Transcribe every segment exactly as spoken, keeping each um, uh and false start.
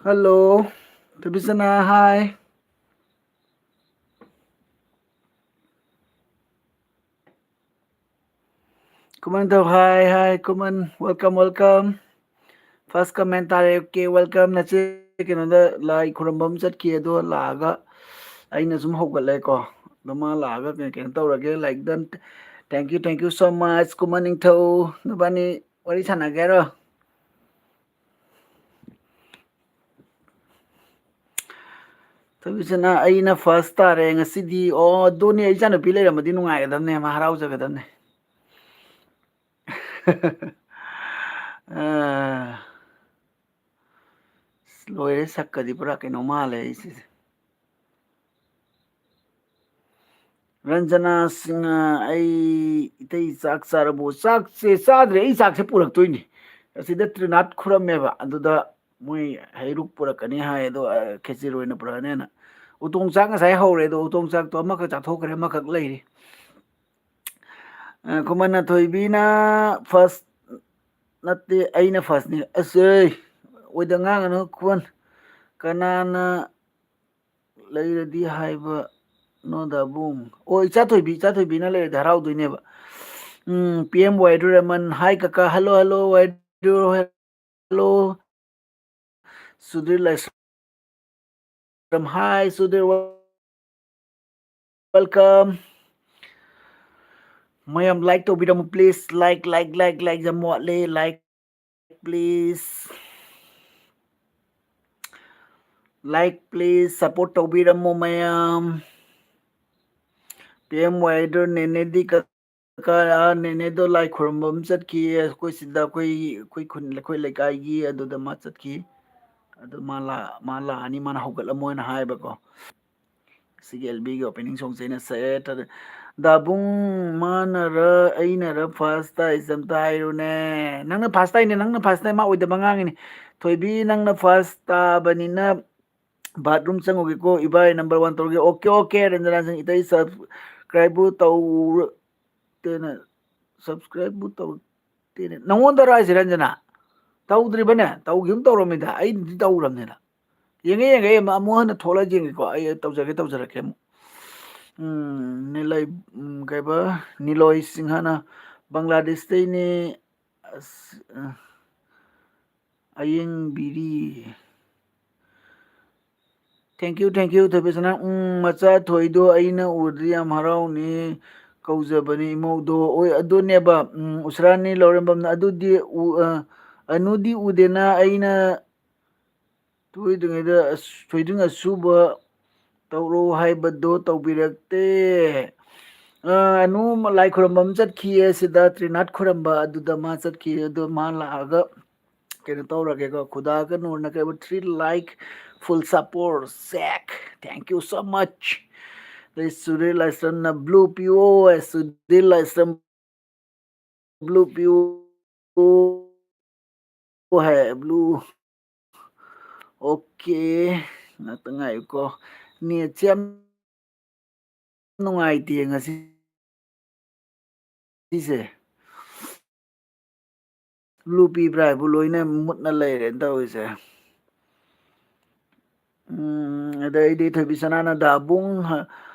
Hello, ꯊꯣꯏꯕꯤꯁꯅꯥ, hi. ꯀꯃꯥꯏꯅ ꯇꯧ? Hi, hi, ꯀꯃꯟ, welcome, welcome. First comment ꯇꯥꯔꯦ, okay, welcome. ꯅꯆꯦ ꯀꯩꯅꯣꯗ ꯂꯥꯏ ꯈꯨꯔꯨꯝꯕ ꯑꯃ ꯆꯠꯈꯤ, ꯑꯗꯣ ꯂꯥꯛꯑꯒ ꯑꯩꯅ ꯁꯨꯝ ꯍꯧꯒꯠꯂꯦꯀꯣ꯫ ꯑꯗꯣ ꯃꯥ ꯂꯥꯛꯑꯒ ꯀꯩꯅꯣ, ꯀꯩꯅꯣ ꯇꯧꯔꯒꯦ, like done. Thank you, thank you so much, ꯀꯃꯟ ꯅꯤꯡꯊꯧ꯫ ꯅꯕꯥꯅꯤ ꯋꯥꯔꯤ ꯁꯥꯟꯅꯒꯦ ꯍꯥꯏꯔꯣ? ꯊꯣꯏꯕꯤꯁꯅꯥ, ꯑꯩꯅ first ꯇꯥꯔꯦ ꯉꯁꯤꯗꯤ꯫ ꯑꯣ, ꯑꯗꯨꯅꯦ, ꯏꯆꯥꯅꯨꯄꯤ ꯂꯩꯔꯝꯃꯗꯤ ꯅꯨꯡꯉꯥꯏꯒꯗꯕꯅꯦ, ꯃꯥ ꯍꯔꯥꯎꯖꯒꯗꯕꯅꯦ꯫ ꯑꯥ, ꯑꯁ, ꯂꯣꯏꯔꯦ, ꯁꯛꯀꯗꯤ ꯄꯨꯔꯥ ꯀꯩꯅꯣ ꯃꯥꯜꯂꯦ ꯑꯩꯁꯦ꯫ ꯔꯟꯖꯅꯥ ꯁꯤꯡꯍ, ꯑꯩ, ꯏꯇꯩ, ꯆꯥꯛ ꯆꯥꯔꯕꯣ? ꯆꯥꯛꯁꯦ ꯆꯥꯗ꯭ꯔꯦ, ꯑꯩ ꯆꯥꯛꯁꯦ ꯄꯨꯔꯛꯇꯣꯏꯅꯤ꯫ ꯑꯁꯤꯗ ꯇ꯭ꯔꯤꯅꯥꯠ ꯈꯨꯔꯝꯃꯦꯕ, ꯑꯗꯨꯗ ꯃꯣꯏ ꯍꯩꯔꯨꯛ ꯄꯨꯔꯛꯀꯅꯤ ꯍꯥꯏ, ꯑꯗꯣ, ꯑ, ꯈꯦꯆ꯭ꯔꯤ ꯑꯣꯏꯅ ꯄꯨꯔꯛꯑꯅꯦꯅ꯫ ꯎꯇꯣꯡ ꯆꯥꯛ ꯉꯁꯥꯏ ꯍꯧꯔꯦ, ꯑꯗꯣ ꯎꯇꯣꯡ ꯆꯥꯛꯇꯣ ꯑꯃꯈꯛ ꯆꯥꯊꯣꯛꯈ꯭ꯔꯦ, ꯑꯃꯈꯛ ꯂꯩꯔꯤ꯫ ꯑ, ꯈꯨꯃꯟ ꯑꯊꯣꯏꯕꯤꯅ first ꯅꯠꯇꯦ, ꯑꯩꯅ first ꯅꯤ꯫ ꯑꯁ, ꯑꯩ, ꯑꯣꯏꯗ ꯉꯥꯡꯒꯅꯨ, ꯈꯨꯃꯟ꯫ ꯀꯅꯥꯅ ꯂꯩꯔꯗꯤ ꯍꯥꯏꯕ ꯅꯣꯗꯥꯕꯨꯡ꯫ ꯑꯣ, ꯏꯆꯥ ꯊꯣꯏꯕꯤ, ꯏꯆꯥ ꯊꯣꯏꯕꯤꯅ ꯂꯩꯔꯗꯤ ꯍꯔꯥꯎꯗꯣꯏꯅꯦꯕ꯫ ꯎꯝ, ꯄꯤ ꯑꯦꯝ ꯋꯥꯏꯗꯨ ꯔꯃꯟ, hi ꯀꯀꯥ, hello, hello, ꯋꯥꯏꯗꯨ, hello꯫ ꯁꯨꯙꯤꯔ ꯂꯥꯏꯁ꯭ꯔꯝ, hi ꯁꯨꯙꯤꯔ, welcome꯫ ꯃꯌꯥꯝ like ꯇꯧꯕꯤꯔꯝꯃꯨ, please, like, like, like, like ꯌꯥꯝ ꯋꯥꯠꯂꯦ, like, please, like, please, support ꯇꯧꯕꯤꯔꯝꯃꯨ ꯃꯌꯥꯝ꯫ ꯄꯤ ꯑꯦꯝ ꯋꯥꯏꯗꯨ ꯅꯦꯅꯦꯗꯤ ꯀ-, ꯀ-, ꯑꯥ, ꯅꯦꯅꯦꯗꯣ ꯂꯥꯏ ꯈꯨꯔꯨꯝꯕ ꯑꯃ ꯆꯠꯈꯤ ꯑꯩꯈꯣꯏ ꯁꯤꯗ, ꯑꯩꯈꯣꯏ, ꯑꯩꯈꯣꯏ ꯈꯨꯟ, ꯑꯩꯈꯣꯏ ꯂꯩꯀꯥꯏꯒꯤ, ꯑꯗꯨꯗ ꯃꯥ ꯆꯠꯈꯤ꯫ ꯑꯗꯨ ꯃꯥ ꯂꯥ-, ꯃꯥ ꯂꯥꯛꯑꯅꯤ, ꯃꯥꯅ ꯍꯧꯒꯠꯂꯝꯃꯣꯅ ꯍꯥꯏꯕꯀꯣ꯫ ꯁꯤꯒꯤ ꯑꯦꯜ ꯕꯤꯒꯤ ꯑꯣꯄꯦꯅꯤꯡ ꯁꯣꯡꯁꯦ ꯑꯩꯅ ꯁꯛꯑꯦ꯫ ꯊꯥꯗ-, ꯗꯥꯕꯨꯡ, ꯃꯥꯅꯔ ꯑꯩꯅꯔ ꯐꯥꯔꯁ ꯇꯥꯏꯁꯦ ꯑꯝꯇ ꯍꯥꯏꯔꯨꯅꯦ꯫ ꯅꯪꯅ ꯐꯥꯔꯁ ꯇꯥꯏꯅꯦ, ꯅꯪꯅ ꯐꯥꯔꯁ ꯇꯥꯏ, ꯃꯥ ꯑꯣꯏꯗꯕ ꯉꯥꯡꯉꯤꯅꯦ꯫ ꯊꯣꯏꯕꯤ, ꯅꯪꯅ ꯐꯥꯔꯁ ꯇꯥꯕꯅꯤꯅ ꯕꯥꯠꯔꯨꯝ ꯆꯪꯉꯨꯒꯦꯀꯣ, ꯏꯕꯥꯏ ꯅꯝꯕꯔ ꯋꯥꯟ ꯇꯧꯔꯒꯦ꯫ ꯑꯣꯀꯦ, ꯑꯣꯀꯦ, ꯔꯟꯖꯅꯥ ꯁꯤꯡ, ꯏꯇꯩ ꯁꯕꯁꯀ꯭ꯔꯥꯏꯕꯄꯨ ꯇꯧꯔ-, ꯇꯦꯅ-, ꯁꯕꯁꯀ꯭ꯔꯥꯏꯕꯄꯨ ꯇꯧꯔꯛꯇꯦꯅꯦ꯫ ꯅꯪꯉꯣꯟꯗꯔꯣ ꯍꯥꯏꯁꯦ, ꯔꯟꯖꯅꯥ? ꯇꯧꯗ꯭ꯔꯤꯕꯅꯦ? ꯇꯧꯈꯤꯕ ꯇꯧꯔꯝꯃꯤꯗ, ꯑꯩꯗꯤ ꯇꯧꯔꯝꯅꯤꯅ꯫ ꯌꯦꯡꯉꯦ, ꯌꯦꯡꯉꯦ, ꯑꯩ ꯑꯃꯨꯛ ꯍꯟꯅ ꯊꯣꯛꯂꯛꯑ ꯌꯦꯡꯒꯦꯀꯣ꯫ ꯑꯩ ꯇꯧꯖꯔꯛꯀꯦ, ꯇꯧꯖꯔꯛꯀꯦ ꯑꯃꯨꯛ꯫ ꯎꯝ, ꯅꯤꯂꯩ-, ꯎꯝ, ꯀꯩꯕ, ꯅꯤꯂꯣꯏ ꯁꯤꯡꯍꯅ ꯕꯪꯒ꯭ꯂꯥꯗꯦꯁꯇꯩꯅꯦ꯫ ꯑꯁ, ꯑ, ꯑꯌꯦꯡꯕꯤꯔꯤ꯫ Thank you, thank you, ꯊꯣꯏꯕꯤꯁꯅꯥ꯫ ꯎꯝ, ꯃꯆꯥ ꯊꯣꯏꯗꯣ ꯑꯩꯅ ꯎꯔꯗꯤ ꯌꯥꯝ ꯍꯔꯥꯎꯅꯤ꯫ ꯀꯧꯖꯕꯅꯤ ꯏꯃꯧꯗꯣ꯫ ꯑꯣꯏ, ꯑꯗꯨꯅꯦꯕ, ꯎꯝ, ꯎꯁ꯭ꯔꯥꯅꯤ ꯂꯧꯔꯦꯝꯕꯝꯅ ꯑꯗꯨꯗꯤ ꯎ-, ꯑ, ꯑꯅꯨꯗꯤ ꯎꯗꯦꯅ ꯑꯩꯅ ꯊꯣꯏꯗ꯭ꯔꯤꯉꯩꯗ ꯑꯁ-, ꯊꯣꯏꯗ꯭ꯔꯤꯡ ꯑꯁꯨꯕ ꯇꯧꯔꯣ ꯍꯥꯏꯕꯗꯣ ꯇꯧꯕꯤꯔꯛꯇꯦ꯫ ꯑ, ꯑꯅꯨ ꯂꯥꯏ ꯈꯨꯔꯝꯕ ꯑꯃ ꯆꯠꯈꯤꯌꯦ ꯁꯤꯗ, ꯇ꯭ꯔꯤꯅꯥꯠ ꯈꯨꯔꯝꯕ, ꯑꯗꯨꯗ ꯃꯥ ꯆꯠꯈꯤ꯫ ꯑꯗꯣ ꯃꯥ ꯂꯥꯛꯑꯒ ꯀꯩꯅꯣ ꯇꯧꯔꯒꯦꯀꯣ, ꯈꯨꯗꯥꯒ ꯅꯨꯔꯅ ꯀꯩꯕ, three like, full support, shake, thank you so much꯫ ꯑꯗꯩ ꯁꯨꯔꯤꯜ ꯂꯥꯏꯁ꯭ꯔꯝꯅ blue ꯄꯤꯌꯣ, ꯁꯨꯔꯤꯜ ꯂꯥꯏꯁ꯭ꯔꯝ blue ꯄꯤꯌꯣ ꯍꯥꯏ, blue꯫ ꯑꯣꯀꯦ, ꯉꯥꯛꯇ ꯉꯥꯏꯌꯨꯀꯣ, ꯅꯦꯠꯁꯦ ꯌꯥꯝ ꯅꯨꯡꯉꯥꯏꯇꯦ ꯉꯁꯤ꯫ ꯁꯤꯁꯦ ꯂꯨ ꯄꯤꯕ꯭ꯔꯥ ꯍꯥꯏꯕꯨ ꯂꯣꯏꯅ ꯃꯨꯠꯅ ꯂꯩꯔꯦꯅ ꯇꯧꯔꯤꯁꯦ꯫ ꯎꯝ, ꯑꯗꯩꯗꯤ ꯊꯣꯏꯕꯤ ꯁꯅꯥꯅ ꯗꯥꯕꯨꯡ ꯍ-,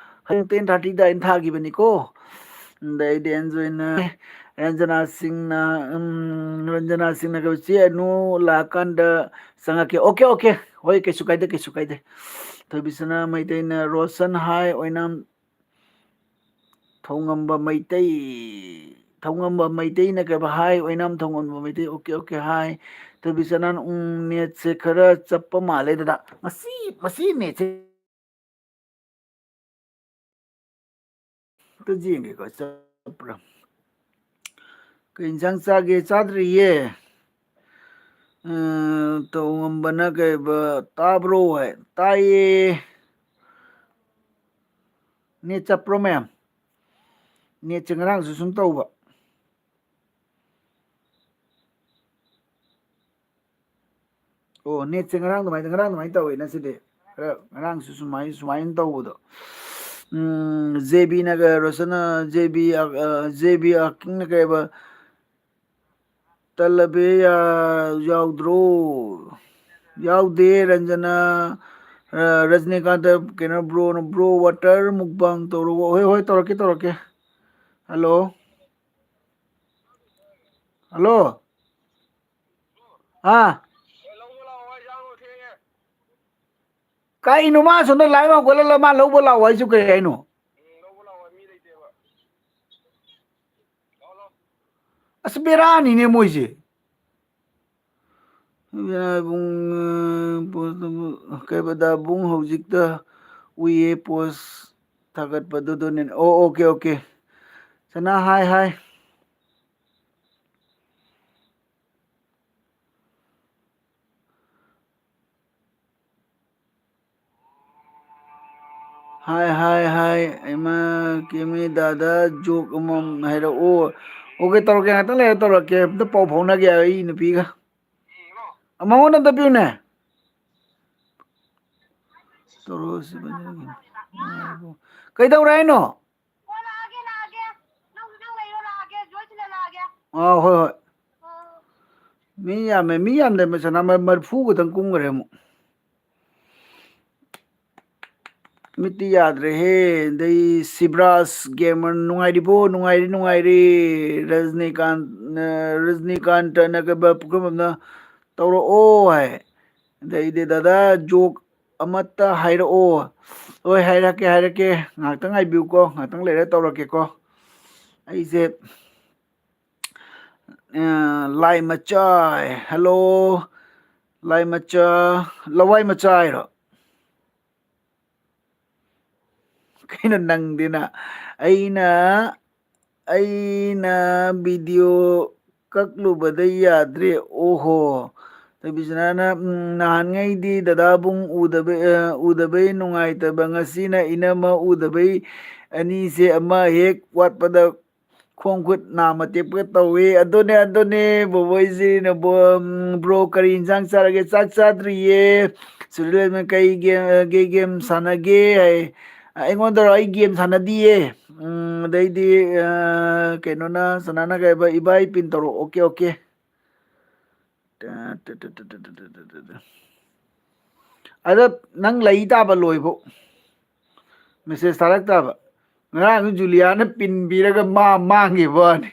ꯍꯌꯦꯡ ten thirty ꯗ ꯑꯩꯅ ꯊꯥꯈꯤꯕꯅꯤꯀꯣ꯫ ꯑꯗꯩꯗꯤ ꯑꯦꯟꯖꯣꯏꯅ, ꯔꯟꯖꯅꯥ ꯁꯤꯡꯅ, ꯎꯝ, ꯔꯟꯖꯅꯥ ꯁꯤꯡꯅ ꯀꯩ, "ꯆꯦ ꯑꯅꯨ ꯂꯥꯛꯑꯀꯥꯟꯗ ꯆꯪꯉꯛꯀꯦ"꯫ Okay, okay. ꯍꯣꯏ, ꯀꯩꯁꯨ ꯀꯥꯏꯗꯦ, ꯀꯩꯁꯨ ꯀꯥꯏꯗꯦ꯫ ꯊꯣꯏꯕꯤꯁꯅꯥ ꯃꯩꯇꯩꯅ ꯔꯣꯁꯟ ꯍꯥꯏ ꯑꯣꯏꯅꯥꯝ ꯊꯧꯉꯝꯕ ꯃꯩꯇꯩ, ꯊꯧꯉꯝꯕ ꯃꯩꯇꯩꯅ ꯀꯩꯕ ꯍꯥꯏ ꯑꯣꯏꯅꯥꯝ ꯊꯧꯉꯝꯕ ꯃꯩꯇꯩ꯫ ꯑꯣꯀꯦ, ꯑꯣꯀꯦ, ꯍꯥꯏ꯫ ꯊꯣꯏꯕꯤꯁꯅꯥꯅ, ꯎꯝ, ꯅꯦꯠꯁꯦ ꯈꯔ ꯆꯞꯄ ꯃꯥꯜꯂꯦ ꯗꯗꯥ꯫ ꯃꯁꯤ, ꯃꯁꯤ ꯅꯦꯠꯁꯦ ꯑꯝꯇ ꯌꯦꯡꯒꯦꯀꯣ, ꯆꯠꯄ꯭ꯔꯥ? ꯀꯩ ꯏꯟꯁꯥꯡ ꯆꯥꯒꯦ? ꯆꯥꯗ꯭ꯔꯤꯌꯦ꯫ ꯑ, ꯇꯧꯉꯝꯕꯅ ꯀꯩꯕ, "ꯇꯥꯕ꯭ꯔꯣ?" ꯍꯥꯏ꯫ "ꯇꯥꯏꯌꯦ꯫ ꯅꯦꯠ ꯆꯞꯄ꯭ꯔꯣ ꯃꯌꯥꯝ? ꯅꯦꯠꯁꯦ ꯉꯔꯥꯡꯁꯨ ꯁꯨꯝ ꯇꯧꯕ꯫ ꯑꯣ, ꯅꯦꯠꯁꯦ ꯉꯔꯥꯡ ꯑꯗꯨꯃꯥꯏꯅ, ꯉꯔꯥꯡ ꯑꯗꯨꯃꯥꯏꯅ ꯇꯧꯋꯦ ꯉꯁꯤꯗꯤ꯫ ꯈꯔ ꯉꯔꯥꯡꯁꯨ ꯁꯨꯃꯥꯏ-, ꯁꯨꯃꯥꯏꯅ ꯇꯧꯕꯗꯣ꯫ ꯎꯝ, JB ꯅꯒ ꯔꯣꯁꯟꯅ, JB, ꯑ, JB ꯑꯀꯤꯡꯅ ꯀꯩꯕ, ꯇꯜꯂꯕꯦ ꯌꯥ-, ꯌꯥꯎꯗ꯭ꯔꯣ? ꯌꯥꯎꯗꯦ, ꯔꯟꯖꯅꯥ, ꯑ, ꯔꯖꯅꯤꯀꯥꯟꯇ, ꯀꯩꯅꯣ, ꯕ꯭ꯔꯣꯅ, "ꯕ꯭ꯔꯣ, ꯋꯥꯇꯔ ꯃꯨꯛꯕꯥꯡ ꯇꯧꯔꯛꯑꯣ"꯫ ꯍꯣꯏ, ꯍꯣꯏ, ꯇꯧꯔꯛꯀꯦ, ꯇꯧꯔꯛꯀꯦ꯫ ꯍꯜꯂꯣ? ꯍꯜꯂꯣ? ꯍꯥ? ꯀꯩꯅꯣ ꯃꯥ ꯑꯁꯣꯝꯗ ꯂꯥꯏꯚ ꯍꯧꯒꯠꯂꯒ ꯃꯥ ꯂꯧꯕ ꯂꯥꯛꯑꯣ ꯍꯥꯏꯁꯨ ꯀꯩ ꯍꯥꯏꯅꯣ? ꯑꯁ, ꯕꯦꯔꯥꯅꯤꯅꯦ ꯃꯣꯏꯁꯦ꯫ ꯕꯨꯡ, ꯀꯩꯕꯗ ꯕꯨꯡ ꯍꯧꯖꯤꯛꯇ ꯎꯏꯌꯦ ꯄꯣꯁ ꯊꯥꯒꯠꯄꯗꯨꯗꯨꯅꯦ꯫ ꯑꯣ, ꯑꯣꯀꯦ, ꯑꯣꯀꯦ꯫ ꯁꯅꯥ, ꯍꯥꯏ, ꯍꯥꯏ꯫ ꯍꯥꯏ, ꯍꯥꯏ, ꯍꯥꯏ, ꯏꯃꯥ, ꯀꯦꯃꯤ ꯗꯥꯗꯥ, ꯖꯣꯛ ꯑꯃꯃꯝ ꯍꯥꯏꯔꯛꯑꯣ꯫ ꯑꯣꯀꯦ, ꯇꯧꯔꯛꯀꯦ, ꯉꯥꯛꯇꯪ ꯂꯩꯔ ꯇꯧꯔꯛꯀꯦ, ꯑꯝꯇ ꯄꯥꯎ ꯐꯥꯎꯅꯒꯦ ꯑꯩ ꯅꯨꯄꯤꯒ꯫ ꯃꯉꯣꯟꯗ ꯑꯝꯇ ꯄꯤꯌꯨꯅꯦ꯫ ꯇꯧꯔꯛꯑꯣ, ꯁꯤ ꯐꯖꯅ꯫ ꯀꯩꯗꯧꯔꯦ ꯍꯥꯏꯅꯣ? ꯑꯥ, ꯍꯣꯏ, ꯍꯣꯏ꯫ ꯃꯤ ꯌꯥꯝꯃꯦ, ꯃꯤ ꯌꯥꯝꯗꯦ, ꯃꯁꯥꯅ ꯃ-, ꯃꯔꯤꯐꯨ ꯈꯛꯇꯪ ꯀꯨꯝꯈ꯭ꯔꯦ ꯑꯃꯨꯛ꯫ ꯃꯤꯠꯇꯤ ꯌꯥꯗ꯭ꯔꯦꯍꯦ꯫ ꯑꯗꯩ ꯁꯤꯕ꯭ꯔꯥꯖ ꯒꯦꯃꯔ, "ꯅꯨꯡꯉꯥꯏꯔꯤꯕꯣ?" "ꯅꯨꯡꯉꯥꯏꯔꯤ, ꯅꯨꯡꯉꯥꯏꯔꯤ꯫ ꯔꯖꯅꯤꯀꯥꯟ, ꯑ, ꯔꯖꯅꯤꯀꯥꯟꯇꯅ ꯀꯩꯕ, ꯄꯨꯈ꯭ꯔꯝꯕꯝꯅ ꯇꯧꯔꯛꯑꯣ" ꯍꯥꯏ꯫ ꯑꯗꯩꯗꯤ, "ꯗꯥꯗꯥ, ꯖꯣꯛ ꯑꯃꯠꯇ ꯍꯥꯏꯔꯛꯑꯣ"꯫ "ꯍꯣꯏ, ꯍꯥꯏꯔꯛꯀꯦ, ꯍꯥꯏꯔꯛꯀꯦ꯫ ꯉꯥꯏꯍꯥꯛꯇꯪ ꯉꯥꯏꯕꯤꯌꯨꯀꯣ꯫ ꯉꯥꯏꯍꯥꯛꯇꯪ ꯂꯩꯔ ꯇꯧꯔꯛꯀꯦꯀꯣ꯫ ꯑꯩꯁꯦ ꯑ, ꯂꯥꯏꯃꯆꯥ, hello, ꯂꯥꯏꯃꯆꯥ, ꯂꯋꯥꯏ ꯃꯆꯥ ꯍꯥꯏꯔꯣ? ꯀꯩꯅꯣ ꯅꯪꯗꯤꯅ? ꯑꯩꯅ, ꯑꯩꯅ video ꯀꯛꯂꯨꯕꯗ ꯌꯥꯗ꯭ꯔꯦ꯫ ꯑꯣꯍꯣ, ꯊꯣꯏꯕꯤꯁꯅꯥꯅ, "ꯎꯝ, ꯅꯍꯥꯟꯉꯩꯗꯤ ꯗꯗꯥꯕꯨꯡ ꯎꯗꯕꯩ, ꯑ, ꯎꯗꯕꯩ ꯅꯨꯡꯉꯥꯏꯇꯕ, ꯉꯁꯤꯅ ꯏꯅꯝꯃ ꯎꯗꯕꯩ ꯑꯅꯤꯁꯦ ꯑꯃ ꯍꯦꯛ ꯋꯥꯠꯄꯗ ꯈꯣꯡ ꯈꯨꯠ ꯅꯥꯝꯃ ꯇꯦꯛꯄ ꯇꯧꯏ꯫" ꯑꯗꯨꯅꯦ, ꯑꯗꯨꯅꯦ, ꯕꯣꯕꯣꯏꯁꯤꯅ ꯕꯣ-, ꯎꯝ, "ꯕ꯭ꯔꯣ, ꯀꯔꯤ ꯏꯟꯁꯥꯡ ꯆꯥꯔꯒꯦ?" "ꯆꯥꯛ ꯆꯥꯗ꯭ꯔꯤꯌꯦ꯫" ꯁꯨꯔꯤꯜꯅ, "ꯀꯩ ꯒꯦꯝ, ꯀꯩ ꯒꯦꯝ ꯁꯥꯟꯅꯒꯦ?" ꯍꯥꯏ꯫ "ꯑꯩꯉꯣꯟꯗꯔꯣ? ꯑꯩ ꯒꯦꯝ ꯁꯥꯟꯅꯗꯤꯌꯦ꯫" ꯎꯝ, ꯑꯗꯩꯗꯤ, ꯑ, ꯀꯩꯅꯣꯅ, ꯁꯅꯥꯅ ꯀꯩ ꯍꯥꯏꯕ, "ꯏꯕꯥꯏ ꯄꯤꯟ ꯇꯧꯔꯛꯑꯣ꯫" "Okay, okay." ꯑꯗ ꯅꯪ ꯂꯩ ꯇꯥꯕ ꯂꯣꯏꯕꯧ꯫ ꯃꯦꯁꯦꯖ ꯊꯥꯔꯛꯇꯕ꯫ ꯉꯔꯥꯡꯁꯨ ꯖꯨꯂꯤꯌꯥꯅ ꯄꯤꯟ ꯄꯤꯔꯒ ꯃꯥ ꯃꯥꯡꯈꯤꯕ ꯋꯥꯅꯤ꯫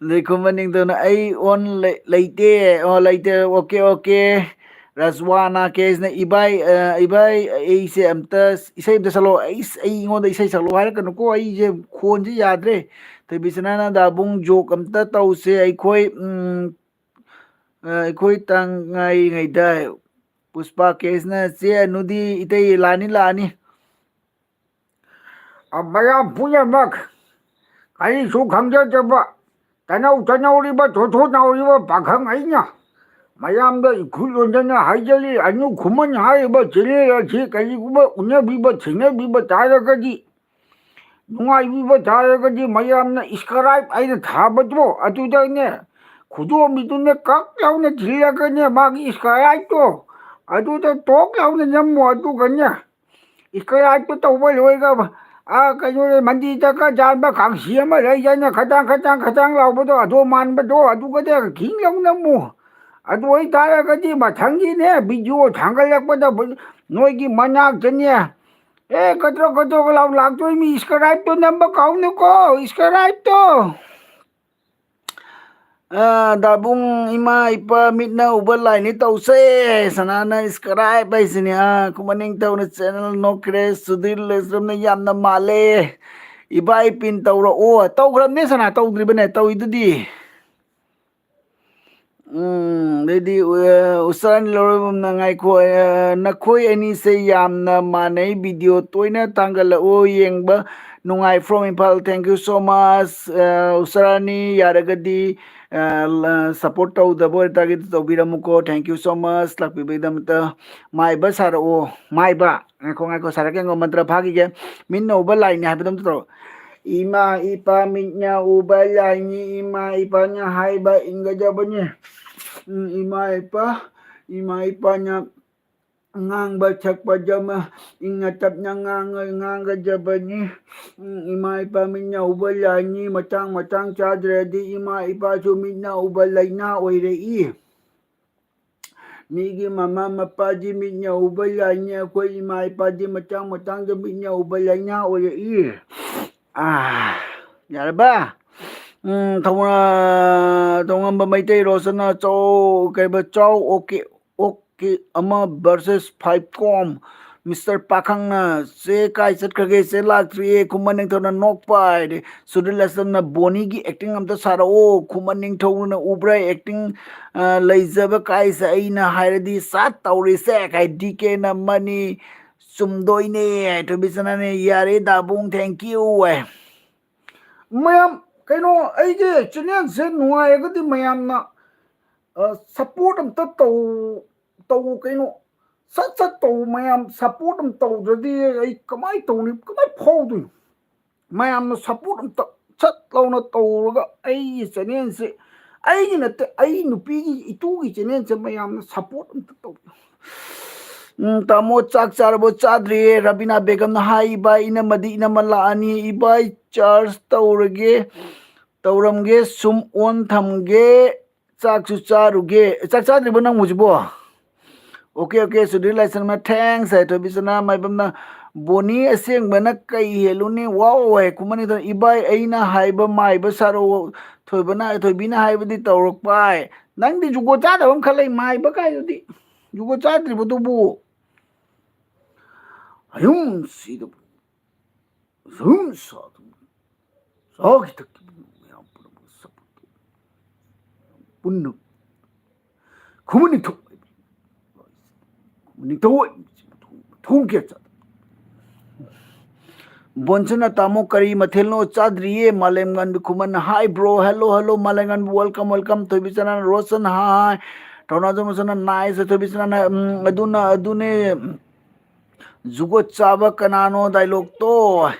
ꯑꯗꯩ ꯈꯨꯃꯟ ꯅꯤꯡꯊꯧꯅ, "ꯑꯩ ꯑꯣꯟ ꯂꯩ-, ꯂꯩꯇꯦ꯫ ꯑꯣ, ꯂꯩꯇꯦ꯫ Okay, okay." ꯔꯖꯋꯥꯅ ꯀꯦꯁꯅ, "ꯏꯕꯥꯏ, ꯑ, ꯏꯕꯥꯏ, ꯑꯩꯁꯦ ꯑꯝꯇ ꯏꯁꯩ ꯑꯝꯇ ꯁꯛꯂꯛꯑꯣ꯫" ꯑꯩꯁ, ꯑꯩꯉꯣꯟꯗ ꯏꯁꯩ ꯁꯛꯂꯛꯑꯣ ꯍꯥꯏꯔꯛꯀꯅꯨꯀꯣ, ꯑꯩꯁꯦ ꯈꯣꯟꯁꯦ ꯌꯥꯗ꯭ꯔꯦ꯫ ꯊꯣꯏꯕꯤꯁꯅꯥꯅ, "ꯗꯥꯕꯨꯡ, ꯖꯣꯛ ꯑꯝꯇ ꯇꯧꯁꯦ, ꯑꯩꯈꯣꯏ, ꯎꯝ, ꯑ, ꯑꯩꯈꯣꯏ ꯇꯥꯡ ꯉꯥꯏꯔꯤꯉꯩꯗ꯫" ꯄꯨꯁꯄꯥ ꯀꯦꯁꯅ, "ꯆꯦ ꯑꯅꯨꯗꯤ ꯏꯇꯩ ꯂꯥꯛꯑꯅꯤ, ꯂꯥꯛꯑꯅꯤ꯫" ꯑ, ꯃꯌꯥꯝ ꯄꯨꯝꯅꯃꯛ ꯀꯔꯤꯁꯨ ꯈꯪꯖꯗꯕ, ꯇꯅꯧ ꯇꯅꯧꯔꯤꯕ, ꯊꯣꯊꯣ ꯅꯧꯔꯤꯕ ꯄꯥꯈꯪ ꯑꯩꯅ ꯃꯌꯥꯝꯗ ꯏꯈꯨꯠ ꯂꯣꯟꯗꯅ ꯍꯥꯏꯖꯔꯤ, ꯑꯅꯨ ꯈꯨꯃꯟ ꯍꯥꯏꯔꯤꯕ ꯆꯦꯅꯦꯜ ꯑꯁꯤ ꯀꯔꯤꯒꯨꯝꯕ ꯎꯅꯕꯤꯕ, ꯊꯦꯡꯅꯕꯤꯕ ꯇꯥꯔꯒꯗꯤ, ꯅꯨꯡꯉꯥꯏꯕꯤꯕ ꯇꯥꯔꯒꯗꯤ ꯃꯌꯥꯝꯅ ꯏꯁꯀ꯭ꯔꯥꯏꯞ ꯍꯥꯏꯅ ꯊꯥꯕꯗꯣ ꯑꯗꯨꯗꯅꯦ, ꯈꯨꯗꯣꯝꯕꯤꯗꯨꯅꯦ ꯀꯛ ꯂꯥꯎꯅ ꯊꯤꯜꯂꯒꯅꯦ, ꯃꯥꯒꯤ ꯏꯁꯀ꯭ꯔꯥꯏꯞꯇꯣ ꯑꯗꯨꯗ ꯇꯣꯛ ꯂꯥꯎꯅ ꯅꯝꯃꯣ, ꯑꯗꯨꯒꯅꯦ ꯏꯁꯀ꯭ꯔꯥꯏꯞꯇꯣ ꯇꯧꯕ ꯂꯣꯏꯔꯒ, ꯑꯥ, ꯀꯩꯅꯣ, ꯃꯟꯗꯤꯔꯗꯒ ꯌꯥꯟꯕ ꯀꯥꯡꯁꯤ ꯑꯃ ꯂꯩꯗꯅ, ꯈꯇꯥꯡ, ꯈꯇꯥꯡ, ꯈꯇꯥꯡ ꯂꯥꯎꯕꯗꯣ, ꯑꯗꯣ ꯃꯥꯟꯕꯗꯣ, ꯑꯗꯨꯒꯗꯤ ꯈꯤꯡ ꯂꯥꯎ ꯅꯝꯃꯨ꯫ ꯑꯗꯨ ꯑꯣꯏꯇꯥꯔꯒꯗꯤ ꯃꯊꯪꯒꯤꯅꯦ, ꯚꯤꯗꯤꯑꯣ ꯊꯥꯡꯒꯠꯂꯛꯄꯗ ꯅꯣꯏꯒꯤ ꯃꯅꯥꯛꯇꯅꯦ, ꯑꯦ, ꯀꯗ꯭ꯔꯣꯛ ꯀꯗ꯭ꯔꯣꯛ ꯂꯥꯎ ꯂꯥꯛꯇꯣꯏ ꯃꯤ, ꯏꯁꯀ꯭ꯔꯥꯏꯞꯇꯣ ꯅꯝꯕ ꯀꯥꯎꯅꯨꯀꯣ, ꯏꯁꯀ꯭ꯔꯥꯏꯞꯇꯣ꯫ ꯑ, ꯗꯥꯕꯨꯡ, ꯏꯃꯥ ꯏꯄꯥ ꯃꯤꯠꯅ ꯎꯕ ꯂꯥꯏꯅꯤ ꯇꯧꯁꯦ꯫ ꯁꯅꯥꯅ ꯏꯁꯀ꯭ꯔꯥꯏꯞ ꯍꯥꯏꯁꯤꯅꯤ꯫ ꯑ, ꯈꯨꯃꯟ ꯅꯤꯡꯊꯧꯅ ꯆꯦꯅꯦꯜ ꯅꯣꯛꯈ꯭ꯔꯦ꯫ ꯁꯨꯙꯤꯔ ꯂꯩꯁ꯭ꯔꯝꯅ ꯌꯥꯝꯅ ꯃꯥꯜꯂꯦ꯫ ꯏꯕꯥꯏ ꯄꯤꯟ ꯇꯧꯔꯛꯑꯣ꯫ ꯇꯧꯈ꯭ꯔꯕꯅꯦ ꯁꯅꯥ, ꯇꯧꯗ꯭ꯔꯤꯕꯅꯦ, ꯇꯧꯏꯗꯨꯗꯤ꯫ ꯎꯝ, ꯑꯗꯩꯗꯤ, ꯑ, ꯎꯆꯥꯟ ꯂꯧꯔꯝꯅ, "ꯉꯥꯏꯈꯣ, ꯑ, ꯅꯈꯣꯏ ꯑꯅꯤꯁꯦ ꯌꯥꯝꯅ ꯃꯥꯟꯅꯩ, ꯚꯤꯗꯤꯑꯣ ꯇꯣꯏꯅ ꯊꯥꯡꯒꯠꯂꯛꯑꯣ, ꯌꯦꯡꯕ ꯅꯨꯡꯉꯥꯏ from Imphal, thank you so much꯫ ꯑ, ꯎꯁꯥꯔꯥꯅꯤ, ꯌꯥꯔꯒꯗꯤ, ꯑ, ꯂ-, support ꯇꯧꯗꯕ ꯑꯣꯏꯇꯥꯔꯒꯗꯤ ꯇꯧꯕꯤꯔꯝꯃꯨꯀꯣ, thank you so much ꯂꯥꯛꯄꯤꯕꯒꯤꯗꯃꯛꯇ꯫ ꯃꯥꯏꯕ ꯁꯥꯔꯛꯑꯣ, ꯃꯥꯏꯕ, ꯉꯥꯏꯈꯣ, ꯉꯥꯏꯈꯣ, ꯁꯥꯔꯛꯀꯦ, ꯉꯥꯏꯈꯣ, ꯃꯟꯇ꯭ꯔ ꯐꯥꯈꯤꯒꯦ꯫ ꯃꯤꯠꯅ ꯎꯕ ꯂꯥꯏꯅꯤ ꯍꯥꯏꯕꯗꯣ ꯑꯝꯇ ꯇꯧꯔꯣ꯫ ꯏꯃꯥ ꯏꯄꯥ ꯃꯤꯠꯅ ꯎꯕ ꯂꯥꯏꯅꯤ, ꯏꯃꯥ ꯏꯄꯥꯅ ꯍꯥꯏꯕ ꯏꯟꯒꯗꯕꯅꯤ꯫ ꯎꯝ, ꯏꯃꯥ ꯏꯄꯥ, ꯏꯃꯥ ꯏꯄꯥꯅ ꯉꯥꯡꯕ ꯁꯛꯄꯗ ꯃ-, ꯏꯪꯅ ꯇꯞꯅ ꯉꯥꯡꯉ-, ꯉꯥꯡꯒꯗꯕꯅꯤ꯫ ꯎꯝ, ꯏꯃꯥ ꯏꯄꯥ ꯃꯤꯠꯅ ꯎꯕ ꯂꯥꯏꯅꯤ, ꯃꯇꯥꯡ ꯃꯇꯥꯡ ꯆꯥꯗ꯭ꯔꯗꯤ ꯏꯃꯥ ꯏꯄꯥꯁꯨ ꯃꯤꯠꯅ ꯎꯕ ꯂꯥꯏꯅꯥ ꯑꯣꯏꯔꯛꯏ꯫ ꯃꯤꯒꯤ ꯃꯃꯥ ꯃꯄꯥꯗꯤ ꯃꯤꯠꯅ ꯎꯕ ꯂꯥꯏꯅꯤ, ꯑꯩꯈꯣꯏ ꯏꯃꯥ ꯏꯄꯥꯗꯤ ꯃꯇꯥꯡ ꯃꯇꯥꯡꯗ ꯃꯤꯠꯅ ꯎꯕ ꯂꯥꯏꯅꯥ ꯑꯣꯏꯔꯛꯏ꯫ ꯑꯥ, ꯌꯥꯔꯕ? ꯎꯝ, ꯊꯧꯅ-, ꯊꯧꯉꯝꯕ ꯃꯩꯇꯩ ꯔꯣꯁꯟꯅ ꯆꯧ, ꯀꯩꯕ, ꯆꯥꯎ, ꯑꯣꯀꯦ, ꯑꯣꯀꯦ, ꯑꯃ versus five ꯀꯣꯝ꯫ ꯃꯤꯁꯇꯔ ꯄꯥꯈꯪꯅ, "ꯆꯦ ꯀꯥꯏ ꯆꯠꯈ꯭ꯔꯒꯦ? ꯆꯦ ꯂꯥꯛꯇ꯭ꯔꯤꯌꯦ", ꯈꯨꯃꯟ ꯅꯤꯡꯊꯧꯅ ꯅꯣꯛꯄ ꯍꯥꯏꯔꯦ꯫ ꯁꯨꯗꯤꯔ ꯂꯥꯏꯁ꯭ꯔꯝꯅ, "ꯕꯣꯅꯤꯒꯤ acting ꯑꯝꯇ ꯁꯥꯔꯛꯑꯣ, ꯈꯨꯃꯟ ꯅꯤꯡꯊꯧꯅ ꯎꯕ꯭ꯔꯥ acting, ꯑ, ꯂꯩꯖꯕ ꯀꯥꯏꯁꯦ?" ꯑꯩꯅ ꯍꯥꯏꯔꯗꯤ ꯁꯠ ꯇꯧꯔꯤꯁꯦ ꯀꯥꯏ꯫ ꯗꯤ ꯀꯦꯅ, "ꯃꯥꯅꯤ, ꯆꯨꯝꯗꯣꯏꯅꯦ", ꯊꯣꯏꯕꯤꯆꯅꯅ, "ꯌꯥꯔꯦ ꯗꯥꯕꯨꯡ, thank you" ꯍꯥꯏ꯫ ꯃꯌꯥꯝ, ꯀꯩꯅꯣ, ꯑꯩꯒꯤ ꯆꯦꯅꯦꯜꯁꯦ ꯅꯨꯡꯉꯥꯏꯔꯒꯗꯤ ꯃꯌꯥꯝꯅ, ꯑ, support ꯑꯝꯇ ꯇꯧ, ꯇꯧ ꯀꯩꯅꯣ, ꯁꯠ ꯁꯠ ꯇꯧ꯫ ꯃꯌꯥꯝ support ꯑꯃ ꯇꯧꯗ꯭ꯔꯗꯤ ꯑꯩ ꯀꯃꯥꯏ ꯇꯧꯅꯤ? ꯀꯃꯥꯏ ꯐꯥꯎꯗꯣꯏꯅꯣ? ꯃꯌꯥꯝꯅ support ꯑꯝꯇ ꯁꯠ ꯂꯥꯎꯅ ꯇꯧꯔꯒ ꯑꯩꯒꯤ ꯆꯦꯅꯦꯜꯁꯦ, ꯑꯩꯒꯤ ꯅꯠꯇꯦ, ꯑꯩ ꯅꯨꯄꯤꯒꯤ, ꯏꯇꯨꯒꯤ ꯆꯦꯅꯦꯜꯁꯦ ꯃꯌꯥꯝꯅ support ꯑꯝꯇ ꯇꯧꯕꯤꯌꯨ꯫ ꯎꯝ, ꯇꯥꯃꯣ, ꯆꯥꯛ ꯆꯥꯔꯕꯣ? ꯆꯥꯗ꯭ꯔꯤꯌꯦ꯫ ꯔꯕꯤꯅꯥ ꯕꯦꯒꯝꯅ ꯍꯥꯏ, "ꯏꯕꯥꯏ, ꯏꯅꯝꯃꯗꯤ ꯏꯅꯝꯃ ꯂꯥꯛꯑꯅꯤ꯫ ꯏꯕꯥꯏ, charge ꯇꯧꯔꯒꯦ, ꯇꯧꯔꯝꯒꯦ, ꯁꯨꯝ on ꯊꯝꯒꯦ, ꯆꯥꯛꯁꯨ ꯆꯥꯔꯨꯒꯦ"꯫ ꯆꯥꯛ ꯆꯥꯗ꯭ꯔꯤꯕꯣ ꯅꯪ ꯍꯧꯖꯤꯛꯄꯣ? ꯑꯣꯀꯦ, ꯑꯣꯀꯦ, ꯁꯨꯗꯤꯔ ꯂꯥꯏꯁ꯭ꯔꯝꯅ thanks ꯍꯥꯏ꯫ ꯊꯣꯏꯕꯤꯆꯅ, ꯃꯥꯏꯕꯝꯅ, "ꯕꯣꯅꯤ ꯑꯁꯦꯡꯕꯅ ꯀꯩ ꯍꯦꯜꯂꯨꯅꯤ? ꯋꯥꯎ" ꯍꯥꯏ꯫ ꯈꯨꯃꯟ ꯅꯤꯡꯊꯧ, "ꯏꯕꯥꯏ, ꯑꯩꯅ ꯍꯥꯏꯕ ꯃꯥꯏꯕ ꯁꯥꯔꯛꯑꯣ, ꯊꯣꯏꯕꯅ, ꯊꯣꯏꯕꯤꯅ ꯍꯥꯏꯕꯗꯤ ꯇꯧꯔꯛꯄ" ꯍꯥꯏ꯫ ꯅꯪꯗꯤ ꯖꯨꯒꯣꯠ ꯆꯥꯗꯕ ꯑꯃ ꯈꯜꯂꯛꯏ, ꯃꯥꯏꯕ ꯀꯥꯏꯗꯨꯗꯤ꯫ ꯖꯨꯒꯣꯠ ꯆꯥꯗ꯭ꯔꯤꯕꯗꯨꯕꯨ꯫ ꯑꯌꯨꯝ ꯁꯤꯗꯕꯨ꯫ ꯁꯨꯝ ꯁꯥꯗꯨꯅ ꯆꯥꯈꯤ ꯊꯛꯈꯤꯕ ꯃꯌꯥꯝ ꯄꯨꯝꯅꯃꯛ ꯁꯄꯣꯔꯠ ꯇꯧ꯫ ꯄꯨꯟꯅ ꯈꯨꯃꯟ ꯅꯤꯡꯊꯧ, ꯈꯨꯃꯟ ꯅꯤꯡꯊꯧ ꯑꯣꯏꯕꯁꯤ ꯃꯊꯣꯡ, ꯃꯊꯣꯡ ꯀꯌꯥ ꯆꯥꯗꯕ꯫ ꯕꯣꯟꯁꯅ ꯇꯥꯃꯣ ꯀꯔꯤ ꯃꯊꯦꯜꯅꯣ ꯆꯥꯗ꯭ꯔꯤꯌꯦ? ꯃꯥꯂꯦꯝꯉꯥꯟꯕꯤ ꯈꯨꯃꯟ, hi bro, hello, hello, ꯃꯥꯂꯦꯝꯉꯥꯟꯕꯤ, welcome, welcome, ꯊꯣꯏꯕꯤꯆꯅꯥꯅ, Roshan, hi, ꯊꯧꯅꯥꯖꯝ ꯔꯣꯁꯟꯅ, nice, ꯊꯣꯏꯕꯤꯆꯅꯥꯅ, ꯎꯝ, ꯑꯗꯨꯅ, ꯑꯗꯨꯅꯦ, ꯖꯨꯒꯣꯠ ꯆꯥꯕ ꯀꯅꯥꯅꯣ dialogue ꯇꯣ?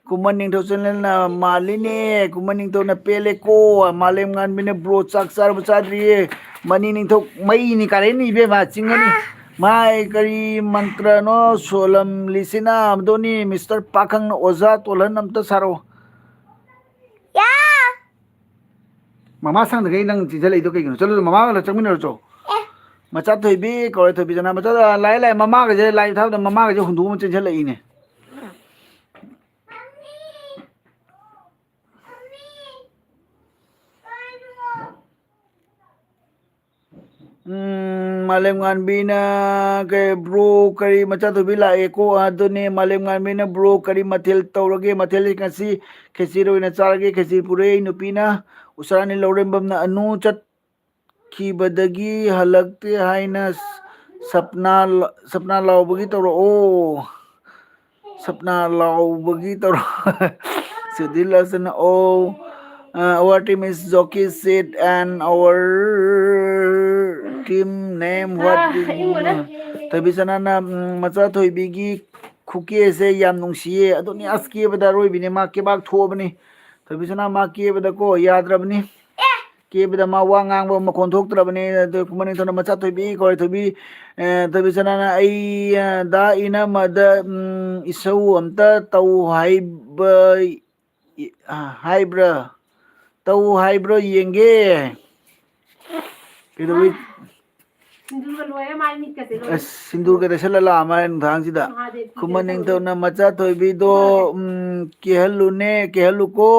ꯈꯨꯃꯟ ꯅꯤꯡꯊꯧ ꯆꯦꯅꯦꯜꯅ ꯃꯥꯜꯂꯤꯅꯦ, ꯈꯨꯃꯟ ꯅꯤꯡꯊꯧꯅ ꯄꯦꯜꯂꯦꯀꯣ, ꯃꯥꯂꯦꯝ ꯉꯥꯟꯕꯤꯅ bro ꯆꯥꯛ ꯆꯥꯔꯕ ꯆꯥꯗ꯭ꯔꯤꯌꯦ, ꯃꯅꯤ ꯅꯤꯡꯊꯧ ꯃꯩꯅꯤ ꯀꯥꯔꯦꯟꯅꯤ ꯏꯕꯦꯝꯃ ꯆꯤꯡꯉꯅꯤ, ꯃꯥꯏ ꯀꯔꯤ ꯃꯟꯇ꯭ꯔꯅꯣ ꯁꯣꯜꯂꯝꯂꯤꯁꯤꯅ ꯑꯗꯨꯅꯤ ꯃꯤꯁꯇꯔ ꯄꯥꯈꯪꯅ ꯑꯣꯖꯥ ꯇꯣꯜꯍꯟ ꯑꯝꯇ ꯁꯥꯔꯛꯑꯣ꯫ ꯌꯥ! ꯃꯃꯥ ꯁꯪꯗꯒꯩ ꯅꯪ ꯆꯦꯟꯁꯤꯜꯂꯛꯏꯗꯣ ꯀꯩꯒꯤꯅꯣ? ꯆꯠꯂꯨ ꯃꯃꯥꯒ ꯆꯪꯃꯤꯟꯅꯔꯨ ꯆꯣ꯫ ꯑꯦ! ꯃꯆꯥ ꯊꯣꯏꯕꯤ ꯀꯧꯔꯦ ꯊꯣꯏꯕꯤ ꯆꯅꯥ ꯃꯆꯥ ꯂꯥꯛꯑꯦ ꯂꯥꯛꯑꯦ ꯃꯃꯥꯒꯁꯦ ꯂꯥꯏ ꯊꯥꯕꯗ ꯃꯃꯥꯒꯁꯦ ꯍꯨꯟꯗꯣꯛꯑ ꯑꯃ ꯆꯦꯟꯁꯤꯜꯂꯛꯏꯅꯦ꯫ ꯎꯝ, ꯃꯥꯂꯦꯝ ꯉꯥꯟꯕꯤꯅ ꯀꯩ, bro ꯀꯔꯤ ꯃꯆꯥ ꯊꯣꯏꯕꯤ ꯂꯥꯛꯑꯦꯀꯣ? ꯑꯗꯨꯅꯦ ꯃꯥꯂꯦꯝ ꯉꯥꯟꯕꯤꯅ bro ꯀꯔꯤ ꯃꯊꯦꯜ ꯇꯧꯔꯒꯦ? ꯃꯊꯦꯜ ꯉꯁꯤ ꯈꯦꯆꯤꯔ ꯑꯣꯏꯅ ꯆꯥꯔꯒꯦ꯫ ꯈꯦꯆꯤ ꯄꯨꯔꯛꯑꯦ ꯅꯨꯄꯤꯅ꯫ ꯎꯁꯥꯔꯥꯅꯤ ꯂꯧꯔꯦꯝꯕꯝꯅ ꯑꯅꯨ ꯆꯠꯈꯤꯕꯗꯒꯤ ꯍꯜꯂꯛꯇꯦ ꯍꯥꯏꯅ ꯁꯞꯅꯥ, ꯁꯞꯅꯥ ꯂꯥꯎꯕꯒꯤ ꯇꯧꯔꯛꯑꯣ꯫ ꯁꯞꯅꯥ ꯂꯥꯎꯕꯒꯤ ꯇꯧꯔꯛꯑꯣ꯫ ꯁꯨꯗꯤꯜ ꯂꯥꯁꯟ ꯑꯣ, uh, our team is Jockey Seat and our team name what is? ꯊꯣꯏꯕꯤ ꯁꯅꯥꯅ, ꯎꯝ, ꯃꯆꯥ ꯊꯣꯏꯕꯤꯒꯤ ꯈꯨꯀꯦꯁꯦ ꯌꯥꯝ ꯅꯨꯡꯁꯤꯌꯦ꯫ ꯑꯗꯨꯅꯤ ꯑꯁ ꯀꯦꯕꯗ ꯑꯔꯣꯏꯕꯤꯅꯦ ꯃꯥ ꯀꯦꯕꯥꯛ ꯊꯣꯛꯑꯕꯅꯤ꯫ ꯊꯣꯏꯕꯤꯁꯅꯥ ꯃꯥ ꯀꯦꯕꯗꯀꯣ ꯌꯥꯗ꯭ꯔꯕꯅꯤ꯫ ꯀꯦꯕꯗ ꯃꯥ ꯋꯥ ꯉꯥꯡꯕ ꯃꯈꯣꯟ ꯊꯣꯛꯇ꯭ꯔꯕꯅꯤ꯫ ꯑꯗꯨ ꯈꯨꯃꯟ ꯅꯤꯡꯊꯧꯅ ꯃꯆꯥ ꯊꯣꯏꯕꯤ ꯀꯧꯔꯦ ꯊꯣꯏꯕꯤ꯫ ꯑꯦ, ꯊꯣꯏꯕꯤꯁꯅꯥꯅ ꯑꯩ, ꯑ, ꯗꯥ ꯏꯅꯝꯃꯗ, ꯎꯝ, ꯏꯁꯧ ꯑꯝꯇ ꯇꯧ ꯍꯥꯏꯕ, ꯏ-, ꯑ, ꯍꯥꯏꯕ꯭ꯔꯥ? ꯇꯧ ꯍꯥꯏꯕ꯭ꯔꯥ ꯌꯦꯡꯒꯦ꯫ ꯀꯩꯗꯧꯕꯩ? ꯁꯤꯟꯗꯨꯔꯒ ꯂꯣꯏꯔꯦ, ꯃꯥꯏ ꯃꯤꯠꯀꯁꯦ ꯂꯣꯏꯔꯦ꯫ ꯑꯁ, ꯁꯤꯟꯗꯨꯔꯒ ꯇꯩꯁꯜꯂ ꯂꯥꯛꯑ ꯃꯥꯜꯂꯦ ꯅꯨꯡꯗꯥꯡꯁꯤꯗ꯫ ꯃꯍꯥꯗꯦꯕꯀꯤ ꯈꯨꯃꯟ ꯇꯩꯁꯜꯂꯣ꯫ ꯅꯤꯡꯊꯧꯅ ꯃꯆꯥ ꯊꯣꯏꯕꯤꯗꯣ, ꯎꯝ, ꯀꯦꯍꯜꯂꯨꯅꯦ, ꯀꯦꯍꯜꯂꯨꯀꯣ꯫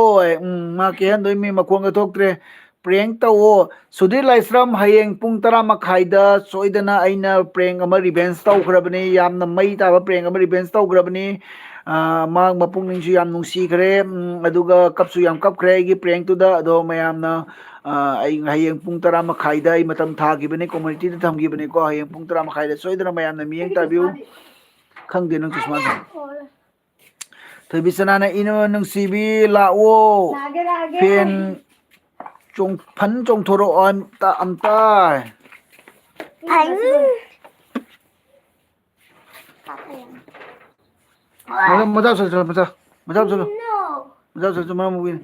ꯎꯝ, ꯃꯥ ꯀꯦꯍꯟꯗꯣꯏ ꯃꯤ ꯃꯈꯣꯡꯒ ꯊꯣꯛꯇ꯭ꯔꯦ꯫ Prank ꯇꯧꯋꯣ꯫ ꯁꯨꯙꯤꯔ ꯂꯥꯏꯁ꯭ꯔꯝ ꯍꯌꯦꯡ ꯄꯨꯡ ꯇꯔꯥ ꯃꯈꯥꯏꯗ ꯁꯣꯏꯗꯅ ꯑꯩꯅ prank ꯑꯃ revenge ꯇꯧꯈ꯭ꯔꯕꯅꯤ꯫ ꯌꯥꯝꯅ ꯃꯩ ꯇꯥꯕ prank ꯑꯃ revenge ꯇꯧꯈ꯭ꯔꯕꯅꯤ꯫ ꯑ, ꯃꯍꯥꯛ ꯃꯄꯨꯛꯅꯤꯡꯁꯨ ꯌꯥꯝ ꯅꯨꯡꯁꯤꯈ꯭ꯔꯦ꯫ ꯎꯝ, ꯑꯗꯨꯒ ꯀꯞꯁꯨ ꯌꯥꯝ ꯀꯞꯈ꯭ꯔꯦ ꯑꯩꯒꯤ prank ꯇꯨꯗ꯫ ꯑꯗꯣ ꯃꯌꯥꯝꯅ, ꯑ, ꯑꯩ ꯍꯌꯦꯡ ꯄꯨꯡ ꯇꯔꯥ ꯃꯈꯥꯏꯗ ꯑꯩ ꯃꯇꯝ ꯊꯥꯈꯤꯕꯅꯤ, community ꯗ ꯊꯝꯈꯤꯕꯅꯤꯀꯣ꯫ ꯍꯌꯦꯡ ꯄꯨꯡ ꯇꯔꯥ ꯃꯈꯥꯏꯗ ꯁꯣꯏꯗꯅ ꯃꯌꯥꯝꯅ ꯃꯤꯠꯌꯦꯡ ꯇꯥꯕꯤꯌꯨ꯫ ꯈꯪꯗꯦ ꯅꯪ ꯆꯨꯁꯃꯥꯟꯗꯣ꯫ ꯊꯣꯏꯕꯤꯁꯅꯥꯅ, "ꯏꯅꯝꯃ ꯅꯨꯡꯁꯤꯕꯤ, ꯂꯥꯛꯑꯣ꯫ ꯂꯥꯛꯑꯒꯦ, ꯂꯥꯛꯑꯒꯦ꯫ ꯐꯦꯟ ꯆꯣꯡ-, ꯐꯟ ꯆꯣꯡꯊꯣꯔꯛꯑꯣ ꯑꯝꯇ, ꯑꯝꯇ"꯫ ꯐꯟ꯫ ꯃꯆꯥ, ꯃꯆꯥ ꯆꯠꯂꯣ, ꯃꯆꯥ꯫ ꯃꯆꯥ ꯆꯠꯂꯣ꯫ No꯫ ꯃꯆꯥ ꯆꯠꯂꯣ, ꯃꯔꯝ ꯃꯣꯛꯏꯅꯦ꯫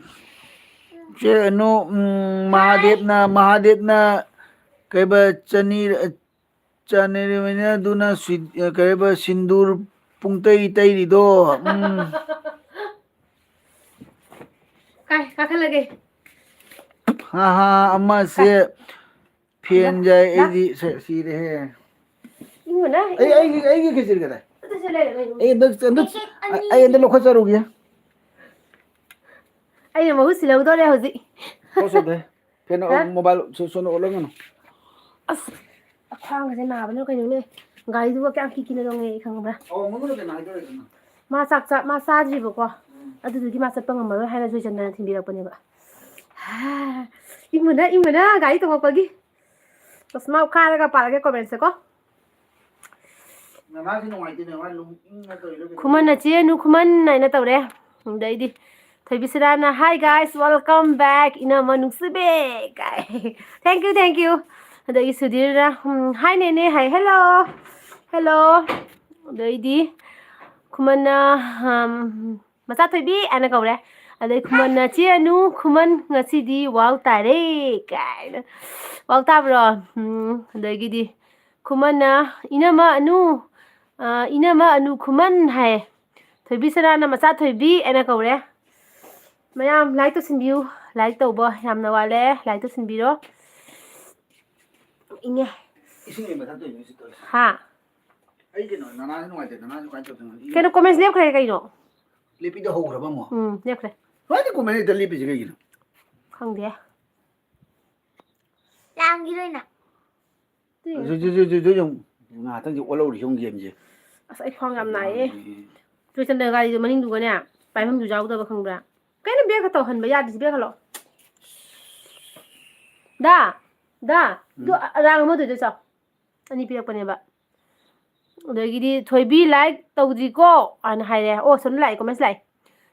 ꯆꯦ ꯑꯅꯨ, ꯎꯝ, ꯃꯍꯥꯗꯦꯕꯅ, ꯃꯍꯥꯗꯦꯕꯅ ꯀꯩꯕ ꯆꯅꯤ, ꯆꯥꯅꯔꯤꯕꯅꯤꯅ ꯑꯗꯨꯅ ꯁꯤ-, ꯀꯩꯕ ꯁꯤꯟꯗꯨꯔ ꯄꯨꯡꯇꯩ ꯇꯩꯔꯤꯗꯣ꯫ ꯎꯝ꯫ ꯀꯥꯏ, ꯀꯥꯈꯠꯂꯒꯦ꯫ ꯍꯥ, ꯍꯥ, ꯑꯃꯁꯦ ꯀꯥꯏ꯫ ꯐꯦꯟ ꯌꯥꯏ, ꯂꯥ-, ꯑꯩꯗꯤ ꯁꯦ-, ꯁꯤꯔꯦꯍꯦ꯫ ꯏꯪꯕꯅ, ꯑꯩ, ꯏꯪꯕꯅ꯫ ꯑꯩꯒꯤ, ꯑꯩꯒꯤ ꯈꯦꯆ꯭ꯔꯤ ꯀꯗꯥꯏ? ꯑꯗꯨꯁꯨ ꯂꯩꯔꯦ, ꯂꯩꯔꯦ꯫ ꯑꯩ ꯍꯟꯗꯛ, ꯍꯟꯗꯛ, ꯑꯩ ꯍꯟꯗꯛ ꯂꯧꯈꯠꯆꯔꯨꯒꯦ꯫ ꯑꯩꯅ ꯃꯍꯨꯠ ꯁꯤꯜꯍꯧꯗꯣꯔꯦ ꯍꯧꯖꯤꯛ꯫ ꯍꯣꯏ, ꯁꯣꯝꯗ꯫ ꯐꯦꯟ ꯍꯥ? ꯃꯣꯕꯥꯏꯜ ꯁꯣ-, ꯁꯣꯟꯗ ꯑꯣꯠꯂꯝꯒꯅꯨ꯫ ꯑꯁ, ꯈ꯭ꯋꯥꯡꯒꯁꯦ ꯅꯥꯕꯅ ꯀꯩꯅꯣꯅꯦ꯫ ꯒꯥꯔꯤꯗꯨꯒ ꯀꯌꯥꯝ ꯀꯤ ꯀꯤꯅ ꯇꯣꯡꯉꯦ ꯑꯩ ꯈꯪꯕ꯭ꯔꯥ? ꯑꯣ, ꯃꯉꯣꯟꯗ ꯀꯩꯅꯣ ꯍꯥꯏꯗꯣꯔꯛꯏꯗꯅ꯫ ꯃꯥ ꯆꯥꯛ ꯆꯥ-, ꯃꯥ ꯆꯥꯗ꯭ꯔꯤꯕꯀꯣ꯫ ꯎꯝ꯫ ꯑꯗꯨꯗꯨꯒꯤ ꯃꯥ ꯆꯠꯄ ꯉꯝꯃꯔꯣꯏ ꯍꯥꯏꯅ ꯖꯣꯏꯆꯟꯗꯅ ꯊꯤꯟꯕꯤꯔꯛꯄꯅꯦꯕ꯫ ꯍꯥ, ꯏꯪꯕꯅ, ꯏꯪꯕꯅ ꯒꯥꯔꯤ ꯇꯣꯡꯉꯛꯄꯒꯤ꯫ ꯑꯁ, ꯃꯥ ꯀꯥꯔꯒ ꯄꯥꯔꯛꯑꯒꯦ comment ꯁꯦ ꯀꯣ꯫ ꯅꯅꯥꯁꯤ ꯅꯨꯡꯉꯥꯏꯇꯦꯅꯦ, ꯃꯥ ꯅꯨꯡ ꯏꯪꯅ ꯇꯧꯔꯤꯔ ꯀꯩꯅꯣ? ꯈꯨꯃꯟ ꯑꯆꯦ ꯑꯅꯨ ꯈꯨꯃꯟ ꯍꯥꯏꯅ ꯇꯧꯔꯦ꯫ ꯑꯗꯩꯗꯤ ꯊꯣꯏꯕꯤꯁꯅꯥꯅ, "Hi guys, welcome back, ꯏꯅꯝꯃ ꯅꯨꯡꯁꯤꯕꯤ" ꯀꯥꯏ꯫ Thank you, thank you꯫ ꯑꯗꯒꯤ ꯁꯨꯙꯤꯔꯅ, ꯎꯝ, "Hi ꯅꯦꯅꯦ" ꯍꯥꯏ, "Hello, hello"꯫ ꯑꯗꯩꯗꯤ ꯈꯨꯃꯟꯅ, ꯎꯝ, "ꯃꯆꯥ ꯊꯣꯏꯕꯤ" ꯍꯥꯏꯅ ꯀꯧꯔꯦ꯫ ꯑꯗꯩ ꯈꯨꯃꯟꯅ, "ꯆꯦ ꯑꯅꯨ, ꯈꯨꯃꯟ ꯉꯁꯤꯗꯤ wow ꯇꯥꯔꯦ" ꯀꯥꯏꯅ꯫ Wow ꯇꯥꯕ꯭ꯔꯣ? ꯎꯝ, ꯑꯗꯒꯤꯗꯤ ꯈꯨꯃꯟꯅ, "ꯏꯅꯝꯃ ꯑꯅꯨ, ꯑ, ꯏꯅꯝꯃ ꯑꯅꯨ ꯈꯨꯃꯟ" ꯍꯥꯏꯌꯦ꯫ ꯊꯣꯏꯕꯤꯁꯅꯥꯅ "ꯃꯆꯥ ꯊꯣꯏꯕꯤ" ꯍꯥꯏꯅ ꯀꯧꯔꯦ꯫ ꯃꯌꯥꯝ like ꯇꯧꯁꯤꯟꯕꯤꯌꯨ꯫ Like ꯇꯧꯕ ꯌꯥꯝꯅ ꯋꯥꯠꯂꯦ꯫ Like ꯇꯧꯁꯤꯟꯕꯤꯔꯣ꯫ ꯏꯪꯉꯦ꯫ ꯏꯁꯤꯡ ꯑꯣꯏꯅ ꯃꯊꯛꯇ ꯑꯣꯏꯅ ꯁꯤ ꯇꯧꯔꯤꯁꯦ꯫ ꯍꯥ? ꯑꯩ ꯀꯩꯅꯣ, ꯅꯅꯥꯁꯨ ꯅꯨꯡꯉꯥꯏꯇꯦ, ꯅꯅꯥꯁꯨ ꯀꯃꯥꯏꯅ ꯇꯧꯗꯣꯏꯅꯣ? ꯏꯪꯉꯦ꯫ ꯀꯩꯅꯣ, comments ꯂꯦꯞꯈ꯭ꯔꯦ ꯀꯩꯅꯣ? ꯂꯦꯞꯄꯤꯗꯣ ꯍꯧꯈ꯭ꯔꯕ ꯑꯃꯨꯛ? ꯎꯝ, ꯂꯦꯞꯈ꯭ꯔꯦ꯫ ꯀꯃꯥꯏꯅ comment ꯍꯦꯛꯇ ꯂꯦꯞꯄꯤꯁꯦ ꯀꯩꯒꯤꯅꯣ? ꯈꯪꯗꯦ꯫ ꯂꯥꯡꯈꯤꯔꯣꯏꯅ꯫ ꯑꯗꯨꯏꯅꯦ꯫ Zoo, zoo, zoo, zoo, zoo, ꯌꯦꯡꯉꯨ꯫ ꯉꯥꯏꯍꯥꯛꯇꯪꯗꯤ ꯑꯣꯠꯍꯧꯔꯤ ꯌꯦꯡꯉꯨ game ꯁꯦ꯫ ꯑꯁ, ꯑꯩ ꯈ꯭ꯋꯥꯡ ꯌꯥꯝ ꯅꯥꯏꯌꯦ꯫ ꯌꯥꯝꯃꯤꯍꯦ꯫ ꯖꯣꯏꯆꯟꯗ꯭ꯔ ꯒꯥꯔꯤꯗꯣ ꯃꯅꯤꯡꯗꯨꯒꯅꯦ, ꯄꯥꯏꯐꯝꯁꯨ ꯌꯥꯎꯗꯕ ꯈꯪꯕ꯭ꯔꯥ? ꯀꯩꯅꯣ ꯕꯦꯒ ꯇꯧꯍꯟꯕ ꯌꯥꯗ꯭ꯔꯤꯁꯦ? Bag hello. ꯗꯥ, ꯗꯥ, ꯎꯝ꯫ ꯑꯗꯨ ꯑꯔꯥꯡ ꯑꯃꯗꯨꯗ ꯆꯥꯎ꯫ ꯑꯅꯤ ꯄꯤꯔꯛꯄꯅꯦꯕ꯫ ꯑꯗꯒꯤꯗꯤ "ꯊꯣꯏꯕꯤ like ꯇꯧꯗ꯭ꯔꯤꯀꯣ" ꯍꯥꯏꯅ ꯍꯥꯏꯔꯦ꯫ ꯑꯣ, ꯁꯣꯝꯗ ꯂꯥꯛꯑꯦ, comment ꯂꯥꯛꯑꯦ꯫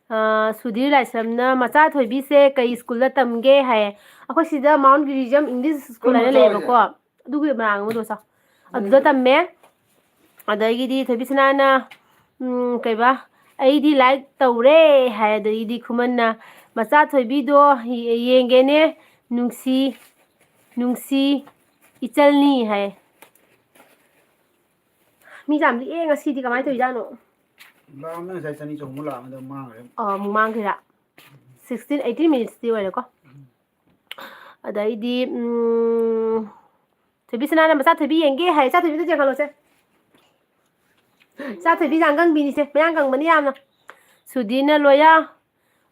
ꯑ, ꯁꯨꯙꯤꯔ ꯂꯥꯏꯁ꯭ꯔꯝꯅ "ꯃꯆꯥ ꯊꯣꯏꯕꯤꯁꯦ ꯀꯩ ꯁ꯭ꯀꯨꯜꯗ ꯇꯝꯒꯦ?" ꯍꯥꯏꯌꯦ꯫ ꯑꯩꯈꯣꯏ ꯁꯤꯗ Mount Gerizim English School ꯍꯥꯏꯅ ꯂꯩꯌꯦꯕꯀꯣ, ꯑꯗꯨꯒꯤ ꯃꯔꯥꯡ ꯑꯃꯗꯣ ꯆꯥꯎ꯫ ꯑꯗꯨꯗ ꯇꯝꯃꯦ꯫ ꯑꯗꯒꯤꯗꯤ ꯊꯣꯏꯕꯤꯁꯅꯥꯅ, ꯎꯝ, ꯀꯩꯕ, "ꯑꯩꯗꯤ like ꯇꯧꯔꯦ" ꯍꯥꯏ꯫ ꯑꯗꯒꯤꯗꯤ ꯈꯨꯃꯟꯅ, "ꯃꯆꯥ ꯊꯣꯏꯕꯤꯗꯣ ꯌꯦ-, ꯌꯦꯡꯒꯦꯅꯦ, ꯅꯨꯡꯁꯤ, ꯅꯨꯡꯁꯤ ꯏꯆꯜꯅꯤ" ꯍꯥꯏ꯫ ꯃꯤ ꯌꯥꯝ ꯂꯤꯛꯑꯦ ꯉꯁꯤꯗꯤ, ꯀꯃꯥꯏꯅ ꯇꯧꯔꯤꯖꯥꯠꯅꯣ? ꯂꯥꯛꯑꯝꯃꯦ ꯉꯁꯥꯏ, ꯆꯅꯤ ꯆꯍꯨꯝ ꯂꯥꯛꯑꯝꯃꯦ, ꯑꯗꯣ ꯃꯥꯡꯈ꯭ꯔꯦ꯫ ꯑꯥ, ꯑꯃꯨꯛ ꯃꯥꯡꯈꯤꯔꯥ? Sixteen, eighteen minutesꯇꯤ ꯑꯣꯏꯔꯦꯀꯣ꯫ ꯑꯗꯩꯗꯤ, ꯎꯝ, ꯊꯣꯏꯕꯤꯁꯅꯥꯅ "ꯃꯆꯥ ꯊꯣꯏꯕꯤ ꯌꯦꯡꯒꯦ" ꯍꯥꯏ꯫ ꯏꯆꯥ ꯊꯣꯏꯕꯤꯗ ꯌꯦꯡꯍꯜꯂꯣꯁꯦ꯫ ꯏꯆꯥ ꯊꯣꯏꯕꯤꯁꯦ ꯑꯉꯥꯡꯕꯤꯅꯤꯁꯦ, ꯃꯌꯥꯡ ꯀꯪꯕꯅꯤ ꯌꯥꯝꯅ꯫ ꯁꯨꯙꯤꯔꯅ "ꯂꯣꯌꯥ,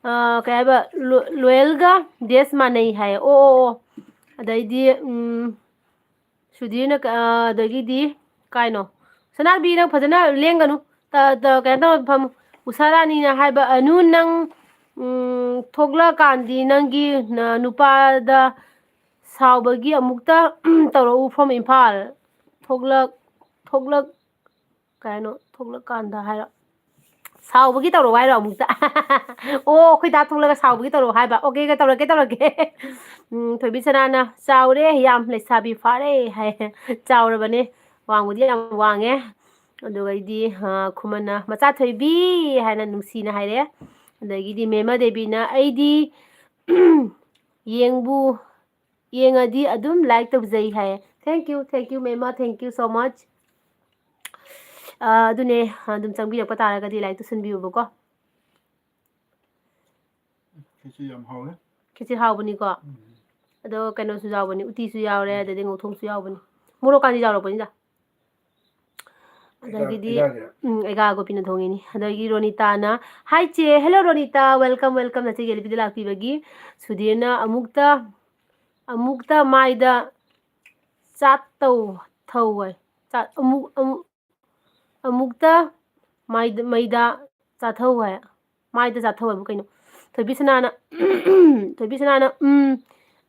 ꯑ, ꯀꯩ ꯍꯥꯏꯕ, ꯂꯣ-, ꯂꯣꯌꯦꯜꯒ ꯗꯦꯁ ꯃꯥꯟꯅꯩ" ꯍꯥꯏ꯫ ꯑꯣ, ꯑꯣ, ꯑꯣ꯫ ꯑꯗꯩꯗꯤ, ꯎꯝ, ꯁꯨꯙꯤꯔꯅ ꯀ-, ꯑ, ꯑꯗꯒꯤꯗꯤ ꯀꯥꯏꯅꯣ? ꯁꯅꯥꯕꯤ, ꯅꯪ ꯐꯖꯅ ꯂꯦꯡꯒꯅꯨ꯫ ꯇ-, ꯇ-, ꯀꯩꯅꯣ ꯇꯧꯔ ꯐꯝꯃꯨ꯫ ꯎꯁꯥ ꯔꯥꯅꯤꯅ ꯍꯥꯏꯕ, "ꯑꯅꯨ, ꯅꯪ, ꯎꯝ, ꯊꯣꯛꯂꯛꯀꯥꯟꯗꯤ ꯅꯪꯒꯤ ꯅ-, ꯅꯨꯄꯥꯗ ꯁꯥꯎꯕꯒꯤ ꯑꯃꯨꯛꯇ ꯇꯧꯔꯛꯎ from ꯏꯝꯐꯥꯜ꯫ ꯊꯣꯛꯂꯛ-, ꯊꯣꯛꯂꯛ-," ꯀꯩ ꯍꯥꯏꯅꯣ? "ꯊꯣꯛꯂꯛꯀꯥꯟꯗ" ꯍꯥꯏꯔꯣ? "ꯁꯥꯎꯕꯒꯤ ꯇꯧꯔꯛꯑꯣ" ꯍꯥꯏꯔꯣ ꯑꯃꯨꯛꯇ? ꯑꯣ, ꯑꯩꯈꯣꯏ ꯗꯥ ꯊꯣꯛꯂꯒ ꯁꯥꯎꯕꯒꯤ ꯇꯧꯔꯛꯑꯣ ꯍꯥꯏꯕ꯫ ꯑꯣꯀꯦ, ꯇꯧꯔꯛꯀꯦ, ꯇꯧꯔꯛꯀꯦ꯫ ꯎꯝ, ꯊꯣꯏꯕꯤ ꯁꯅꯥꯅ, "ꯆꯥꯎꯔꯦ, ꯌꯥꯝ ꯂꯩꯁꯥꯕꯤ ꯐꯥꯔꯦ" ꯍꯥꯏ꯫ ꯆꯥꯎꯔꯕꯅꯦ, ꯋꯥꯡꯕꯨꯗꯤ ꯌꯥꯝ ꯋꯥꯡꯉꯦ꯫ ꯑꯗꯨꯒꯩꯗꯤ, ꯑ, ꯈꯨꯃꯟꯅ, "ꯃꯆꯥ ꯊꯣꯏꯕꯤ" ꯍꯥꯏꯅ ꯅꯨꯡꯁꯤꯅ ꯍꯥꯏꯔꯦ꯫ ꯑꯗꯒꯤꯗꯤ ꯃꯦꯃ ꯗꯦꯕꯤꯅ, "ꯑꯩꯗꯤ ꯌꯦꯡꯕꯨ ꯌꯦꯡꯉꯗꯤ ꯑꯗꯨꯝ like ꯇꯧꯖꯩ" ꯍꯥꯏꯌꯦ꯫ Thank you, thank you, Mema, thank you so much꯫ ꯑ, ꯑꯗꯨꯅꯦ, ꯑꯗꯨꯝ ꯆꯪꯕꯤꯔꯛꯄ ꯇꯥꯔꯒꯗꯤ like ꯇꯧꯁꯟꯕꯤꯌꯨꯕꯀꯣ꯫ ꯈꯦꯆꯤ ꯌꯥꯝ ꯍꯥꯎꯋꯦ꯫ ꯈꯦꯆꯤ ꯍꯥꯎꯕꯅꯤꯀꯣ꯫ ꯎꯝ꯫ ꯑꯗꯣ ꯀꯩꯅꯣꯁꯨ ꯌꯥꯎꯕꯅꯤ, ꯎꯇꯤꯁꯨ ꯌꯥꯎꯔꯦ, ꯎꯝ꯫ ꯑꯗꯩꯗꯤ ꯉꯧꯊꯣꯡꯁꯨ ꯌꯥꯎꯕꯅꯤ꯫ ꯃꯣꯔꯣꯛꯀꯥꯗꯤ ꯌꯥꯎꯔꯛꯄꯅꯤꯗ꯫ ꯑꯗꯒꯤꯗꯤ, ꯑꯦꯒꯥꯒꯤꯔ? ꯎꯝ, ꯑꯦꯒꯥ ꯒꯣꯄꯤꯅ ꯊꯣꯡꯉꯤꯅꯤ꯫ ꯑꯗꯒꯤ ꯔꯣꯅꯤꯇꯥꯅ, "Hi ꯆꯦ꯫" Hello ꯔꯣꯅꯤꯇꯥ, welcome, welcome ꯅꯆꯦ ꯒꯦꯂꯤꯕꯤꯗ ꯂꯥꯛꯄꯤꯕꯒꯤ꯫ ꯁꯨꯙꯤꯔꯅ ꯑꯃꯨꯛꯇ, ꯑꯃꯨꯛꯇ ꯃꯥꯏꯗ ꯆꯥꯠ ꯇꯧ, ꯊꯧ ꯍꯥꯏ꯫ ꯆꯥꯠ-, ꯑꯃꯨꯛ, ꯑꯃꯨꯛ, ꯑꯃꯨꯛꯇ ꯃꯥꯏꯗ, ꯃꯩꯗ ꯆꯥꯊꯧ ꯍꯥꯏ꯫ ꯃꯥꯏꯗ ꯆꯥꯊꯧ ꯍꯥꯏꯕꯨ ꯀꯩꯅꯣ? ꯊꯣꯏꯕꯤꯁꯅꯥꯅ, ꯊꯣꯏꯕꯤꯁꯅꯥꯅ, "ꯎꯝ,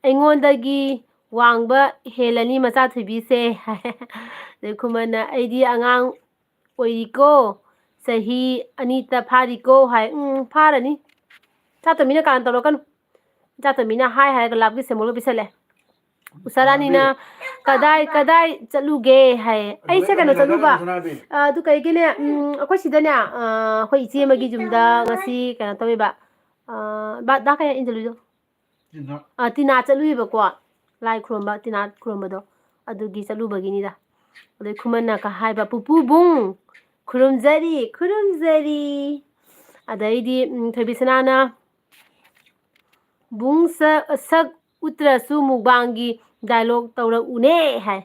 ꯑꯩꯉꯣꯟꯗꯒꯤ ꯋꯥꯡꯕ ꯍꯦꯜꯂꯅꯤ ꯃꯆꯥ ꯊꯣꯏꯕꯤꯁꯦ ꯍꯥꯏ꯫ ꯑꯗꯩ ꯈꯨꯃꯟꯅ, "ꯑꯩꯗꯤ ꯑꯉꯥꯡ ꯑꯣꯏꯔꯤꯀꯣ, ꯆꯍꯤ ꯑꯅꯤꯇ ꯐꯥꯔꯤꯀꯣ" ꯍꯥꯏ꯫ ꯎꯝ, ꯐꯥꯔꯅꯤ꯫ ꯏꯆꯥ ꯇꯣꯝꯕꯤꯅ ꯀꯥꯟ ꯇꯧꯔꯛꯀꯅꯨ꯫ ꯏꯆꯥ ꯇꯣꯝꯕꯤꯅ ꯍꯥꯏ ꯍꯥꯏꯔꯒ ꯂꯥꯞꯀꯤ ꯁꯦꯝꯕꯣꯠꯀ ꯄꯤꯁꯜꯂꯦ꯫ ꯎꯁꯥ ꯔꯥꯅꯤꯅ, "ꯀꯗꯥꯏ, ꯀꯗꯥꯏ ꯆꯠꯂꯨꯒꯦ?" ꯍꯥꯏ꯫ ꯑꯩꯁꯦ ꯀꯩꯅꯣ ꯆꯠꯂꯨꯕ꯫ ꯑ, ꯑꯗꯨ ꯀꯩꯒꯤꯅꯦ, ꯎꯝ, ꯑꯩꯈꯣꯏ ꯁꯤꯗꯅꯦ, ꯑ, ꯑꯩꯈꯣꯏ ꯏꯆꯦ ꯑꯃꯒꯤ ꯌꯨꯝꯗ ꯉꯁꯤ ꯀꯩꯅꯣ ꯇꯧꯋꯦꯕ꯫ ꯑ, ꯕꯥ-, ꯗꯥ ꯀꯩ ꯏꯟꯖꯜꯂꯨꯏꯗꯣ? ꯇꯤꯅꯥ꯫ ꯑ, ꯇꯤꯅꯥ ꯆꯠꯂꯨꯏꯕꯀꯣ꯫ ꯂꯥꯏ ꯈꯨꯔꯨꯝꯕ, ꯇꯤꯅꯥ ꯈꯨꯔꯨꯝꯕꯗꯣ꯫ ꯑꯗꯨꯒꯤ ꯆꯠꯂꯨꯕꯒꯤꯅꯤꯗ꯫ ꯑꯗꯩ ꯈꯨꯃꯟꯅ ꯀ-, ꯍꯥꯏꯕ, "ꯄꯨꯄꯨ ꯕꯨꯡ, ꯈꯨꯔꯨꯝꯖꯔꯤ, ꯈꯨꯔꯨꯝꯖꯔꯤ"꯫ ꯑꯗꯩꯗꯤ, ꯎꯝ, ꯊꯣꯏꯕꯤꯁꯅꯥꯅ, "ꯕꯨꯡ ꯁ-, ꯁꯛ ꯎꯠꯇ꯭ꯔꯁꯨ ꯃꯨꯛꯕꯥꯡꯒꯤ dialogue ꯇꯧꯔꯛꯎꯅꯦ" ꯍꯥꯏ꯫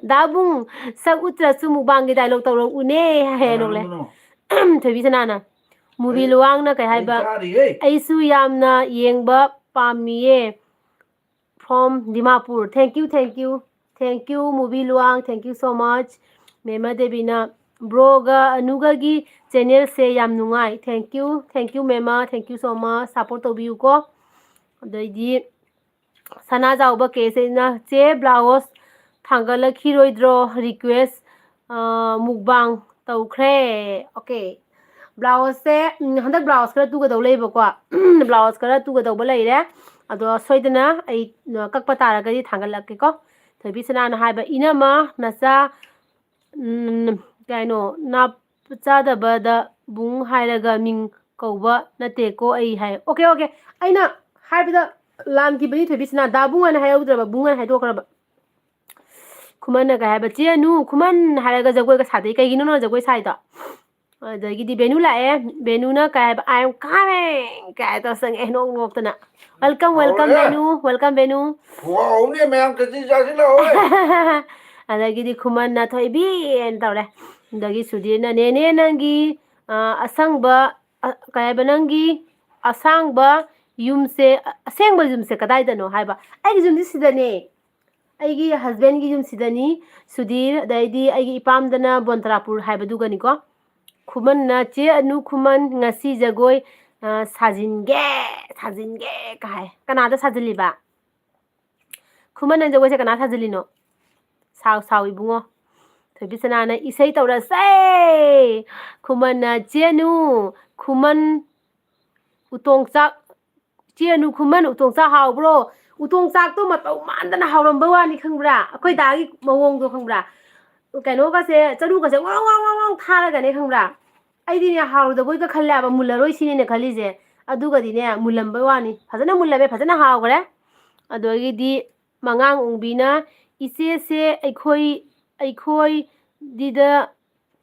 "ꯗꯥꯕꯨꯡ, ꯁꯛ ꯎꯠꯇ꯭ꯔꯁꯨ ꯃꯨꯛꯕꯥꯡꯒꯤ dialogue ꯇꯧꯔꯛꯎꯅꯦ" ꯍꯥꯏ ꯅꯣꯛꯂꯦ꯫ ꯀꯅꯥꯅꯣ? ꯊꯣꯏꯕꯤꯁꯅꯥꯅ꯫ ꯃꯨꯕꯤ ꯑꯩ, ꯂꯨꯋꯥꯡꯅ ꯀꯩ ꯑꯩ ꯍꯥꯏꯕ? ꯆꯥꯔꯤꯌꯦ꯫ "ꯑꯩꯁꯨ ꯌꯥꯝꯅ ꯌꯦꯡꯕ ꯄꯥꯝꯃꯤꯌꯦ꯫ From Dimapur". Thank you, thank you. Thank you, movie Luwang. Thank you so much꯫ ꯃꯦꯃ ꯗꯦꯕꯤꯅ, "ꯕ꯭ꯔꯣꯒ ꯑꯅꯨꯒꯒꯤ channelꯁꯦ ꯌꯥꯝ ꯅꯨꯡꯉꯥꯏ"꯫ Thank you, thank you, Mema. Thank you so much꯫ Support ꯇꯧꯕꯤꯌꯨꯀꯣ꯫ ꯑꯗꯩꯗꯤ ꯁꯅꯥꯖꯥꯎꯕ ꯀꯦꯁꯦꯅ, "ꯆꯦ, blouse ꯊꯥꯡꯒꯠꯂꯛꯈꯤꯔꯣꯏꯗ꯭ꯔꯣ? Request, ꯑ, mukbang ꯇꯧꯈ꯭ꯔꯦ"꯫ Okay꯫ Blouseꯁꯦ, ꯎꯝ, ꯍꯟꯗꯛ blouse ꯈꯔ ꯇꯨꯒꯗꯧ ꯂꯩꯕꯀꯣ꯫ Blouse ꯈꯔ ꯇꯨꯒꯗꯧꯕ ꯂꯩꯔꯦ꯫ ꯑꯗꯣ ꯁꯣꯏꯗꯅ ꯑꯩ, ꯑ, ꯀꯛꯄ ꯇꯥꯔꯒꯗꯤ ꯊꯥꯡꯒꯠꯂꯛꯀꯦꯀꯣ꯫ ꯊꯣꯏꯕꯤ ꯁꯅꯥꯅ ꯍꯥꯏꯕ, "ꯏꯅꯝꯃ ꯅꯆꯥ, ꯎꯝ, ꯀꯩꯅꯣ, ꯅꯥꯞ ꯆꯥꯗꯕꯗ ꯕꯨꯡ ꯍꯥꯏꯔꯒ ꯃꯤꯡ ꯀꯧꯕ ꯅꯠꯇꯦꯀꯣ ꯑꯩ" ꯍꯥꯏ꯫ Okay, okay꯫ ꯑꯩꯅ ꯍꯥꯏꯕꯗ ꯂꯥꯟꯈꯤꯕꯅꯤ ꯊꯣꯏꯕꯤꯁꯅꯥ꯫ ꯗꯥ ꯕꯨꯡ ꯍꯥꯏꯅ ꯍꯥꯏꯍꯧꯗ꯭ꯔꯕ, ꯕꯨꯡ ꯍꯥꯏꯅ ꯍꯥꯏꯗꯣꯛꯈ꯭ꯔꯕ꯫ ꯈꯨꯃꯟꯅ ꯀꯩ ꯍꯥꯏꯕ? "ꯆꯦ ꯑꯅꯨ, ꯈꯨꯃꯟ" ꯍꯥꯏꯔꯒ ꯖꯒꯣꯏꯒ ꯁꯥꯗꯦ꯫ ꯀꯩꯒꯤꯅꯣ ꯅꯪ ꯖꯒꯣꯏ ꯁꯥꯏꯗꯣ? ꯑꯗꯒꯤꯗꯤ ꯕꯦꯅꯨ ꯂꯥꯛꯑꯦ꯫ ꯕꯦꯅꯨꯅ ꯀꯩ ꯍꯥꯏꯕ? "I am coming" ꯀꯥꯏ ꯇꯧꯔ ꯆꯪꯉꯛꯑꯦ ꯅꯣꯛ ꯅꯣꯛꯇꯅ꯫ "Welcome, welcome, ꯍꯧꯔꯦ꯫ ꯕꯦꯅꯨ, welcome, ꯕꯦꯅꯨ"꯫ ꯍꯧꯔꯦ, ꯃꯌꯥꯝ ꯈꯦꯆꯤ ꯆꯥꯁꯤꯜꯂꯛꯑꯣ꯫ ꯑꯗꯒꯤꯗꯤ ꯈꯨꯃꯟꯅ "ꯊꯣꯏꯕꯤ" ꯍꯥꯏꯅ ꯇꯧꯔꯦ꯫ ꯑꯗꯒꯤ ꯁꯨꯙꯤꯔꯅ, "ꯅꯦꯅꯦ, ꯅꯪꯒꯤ, ꯑ, ꯑꯁꯪꯕ, ꯑ, ꯀꯩ ꯍꯥꯏꯕ, ꯅꯪꯒꯤ ꯑꯁꯥꯡꯕ ꯌꯨꯝꯁꯦ, ꯑ-, ꯑꯁꯦꯡꯕ ꯌꯨꯝꯁꯦ ꯀꯗꯥꯏꯗꯅꯣ?" ꯍꯥꯏꯕ꯫ "ꯑꯩꯒꯤ ꯌꯨꯝꯗꯤ ꯁꯤꯗꯅꯦ꯫ ꯑꯩꯒꯤ husbandꯒꯤ ꯌꯨꯝꯁꯤꯗꯅꯤ, ꯁꯨꯙꯤꯔ, ꯑꯗꯩꯗꯤ ꯑꯩꯒꯤ ꯏꯄꯥꯝꯗꯅ ꯕꯣꯟꯇ꯭ꯔꯥꯄꯨꯔ" ꯍꯥꯏꯕꯗꯨꯒꯅꯤꯀꯣ꯫ ꯈꯨꯃꯟꯅ, "ꯆꯦ ꯑꯅꯨ, ꯈꯨꯃꯟ ꯉꯁꯤ ꯖꯒꯣꯏ, ꯑ, ꯁꯥꯖꯤꯟꯒꯦ, ꯁꯥꯖꯤꯟꯒꯦ" ꯀꯥꯏ꯫ ꯀꯅꯥꯗ ꯁꯥꯖꯤꯜꯂꯤꯕ? ꯈꯨꯃꯟ, ꯅꯪ ꯖꯒꯣꯏꯁꯦ ꯀꯅꯥ ꯁꯥꯖꯤꯜꯂꯤꯅꯣ? ꯁꯥꯎ, ꯁꯥꯎ, ꯏꯕꯨꯡꯉꯣ꯫ ꯊꯣꯏꯕꯤꯁꯅꯥꯅ ꯏꯁꯩ ꯇꯧꯔꯁꯦ꯫ ꯈꯨꯃꯟꯅ ꯆꯦꯅꯨ, ꯈꯨꯃꯟ, ꯎꯇꯣꯡ ꯆꯥꯛ, ꯆꯦꯅꯨ, ꯈꯨꯃꯟ, ꯎꯇꯣꯡ ꯆꯥꯛ ꯍꯥꯎꯕ꯭ꯔꯣ? ꯎꯇꯣꯡ ꯆꯥꯛꯇꯣ ꯃꯇꯧ ꯃꯥꯟꯗꯅ ꯍꯥꯎꯔꯝꯕꯩ ꯋꯥꯅꯤ, ꯈꯪꯕ꯭ꯔꯥ? ꯑꯩꯈꯣꯏ ꯗꯥꯒꯤ ꯃꯑꯣꯡꯗꯣ ꯈꯪꯕ꯭ꯔꯥ? ꯀꯩꯅꯣꯒꯁꯦ, ꯆꯔꯨꯒꯁꯦ ꯋꯥꯡ ꯋꯥꯡ ꯋꯥꯡ ꯋꯥꯡ ꯊꯥꯔꯒꯅꯦ, ꯈꯪꯕ꯭ꯔꯥ? ꯑꯩꯗꯤꯅꯦ, ꯍꯥꯎꯔꯣꯏꯗꯕꯣꯏꯒ ꯈꯜꯂꯦꯕ, ꯃꯨꯜꯂꯔꯣꯏ ꯁꯤꯅꯤꯅꯦ ꯈꯜꯂꯤꯁꯦ꯫ ꯑꯗꯨꯒꯗꯤꯅꯦ, ꯃꯨꯜꯂꯝꯕꯩ ꯋꯥꯅꯤ꯫ ꯐꯖꯅ ꯃꯨꯜꯂꯝꯃꯦ, ꯐꯖꯅ ꯍꯥꯎꯈ꯭ꯔꯦ꯫ ꯑꯗꯨꯗꯒꯤꯗꯤ ꯃꯉꯥꯡ ꯑꯣꯡꯕꯤꯅ, "ꯏꯆꯦꯁꯦ, ꯑꯩꯈꯣꯏ, ꯑꯩꯈꯣꯏꯗꯤꯗ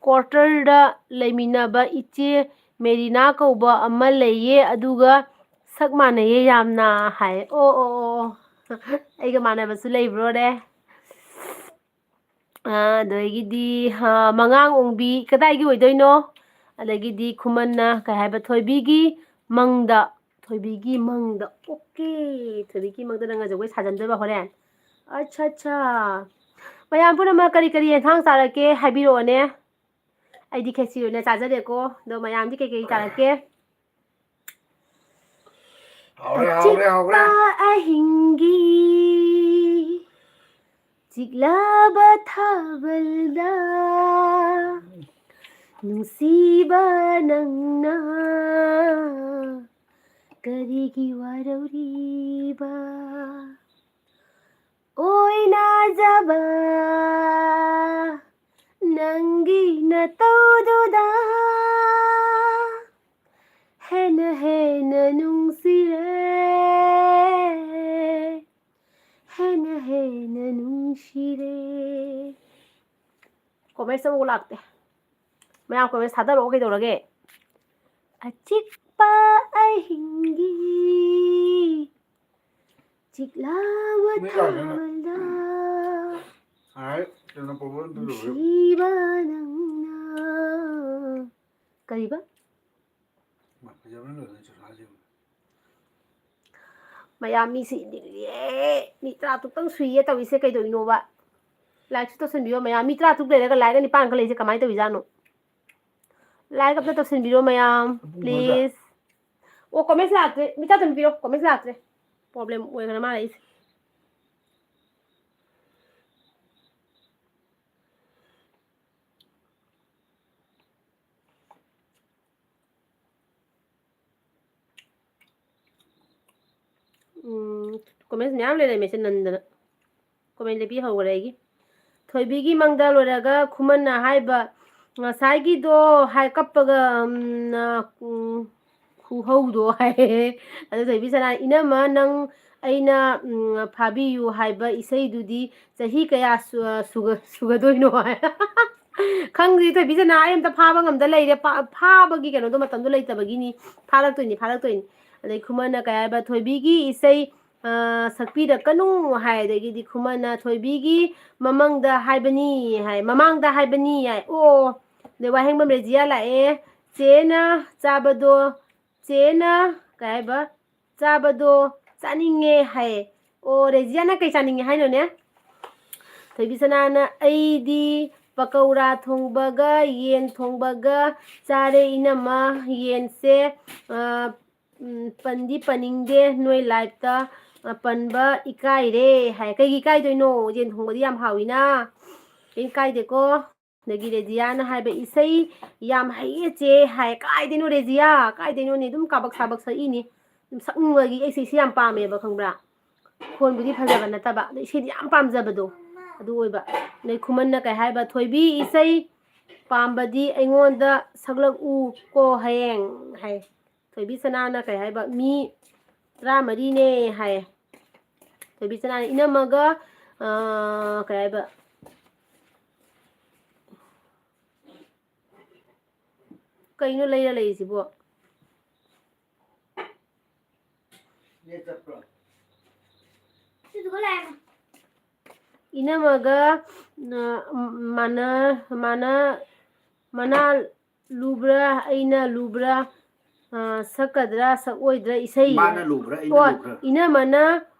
ꯀ꯭ꯋꯥꯔꯇꯔꯗ ꯂꯩꯃꯤꯟꯅꯕ ꯏꯆꯦ ꯃꯦꯔꯤꯅꯥ ꯀꯧꯕ ꯑꯃ ꯂꯩꯌꯦ, ꯑꯗꯨꯒ ꯁꯛ ꯃꯥꯟꯅꯩꯌꯦ ꯌꯥꯝꯅ" ꯍꯥꯏ꯫ ꯑꯣ, ꯑꯣ, ꯑꯣ, ꯑꯣ꯫ ꯑꯩꯒ ꯃꯥꯟꯅꯕꯁꯨ ꯂꯩꯕ꯭ꯔꯣꯔꯦ? ꯑ, ꯑꯗꯒꯤꯗꯤ, ꯑ, ꯃꯉꯥꯡ ꯑꯣꯡꯕꯤ ꯀꯗꯥꯏꯒꯤ ꯑꯣꯏꯗꯣꯏꯅꯣ? ꯑꯗꯒꯤꯗꯤ ꯈꯨꯃꯟꯅ ꯀꯩ ꯍꯥꯏꯕ? ꯊꯣꯏꯕꯤꯒꯤ ꯃꯪꯗ, ꯊꯣꯏꯕꯤꯒꯤ ꯃꯪꯗ꯫ ꯑꯣꯀꯦ, ꯊꯣꯏꯕꯤꯒꯤ ꯃꯪꯗ ꯅꯪ ꯖꯒꯣꯏ ꯁꯥꯖꯟꯗꯣꯏꯕ ꯍꯣꯔꯦꯟ? ꯑꯠꯆꯥ, ꯑꯠꯆꯥ꯫ ꯃꯌꯥꯝ ꯄꯨꯝꯅꯃꯛ ꯀꯔꯤ ꯀꯔꯤ ꯑꯦꯟꯁꯥꯡ ꯆꯥꯔꯛꯀꯦ ꯍꯥꯏꯕꯤꯔꯛꯑꯣꯅꯦ꯫ ꯑꯩꯗꯤ ꯈꯦꯆꯤ ꯑꯣꯏꯅ ꯆꯥꯖꯔꯦꯀꯣ꯫ ꯑꯗꯣ ꯃꯌꯥꯝꯗꯤ ꯀꯩꯀꯩ ꯆꯥꯔꯛꯀꯦ? ꯍꯥꯎꯔꯦ, ꯍꯥꯎꯔꯦ, ꯍꯥꯎꯔꯦ꯫ ꯑꯆꯤꯛꯄ ꯑꯍꯤꯡꯒꯤ ꯆꯤꯛꯂꯕ ꯊꯥꯕꯜꯗ ꯅꯨꯡꯁꯤꯕ ꯅꯪꯅ ꯀꯔꯤꯒꯤ ꯋꯥꯔꯧꯔꯤꯕ? ꯑꯣꯏꯅꯖꯕ ꯅꯪꯒꯤ ꯅꯇꯧꯗꯨꯗ ꯍꯦꯟꯅ ꯍꯦꯟꯅ ꯅꯨꯡꯁꯤꯔꯦ, ꯍꯦꯟꯅ ꯍꯦꯟꯅ ꯅꯨꯡꯁꯤꯔꯦ꯫ Comments ꯑꯃꯨꯛ ꯂꯥꯛꯇꯦ꯫ ꯃꯌꯥꯝ comments ꯊꯥꯗꯔꯛꯑꯣ ꯀꯩꯗꯧꯔꯒꯦ? ꯑꯆꯤꯛꯄ ꯑꯍꯤꯡꯒꯤ ꯆꯤꯛꯂꯕ ꯃꯤ ꯂꯥꯛꯑꯦ꯫ ꯊꯥꯕꯜꯗ ꯍꯥꯏ, ꯀꯩꯅꯣ, ꯄꯣꯄꯣ ꯑꯝꯇ ꯂꯣꯏꯔꯦ꯫ ꯅꯨꯡꯁꯤꯕ ꯅꯪꯅ꯫ ꯀꯔꯤꯕ? ꯃꯥ, ꯐꯖꯕꯅ ꯂꯣꯏꯔꯦ, ꯆꯨꯔꯥꯁꯦ꯫ ꯃꯌꯥꯝ ꯃꯤꯁꯦ ꯏꯅꯤꯡꯂꯤꯌꯦ꯫ ꯃꯤ ꯇꯔꯥ ꯇꯨꯛꯇꯪ ꯁꯨꯏꯌꯦ ꯇꯧꯔꯤꯁꯦ ꯀꯩꯗꯧꯔꯤꯅꯣꯕ? Like ꯁꯨ ꯇꯧꯁꯟꯕꯤꯌꯣ ꯃꯌꯥꯝ꯫ ꯃꯤ ꯇꯔꯥ ꯇꯨꯛ ꯂꯩꯔꯒ like ꯑꯅꯤꯄꯥꯟ ꯈꯛ ꯂꯩꯁꯦ ꯀꯃꯥꯏꯅ ꯇꯧꯔꯤꯖꯥꯠꯅꯣ? Like ꯑꯝꯇ ꯇꯧꯁꯟꯕꯤꯔꯣ ꯃꯌꯥꯝ, ꯄꯨꯡ ꯀꯣꯟꯗ꯫ Please꯫ ꯑꯣ, comments ꯂꯥꯛꯇ꯭ꯔꯦ꯫ ꯃꯤꯇꯥ ꯇꯝꯕꯤꯔꯣ, comments ꯂꯥꯛꯇ꯭ꯔꯦ꯫ Problem ꯑꯣꯏꯈ꯭ꯔꯦ ꯃꯥ ꯂꯩꯁꯦ꯫ ꯎꯝ, comments ꯃꯌꯥꯝ ꯂꯩꯔꯝꯃꯦꯁꯦ ꯅꯟꯗꯅ꯫ Comment ꯂꯦꯞꯄꯤ ꯍꯧꯈ꯭ꯔꯦ ꯑꯩꯒꯤ꯫ ꯊꯣꯏꯕꯤꯒꯤ ꯃꯪꯗ ꯂꯣꯏꯔꯒ ꯈꯨꯃꯟꯅ ꯍꯥꯏꯕ, "ꯉꯁꯥꯏꯒꯤꯗꯣ ꯍꯥꯏ ꯀꯞꯄꯒ, ꯎꯝ, ꯅ, ꯎꯝ, ꯈꯨꯍꯧꯗꯣ" ꯍꯥꯏ꯫ ꯑꯗꯨ ꯊꯣꯏꯕꯤ ꯁꯅꯥ, "ꯏꯅꯝꯃ, ꯅꯪ ꯑꯩꯅ, ꯎꯝ, ꯐꯥꯕꯤꯌꯨ ꯍꯥꯏꯕ ꯏꯁꯩꯗꯨꯗꯤ ꯆꯍꯤ ꯀꯌꯥ ꯁꯨ-, ꯁꯨꯒ-, ꯁꯨꯒꯗꯣꯏꯅꯣ?" ꯍꯥꯏ꯫ ꯈꯪꯗ꯭ꯔꯤ ꯊꯣꯏꯕꯤ ꯁꯅꯥ, ꯑꯩ ꯑꯝꯇ ꯐꯥꯕ ꯉꯝꯗ ꯂꯩꯔꯦ꯫ ꯄꯥ-, ꯐꯥꯕꯒꯤ ꯀꯩꯅꯣꯗꯣ ꯃꯇꯝꯗꯣ ꯂꯩꯇꯕꯒꯤꯅꯤ꯫ ꯐꯥꯔꯛꯇꯣꯏꯅꯤ, ꯐꯥꯔꯛꯇꯣꯏꯅꯤ꯫ ꯑꯗꯩ ꯈꯨꯃꯟꯅ ꯀꯩ ꯍꯥꯏꯕ, "ꯊꯣꯏꯕꯤꯒꯤ ꯏꯁꯩ, ꯑ, ꯁꯛꯄꯤꯔꯛꯀꯅꯨ" ꯍꯥꯏ꯫ ꯑꯗꯒꯤꯗꯤ ꯈꯨꯃꯟꯅ, "ꯊꯣꯏꯕꯤꯒꯤ ꯃꯃꯪꯗ ꯍꯥꯏꯕꯅꯤ" ꯍꯥꯏ, "ꯃꯃꯥꯡꯗ ꯍꯥꯏꯕꯅꯤ" ꯍꯥꯏ꯫ ꯑꯣ, ꯑꯗꯩ ꯋꯥꯍꯦꯡꯕꯝ ꯔꯦꯖꯤꯌꯥ ꯂꯥꯛꯑꯦ꯫ ꯆꯦꯅ ꯆꯥꯕꯗꯣ, ꯆꯦꯅ ꯀꯩ ꯍꯥꯏꯕ, "ꯆꯥꯕꯗꯣ ꯆꯥꯅꯤꯡꯉꯦ" ꯍꯥꯏ꯫ ꯑꯣ, ꯔꯦꯖꯤꯌꯥꯅ ꯀꯩ ꯆꯥꯅꯤꯡꯉꯦ ꯍꯥꯏꯅꯣꯅꯦ? ꯊꯣꯏꯕꯤ ꯁꯅꯥꯅ, "ꯑꯩꯗꯤ ꯄꯀꯧꯔꯥ ꯊꯣꯡꯕꯒ ꯌꯦꯟ ꯊꯣꯡꯕꯒ ꯆꯥꯔꯦ ꯏꯅꯝꯃ꯫ ꯌꯦꯟꯁꯦ, ꯑ, ꯎꯝ, ꯄꯟꯗꯤ ꯄꯟꯅꯤꯡꯗꯦ ꯅꯣꯏ live-ꯇ, ꯑ, ꯄꯟꯕ ꯏꯀꯥꯏꯔꯦ" ꯍꯥꯏ꯫ ꯀꯩꯒꯤ ꯏꯀꯥꯏꯗꯣꯏꯅꯣ? ꯌꯦꯟ ꯊꯣꯡꯕꯗꯤ ꯌꯥꯝ ꯍꯥꯎꯏꯅ꯫ ꯀꯩꯝ ꯀꯥꯏꯗꯦꯀꯣ꯫ ꯑꯗꯒꯤ ꯔꯦꯖꯤꯌꯥꯅ ꯍꯥꯏꯕ, "ꯏꯁꯩ ꯌꯥꯝ ꯍꯩꯌꯦ ꯆꯦ" ꯍꯥꯏ꯫ ꯀꯥꯏꯗꯩꯅꯣ ꯔꯦꯖꯤꯌꯥ? ꯀꯥꯏꯗꯩꯅꯣꯅꯦ? ꯑꯗꯨꯝ ꯀꯥꯕꯛ ꯁꯥꯕꯛ ꯁꯛꯏꯅꯤ꯫ ꯑꯗꯨꯝ ꯁꯛꯅꯤꯡꯕꯒꯤ, ꯑꯩꯁꯦ ꯏꯁꯩ ꯌꯥꯝ ꯄꯥꯝꯃꯦꯕ, ꯈꯪꯕ꯭ꯔꯥ? ꯈꯣꯟꯕꯨꯗꯤ ꯐꯖꯕ ꯅꯠꯇꯕ, ꯑꯗꯣ ꯏꯁꯩꯗꯤ ꯌꯥꯝ ꯄꯥꯝꯖꯕꯗꯣ ꯑꯗꯨ ꯑꯣꯏꯕ꯫ ꯑꯗꯩ ꯈꯨꯃꯟꯅ ꯀꯩ ꯍꯥꯏꯕ, "ꯊꯣꯏꯕꯤ, ꯏꯁꯩ ꯄꯥꯝꯕꯗꯤ ꯑꯩꯉꯣꯟꯗ ꯁꯛꯂꯛꯎ ꯀꯣ ꯍꯌꯦꯡ" ꯍꯥꯏ꯫ ꯊꯣꯏꯕꯤ ꯁꯅꯥꯅ ꯀꯩ ꯍꯥꯏꯕ, "ꯃꯤ ꯇꯔꯥꯃꯔꯤꯅꯦ" ꯍꯥꯏ꯫ ꯊꯣꯏꯕꯤ ꯁꯅꯥꯅ, "ꯏꯅꯝꯃꯒ, ꯑ, ꯀꯩ ꯍꯥꯏꯕ, ꯀꯩꯅꯣ ꯂꯩꯔ ꯂꯩꯔꯤꯁꯤꯕꯣ?" ꯏꯅꯝꯃꯒ, ꯑ, ꯃꯥꯅ, ꯃꯥꯅ, ꯃꯅꯥ ꯂꯨꯕ꯭ꯔꯥ, ꯑꯩꯅ ꯂꯨꯕ꯭ꯔꯥ, ꯑ, ꯁꯛꯀꯗ꯭ꯔꯥ, ꯁꯛꯑꯣꯏꯗ꯭ꯔꯥ ꯏꯁꯩ? ꯃꯥꯅ ꯂꯨꯕ꯭ꯔꯥ, ꯑꯩꯅ ꯑꯣ, ꯂꯨꯕ꯭ꯔꯥ? ꯏꯅꯝꯃꯅ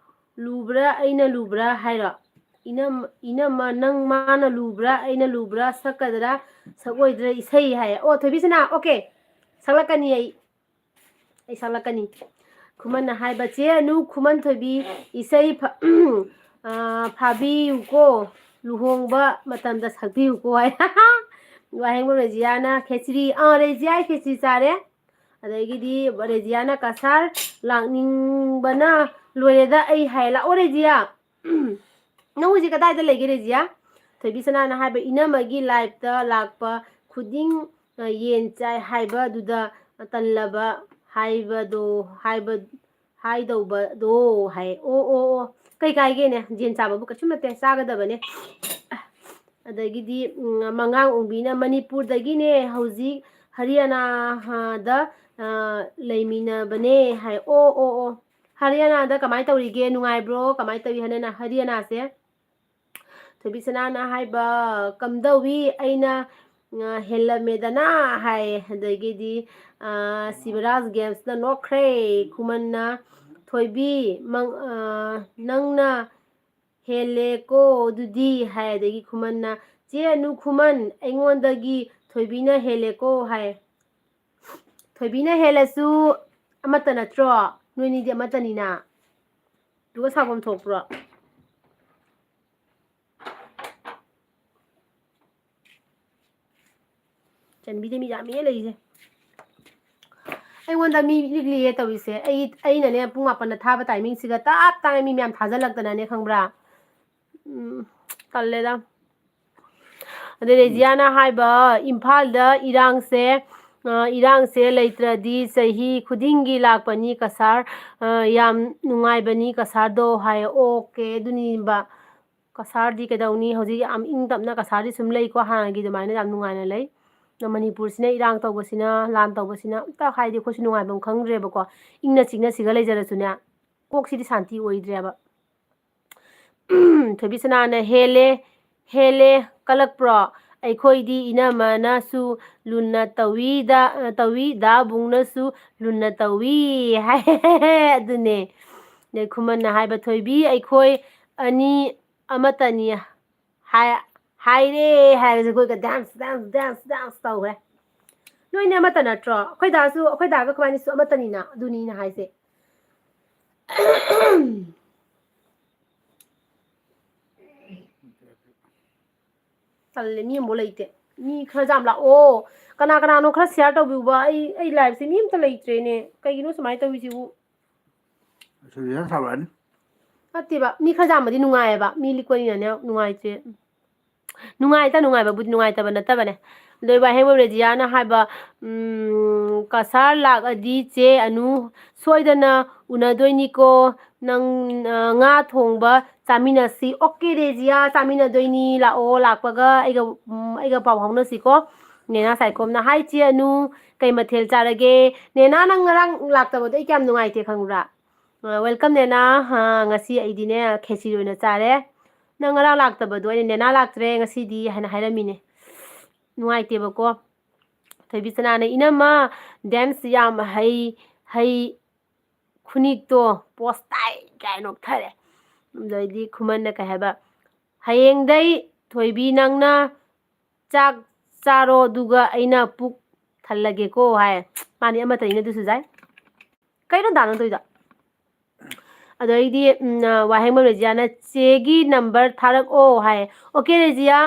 ꯂꯨꯕ꯭ꯔꯥ, ꯑꯩꯅ ꯂꯨꯕ꯭ꯔꯥ ꯍꯥꯏꯔꯣ? ꯏꯅꯝ-, ꯏꯅꯝꯃ, ꯅꯪ ꯃꯥꯅ ꯂꯨꯕ꯭ꯔꯥ, ꯑꯩꯅ ꯂꯨꯕ꯭ꯔꯥ, ꯁꯛꯀꯗ꯭ꯔꯥ, ꯁꯛꯑꯣꯏꯗ꯭ꯔꯥ ꯏꯁꯩ ꯍꯥꯏ꯫ ꯑꯣ, ꯊꯣꯏꯕꯤꯁꯅꯥ, okay꯫ ꯁꯛꯂꯛꯀꯅꯤ ꯑꯩ꯫ ꯑꯩ ꯁꯛꯂꯛꯀꯅꯤ꯫ ꯈꯨꯃꯟꯅ ꯍꯥꯏꯕ, "ꯆꯦ ꯑꯅꯨ, ꯈꯨꯃꯟ ꯊꯣꯏꯕꯤ ꯏꯁꯩ ꯐ-, ꯑ, ꯐꯥꯕꯤꯌꯨꯀꯣ, ꯂꯨꯍꯣꯡꯕ ꯃꯇꯝꯗ ꯁꯛꯄꯤꯌꯨꯀꯣ" ꯍꯥꯏ꯫ ꯋꯥꯍꯦꯡꯕꯝ ꯔꯦꯖꯤꯌꯥꯅ ꯈꯦꯆ꯭ꯔꯤ, ꯑ, ꯔꯦꯖꯤꯌꯥ ꯈꯦꯆ꯭ꯔꯤ ꯆꯥꯔꯦ꯫ ꯑꯗꯒꯤꯗꯤ ꯔꯦꯖꯤꯌꯥꯅ ꯀꯁꯥꯔ ꯂꯥꯛꯅꯤꯡꯕꯅ ꯂꯣꯏꯔꯦꯗ ꯑꯩ ꯍꯥꯏ꯫ ꯂꯥꯛꯑꯣ ꯔꯦꯖꯤꯌꯥ꯫ ꯅꯪ ꯍꯧꯖꯤꯛ ꯀꯗꯥꯏꯗ ꯂꯩꯒꯦ ꯔꯦꯖꯤꯌꯥ? ꯊꯣꯏꯕꯤ ꯁꯅꯥꯅ ꯍꯥꯏꯕ, ꯏꯅꯝꯃꯒꯤ live ꯇ ꯂꯥꯛꯄ ꯈꯨꯗꯤꯡ, ꯑ, ꯌꯦꯟ ꯆꯥꯏ ꯍꯥꯏꯕꯗꯨꯗ ꯇꯜꯂꯕ ꯍꯥꯏꯕꯗꯣ, ꯍꯥꯏꯕ, ꯍꯥꯏꯗꯧꯕꯗꯣ ꯍꯥꯏ꯫ ꯑꯣ, ꯑꯣ, ꯑꯣ꯫ ꯀꯩ ꯀꯥꯏꯒꯦꯅꯦ? ꯌꯦꯟ ꯆꯥꯕꯕꯨ ꯀꯩꯁꯨꯝ ꯅꯠꯇꯦ, ꯆꯥꯒꯗꯕꯅꯦ꯫ ꯑꯗꯒꯤꯗꯤ, ꯎꯝ, ꯃꯉꯥꯡ ꯑꯣꯡꯕꯤꯅ ꯃꯅꯤꯄꯨꯔꯗꯒꯤꯅꯦ, ꯍꯧꯖꯤꯛ ꯍꯔꯤꯌꯥꯅꯥꯗ, ꯑ, ꯂꯩꯃꯤꯟꯅꯕꯅꯦ ꯍꯥꯏ꯫ ꯑꯣ, ꯑꯣ, ꯑꯣ꯫ ꯍꯔꯤꯌꯥꯅꯥꯗ ꯀꯃꯥꯏꯅ ꯇꯧꯔꯤꯒꯦ? ꯅꯨꯡꯉꯥꯏꯕ꯭ꯔꯣ? ꯀꯃꯥꯏꯅ ꯇꯧꯔꯤ ꯍꯔꯤꯌꯥꯅꯥ-, ꯍꯔꯤꯌꯥꯅꯥꯁꯦ? ꯊꯣꯏꯕꯤ ꯁꯅꯥꯅ ꯍꯥꯏꯕ, "ꯀꯝꯗꯧꯏ? ꯑꯩꯅ, ꯑ, ꯍꯦꯜꯂꯝꯃꯦꯗꯅ" ꯍꯥꯏ꯫ ꯑꯗꯒꯤꯗꯤ, ꯑ, ꯁꯤꯕꯔꯥꯖ ꯒꯦꯝꯁꯅ ꯅꯣꯛꯈ꯭ꯔꯦ꯫ ꯈꯨꯃꯟꯅ, "ꯊꯣꯏꯕꯤ, ꯃꯪ-, ꯑ, ꯅꯪꯅ ꯍꯦꯜꯂꯦꯀꯣ ꯑꯗꯨꯗꯤ" ꯍꯥꯏ꯫ ꯑꯗꯒꯤ ꯈꯨꯃꯟꯅ, "ꯆꯦ ꯑꯅꯨ ꯈꯨꯃꯟ, ꯑꯩꯉꯣꯟꯗꯒꯤ ꯊꯣꯏꯕꯤꯅ ꯍꯦꯜꯂꯦꯀꯣ" ꯍꯥꯏ꯫ ꯊꯣꯏꯕꯤꯅ ꯍꯦꯜꯂꯁꯨ ꯑꯃꯠꯇ ꯅꯠꯇ꯭ꯔꯣ? ꯅꯣꯏꯅꯤꯗꯤ ꯑꯃꯠꯇꯅꯤꯅ꯫ ꯑꯗꯨꯒ ꯁꯥꯎꯐꯝ ꯊꯣꯛꯄ꯭ꯔꯣ? ꯆꯟꯕꯤꯗ ꯃꯤ ꯌꯥꯝꯃꯤꯌꯦ ꯂꯩꯔꯤꯁꯦ꯫ ꯑꯩꯉꯣꯟꯗ ꯃꯤ ꯂꯤꯛꯂꯤꯌꯦ ꯇꯧꯔꯤꯁꯦ꯫ ꯑꯩ, ꯑꯩꯅꯅꯦ ꯄꯨꯡ ꯃꯥꯄꯟꯗ ꯊꯥꯕ timing ꯁꯤꯒ ꯇꯞ ꯇꯥꯅ ꯃꯤ ꯃꯌꯥꯝ ꯊꯥꯖꯤꯜꯂꯛꯇꯅꯅꯦ ꯈꯪꯕ꯭ꯔꯥ? ꯎꯝ, ꯇꯜꯂꯦꯗ꯫ ꯑꯗꯩ ꯔꯦꯖꯤꯌꯥꯅ ꯍꯥꯏꯕ, "ꯏꯝꯐꯥꯜꯗ ꯏꯔꯥꯡꯁꯦ, ꯑ, ꯏꯔꯥꯡꯁꯦ ꯂꯩꯇ꯭ꯔꯗꯤ ꯆꯍꯤ ꯈꯨꯗꯤꯡꯒꯤ ꯂꯥꯛꯄꯅꯤ ꯀꯁꯥꯔ, ꯑ, ꯌꯥꯝ ꯅꯨꯡꯉꯥꯏꯕꯅꯤ ꯀꯁꯥꯔꯗꯣ" ꯍꯥꯏ꯫ ꯑꯣꯀꯦ, ꯑꯗꯨꯅꯤꯕ꯫ ꯀꯁꯥꯔꯗꯤ ꯀꯩꯗꯧꯅꯤ? ꯍꯧꯖꯤꯛ ꯌꯥꯝ ꯏꯪ ꯇꯞꯅ ꯀꯁꯥꯔꯗꯤ ꯁꯨꯝ ꯂꯩꯀꯣ, ꯍꯥꯟꯅꯒꯤ ꯑꯗꯨꯃꯥꯏꯅ ꯌꯥꯝ ꯅꯨꯡꯉꯥꯏꯅ ꯂꯩ꯫ ꯑꯗꯣ ꯃꯅꯤꯄꯨꯔꯁꯤꯅ ꯏꯔꯥꯡ ꯇꯧꯕꯁꯤꯅ, ꯂꯥꯟ ꯇꯧꯕꯁꯤꯅ ꯑꯝꯇ ꯍꯥꯏꯗꯤ ꯑꯩꯈꯣꯏꯁꯨ ꯅꯨꯡꯉꯥꯏꯐꯝ ꯈꯪꯗ꯭ꯔꯦꯕꯀꯣ꯫ ꯏꯪꯅ ꯆꯤꯛꯅ ꯁꯤꯒ ꯂꯩꯖꯔꯁꯨꯅꯦ, ꯀꯣꯛꯁꯤꯗꯤ ꯁꯥꯟꯇꯤ ꯑꯣꯏꯗ꯭ꯔꯦꯕ꯫ ꯊꯣꯏꯕꯤ ꯁꯅꯥꯅ ꯍꯦꯜꯂꯦ, ꯍꯦꯜꯂꯦ, ꯀꯜꯂꯛꯄ꯭ꯔꯣ? ꯑꯩꯈꯣꯏꯗꯤ ꯏꯅꯝꯃꯅꯁꯨ ꯂꯨꯟꯅ ꯇꯧꯏꯗ, ꯇꯧꯏ, ꯗꯥ ꯕꯨꯡꯅꯁꯨ ꯂꯨꯟꯅ ꯇꯧꯏ ꯍꯥꯏ꯫ ꯑꯗꯨꯅꯦ꯫ ꯑꯗꯩ ꯈꯨꯃꯟꯅ ꯍꯥꯏꯕ, "ꯊꯣꯏꯕꯤ, ꯑꯩꯈꯣꯏ ꯑꯅꯤ ꯑꯃꯠꯇꯅꯤ" ꯍꯥꯏ-, ꯍꯥꯏꯔꯦ ꯍꯥꯏꯔꯁꯦ, ꯑꯩꯈꯣꯏꯒ dance, dance, dance, dance ꯇꯧꯈ꯭ꯔꯦ꯫ ꯅꯣꯏꯅꯦ ꯑꯃꯠꯇ ꯅꯠꯇ꯭ꯔꯣ? ꯑꯩꯈꯣꯏ ꯗꯥꯁꯨ, ꯑꯩꯈꯣꯏ ꯗꯥꯒ ꯑꯩꯈꯣꯏꯕꯥꯅꯤꯁꯨ ꯑꯃꯠꯇꯅꯤꯅ, ꯑꯗꯨꯅꯤ ꯑꯩꯅ ꯍꯥꯏꯁꯦ꯫ ꯇꯜꯂꯦ, ꯃꯤ ꯑꯃꯐꯥꯎ ꯂꯩꯇꯦ꯫ ꯃꯤ ꯈꯔ ꯌꯥꯝ ꯂꯥꯛꯑꯣ꯫ ꯀꯅꯥ ꯀꯅꯥꯅꯣ ꯈꯔ share ꯇꯧꯕꯤꯌꯨꯕ꯫ ꯑꯩ, ꯑꯩ live ꯁꯦ ꯃꯤ ꯑꯝꯇ ꯂꯩꯇ꯭ꯔꯦꯅꯦ꯫ ꯀꯩꯒꯤꯅꯣ ꯁꯨꯃꯥꯏꯅ ꯇꯧꯔꯤꯁꯤꯕꯨ? ꯁꯨꯔꯦꯟ ꯁꯥꯎꯔꯛꯑꯅꯤ꯫ ꯅꯠꯇꯦꯕ, ꯃꯤ ꯈꯔ ꯌꯥꯝꯕꯗꯤ ꯅꯨꯡꯉꯥꯏꯌꯦꯕ, ꯃꯤ ꯂꯤꯛꯄꯅꯤꯅꯅꯦ ꯅꯨꯡꯉꯥꯏꯇꯦ꯫ ꯅꯨꯡꯉꯥꯏꯇ ꯅꯨꯡꯉꯥꯏꯕꯕꯨꯗꯤ ꯅꯨꯡꯉꯥꯏꯇꯕ ꯅꯠꯇꯕꯅꯦ꯫ ꯑꯗꯣ ꯋꯥꯍꯦꯡꯕꯝ ꯔꯦꯖꯤꯌꯥꯅ ꯍꯥꯏꯕ, ꯎꯝ, ꯀꯁꯥꯔ ꯂꯥꯛꯑꯗꯤ ꯆꯦ ꯑꯅꯨ ꯁꯣꯏꯗꯅ ꯎꯅꯗꯣꯏꯅꯤꯀꯣ꯫ ꯅꯪ, ꯑ, ꯉꯥ ꯊꯣꯡꯕ ꯆꯥꯃꯤꯟꯅꯁꯤ꯫ ꯑꯣꯀꯦ ꯔꯦꯖꯤꯌꯥ, ꯆꯥꯃꯤꯟꯅꯗꯣꯏꯅꯤ꯫ ꯂꯥꯛꯑꯣ, ꯂꯥꯛꯄꯒ ꯑꯩꯒ, ꯎꯝ, ꯑꯩꯒ ꯄꯥꯎ ꯐꯥꯎꯅꯁꯤꯀꯣ꯫ ꯅꯦꯅꯥ ꯁꯥꯏꯈꯣꯝꯅ, "ꯍꯥꯏ ꯆꯦ ꯑꯅꯨ, ꯀꯩ ꯃꯊꯦꯜ ꯆꯥꯔꯒꯦ?" ꯅꯦꯅꯥ, ꯅꯪ ꯉꯔꯥꯡ ꯂꯥꯛꯇꯕꯗꯣ ꯑꯩ ꯀꯌꯥꯝ ꯅꯨꯡꯉꯥꯏꯇꯦ ꯈꯪꯕ꯭ꯔꯥ? ꯑ, welcome ꯅꯦꯅꯥ꯫ ꯑ, ꯉꯁꯤ ꯑꯩꯗꯤꯅꯦ ꯈꯦꯆꯤ ꯑꯣꯏꯅ ꯆꯥꯔꯦ꯫ "ꯅꯪ ꯉꯔꯥꯡ ꯂꯥꯛꯇꯕꯗꯣ ꯑꯩꯅ ꯅꯦꯅꯥ ꯂꯥꯛꯇ꯭ꯔꯦ ꯉꯁꯤꯗꯤ" ꯍꯥꯏꯅ ꯍꯥꯏꯔꯝꯃꯤꯅꯦ꯫ ꯅꯨꯡꯉꯥꯏꯇꯦꯕꯀꯣ꯫ ꯊꯣꯏꯕꯤ ꯁꯅꯥꯅ, "ꯏꯅꯝꯃ, dance ꯌꯥꯝ ꯍꯩ, ꯍꯩ, ꯈꯨꯅꯤꯛꯇꯣ ꯄꯣꯁ ꯇꯥꯏ" ꯀꯥꯏꯅ ꯅꯣꯛꯊꯔꯦ꯫ ꯑꯗꯩꯗꯤ ꯈꯨꯃꯟꯅ ꯀꯩ ꯍꯥꯏꯕ, "ꯍꯌꯦꯡꯗꯩ ꯊꯣꯏꯕꯤ ꯅꯪꯅ ꯆꯥꯛ ꯆꯥꯔꯣ, ꯑꯗꯨꯒ ꯑꯩꯅ ꯄꯨꯛ ꯊꯜꯂꯒꯦꯀꯣ" ꯍꯥꯏ꯫ ꯃꯥꯅꯤ ꯑꯃꯠꯇꯅꯤꯅ ꯑꯗꯨꯁꯨ ꯌꯥꯏ꯫ ꯀꯩꯅꯣ ꯗꯥꯅ ꯇꯧꯔꯤꯗꯣ? ꯑꯗꯩꯗꯤ, ꯎꯝ, ꯑ, ꯋꯥꯍꯦꯡꯕꯝ ꯔꯦꯖꯤꯌꯥꯅ, "ꯆꯦꯒꯤ number ꯊꯥꯔꯛꯑꯣ" ꯍꯥꯏ꯫ ꯑꯣꯀꯦ ꯔꯦꯖꯤꯌꯥ,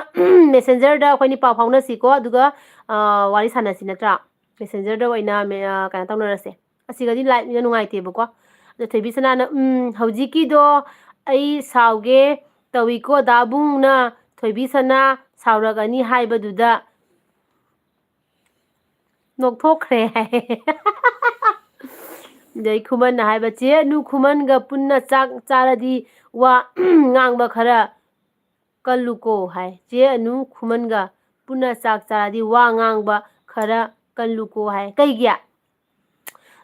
messenger ꯗ ꯑꯩꯈꯣꯏꯅꯤ ꯄꯥꯎ ꯐꯥꯎꯅꯁꯤꯀꯣ, ꯑꯗꯨꯒ, ꯑ, ꯋꯥꯔꯤ ꯁꯥꯟꯅꯁꯤ ꯅꯠꯇ꯭ꯔꯥ? Messenger ꯗ ꯑꯣꯏꯅ ꯃꯦ-, ꯑ, ꯀꯩꯅꯣ ꯇꯧꯅꯔꯁꯦ꯫ ꯑꯁꯤꯒꯗꯤ live ꯅꯤꯅ ꯅꯨꯡꯉꯥꯏꯇꯦꯕꯀꯣ꯫ ꯑꯗꯣ ꯊꯣꯏꯕꯤ ꯁꯅꯥꯅ, "ꯎꯝ, ꯍꯧꯖꯤꯛꯀꯤꯗꯣ ꯑꯩ ꯁꯥꯎꯒꯦ ꯇꯧꯏꯀꯣ, ꯗꯥ ꯕꯨꯡꯅ ꯊꯣꯏꯕꯤ ꯁꯅꯥ ꯁꯥꯎꯔꯒꯅꯤ ꯍꯥꯏꯕꯗꯨꯗ ꯅꯣꯛꯊꯣꯛꯈ꯭ꯔꯦ" ꯍꯥꯏ꯫ ꯑꯗꯩ ꯈꯨꯃꯟꯅ ꯍꯥꯏꯕ, "ꯆꯦ ꯑꯅꯨ ꯈꯨꯃꯟꯒ ꯄꯨꯟꯅ ꯆꯥꯛ ꯆꯥꯔꯗꯤ ꯋꯥ ꯉꯥꯡꯕ ꯈꯔ ꯀꯜꯂꯨꯀꯣ" ꯍꯥꯏ꯫ "ꯆꯦ ꯑꯅꯨ ꯈꯨꯃꯟꯒ ꯄꯨꯟꯅ ꯆꯥꯛ ꯆꯥꯔꯗꯤ ꯋꯥ ꯉꯥꯡꯕ ꯈꯔ ꯀꯜꯂꯨꯀꯣ" ꯍꯥꯏ꯫ ꯀꯩꯒꯤ?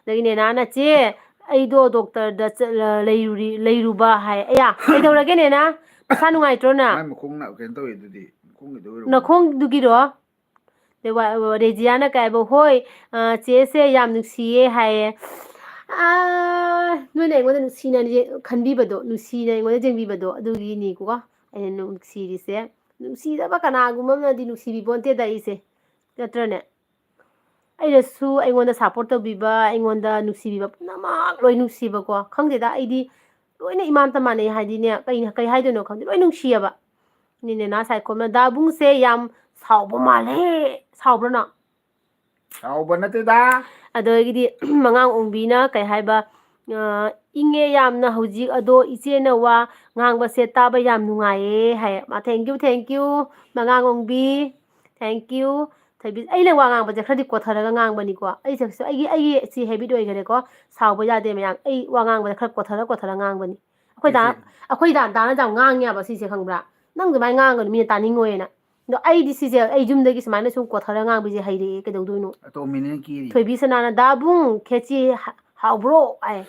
ꯑꯗꯒꯤ ꯅꯦꯅꯥꯅ, "ꯆꯦ, ꯑꯩꯗꯣ doctor ꯗ ꯆꯠꯂ-, ꯂꯩꯔꯨꯔꯤ-, ꯂꯩꯔꯨꯕ" ꯍꯥꯏ꯫ "ꯑꯌꯥ, ꯀꯩꯗꯧꯔꯒꯦ ꯅꯦꯅꯥ? ꯅꯁꯥ ꯅꯨꯡꯉꯥꯏꯇ꯭ꯔꯣ ꯅꯪ?" ꯃꯥꯏ ꯃꯈꯣꯡꯅ ꯀꯩꯅꯣ ꯇꯧꯋꯦ ꯑꯗꯨꯗꯤ, ꯃꯈꯣꯡꯒꯤꯗꯣ ꯑꯣꯏꯔꯝꯒꯅꯤ꯫ ꯅꯈꯣꯡꯗꯨꯒꯤꯔꯣ? ꯑꯗꯩ ꯋꯥ-, ꯋꯥ-, ꯔꯦꯖꯤꯌꯥꯅ ꯀꯩ ꯍꯥꯏꯕ, "ꯍꯣꯏ, ꯑ, ꯆꯦꯁꯦ ꯌꯥꯝ ꯅꯨꯡꯁꯤꯌꯦ" ꯍꯥꯏꯌꯦ꯫ ꯑ, ꯅꯣꯏꯅ ꯑꯩꯉꯣꯟꯗ ꯅꯨꯡꯁꯤꯅ ꯌꯦ-, ꯈꯟꯕꯤꯕꯗꯣ, ꯅꯨꯡꯁꯤꯅ ꯑꯩꯉꯣꯟꯗ ꯌꯦꯡꯕꯤꯕꯗꯣ, ꯑꯗꯨꯒꯤꯅꯤꯀꯣ ꯑꯩꯅ ꯅꯨꯡꯁꯤꯔꯤꯁꯦ꯫ ꯅꯨꯡꯁꯤꯗꯕ ꯀꯅꯥꯒꯨꯝꯕ ꯑꯃꯅꯗꯤ ꯅꯨꯡꯁꯤꯕꯤꯄꯣꯟꯇꯦꯗ ꯑꯩꯁꯦ, ꯅꯠꯇ꯭ꯔꯅꯦ? ꯑꯩꯅꯁꯨ ꯑꯩꯉꯣꯟꯗ support ꯇꯧꯕꯤꯕ, ꯑꯩꯉꯣꯟꯗ ꯅꯨꯡꯁꯤꯕꯤꯕ ꯄꯨꯝꯅꯃꯛ ꯂꯣꯏ ꯅꯨꯡꯁꯤꯕꯀꯣ꯫ ꯈꯪꯗꯦꯗ, ꯑꯩꯗꯤ ꯂꯣꯏꯅ ꯏꯃꯥꯟꯇ ꯃꯥꯟꯅꯩ ꯍꯥꯏꯗꯤꯅꯦ, ꯀꯩ, ꯀꯩ ꯍꯥꯏꯗꯣꯏꯅꯣ ꯈꯪꯗꯦ, ꯂꯣꯏ ꯅꯨꯡꯁꯤꯌꯦꯕ꯫ ꯅꯦꯅꯥ ꯁꯥꯏꯈꯣꯝꯅ, "ꯗꯥꯕꯨꯡꯁꯦ ꯌꯥꯝ ꯁꯥꯎꯕ ꯃꯥꯜꯂꯦ"꯫ ꯁꯥꯎꯕ꯭ꯔꯣ ꯅꯪ? ꯁꯥꯎꯕ ꯅꯠꯇꯦꯗ꯫ ꯑꯗꯒꯤꯗꯤ ꯃꯉꯥꯡ ꯑꯣꯡꯕꯤꯅ ꯀꯩ ꯍꯥꯏꯕ, ꯑ, "ꯏꯪꯉꯦ ꯌꯥꯝꯅ ꯍꯧꯖꯤꯛ, ꯑꯗꯣ ꯏꯆꯦꯅ ꯋꯥ ꯉꯥꯡꯕꯁꯦ ꯇꯥꯕ ꯌꯥꯝ ꯅꯨꯡꯉꯥꯏꯌꯦ" ꯍꯥꯏ꯫ ꯃꯥ, "Thank you, thank you, ꯃꯉꯥꯡ Ongbi. Thank you, ꯊꯣꯏꯕꯤ꯫" ꯑꯩꯅ ꯋꯥ ꯉꯥꯡꯕꯁꯦ ꯈꯔꯗꯤ ꯀꯣꯠꯊꯔꯒ ꯉꯥꯡꯕꯅꯤꯀꯣ꯫ ꯑꯩꯁꯦ, ꯑꯩꯒꯤ, ꯑꯩꯒꯤ ꯁꯤ habit ꯑꯣꯏꯈꯔꯦꯀꯣ꯫ ꯁꯥꯎꯕ ꯌꯥꯗꯦ ꯃꯌꯥꯝ꯫ ꯑꯩ ꯋꯥ ꯉꯥꯡꯕꯗ ꯈꯔ ꯀꯣꯠꯊꯔ ꯀꯣꯠꯊꯔ ꯉꯥꯡꯕꯅꯤ꯫ ꯑꯩꯈꯣꯏ ꯗꯥ, ꯏꯆꯦ꯫ ꯑꯩꯈꯣꯏ ꯗꯥ, ꯗꯥꯅ ꯌꯥꯝ ꯉꯥꯡꯉꯦꯕ ꯁꯤꯁꯦ, ꯈꯪꯕ꯭ꯔꯥ? "ꯅꯪ ꯑꯗꯨꯃꯥꯏꯅ ꯉꯥꯡꯒꯅꯨ, ꯃꯤꯅ ꯇꯥꯅꯤꯡꯉꯣꯏꯅ"꯫ ꯑꯗꯣ ꯑꯩꯗꯤ ꯁꯤꯁꯦ, ꯑꯩ ꯌꯨꯝꯗꯒꯤ ꯁꯨꯃꯥꯏꯅ ꯁꯨꯝ ꯀꯣꯠꯊꯔ ꯉꯥꯡꯕꯁꯦ ꯍꯩꯔꯛꯑꯦ꯫ ꯀꯩꯗꯧꯗꯣꯏꯅꯣ? ꯑꯇꯣꯝꯕꯤꯅ ꯀꯤꯔꯤ? ꯊꯣꯏꯕꯤ ꯁꯅꯥꯅ, "ꯗꯥꯕꯨꯡ, ꯈꯦꯆꯤ ꯍꯥ-, ꯍꯥꯎꯕ꯭ꯔꯣ?" ꯍꯥꯏ꯫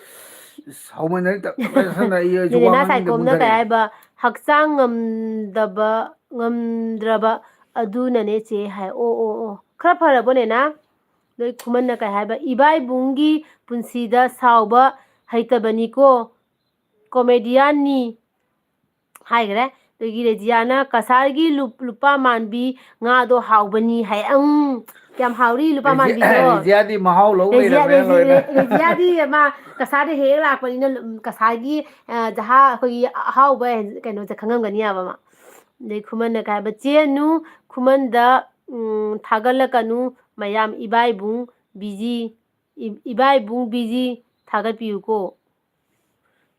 ꯏꯁ, ꯍꯥꯎꯃꯟꯗꯅ ꯇꯞ ꯇꯞ ꯆꯥꯁꯟꯅ ꯑꯩ ꯍꯧꯖꯤꯛ ꯋꯥ ꯂꯤꯂꯦꯅꯥ ꯉꯥꯡꯅꯤꯡꯗꯦ ꯁꯥꯏꯀꯣꯝꯅ ꯀꯩ ꯃꯨꯟꯊꯔꯛꯑꯦ꯫ ꯍꯥꯏꯕ? "ꯍꯛꯆꯥꯡ ꯉꯝꯗꯕ, ꯉꯝꯗ꯭ꯔꯕ ꯑꯗꯨꯅꯅꯦ ꯆꯦ" ꯍꯥꯏ꯫ ꯑꯣ, ꯑꯣ, ꯑꯣ꯫ ꯈꯔ ꯐꯔꯕꯣ, ꯅꯦꯅꯥ? ꯅꯣꯏ ꯈꯨꯃꯟꯅ ꯀꯩ ꯍꯥꯏꯕ? "ꯏꯕꯥꯏꯕꯨꯡꯒꯤ ꯄꯨꯟꯁꯤꯗ ꯁꯥꯎꯕ ꯍꯩꯇꯕꯅꯤꯀꯣ, ꯀꯣꯃꯦꯗꯤꯌꯥꯟꯅꯤ" ꯍꯥꯏꯈ꯭ꯔꯦ꯫ ꯑꯗꯒꯤ ꯔꯦꯖꯤꯌꯥꯅ, "ꯀꯁꯥꯔꯒꯤ ꯂꯨꯞ-, ꯂꯨꯄꯥ ꯃꯥꯟꯕꯤ ꯉꯥꯗꯣ ꯍꯥꯎꯕꯅꯤ" ꯍꯥꯏ꯫ ꯎꯝ, ꯀꯌꯥꯝ ꯍꯥꯎꯔꯤ ꯂꯨꯄꯥ ꯔꯦꯖꯤ-, ꯃꯥꯟꯕꯤꯗꯣ? ꯔꯦꯖꯤꯌꯥꯗꯤ ꯃꯍꯥꯎ ꯂꯧ ꯔꯦꯖꯤꯌꯥ-, ꯂꯩꯔꯝꯃꯦ ꯔꯦꯖꯤ-, ꯂꯣꯏꯅ꯫ ꯔꯦ-, ꯔꯦꯖꯤꯌꯥꯗꯤ ꯃꯥ ꯀꯁꯥꯔꯗ ꯍꯦꯛ ꯍꯦꯛ ꯂꯥꯛꯄꯅꯤꯅ, ꯎꯝ, ꯀꯁꯥꯔꯒꯤ, ꯑ, ꯖꯍꯥ-, ꯑꯩꯈꯣꯏꯒꯤ ꯑꯍꯥꯎꯕ ꯀꯩꯅꯣꯁꯦ ꯈꯪꯉꯝꯒꯅꯤ ꯍꯥꯏꯕ ꯃꯥ꯫ ꯑꯗꯩ ꯈꯨꯃꯟꯅ ꯀꯩ ꯍꯥꯏꯕ? "ꯆꯦ ꯅꯨ, ꯈꯨꯃꯟꯗ, ꯎꯝ, ꯊꯥꯒꯠꯂꯛꯀꯅꯨ ꯃꯌꯥꯝ, ꯏꯕꯥꯏꯕꯨꯡ ꯕꯤꯖꯤ, ꯏ-, ꯏꯕꯥꯏꯕꯨꯡ ꯕꯤꯖꯤ ꯊꯥꯒꯠꯄꯤꯌꯨꯀꯣ"꯫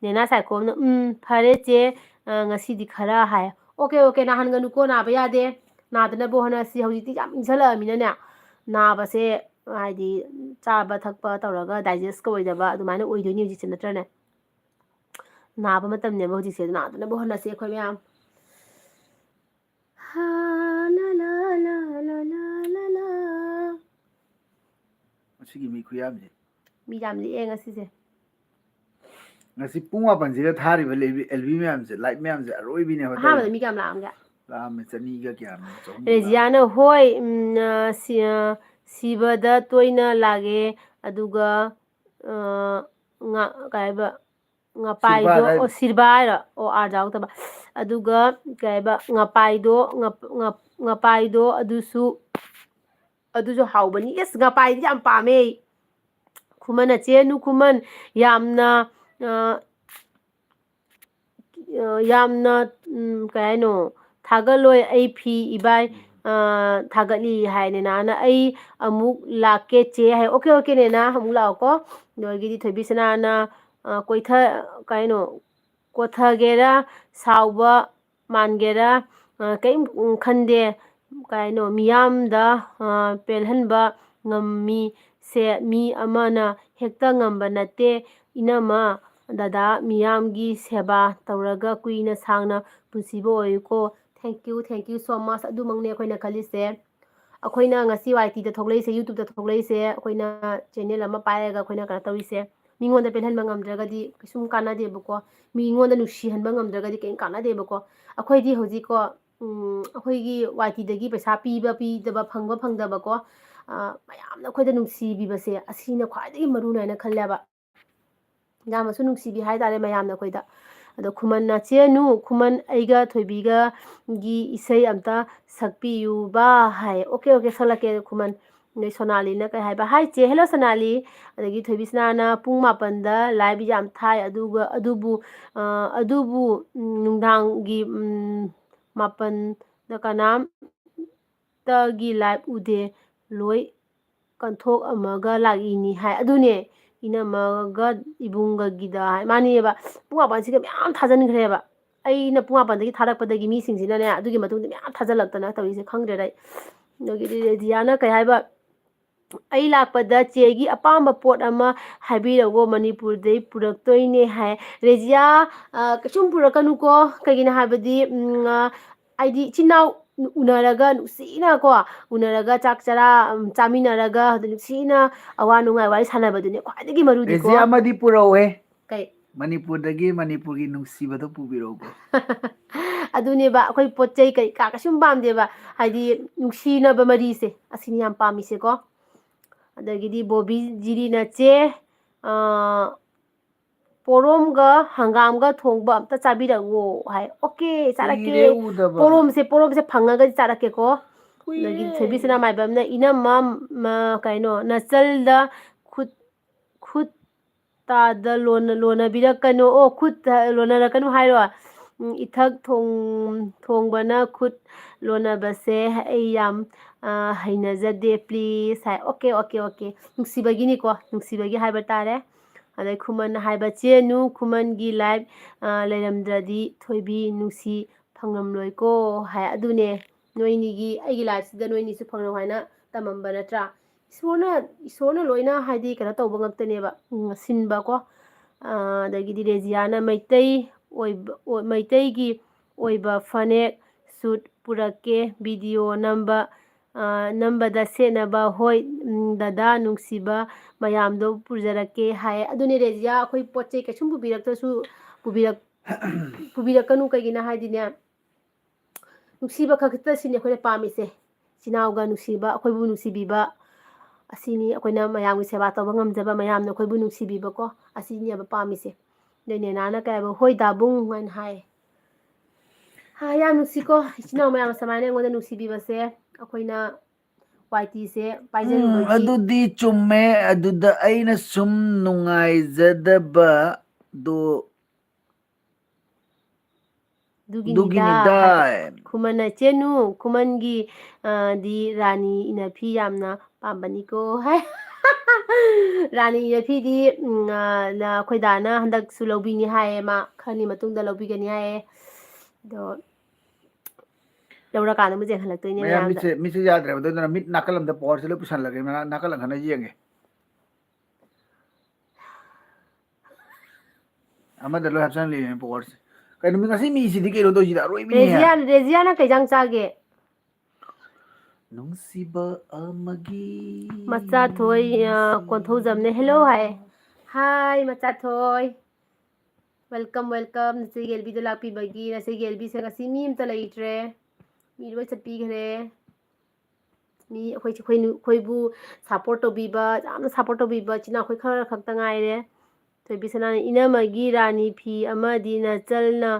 ꯅꯦꯅꯥ ꯁꯥꯏꯈꯣꯝꯅ, "ꯎꯝ, ꯐꯔꯦ ꯆꯦ, ꯑ, ꯉꯁꯤꯗꯤ ꯈꯔ" ꯍꯥꯏ꯫ ꯑꯣꯀꯦ, ꯑꯣꯀꯦ, ꯅꯥꯍꯟꯒꯅꯨꯀꯣ, ꯅꯥꯕ ꯌꯥꯗꯦ꯫ ꯅꯥꯗꯅꯕ ꯍꯣꯠꯅꯁꯤ꯫ ꯍꯧꯖꯤꯛꯇꯤ ꯌꯥꯝ ꯏꯪꯁꯜꯂꯛꯑꯃꯤꯅꯅꯦ, ꯅꯥꯕꯁꯦ, ꯍꯥꯏꯗꯤ, ꯆꯥꯕ ꯊꯛꯄ ꯇꯧꯔꯒ digest ꯀ ꯑꯣꯏꯗꯕ ꯑꯗꯨꯃꯥꯏꯅ ꯑꯣꯏꯗꯣꯏꯅꯤ ꯍꯧꯖꯤꯛꯁꯦ, ꯅꯠꯇ꯭ꯔꯅꯦ? ꯅꯥꯕ ꯃꯇꯝꯅꯦꯕ ꯍꯧꯖꯤꯛꯁꯦ, ꯅꯥꯗꯅꯕ ꯍꯣꯠꯅꯁꯤ ꯑꯩꯈꯣꯏ ꯃꯌꯥꯝ꯫ ꯍꯥ, ꯂꯥ, ꯂꯥ, ꯂꯥ꯫ ꯉꯁꯤꯒꯤ ꯃꯤ ꯈꯨꯌꯥꯝꯁꯦ꯫ ꯃꯤ ꯌꯥꯝ ꯂꯤꯛꯑꯦ ꯉꯁꯤꯁꯦ꯫ ꯉꯁꯤ ꯄꯨꯡ ꯃꯥꯄꯟꯁꯤꯒ ꯊꯥꯔꯤꯕ ꯂꯦꯕꯤ-, ꯑꯦꯜꯕꯤ ꯃꯌꯥꯝꯁꯦ, like ꯃꯌꯥꯝꯁꯦ ꯑꯔꯣꯏꯕꯤꯅꯦꯕ ꯑꯍꯥꯟꯕꯗ ꯇꯧꯔꯤꯁꯦ꯫ ꯃꯤ ꯀꯌꯥꯝ ꯂꯥꯛꯑꯝꯒꯦ? ꯂꯥꯛꯑꯝꯃꯦ, ꯆꯅꯤꯒ ꯀꯌꯥꯅꯣ, ꯆꯍꯨꯝ ꯂꯥꯛꯑꯝꯃꯦ꯫ ꯔꯦꯖꯤꯌꯥꯅ, "ꯍꯣꯏ, ꯎꯝ, ꯑ, ꯁꯤ-, ꯑ, ꯁꯤꯕꯗ ꯇꯣꯏꯅ ꯂꯥꯛꯑꯦ, ꯑꯗꯨꯒ, ꯑ, ꯉꯥ-, ꯀꯩ ꯍꯥꯏꯕ, ꯉꯄꯥꯏꯗꯣ", ꯁꯤꯔꯕꯥ ꯍꯥꯏꯔꯣ? ꯑꯣ, ꯁꯤꯔꯕꯥ ꯍꯥꯏꯔꯣ? ꯑꯣ, ꯑꯥꯔ ꯌꯥꯎꯗꯕ꯫ ꯑꯗꯨꯒ ꯀꯩ ꯍꯥꯏꯕ, ꯉꯄꯥꯏꯗꯣ, ꯉꯞ-, ꯉꯞ-, ꯉꯄꯥꯏꯗꯣ ꯑꯗꯨꯁꯨ, ꯑꯗꯨꯁꯨ ꯍꯥꯎꯕꯅꯤ꯫ ꯏꯁ, ꯉꯄꯥꯏꯗꯤ ꯌꯥꯝ ꯄꯥꯝꯃꯦ ꯑꯩ꯫ ꯈꯨꯃꯟ, ꯅꯆꯦ ꯅꯨ ꯈꯨꯃꯟ, ꯌꯥꯝꯅ, ꯑ, ꯑ, ꯌꯥꯝꯅ, ꯎꯝ, ꯀꯩ ꯍꯥꯏꯅꯣ, ꯊꯥꯒꯠꯂꯣꯏ ꯑꯩ ꯐꯤ ꯏꯕꯥꯏ, ꯑ, ꯊꯥꯒꯠꯂꯤ ꯍꯥꯏ ꯅꯦꯅꯥꯅ꯫ "ꯑꯩ ꯑꯃꯨꯛ ꯂꯥꯛꯀꯦ ꯆꯦ" ꯍꯥꯏ꯫ "ꯑꯣꯀꯦ, ꯑꯣꯀꯦ ꯅꯦꯅꯥ, ꯑꯃꯨꯛ ꯂꯥꯛꯑꯣꯀꯣ"꯫ ꯑꯗꯒꯤꯗꯤ ꯊꯣꯏꯕꯤ ꯁꯅꯥꯅ, ꯑ, ꯀꯣꯏꯊ-, ꯀꯩꯅꯣ, "ꯀꯣꯊꯒꯦꯔꯥ, ꯁꯥꯎꯕ ꯃꯥꯟꯒꯦꯔꯥ, ꯑ, ꯀꯩꯝ ꯈꯟꯗꯦ꯫ ꯀꯩꯅꯣ, ꯃꯤꯌꯥꯝꯗ, ꯑ, ꯄꯦꯜꯍꯟꯕ ꯉꯝꯃꯤ꯫ ꯁꯦ ꯃꯤ ꯑꯃꯅ ꯍꯦꯛꯇ ꯉꯝꯕ ꯅꯠꯇꯦ꯫ ꯏꯅꯝꯃ, ꯗꯗꯥ, ꯃꯤꯌꯥꯝꯒꯤ ꯁꯦꯕꯥ ꯇꯧꯔꯒ ꯀꯨꯏꯅ ꯁꯥꯡꯅ ꯄꯨꯟꯁꯤꯕ ꯑꯣꯏꯌꯨꯀꯣ"꯫ Thank you, thank you so much꯫ ꯑꯗꯨꯃꯛꯅꯦ ꯑꯩꯈꯣꯏꯅ ꯈꯜꯂꯤꯁꯦ꯫ ꯑꯩꯈꯣꯏꯅ ꯉꯁꯤ ꯋꯥꯏ ꯇꯤꯗ ꯊꯣꯛꯂꯛꯏꯁꯦ, YouTube-ꯇ ꯊꯣꯛꯂꯛꯏꯁꯦ, ꯑꯩꯈꯣꯏꯅ channel ꯑꯃ ꯄꯥꯏꯔꯒ ꯑꯩꯈꯣꯏꯅ ꯀꯩꯅꯣ ꯇꯧꯔꯤꯁꯦ, ꯃꯤꯉꯣꯟꯗ ꯄꯦꯜꯍꯟꯕ ꯉꯝꯗ꯭ꯔꯒꯗꯤ ꯀꯩꯁꯨꯝ ꯀꯥꯟꯅꯗꯦꯕꯀꯣ꯫ ꯃꯤꯉꯣꯟꯗ ꯅꯨꯡꯁꯤꯍꯟꯕ ꯉꯝꯗ꯭ꯔꯒꯗꯤ ꯀꯩꯝ ꯀꯥꯟꯅꯗꯦꯕꯀꯣ꯫ ꯑꯩꯈꯣꯏꯗꯤ ꯍꯧꯖꯤꯛꯀꯣ, ꯎꯝ, ꯑꯩꯈꯣꯏꯒꯤ ꯋꯥꯏ ꯇꯤꯗꯒꯤ ꯄꯩꯁꯥ ꯄꯤꯕ ꯄꯤꯗꯕ, ꯐꯪꯕ ꯐꯪꯗꯕꯀꯣ, ꯑ, ꯃꯌꯥꯝꯅ ꯑꯩꯈꯣꯏꯗ ꯅꯨꯡꯁꯤꯕꯤꯕꯁꯦ, ꯑꯁꯤꯅ ꯈ꯭ꯋꯥꯏꯗꯒꯤ ꯃꯔꯨꯅꯦ ꯍꯥꯏꯅ ꯈꯜꯂꯦꯕ꯫ ꯌꯥꯝꯅꯁꯨ ꯅꯨꯡꯁꯤꯕꯤ ꯍꯥꯏꯇꯥꯔꯦ ꯃꯌꯥꯝꯅ ꯑꯩꯈꯣꯏꯗ꯫ ꯑꯗꯣ ꯈꯨꯃꯟꯅ, "ꯆꯦ ꯅꯨ, ꯈꯨꯃꯟ ꯑꯩꯒ ꯊꯣꯏꯕꯤꯒꯒꯤ ꯏꯁꯩ ꯑꯝꯇ ꯁꯛꯄꯤꯌꯨꯕ" ꯍꯥꯏ꯫ "ꯑꯣꯀꯦ, ꯑꯣꯀꯦ, ꯁꯛꯂꯛꯀꯦ ꯈꯨꯃꯟ"꯫ ꯑꯗꯩ ꯁꯣꯅꯥꯂꯤꯅ ꯀꯩ ꯍꯥꯏꯕ? "ꯍꯥꯏ ꯆꯦ"꯫ "ꯍꯦꯜꯂꯣ ꯁꯣꯅꯥꯂꯤ"꯫ ꯑꯗꯒꯤ ꯊꯣꯏꯕꯤꯁꯅꯥꯅ, "ꯄꯨꯡ ꯃꯥꯄꯟꯗ live ꯌꯥꯝ ꯊꯥꯏ, ꯑꯗꯨꯒ, ꯑꯗꯨꯕꯨ, ꯑ, ꯑꯗꯨꯕꯨ, ꯎꯝ, ꯅꯨꯡꯗꯥꯡꯒꯤ, ꯎꯝ, ꯃꯥꯄꯟꯗ ꯀꯅꯥꯝꯇꯒꯤ live ꯎꯗꯦ, ꯂꯣꯏ ꯀꯟꯊꯣꯛꯑꯝꯃꯒ ꯂꯥꯛꯏꯅꯤ" ꯍꯥꯏ꯫ ꯑꯗꯨꯅꯦ, ꯏꯅꯝꯃꯒ ꯏꯕꯨꯡꯒꯒꯤꯗ ꯍꯥꯏ꯫ ꯃꯥꯅꯦꯕ, ꯄꯨꯡ ꯃꯥꯄꯟꯁꯤꯒ ꯃꯌꯥꯝ ꯊꯥꯖꯤꯟꯈ꯭ꯔꯦꯕ꯫ ꯑꯩꯅ ꯄꯨꯡ ꯃꯥꯄꯟꯗꯒꯤ ꯊꯥꯔꯛꯄꯗꯒꯤ ꯃꯤꯁꯤꯡꯁꯤꯅꯅꯦ, ꯑꯗꯨꯒꯤ ꯃꯇꯨꯡꯗ ꯃꯌꯥꯝ ꯊꯥꯖꯤꯜꯂꯛꯇꯅ ꯇꯧꯔꯤꯁꯦ ꯈꯪꯗ꯭ꯔꯦꯗ ꯑꯩ꯫ ꯑꯗꯒꯤꯗꯤ ꯔꯦꯖꯤꯌꯥꯅ ꯀꯩ ꯍꯥꯏꯕ, "ꯑꯩ ꯂꯥꯛꯄꯗ ꯆꯦꯒꯤ ꯑꯄꯥꯝꯕ ꯄꯣꯠ ꯑꯃ ꯍꯥꯏꯕꯤꯔꯛꯑꯣ, ꯃꯅꯤꯄꯨꯔꯗꯩ ꯄꯨꯔꯛꯇꯣꯏꯅꯦ" ꯍꯥꯏ꯫ ꯔꯦꯖꯤꯌꯥ, ꯑ, ꯀꯩꯁꯨꯝ ꯄꯨꯔꯛꯀꯅꯨꯀꯣ꯫ ꯀꯩꯒꯤꯅꯣ ꯍꯥꯏꯕꯗꯤ, ꯎꯝ, ꯑ, ꯍꯥꯏꯗꯤ ꯏꯆꯤꯟ ꯏꯅꯥꯎ ꯎꯅꯔꯒ ꯅꯨꯡꯁꯤꯅꯀꯣ, ꯎꯅꯔꯒ ꯆꯥꯛ ꯆꯔꯥ, ꯎꯝ, ꯆꯥꯃꯤꯟꯅꯔꯒ ꯑꯗꯨ ꯅꯨꯡꯁꯤꯅ ꯑꯋꯥ ꯅꯨꯡꯉꯥꯏ ꯋꯥꯔꯤ ꯁꯥꯟꯅꯕꯗꯨꯅꯦ ꯈ꯭ꯋꯥꯏꯗꯒꯤ ꯃꯔꯨꯗꯤꯀꯣ꯫ ꯔꯦꯖꯤꯌꯥ ꯑꯃꯗꯤ ꯄꯨꯔꯛꯎꯍꯦ꯫ ꯀꯩ? ꯃꯅꯤꯄꯨꯔꯗꯒꯤ ꯃꯅꯤꯄꯨꯔꯒꯤ ꯅꯨꯡꯁꯤꯕꯗꯣ ꯄꯨꯕꯤꯔꯛꯎꯀꯣ꯫ ꯑꯗꯨꯅꯦꯕ, ꯑꯩꯈꯣꯏ ꯄꯣꯠ ꯆꯩ ꯀꯩ ꯀꯥ ꯀꯩꯁꯨꯝ ꯄꯥꯝꯗꯦꯕ꯫ ꯍꯥꯏꯗꯤ ꯅꯨꯡꯁꯤꯅꯕ ꯃꯔꯤꯁꯦ, ꯑꯁꯤꯅꯤ ꯌꯥꯝ ꯄꯥꯝꯃꯤꯁꯦꯀꯣ꯫ ꯑꯗꯒꯤꯗꯤ ꯕꯣꯕꯤ ꯖꯤꯔꯤꯅ, "ꯆꯦ, ꯑ, ꯄꯣꯔꯣꯝꯒ ꯍꯪꯒꯥꯝꯒ ꯊꯣꯡꯕ ꯑꯝꯇ ꯆꯥꯕꯤꯔꯛꯑꯣ" ꯍꯥꯏ꯫ "ꯑꯣꯀꯦ, ꯆꯥꯔꯛꯀꯦ"꯫ ꯀꯨꯏꯔꯦ ꯎꯗꯕ꯫ ꯄꯣꯔꯣꯝꯁꯦ, ꯄꯣꯔꯣꯝꯁꯦ ꯐꯪꯉꯒꯗꯤ ꯆꯥꯔꯛꯀꯦꯀꯣ꯫ ꯀꯨꯏꯔꯦ꯫ ꯑꯗꯒꯤ ꯊꯣꯏꯕꯤ ꯁꯅꯥꯃꯥꯏꯕꯝꯅ, "ꯏꯅꯝꯃ, ꯃ, ꯀꯩꯅꯣ, ꯅꯆꯜꯗ ꯈꯨꯠ, ꯈꯨꯠ ꯇꯥꯗ ꯂꯣꯟꯅ-, ꯂꯣꯟꯅꯕꯤꯔꯛꯀꯅꯨ"꯫ ꯑꯣ, "ꯈꯨꯠ ꯇ-, ꯂꯣꯟꯅꯔꯛꯀꯅꯨ" ꯍꯥꯏꯔꯣ? ꯎꯝ, ꯏꯊꯛ ꯊꯣꯡ-, ꯊꯣꯡꯕꯅ ꯈꯨꯠ ꯂꯣꯟꯅꯕꯁꯦ ꯑꯩ ꯌꯥꯝ, ꯑ, ꯍꯩꯅꯖꯗꯦ, please high. Okay, okay, okay꯫ ꯅꯨꯡꯁꯤꯕꯒꯤꯅꯤꯀꯣ, ꯅꯨꯡꯁꯤꯕꯒꯤ ꯍꯥꯏꯕ ꯇꯥꯔꯦ꯫ ꯑꯗꯩ ꯈꯨꯃꯟ ꯍꯥꯏꯕ, "ꯆꯦꯅꯨ, ꯈꯨꯃꯟꯒꯤ live, ꯑ, ꯂꯩꯔꯝꯗ꯭ꯔꯗꯤ ꯊꯣꯏꯕꯤ ꯅꯨꯡꯁꯤ ꯐꯪꯂꯝꯂꯣꯏꯀꯣ" ꯍꯥꯏ꯫ ꯑꯗꯨꯅꯦ, ꯅꯣꯏꯅꯤꯒꯤ, ꯑꯩꯒꯤ liveꯁꯤꯗ ꯅꯣꯏꯅꯤꯁꯨ ꯐꯪꯉꯧ ꯍꯥꯏꯅ ꯇꯝꯃꯝꯕ ꯅꯠꯇ꯭ꯔꯥ? ꯏꯁꯣꯔꯅ, ꯏꯁꯣꯔꯅ ꯂꯣꯏꯅ ꯍꯥꯏꯗꯤ ꯀꯩꯅꯣ ꯇꯧꯕ ꯉꯥꯛꯇꯅꯦꯕ, ꯎꯝ, ꯁꯤꯟꯕꯀꯣ꯫ ꯑ, ꯑꯗꯒꯤꯗꯤ ꯔꯦꯖꯤꯌꯥꯅ ꯃꯩꯇꯩ ꯑꯣꯏꯕ, ꯑꯣ-, ꯃꯩꯇꯩꯒꯤ ꯑꯣꯏꯕ ꯐꯅꯦꯛ, suit ꯄꯨꯔꯛꯀꯦ, video ꯅꯝꯕ, ꯑ, ꯅꯝꯕꯗ ꯁꯦꯠꯅꯕ꯫ ꯍꯣꯏ, ꯎꯝ, ꯗꯗꯥ ꯅꯨꯡꯁꯤꯕ, ꯃꯌꯥꯝꯗꯣ ꯄꯨꯖꯔꯛꯀꯦ ꯍꯥꯏ꯫ ꯑꯗꯨꯅꯦ ꯔꯦꯖꯤꯌꯥ, ꯑꯩꯈꯣꯏ ꯄꯣꯠ ꯆꯩ ꯀꯩꯁꯨꯝ ꯄꯨꯕꯤꯔꯛꯇ꯭ꯔꯁꯨ, ꯄꯨꯕꯤꯔꯛ-, ꯄꯨꯕꯤꯔꯛꯀꯅꯨ꯫ ꯀꯩꯒꯤꯅꯣ ꯍꯥꯏꯗꯤꯅꯦ, ꯅꯨꯡꯁꯤꯕ ꯈꯛꯇ ꯁꯤꯅꯤ ꯑꯩꯈꯣꯏꯅ ꯄꯥꯝꯃꯤꯁꯦ꯫ ꯏꯆꯤꯟ ꯏꯅꯥꯎꯒ ꯅꯨꯡꯁꯤꯕ, ꯑꯩꯈꯣꯏꯕꯨ ꯅꯨꯡꯁꯤꯕꯤꯕ, ꯑꯁꯤꯅꯤ ꯑꯩꯈꯣꯏꯅ ꯃꯌꯥꯝꯒꯤ ꯁꯦꯕꯥ ꯇꯧꯕ ꯉꯝꯖꯕ, ꯃꯌꯥꯝꯅ ꯑꯩꯈꯣꯏꯕꯨ ꯅꯨꯡꯁꯤꯕꯤꯕꯀꯣ, ꯑꯁꯤꯅꯦꯕ ꯄꯥꯝꯃꯤꯁꯦ꯫ ꯑꯗꯩ ꯅꯦꯅꯥꯅ ꯀꯩ ꯍꯥꯏꯕ, "ꯍꯣꯏ ꯗꯥꯕꯨꯡ" ꯍꯥꯏꯅ ꯍꯥꯏ꯫ ꯍꯥ, ꯌꯥꯝ ꯅꯨꯡꯁꯤꯀꯣ, ꯏꯆꯤꯟ ꯏꯅꯥꯎ ꯃꯌꯥꯝ ꯁꯨꯃꯥꯏꯅ ꯑꯩꯉꯣꯟꯗ ꯅꯨꯡꯁꯤꯕꯤꯕꯁꯦ꯫ ꯑꯩꯈꯣꯏꯅ ꯋꯥꯏ ꯇꯤꯁꯦ ꯎꯝ, ꯄꯥꯏꯖꯔꯨꯕꯒꯤ ꯑꯗꯨꯗꯤ ꯆꯨꯝꯃꯦ꯫ ꯑꯗꯨꯗ ꯑꯩꯅ ꯁꯨꯝ ꯅꯨꯡꯉꯥꯏꯖꯗꯕꯗꯣ ꯑꯗꯨꯒꯤꯅꯤꯗ꯫ ꯑꯗꯨꯒꯤꯅꯤꯗ꯫ ꯈꯨꯃꯟꯅ ꯆꯦꯅꯨ, ꯈꯨꯃꯟꯒꯤ, ꯑ, ꯗꯤ ꯔꯥꯅꯤ ꯏꯅꯐꯤ ꯌꯥꯝꯅ ꯄꯥꯝꯕꯅꯤꯀꯣ ꯍꯥꯏ꯫ ꯔꯥꯅꯤ ꯏꯅꯐꯤꯗꯤ, ꯎꯝ, ꯑ, ꯅ-, ꯑꯩꯈꯣꯏ ꯗꯥꯅ ꯍꯟꯗꯛꯁꯨ ꯂꯧꯕꯤꯅꯤ ꯍꯥꯏꯌꯦ, ꯃꯥ ꯈꯔꯅꯤ ꯃꯇꯨꯡꯗ ꯂꯧꯕꯤꯒꯅꯤ ꯍꯥꯏꯌꯦ꯫ ꯑꯗꯣ ꯂꯧꯔꯀꯥꯟꯗ ꯑꯃꯨꯛ ꯌꯦꯡꯍꯜꯂꯛꯇꯣꯏꯅꯦ ꯃꯌꯥꯝ ꯃꯌꯥꯝꯗ꯫ ꯃꯤꯠꯁꯦ, ꯃꯤꯠꯁꯦ ꯌꯥꯗ꯭ꯔꯦꯕ, ꯑꯗꯨꯅ ꯃꯤꯠ ꯅꯥꯀꯜ ꯑꯃꯗ powerꯁꯦ ꯂꯣꯏ ꯄꯨꯁꯜꯂꯒꯦ, ꯃꯅꯥ-, ꯅꯥꯀꯜ ꯑꯃ ꯈꯟꯅ ꯌꯦꯡꯒꯦ꯫ ꯑꯃꯗ ꯂꯣꯏ ꯍꯥꯞꯆꯜꯂꯤꯅꯦ powerꯁꯦ꯫ ꯀꯩꯅꯣ, ꯃꯤ ꯉꯁꯤ ꯃꯤꯁꯤꯗꯤ ꯀꯩꯅꯣ ꯇꯧꯔꯤꯁꯤꯗꯤ ꯑꯔꯣꯏꯕꯤꯅꯦ꯫ ꯔꯦꯖꯤꯌꯥ, ꯔꯦꯖꯤꯌꯥꯅ ꯀꯩ ꯏꯟꯖꯥꯡ ꯆꯥꯒꯦ? ꯅꯨꯡꯁꯤꯕ ꯑꯃꯒꯤ ꯃꯆꯥꯊꯣꯏ, ꯑ, ꯅꯨꯡꯁꯤꯕ꯫ ꯀꯣꯟꯊꯧꯖꯝꯅꯦ꯫ Hello ꯍꯥꯏ꯫ Hi, ꯃꯆꯥꯊꯣꯏ꯫ Welcome, welcome꯫ ꯅꯆꯦ ꯌꯦꯜꯕꯤꯗꯣ ꯂꯥꯛꯄꯤꯕꯒꯤ, ꯅꯆꯦ ꯌꯦꯜꯕꯤꯁꯦ ꯉꯁꯤ ꯃꯤ ꯑꯝꯇ ꯂꯩꯇ꯭ꯔꯦ꯫ ꯃꯤ ꯂꯣꯏ ꯆꯠꯄꯤꯈ꯭ꯔꯦ꯫ ꯃꯤ ꯑꯩꯈꯣꯏ, ꯑꯩꯈꯣꯏ, ꯑꯩꯈꯣꯏꯕꯨ support ꯇꯧꯕꯤꯕ, ꯌꯥꯝꯅ support ꯇꯧꯕꯤꯕ ꯏꯆꯤꯟ ꯏꯅꯥꯎ ꯑꯩꯈꯣꯏ ꯈꯔ ꯈꯛꯇ ꯉꯥꯏꯔꯦ꯫ ꯊꯣꯏꯕꯤ ꯁꯅꯥꯅ ꯏꯅꯝꯃꯒꯤ ꯔꯥꯅꯤ ꯐꯤ ꯑꯃꯗꯤ ꯅꯆꯜꯅ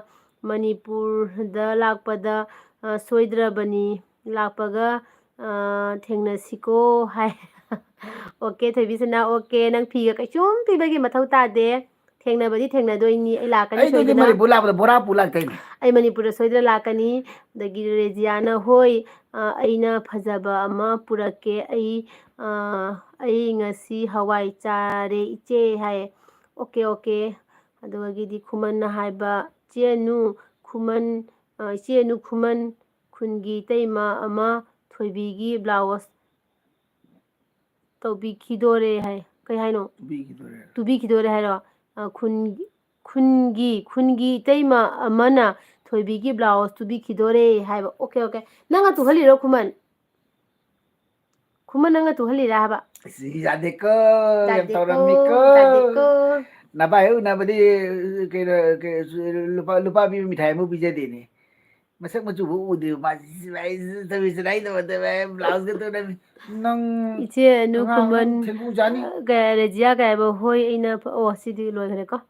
ꯃꯅꯤꯄꯨꯔꯗ ꯂꯥꯛꯄꯗ, ꯑ, ꯁꯣꯏꯗ꯭ꯔꯕꯅꯤ꯫ ꯂꯥꯛꯄꯒ, ꯑ, ꯊꯦꯡꯅꯁꯤꯀꯣ ꯍꯥꯏ꯫ Okay, ꯊꯣꯏꯕꯤ ꯁꯅꯥ, okay꯫ ꯅꯪ ꯐꯤꯒ ꯀꯩꯁꯨꯝ ꯄꯤꯕꯒꯤ ꯃꯊꯧ ꯇꯥꯗꯦ꯫ ꯊꯦꯡꯅꯕꯗꯤ ꯊꯦꯡꯅꯗꯣꯏꯅꯤ꯫ ꯑꯩ ꯂꯥꯛꯀꯅꯤ ꯑꯩꯗꯨꯗꯤ ꯁꯣꯏꯗꯅ꯫ ꯃꯅꯤꯄꯨꯔ ꯂꯥꯛꯄꯗ ꯕꯣꯔꯥ ꯄꯨ ꯂꯥꯛꯇꯣꯏꯅꯤ꯫ ꯑꯩ ꯃꯅꯤꯄꯨꯔꯗ ꯁꯣꯏꯗꯅ ꯂꯥꯛꯀꯅꯤ꯫ ꯑꯗꯒꯤ ꯔꯦꯖꯤꯌꯥꯅ, "ꯍꯣꯏ, ꯑ, ꯑꯩꯅ ꯐꯖꯕ ꯑꯃ ꯄꯨꯔꯛꯀꯦ꯫ ꯑꯩ, ꯑ, ꯑꯩ ꯉꯁꯤ ꯍꯋꯥꯏ ꯆꯥꯔꯦ, ꯏꯆꯦ," ꯍꯥꯏꯌꯦ꯫ "Okay, okay." ꯑꯗꯨꯗꯒꯤꯗꯤ ꯈꯨꯃꯟꯅ ꯍꯥꯏꯕ, "ꯏꯆꯦ ꯑꯅꯨ, ꯈꯨꯃꯟ, ꯑ, ꯏꯆꯦ ꯑꯅꯨ, ꯈꯨꯃꯟ ꯈꯨꯟꯒꯤ ꯏꯇꯩꯃ ꯑꯃ ꯊꯣꯏꯕꯤꯒꯤ ꯕ꯭ꯂꯥꯎꯁ ꯇꯧꯕꯤꯈꯤꯗꯣꯔꯦ" ꯍꯥꯏ꯫ ꯀꯩ ꯍꯥꯏꯅꯣ? ꯇꯨꯕꯤꯈꯤꯗꯣꯔꯦ꯫ "ꯇꯨꯕꯤꯈꯤꯗꯣꯔꯦ" ꯍꯥꯏꯔꯣ? ꯑ, ꯈꯨꯟ, ꯈꯨꯟꯒꯤ, ꯈꯨꯟꯒꯤ ꯏꯇꯩꯃ ꯑꯃꯅ ꯊꯣꯏꯕꯤꯒꯤ ꯕ꯭ꯂꯥꯎꯁ ꯇꯨꯕꯤꯈꯤꯗꯣꯔꯦ ꯍꯥꯏꯕ꯫ Okay, okay. ꯅꯪꯅ ꯇꯨꯍꯜꯂꯤꯔꯣ, ꯈꯨꯃꯟ? ꯈꯨꯃꯟ, ꯅꯪꯅ ꯇꯨꯍꯜꯂꯤꯔꯥ ꯍꯥꯏꯕ? ꯑꯁ, ꯌꯥꯗꯦꯀꯣ, ꯌꯥꯝ ꯇꯧꯔꯝꯃꯤꯀꯣ꯫ ꯅꯚꯥꯏ ꯍꯦꯛ ꯎꯅꯕꯗꯤ, ꯀꯩꯅꯣ, ꯀꯩ-, ꯂꯨꯄꯥ, ꯂꯨꯄꯥ ꯄꯤꯕ ꯃꯤꯊꯥꯏ ꯑꯃ ꯄꯤꯖꯗꯦꯅꯦ꯫ ꯃꯁꯛ ꯃꯆꯨꯕꯨ ꯎꯗ꯭ꯔꯤꯕ ꯃꯥꯁꯤ ꯁꯤꯚꯥꯏ ꯇꯧꯏ, ꯁꯤꯚꯥꯏ ꯇꯧꯕ, ꯕ꯭ꯂꯥꯎꯁꯀ ꯇꯧꯔꯝꯃꯤ꯫ ꯅꯪ ꯏꯆꯦ ꯑꯅꯨ, ꯑꯉꯥꯡ ꯈꯨꯃꯟ, ꯅꯪ ꯊꯦꯡꯒꯨ ꯆꯥꯅꯤ꯫ ꯑ, ꯀ-, ꯔꯦꯖꯤꯌꯥ ꯀꯩ ꯍꯥꯏꯕ? "ꯍꯣꯏ, ꯑꯩꯅ ꯐ-," ꯑꯣ, ꯁꯤꯗꯤ ꯂꯣꯏꯈ꯭ꯔꯦꯀꯣ꯫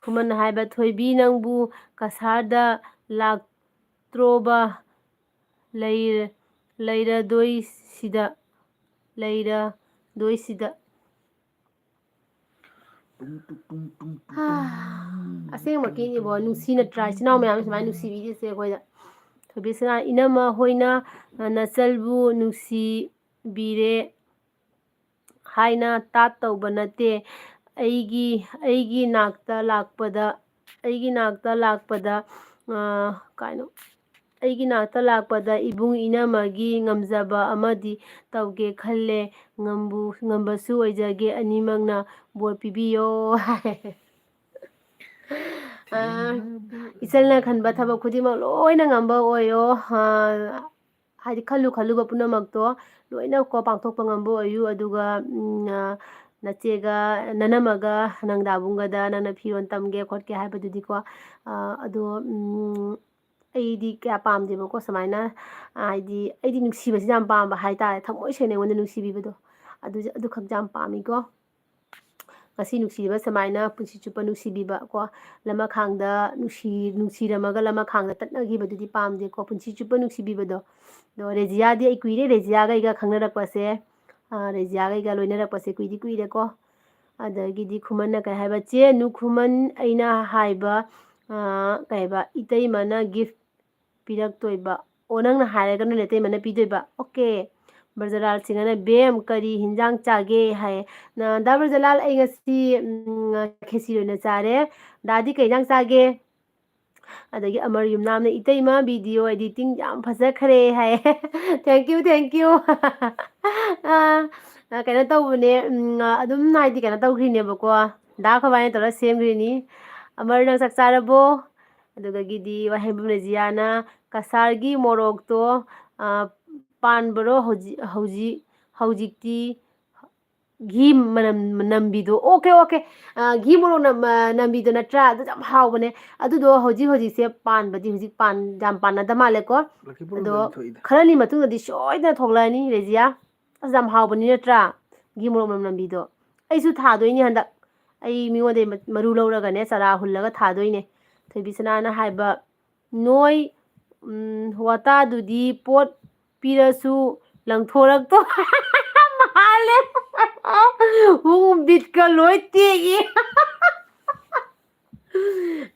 ꯈꯨꯃꯟꯅ ꯍꯥꯏꯕ, "ꯊꯣꯏꯕꯤ, ꯅꯪꯕꯨ ꯀꯁꯥꯔꯗ ꯂꯥꯛꯇ꯭ꯔꯣꯕ? ꯂꯩꯔ-, ꯂꯩꯔꯗꯣꯏꯁꯤꯗ, ꯂꯩꯔꯗꯣꯏꯁꯤꯗ꯫" ꯑꯁꯦꯡꯕꯀꯤꯅꯤꯕꯣ, ꯅꯨꯡꯁꯤ ꯅꯠꯇ꯭ꯔꯥ? ꯏꯆꯤꯟ ꯏꯅꯥꯎ ꯃꯌꯥꯝ ꯁꯨꯃꯥꯏꯅ ꯅꯨꯡꯁꯤꯕꯤꯔꯤꯁꯦ ꯑꯩꯈꯣꯏꯗ꯫ ꯊꯣꯏꯕꯤꯁꯅꯥ, "ꯏꯅꯝꯃ ꯍꯣꯏꯅ ꯅꯆꯜꯕꯨ ꯅꯨꯡꯁꯤꯕꯤꯔꯦ ꯍꯥꯏꯅ ꯇꯥꯠ ꯇꯧꯕ ꯅꯠꯇꯦ꯫ ꯑꯩꯒꯤ, ꯑꯩꯒꯤ ꯅꯥꯛꯇ ꯂꯥꯛꯄꯗ, ꯑꯩꯒꯤ ꯅꯥꯛꯇ ꯂꯥꯛꯄꯗ, ꯑ, ꯀꯩꯅꯣ, ꯑꯩꯒꯤ ꯅꯥꯛꯇ ꯂꯥꯛꯄꯗ ꯏꯕꯨꯡ ꯏꯅꯝꯃꯒꯤ ꯉꯝꯖꯕ ꯑꯃꯗꯤ ꯇꯧꯒꯦ ꯈꯜꯂꯦ꯫ ꯉꯝꯕꯨ, ꯉꯝꯕꯁꯨ ꯑꯣꯏꯖꯒꯦ, ꯑꯅꯤꯃꯛꯅ ꯕꯣꯔ ꯄꯤꯕꯤꯌꯣ" ꯍꯥꯏ꯫ ꯑ, "ꯏꯆꯜꯅ ꯈꯟꯕ ꯊꯕꯛ ꯈꯨꯗꯤꯡꯃꯛ ꯂꯣꯏꯅ ꯉꯝꯕ ꯑꯣꯏꯌꯣ꯫ ꯑ, ꯍꯥꯏꯗꯤ ꯈꯜꯂꯨ ꯈꯜꯂꯨꯕ ꯄꯨꯝꯅꯃꯛꯇꯣ ꯂꯣꯏꯅ ꯀꯣ ꯄꯥꯡꯊꯣꯛꯄ ꯉꯝꯕ ꯑꯣꯏꯌꯨ꯫ ꯑꯗꯨꯒ, ꯎꯝ, ꯑ, ꯅꯆꯦꯒ, ꯅꯅꯝꯃꯒ, ꯅꯪꯗꯥꯕꯨꯡꯒꯗ ꯅꯪꯅ ꯐꯤꯔꯣꯜ ꯇꯝꯒꯦ ꯈꯣꯠꯀꯦ ꯍꯥꯏꯕꯗꯨꯗꯤꯀꯣ, ꯑ, ꯑꯗꯣ, ꯎꯝ, ꯑꯩꯗꯤ ꯀꯌꯥ ꯄꯥꯝꯗꯦꯕꯀꯣ ꯁꯨꯃꯥꯏꯅ, ꯑ, ꯍꯥꯏꯗꯤ ꯑꯩꯗꯤ ꯅꯨꯡꯁꯤꯕꯁꯤ ꯌꯥꯝ ꯄꯥꯝꯕ ꯍꯥꯏꯇꯥꯔꯦ, ꯊꯃꯣꯏ ꯁꯦꯡꯅ ꯑꯩꯉꯣꯟꯗ ꯅꯨꯡꯁꯤꯕꯤꯕꯗꯣ, ꯑꯗꯨ, ꯑꯗꯨꯈꯛ ꯌꯥꯝ ꯄꯥꯝꯃꯤꯀꯣ꯫ ꯉꯁꯤ ꯅꯨꯡꯁꯤꯔꯤꯕ ꯁꯨꯃꯥꯏꯅ ꯄꯨꯟꯁꯤ ꯆꯨꯞꯄ ꯅꯨꯡꯁꯤꯕꯤꯕ ꯀꯣ, ꯂꯃꯈꯥꯡꯗ ꯅꯨꯡꯁꯤ-, ꯅꯨꯡꯁꯤꯔꯝꯃꯒ ꯂꯃꯈꯥꯡꯗ ꯇꯠꯅꯈꯤꯕꯗꯨꯗꯤ ꯄꯥꯝꯗꯦꯀꯣ, ꯄꯨꯟꯁꯤ ꯆꯨꯞꯄ ꯅꯨꯡꯁꯤꯕꯤꯕꯗꯣ꯫ ꯑꯗꯣ ꯔꯦꯖꯤꯌꯥꯗꯤ ꯑꯩ ꯀꯨꯏꯔꯦ, ꯔꯦꯖꯤꯌꯥꯒ ꯑꯩꯒ ꯈꯪꯅꯔꯛꯄꯁꯦ, ꯑ, ꯔꯦꯖꯤꯌꯥꯒ ꯑꯩꯒ ꯂꯣꯏꯅꯔꯛꯄꯁꯦ ꯀꯨꯏꯗꯤ ꯀꯨꯏꯔꯦꯀꯣ꯫ ꯑꯗꯒꯤꯗꯤ ꯈꯨꯃꯟꯅ ꯀꯩ ꯍꯥꯏꯕ? "ꯆꯦ ꯅꯨ ꯈꯨꯃꯟ, ꯑꯩꯅ ꯍꯥꯏꯕ, ꯑ, ꯀꯩ ꯍꯥꯏꯕ, ꯏꯇꯩꯃꯅ gift ꯄꯤꯔꯛꯇꯣꯏꯕ꯫ ꯑꯣ, ꯅꯪꯅ ꯍꯥꯏꯔꯒꯅ ꯅꯇꯩꯃꯅ ꯄꯤꯗꯣꯏꯕ꯫ ꯑꯣꯀꯦ꯫" ꯕ꯭ꯔꯖꯂꯥꯜ ꯁꯤꯡꯍꯅ, "ꯕꯦꯝ, ꯀꯔꯤ ꯍꯤꯟꯖꯥꯡ ꯆꯥꯒꯦ?" ꯍꯥꯏꯌꯦ꯫ ꯅ-, ꯗꯥ ꯕ꯭ꯔꯖꯂꯥꯜ, ꯑꯩ ꯉꯁꯤ, ꯎꯝ, ꯈꯦꯆꯤ ꯑꯣꯏꯅ ꯆꯥꯔꯦ꯫ ꯗꯥꯗꯤ ꯀꯩ ꯍꯤꯟꯖꯥꯡ ꯆꯥꯒꯦ? ꯑꯗꯒꯤ ꯑꯃꯔ ꯌꯨꯝꯅꯥꯝꯅ, "ꯏꯇꯩꯃ, video editing ꯌꯥꯝ ꯐꯖꯈ꯭ꯔꯦ" ꯍꯥꯏꯌꯦ꯫ Thank you, thank you꯫ ꯑ, ꯑ, ꯀꯩꯅꯣ ꯇꯧꯕꯅꯦ, ꯎꯝ, ꯑꯗꯨꯝ ꯍꯥꯏꯗꯤ ꯀꯩꯅꯣ ꯇꯧꯈ꯭ꯔꯤꯅꯦꯕꯀꯣ꯫ ꯗꯥ ꯑꯩꯈꯣꯏꯕꯥꯅꯤ ꯇꯧꯔ ꯁꯦꯝꯈ꯭ꯔꯤꯅꯤ꯫ ꯑꯃꯔ, ꯅꯪ ꯆꯥꯛ ꯆꯥꯔꯕꯣ? ꯑꯗꯨꯗꯒꯤꯗꯤ ꯋꯥꯍꯦꯡꯕꯝ ꯔꯦꯖꯤꯌꯥꯅ, "ꯀꯁꯥꯔꯒꯤ ꯃꯣꯔꯣꯛꯇꯣ, ꯑ, ꯄꯥꯟꯕꯔꯣ ꯍꯧꯖꯤꯛ, ꯍꯧꯖꯤꯛ, ꯍꯧꯖꯤꯛꯇꯤ?" ꯘꯤ ꯃꯅꯝ ꯅꯝꯕꯤꯗꯣ꯫ Okay, okay. ꯑ, ꯘꯤ ꯃꯣꯔꯣꯛ ꯅꯝ-, ꯑ, ꯅꯝꯕꯤꯗꯣ ꯅꯠꯇ꯭ꯔꯥ? ꯑꯗꯨ ꯌꯥꯝ ꯍꯥꯎꯕꯅꯦ꯫ ꯑꯗꯨꯗꯣ ꯍꯧꯖꯤꯛ ꯍꯧꯖꯤꯛꯁꯦ ꯄꯥꯟꯕꯗꯤ ꯍꯧꯖꯤꯛ ꯄꯥꯟ-, ꯌꯥꯝ ꯄꯥꯟꯅꯗ ꯃꯥꯜꯂꯦꯀꯣ꯫ ꯂꯛꯈꯤꯄꯨꯔ ꯑꯗꯣ ꯂꯣꯝꯗꯗꯤ ꯊꯣꯛꯏꯗ꯫ ꯈꯔꯅꯤ ꯃꯇꯨꯡꯗꯗꯤ ꯁꯣꯏꯗꯅ ꯊꯣꯛꯂꯛꯑꯅꯤ, ꯔꯦꯖꯤꯌꯥ꯫ ꯑꯁ, ꯌꯥꯝ ꯍꯥꯎꯕꯅꯤ ꯅꯠꯇ꯭ꯔꯥ? ꯘꯤ ꯃꯣꯔꯣꯛ ꯃꯅꯝ ꯅꯝꯕꯤꯗꯣ꯫ ꯑꯩꯁꯨ ꯊꯥꯗꯣꯏꯅꯦ ꯍꯟꯗꯛ꯫ ꯑꯩ ꯃꯤꯉꯣꯟꯗꯩ ꯃ-, ꯃꯔꯨ ꯂꯧꯔꯒꯅꯦ, ꯆꯥꯔꯥ ꯍꯨꯜꯂꯒ ꯊꯥꯗꯣꯏꯅꯦ꯫ ꯊꯣꯏꯕꯤꯁꯅꯥꯅ ꯍꯥꯏꯕ, "ꯅꯣꯏ, ꯎꯝ, ꯋꯥꯇꯥꯗꯨꯗꯤ ꯄꯣꯠ ꯄꯤꯔꯁꯨ ꯂꯪꯊꯣꯔꯛꯇꯣ ꯃꯥꯜꯂꯦ꯫ ꯎ ꯕꯤꯠꯀ ꯂꯣꯏ ꯇꯦꯛꯏ꯫"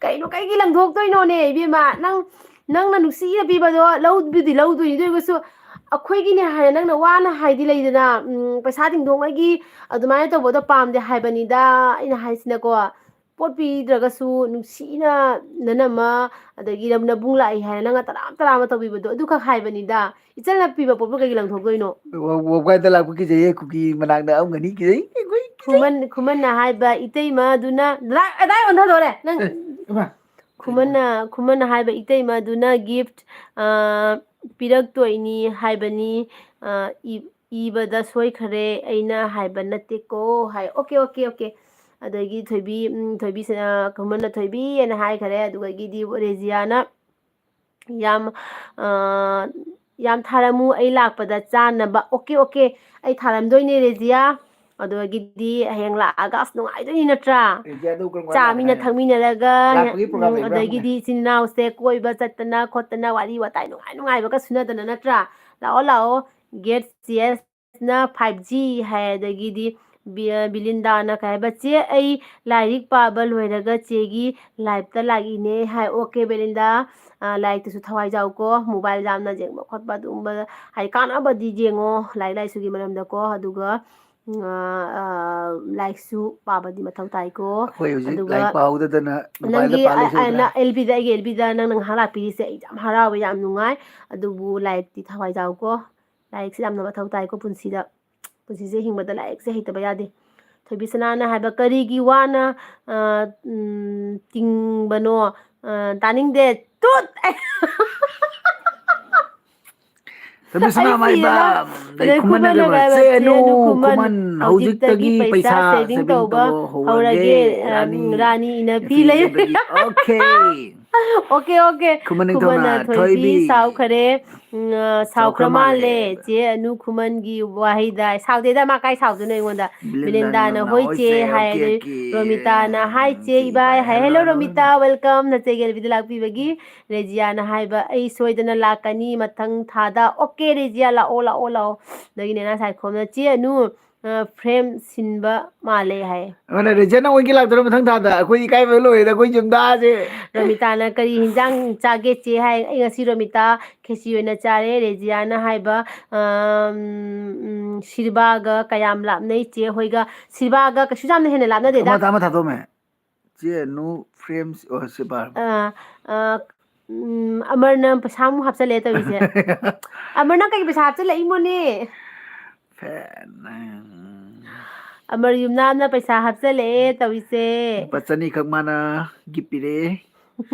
ꯀꯩꯅꯣ, ꯀꯩꯒꯤ ꯂꯪꯊꯣꯛꯇꯣꯏꯅꯣꯅꯦ, ꯏꯕꯦꯝꯃ? ꯅꯪ, ꯅꯪꯅ ꯅꯨꯡꯁꯤꯅ ꯄꯤꯕꯗꯣ ꯂꯧꯕꯨꯗꯤ ꯂꯧꯗꯣꯏꯅꯤ, ꯑꯗꯨ ꯑꯣꯏꯔꯒꯁꯨ ꯑꯩꯈꯣꯏꯒꯤꯅꯦ ꯍꯥꯏꯅ ꯅꯪꯅ ꯋꯥꯅ ꯍꯥꯏꯗꯤ ꯂꯩꯗꯅ, ꯎꯝ, ꯄꯩꯁꯥ ꯇꯤꯡꯊꯣꯛꯅꯒꯤ ꯑꯗꯨꯃꯥꯏꯅ ꯇꯧꯕꯗꯣ ꯄꯥꯝꯗꯦ ꯍꯥꯏꯕꯅꯤꯗ ꯑꯩꯅ ꯍꯥꯏꯁꯤꯅꯀꯣ꯫ ꯄꯣꯠ ꯄꯤꯗ꯭ꯔꯒꯁꯨ ꯅꯨꯡꯁꯤꯅ ꯅꯅꯝꯃ, ꯑꯗꯒꯤ ꯅ-, ꯅꯕꯨꯡ ꯂꯥꯛꯏ ꯍꯥꯏꯅ ꯅꯪꯅ ꯇꯔꯥꯝ ꯇꯔꯥꯝꯅ ꯇꯧꯕꯤꯕꯗꯣ, ꯑꯗꯨꯈꯛ ꯍꯥꯏꯕꯅꯤꯗ꯫ ꯏꯆꯟꯅ ꯄꯤꯕ ꯄꯣꯠꯄꯨ ꯀꯩꯒꯤ ꯂꯪꯊꯣꯛꯇꯣꯏꯅꯣ? ꯋ-, ꯋ-, ꯋꯥꯏꯗ ꯂꯥꯛꯄ ꯀꯤꯖꯩꯌꯦ, ꯀꯨꯀꯤ ꯃꯅꯥꯛ ꯅꯛꯑꯝꯒꯅꯤ, ꯀꯤꯖꯩ꯫ ꯈꯨꯃꯟ, ꯈꯨꯃꯟꯅ ꯍꯥꯏꯕ ꯏꯇꯩꯃꯗꯨꯅ, ꯑꯗꯥꯏ, ꯑꯗꯥꯏ ꯑꯣꯟꯊꯗꯣꯔꯦ ꯅꯪ꯫ ꯑꯦ, ꯏꯃꯥ꯫ ꯈꯨꯃꯟꯅ, ꯈꯨꯃꯟꯅ ꯍꯥꯏꯕ ꯏꯇꯩꯃꯗꯨꯅ gift, ꯑ, ꯄꯤꯔꯛꯇꯣꯏꯅꯤ ꯍꯥꯏꯕꯅꯤ, ꯑ, ꯏ-, ꯏꯕꯗ ꯁꯣꯏꯈꯔꯦ, ꯑꯩꯅ ꯍꯥꯏꯕ ꯅꯠꯇꯦꯀꯣ ꯍꯥꯏ꯫ Okay, okay, okay. ꯑꯗꯒꯤ ꯊꯣꯏꯕꯤ, ꯎꯝ, ꯊꯣꯏꯕꯤ, ꯑ, ꯈꯨꯃꯟꯅ ꯊꯣꯏꯕꯤ ꯍꯥꯏꯅ ꯍꯥꯏꯈꯔꯦ꯫ ꯑꯗꯨꯗꯒꯤꯗꯤ ꯔꯦꯖꯤꯌꯥꯅ ꯌꯥꯝ, ꯑ, "ꯌꯥꯝ ꯊꯥꯔꯝꯃꯨ, ꯑꯩ ꯂꯥꯛꯄꯗ ꯆꯥꯅꯕ꯫" ꯑꯣꯀꯦ, ꯑꯣꯀꯦ, ꯑꯩ ꯊꯥꯔꯝꯗꯣꯏꯅꯦ, ꯔꯦꯖꯤꯌꯥ꯫ ꯑꯗꯨꯗꯒꯤꯗꯤ ꯍꯌꯦꯡ ꯂꯥꯛꯑꯒ ꯑꯁ ꯅꯨꯡꯉꯥꯏꯗꯣꯏꯅꯤ ꯅꯠꯇ꯭ꯔꯥ? ꯔꯦꯖꯤꯌꯥꯗꯨ ꯀꯔꯝ ꯀꯥꯟ ꯆꯥ ꯃꯤꯅ ꯂꯥꯛꯀꯅꯤ ꯍꯥꯏꯅꯣ? ꯊꯛꯃꯤꯟꯅꯔꯒ, ꯂꯥꯛꯄꯒꯤ program ꯎꯝ, ꯂꯩꯕ꯭ꯔꯥ ꯍꯪꯉꯨꯅꯦ꯫ ꯑꯗꯒꯤꯗꯤ ꯏꯆꯤꯟ ꯏꯅꯥꯎꯁꯦ ꯀꯣꯏꯕ ꯆꯠꯇꯅ ꯈꯣꯠꯇꯅ ꯋꯥꯔꯤ ꯋꯥꯇꯥꯏ ꯅꯨꯡꯉꯥꯏ ꯅꯨꯡꯉꯥꯏꯕꯒ ꯁꯨꯅꯗꯅ ꯅꯠꯇ꯭ꯔꯥ? ꯂꯥꯛꯑꯣ, ꯂꯥꯛꯑꯣ, ꯒꯦꯠ ꯁꯤ ꯑꯦꯁꯅ five G ꯍꯥꯏ, ꯑꯗꯒꯤꯗꯤ ꯕꯤ-, ꯑ, ꯕꯤꯂꯤꯟꯗꯥꯅ ꯀꯩ ꯍꯥꯏꯕ, "ꯆꯦ, ꯑꯩ ꯂꯥꯏꯔꯤꯛ ꯄꯥꯕ ꯂꯣꯏꯔꯒ ꯆꯦꯒꯤ live-ꯇ ꯂꯥꯛꯏꯅꯦ" ꯍꯥꯏ꯫ Okay, ꯕꯤꯂꯤꯟꯗꯥ, ꯑ, ꯂꯥꯏꯔꯤꯛꯇꯁꯨ ꯊꯋꯥꯏ ꯌꯥꯎꯀꯣ, mobile ꯌꯥꯝꯅ ꯌꯦꯡꯕ ꯈꯣꯠꯄ ꯑꯗꯨꯒꯨꯝꯕ, ꯍꯥꯏꯗꯤ, ꯀꯥꯟꯅꯕꯗꯤ ꯌꯦꯡꯉꯣ ꯂꯥꯏꯔꯤꯛ ꯂꯥꯏꯁꯨꯒꯤ ꯃꯔꯝꯗꯀꯣ, ꯑꯗꯨꯒ, ꯎꯝ, ꯑ, ꯑ, ꯂꯥꯏꯔꯤꯛꯁꯨ ꯄꯥꯕꯗꯤ ꯃꯊꯧ ꯇꯥꯏꯀꯣ꯫ ꯑꯩꯈꯣꯏ ꯍꯧꯖꯤꯛ ꯑꯗꯨꯒ ꯂꯥꯏꯔꯤꯛ ꯄꯥꯍꯧꯗꯗꯅ mobile-ꯗ ꯅꯪꯒꯤ, ꯄꯥ ꯑ, ꯑ, ꯂꯩꯊꯣꯛꯇꯅ꯫ ꯅ-, L B-ꯗ, ꯑꯩꯒꯤ L B-ꯗ ꯅꯪꯅ ꯉꯥꯏꯍꯥꯛ ꯂꯥꯛꯄꯤꯔꯤꯁꯦ ꯑꯩ ꯌꯥꯝ ꯍꯔꯥꯎꯋꯦ, ꯌꯥꯝ ꯅꯨꯡꯉꯥꯏ꯫ ꯑꯗꯨꯕꯨ ꯂꯥꯏꯔꯤꯛꯇꯤ ꯊꯋꯥꯏ ꯌꯥꯎꯀꯣ꯫ ꯂꯥꯏꯔꯤꯛꯁꯦ ꯌꯥꯝꯅ ꯃꯊꯧ ꯇꯥꯏꯀꯣ ꯄꯨꯟꯁꯤꯗ꯫ ꯄꯨꯟꯁꯤꯁꯦ ꯍꯤꯡꯕꯗ ꯂꯥꯏꯔꯤꯛꯁꯦ ꯍꯩꯇꯕ ꯌꯥꯗꯦ꯫ ꯊꯣꯏꯕꯤ ꯁꯅꯥꯅ ꯍꯥꯏꯕ, "ꯀꯔꯤꯒꯤ ꯋꯥꯅ, ꯑ, ꯎꯝ, ꯇꯤꯡꯕꯅꯣ?" ꯑ, ꯇꯥꯅꯤꯡꯗꯦ꯫ ꯇꯨꯠ! ꯊꯣꯏꯕꯤ ꯁꯅꯥ ꯑꯩ ꯃꯥꯏꯕ, ꯁꯤꯔꯦꯗ꯫ ꯂꯩ ꯑꯗꯩ ꯈꯨꯃꯟꯅ ꯈꯨꯃꯟꯅ ꯀꯩꯕ, ꯀꯩꯕ, "ꯆꯦ ꯆꯦ ꯑꯅꯨ ꯅꯨ ꯈꯨꯃꯟ, ꯈꯨꯃꯟ, ꯍꯧꯖꯤꯛꯇꯒꯤ ꯍꯧꯖꯤꯛꯇꯒꯤ ꯄꯩꯁꯥ ꯄꯩꯁꯥ saving saving ꯇꯧꯕ ꯇꯧꯕ ꯍꯧꯔꯒꯦ, ꯍꯧꯔꯒꯦ, ꯑ, ꯔꯥꯅꯤ ꯔꯥꯅꯤ ꯏꯟꯅ ꯐꯤ ꯐꯤ ꯂꯩ-" ꯂꯩꯕꯒꯤ꯫ Okay꯫ Okay, okay꯫ ꯈꯨꯃꯟ ꯅꯤꯡꯊꯧꯅ ꯈꯨꯃꯟꯅ ꯊꯣꯏꯕꯤ ꯊꯣꯏꯕꯤ꯫ ꯁꯥꯎꯈ꯭ꯔꯦ꯫ ꯎꯝ, ꯑ, ꯁꯥꯎꯈ꯭ꯔ ꯁꯥꯎꯈ꯭ꯔ ꯃꯥꯜꯂꯦ꯫ ꯃꯥꯜꯂꯦ꯫ ꯆꯦ ꯑꯅꯨ ꯈꯨꯃꯟꯒꯤ ꯋꯥꯍꯩꯗ꯫ ꯁꯥꯎꯗꯦꯗ, ꯃꯥ ꯀꯥꯏ ꯁꯥꯎꯗꯣꯏꯅꯣ ꯑꯩꯉꯣꯟꯗ? ꯕꯤꯂꯤꯟꯗꯥꯅ, ꯕꯤꯂꯤꯟꯗꯥꯅ, "ꯍꯣꯏ ꯍꯣꯏ ꯆꯦ" ꯆꯦ, ꯍꯥꯏ꯫ Okay, ꯑꯗꯩ okay꯫ ꯔꯣꯃꯤꯇꯥꯅ, "ꯍꯥꯏ ꯆꯦ, ꯆꯦ, ꯏꯕꯥꯏ" ꯏꯕꯥꯏ, ꯍꯥꯏ꯫ "Hello, Hello, Romita, hello꯫ Welcome, ꯅꯆꯦꯒꯤ L B-ꯗ ꯂꯥꯛꯄꯤꯕꯒꯤ"꯫ ꯔꯦꯖꯤꯌꯥꯅ ꯍꯥꯏꯕ, "ꯑꯩ ꯁꯣꯏꯗꯅ ꯂꯥꯛꯀꯅꯤ ꯃꯊꯪ ꯊꯥꯗ"꯫ Okay, ꯔꯦꯖꯤꯌꯥ, ꯂꯥꯛꯑꯣ, ꯂꯥꯛꯑꯣ, ꯂꯥꯛꯑꯣ꯫ ꯑꯗꯒꯤ ꯅꯦꯅꯥ ꯁꯥꯏꯈꯣꯝꯅ, "ꯆꯦ ꯑꯅꯨ, ꯑ, frame ꯁꯤꯟꯕ ꯃꯥꯜꯂꯦ" ꯍꯥꯏ꯫ ꯑꯗꯨꯅ ꯔꯦꯖꯤꯌꯥ, ꯅꯪ ꯑꯣꯏꯒꯤ ꯂꯥꯛꯇꯣꯏꯔꯣ ꯃꯊꯪ ꯊꯥꯗ? ꯑꯩꯈꯣꯏ ꯏꯀꯥꯏꯕ ꯂꯣꯏꯔꯦꯗ, ꯑꯩꯈꯣꯏ ꯌꯨꯝꯗꯥꯁꯦ꯫ ꯔꯣꯃꯤꯇꯥꯅ, "ꯀꯔꯤ ꯍꯤꯟꯖꯥꯡ ꯆꯥꯒꯦ ꯆꯦ?" ꯍꯥꯏ꯫ "ꯑꯩ ꯉꯁꯤ ꯔꯣꯃꯤꯇꯥ ꯈꯦꯆꯤ ꯑꯣꯏꯅ ꯆꯥꯔꯦ"꯫ ꯔꯦꯖꯤꯌꯥꯅ ꯍꯥꯏꯕ, "ꯑꯝ, ꯎꯝ, ꯁꯤꯔꯕꯥꯒ ꯀꯌꯥꯝ ꯂꯥꯞꯅꯩ ꯆꯦ ꯍꯣꯏꯒ?" ꯁꯤꯔꯕꯥꯒ ꯀꯩꯁꯨ ꯌꯥꯝꯅ ꯍꯦꯟꯅ ꯂꯥꯞꯅꯗꯦꯗ꯫ ꯑꯃ ꯊꯥ-, ꯑꯃ ꯊꯥꯗꯣꯛꯑꯝꯃꯦ꯫ ꯆꯦ ꯅꯨ frames, ꯑꯣ, ꯁꯤ ꯄꯥꯔꯣ꯫ ꯑ, ꯑ, ꯎꯝ, ꯑꯃꯔꯅ ꯄꯩꯁꯥ ꯑꯃꯨꯛ ꯍꯥꯞꯆꯜꯂꯦ ꯇꯧꯔꯤꯁꯦ꯫ ꯑꯃꯔ, ꯅꯪ ꯀꯩꯒꯤ ꯄꯩꯁꯥ ꯍꯥꯞꯆꯜꯂꯛꯏꯃꯣꯅꯦ? ꯐꯦꯟ, ꯎꯝ꯫ ꯑꯃꯔ ꯌꯨꯝꯅꯥꯝꯅ ꯄꯩꯁꯥ ꯍꯥꯞꯆꯜꯂꯛꯑꯦ ꯇꯧꯔꯤꯁꯦ꯫ ꯂꯨꯄꯥ ꯆꯅꯤꯈꯛ ꯃꯥꯅ gift ꯄꯤꯔꯛꯑꯦ꯫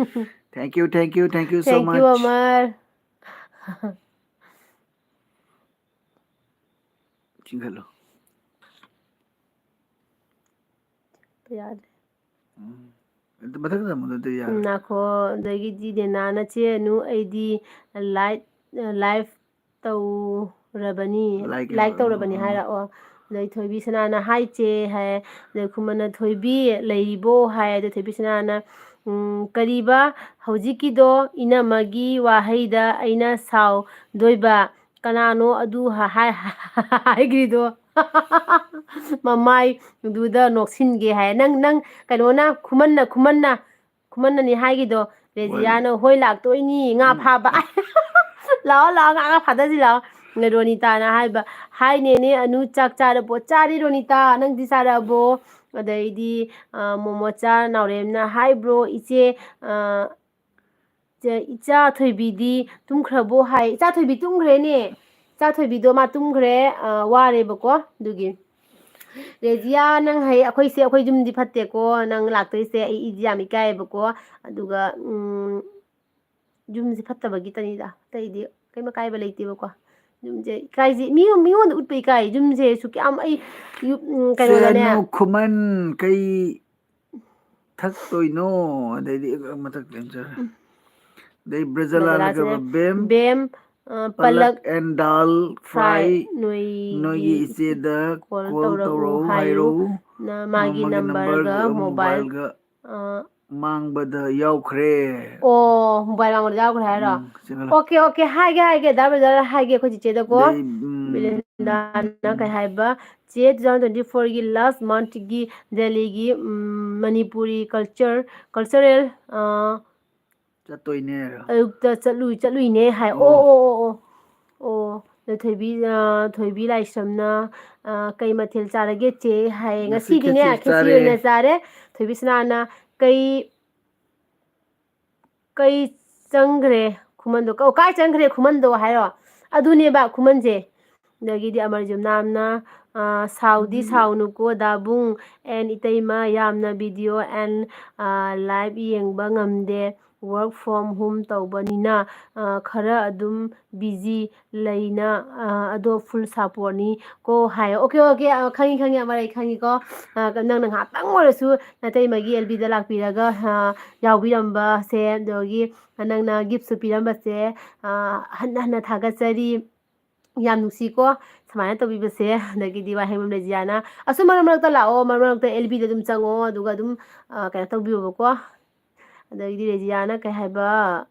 Thank you, thank you, thank you so Thank you, much꯫ ꯑꯃꯔ꯫ ꯆꯤꯡꯈꯠꯂꯣ꯫ ꯌꯥꯗ꯭ꯔꯦ꯫ ꯎꯝ꯫ ꯑꯗꯨ ꯃꯊꯛꯇ ꯊꯝꯃꯣ, ꯑꯗꯨꯗꯤ ꯌꯥꯔꯣꯏ꯫ ꯎꯝ, ꯉꯥꯏꯈꯣ꯫ ꯑꯗꯒꯤꯗꯤ ꯅꯦꯅꯥꯅ, "ꯆꯦ ꯑꯅꯨ, ꯑꯩꯗꯤ light, live ꯇꯧꯔꯕꯅꯤ, like like ꯇꯧꯔꯕꯅꯤ ꯎꯝ꯫ ꯍꯥꯏꯔꯛꯑꯣ"꯫ ꯑꯗꯩ ꯊꯣꯏꯕꯤ ꯁꯅꯥꯅ, "ꯍꯥꯏ ꯆꯦ" ꯍꯥꯏ꯫ ꯑꯗꯩ ꯈꯨꯃꯟꯅ, "ꯊꯣꯏꯕꯤ ꯂꯩꯔꯤꯕꯣ?" ꯍꯥꯏ꯫ ꯑꯗꯩ ꯊꯣꯏꯕꯤ ꯁꯅꯥꯅ, ꯎꯝ, "ꯀꯔꯤꯕ? ꯍꯧꯖꯤꯛꯀꯤꯗꯣ ꯏꯅꯝꯃꯒꯤ ꯋꯥꯍꯩꯗ ꯑꯩꯅ ꯁꯥꯎꯗꯣꯏꯕ? ꯀꯅꯥꯅꯣ ꯑꯗꯨ ꯍꯥ-, ꯍꯥꯏ-, ꯍꯥꯏꯈ꯭ꯔꯤꯗꯣ?" ꯃꯃꯥꯏꯗꯨꯗ ꯅꯣꯛꯁꯤꯟꯒꯦ ꯍꯥꯏ꯫ ꯅꯪ, ꯅꯪ ꯀꯩꯅꯣꯅ, ꯈꯨꯃꯟꯅ, ꯈꯨꯃꯟꯅ, ꯈꯨꯃꯟꯅꯅꯤ ꯍꯥꯏꯒꯤꯗꯣ꯫ ꯔꯦꯖꯤꯌꯥꯅ, "ꯍꯣꯏ, ꯂꯥꯛꯇꯣꯏꯅꯤ, ꯉꯥ ꯐꯥꯕ꯫ ꯂꯥꯛꯑꯣ, ꯂꯥꯛꯑꯣ, ꯉꯥ, ꯉꯥ ꯐꯥꯗꯁꯤ ꯂꯥꯛꯑꯣ"꯫ ꯔꯣꯅꯤꯇꯥꯅ ꯍꯥꯏꯕ, "ꯍꯥꯏꯅꯦꯅꯦ ꯑꯅꯨ, ꯆꯥꯛ ꯆꯥꯔꯕꯣ?" "ꯆꯥꯔꯦ ꯔꯣꯅꯤꯇꯥ, ꯅꯪꯗꯤ ꯆꯥꯔꯕꯣ?" ꯑꯗꯩꯗꯤ, ꯑ, ꯃꯣꯃꯣꯆꯥ ꯅꯥꯎꯔꯦꯝꯅ, "ꯍꯥꯏꯕ꯭ꯔꯣ ꯏꯆꯦ, ꯑ, ꯏꯆꯦ, ꯏꯆꯥ ꯊꯣꯏꯕꯤꯗꯤ ꯇꯨꯝꯈ꯭ꯔꯕꯣ?" ꯍꯥꯏ꯫ ꯏꯆꯥ ꯊꯣꯏꯕꯤ ꯇꯨꯝꯈ꯭ꯔꯦꯅꯦ꯫ ꯏꯆꯥ ꯊꯣꯏꯕꯤꯗꯣ ꯃꯥ ꯇꯨꯝꯈ꯭ꯔꯦ, ꯑ, ꯋꯥꯔꯦꯕꯀꯣ꯫ ꯑꯗꯨꯒꯤ, "ꯔꯦꯖꯤꯌꯥ, ꯅꯪ ꯍꯌꯦ-, ꯑꯩꯈꯣꯏꯁꯦ, ꯑꯩꯈꯣꯏ ꯌꯨꯝꯗꯤ ꯐꯠꯇꯦꯀꯣ, ꯅꯪ ꯂꯥꯛꯇꯣꯏꯁꯦ ꯑꯩ ꯏꯗꯤ ꯌꯥꯝ ꯏꯀꯥꯏꯌꯦꯕꯀꯣ꯫ ꯑꯗꯨꯒ, ꯎꯝ, ꯌꯨꯝꯁꯦ ꯐꯠꯇꯕꯒꯤꯇꯅꯤꯗ, ꯑꯇꯩꯗꯤ ꯀꯩꯝ ꯑꯀꯥꯏꯕ ꯂꯩꯇꯦꯕꯀꯣ꯫ ꯌꯨꯝꯁꯦ ꯏꯀꯥꯏꯁꯦ, ꯃꯤ, ꯃꯤꯉꯣꯟꯗ ꯎꯠꯄ ꯏꯀꯥꯏ꯫ ꯌꯨꯝꯁꯦ ꯁꯨꯛ ꯌꯥꯝ ꯑꯩ ꯌꯨꯝ, ꯎꯝ, ꯀꯩꯅꯣꯗꯅꯦ꯫ ꯁꯦꯅꯨ ꯈꯨꯃꯟ ꯀꯩ ꯊꯛꯇꯣꯏꯅꯣ?" ꯑꯗꯩꯗꯤ ꯃꯊꯛ ꯂꯦꯝꯖꯔꯦ꯫ ꯎꯝ꯫ ꯑꯗꯩ ꯕ꯭ꯔꯖꯂꯥꯜ ꯕ꯭ꯔꯖꯂꯥꯜꯁꯦ ꯀꯩꯕ? ꯕꯦꯝ, ꯕꯦꯝ, ꯑ, ꯄꯂꯛ ꯄꯂꯛ and dal fry fry, ꯅꯣꯏꯒꯤ ꯅꯣꯏꯒꯤ ꯏꯆꯦꯗ call call ꯇꯧꯔꯛꯎ ꯇꯧꯔꯛꯎ ꯍꯥꯏꯌꯨ꯫ ꯍꯥꯏꯔꯛꯎ꯫ ꯅ-, ꯃꯥꯒꯤ ꯃꯥꯒꯤ number ꯒ number ꯒ mobile, mobile ꯒ ꯑ, ꯃꯥꯡꯕꯗ ꯌꯥꯎꯈ꯭ꯔꯦ꯫ ꯑꯣ, mobile ꯃꯥꯡꯕꯗ ꯌꯥꯎꯈ꯭ꯔꯦ ꯍꯥꯏꯔꯣ? ꯎꯝ, ꯁꯤ ꯈꯔ꯫ Okay, okay, ꯍꯥꯏꯒꯦ, ꯍꯥꯏꯒꯦ, ꯗꯥ ꯕ꯭ꯔꯖꯂꯥꯜ ꯍꯥꯏꯒꯦ, ꯑꯩꯈꯣꯏ ꯆꯤꯆꯦꯗꯀꯣ꯫ ꯑꯗꯩ, ꯎꯝ, ꯕꯤꯔꯦꯟꯗꯥꯅ ꯀꯩ ꯍꯥꯏꯕ? "ꯆꯦ, two thousand twenty-four ꯒꯤ last month ꯀꯤ ꯗꯦꯜꯂꯤꯒꯤ, ꯎꯝ, ꯃꯅꯤꯄꯨꯔꯤ culture, cultural, ꯑ, ꯆꯠꯇꯣꯏꯅꯦ ꯍꯥꯏꯔꯣ? ꯑꯌꯨꯛꯇ ꯆꯠꯂꯨ-, ꯆꯠꯂꯨꯏꯅꯦ" ꯍꯥꯏ꯫ ꯑꯣ, ꯑꯣ꯫ ꯑꯣ, ꯑꯣ, ꯑꯣ꯫ ꯑꯣ, ꯑꯗ ꯊꯣꯏꯕꯤ, ꯑ, ꯊꯣꯏꯕꯤ ꯂꯥꯏꯁ꯭ꯔꯝꯅ, ꯑ, "ꯀꯩ ꯃꯊꯦꯜ ꯆꯥꯔꯒꯦ ꯆꯦ?" ꯍꯥꯏ꯫ ꯉꯁꯤ "ꯉꯁꯤꯗꯤꯅꯦ ꯈꯦꯆꯤ ꯈꯦꯆ꯭ꯔꯤ ꯆꯥꯔꯦ꯫ ꯑꯣꯏꯅ ꯆꯥꯔꯦ꯫ ꯊꯣꯏꯕꯤ ꯁꯅꯥꯅ, "ꯀꯩ, ꯀꯩ ꯆꯪꯈ꯭ꯔꯦ ꯈꯨꯃꯟꯗꯣ? ꯑꯣ, ꯀꯥꯏ ꯆꯪꯈ꯭ꯔꯦ ꯈꯨꯃꯟꯗꯣ?" ꯍꯥꯏꯔꯣ? ꯑꯗꯨꯅꯦꯕ ꯈꯨꯃꯟꯁꯦ꯫ ꯑꯗꯒꯤꯗꯤ ꯑꯃꯔꯖꯤꯠ ꯃꯅꯥꯝꯅ, ꯑ, "ꯁꯥꯎꯗꯤ ꯎꯝ꯫ ꯁꯥꯎꯅꯨꯀꯣ ꯗꯥꯕꯨꯡ and ꯏꯇꯩꯃ, ꯌꯥꯝꯅ video and, ꯑ, live ꯌꯦꯡꯕ ꯉꯝꯗꯦ꯫ Work from home ꯇꯧꯕꯅꯤꯅ, ꯑ, ꯈꯔ ꯑꯗꯨꯝ busy ꯂꯩꯅ, ꯑ, ꯑꯗꯣ full supportꯅꯤ ꯀꯣ" ꯍꯥꯏ꯫ Okay, okay, ꯑ, ꯈꯪꯉꯤ, ꯈꯪꯉꯤ, ꯑꯃꯔꯩ ꯈꯪꯉꯤꯀꯣ꯫ ꯑ, ꯅꯪꯅ ꯉꯥꯏꯍꯥꯛꯇꯪ ꯑꯣꯏꯔꯁꯨ ꯅꯇꯩꯃꯒꯤ L B ꯗ ꯂꯥꯛꯄꯤꯔꯒ, ꯑ, ꯌꯥꯎꯕꯤꯔꯝꯕꯁꯦ, ꯑꯗꯒꯤ ꯅꯪꯅ giftꯁꯨ ꯄꯤꯔꯝꯕꯁꯦ, ꯑ, ꯍꯟꯅ ꯍꯟꯅ ꯊꯥꯒꯠꯆꯔꯤ꯫ ꯌꯥꯝ ꯅꯨꯡꯁꯤꯀꯣ ꯁꯨꯃꯥꯏꯅ ꯇꯧꯕꯤꯕꯁꯦ꯫ ꯑꯗꯒꯤꯗꯤ ꯋꯥꯍꯦꯡꯕꯝ ꯔꯦꯖꯤꯌꯥꯅ, "ꯑꯁꯨꯝ ꯃꯔꯛ ꯃꯔꯛꯇ ꯂꯥꯛꯑꯣ, ꯃꯔꯛ ꯃꯔꯛꯇ L B ꯗ ꯑꯗꯨꯝ ꯆꯪꯉꯛꯑꯣ, ꯑꯗꯨꯒ ꯑꯗꯨꯝ, ꯑ, ꯀꯩꯅꯣ ꯇꯧꯕꯤꯌꯣꯕꯀꯣ"꯫ ꯑꯗꯒꯤꯗꯤ ꯔꯦꯖꯤꯌꯥꯅ ꯀꯩ ꯍꯥꯏꯕ,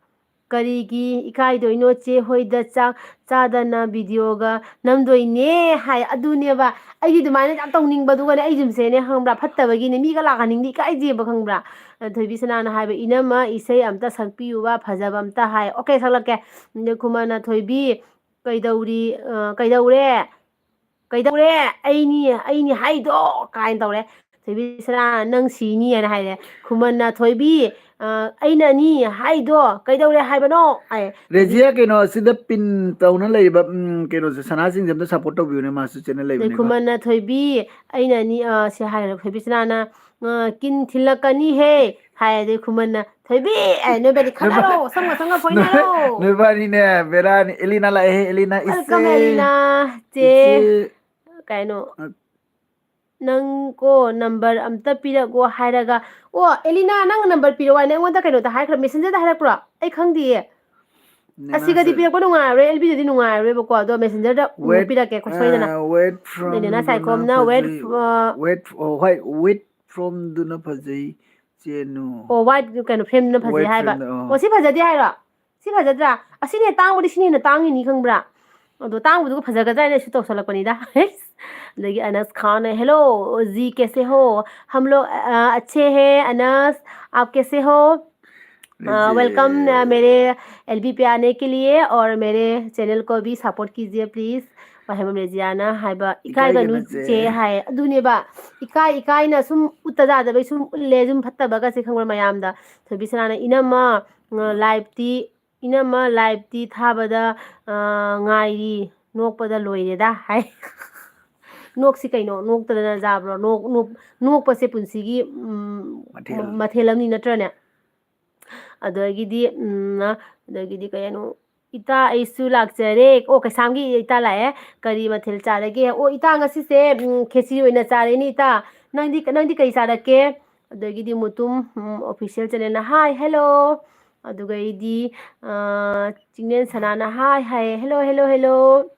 ꯀꯔꯤꯒꯤ ꯏꯀꯥꯏꯗꯣꯏꯅꯣ? ꯆꯦ ꯍꯣꯏꯗ ꯆꯥꯛ ꯆꯥꯗꯅ ꯚꯤꯗꯤꯑꯣꯒ ꯅꯝꯗꯣꯏꯅꯦ ꯍꯥꯏ꯫ ꯑꯗꯨꯅꯦꯕ ꯑꯩꯗꯤ ꯑꯗꯨꯃꯥꯏꯅ ꯌꯥꯝ ꯇꯧꯅꯤꯡꯕ꯫ ꯑꯗꯨꯒꯅꯦ, ꯑꯩ ꯌꯨꯝꯁꯦꯅꯦ, ꯈꯪꯕ꯭ꯔꯥ, ꯐꯠꯇꯕꯒꯤꯅꯦ, ꯃꯤꯒ ꯂꯥꯛꯍꯟꯅꯤꯡꯗꯦ, ꯏꯀꯥꯏꯖꯩꯕ, ꯈꯪꯕ꯭ꯔꯥ? ꯑ, ꯊꯣꯏꯕꯤ ꯁꯅꯥꯅ ꯍꯥꯏꯕ, "ꯏꯅꯝꯃ, ꯏꯁꯩ ꯑꯝꯇ ꯁꯛꯄꯤꯌꯨꯕ, ꯐꯖꯕ ꯑꯝꯇ" ꯍꯥꯏ꯫ ꯑꯣꯀꯦ, ꯁꯛꯂꯛꯀꯦ꯫ ꯑꯗ ꯈꯨꯃꯟꯅ, "ꯊꯣꯏꯕꯤ, ꯀꯩꯗꯧꯔꯤ, ꯑ, ꯀꯩꯗꯧꯔꯦ? ꯀꯩꯗꯧꯔꯦ? ꯑꯩꯅꯤ, ꯑꯩꯅꯤ ꯍꯥꯏꯗꯣ!" ꯀꯥꯏꯅ ꯇꯧꯔꯦ꯫ ꯊꯣꯏꯕꯤ ꯁꯅꯥ, "ꯅꯪ ꯁꯤꯅꯤ" ꯍꯥꯏꯅ ꯍꯥꯏꯔꯦ꯫ ꯈꯨꯃꯟꯅ, "ꯊꯣꯏꯕꯤ, ꯑ, ꯑꯩꯅꯅꯤ ꯍꯥꯏꯗꯣ ꯀꯩꯗꯧꯔꯦ ꯍꯥꯏꯕꯅꯣ?" ꯍꯥꯏ꯫ ꯔꯦꯖꯤꯌꯥ, ꯀꯩꯅꯣ, ꯁꯤꯗ ꯄꯤꯟ ꯇꯧꯅ ꯂꯩꯔꯤꯕ, ꯎꯝ, ꯀꯩꯅꯣꯁꯦ, ꯁꯅꯥꯁꯤꯡꯁꯦ ꯑꯝꯇ ꯁꯞꯄꯣꯔꯠ ꯇꯧꯕꯤꯌꯨꯅꯦ, ꯃꯥꯁꯨ ꯆꯦꯅꯦꯜ ꯑꯗꯩ ꯂꯩꯕꯅꯤꯀꯣ꯫ ꯈꯨꯃꯟꯅ, "ꯊꯣꯏꯕꯤ, ꯑꯩꯅꯅꯤ", ꯑ, ꯁꯤ ꯍꯥꯏꯔꯒ ꯊꯣꯏꯕꯤ ꯁꯅꯥꯅ, ꯑ, "ꯀꯤꯟ ꯊꯤꯜꯂꯛꯀꯅꯤꯍꯦ" ꯍꯥꯏ꯫ ꯑꯗꯩ ꯈꯨꯃꯟꯅ, "ꯊꯣꯏꯕꯤ", ꯑꯦ, ꯅꯣꯏꯕꯥꯅꯤ ꯈꯠꯅꯔꯣ, ꯁꯝꯒ ꯁꯝꯒ ꯐꯣꯏꯅꯔꯣ꯫ ꯅꯣꯏꯕꯥꯅꯤꯅꯦ, ꯕꯦꯔꯥꯅꯤ꯫ ꯑꯦꯂꯤꯅꯥ ꯂꯥꯛꯑꯦꯍꯦ, ꯑꯦꯂꯤꯅꯥ, Welcome, ꯏꯆꯦ꯫ ꯑꯦꯂꯤꯅꯥ, ꯆꯦ꯫ ꯏꯆꯦ꯫ ꯀꯩꯅꯣ, ꯑ, ꯅꯪ ꯀꯣ ꯅꯝꯕꯔ ꯑꯝꯇ ꯄꯤꯔꯛꯑꯣ ꯍꯥꯏꯔꯒ, ꯑꯣ, ꯑꯦꯂꯤꯅꯥ, ꯅꯪ ꯅꯝꯕꯔ ꯄꯤꯔꯛꯑꯣ ꯍꯥꯏꯅ ꯑꯩꯉꯣꯟꯗ ꯀꯩꯅꯣꯗ ꯍꯥꯏꯈ꯭ꯔ, ꯃꯦꯁꯦꯟꯖꯔꯗ ꯍꯥꯏꯔꯛꯄ꯭ꯔꯣ? ꯑꯩ ꯈꯪꯗꯤꯌꯦ꯫ ꯑꯁꯤꯒꯗꯤ ꯅꯦꯅꯥꯁꯦ꯫ ꯄꯤꯔꯛꯄ ꯅꯨꯡꯉꯥꯏꯔꯔꯣꯏ, ꯑꯦꯜꯕꯤꯗꯗꯤ ꯅꯨꯡꯉꯥꯏꯔꯔꯣꯏꯕꯀꯣ, ꯑꯗꯣ ꯃꯦꯁꯦꯟꯖꯔꯗ Wait, ꯄꯤꯔꯛꯀꯦꯀꯣ, ꯁꯣꯏꯗꯅ꯫ ꯑ, wait ꯑꯗꯩ ꯅꯦꯅꯥ from ꯗꯨꯅ ꯁꯥꯏꯈꯣꯝꯅ wait, ꯐꯖꯩ꯫ ꯑ, Wait, ꯑꯣ, ꯍꯣꯏ, wait from ꯗꯨꯅ ꯐꯖꯩ, ꯆꯦꯅꯨ꯫ ꯑꯣ, white ꯀꯩꯅꯣ, frame ꯗꯨꯅ ꯐꯖꯩ Wait ꯍꯥꯏꯕ꯫ From ꯗ, ꯑꯣ꯫ ꯑꯣ, ꯁꯤ ꯐꯖꯗꯦ ꯍꯥꯏꯔꯣ? ꯁꯤ ꯐꯖꯗ꯭ꯔꯥ? ꯑꯁꯤꯅ ꯍꯦꯟꯅ ꯇꯥꯡꯕꯗꯤ ꯁꯤꯅ ꯍꯦꯟꯅ ꯇꯥꯡꯉꯤꯅꯤ, ꯈꯪꯕ꯭ꯔꯥ? ꯑꯗꯣ ꯇꯥꯡꯕꯗꯨꯒ ꯐꯖꯒꯗ꯭ꯔꯥ ꯍꯥꯏꯅ ꯑꯩꯁꯨ ꯇꯧꯁꯜꯂꯛꯄꯅꯤꯗ꯫ ꯑꯗꯒꯤ ꯑꯅꯁ ꯈꯥꯟꯅ, "Hello, जी कैसे हो?" "हम लोग, अ, अच्छे हैं, अनस, आप कैसे हो?" ꯑ, जी। Welcome, अ, मेरे एलबी पे आने के लिए और मेरे चैनल को भी सपोर्ट कीजिए प्लीज꯫ ꯋꯥꯍꯦꯡꯕꯝ ꯔꯦꯖꯤꯌꯥꯅ ꯍꯥꯏꯕ, "ꯏꯀꯥꯏꯒꯅꯨ ꯏꯀꯥꯏꯒꯅꯨ ꯆꯦ" ꯆꯦ꯫ ꯍꯥꯏ꯫ ꯑꯗꯨꯅꯦꯕ, ꯏꯀꯥꯏ ꯏꯀꯥꯏꯅ ꯁꯨꯝ ꯎꯠꯇ ꯌꯥꯗꯕꯩ ꯁꯨꯝ ꯎꯠꯂꯦ, ꯁꯨꯝ ꯐꯠꯇꯕꯒꯁꯦ, ꯈꯪꯕ꯭ꯔꯥ, ꯃꯌꯥꯝꯗ꯫ ꯊꯣꯏꯕꯤ ꯁꯅꯥꯅ, "ꯏꯅꯝꯃ, ꯑ, ꯂꯥꯏꯞꯇꯤ, ꯏꯅꯝꯃ, ꯂꯥꯏꯞꯇꯤ ꯊꯥꯕꯗ, ꯑ, ꯉꯥꯏꯔꯤ, ꯅꯣꯛꯄꯗ ꯂꯣꯏꯔꯦꯗ" ꯍꯥꯏ꯫ ꯅꯣꯛꯁꯤ ꯀꯩꯅꯣ, ꯅꯣꯛꯇꯅ ꯌꯥꯕ꯭ꯔꯣ? ꯅꯣꯛ-, ꯅꯣꯛ-, ꯅꯣꯛꯄꯁꯦ ꯄꯨꯟꯁꯤꯒꯤ, ꯎꯝ, ꯃꯊꯦꯜ꯫ ꯃ-, ꯃꯊꯦꯜ ꯑꯃꯅꯤ, ꯅꯠꯇ꯭ꯔꯅꯦ? ꯑꯗꯒꯤꯗꯤ, ꯎꯝ, ꯑꯗꯒꯤꯗꯤ ꯀꯩꯅꯣ, "ꯏꯇꯥ, ꯑꯩꯁꯨ ꯂꯥꯛꯆꯔꯦ"꯫ ꯑꯣ, ꯀꯩꯁꯥꯝꯒꯤ ꯏꯇꯥ ꯂꯥꯛꯑꯦ꯫ "ꯀꯔꯤ ꯃꯊꯦꯜ ꯆꯥꯔꯒꯦ?" ꯑꯣ, ꯏꯇꯥ, ꯉꯁꯤꯁꯦ, ꯎꯝ, ꯈꯦꯆꯤ ꯑꯣꯏꯅ ꯆꯥꯔꯦꯅꯦ, ꯏꯇꯥ꯫ ꯅꯪꯗꯤ, ꯅꯪꯗꯤ ꯀꯔꯤ ꯆꯥꯔꯛꯀꯦ? ꯑꯗꯒꯤꯗꯤ ꯃꯨꯇꯨꯝ, ꯎꯝ, ꯑꯣꯐꯤꯁꯤꯌꯦꯜ ꯆꯦꯅꯦꯜꯅ, "ꯍꯥꯏ, ꯍꯦꯜꯂꯣ"꯫ ꯑꯗꯨꯒꯩꯗꯤ, ꯑ, ꯆꯤꯡꯂꯦꯟ ꯁꯅꯥꯅ, "ꯍꯥꯏ", ꯍꯥꯏꯌꯦ, "ꯍꯦꯜꯂꯣ, ꯍꯦꯜꯂꯣ, ꯍꯦꯜꯂꯣ"꯫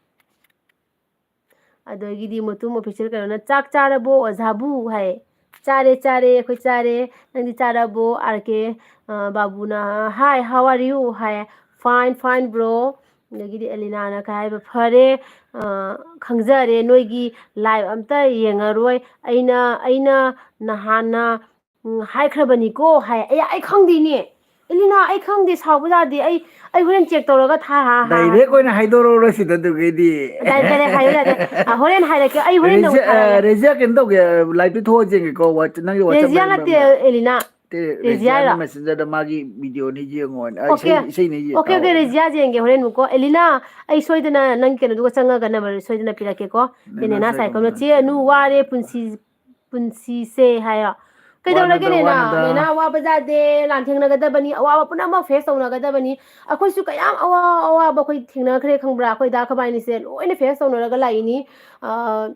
ꯑꯗꯒꯤꯗꯤ ꯃꯨꯇꯨꯝ ꯑꯣꯐꯤꯁꯤꯌꯦꯜ ꯀꯩꯅꯣꯅ, "ꯆꯥꯛ ꯆꯥꯔꯕꯣ, ꯑꯣꯖꯥꯕꯨ?" ꯍꯥꯏꯌꯦ꯫ ꯆꯥꯔꯦ, ꯆꯥꯔꯦ, ꯑꯩꯈꯣꯏ ꯆꯥꯔꯦ꯫ ꯅꯪꯗꯤ ꯆꯥꯔꯕꯣ? ꯑꯥꯔ ꯀꯦ, ꯑ, ꯕꯥꯕꯨꯅ, "Hi, how are you?" High. "Fine, fine, bro." ꯑꯗꯒꯤꯗꯤ ꯑꯦꯂꯤꯅꯥꯅ ꯀꯩ ꯍꯥꯏꯕ? "ꯐꯔꯦ, ꯑ, ꯈꯪꯖꯔꯦ, ꯅꯣꯏꯒꯤ live ꯑꯝꯇ ꯌꯦꯡꯉꯔꯣꯏ꯫ ꯑꯩꯅ, ꯑꯩꯅ ꯅꯍꯥꯟꯅ, ꯎꯝ, ꯍꯥꯏꯈ꯭ꯔꯕꯅꯤꯀꯣ" ꯍꯥꯏ꯫ ꯑꯩ, ꯑꯩ ꯈꯪꯗꯦꯅꯦ꯫ "ꯑꯦꯂꯤꯅꯥ, ꯑꯩ ꯈꯪꯗꯦ, ꯁꯥꯎꯕ ꯌꯥꯗꯦ꯫ ꯑꯩ, ꯑꯩ ꯍꯣꯔꯦꯟ check ꯇꯧꯔꯒ ꯊꯥ-, ꯍꯥ-, ꯍꯥ-, ꯍꯥ-" Direct ꯑꯣꯏꯅ ꯍꯥꯏꯗꯣꯔꯛꯎꯔꯣ ꯁꯤꯗ ꯑꯗꯨꯒꯤꯗꯤ꯫ Direct, direct ꯍꯥꯏꯌꯨ ꯌꯥꯗꯦ꯫ ꯑ, ꯍꯣꯔꯦꯟ ꯍꯥꯏꯔꯛꯀꯦ꯫ ꯑꯩ ꯍꯣꯔꯦꯟ ꯅꯉꯣꯟꯗ ꯔꯦꯖꯤꯌꯥ, ꯑ, ꯊꯥꯔꯛꯑꯒꯦ꯫ ꯔꯦꯖꯤꯌꯥ, ꯀꯩꯅꯣ ꯇꯧꯒꯦ, live ꯇ ꯊꯣꯛꯑ ꯌꯦꯡꯒꯦꯀꯣ, ꯋꯥ-, ꯅꯪꯒꯤ WhatsApp ꯔꯦꯖꯤꯌꯥ ꯅꯠꯇꯦ, ꯅꯝꯕꯔ ꯑꯃ꯫ ꯑꯦꯂꯤꯅꯥ꯫ ꯅꯠꯇꯦ, ꯔꯦꯖꯤꯌꯥ ꯔꯦꯖꯤꯌꯥꯅ ꯍꯥꯏꯔꯣ? Messenger ꯗ ꯃꯥꯒꯤ video ꯅꯤ ꯌꯦꯡꯉꯣ꯫ ꯑ, OK꯫ ꯏꯁꯩ, ꯏꯁꯩꯅꯤ ꯌꯦꯡꯉꯣ꯫ OK, OK, ꯔꯦꯖꯤꯌꯥ ꯌꯦꯡꯒꯦ ꯍꯣꯔꯦꯟ ꯑꯃꯨꯛꯀꯣ꯫ ꯑꯦꯂꯤꯅꯥ, ꯑꯩ ꯁꯣꯏꯗꯅ ꯅꯪ ꯀꯩꯅꯣꯗꯨꯒ ꯆꯪꯉꯒ number ꯁꯣꯏꯗꯅ ꯄꯤꯔꯛꯀꯦꯀꯣ꯫ ꯅꯦꯅꯥ ꯅꯦꯅꯥ ꯁꯥꯏꯀꯜ ꯁꯥꯏꯀꯜꯅ꯫ ꯅꯣꯠꯁꯤ ꯑꯅꯨ ꯋꯥꯔꯦ ꯄꯨꯟꯁꯤ ꯄꯨꯟꯁꯤꯁꯦ ꯍꯥꯏꯌꯣ꯫ ꯀꯩꯗꯧꯔꯒꯦ ꯋꯥꯅꯗ, ꯅꯦꯅꯥ? ꯋꯥꯅꯗ꯫ ꯅꯦꯅꯥ ꯑꯋꯥꯕ ꯌꯥꯗꯦ, ꯂꯥꯟꯊꯦꯡꯅꯒꯗꯕꯅꯤ, ꯑꯋꯥꯕ ꯄꯨꯝꯅꯃꯛ face ꯇꯧꯅꯒꯗꯕꯅꯤ꯫ ꯑꯩꯈꯣꯏꯁꯨ ꯀꯌꯥꯝ ꯑꯋꯥ ꯑꯋꯥꯕ ꯑꯩꯈꯣꯏ ꯊꯦꯡꯅꯈ꯭ꯔꯦ ꯈꯪꯕ꯭ꯔꯥ? ꯑꯩꯈꯣꯏ ꯗꯥ ꯈꯕꯥꯏꯅꯤꯁꯦ ꯂꯣꯏꯅ face ꯇꯧꯅꯔꯒ ꯂꯥꯛꯏꯅꯤ꯫ ꯑ,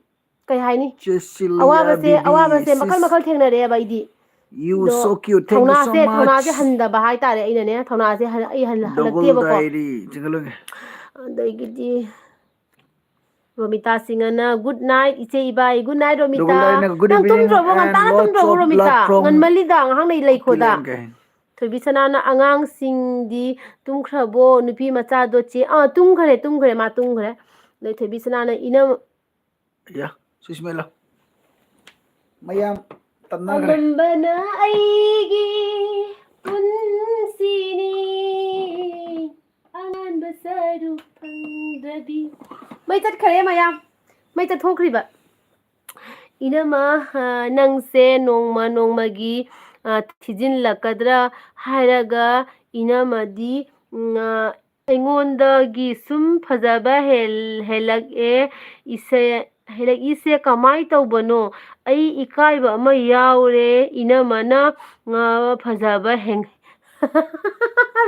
ꯀꯩ ꯍꯥꯏꯅꯤ? ꯆꯦꯁꯤꯂꯤꯌꯥ ꯑꯋꯥꯕꯁꯦ, ꯕꯤꯕꯤ, ꯑꯋꯥꯕꯁꯦ ꯃꯈꯜ ꯁꯤꯁ꯫ ꯃꯈꯜ ꯊꯦꯡꯅꯔꯛꯑꯦꯕ ꯑꯩꯗꯤ꯫ You ꯑꯗꯣ so cute. Thank you so ꯊꯧꯅꯥꯁꯦ, ꯊꯧꯅꯥꯁꯦ much. ꯍꯟꯗꯕ ꯍꯥꯏꯇꯥꯔꯦ ꯑꯩꯅꯅꯦ, ꯊꯧꯅꯥꯁꯦ ꯍꯟ-, ꯑꯩ ꯍꯜ-, ꯗꯣꯒꯜ ꯍꯜꯂꯛꯇꯦꯕꯀꯣ꯫ ꯗꯥꯏꯔꯤ ꯆꯤꯡꯈꯠꯂꯒꯦ꯫ ꯑꯗꯒꯤꯗꯤ ꯔꯣꯃꯤꯇꯥ ꯁꯤꯡꯍꯅ, "Good night, ꯏꯆꯦ ꯏꯕꯥꯏ꯫" Good night, Romita. ꯗꯣꯒꯜ ꯗꯥꯏꯔꯤꯅ, "Good ꯅꯪ evening ꯇꯨꯝꯗ꯭ꯔꯕꯣ? and ꯉꯟꯇꯥꯅ lots ꯇꯨꯝꯗ꯭ꯔꯕꯣ, of Romita? Love from ꯉꯟꯃꯜꯂꯤꯗ, ꯉꯥꯏꯍꯥꯛ ꯂꯩ, ꯂꯩꯈꯣꯗ꯫" ꯀꯤꯂꯦꯟ ꯀꯩ꯫ ꯊꯣꯏꯕꯤ ꯁꯅꯥꯅ, "ꯑꯉꯥꯡꯁꯤꯡꯗꯤ ꯇꯨꯝꯈ꯭ꯔꯕꯣ? ꯅꯨꯄꯤ ꯃꯆꯥꯗꯣ ꯆꯦ꯫" ꯑꯥ, ꯇꯨꯝꯈ꯭ꯔꯦ, ꯇꯨꯝꯈ꯭ꯔꯦ, ꯃꯥ ꯇꯨꯝꯈ꯭ꯔꯦ꯫ ꯑꯗꯩ ꯊꯣꯏꯕꯤ ꯁꯅꯥꯅ, "ꯏꯅꯝ-" ꯑꯌꯥ, ꯁꯨꯁꯃꯤꯂꯥ꯫ ꯃꯌꯥꯝ ꯇꯞꯅꯈ꯭ꯔꯦ꯫ "ꯑꯃꯝꯕꯅ ꯑꯩꯒꯤ ꯄꯨꯟꯁꯤꯅꯤ, ꯑꯉꯥꯟꯕ ꯁꯔꯨꯛ ꯐꯪꯗ꯭ꯔꯕꯤ꯫" ꯃꯩ ꯆꯠꯈ꯭ꯔꯦ ꯃꯌꯥꯝ꯫ ꯃꯩ ꯆꯠꯊꯣꯛꯈ꯭ꯔꯤꯕ꯫ "ꯏꯅꯝꯃ, ꯑ, ꯅꯪꯁꯦ ꯅꯣꯡꯃ ꯅꯣꯡꯃꯒꯤ, ꯑ, ꯊꯤꯖꯤꯜꯂꯛꯀꯗ꯭ꯔꯥ ꯍꯥꯏꯔꯒ ꯏꯅꯝꯃꯗꯤ, ꯎꯝ, ꯑ, ꯑꯩꯉꯣꯟꯗꯒꯤ ꯁꯨꯝ ꯐꯖꯕ ꯍꯦꯜ-, ꯍꯦꯜꯂꯛꯑꯦ꯫ ꯏꯁꯦ-, ꯍꯦꯜꯂꯛꯏꯁꯦ ꯀꯃꯥꯏ ꯇꯧꯕꯅꯣ? ꯑꯩ ꯏꯀꯥꯏꯕ ꯑꯃ ꯌꯥꯎꯔꯦ꯫ ꯏꯅꯝꯃꯅ, ꯑ, ꯐꯖꯕ ꯍꯦꯟ-"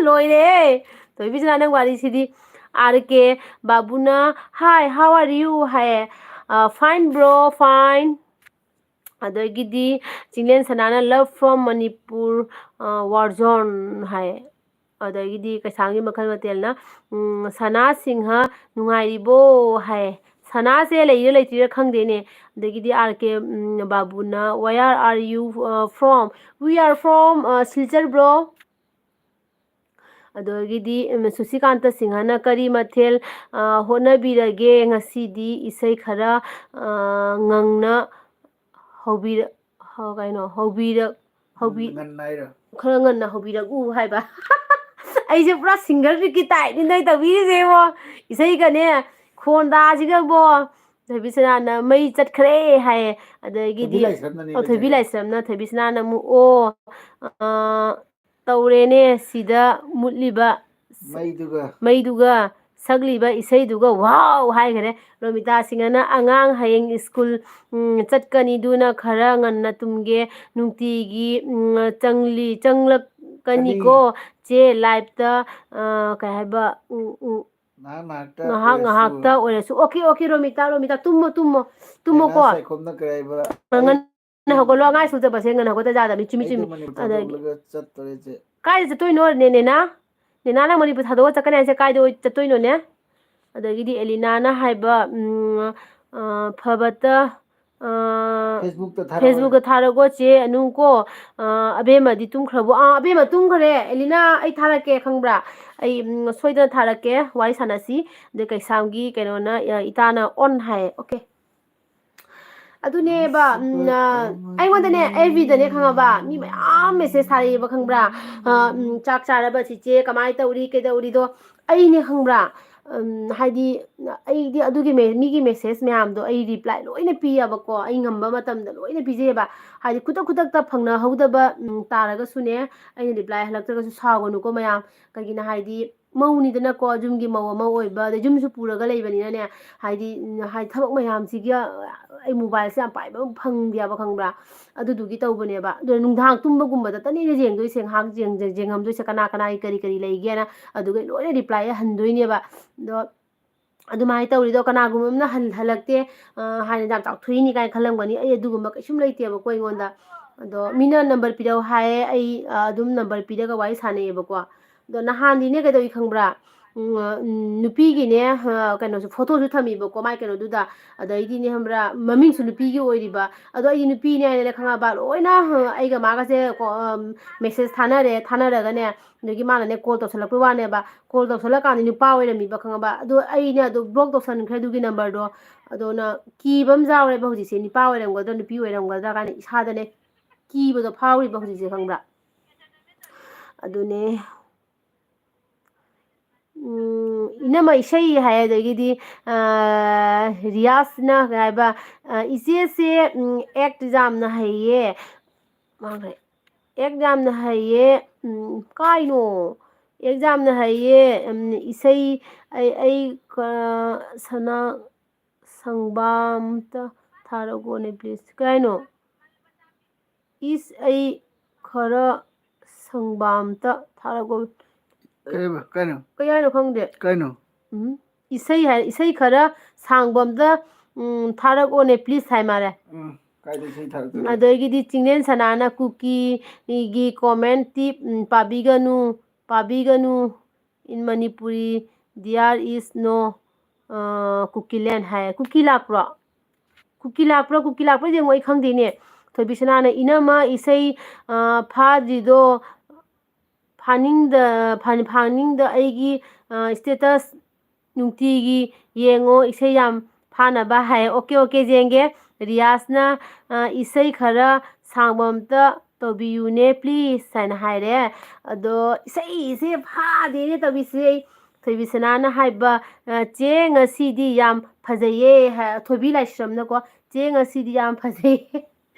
ꯂꯣꯏꯔꯦꯍꯦ! ꯊꯣꯏꯕꯤꯁꯅꯥ, ꯅꯪ ꯋꯥꯔꯤꯁꯤꯗꯤ꯫ ꯑꯥꯔ ꯀꯦ ꯕꯥꯕꯨꯅ, "Hi, how are you?" ꯍꯥꯏꯌꯦ꯫ ꯑ, "Fine, bro, fine꯫" ꯑꯗꯒꯤꯗꯤ ꯆꯤꯡꯂꯦꯟ ꯁꯅꯥꯅ, "Love from Manipur, ꯑ, war zone" ꯍꯥꯏ꯫ ꯑꯗꯒꯤꯗꯤ ꯀꯩꯁꯥꯝꯒꯤ ꯃꯈꯜ ꯃꯊꯦꯜꯅ, ꯎꯝ, "ꯁꯅꯥ ꯁꯤꯡꯍ ꯅꯨꯡꯉꯥꯏꯔꯤꯕꯣ?" ꯍꯥꯏ꯫ ꯁꯅꯥꯁꯦ ꯂꯩꯔꯤꯔ ꯂꯩꯇ꯭ꯔꯤꯔ ꯈꯪꯗꯦꯅꯦ꯫ ꯑꯗꯒꯤꯗꯤ ꯑꯥꯔ ꯀꯦ ꯕꯥꯕꯨꯅ, "Where are you from?" "We are from Silchar, bro." ꯑꯗꯒꯤꯗꯤ ꯁꯨꯁꯤꯀꯥꯟꯇ ꯁꯤꯡꯍꯅ, "ꯀꯔꯤ ꯃꯊꯦꯜ ꯍꯣꯠꯅꯕꯤꯔꯒꯦ ꯉꯁꯤꯗꯤ? ꯏꯁꯩ ꯈꯔ ꯉꯪꯅ ꯍꯧꯕꯤꯔ-, ꯀꯩꯅꯣ, ꯍꯧꯕꯤꯔꯛ-, ꯍꯧꯕꯤ-, ꯉꯟꯅ ꯍꯥꯏꯔꯣ? "ꯈꯔ ꯉꯟꯅ ꯍꯧꯕꯤꯔꯛꯎ" ꯍꯥꯏꯕ꯫ ꯑꯩꯁꯦ ꯄꯨꯔꯥ ꯁꯤꯡꯒꯔꯒꯤ ꯇꯥꯏꯞꯅꯤ ꯅꯣꯏ ꯇꯧꯕꯤꯔꯤꯁꯦ ꯏꯕꯣ꯫ ꯏꯁꯩꯒꯅꯦ, ꯈꯣꯟꯗꯥꯁꯤꯒꯕꯣ꯫ ꯊꯣꯏꯕꯤꯁꯅꯥꯅ "ꯃꯩ ꯆꯠꯈ꯭ꯔꯦ" ꯍꯥꯏꯌꯦ꯫ ꯑꯗꯒꯤꯗꯤ, ꯊꯣꯏꯕꯤ ꯂꯥꯏꯁ꯭ꯔꯝꯅꯅꯦ ꯑꯣ, ꯊꯣꯏꯕꯤ ꯃꯩ ꯆꯠꯈ꯭ꯔꯦ꯫ ꯂꯥꯏꯁ꯭ꯔꯝꯅ, ꯊꯣꯏꯕꯤꯁꯅꯥꯅ ꯑꯃꯨꯛ, "ꯑꯣ, ꯑ, ꯇꯧꯔꯦꯅꯦ ꯁꯤꯗ ꯃꯨꯠꯂꯤꯕ ꯃꯩꯗꯨꯒ꯫ ꯃꯩꯗꯨꯒ, ꯁꯛꯂꯤꯕ ꯏꯁꯩꯗꯨꯒ, ꯋꯥꯎ!" ꯍꯥꯏꯈꯔꯦ꯫ ꯔꯣꯃꯤꯇꯥ ꯁꯤꯡꯍꯅ, "ꯑꯉꯥꯡ ꯍꯌꯦꯡ ꯁ꯭ꯀꯨꯜ, ꯎꯝ, ꯆꯠꯀꯅꯤꯗꯨꯅ ꯈꯔ ꯉꯟꯅ ꯇꯨꯝꯒꯦ꯫ ꯅꯨꯡꯇꯤꯒꯤ, ꯎꯝ, ꯆꯪꯂꯤ-, ꯆꯪꯂꯛꯀꯅꯤꯀꯣ꯫ ꯀꯅꯤ꯫ ꯆꯦ, ꯂꯥꯏꯞꯇ, ꯑ, ꯀꯩ ꯍꯥꯏꯕ, ꯎꯝ, ꯎꯝ, ꯉꯥꯏꯍꯥꯛ ꯉꯥꯏꯍꯥꯛꯇ ꯉꯥꯏꯍꯥꯛꯇ ꯑꯣꯏꯔꯁꯨ꯫ ꯑꯣꯏꯔꯁꯨ꯫ ꯑꯣꯀꯦ, ꯑꯣꯀꯦ, ꯔꯣꯃꯤꯇꯥ, ꯔꯣꯃꯤꯇꯥ, ꯇꯨꯝꯃꯣ, ꯇꯨꯝꯃꯣ, ꯇꯨꯝꯃꯣꯀꯣ꯫ ꯂꯥꯏꯅꯥ ꯁꯥꯏꯈꯣꯝꯅ ꯀꯔꯤ ꯍꯥꯏꯕ? ꯉꯟꯅ ꯍꯧꯒꯠꯂꯣ, ꯑꯉꯥꯡ ꯁ꯭ꯀꯨꯜ ꯆꯠꯄꯁꯦ ꯉꯟꯅ ꯍꯧꯒꯠꯇ ꯌꯥꯗꯕꯅꯤ, ꯆꯨꯝꯃꯤ, ꯑꯩꯗꯤ ꯆꯨꯝꯃꯤ꯫ ꯃꯅꯤꯄꯨꯔ ꯑꯗꯒꯤ ꯊꯥꯗꯣꯛꯂꯒ ꯆꯠꯇꯣꯔꯦ, ꯆꯦ꯫ ꯀꯥꯏꯗ ꯆꯠꯇꯣꯏꯅꯣ, ꯅꯦ-, ꯅꯦꯅꯥ? ꯅꯦꯅꯥ, ꯅꯪ ꯃꯅꯤꯄꯨꯔ ꯊꯥꯗꯣꯛꯑ ꯆꯠꯀꯅꯤ ꯍꯥꯏꯁꯦ ꯀꯥꯏꯗ ꯑꯣꯏ ꯆꯠꯇꯣꯏꯅꯣꯅꯦ? ꯑꯗꯒꯤꯗꯤ ꯑꯦꯂꯤꯅꯥꯅ ꯍꯥꯏꯕ, ꯎꯝ, ꯑ, ꯐꯕꯇ, ꯑ, Facebook-ꯇ ꯊꯥꯔꯛꯑꯣ꯫ Facebook-ꯇ ꯊꯥꯔꯛꯑꯣ, ꯆꯦ ꯑꯅꯨ ꯀꯣ꯫ ꯑ, ꯑꯕꯦꯝꯃꯗꯤ ꯇꯨꯝꯈ꯭ꯔꯕꯣ? ꯑꯥ, ꯑꯕꯦꯝꯃ ꯇꯨꯝꯈ꯭ꯔꯦ꯫ ꯑꯦꯂꯤꯅꯥ, ꯑꯩ ꯊꯥꯔꯛꯀꯦ, ꯈꯪꯕ꯭ꯔꯥ? ꯑꯩ, ꯎꯝ, ꯁꯣꯏꯗꯅ ꯊꯥꯔꯛꯀꯦ, ꯋꯥꯔꯤ ꯁꯥꯟꯅꯁꯤ꯫ ꯑꯗꯩ ꯀꯩꯁꯥꯝꯒꯤ ꯀꯩꯅꯣꯅ, ꯑ, ꯏꯇꯥꯅ on ꯍꯥꯏꯌꯦ꯫ ꯑꯣꯀꯦ꯫ ꯑꯗꯨꯅꯦꯕ, ꯎꯝ, ꯑ, ꯑꯩꯉꯣꯟꯗꯅꯦ, F B-ꯗꯅꯦ, ꯈꯪꯉꯕ, ꯃꯤ ꯃꯌꯥꯝ message ꯊꯥꯔꯛꯑꯦꯕ, ꯈꯪꯕ꯭ꯔꯥ? ꯑ, ꯎꯝ, "ꯆꯥꯛ ꯆꯥꯔꯕ ꯆꯤꯆꯦ? ꯀꯃꯥꯏꯅ ꯇꯧꯔꯤ? ꯀꯩꯗꯧꯔꯤꯗꯣ?" ꯑꯩꯅꯦ, ꯈꯪꯕ꯭ꯔꯥ? ꯎꯝ, ꯍꯥꯏꯗꯤ, ꯑꯩꯗꯤ ꯑꯗꯨꯒꯤ ꯃꯦ-, ꯃꯤꯒꯤ message ꯃꯌꯥꯝꯗꯣ ꯑꯩ reply ꯂꯣꯏꯅ ꯄꯤꯌꯦꯕꯀꯣ, ꯑꯩ ꯉꯝꯕ ꯃꯇꯝꯗ ꯂꯣꯏꯅ ꯄꯤꯖꯩꯑꯕ꯫ ꯍꯥꯏꯗꯤ, ꯈꯨꯗꯛ ꯈꯨꯗꯛꯇ ꯐꯪꯅꯍꯧꯗꯕ, ꯎꯝ, ꯇꯥꯔꯒꯁꯨꯅꯦ, ꯑꯩꯅ reply ꯍꯜꯂꯛꯇ꯭ꯔꯒꯁꯨ ꯁꯥꯎꯒꯅꯨꯀꯣ ꯃꯌꯥꯝ꯫ ꯀꯩꯒꯤꯅꯣ ꯍꯥꯏꯗꯤ, ꯃꯧꯅꯤꯗꯅꯀꯣ, ꯌꯨꯝꯒꯤ ꯃꯧ ꯑꯃ ꯑꯣꯏꯕ, ꯑꯗꯩ ꯌꯨꯝꯁꯨ ꯄꯨꯔꯒ ꯂꯩꯕꯅꯤꯅꯅꯦ, ꯍꯥꯏꯗꯤ, ꯎꯝ, ꯍꯥꯏꯗꯤ, ꯊꯕꯛ ꯃꯌꯥꯝꯁꯤꯒꯤ ꯑꯩ mobile-ꯁꯦ ꯌꯥꯝ ꯄꯥꯏꯕ ꯐꯪꯗꯦꯕ, ꯈꯪꯕ꯭ꯔꯥ? ꯑꯗꯨꯗꯨꯒꯤ ꯇꯧꯕꯅꯦꯕ꯫ ꯑꯗꯣ ꯅꯨꯡꯗꯥꯡ ꯇꯨꯝꯕꯒꯨꯝꯕꯗꯇꯅꯤꯅꯦ ꯌꯦꯡꯗꯣꯏꯁꯦ, ꯉꯥꯏꯍꯥꯛ ꯌꯦꯡ-, ꯌꯦꯡꯉꯝꯗꯣꯏꯁꯦ, ꯀꯅꯥ ꯀꯅꯥꯒꯤ ꯀꯔꯤ ꯀꯔꯤ ꯂꯩꯒꯦꯅ, ꯑꯗꯨꯒ ꯂꯣꯏꯅ reply ꯍꯟꯗꯣꯏꯅꯦꯕ꯫ ꯑꯗꯣ ꯑꯗꯨꯃꯥꯏꯅ ꯇꯧꯔꯤꯗꯣ, ꯀꯅꯥꯒꯨꯝꯕ ꯑꯃꯅ ꯍꯟ-, ꯍꯜꯂꯛꯇꯦ, ꯑ, ꯍꯥꯏꯅ ꯌꯥꯝ ꯆꯥꯎꯊꯣꯛꯏꯅꯤ ꯀꯥꯏꯅ ꯈꯜꯂꯝꯒꯅꯤ꯫ ꯑꯩ ꯑꯗꯨꯒꯨꯝꯕ ꯀꯩꯁꯨꯝ ꯂꯩꯇꯦꯕꯀꯣ ꯑꯩꯉꯣꯟꯗ꯫ ꯑꯗꯣ ꯃꯤꯅ number ꯄꯤꯔꯛꯎ ꯍꯥꯏꯌꯦ, ꯑꯩ, ꯑ, ꯑꯗꯨꯝ number ꯄꯤꯔꯒ ꯋꯥꯔꯤ ꯁꯥꯟꯅꯩꯌꯦꯕꯀꯣ꯫ ꯑꯗꯣ ꯅꯍꯥꯟꯗꯤꯅꯦ ꯀꯩꯗꯧꯏ ꯈꯪꯕ꯭ꯔꯥ? ꯎꯝ, ꯅꯨꯄꯤꯒꯤꯅꯦ, ꯑ, ꯀꯩꯅꯣꯁꯨ, ꯐꯣꯇꯣꯁꯨ ꯊꯝꯃꯤꯕꯀꯣ, ꯃꯥꯏ ꯀꯩꯅꯣꯗꯨꯗ꯫ ꯑꯗꯩꯗꯤꯅꯦ, ꯈꯪꯕ꯭ꯔꯥ, ꯃꯃꯤꯡꯁꯨ ꯅꯨꯄꯤꯒꯤ ꯑꯣꯏꯔꯤꯕ꯫ ꯑꯗꯣ ꯑꯩꯗꯤ ꯅꯨꯄꯤꯅꯦ ꯍꯥꯏꯅꯅꯦ, ꯈꯪꯉꯕ, ꯂꯣꯏꯅ, ꯑ, ꯑꯩꯒ ꯃꯥꯒꯁꯦ ꯀꯣ-, ꯑꯝ, ꯃꯦꯁꯦꯖ ꯊꯥꯅꯔꯦ, ꯊꯥꯅꯔꯒꯅꯦ, ꯑꯗꯒꯤ ꯃꯥꯅꯅꯦ ꯀꯣꯜ ꯇꯧꯁꯜꯂꯛꯄꯩ ꯋꯥꯅꯦꯕ꯫ ꯀꯣꯜ ꯇꯧꯁꯜꯂꯀꯥꯟꯗ ꯅꯨꯄꯥ ꯑꯣꯏꯔꯝꯃꯤꯕ, ꯈꯪꯉꯕ꯫ ꯑꯗꯣ ꯑꯩꯅꯦ ꯑꯗꯨ ꯕ꯭ꯂꯣꯛ ꯇꯧꯁꯟꯈ꯭ꯔꯦ ꯑꯗꯨꯒꯤ ꯅꯝꯕꯔꯗꯣ꯫ ꯑꯗꯨꯅ ꯀꯤꯕ ꯑꯃ ꯌꯥꯎꯔꯦꯕ ꯍꯧꯖꯤꯛꯁꯦ, ꯅꯨꯄꯥ ꯑꯣꯏꯔꯝꯒꯗ꯭ꯔꯥ, ꯅꯨꯄꯤ ꯑꯣꯏꯔꯝꯒꯗ꯭ꯔꯥ ꯀꯥꯏꯅ ꯏꯁꯥꯗꯅꯦ ꯀꯤꯕꯗꯣ ꯐꯥꯎꯔꯤꯕ ꯍꯧꯖꯤꯛꯁꯦ, ꯈꯪꯕ꯭ꯔꯥ꯫ ꯑꯗꯨꯅꯦ꯫ ꯎꯝ, ꯏꯅꯝꯃ ꯏꯁꯩ ꯍꯥꯏ, ꯑꯗꯒꯤꯗꯤ, ꯑ, ꯔꯤꯌꯥꯁꯅ ꯀꯩ ꯍꯥꯏꯕ, ꯑ, "ꯏꯆꯦꯁꯦ, ꯎꯝ, act ꯌꯥꯝꯅ ꯍꯩꯌꯦ", ꯃꯥꯡꯈ꯭ꯔꯦ꯫ "Act ꯌꯥꯝꯅ ꯍꯩꯌꯦ", ꯎꯝ, ꯀꯥꯏꯅꯣ? "Act ꯌꯥꯝꯅ ꯍꯩꯌꯦ", ꯎꯝ, "ꯏꯁꯩ ꯑꯩ, ꯑꯩ, ꯑ, ꯁꯅꯥ ꯁꯪꯕꯥꯝꯇ ꯊꯥꯔꯛꯑꯣꯅꯦ, please"꯫ ꯀꯩ ꯍꯥꯏꯅꯣ? "ꯏꯁ, ꯑꯩ ꯈꯔ ꯁꯪꯕꯥꯝꯇ ꯊꯥꯔꯛꯑꯣ"꯫ ꯀꯩꯕ? ꯀꯩꯅꯣ? ꯀꯩ ꯍꯥꯏꯅꯣ ꯈꯪꯗꯦ꯫ ꯀꯩꯅꯣ? ꯎꯝ꯫ "ꯏꯁꯩ" ꯍꯥꯏ, "ꯏꯁꯩ ꯈꯔ ꯁꯥꯡꯕ ꯑꯝꯇ, ꯎꯝ, ꯊꯥꯔꯛꯑꯣꯅꯦ, please" ꯍꯥꯏ ꯃꯥꯜꯂꯦ꯫ ꯎꯝ, ꯀꯥꯏꯗ ꯏꯁꯩ ꯊꯥꯔꯛꯇꯣꯏꯅꯣ? ꯑꯗꯒꯤꯗꯤ ꯆꯤꯡꯂꯦꯟ ꯁꯅꯥꯅ "ꯀꯨꯀꯤꯒꯤ comment ꯇꯤ, ꯎꯝ, ꯄꯥꯕꯤꯒꯅꯨ, ꯄꯥꯕꯤꯒꯅꯨ꯫ In Manipuri, there is no, ꯑ, Kukiland" ꯍꯥꯏ꯫ ꯀꯨꯀꯤ ꯂꯥꯛꯄ꯭ꯔꯣ? ꯀꯨꯀꯤ ꯂꯥꯛꯄ꯭ꯔꯥ, ꯀꯨꯀꯤ ꯂꯥꯛꯄ꯭ꯔꯥ ꯌꯦꯡꯉꯣ, ꯑꯩ ꯈꯪꯗꯦꯅꯦ꯫ ꯊꯣꯏꯕꯤꯁꯅꯥꯅ, "ꯏꯅꯝꯃ, ꯏꯁꯩ, ꯑ, ꯐꯥꯗ꯭ꯔꯤꯗꯣ ꯐꯥꯅꯤꯡꯗ-, ꯐꯥ-, ꯐꯥꯅꯤꯡꯗ ꯑꯩꯒꯤ, ꯑ, status ꯅꯨꯡꯇꯤꯒꯤ ꯌꯦꯡꯉꯣ, ꯏꯁꯩ ꯌꯥꯝ ꯐꯥꯅꯕ" ꯍꯥꯏ꯫ "OK, OK, ꯌꯦꯡꯒꯦ"꯫ ꯔꯤꯌꯥꯁꯅ, ꯑ, "ꯏꯁꯩ ꯈꯔ ꯁꯥꯡꯕ ꯑꯝꯇ ꯇꯧꯕꯤꯌꯨꯅꯦ, please" ꯍꯥꯏꯅ ꯍꯥꯏꯔꯦ꯫ ꯑꯗꯣ ꯏꯁꯩꯁꯦ ꯐꯥꯗꯦꯅꯦ ꯇꯧꯕꯤꯁꯦ꯫ ꯊꯣꯏꯕꯤꯁꯅꯥꯅ ꯍꯥꯏꯕ, ꯑ, "ꯆꯦ, ꯉꯁꯤꯗꯤ ꯌꯥꯝ ꯐꯖꯩꯌꯦ", ꯍꯥꯏ꯫ ꯊꯣꯏꯕꯤ ꯂꯥꯏꯁ꯭ꯔꯝꯅꯀꯣ, "ꯆꯦ, ꯉꯁꯤꯗꯤ ꯌꯥꯝ ꯐꯖꯩꯌꯦ"꯫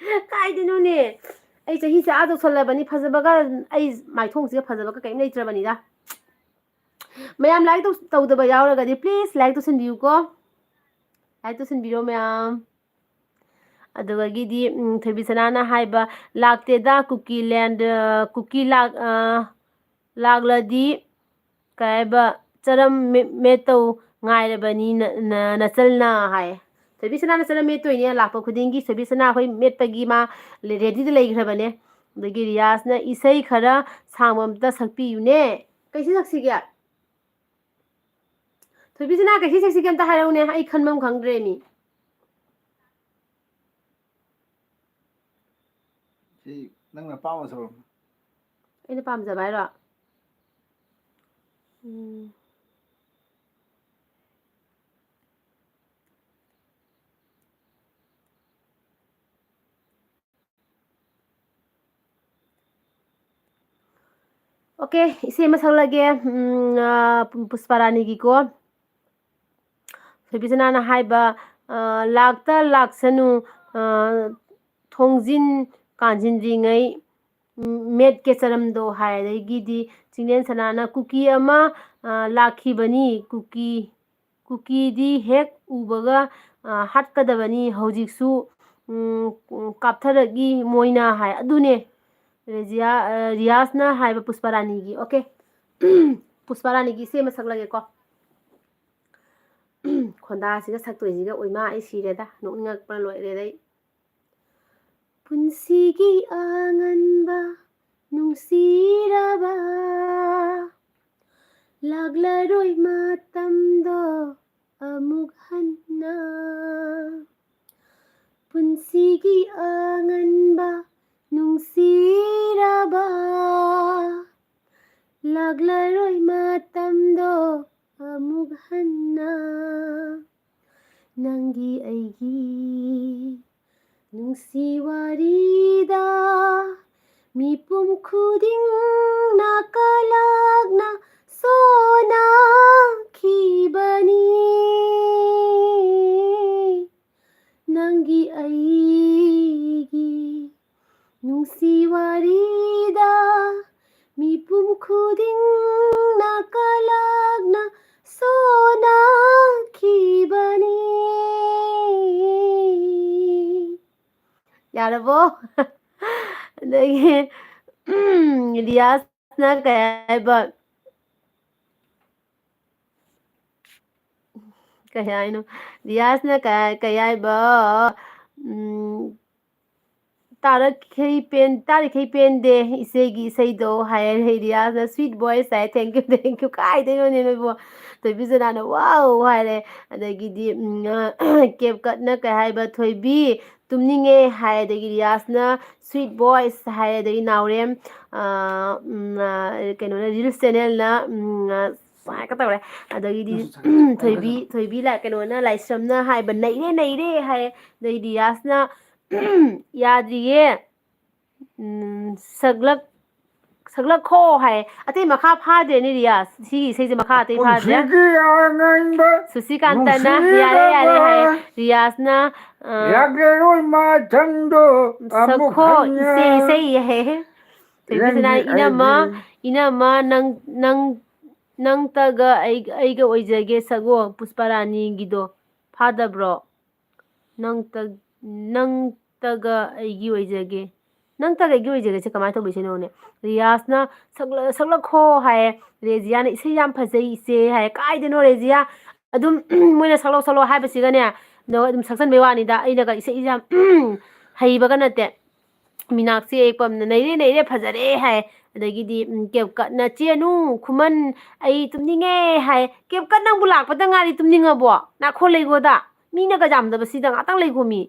ꯀꯥꯏꯗꯩꯅꯣꯅꯦ? ꯑꯩ ꯆꯍꯤꯁꯦ ꯑꯥ ꯌꯧꯁꯜꯂꯕꯅꯤ, ꯐꯖꯕꯒ, ꯑꯩ ꯃꯥꯏꯊꯣꯡꯁꯤꯒ ꯐꯖꯕꯒ ꯀꯔꯤꯝ ꯂꯩꯇ꯭ꯔꯕꯅꯤꯗ꯫ ꯃꯌꯥꯝ like ꯇꯧ-, ꯇꯧꯗꯕ ꯌꯥꯎꯔꯒꯗꯤ, please like ꯇꯧꯁꯟꯕꯤꯌꯨꯀꯣ꯫ Like ꯇꯧꯁꯟꯕꯤꯔꯣ ꯃꯌꯥꯝ꯫ ꯑꯗꯨꯗꯒꯤꯗꯤ, ꯎꯝ, ꯊꯣꯏꯕꯤꯁꯅꯥꯅ ꯍꯥꯏꯕ, "ꯂꯥꯛꯇꯦꯗ ꯀꯨꯀꯤꯂꯦꯟ, ꯑ, ꯀꯨꯀꯤ ꯂꯥꯛ-, ꯑ, ꯂꯥꯛꯂꯗꯤ ꯀꯩ ꯍꯥꯏꯕ, ꯆꯔꯝ ꯃꯦ-, ꯃꯦꯠꯇꯧ ꯉꯥꯏꯔꯕꯅꯤ ꯅ-, ꯅ-, ꯅꯆꯜꯅ" ꯍꯥꯏ꯫ ꯊꯣꯏꯕꯤꯁꯅꯥꯅ ꯆꯔꯝ ꯃꯦꯠꯇꯣꯏꯅꯦ, ꯂꯥꯛꯄ ꯈꯨꯗꯤꯡꯒꯤ ꯊꯣꯏꯕꯤꯁꯅꯥ ꯑꯩꯈꯣꯏ ꯃꯦꯠꯄꯒꯤ ꯃꯥ ready ꯗ ꯂꯩꯈ꯭ꯔꯕꯅꯦ꯫ ꯑꯗꯒꯤ ꯔꯤꯌꯥꯁꯅ, "ꯏꯁꯩ ꯈꯔ ꯁꯥꯡꯕ ꯑꯝꯇ ꯁꯛꯄꯤꯌꯨꯅꯦ"꯫ ꯀꯩ ꯏꯁꯩ ꯁꯛꯁꯤꯒꯦ? ꯊꯣꯏꯕꯤꯁꯅꯥ, ꯀꯩꯁꯤ ꯁꯛꯁꯤꯒꯦ ꯑꯝꯇ ꯍꯥꯏꯔꯛꯎꯅꯦ, ꯑꯩ ꯈꯟꯕ ꯑꯃ ꯈꯪꯗ꯭ꯔꯦ ꯃꯤ꯫ ꯁꯤ ꯅꯪꯅ ꯑꯄꯥꯝꯕ ꯁꯔꯨꯛ꯫ ꯑꯩꯅ ꯄꯥꯝꯖꯕ ꯍꯥꯏꯔꯣ? ꯎꯝ꯫ ꯑꯣꯀꯦ, ꯏꯁꯩ ꯑꯃ ꯁꯛꯂꯒꯦ꯫ ꯎꯝ, ꯑ, ꯄꯨ-, ꯄꯨꯁꯄꯥꯔꯥꯅꯤꯒꯤꯀꯣ꯫ ꯊꯣꯏꯕꯤꯁꯅꯥꯅ ꯍꯥꯏꯕ, ꯑ, "ꯂꯥꯛꯇ ꯂꯥꯛꯁꯅꯨ, ꯑ, ꯊꯣꯡꯖꯤꯟ ꯀꯥꯟꯁꯤꯟꯗ꯭ꯔꯤꯉꯩ, ꯎꯝ, ꯃꯦꯠꯀꯦ ꯆꯔꯝꯗꯣ" ꯍꯥꯏ꯫ ꯑꯗꯒꯤꯗꯤ ꯆꯤꯡꯂꯦꯟ ꯁꯅꯥꯅ "ꯀꯨꯀꯤ ꯑꯃ, ꯑ, ꯂꯥꯛꯈꯤꯕꯅꯤ, ꯀꯨꯀꯤ, ꯀꯨꯀꯤꯗꯤ ꯍꯦꯛ ꯎꯕꯒ, ꯑ, ꯍꯥꯠꯀꯗꯕꯅꯤ, ꯍꯧꯖꯤꯛꯁꯨ, ꯎꯝ, ꯀꯥꯞꯊꯔꯛꯏ ꯃꯣꯏꯅ" ꯍꯥꯏ꯫ ꯑꯗꯨꯅꯦ ꯔꯦꯖꯤꯌꯥ, ꯑ, ꯔꯤꯌꯥꯁꯅ ꯍꯥꯏꯕ ꯄꯨꯁꯄꯥꯔꯥꯅꯤꯒꯤ꯫ ꯑꯣꯀꯦ꯫ ꯄꯨꯁꯄꯥꯔꯥꯅꯤꯒꯤ ꯏꯁꯩ ꯑꯃ ꯁꯛꯂꯒꯦꯀꯣ꯫ ꯈꯣꯟꯗꯥꯁꯤꯒ ꯁꯛꯇꯣꯏꯁꯤꯒ, ꯑꯣꯏꯃꯥ, ꯑꯩ ꯁꯤꯔꯦꯗ, ꯅꯣꯛꯅꯤꯡꯉꯛꯄꯅ ꯂꯣꯏꯔꯦꯗ ꯑꯩ꯫ ꯄꯨꯟꯁꯤꯒꯤ ꯑꯉꯟꯕ ꯅꯨꯡꯁꯤꯔꯕ, ꯂꯥꯛꯂꯔꯣꯏ ꯃꯇꯝꯗꯣ ꯑꯃꯨꯛ ꯍꯟꯅ꯫ ꯄꯨꯟꯁꯤꯒꯤ ꯑꯉꯟꯕ ꯅꯨꯡꯁꯤꯔꯕ, ꯂꯥꯛꯂꯔꯣꯏ ꯃꯇꯝꯗꯣ ꯑꯃꯨꯛ ꯍꯟꯅ꯫ ꯅꯪꯒꯤ ꯑꯩꯒꯤ ꯅꯨꯡꯁꯤ ꯋꯥꯔꯤꯗ ꯃꯤꯄꯨꯝ ꯈꯨꯗꯤꯡꯅ ꯀꯂꯛꯅ ꯁꯣꯟꯅꯈꯤꯕꯅꯤ꯫ ꯅꯪꯒꯤ ꯑꯩꯒꯤ ꯅꯨꯡꯁꯤ ꯋꯥꯔꯤꯗ ꯃꯤꯄꯨꯝ ꯈꯨꯗꯤꯡꯅ ꯀꯂꯛꯅ ꯁꯣꯟꯅꯈꯤꯕꯅꯤ꯫ ꯌꯥꯔꯕꯣ? ꯑꯗꯒꯤ, ꯎꯝ, ꯔꯤꯌꯥꯁꯅ ꯀꯩ ꯍꯥꯏꯕ? ꯀꯩ ꯍꯥꯏꯅꯣ? ꯔꯤꯌꯥꯁꯅ ꯀꯩ ꯍꯥꯏ-, ꯀꯩ ꯍꯥꯏꯕ? ꯎꯝ, ꯇꯥꯔꯛꯈꯩ ꯄꯦꯟ-, ꯇꯥꯔꯤꯈꯩ ꯄꯦꯟꯗꯦ ꯏꯆꯦꯒꯤ ꯏꯁꯩꯗꯣ ꯍꯥꯏꯔꯦ꯫ ꯔꯤꯌꯥꯁꯅ "Sweet voice" high, "Thank you, thank you", ꯀꯥꯏꯗꯩꯅꯣꯅꯦ ꯅꯣꯏꯕꯣ? ꯊꯣꯏꯕꯤꯁꯅꯥꯅ "Wow" ꯍꯥꯏꯔꯦ꯫ ꯑꯗꯒꯤꯗꯤ, ꯎꯝ, ꯑ, ꯀꯦꯞꯀꯠꯅ ꯀꯩ ꯍꯥꯏꯕ, "ꯊꯣꯏꯕꯤ, ꯇꯨꯝꯅꯤꯡꯉꯦ" ꯍꯥꯏ꯫ ꯑꯗꯒꯤ ꯔꯤꯌꯥꯁꯅ "Sweet voice" ꯍꯥꯏ꯫ ꯑꯗꯒꯤ ꯅꯥꯎꯔꯦꯝ, ꯑ, ꯎꯝ, ꯑ, ꯀꯩꯅꯣꯅ, ꯔꯤꯜꯁ ꯆꯦꯅꯦꯜꯅ, ꯎꯝ, ꯑ, ꯁꯨꯃꯥꯏꯅꯒ ꯇꯧꯔꯦ꯫ ꯑꯗꯒꯤꯗꯤ ꯊꯣꯏꯕꯤ, ꯊꯣꯏꯕꯤ, ꯂꯥꯏ-, ꯀꯩꯅꯣꯅ, ꯂꯥꯏꯁ꯭ꯔꯝꯅ ꯍꯥꯏꯕ "ꯅꯩꯔꯦ, ꯅꯩꯔꯦ" ꯍꯥꯏ꯫ ꯑꯗꯩ ꯔꯤꯌꯥꯁꯅ "ꯌꯥꯗ꯭ꯔꯤꯌꯦ, ꯎꯝ, ꯁꯛꯂꯛ-, ꯁꯛꯂꯛꯈꯣ" ꯍꯥꯏ꯫ ꯑꯇꯩ ꯃꯈꯥ ꯐꯥꯗ꯭ꯔꯦꯅꯦ ꯔꯤꯌꯥꯁ꯫ ꯁꯤꯒꯤ ꯏꯁꯩꯁꯦ ꯃꯈꯥ ꯑꯇꯩ ꯐꯥꯗ꯭ꯔꯦ꯫ ꯄꯨꯟꯁꯤꯒꯤ ꯑꯉꯥꯡꯕ ꯁꯨꯁꯤꯀꯥꯟꯇꯅ ꯅꯨꯡꯁꯤꯔꯕ "ꯌꯥꯔꯦ, ꯌꯥꯔꯦ" ꯍꯥꯏ꯫ ꯔꯤꯌꯥꯁꯅ, ꯑ, ꯌꯥꯒꯦꯔꯣꯏ ꯃꯊꯪꯗꯣ ꯑꯃꯨꯛ ꯁꯛꯈꯣ ꯍꯟꯅ ꯏꯆꯦ ꯏꯁꯩ ꯍꯥꯏ꯫ ꯊꯣꯏꯕꯤꯁꯅꯥ, ꯅꯪꯒꯤ "ꯏꯅꯝꯃ, ꯑꯩꯒꯤ ꯏꯅꯝꯃ, ꯅꯪ, ꯅꯪ, ꯅꯪꯇꯒ ꯑꯩ-, ꯑꯩꯒ ꯑꯣꯏꯖꯒꯦ" ꯁꯛꯑꯣ, ꯄꯨꯁꯄꯥ ꯔꯥꯅꯤꯒꯤꯗꯣ꯫ ꯐꯥꯗꯕ꯭ꯔꯣ? "ꯅꯪꯇ-, ꯅꯪꯇꯒ ꯑꯩꯒꯤ ꯑꯣꯏꯖꯒꯦ"꯫ "ꯅꯪꯇꯒ ꯑꯩꯒꯤ ꯑꯣꯏꯖꯒꯦꯁꯦ" ꯀꯃꯥꯏꯅ ꯇꯧꯕ ꯏꯁꯩꯅꯣꯅꯦ? ꯔꯤꯌꯥꯁꯅ "ꯁꯛꯂ-, ꯁꯛꯂꯛꯈꯣ" ꯍꯥꯏꯌꯦ꯫ ꯔꯦꯖꯤꯌꯥꯅ "ꯏꯁꯩ ꯌꯥꯝ ꯐꯖꯩ ꯏꯆꯦ" ꯍꯥꯏꯌꯦ꯫ ꯀꯥꯏꯗꯅꯣ ꯔꯦꯖꯤꯌꯥ? ꯑꯗꯨꯝ ꯃꯣꯏꯅ "ꯁꯛꯂꯛꯑꯣ, ꯁꯛꯂꯛꯑꯣ" ꯍꯥꯏꯕꯁꯤꯒꯅꯦ, ꯅꯣꯏ ꯑꯗꯨꯝ ꯁꯛꯆꯟꯕꯩ ꯋꯥꯅꯤꯗ꯫ ꯑꯩꯅꯒ ꯏꯁꯩꯁꯦ ꯌꯥꯝ ꯍꯩꯕꯒ ꯅꯠꯇꯦ꯫ ꯃꯤꯅꯥꯛꯁꯤ ꯌꯦꯛꯄꯝꯅ "ꯅꯩꯔꯦ, ꯅꯩꯔꯦ, ꯐꯖꯔꯦ" ꯍꯥꯏ꯫ ꯑꯗꯒꯤꯗꯤ, ꯎꯝ, ꯀꯦꯞꯀꯠꯅ "ꯆꯦꯅꯨ, ꯈꯨꯃꯟ, ꯑꯩ ꯇꯨꯝꯅꯤꯡꯉꯦ" ꯍꯥꯏ꯫ ꯀꯦꯞꯀꯠ, ꯅꯪꯕꯨ ꯂꯥꯛꯄꯗ ꯉꯥꯏꯔꯤ, ꯇꯨꯝꯅꯤꯡꯉꯕꯣ? ꯅꯥꯈꯣ, ꯂꯩꯒꯣꯗ꯫ ꯃꯤꯅꯒ ꯌꯥꯝꯗꯕꯁꯤꯗ ꯉꯥꯛꯇꯪ ꯂꯩꯒꯣꯃꯤ꯫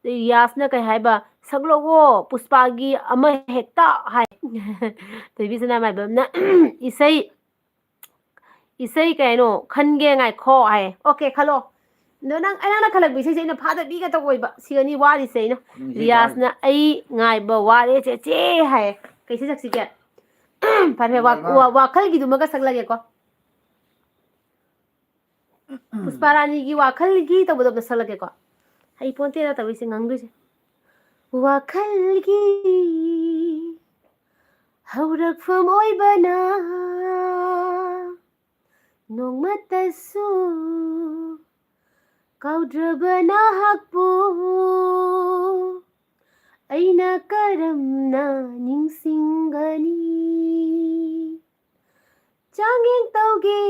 ꯑꯗꯩ ꯔꯤꯌꯥꯁꯅ ꯀꯩ ꯍꯥꯏꯕ, "ꯁꯛꯂꯛꯑꯣ ꯄꯨꯁꯄꯥꯒꯤ ꯑꯃ ꯍꯦꯛꯇ" ꯍꯥꯏ꯫ ꯊꯣꯏꯕꯤꯁꯅꯥ ꯃꯥꯏꯕꯝꯅ "ꯏꯁꯩ, ꯏꯁꯩ ꯀꯩꯅꯣ ꯈꯟꯒꯦ, ꯉꯥꯏꯈꯣ" ꯍꯥꯏ꯫ ꯑꯣꯀꯦ, ꯈꯜꯂꯣ꯫ ꯑꯗꯣ ꯅꯪ, ꯑꯩ ꯅꯪꯅ ꯈꯜꯂꯛꯄ ꯏꯁꯩꯁꯦ ꯑꯩꯅ ꯐꯥꯗꯕꯤꯒ ꯇꯧꯕ ꯑꯣꯏꯕ꯫ ꯁꯤꯒꯅꯤ ꯋꯥꯔꯤꯁꯦ ꯑꯩꯅ꯫ ꯈꯨꯅꯨꯡ ꯏꯁꯩ ꯔꯤꯌꯥꯁꯅ "ꯑꯩ ꯉꯥꯏꯕ ꯋꯥꯔꯦ ꯆꯦꯆꯦ" ꯍꯥꯏ꯫ ꯀꯩ ꯏꯁꯩ ꯁꯛꯁꯤꯒꯦ? ꯐꯔꯦ, ꯋꯥ-, ꯉꯥꯏꯕ꯫ ꯋꯥ-, ꯋꯥꯈꯜꯒꯤꯗꯨꯃꯒ ꯁꯛꯂꯒꯦꯀꯣ꯫ ꯄꯨꯁꯄꯥ ꯔꯥꯅꯤꯒꯤ "ꯋꯥꯈꯜꯒꯤ" ꯇꯧꯕꯗꯣ ꯑꯝꯇ ꯁꯛꯂꯛꯀꯦꯀꯣ꯫ ꯍꯩ ꯄꯣꯟꯇꯦꯗ ꯇꯧꯔꯤꯁꯦ, ꯉꯪꯗꯣꯏꯁꯦ꯫ ꯋꯥꯈꯜꯒꯤ ꯍꯧꯔꯛꯐꯝ ꯑꯣꯏꯕꯅ ꯅꯣꯡꯃꯇꯁꯨ ꯀꯥꯎꯗ꯭ꯔꯕ ꯅꯍꯥꯛꯄꯨ ꯑꯩꯅ ꯀꯔꯝꯅ ꯅꯤꯡꯁꯤꯡꯒꯅꯤ? ꯆꯥꯡꯌꯦꯡ ꯇꯧꯒꯦ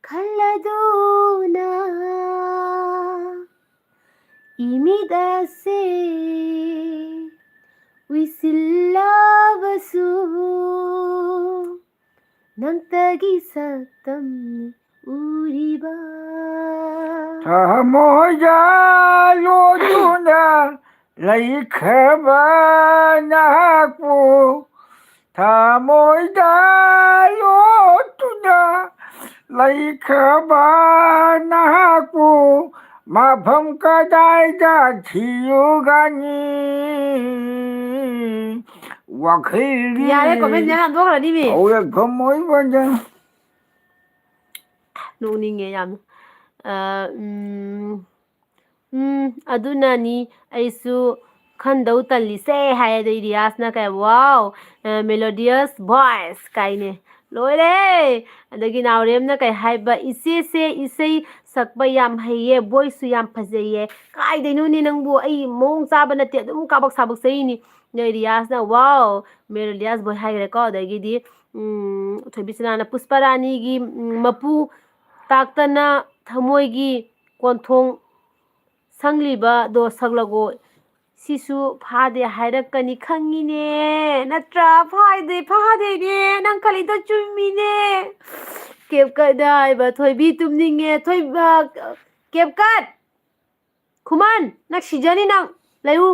ꯈꯜꯂꯗꯨꯅ ꯏꯃꯤ ꯃꯤꯠ ꯑꯁꯦ ꯎꯏꯁꯤꯜꯂꯕꯁꯨ ꯅꯪꯇꯒꯤ ꯁꯛꯇꯝꯅꯤ ꯎꯔꯤꯕ꯫ ꯊꯃꯣꯏꯗ ꯂꯣꯠꯇꯨꯅ ꯂꯩꯈ꯭ꯔꯕ ꯅꯍꯥꯛꯄꯨ ꯊꯃꯣꯏꯗ ꯂꯣꯠꯇꯨꯅ ꯂꯩꯈ꯭ꯔꯕ ꯅꯍꯥꯛꯄꯨ ꯃꯐꯝ ꯀꯗꯥꯏꯗ ꯊꯤꯔꯨꯒꯅꯤ? ꯋꯥꯈꯜꯒꯤ ꯌꯥꯔꯦ, comment ꯃꯌꯥꯝ ꯍꯟꯗꯣꯛꯈ꯭ꯔꯅꯤ ꯃꯤ꯫ ꯍꯧꯔꯛꯐꯝ ꯑꯣꯏꯕꯗ꯫ ꯅꯣꯛꯅꯤꯡꯉꯦ ꯌꯥꯝꯅ꯫ ꯑ, ꯎꯝ, ꯎꯝ, ꯑꯗꯨꯅꯅꯤ ꯑꯩꯁꯨ ꯈꯟꯗꯧ ꯇꯜꯂꯤꯁꯦ ꯍꯥꯏ꯫ ꯑꯗꯩ ꯔꯤꯌꯥꯁꯅ ꯀꯩ, "Wow, melodious voice" ꯀꯥꯏꯅꯦ꯫ ꯂꯣꯏꯔꯦ! ꯑꯗꯒꯤ ꯅꯥꯎꯔꯦꯝꯅ ꯀꯩ ꯍꯥꯏꯕ, "ꯏꯆꯦꯁꯦ ꯏꯁꯩ ꯁꯛꯄ ꯌꯥꯝ ꯍꯩꯌꯦ, voiceꯁꯨ ꯌꯥꯝ ꯐꯖꯩꯌꯦ"꯫ ꯀꯥꯏꯗꯩꯅꯣꯅꯦ ꯅꯪꯕꯨ? ꯑꯩ ꯃꯑꯣꯡ ꯆꯥꯕ ꯅꯠꯇꯦ, ꯑꯗꯨꯝ ꯀꯥꯕꯛ ꯁꯥꯕꯛ ꯆꯩꯅꯤ꯫ ꯑꯗꯩ ꯔꯤꯌꯥꯁꯅ, "Wow, melodious voice" ꯍꯥꯏꯈ꯭ꯔꯦꯀꯣ꯫ ꯑꯗꯒꯤꯗꯤ, ꯎꯝ, ꯊꯣꯏꯕꯤꯁꯅꯥꯅ ꯄꯨꯁꯄꯔꯥꯅꯤꯒꯤ, ꯎꯝ, ꯃꯄꯨ ꯇꯥꯛꯇꯅ ꯊꯃꯣꯏꯒꯤ ꯀꯣꯟꯊꯣꯡ ꯁꯪꯂꯤꯕꯗꯣ ꯁꯛꯂꯒꯣ꯫ ꯁꯤꯁꯨ ꯐꯥꯗꯦ ꯍꯥꯏꯔꯛꯀꯅꯤ ꯈꯪꯉꯤꯅꯦ꯫ ꯅꯠꯇ꯭ꯔꯥ? ꯐꯥꯗꯦ, ꯐꯥꯗꯦꯅꯦ꯫ ꯅꯪ ꯈꯜꯂꯤꯗꯣ ꯆꯨꯝꯃꯤꯅꯦ꯫ ꯀꯦꯞꯀꯠꯅ ꯍꯥꯏꯕ, "ꯊꯣꯏꯕꯤ ꯇꯨꯝꯅꯤꯡꯉꯦ꯫ ꯊꯣꯏꯕ-, ꯀꯦꯞꯀꯠ! ꯈꯨꯃꯟ, ꯅꯪ ꯁꯤꯖꯅꯤ ꯅꯪ꯫ ꯂꯩꯌꯨ꯫"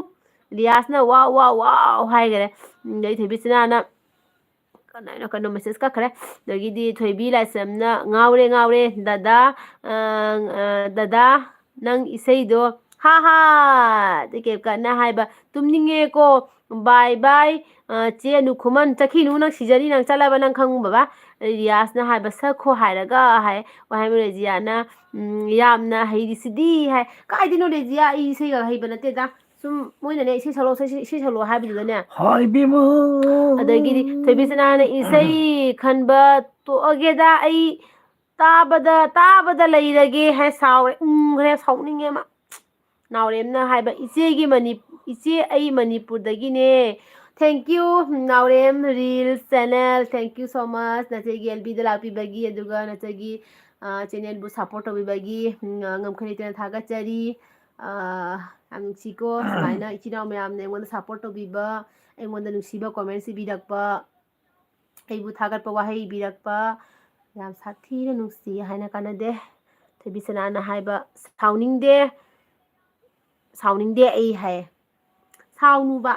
ꯔꯤꯌꯥꯁꯅ "ꯋꯥꯎ, ꯋꯥꯎ, ꯋꯥꯎ" ꯍꯥꯏꯈꯔꯦ꯫ ꯑꯗꯩ ꯊꯣꯏꯕꯤꯁꯅꯥꯅ ꯀꯅꯥꯅꯣ ꯀꯩꯅꯣ message ꯀꯛꯈ꯭ꯔꯦ꯫ ꯑꯗꯒꯤꯗꯤ ꯊꯣꯏꯕꯤ ꯂꯥꯏꯁ꯭ꯔꯝꯅ, "ꯉꯥꯎꯔꯦ, ꯉꯥꯎꯔꯦ, ꯗꯗꯥ, ꯑ, ꯑ, ꯗꯗꯥ, ꯅꯪ ꯏꯁꯩꯗꯣ, ꯍꯥ, ꯍꯥ!" ꯑꯗꯩ ꯀꯦꯞꯀꯠꯅ ꯍꯥꯏꯕ, "ꯇꯨꯝꯅꯤꯡꯉꯦꯀꯣ, bye, bye, ꯑ, ꯆꯦ ꯑꯅꯨ ꯈꯨꯃꯟ, ꯆꯠꯈꯤꯅꯨ, ꯅꯪ ꯁꯤꯖꯅꯤ, ꯅꯪ ꯆꯠꯂꯕ ꯅꯪ ꯈꯪꯕ ꯕꯕꯥ?" ꯑꯗꯩ ꯔꯤꯌꯥꯁꯅ ꯍꯥꯏꯕ, "ꯁꯛꯈꯣ ꯍꯥꯏꯔꯒ" ꯍꯥꯏ꯫ ꯋꯥꯍꯦꯡꯕꯝ ꯔꯦꯖꯤꯌꯥꯅ, "ꯎꯝ, ꯌꯥꯝꯅ ꯍꯩꯔꯤꯁꯤꯗꯤ" ꯍꯥꯏ꯫ "ꯀꯥꯏꯗꯩꯅꯣ ꯔꯦꯖꯤꯌꯥ, ꯑꯩ ꯏꯁꯩꯒ ꯍꯩꯕ ꯅꯠꯇꯦꯗ"꯫ ꯁꯨꯝ ꯃꯣꯏꯅꯅꯦ, "ꯏꯁꯩ ꯁꯛꯂꯛꯑꯣ, ꯏꯁꯩ, ꯏꯁꯩ ꯁꯛꯂꯛꯑꯣ" ꯍꯥꯏꯕꯗꯨꯗꯅꯦ꯫ ꯍꯥꯏꯕꯤꯃ꯫ ꯑꯗꯒꯤꯗꯤ ꯊꯣꯏꯕꯤꯁꯅꯥꯅ, "ꯏꯁꯩ ꯈꯟꯕ ꯇꯣꯛꯑꯒꯦꯗ, ꯑꯩ ꯇꯥꯕꯗ, ꯇꯥꯕꯗ ꯂꯩꯔꯒꯦ" ꯍꯥꯏ ꯁꯥꯎꯔꯦ꯫ ꯎꯝꯈ꯭ꯔꯦ, ꯁꯥꯎꯅꯤꯡꯉꯦ ꯃꯥ꯫ ꯅꯥꯎꯔꯦꯝꯅ ꯍꯥꯏꯕ, "ꯏꯆꯦꯒꯤ ꯃꯅꯤ-, ꯏꯆꯦ ꯑꯩ ꯃꯅꯤꯄꯨꯔꯗꯒꯤꯅꯦ"꯫ Thank you, Naorem Reels channel, thank you so much꯫ ꯅꯆꯦꯒꯤ L Bꯗ ꯂꯥꯛꯄꯤꯕꯒꯤ, ꯑꯗꯨꯒ ꯅꯆꯦꯒꯤ, ꯑ, channelꯕꯨ support ꯇꯧꯕꯤꯕꯒꯤ, ꯎꯝ, ꯉꯝꯈꯩ ꯂꯩꯇꯅ ꯊꯥꯒꯠꯆꯔꯤ꯫ ꯑꯥ, ꯌꯥꯝ ꯅꯨꯡꯁꯤꯀꯣ, ꯁꯨꯃꯥꯏꯅ ꯏꯆꯤꯟ ꯏꯅꯥꯎ ꯃꯌꯥꯝꯅ ꯑꯩꯉꯣꯟꯗ support ꯇꯧꯕꯤꯕ, ꯑꯩꯉꯣꯟꯗ ꯅꯨꯡꯁꯤꯕ comments ꯏꯕꯤꯔꯛꯄ, ꯑꯩꯕꯨ ꯊꯥꯒꯠꯄ ꯋꯥꯍꯩ ꯏꯕꯤꯔꯛꯄ, ꯌꯥꯝ ꯁꯥꯊꯤꯅ ꯅꯨꯡꯁꯤ ꯍꯥꯏꯅ ꯀꯥꯟꯅꯗꯦ꯫ ꯊꯣꯏꯕꯤꯁꯅꯥꯅ ꯍꯥꯏꯕ, "ꯁꯥꯎꯅꯤꯡꯗꯦ, ꯁꯥꯎꯅꯤꯡꯗꯦ ꯑꯩ" ꯍꯥꯏ꯫ ꯁꯥꯎꯅꯨꯕ,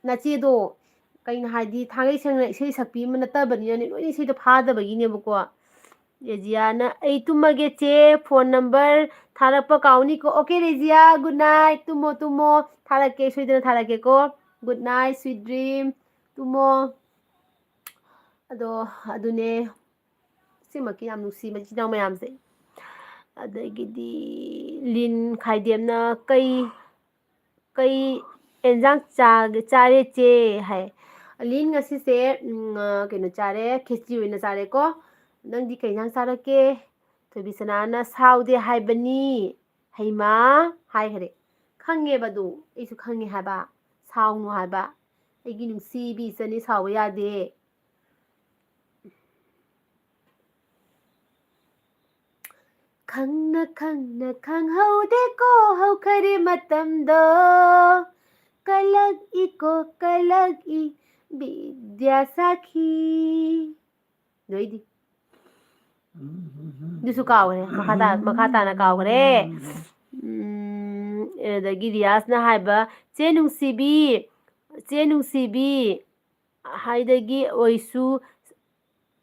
ꯅꯆꯦꯗꯣ, ꯀꯩꯅꯣ ꯍꯥꯏꯗꯤ, ꯊꯥꯡꯒꯩ ꯁꯦꯡꯅ ꯏꯁꯩ ꯁꯛꯄꯤ ꯑꯃ ꯅꯠꯇꯕꯅꯤꯅꯅꯦ, ꯂꯣꯏꯅ ꯏꯁꯩꯗꯣ ꯐꯥꯗꯕꯒꯤꯅꯦꯕꯀꯣ꯫ ꯔꯦꯖꯤꯌꯥꯅ, "ꯑꯩ ꯇꯨꯝꯃꯒꯦ ꯆꯦ, phone number ꯊꯥꯔꯛꯄ ꯀꯥꯎꯅꯤꯀꯣ"꯫ Okay ꯔꯦꯖꯤꯌꯥ, good night, ꯇꯨꯝꯃꯣ, ꯇꯨꯝꯃꯣ, ꯊꯥꯔꯛꯀꯦ, ꯁꯣꯏꯗꯅ ꯊꯥꯔꯛꯀꯦꯀꯣ꯫ Good night, sweet dream, ꯇꯨꯝꯃꯣ꯫ ꯑꯗꯣ, ꯑꯗꯨꯅꯦ, ꯁꯤꯃꯛꯀꯤ ꯌꯥꯝ ꯅꯨꯡꯁꯤ, ꯃꯆꯤꯟ ꯃꯅꯥꯎ ꯃꯌꯥꯝꯁꯦ꯫ ꯑꯗꯒꯤꯗꯤ ꯂꯤꯟ ꯈꯥꯏꯗꯦꯝꯅ, "ꯀꯩ, ꯀꯩ ꯑꯦꯟꯖꯥꯡ ꯆꯥꯒꯦ, ꯆꯥꯔꯦ ꯆꯦ?" ꯍꯥꯏ꯫ ꯂꯤꯟ ꯉꯁꯤꯁꯦ, ꯎꯝ, ꯑ, ꯀꯩꯅꯣ ꯆꯥꯔꯦ, ꯈꯦꯆꯤ ꯑꯣꯏꯅ ꯆꯥꯔꯦꯀꯣ꯫ "ꯅꯪꯗꯤ ꯀꯩ ꯏꯟꯖꯥꯡ ꯆꯥꯔꯛꯀꯦ?" ꯊꯣꯏꯕꯤꯁꯅꯥꯅ, "ꯁꯥꯎꯗꯦ ꯍꯥꯏꯕꯅꯤ, ꯍꯩꯃꯥ" ꯍꯥꯏꯈꯔꯦ꯫ ꯈꯪꯉꯦꯕ ꯑꯗꯨ, ꯑꯩꯁꯨ ꯈꯪꯉꯦ ꯍꯥꯏꯕ, ꯁꯥꯎꯅꯨ ꯍꯥꯏꯕ꯫ ꯑꯩꯒꯤ ꯅꯨꯡꯁꯤꯕꯤ ꯏꯆꯟꯅꯤ, ꯁꯥꯎꯕ ꯌꯥꯗꯦ꯫ "ꯈꯪꯅ ꯈꯪꯅ ꯈꯪꯍꯧꯗꯦꯀꯣ ꯍꯧꯈꯔꯦ ꯃꯇꯝꯗꯣ, ꯀꯜꯂꯛꯏꯀꯣ ꯀꯜꯂꯛꯏ ꯕꯤꯗ꯭ꯌꯥ ꯁꯥꯈꯤ"꯫ ꯂꯣꯏꯗꯤ꯫ ꯑꯗꯨꯁꯨ ꯀꯥꯎꯈ꯭ꯔꯦ, ꯃꯈꯥ ꯇꯥ-, ꯃꯈꯥ ꯇꯥꯅ ꯀꯥꯎꯈ꯭ꯔꯦ꯫ ꯎꯝ, ꯑꯗꯒꯤ ꯔꯤꯌꯥꯁꯅ ꯍꯥꯏꯕ, "ꯆꯦ ꯅꯨꯡꯁꯤꯕꯤ, ꯆꯦ ꯅꯨꯡꯁꯤꯕꯤ, ꯍꯥꯏꯗꯒꯤ ꯑꯣꯏꯁꯨ,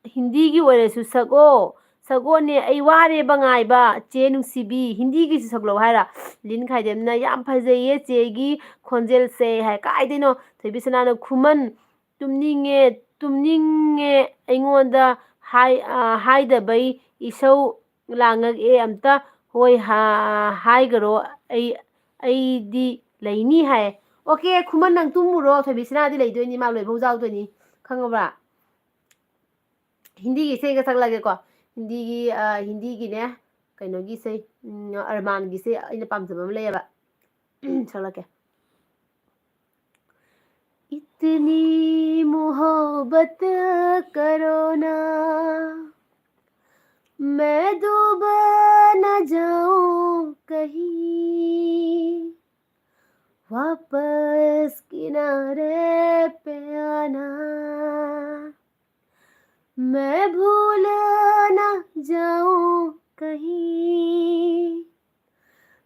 ꯍꯤꯟꯗꯤꯒꯤ ꯑꯣꯏꯔꯁꯨ ꯁꯛꯑꯣ, ꯁꯛꯑꯣꯅꯦ, ꯑꯩ ꯋꯥꯔꯦꯕ ꯉꯥꯏꯕ, ꯆꯦ ꯅꯨꯡꯁꯤꯕꯤ, ꯍꯤꯟꯗꯤꯒꯤꯁꯨ ꯁꯛꯂꯛꯑꯣ" ꯍꯥꯏꯔ? ꯂꯤꯟ ꯈꯥꯏꯗꯦꯝꯅ, "ꯌꯥꯝ ꯐꯖꯩꯌꯦ ꯆꯦꯒꯤ ꯈꯣꯟꯖꯦꯜꯁꯦ" ꯍꯥꯏ꯫ ꯀꯥꯏꯗꯩꯅꯣ? ꯊꯣꯏꯕꯤꯁꯅꯥꯅ, "ꯈꯨꯃꯟ, ꯇꯨꯝꯅꯤꯡꯉꯦ, ꯇꯨꯝꯅꯤꯡꯉꯦ, ꯑꯩꯉꯣꯟꯗ ꯍꯥꯏ-, ꯑ, ꯍꯥꯏꯗꯕꯩ ꯏꯁꯧ ꯂꯥꯡꯉꯛꯑꯦ, ꯑꯝꯇ ꯍꯣꯏ ꯍꯥ-, ꯍꯥꯏꯒꯔꯣ, ꯑꯩ, ꯑꯩꯗꯤ ꯂꯩꯅꯤ" ꯍꯥꯏ꯫ Okay, ꯈꯨꯃꯟ ꯅꯪ ꯇꯨꯝꯃꯨꯔꯣ, ꯊꯣꯏꯕꯤꯁꯅꯥꯗꯤ ꯂꯩꯗꯣꯏꯅꯤ, ꯃꯥ ꯂꯣꯏꯐꯥꯎ ꯌꯥꯎꯗꯣꯏꯅꯤ, ꯈꯪꯉꯕ꯭ꯔꯥ? ꯍꯤꯟꯗꯤꯒꯤ ꯏꯁꯩꯒ ꯁꯛꯂꯛꯑꯒꯦꯀꯣ꯫ ꯍꯤꯟꯗꯤꯒꯤ, ꯑ, ꯍꯤꯟꯗꯤꯒꯤꯅꯦ, ꯀꯩꯅꯣꯒꯤ ꯏꯁꯩ, ꯎꯝ, ꯑꯔꯃꯥꯟꯒꯤ ꯏꯁꯩ ꯑꯩꯅ ꯄꯥꯝꯖꯕ ꯑꯃ ꯂꯩꯌꯦꯕ꯫ ꯁꯛꯂꯛꯀꯦ꯫ "इतनी मोहब्बत करो ना, मैं डूब न जाऊं कहीं, वापस किनारे पे आना। मैं भूल ना जाऊं कहीं,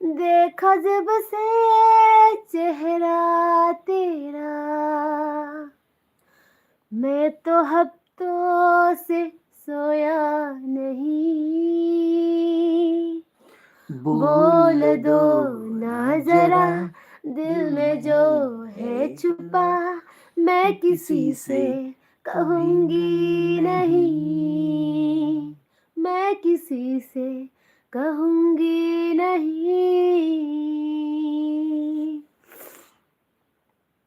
देखा जब से चेहरा तेरा, मैं तो हफ्तों से सोया नहीं। बोल दो ना जरा, दिल में जो है छुपा, मैं किसी से कहूंगी नहीं, मैं किसी से कहूंगी नहीं।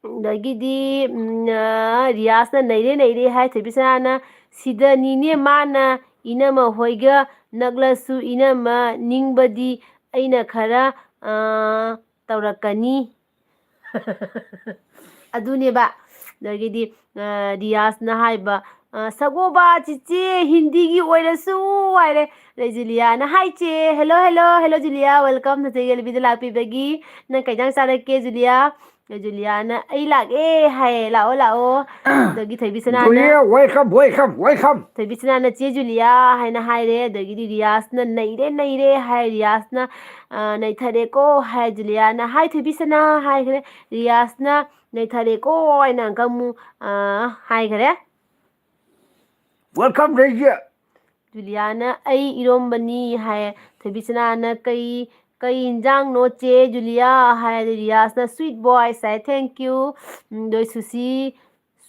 ꯑꯗꯒꯤꯗꯤ, ꯎꯝ, ꯑ, ꯔꯤꯌꯥꯁꯅ "ꯅꯩꯔꯦ, ꯅꯩꯔꯦ" ꯍꯥꯏ꯫ ꯊꯣꯏꯕꯤꯁꯅꯥꯅ "ꯁꯤꯗꯅꯤꯅꯦ ꯃꯥꯅ ꯏꯅꯝꯃ ꯍꯣꯏꯒ ꯅꯛꯂꯁꯨ ꯏꯅꯝꯃ ꯅꯤꯡꯕꯗꯤ ꯑꯩꯅ ꯈꯔ, ꯑ, ꯇꯧꯔꯛꯀꯅꯤ"꯫ ꯑꯗꯨꯅꯦꯕ꯫ ꯑꯗꯒꯤꯗꯤ, ꯑ, ꯔꯤꯌꯥꯁꯅ ꯍꯥꯏꯕ, ꯑ, "ꯁꯒꯣꯕ ꯆꯤꯆꯦ, ꯍꯤꯟꯗꯤꯒꯤ ꯑꯣꯏꯔꯁꯨ" ꯍꯥꯏꯔꯦ꯫ ꯑꯗꯩ ꯖꯨꯂꯤꯌꯥꯅ, "Hi ꯆꯦ, hello, hello, hello ꯖꯨꯂꯤꯌꯥ, welcome ꯅꯆꯦꯒꯤ ꯂꯝꯕꯤꯗ ꯂꯥꯛꯄꯤꯕꯒꯤ꯫ ꯅꯪ ꯀꯩ ꯏꯟꯖꯥꯡ ꯆꯥꯔꯛꯀꯦ ꯖꯨꯂꯤꯌꯥ?" ꯑꯗꯩ ꯖꯨꯂꯤꯌꯥꯅ, "ꯑꯩ ꯂꯥꯛꯑꯦ" ꯍꯥꯏꯌꯦ, "ꯂꯥꯛꯑꯣ, ꯂꯥꯛꯑꯣ"꯫ ꯑꯗꯒꯤ ꯊꯣꯏꯕꯤꯁꯅꯥꯅ, ꯖꯨꯂꯤꯌꯥ, welcome, welcome, welcome꯫ ꯊꯣꯏꯕꯤꯁꯅꯥꯅ, "ꯆꯦ ꯖꯨꯂꯤꯌꯥ" ꯍꯥꯏꯅ ꯍꯥꯏꯔꯦ꯫ ꯑꯗꯒꯤꯗꯤ ꯔꯤꯌꯥꯁꯅ, "ꯅꯩꯔꯦ, ꯅꯩꯔꯦ" ꯍꯥꯏ꯫ ꯔꯤꯌꯥꯁꯅ, ꯑ, "ꯅꯩꯊꯔꯦꯀꯣ" ꯍꯥꯏ꯫ ꯖꯨꯂꯤꯌꯥꯅ, "Hi ꯊꯣꯏꯕꯤꯁꯅꯥ" ꯍꯥꯏꯈ꯭ꯔꯦ꯫ ꯔꯤꯌꯥꯁꯅ, "ꯅꯩꯊꯔꯦꯀꯣ" ꯍꯥꯏꯅ ꯑꯃꯨꯛꯀ ꯑꯃꯨꯛ, ꯑ, ꯍꯥꯏꯈꯔꯦ꯫ "Welcome ꯔꯦꯖꯤꯌꯥ"꯫ ꯖꯨꯂꯤꯌꯥꯅ, "ꯑꯩ ꯏꯔꯣꯝꯕꯅꯤ" ꯍꯥꯏ꯫ ꯊꯣꯏꯕꯤꯁꯅꯥꯅ, "ꯀꯩ, ꯀꯩ ꯏꯟꯖꯥꯡꯅꯣ ꯆꯦ ꯖꯨꯂꯤꯌꯥ?" ꯍꯥꯏ꯫ ꯔꯤꯌꯥꯁꯅ, "Sweet boy" high. "Thank you"꯫ ꯎꯝ, ꯑꯗꯣ ꯁꯨꯁꯤ,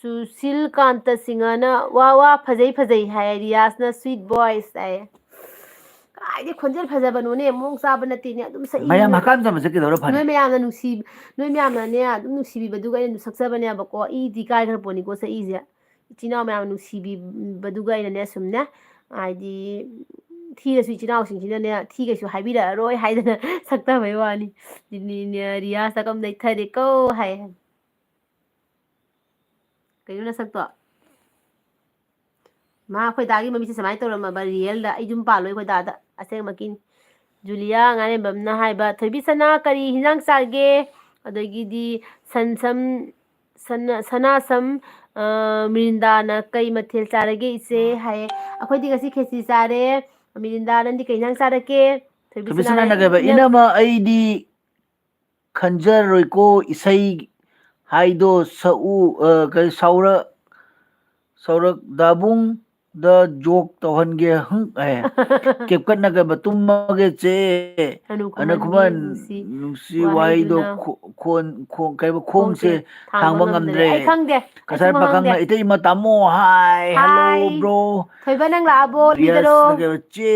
ꯁꯨꯁꯤꯜ ꯀꯥꯟꯇ ꯁꯤꯡꯍꯅ, "ꯋꯥ, ꯋꯥ, ꯐꯖꯩ, ꯐꯖꯩ" ꯍꯥꯏ꯫ ꯔꯤꯌꯥꯁꯅ, "Sweet boys" ꯍꯥꯏ꯫ ꯀꯥꯏꯗꯩ ꯈꯣꯟꯖꯦꯜ ꯐꯖꯕꯅꯣꯅꯦ, ꯃꯑꯣꯡ ꯆꯥꯕ ꯅꯠꯇꯦꯅꯦ, ꯑꯗꯨꯝ ꯁꯛꯏ꯫ ꯃꯌꯥꯝ ꯍꯀꯥꯝ ꯆꯟꯕ ꯆꯠꯀꯗꯧꯔ ꯐꯅꯤ꯫ ꯅꯣꯏ ꯃꯌꯥꯝꯅ ꯅꯨꯡꯁꯤ-, ꯅꯣꯏ ꯃꯌꯥꯝꯅꯅꯦ, ꯑꯗꯨꯝ ꯅꯨꯡꯁꯤꯕꯤꯕꯗꯨꯒ ꯑꯩꯅ ꯑꯗꯨꯝ ꯁꯛꯆꯕꯅꯦꯕꯀꯣ꯫ ꯏꯗꯤ ꯀꯥꯏꯈ꯭ꯔ ꯄꯣꯠꯅꯤꯀꯣ ꯁꯛꯏꯁꯦ꯫ ꯏꯆꯤꯟ ꯏꯅꯥꯎ ꯃꯌꯥꯝ ꯅꯨꯡꯁꯤꯕꯤꯕꯗꯨꯒ ꯑꯩꯅꯅꯦ ꯁꯨꯝꯅꯦ, ꯍꯥꯏꯗꯤ, ꯊꯤꯔꯁꯨ ꯏꯆꯤꯟ ꯏꯅꯥꯎꯁꯤꯡꯁꯤꯅꯅꯦ, ꯊꯤ ꯀꯩꯁꯨ ꯍꯥꯏꯕꯤꯔꯛꯑꯔꯣꯏ ꯍꯥꯏꯗꯅ ꯁꯛꯇꯕꯩ ꯋꯥꯅꯤ꯫ ꯔꯤꯌꯥꯁ ꯁꯛ ꯑꯃ ꯅꯩꯊꯔꯦꯀꯣ ꯍꯥꯏ꯫ ꯀꯩꯅꯣ ꯅꯁꯛꯇꯣ? ꯃꯥ ꯑꯩꯈꯣꯏ ꯗꯥꯒꯤ ꯃꯃꯤꯠꯁꯦ ꯁꯨꯃꯥꯏꯅ ꯇꯧꯔꯝꯃꯕ ꯔꯤꯌꯦꯜꯗ꯫ ꯑꯩ ꯌꯨꯝ ꯄꯥꯜꯂꯣꯏ ꯑꯩꯈꯣꯏ ꯗꯥꯗ, ꯑꯁꯦꯡꯕꯀꯤꯅꯤ꯫ ꯖꯨꯂꯤꯌꯥ ꯉꯥꯔꯦꯝꯕꯝꯅ ꯍꯥꯏꯕ, "ꯊꯣꯏꯕꯤ ꯁꯅꯥ ꯀꯔꯤ ꯍꯤꯟꯖꯥꯡ ꯆꯥꯒꯦ?" ꯑꯗꯒꯤꯗꯤ ꯁꯟꯁꯝ, ꯁꯅꯥ-, ꯁꯅꯥꯁꯝ, ꯑ, ꯃꯤꯔꯤꯟꯗꯥꯅ ꯀꯩ ꯃꯊꯦꯜ ꯆꯥꯔꯒꯦ ꯏꯆꯦ? ꯍꯥꯏꯌꯦ꯫ ꯑꯩꯈꯣꯏꯗꯤ ꯉꯁꯤ ꯈꯦꯆꯤ ꯆꯥꯔꯦ꯫ ꯃꯤꯔꯤꯟꯗꯥ, ꯅꯪꯗꯤ ꯀꯩ ꯍꯤꯟꯖꯥꯡ ꯆꯥꯔꯛꯀꯦ? ꯊꯣꯏꯕꯤ ꯊꯣꯏꯕꯤ ꯁꯅꯥꯅ ꯁꯅꯥꯅ ꯀꯩ ꯍꯥꯏꯕ? ꯏꯅꯝ- "ꯏꯅꯝꯃ, ꯑꯩꯗꯤ ꯈꯟꯖꯔꯣꯏꯀꯣ ꯏꯁꯩ ꯍꯥꯏꯗꯣ ꯁꯛꯎ, ꯑ, ꯀꯩ ꯁꯥꯎꯔ-, ꯁꯥꯎꯔꯛ ꯗꯥꯕꯨꯡꯗ ꯖꯣꯛ ꯇꯧꯍꯟꯒꯦ ꯍꯪ ꯑꯦ꯫ ꯀꯦꯞꯀꯠꯅ ꯀꯩꯕ ꯇꯨꯝꯃꯒꯦ ꯆꯦ꯫ ꯑꯅꯨ ꯑꯅꯨ ꯈꯨꯃꯟꯒꯤ ꯈꯨꯃꯟ ꯅꯨꯡꯁꯤ ꯅꯨꯡꯁꯤ ꯋꯥꯍꯩꯗꯣ ꯋꯥꯍꯩꯗꯨꯅ ꯈꯣ-, ꯈꯣꯟ-, ꯈꯣꯡ-, ꯀꯩꯕ ꯈꯣꯡꯁꯦ ꯈꯣꯡꯁꯦ ꯊꯥꯡꯕ ꯊꯥꯡꯕ ꯉꯝꯗ꯭ꯔꯦ꯫ ꯉꯝꯗ꯭ꯔꯦ꯫ ꯑꯩ ꯈꯪꯗꯦ꯫ ꯑꯩ ꯀꯁꯥꯔ ꯁꯨꯝ ꯄꯥꯈꯪꯅ ꯍꯪꯗꯦ꯫ ꯏꯇꯩꯃ ꯇꯥꯃꯣ ꯍꯥꯏ, ꯍꯥꯏ꯫ Hello bro. ꯊꯣꯏꯕ ꯅꯪ ꯂꯥꯛꯑꯕꯣ? ꯔꯤꯌꯥꯁꯅ ꯂꯨꯏꯗꯔꯣ? ꯀꯩꯕ ꯆꯦ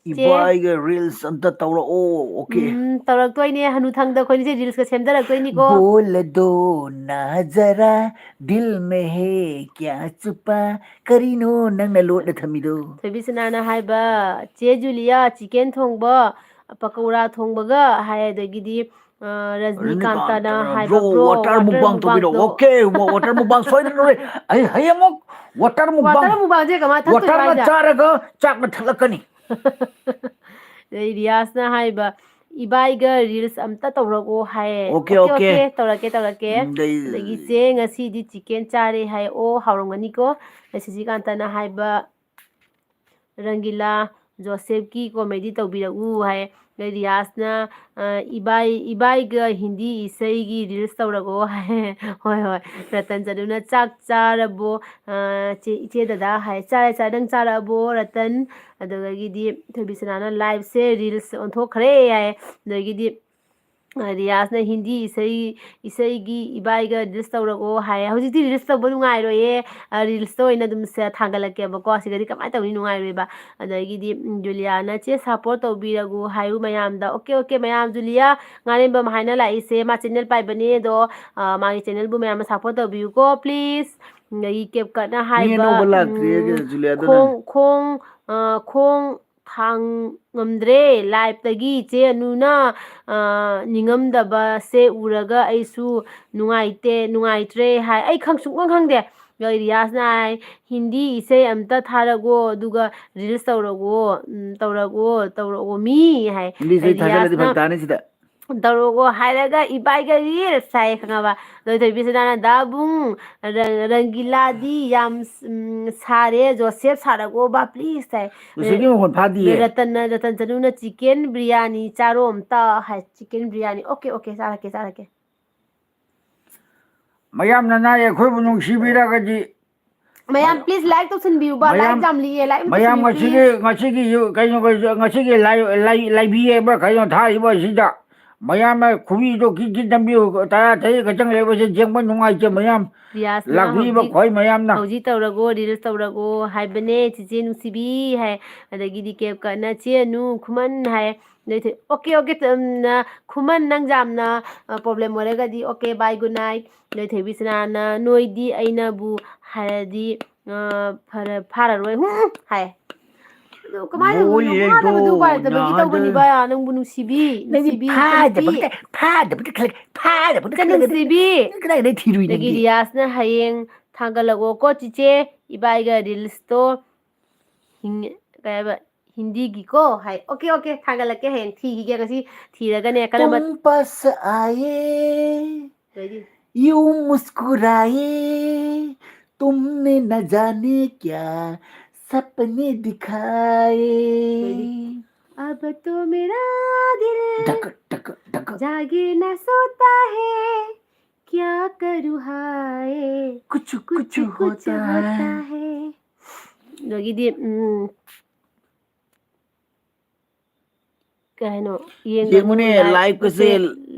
ꯆꯦ꯫ ꯏꯕꯥꯏꯒ ꯔꯤꯜꯁ ꯑꯝꯇ ꯇꯧꯔꯛꯑꯣ꯫ ꯑꯣꯀꯦ꯫ ꯎꯝ, ꯇꯧꯔꯛꯇꯣꯏꯅꯦ꯫ ꯍꯅꯨꯊꯪꯗ ꯑꯩꯈꯣꯏꯅꯤꯁꯦ ꯔꯤꯜꯁꯀ ꯁꯦꯝꯖꯔꯛꯇꯣꯏꯅꯤꯀꯣ꯫ ꯕꯣꯜ ꯑꯗꯣ ꯅꯥꯖꯔꯥ ꯗꯤꯜ ꯃꯦ ꯍꯦ ꯀ꯭ꯌꯥ ꯆꯨꯄꯥ꯫ ꯀꯔꯤꯅꯣ ꯅꯪꯅ ꯂꯣꯠꯅ ꯊꯝꯃꯤꯗꯣ? ꯊꯣꯏꯕꯤ ꯁꯅꯥꯅ ꯍꯥꯏꯕ, "ꯆꯦ ꯖꯨꯂꯤꯌꯥ, ꯆꯤꯀꯦꯟ ꯊꯣꯡꯕ, ꯄꯀꯧꯔꯥ ꯊꯣꯡꯕꯒ" ꯍꯥꯏ꯫ ꯑꯗꯒꯤꯗꯤ, ꯑ, ꯔꯖꯅꯤꯀꯥꯟꯇꯅ ꯔꯖꯅꯤꯀꯥꯟꯇꯅ, ꯍꯥꯏꯕ, "bro, bro, water water mukbang ꯇꯧꯕꯤꯔꯛꯑꯣ"꯫ ꯃꯨꯛꯕꯥꯡꯗꯣ꯫ ꯑꯣꯀꯦ, ꯋꯥ-, ꯋꯥꯇꯔ ꯃꯨꯛꯕꯥꯡ ꯁꯣꯏꯗꯅ ꯂꯣꯏꯔꯦ꯫ ꯑꯩ ꯍꯌꯦꯡꯃꯨꯛ ꯋꯥꯇꯔ ꯃꯨꯛꯕꯥꯡ, ꯋꯥꯇꯔ ꯃꯨꯛꯕꯥꯡꯁꯦ ꯀꯃꯥꯏꯅ ꯊꯛꯇꯣꯏꯅꯣ ꯋꯥꯇꯔꯅ ꯍꯥꯏꯁꯦ? ꯆꯥꯔꯒ ꯆꯥꯛꯅ ꯊꯛꯂꯛꯀꯅꯤ꯫ ꯑꯗꯩ ꯔꯤꯌꯥꯁꯅ ꯍꯥꯏꯕ, "ꯏꯕꯥꯏꯒ ꯔꯤꯜꯁ ꯑꯝꯇ ꯇꯧꯔꯛꯑꯣ" ꯍꯥꯏꯌꯦ꯫ Okay, okay, okay. ꯑꯣꯀꯦ, ꯇꯧꯔꯛꯀꯦ, ꯇꯧꯔꯛꯀꯦ꯫ ꯎꯝ, ꯑꯗꯩ ꯑꯗꯒꯤ, "ꯆꯦ, ꯉꯁꯤꯗꯤ ꯆꯤꯀꯦꯟ ꯆꯥꯔꯦ" ꯍꯥꯏ꯫ "ꯑꯣ, ꯍꯥꯎꯔꯝꯒꯅꯤꯀꯣ"꯫ ꯑꯗꯩ ꯁꯤꯁꯤꯀꯥꯟꯇꯅ ꯍꯥꯏꯕ, "ꯔꯪꯒꯤꯂꯥ ꯖꯣꯁꯦꯐꯀꯤ ꯀꯣꯃꯦꯗꯤ ꯇꯧꯕꯤꯔꯛꯎ" ꯍꯥꯏ꯫ ꯑꯗꯩ ꯔꯤꯌꯥꯁꯅ, ꯑ, "ꯏꯕꯥꯏ, ꯏꯕꯥꯏꯒ ꯍꯤꯟꯗꯤ ꯏꯁꯩꯒꯤ ꯔꯤꯜꯁ ꯇꯧꯔꯛꯑꯣ" ꯍꯥꯏ꯫ ꯍꯣꯏ, ꯍꯣꯏ꯫ ꯔꯇꯟ ꯆꯅꯨꯅ, "ꯆꯥꯛ ꯆꯥꯔꯕꯣ, ꯑ, ꯆꯦ, ꯏꯆꯦ ꯗꯗꯥ?" ꯍꯥꯏ꯫ "ꯆꯥꯔꯦ, ꯆꯥꯔꯦ꯫ ꯅꯪ ꯆꯥꯔꯛꯑꯕꯣ, ꯔꯇꯟ?" ꯑꯗꯨꯗꯒꯤꯗꯤ ꯊꯣꯏꯕꯤ ꯁꯅꯥꯅ, "ꯂꯥꯏꯐꯁꯦ ꯔꯤꯜꯁ ꯑꯣꯟꯊꯣꯛꯈ꯭ꯔꯦ" ꯍꯥꯏ꯫ ꯑꯗꯒꯤꯗꯤ ꯑ, ꯔꯤꯌꯥꯁꯅ, "ꯍꯤꯟꯗꯤ ꯏꯁꯩ, ꯏꯁꯩꯒꯤ ꯏꯕꯥꯏꯒ ꯔꯤꯜꯁ ꯇꯧꯔꯛꯑꯣ" ꯍꯥꯏꯌꯦ꯫ ꯍꯧꯖꯤꯛꯇꯤ ꯔꯤꯜꯁ ꯇꯧꯕ ꯅꯨꯡꯉꯥꯏꯔꯣꯏꯌꯦ꯫ ꯑ, ꯔꯤꯜꯁꯇ ꯑꯣꯏꯅ ꯑꯗꯨꯝ ꯁꯦ-, ꯊꯥꯡꯒꯠꯂꯛꯀꯦꯕꯀꯣ꯫ ꯁꯤꯗꯗꯤ ꯀꯃꯥꯏꯅ ꯇꯧꯅꯤ? ꯅꯨꯡꯉꯥꯏꯔꯣꯏꯕ꯫ ꯑꯗꯒꯤꯗꯤ, ꯎꯝ, ꯖꯨꯂꯤꯌꯥꯅ, "ꯆꯦ, ꯁꯞꯄꯣꯔꯠ ꯇꯧꯕꯤꯔꯒꯦ" ꯍꯥꯏꯌꯨ ꯃꯌꯥꯝꯗ꯫ ꯑꯣꯀꯦ, ꯑꯣꯀꯦ, ꯃꯌꯥꯝ꯫ ꯖꯨꯂꯤꯌꯥ ꯉꯥꯔꯦꯝꯕꯝ ꯍꯥꯏꯅ ꯂꯥꯛꯏꯁꯦ, ꯃꯥ ꯆꯦꯅꯦꯜ ꯄꯥꯏꯕꯅꯦ꯫ ꯑꯗꯣ, ꯑ, ꯃꯥꯒꯤ ꯆꯦꯅꯦꯜꯕꯨ ꯃꯌꯥꯝꯅ ꯁꯞꯄꯣꯔꯠ ꯇꯧꯕꯤꯌꯨꯀꯣ, ꯄ꯭ꯂꯤꯁ꯫ ꯑꯗꯒꯤ ꯀꯦꯞꯀꯠꯅ ꯃꯤ ꯍꯥꯏꯕ, ꯑꯅꯧꯕ ꯂꯥꯛꯇ꯭ꯔꯤꯌꯦ, ꯎꯝ, ꯖꯨꯂꯤꯌꯥꯗꯨꯅ꯫ ꯈꯣꯡ, ꯈꯣꯡ, ꯑ, ꯈꯣꯡ ꯊꯥꯡ ꯉꯝꯗ꯭ꯔꯦ꯫ ꯂꯥꯏꯐꯇꯒꯤ ꯆꯦ ꯑꯅꯨꯅ, ꯑ, ꯅꯤꯡꯉꯝꯗꯕꯁꯦ ꯎꯔꯒ ꯑꯩꯁꯨ ꯅꯨꯡꯉꯥꯏꯇꯦ, ꯅꯨꯡꯉꯥꯏꯇ꯭ꯔꯦ ꯍꯥꯏ꯫ ꯑꯩ ꯈꯪ-, ꯁꯨꯡꯈꯪ ꯈꯪꯗꯦ꯫ ꯅꯣꯏ ꯔꯤꯌꯥꯁꯅ ꯍꯥꯏ, "ꯍꯤꯟꯗꯤ ꯏꯁꯩ ꯑꯝꯇ ꯊꯥꯔꯛꯑꯣ, ꯑꯗꯨꯒ reels ꯇꯧꯔꯛꯑꯣ, ꯎꯝ, ꯇꯧꯔꯛꯑꯣ, ꯇꯧꯔꯛꯑꯣ ꯃꯤ", ꯍꯥꯏ꯫ ꯍꯤꯟꯗꯤ ꯏꯁꯩ ꯊꯥꯖꯜꯂꯗꯤ ꯔꯤꯌꯥꯁꯅ ꯐꯔꯛ ꯇꯥꯅꯤ ꯁꯤꯗ꯫ "ꯇꯧꯔꯛꯑꯣ" ꯍꯥꯏꯔꯒ ꯏꯕꯥꯏꯒ reels ꯍꯥꯏ, ꯈꯪꯉꯕ? ꯅꯣꯏ ꯊꯣꯏꯕꯤ ꯁꯅꯥꯅ, "ꯗꯥꯕꯨꯡ, ꯔ-, ꯔꯪꯒꯤꯂꯥꯗꯤ ꯌꯥꯝ, ꯎꯝ, ꯁꯥꯔꯦ, ꯖꯣꯁꯦꯞ ꯁꯥꯔꯛꯑꯣꯕ, please" ꯍꯥꯏ꯫ ꯎꯁꯤꯠꯀꯤ ꯃꯈꯣꯟ ꯐꯥꯗꯤꯌꯦ꯫ ꯔꯇꯟꯅ, ꯔꯇꯟ ꯆꯅꯨꯅ, "Chicken biryani ꯆꯥꯔꯣ ꯑꯝꯇ" ꯍꯥꯏ, "Chicken biryani, okay, okay, ꯆꯥꯔꯛꯀꯦ, ꯆꯥꯔꯛꯀꯦ"꯫ ꯃꯌꯥꯝꯅ ꯅꯥꯏ ꯑꯩꯈꯣꯏꯕꯨ ꯅꯨꯡꯁꯤꯕꯤꯔꯒꯗꯤ ꯃꯌꯥꯝ, please like ꯇꯧꯁꯟꯕꯤꯌꯨꯕ, ꯃꯌꯥꯝ, like ꯌꯥꯝ ꯂꯤꯛꯑꯦ, like ꯑꯝꯇ ꯃꯌꯥꯝ ꯁꯤꯟꯕꯤꯌꯨ, ꯉꯁꯤꯒꯤ, please꯫ ꯀꯩꯅꯣ, ꯉꯁꯤꯒꯤ ꯂꯥꯏ-, ꯂꯥꯏ-, ꯂꯥꯏꯕꯤ ꯍꯥꯏꯕ꯭ꯔꯥ ꯀꯩꯅꯣ ꯊꯥꯔꯤꯕ ꯑꯁꯤꯗ ꯃꯌꯥꯝ ꯈꯨꯕꯤꯗꯣ ꯀꯤꯠ ꯀꯤꯠ ꯅꯝꯕꯤꯌꯨ, ꯇꯔꯥ ꯇꯔꯦꯠ ꯈꯛꯇꯪ ꯂꯩꯕꯁꯦ ꯌꯦꯡꯕ ꯅꯨꯡꯉꯥꯏꯇꯦ ꯃꯌꯥꯝ꯫ ꯔꯤꯌꯥꯁꯅ ꯂꯥꯛꯄꯤꯕ ꯍꯧꯖꯤꯛ, ꯈ꯭ꯋꯥꯏ ꯃꯌꯥꯝꯅ꯫ ꯍꯧꯖꯤꯛ ꯇꯧꯔꯒꯣ, reels ꯇꯧꯔꯒꯣ ꯍꯥꯏꯕꯅꯦ, ꯆꯤꯆꯦ ꯅꯨꯡꯁꯤꯕꯤ ꯍꯥꯏ꯫ ꯑꯗꯒꯤꯗꯤ ꯀꯦꯞ ꯀꯠꯅ ꯆꯦ ꯑꯅꯨ ꯈꯨꯃꯟ ꯍꯥꯏ꯫ ꯅꯣꯏ ꯊꯣꯏ-, okay, okay, ꯇ-, ꯎꯝ, ꯅ-, ꯈꯨꯃꯟ ꯅꯪ ꯌꯥꯝꯅ, ꯑ, problem ꯑꯣꯏꯔꯒꯗꯤ okay, bye, good night꯫ ꯅꯣꯏ ꯊꯣꯏꯕꯤ ꯁꯅꯥꯅ ꯅꯣꯏꯗꯤ ꯑꯩꯅꯕꯨ ꯍꯥꯏꯔꯗꯤ, ꯑ, ꯐꯔ-, ꯐꯥꯔꯔꯣꯏ, ꯍꯨꯝ, ꯍꯥꯏ꯫ ꯑꯗꯣ ꯀꯃꯥꯏꯅ ꯇꯧꯗꯣꯏꯅꯣ? ꯐꯥꯗꯕꯗꯨ ꯎꯄꯥꯏ ꯂꯩꯇꯕꯒꯤ ꯇꯧꯕꯅꯤꯕ, ꯅꯪꯕꯨ ꯅꯨꯡꯁꯤꯕꯤ, ꯅꯪꯗꯤ ꯅꯨꯡꯁꯤꯕꯤ, ꯐꯥꯗꯕꯗ, ꯅꯨꯡꯁꯤꯕꯤ꯫ ꯐꯥꯗꯕꯗ ꯈꯜꯂꯦ, ꯐꯥꯗꯕꯗ ꯏꯆꯟ ꯈꯜꯂꯒꯗꯤ ꯅꯨꯡꯁꯤꯕꯤ꯫ ꯅꯪ ꯀꯗꯥꯏꯗꯩ ꯊꯤꯔꯨꯏ ꯑꯗꯒꯤ ꯅꯪꯗꯤ? ꯔꯤꯌꯥꯁꯅ ꯍꯌꯦꯡ ꯊꯥꯒꯠꯂꯛꯑꯣꯀꯣ ꯆꯤꯆꯦ, ꯏꯕꯥꯏꯒ reelsꯇꯣ꯫ ꯍꯤꯡ-, ꯀꯩ ꯍꯥꯏꯕ? ꯍꯤꯟꯗꯤꯒꯤꯀꯣ ꯍꯥꯏ꯫ Okay, okay, ꯊꯥꯒꯠꯂꯛꯀꯦ ꯍꯌꯦꯡ꯫ ꯊꯤꯈꯤꯒꯦ ꯉꯁꯤ꯫ ꯊꯤꯔꯒꯅꯦ ꯀꯔꯝꯕ ꯇꯨꯝ ꯄꯥꯁ ꯑꯥꯌꯦ, ꯀꯩꯒꯤ? ꯌꯨꯝ ꯃꯨꯁꯀꯨꯔꯥꯌꯦ, ꯇꯨꯝꯅꯦ ꯅ ꯖꯥꯅꯦ ꯀ꯭ꯌꯥ ꯁꯄꯅꯦ ꯗꯤꯈꯥꯌꯦ꯫ ꯀꯩꯒꯤ? अब तो मेरा दिल ꯙꯛ, ꯙꯛ, ꯙꯛ꯫ जागे ना सोता है, क्या करूँ हाय, कुछ, कुछ कुछ, कुछ होता है। होता है। ꯑꯗꯒꯤꯗꯤ, ꯎꯝ, ꯀꯩ ꯍꯥꯏꯅꯣ? ꯌꯦꯡꯒꯅꯨ, ꯌꯦꯡꯉꯨꯅꯦ, like liveꯀꯁꯦ ꯀꯁꯦ꯫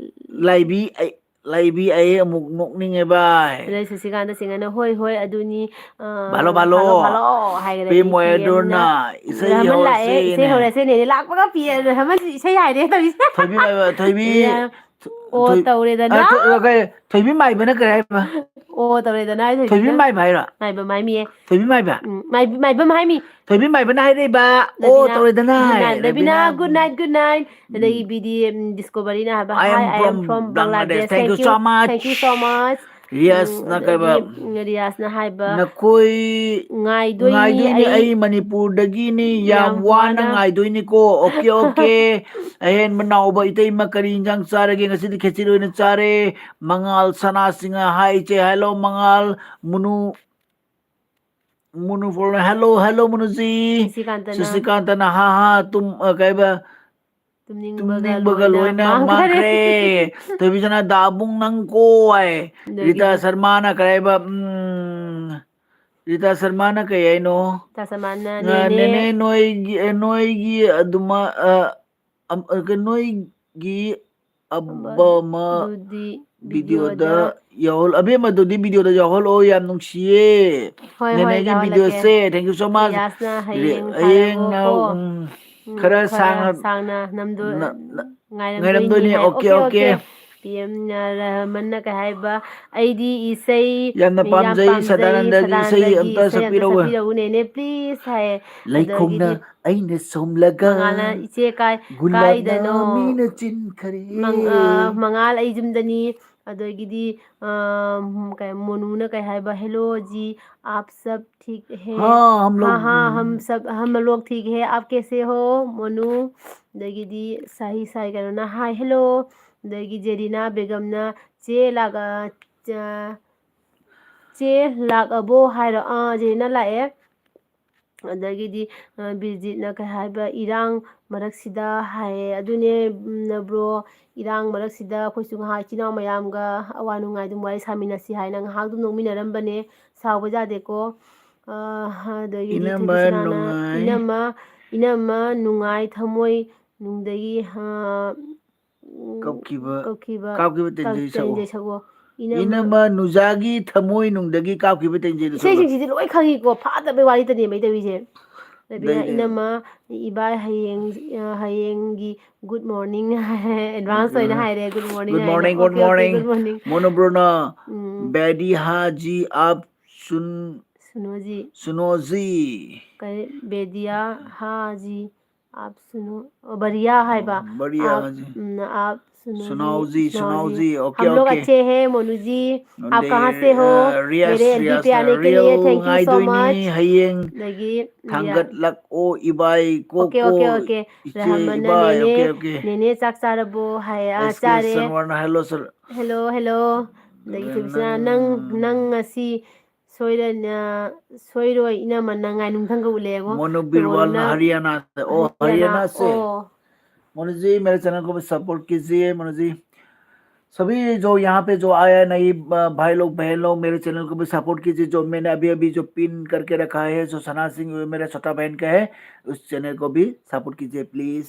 ꯂꯥꯏꯕꯤ, ꯑꯩ, ꯂꯥꯏꯕꯤ, ꯑꯩ ꯑꯃꯨꯛ ꯅꯣꯛꯅꯤꯡꯉꯦ ꯚꯥꯏ꯫ ꯑꯗꯩ ꯁꯁꯤꯀꯥꯟꯇ ꯁꯤꯡꯍꯅ, "ꯍꯣꯏ, ꯍꯣꯏ, ꯑꯗꯨꯅꯤ, ꯑ, ꯚꯥꯂꯣ, ꯚꯥꯂꯣ꯫ ꯚꯥꯂꯣ, ꯚꯥꯂꯣ" ꯍꯥꯏꯒꯗꯕꯅꯤ, ꯄꯤ ꯑꯦꯝ ꯄꯤ ꯑꯦꯝꯅ꯫ ꯋꯥꯏꯗꯨꯅ ꯏꯁꯩ ꯔꯍꯃꯟ ꯂꯥꯛꯑꯦ, ꯍꯧꯔꯁꯦꯅꯦ꯫ ꯏꯁꯩ ꯍꯧꯔꯁꯦꯅꯦ꯫ ꯂꯥꯛꯄꯒ ꯄꯤ ꯑꯦꯝ ꯔꯍꯃꯟꯁꯤ ꯏꯁꯩ ꯍꯥꯏꯔꯦ ꯇꯧꯔꯤꯁꯦ꯫ ꯊꯣꯏꯕꯤ ꯃꯥꯏꯕ, ꯊꯣꯏꯕꯤ, ꯌꯥ-, ꯑꯣ, ꯊꯣꯏ-, ꯇꯧꯔꯦꯗꯅ꯫ ꯑ, ꯊꯣ-, ꯑ, ꯀꯩ, ꯊꯣꯏꯕꯤ ꯃꯥꯏꯕꯅ ꯀꯔꯤ ꯍꯥꯏꯕ? ꯑꯣ, ꯇꯧꯔꯦꯗꯅ, ꯑꯩ ꯊꯣꯏꯕꯤ ꯊꯣꯏꯕꯤꯅ꯫ ꯃꯥꯏꯕ ꯍꯥꯏꯔꯣ? ꯃꯥꯏꯕꯝ ꯍꯥꯏꯃꯤꯌꯦ꯫ ꯊꯣꯏꯕꯤ ꯃꯥꯏꯕ? ꯎꯝ, ꯃꯥꯏꯕꯤ-, ꯃꯥꯏꯕꯝ ꯍꯥꯏꯃꯤ꯫ ꯊꯣꯏꯕꯤ ꯃꯥꯏꯕꯅ ꯍꯥꯏꯔꯛꯏꯕ, "ꯑꯣ, ꯔꯕꯤꯅꯥ, ꯇꯧꯔꯦꯗꯅ" good night, ꯍꯥꯏ, Rabina, Rabina. Good night, good night꯫ ꯎꯝ꯫ ꯑꯗꯒꯤ ꯕꯤ ꯗꯤ ꯑꯦꯝ Discoveryꯅ ꯍꯥꯏꯕ, "Hi, I am from Bangladesh. Thank you, thank you so much꯫ ꯔꯤꯌꯥꯁꯅ ꯎꯝ, ꯀꯩꯕ? ꯑꯗꯒꯤ, ꯎꯝ, ꯔꯤꯌꯥꯁꯅ ꯍꯥꯏꯕ, ꯅꯈꯣꯏ ꯉꯥꯏꯗꯣꯏꯅꯤ ꯉꯥꯏꯗꯣꯏꯅꯤ, ꯑꯩ ꯑꯩ ꯃꯅꯤꯄꯨꯔꯗꯒꯤꯅꯤ, ꯌꯥꯝ ꯌꯥꯝ ꯋꯥꯅ ꯋꯥꯅ꯫ ꯉꯥꯏꯗꯣꯏꯅꯤꯀꯣ꯫ Okay, okay. ꯑꯍꯦꯟꯕ ꯅꯥꯎꯕ ꯏꯇꯩꯃ ꯀꯔꯤ ꯏꯟꯖꯥꯡ ꯆꯥꯔꯒꯦ? ꯉꯁꯤꯗꯤ ꯈꯦꯆꯤ ꯑꯣꯏꯅ ꯆꯥꯔꯦ꯫ ꯃꯉꯥꯜ ꯁꯅꯥꯁꯤꯡꯍ ꯍꯥꯏ ꯏꯆꯦ, ꯍꯦꯜꯂꯣ ꯃꯉꯥꯜ꯫ ꯃꯨꯅꯨ, ꯃꯨꯅꯨ ꯐꯣꯔ, ꯍꯦꯜꯂꯣ, ꯍꯦꯜꯂꯣ ꯃꯨꯅꯨꯖꯤ꯫ ꯁꯨꯁꯤꯀꯥꯟꯇꯅ꯫ ꯁꯨꯁꯤꯀꯥꯟꯇꯅ, ꯍꯥ, ꯍꯥ, ꯇꯨꯝ, ꯑ, ꯀꯩꯕ? ꯇꯨꯝꯅꯤꯡꯕꯒ ꯇꯨꯝꯅꯤꯡꯕꯒ ꯂꯣꯏꯅ ꯂꯣꯏꯅ ꯃꯥꯡꯈ꯭ꯔꯦ꯫ ꯃꯥꯡꯈ꯭ꯔꯦ꯫ ꯊꯣꯏꯕꯤꯆꯅ, ꯗꯥꯕꯨꯡ ꯅꯪ ꯀꯣ ꯍꯥꯏ꯫ ꯑꯗꯒꯤꯗꯤ ꯔꯤꯇꯥ ꯁꯔꯃꯥꯅ ꯀꯔꯤ ꯍꯥꯏꯕ? ꯎꯝ, ꯔꯤꯇꯥ ꯁꯔꯃꯥꯅ ꯀꯩ ꯍꯥꯏꯅꯣ? ꯔꯤꯇꯥ ꯁꯔꯃꯥꯅ ꯉ-, ꯅꯦꯅꯦ꯫ ꯅꯦꯅꯦ ꯅꯣꯏꯒꯤ, ꯅꯣꯏꯒꯤ ꯑꯗꯨꯃ-, ꯑ, ꯑꯝ-, ꯑ, ꯀ-, ꯅꯣꯏꯒꯤ ꯑꯕꯃ ꯑꯗꯨꯗꯤ ꯚꯤꯗꯤꯑꯣꯗ ꯚꯤꯗꯤꯑꯣꯗ ꯌꯥꯎꯍꯜ-, ꯑꯕꯦꯝꯃꯗꯨꯗꯤ ꯚꯤꯗꯤꯑꯣꯗ ꯌꯥꯎꯍꯜꯂꯣ, ꯌꯥꯝ ꯅꯨꯡꯁꯤꯌꯦ꯫ ꯍꯣꯏ, ꯍꯣꯏ, ꯅꯦꯅꯦꯒꯤ ꯌꯥꯎꯍꯜꯂꯛꯀꯦ꯫ ꯚꯤꯗꯤꯑꯣꯁꯦ, thank you so much꯫ ꯔꯤꯌꯥꯁꯅ ꯔꯦ-, ꯍꯌꯦꯡ ꯍꯌꯦꯡꯅ, ꯊꯥꯔꯛꯑꯣꯀꯣ꯫ ꯎꯝ, ꯎꯝ, ꯈꯔ ꯈꯔ ꯁꯥꯡꯅ ꯁꯥꯡꯅ ꯅꯝꯗꯣ-, ꯅ-, ꯅ-, ꯉꯥꯏꯔꯝꯗꯣꯏꯅꯤ ꯉꯥꯏꯔꯝꯗꯣꯏꯅꯤ꯫ ꯍꯥꯏ꯫ Okay, okay, okay. Okay. P M ꯔꯍꯃꯟꯅ ꯀꯩ ꯍꯥꯏꯕ, "ꯑꯩꯗꯤ ꯏꯁꯩ ꯌꯥꯝꯅ ꯌꯥꯝ ꯄꯥꯝꯖꯩ, ꯄꯥꯝꯖꯩ, ꯁꯗꯥꯅꯟꯗꯒꯤ ꯏꯁꯩ ꯁꯗꯥꯅꯟꯗꯒꯤ ꯑꯃꯇ ꯏꯁꯩ ꯑꯝꯇ ꯁꯛꯄꯤꯔꯛꯎ꯫ ꯁꯛꯄꯤꯔꯛꯎꯅꯦꯅꯦ, please" ꯍꯥꯏ꯫ ꯂꯩꯈꯣꯡꯅ ꯑꯗꯒꯤꯗꯤ ꯑꯩꯅ ꯁꯣꯝꯂꯒ ꯃꯉꯥꯜꯅ, "ꯏꯆꯦ ꯀꯥꯏ-, ꯒꯨꯂꯥꯞꯅ ꯀꯥꯏꯗꯅꯣ?" ꯃꯤꯅ ꯆꯤꯟꯈꯔꯦ꯫ ꯃꯪ-, ꯑ, ꯃꯉꯥꯜ, ꯑꯩ ꯌꯨꯝꯗꯅꯤ꯫ ꯑꯗꯒꯤꯗꯤ, ꯑ, ꯀꯩ, ꯃꯣꯅꯨꯅ ꯀꯩ ꯍꯥꯏꯕ, "Hello ꯖꯤ, ꯑꯥꯞ ꯁꯕ ꯊꯤꯛ ꯍꯦ?" ꯍꯥ, ꯍꯝ ꯍꯥ, ꯂꯣꯒ, ꯍꯥ, ꯎꯝ꯫ ꯍꯝ ꯁꯕ, ꯍꯝ ꯂꯣꯒ ꯊꯤꯛ ꯍꯦ, ꯑꯥꯞ ꯀꯦꯁꯦ ꯍꯣ, ꯃꯣꯅꯨ? ꯑꯗꯒꯤꯗꯤ ꯁꯥꯍꯤ ꯁꯥꯏ ꯀꯩꯅꯣꯅ, "Hi, hello"꯫ ꯑꯗꯒꯤ ꯖꯦꯔꯤꯅꯥ ꯕꯦꯒꯝꯅ, "ꯆꯦ ꯂꯥꯛ-, ꯑ, ꯆ-, ꯆꯦ ꯂꯥꯛꯑꯕꯣ?" ꯍꯥꯏꯔꯣ꯫ ꯑꯥ, ꯖꯦꯔꯤꯅꯥ ꯂꯥꯛꯑꯦ꯫ ꯑꯗꯒꯤꯗꯤ, ꯑ, ꯕꯤꯔꯖꯤꯠꯅ ꯀꯩ ꯍꯥꯏꯕ, "ꯏꯔꯥꯡ ꯃꯔꯛꯁꯤꯗ" ꯍꯥꯏꯌꯦ꯫ ꯑꯗꯨꯅꯦ, ꯎꯝ, ꯕ꯭ꯔꯣ, ꯏꯔꯥꯡ ꯃꯔꯛꯁꯤꯗ ꯑꯩꯈꯣꯏꯁꯨ ꯉꯥꯏꯍꯥꯛ ꯏꯆꯤꯟ ꯏꯅꯥꯎ ꯃꯌꯥꯝꯒ ꯑꯋꯥ ꯅꯨꯡꯉꯥꯏ ꯑꯗꯨꯝ ꯋꯥꯔꯤ ꯁꯥꯃꯤꯟꯅꯁꯤ ꯍꯥꯏꯅ ꯉꯥꯏꯍꯥꯛ ꯑꯗꯨꯝ ꯅꯣꯛꯃꯤꯟꯅꯔꯝꯕꯅꯦ꯫ ꯁꯥꯎꯕ ꯌꯥꯗꯦꯀꯣ꯫ ꯑ, ꯑꯗꯒꯤꯗꯤ ꯏꯅꯝꯃ ꯊꯣꯏꯕꯤꯁꯅꯥꯅ, ꯅꯨꯡꯉꯥꯏ꯫ ꯏꯅꯝꯃ, ꯏꯅꯝꯃ ꯅꯨꯡꯉꯥꯏ ꯊꯃꯣꯏ ꯅꯨꯡꯗꯒꯤ, ꯑ, ꯎꯝ, ꯀꯞꯈꯤꯕ, ꯀꯞꯈꯤꯕ, ꯀꯥꯞꯈꯤꯕ ꯀꯞ-, ꯇꯦꯟꯖꯩ ꯁꯛꯎ꯫ ꯇꯦꯟꯖꯩ ꯁꯛꯎ꯫ ꯏꯅꯝꯃ ꯏꯅꯝꯃ ꯅꯨꯖꯥꯒꯤ ꯊꯃꯣꯏ ꯅꯨꯡꯗꯒꯤ ꯀꯥꯞꯈꯤꯕ ꯇꯦꯟꯖꯩꯗꯨ ꯁꯛꯎ꯫ ꯏꯁꯩꯁꯤꯡꯁꯤꯗꯤ ꯂꯣꯏ ꯈꯪꯉꯤꯀꯣ, ꯐꯥꯗꯕꯩ ꯋꯥꯔꯤꯇꯅꯦꯕ ꯑꯩ ꯇꯧꯔꯤꯁꯦ꯫ ꯂꯩꯕꯤꯅ ꯑꯗꯩꯗꯤ ꯏꯅꯝꯃ, ꯏꯕꯥꯏ ꯍꯌꯦꯡ, ꯑ, ꯍꯌꯦꯡꯒꯤ good morning advance ꯑꯣꯏꯅ ꯍꯥꯏꯔꯦ, good morning good ꯍꯥꯏꯅ꯫ Morning, good Okay, okay, morning. Good morning. ꯃꯣꯅꯣ ꯕ꯭ꯔꯣꯅ, ꯎꯝ꯫ ꯕꯦꯗꯤ ꯍꯥ ꯖꯤ ꯑꯥꯞ ꯁꯨꯟ-, ꯁꯨꯅꯣꯖꯤ꯫ ꯁꯨꯅꯣꯖꯤ꯫ ꯀꯔꯤ? ꯕꯦꯗꯤꯌꯥ ꯍꯥ ꯖꯤ ꯑꯥꯞ ꯁꯨꯅꯣ, ꯑꯣ, ꯕꯔꯤꯌꯥ ꯍꯥꯏꯕ꯫ ꯑꯣ, ꯕꯔꯤꯌꯥ ꯑꯥꯞ, ꯍꯥ ꯖꯤ꯫ ꯎꯝ, ꯑꯥꯞ ꯁꯨꯅꯥꯎꯖꯤ, ꯁꯨꯅꯥꯎꯖꯤ, okay, हम लोग okay. अच्छे हैं, मोनू जी। आप कहाँ से हो? ꯑ, ꯔꯤꯌꯥꯁ, मेरे एलबी पे आने के लिए thank you so much। ꯉꯥꯏꯗꯣꯏꯅꯤ, ꯍꯌꯦꯡ ꯑꯗꯒꯤ ꯊꯥꯡꯒꯠꯂꯛꯑꯣ, ꯏꯕꯥꯏ, ꯀꯣ, okay, okay, okay꯫ ꯏꯆꯦ, ꯔꯍꯃꯟꯅ ꯏꯕꯥꯏ, ꯅꯦꯅꯦ, okay, okay꯫ ꯅꯦꯅꯦ ꯆꯥꯛ ꯆꯥꯔꯕꯣ? ꯍꯥꯏ, ꯑꯥ, ꯑꯦꯁ ꯀꯦ ꯆꯥꯔꯦ꯫ ꯁꯟꯋꯥꯔꯅ hello, sir꯫ Hello, hello꯫ ꯑꯗꯒꯤ ꯑꯗꯨꯒ ꯊꯣꯏꯕꯤꯁꯅꯥ, ꯅꯪ, ꯅꯪ ꯅꯪ ꯉꯁꯤ ꯁꯣꯏꯔ-, ꯑ, ꯁꯣꯏꯔꯣꯏ, ꯏꯅꯝꯃ, ꯅꯪ ꯉꯥꯏ ꯅꯨꯡꯊꯪꯒ ꯎꯠꯂꯦꯕꯣ꯫ मोनू बीरवाल ना ꯇꯣꯃꯣꯅ ꯍꯔꯤꯌꯥꯅꯥ से, ओ, हरियाणा से। ओ। मोनू जी, मेरे चैनल को भी सपोर्ट कीजिए, मोनू जी। सभी जो यहाँ पे जो आया है, नई, अ, भाई लोग, बहन लोग, मेरे चैनल को भी सपोर्ट कीजिए। जो मैंने अभी, अभी जो पिन करके रखा है, जो सना सिंह, वो मेरा छोटा बहन का है, उस चैनल को भी सपोर्ट कीजिए, प्लीज।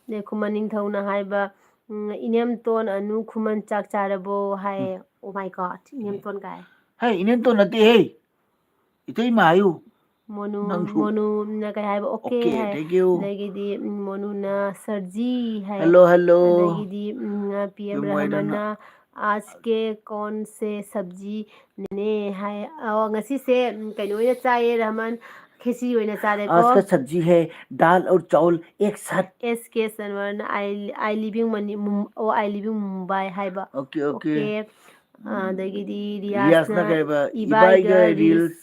देखो, ꯈꯨꯃꯟ ꯅꯤꯡꯊꯧꯅ ꯍꯥꯏꯕ, ꯎꯝ, ꯏꯅꯦꯝꯇꯣꯟ ꯑꯅꯨ ꯈꯨꯃꯟ ꯆꯥꯛ ꯆꯥꯔꯕꯣ ꯍꯥꯏ꯫ ꯎꯝ꯫ Oh my God, ꯏꯅꯦꯝꯇꯣꯟ ꯀꯥꯏ꯫ ꯍꯦ, ꯏꯅꯦꯝꯇꯣꯟ ꯅꯠꯇꯦ, ꯍꯦ꯫ ꯏꯇꯩꯃ ꯍꯥꯏꯌꯨ꯫ ꯃꯣꯅꯨ, ꯅꯪꯁꯨ꯫ ꯃꯣꯅꯨꯅ ꯀꯩ ꯍꯥꯏꯕ? Okay, okay high. Thank you꯫ ꯑꯗꯒꯤꯗꯤ, ꯎꯝ, ꯃꯣꯅꯨꯅ sir जी ꯍꯥꯏ꯫ Hello, hello꯫ ꯑꯗꯒꯤꯗꯤ, ꯎꯝ, ꯄꯤ ꯑꯦꯝ ꯌꯨꯝ ꯑꯣꯏꯗꯅ꯫ ꯔꯍꯃꯟꯅ, "आज के कौन से सब्जी ꯅꯦꯅꯦ?" ꯍꯥꯏ꯫ ꯑꯣ, ꯉꯁꯤꯁꯦ, ꯎꯝ, ꯀꯩꯅꯣ ꯑꯣꯏꯅ ꯆꯥꯏꯌꯦ, ꯔꯍꯃꯟ, ꯈꯦꯆꯤ ꯑꯣꯏꯅ ꯆꯥꯔꯦꯀꯣ꯫ आज का सब्जी है दाल और चावल एक साथ। ꯑꯦꯁ ꯀꯦ ꯁꯟꯋꯔꯅ, "I, I living ꯃꯅꯤ-, ꯃꯨꯝ-, oh, I living ꯃꯨꯝꯕꯥꯏ" ꯍꯥꯏꯕ꯫ Okay, okay꯫ Okay꯫ ꯑꯗꯒꯤꯗꯤ ꯔꯤꯌꯥꯁꯅ ꯔꯤꯌꯥꯁꯅ ꯀꯩ ꯍꯥꯏꯕ? "ꯏꯕꯥꯏꯒ ꯏꯕꯥꯏꯒ reels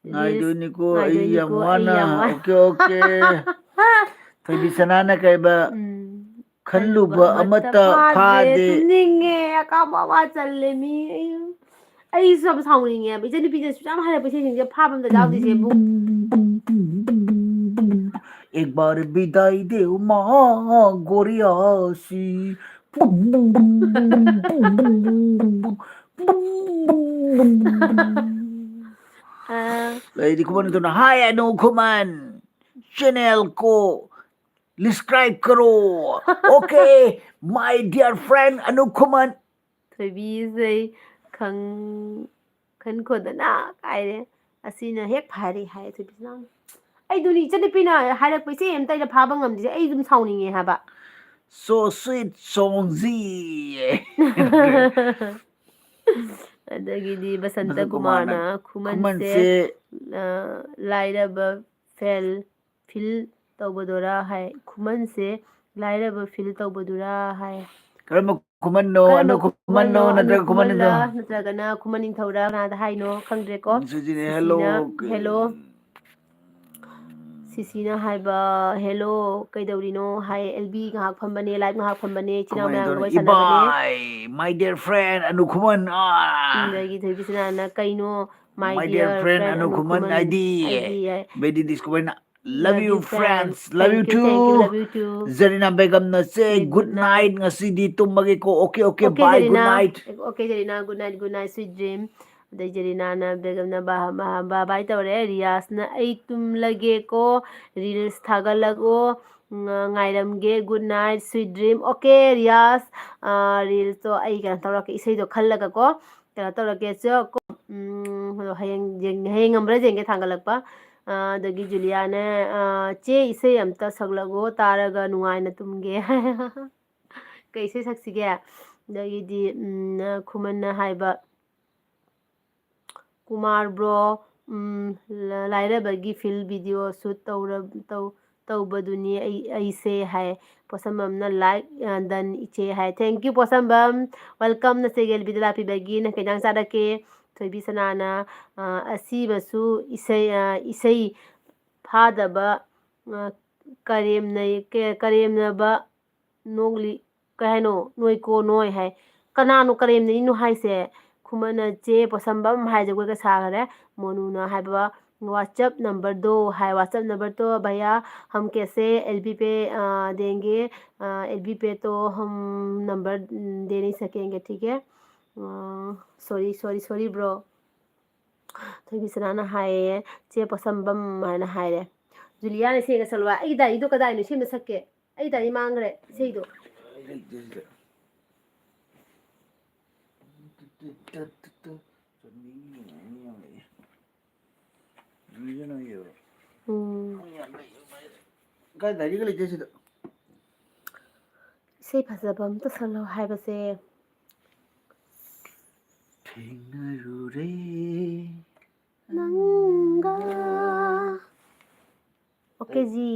reels ꯉꯥꯏꯗꯣꯏꯅꯤꯀꯣ, ꯑꯩ ꯌꯥꯝ ꯉꯥꯏꯗꯣꯏꯅꯤꯀꯣ, ꯑꯩ ꯌꯥꯝ ꯋꯥꯅ"꯫ ꯋꯥꯅ꯫ Okay, okay꯫ ꯊꯣꯏꯕꯤꯁꯅꯥꯅ ꯀꯩ ꯍꯥꯏꯕ? ꯎꯝ꯫ "ꯈꯜꯂꯨꯕ ꯈꯜꯂꯨꯕ ꯑꯃꯠꯇ ꯑꯃꯠꯇ ꯐꯥꯗꯦ, ꯐꯥꯗꯦ꯫ ꯇꯨꯝꯅꯤꯡꯉꯦ, ꯑꯀꯥꯝ ꯑꯋꯥ ꯆꯜꯂꯦ ꯃꯤ꯫ ꯑꯩ, ꯑꯩꯁꯨ ꯌꯥꯝ ꯁꯥꯎꯅꯤꯡꯉꯦꯕ꯫ ꯏꯆꯟꯅꯨꯄꯤꯅꯁꯨ ꯌꯥꯝ ꯍꯥꯏꯔꯛꯄ ꯏꯁꯩꯁꯤꯡꯁꯦ ꯐꯥꯕ ꯑꯝꯇ ꯌꯥꯎꯗꯦ ꯏꯆꯦꯕꯨ꯫ एक बार बिदाई दे माँ गोरिया सी। ꯑ꯫ ꯂꯩꯗꯤ ꯈꯨꯃꯟ ꯊꯨꯅ, "Hi, ꯑꯅꯨ ꯈꯨꯃꯟ꯫ Channel को subscribe करो। Okay, my dear friend Anu ꯈꯨꯃꯟ꯫" ꯊꯣꯏꯕꯤꯁꯦ ꯈꯪ-, ꯈꯟꯈꯣꯗꯅ ꯀꯥꯏꯔꯦ꯫ ꯑꯁꯤꯅ ꯍꯦꯛ ꯐꯔꯦ ꯍꯥꯏ ꯊꯣꯏꯕꯤꯁꯤꯅ꯫ ꯑꯩꯗꯨꯅꯤ ꯏꯆꯟꯅꯨꯄꯤꯅ ꯍꯥꯏꯔꯛꯄ ꯏꯆꯦ ꯑꯝꯇ ꯑꯩꯅ ꯐꯥꯕ ꯉꯝꯗ꯭ꯔꯤꯁꯦ꯫ ꯑꯩ ꯑꯗꯨꯝ ꯁꯥꯎꯅꯤꯡꯉꯦ ꯍꯥꯏꯕ꯫ So sweet, ꯁꯣꯡꯖꯤ꯫ ꯑꯗꯒꯤꯗꯤ ꯕꯁꯟꯇ ꯕꯁꯟꯇ ꯀꯨꯃꯥꯔꯅ, ꯀꯨꯃꯥꯔꯅ, ꯈꯨꯃꯟꯁꯦ, ꯈꯨꯃꯟꯁꯦ, ꯑ, ꯂꯥꯏꯔꯕ ꯐꯦꯜ ꯐꯤꯜ ꯇꯧꯕꯗꯨꯔꯥ ꯍꯥꯏ꯫ ꯈꯨꯃꯟꯁꯦ ꯂꯥꯏꯔꯕ ꯐꯤꯜ ꯇꯧꯕꯗꯨꯔꯥ ꯍꯥꯏ꯫ ꯀꯔꯝꯕ ꯈꯨꯃꯟꯅꯣ? ꯀꯔꯝꯕ ꯑꯅꯨ ꯈꯨꯃꯟꯅꯣ? ꯈꯨꯃꯟꯅꯣ? ꯅꯠꯇ꯭ꯔꯒ ꯑꯅꯨ ꯈꯨꯃꯟꯅꯣ? ꯈꯨꯃꯟꯂ ꯅꯠꯇ꯭ꯔꯒꯅ ꯈꯨꯃꯟ ꯅꯤꯡꯊꯧꯔ? ꯀꯅꯥꯗ ꯍꯥꯏꯅꯣ? ꯈꯪꯗ꯭ꯔꯦꯀꯣ꯫ ꯁꯤꯁꯤꯅꯦ, ꯁꯤꯁꯤꯅ hello. Hello. ꯁꯤꯁꯤꯅ ꯍꯥꯏꯕ, "Hello, ꯀꯩꯗꯧꯔꯤꯅꯣ?" ꯍꯥꯏ, "ꯑꯦꯜ ꯕꯤ ꯉꯥꯏꯍꯥꯛ ꯐꯝꯕꯅꯦ, live ꯉꯥꯏꯍꯥꯛ ꯐꯝꯕꯅꯦ, ꯏꯆꯤꯟ ꯏꯅꯥꯎ ꯀꯃꯥꯏꯅ ꯃꯌꯥꯝꯒ ꯇꯧꯔꯤ? ꯋꯥꯔꯤ ꯁꯥꯟꯅꯕꯅꯦ"꯫ ꯏꯕꯥꯏ, my dear friend, ꯑꯅꯨ ꯈꯨꯃꯟ, ꯑꯥ꯫ ꯑꯗꯒꯤ ꯊꯣꯏꯕꯤꯁꯅꯥꯅ, "ꯀꯩꯅꯣ, my My dear dear friend, friend Anu ꯈꯨꯃꯟ, ꯑꯅꯨ ꯈꯨꯃꯟ, ꯑꯩꯗꯤ ꯑꯩꯗꯤ ꯍꯥꯏ꯫ Very discovery꯫ Love Love you, you, friends. friends. Love you, thank you, thank you, too꯫ Love you, too꯫ ꯖꯔꯤꯅꯥ ꯕꯦꯒꯝꯅ ꯆꯦ, say good night꯫ Good night꯫ ꯉꯁꯤꯗꯤ ꯇꯨꯝꯃꯒꯦꯀꯣ꯫ Okay, okay, okay, bye, good ꯖꯔꯤꯅꯥ꯫ Night꯫ Okay, ꯖꯔꯤꯅꯥ, good night, good night, sweet dream꯫ ꯑꯗꯩ ꯖꯔꯤꯅꯥꯅ ꯕꯦꯒꯝꯅ ꯕꯥ-, ꯕꯥ-, bye bye ꯇꯧꯔꯦ꯫ ꯔꯤꯌꯥꯁꯅ "ꯑꯩ ꯇꯨꯝꯂꯒꯦꯀꯣ, reels ꯊꯥꯒꯠꯂꯛꯑꯣ, ꯉ-, ꯉꯥꯏꯔꯝꯒꯦ, good night, sweet dream"꯫ Okay, ꯔꯤꯌꯥꯁ, ꯑ, reelsꯇꯣ ꯑꯩ ꯀꯩꯅꯣ ꯇꯧꯔꯛꯀꯦ, ꯏꯁꯩꯗꯣ ꯈꯜꯂꯒꯀꯣ, ꯀꯩꯅꯣ ꯇꯧꯔꯛꯀꯦ꯫ ꯆꯣ, ꯀꯣ, ꯎꯝ, ꯑꯗꯣ ꯍꯌꯦꯡ ꯌꯦꯡ-, ꯍꯌꯦꯡ ꯉꯝꯕ꯭ꯔꯥ ꯌꯦꯡꯒꯦ ꯊꯥꯡꯒꯠꯂꯛꯄ꯫ ꯑ, ꯑꯗꯒꯤ ꯖꯨꯂꯤꯌꯥꯅ, ꯑ, "ꯆꯦ, ꯏꯁꯩ ꯑꯝꯇ ꯁꯛꯂꯛꯑꯣ, ꯇꯥꯔꯒ ꯅꯨꯡꯉꯥꯏꯅ ꯇꯨꯝꯒꯦ"꯫ ꯀꯩ ꯏꯁꯩ ꯁꯛꯁꯤꯒꯦ? ꯑꯗꯒꯤꯗꯤ, ꯎꯝ, ꯈꯨꯃꯟꯅ ꯍꯥꯏꯕ, "ꯀꯨꯃꯥꯔ bro, ꯎꯝ, ꯂ-, ꯂꯥꯏꯔꯕꯒꯤ feel video shoot ꯇꯧꯔ-, ꯇꯧ-, ꯇꯧꯕꯗꯨꯅꯤ ꯑꯩ, ꯑꯩꯁꯦ" ꯍꯥꯏ꯫ ꯄꯣꯠꯁꯝꯕꯝꯅ "Like, ꯑ, done ꯏꯆꯦ" ꯍꯥꯏ꯫ Thank you, ꯄꯣꯠꯁꯝꯕꯝ꯫ Welcome, ꯅꯆꯦꯒꯤ ꯑꯦꯜ ꯕꯤꯗ ꯂꯥꯛꯄꯤꯕꯒꯤ꯫ ꯅꯪ ꯀꯩ ꯏꯟꯖꯥꯡ ꯆꯥꯔꯛꯀꯦ? ꯊꯣꯏꯕꯤꯁꯅꯥꯅ, ꯑ, "ꯑꯁꯤꯃꯁꯨ ꯏꯁꯩ, ꯑ, ꯏꯁꯩ ꯐꯥꯗꯕ, ꯑ, ꯀꯔꯦꯝꯅꯩ-, ꯀ-, ꯀꯔꯦꯝꯅꯕ ꯅꯣꯛꯂꯤ"꯫ ꯀꯩ ꯍꯥꯏꯅꯣ? "ꯅꯣꯏꯀꯣ ꯅꯣꯏ" ꯍꯥꯏ꯫ ꯀꯅꯥꯅꯣ ꯀꯔꯦꯝꯅꯔꯤꯅꯣ ꯍꯥꯏꯁꯦ? ꯈꯨꯃꯟꯅ "ꯆꯦ ꯄꯣꯠꯁꯝꯕꯝ" ꯍꯥꯏ, ꯖꯒꯣꯏꯒ ꯁꯥꯈꯔꯦ꯫ ꯃꯣꯅꯨꯅ ꯍꯥꯏꯕ, "WhatsApp number ꯗꯣ" ꯍꯥꯏ꯫ "WhatsApp number ꯗꯣ भैया हम कैसे एल बी पे, अ, देंगे? अ, एल बी पे तो हम number, उम, दे नहीं सकेंगे, ठीक है? अ, sorry, sorry, sorry bro"꯫ ꯊꯣꯏꯕꯤꯁꯅꯥꯅ ꯍꯥꯏꯌꯦ, "ꯆꯦ ꯄꯣꯠꯁꯝꯕꯝ" ꯍꯥꯏꯅ ꯍꯥꯏꯔꯦ꯫ ꯖꯨꯂꯤꯌꯥꯅ ꯏꯁꯩꯒ ꯁꯛꯂꯛꯑꯣ꯫ ꯑꯩꯒꯤ ꯗꯥꯏꯔꯤꯗꯣ ꯀꯗꯥꯏꯅꯣ? ꯁꯤ ꯑꯝꯇ ꯁꯛꯀꯦ꯫ ꯑꯩ ꯗꯥꯏꯔꯤ ꯃꯥꯡꯈ꯭ꯔꯦ, ꯏꯁꯩꯗꯣ꯫ ꯑꯩ ꯂꯩꯇꯦ ꯁꯤꯗ꯫ ꯆꯠꯅꯤꯡꯉꯤ ꯌꯥꯝ ꯂꯩꯌꯦ꯫ ꯅꯨꯡꯁꯨ ꯅꯨꯡꯁꯤꯕ꯫ ꯎꯝ꯫ ꯌꯥꯝ ꯂꯩꯌꯦ꯫ ꯀꯥꯏ ꯗꯥꯏꯔꯤꯒ ꯂꯩꯇꯦ ꯁꯤꯗ꯫ ꯏꯁꯩ ꯐꯖꯕ ꯑꯝꯇ ꯁꯛꯂꯛꯑꯣ ꯍꯥꯏꯕꯁꯦ꯫ ꯊꯦꯡꯅꯔꯨꯔꯦ꯫ ꯅꯪꯒ꯫ Okay G.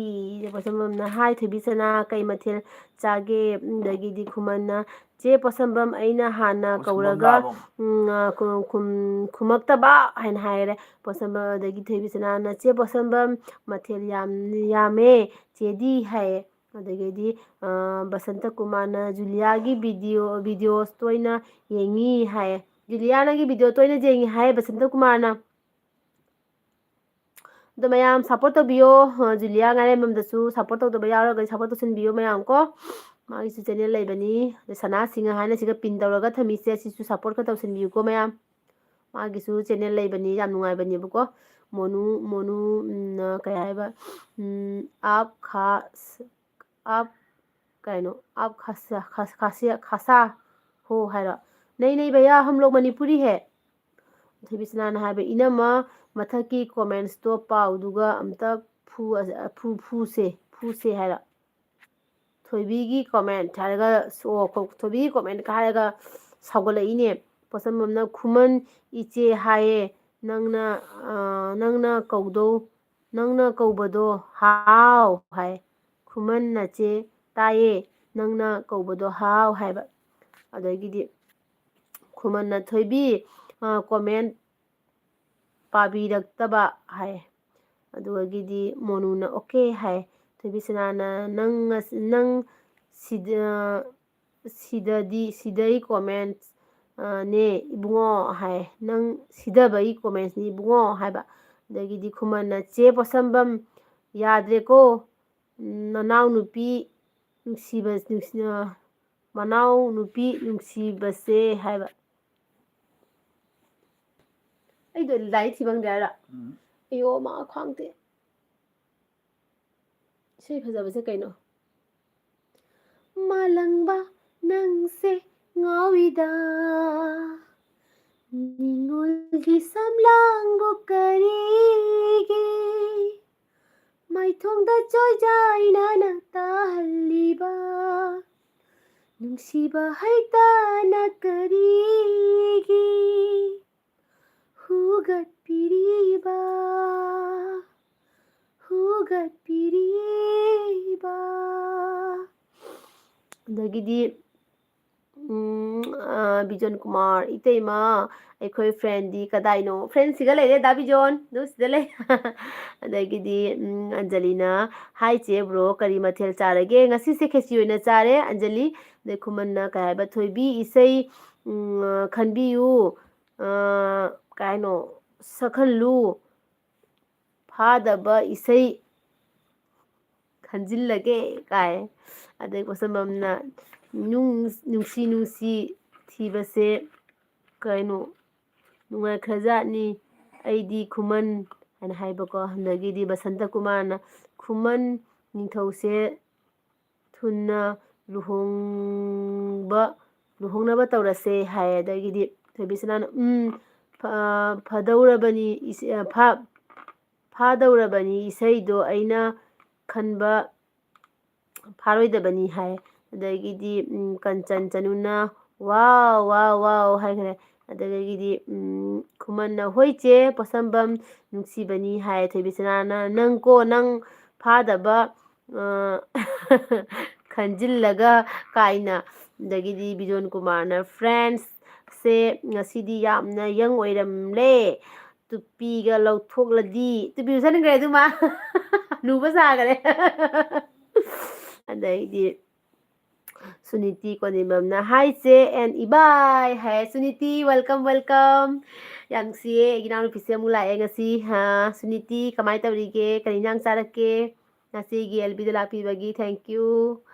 ꯄꯣꯠꯁꯝꯕꯝꯅ, "ꯍꯥꯏ ꯊꯣꯏꯕꯤ ꯁꯅꯥ, ꯀꯩ ꯃꯊꯦꯜ ꯆꯥꯒꯦ?" ꯑꯗꯒꯤꯗꯤ ꯈꯨꯃꯟꯅ, "ꯆꯦ ꯄꯣꯠꯁꯝꯕꯝ, ꯑꯩꯅ ꯍꯥꯟꯅ ꯀꯧꯔꯒ ꯎꯝ, ꯑ, ꯈꯨ-, ꯈꯨꯝ-, ꯈꯨꯝꯃꯛꯇꯕ" ꯍꯥꯏꯅ ꯍꯥꯏꯔꯦ꯫ ꯄꯣꯠꯁꯝꯕꯝ, ꯑꯗꯒꯤ ꯊꯣꯏꯕꯤ ꯁꯅꯥꯅ, "ꯆꯦ ꯄꯣꯠꯁꯝꯕꯝ, ꯃꯊꯦꯜ ꯌꯥꯝ ꯌꯥꯝꯃꯦ ꯆꯦꯗꯤ" ꯍꯥꯏꯌꯦ꯫ ꯑꯗꯒꯤꯗꯤ ꯑ, ꯕꯁꯟꯇ ꯀꯨꯃꯥꯔꯅ, "ꯖꯨꯂꯤꯌꯥꯒꯤ ꯚꯤꯗꯤꯑꯣ, ꯚꯤꯗꯤꯑꯣꯁ ꯇꯣꯏꯅ ꯌꯦꯡꯉꯤ" ꯍꯥꯏꯌꯦ꯫ "ꯖꯨꯂꯤꯌꯥ ꯅꯪꯒꯤ ꯚꯤꯗꯤꯑꯣ ꯇꯣꯏꯅ ꯌꯦꯡꯉꯤ" ꯍꯥꯏꯌꯦ ꯕꯁꯟꯇ ꯀꯨꯃꯥꯔꯅ꯫ ꯑꯗꯣ ꯃꯌꯥꯝ ꯁꯞꯄꯣꯔꯠ ꯇꯧꯕꯤꯌꯣ꯫ ꯑ, ꯖꯨꯂꯤꯌꯥ ꯉꯥꯔꯦꯝꯕꯝꯗꯁꯨ ꯁꯞꯄꯣꯔꯠ ꯇꯧꯗꯕ ꯌꯥꯎꯔꯒꯗꯤ ꯁꯞꯄꯣꯔꯠ ꯇꯧꯁꯤꯟꯕꯤꯌꯣ ꯃꯌꯥꯝ ꯀꯣ꯫ ꯃꯥꯒꯤꯁꯨ ꯆꯦꯅꯦꯜ ꯂꯩꯕꯅꯤ꯫ ꯑꯗ ꯁꯅꯥ ꯁꯤꯡꯍ ꯍꯥꯏꯅ ꯁꯤꯒ ꯄꯤꯟ ꯇꯧꯔꯒ ꯊꯝꯃꯤꯁꯦ, ꯁꯤꯁꯨ ꯁꯞꯄꯣꯔꯠ ꯈꯔ ꯇꯧꯁꯤꯟꯕꯤꯌꯨꯀꯣ ꯃꯌꯥꯝ꯫ ꯃꯥꯒꯤꯁꯨ ꯆꯦꯅꯦꯜ ꯂꯩꯕꯅꯤ, ꯌꯥꯝ ꯅꯨꯡꯉꯥꯏꯕꯅꯦꯕꯀꯣ꯫ ꯃꯣꯅꯨ, ꯃꯣꯅꯨ, ꯎꯝ, ꯀꯩ ꯍꯥꯏꯕ, ꯎꯝ, ꯑꯥꯞ ꯈꯥ-, ꯑꯥꯞ ꯀꯩꯅꯣ, ꯑꯥꯞ ꯈꯥꯁꯥ, ꯈꯥꯁ-, ꯈꯥꯁꯤꯌꯥ, ꯈꯥꯁꯥ ꯍꯣ ꯍꯥꯏꯔꯣ꯫ "ꯅꯩ ꯅꯩ ꯚꯩꯌꯥ, ꯍꯝ ꯂꯣꯛ ꯃꯅꯤꯄꯨꯔꯤ ꯍꯦ"꯫ ꯊꯣꯏꯕꯤꯁꯅꯥꯅ ꯍꯥꯏꯕ, "ꯏꯅꯝꯃ, ꯃꯊꯛꯀꯤ ꯀꯣꯃꯦꯟꯁꯇꯣ ꯄꯥꯎꯗꯨꯒ ꯑꯝꯇ ꯐꯨ-, ꯐꯨ-, ꯐꯨꯁꯦ, ꯐꯨꯁꯦ" ꯍꯥꯏꯔꯣ꯫ ꯊꯣꯏꯕꯤꯒꯤ ꯀꯣꯃꯦꯟ ꯍꯥꯏꯔꯒ, ꯑꯣ, ꯊꯣꯏꯕꯤꯒꯤ ꯀꯣꯃꯦꯟꯒ ꯍꯥꯏꯔꯒ ꯁꯥꯎꯒꯠꯂꯛꯏꯅꯦ꯫ ꯄꯣꯠꯁꯝꯕꯝꯅ, "ꯈꯨꯃꯟ ꯏꯆꯦ ꯍꯥꯏꯌꯦ, ꯅꯪꯅ, ꯑ, ꯅꯪꯅ ꯀꯧꯗꯧ, ꯅꯪꯅ ꯀꯧꯕꯗꯣ ꯍꯥꯎ" ꯍꯥꯏ꯫ "ꯈꯨꯃꯟ ꯅꯆꯦ ꯇꯥꯏꯌꯦ, ꯅꯪꯅ ꯀꯧꯕꯗꯣ ꯍꯥꯎ" ꯍꯥꯏꯕ꯫ ꯑꯗꯒꯤꯗꯤ ꯈꯨꯃꯟꯅ, "ꯊꯣꯏꯕꯤ, ꯑ, ꯀꯣꯃꯦꯟ ꯄꯥꯕꯤꯔꯛꯇꯕ" ꯍꯥꯏ꯫ ꯑꯗꯨꯗꯒꯤꯗꯤ ꯃꯣꯅꯨꯅ "ꯑꯣꯀꯦ" ꯍꯥꯏ꯫ ꯊꯣꯏꯕꯤꯁꯅꯥꯅ, "ꯅꯪ ꯉꯁ-, ꯅꯪ ꯁꯤꯗ, ꯁꯤꯗꯗꯤ, ꯁꯤꯗꯩ ꯀꯣꯃꯦꯟ, ꯑ, ꯅꯦ ꯏꯕꯨꯡꯉꯣ" ꯍꯥꯏ꯫ "ꯅꯪ ꯁꯤꯗꯕꯩ ꯀꯣꯃꯦꯟꯁꯅꯤ ꯏꯕꯨꯡꯉꯣ" ꯍꯥꯏꯕ꯫ ꯑꯗꯒꯤꯗꯤ ꯈꯨꯃꯟꯅ, "ꯆꯦ ꯄꯣꯠꯁꯝꯕꯝ, ꯌꯥꯗ꯭ꯔꯦꯀꯣ, ꯅꯅꯥꯎ ꯅꯨꯄꯤ ꯅꯨꯡꯁꯤꯕ, ꯅꯨꯡꯁꯤ-, ꯑ, ꯃꯅꯥꯎ ꯅꯨꯄꯤ ꯅꯨꯡꯁꯤꯕꯁꯦ" ꯍꯥꯏꯕ꯫ ꯑꯩꯗꯣ ꯂꯥꯏꯔꯤꯛ ꯊꯤꯕꯪꯗꯦ ꯍꯥꯏꯔꯣ? ꯎꯝ꯫ ꯑꯌꯣ, ꯃꯥ ꯈ꯭ꯋꯥꯡ ꯇꯦꯛꯑꯦ꯫ ꯏꯁꯩ ꯐꯖꯕꯁꯦ ꯀꯩꯅꯣ? ꯃꯥꯂꯪꯕ ꯅꯪꯁꯦ ꯉꯥꯎꯏꯗ, ꯅꯤꯉꯣꯜꯒꯤ ꯁꯝꯂꯥꯡꯕꯨ ꯀꯔꯤꯒꯤ ꯃꯥꯏꯊꯣꯡꯗ ꯆꯣꯏꯖꯥꯏꯅꯅ ꯇꯥꯍꯜꯂꯤꯕ? ꯅꯨꯡꯁꯤꯕ ꯍꯩꯇꯅ ꯀꯔꯤꯒꯤ ꯍꯨꯒꯠꯄꯤꯔꯤꯕ? ꯍꯨꯒꯠꯄꯤꯔꯤ ꯑꯗꯒꯤꯗꯤ ꯎꯝ, ꯑ, ꯕꯤꯖꯣꯟ ꯀꯨꯃꯥꯔ, "ꯏꯇꯩꯃ, ꯑꯩꯈꯣꯏ friendꯗꯤ ꯀꯗꯥꯏꯅꯣ?" Friendꯁꯤꯒ ꯂꯩꯔꯦ, ꯗꯥ ꯕꯤꯖꯣꯟ, ꯑꯗꯨ ꯁꯤꯗ ꯂꯩ꯫ ꯑꯗꯒꯤꯗꯤ ꯎꯝ, ꯑꯟꯖꯂꯤꯅ, "Hi ꯆꯦ, bro, ꯀꯔꯤ ꯃꯊꯦꯜ ꯆꯥꯔꯒꯦ?" "ꯉꯁꯤꯁꯦ ꯈꯦꯆꯤ ꯑꯣꯏꯅ ꯆꯥꯔꯦ, ꯑꯟꯖꯂꯤ꯫" ꯑꯗꯩ ꯈꯨꯃꯟꯅ ꯀꯩ ꯍꯥꯏꯕ, "ꯊꯣꯏꯕꯤ, ꯏꯁꯩ ꯎꯝ, ꯈꯟꯕꯤꯌꯨ, ꯑ, ꯀꯩ ꯍꯥꯏꯅꯣ, ꯁꯛꯍꯜꯂꯨ, ꯐꯥꯗꯕ ꯏꯁꯩ ꯈꯟꯖꯤꯜꯂꯒꯦ" ꯀꯥꯏ꯫ ꯑꯗꯩ ꯄꯣꯠꯁꯝꯕꯝꯅ, "ꯅꯨꯡ-, ꯅꯨꯡꯁꯤ ꯅꯨꯡꯁꯤ ꯊꯤꯕꯁꯦ ꯀꯩꯅꯣ ꯅꯨꯡꯉꯥꯏꯈ꯭ꯔꯖꯥꯠꯅꯤ, ꯑꯩꯗꯤ ꯈꯨꯃꯟ" ꯍꯥꯏꯅ ꯍꯥꯏꯕꯀꯣ꯫ ꯑꯗꯒꯤꯗꯤ ꯕꯁꯟꯇ ꯀꯨꯃꯥꯔꯅ, "ꯈꯨꯃꯟ ꯅꯤꯡꯊꯧꯁꯦ ꯊꯨꯅ ꯂꯨꯍꯣꯡꯕ, ꯂꯨꯍꯣꯡꯅꯕ ꯇꯧꯔꯁꯦ" ꯍꯥꯏ꯫ ꯑꯗꯒꯤꯗꯤ ꯊꯣꯏꯕꯤꯁꯅꯥꯅ, "ꯎꯝ, ꯐ-, ꯐꯗꯧꯔꯕꯅꯤ, ꯏꯁ-, ꯐꯥ-, ꯐꯥꯗꯧꯔꯕꯅꯤ, ꯏꯁꯩꯗꯣ ꯑꯩꯅ ꯈꯟꯕ ꯐꯥꯔꯣꯏꯗꯕꯅꯤ" ꯍꯥꯏ꯫ ꯑꯗꯒꯤꯗꯤ ꯎꯝ, ꯀꯟꯆꯟ ꯆꯅꯨꯅ, "ꯋꯥꯎ, ꯋꯥꯎ, ꯋꯥꯎ" ꯍꯥꯏꯈ꯭ꯔꯦ꯫ ꯑꯗꯨꯗꯒꯤꯗꯤ ꯎꯝ, ꯈꯨꯃꯟꯅ, "ꯍꯣꯏ ꯆꯦ, ꯄꯣꯠꯁꯝꯕꯝ ꯅꯨꯡꯁꯤꯕꯅꯤ" ꯍꯥꯏ꯫ ꯊꯣꯏꯕꯤꯁꯅꯥꯅ, "ꯅꯪ ꯀꯣ, ꯅꯪ ꯐꯥꯗꯕ ꯑ, ꯈꯟꯖꯤꯜꯂꯒ" ꯀꯥꯏꯅ꯫ ꯑꯗꯒꯤꯗꯤ ꯕꯤꯖꯣꯟ ꯀꯨꯃꯥꯔꯅ, "Friendsꯁꯦ ꯉꯁꯤꯗꯤ ꯌꯥꯝꯅ young ꯑꯣꯏꯔꯝꯂꯦ, ꯇꯨꯄꯤꯒ ꯂꯧꯊꯣꯛꯂꯗꯤ", ꯇꯨꯄꯤ ꯎꯞꯁꯟꯈ꯭ꯔꯦ ꯑꯗꯨꯃ, ꯅꯨꯕ ꯁꯥꯈ꯭ꯔꯦ꯫ ꯑꯗꯩꯗꯤ ꯁꯨꯅꯤꯇꯤ ꯀꯣꯅꯤꯕꯝꯅ, "Hi ꯆꯦ and ꯏꯕꯥꯏ" ꯍꯥꯏ꯫ Suniti, welcome, welcome꯫ ꯌꯥꯝ ꯅꯨꯡꯁꯤꯌꯦ, ꯑꯩꯒꯤ ꯏꯅꯥꯎꯅꯨꯄꯤꯁꯦ ꯑꯃꯨꯛ ꯂꯥꯛꯑꯦ ꯉꯁꯤ꯫ ꯍꯥ, ꯁꯨꯅꯤꯇꯤ, ꯀꯃꯥꯏꯅ ꯇꯧꯔꯤꯒꯦ? ꯀꯔꯤ ꯏꯟꯖꯥꯡ ꯆꯥꯔꯛꯀꯦ? ꯉꯁꯤꯒꯤ ꯑꯦꯜ ꯕꯤꯗ ꯂꯥꯛꯄꯤꯕꯒꯤ thank you꯫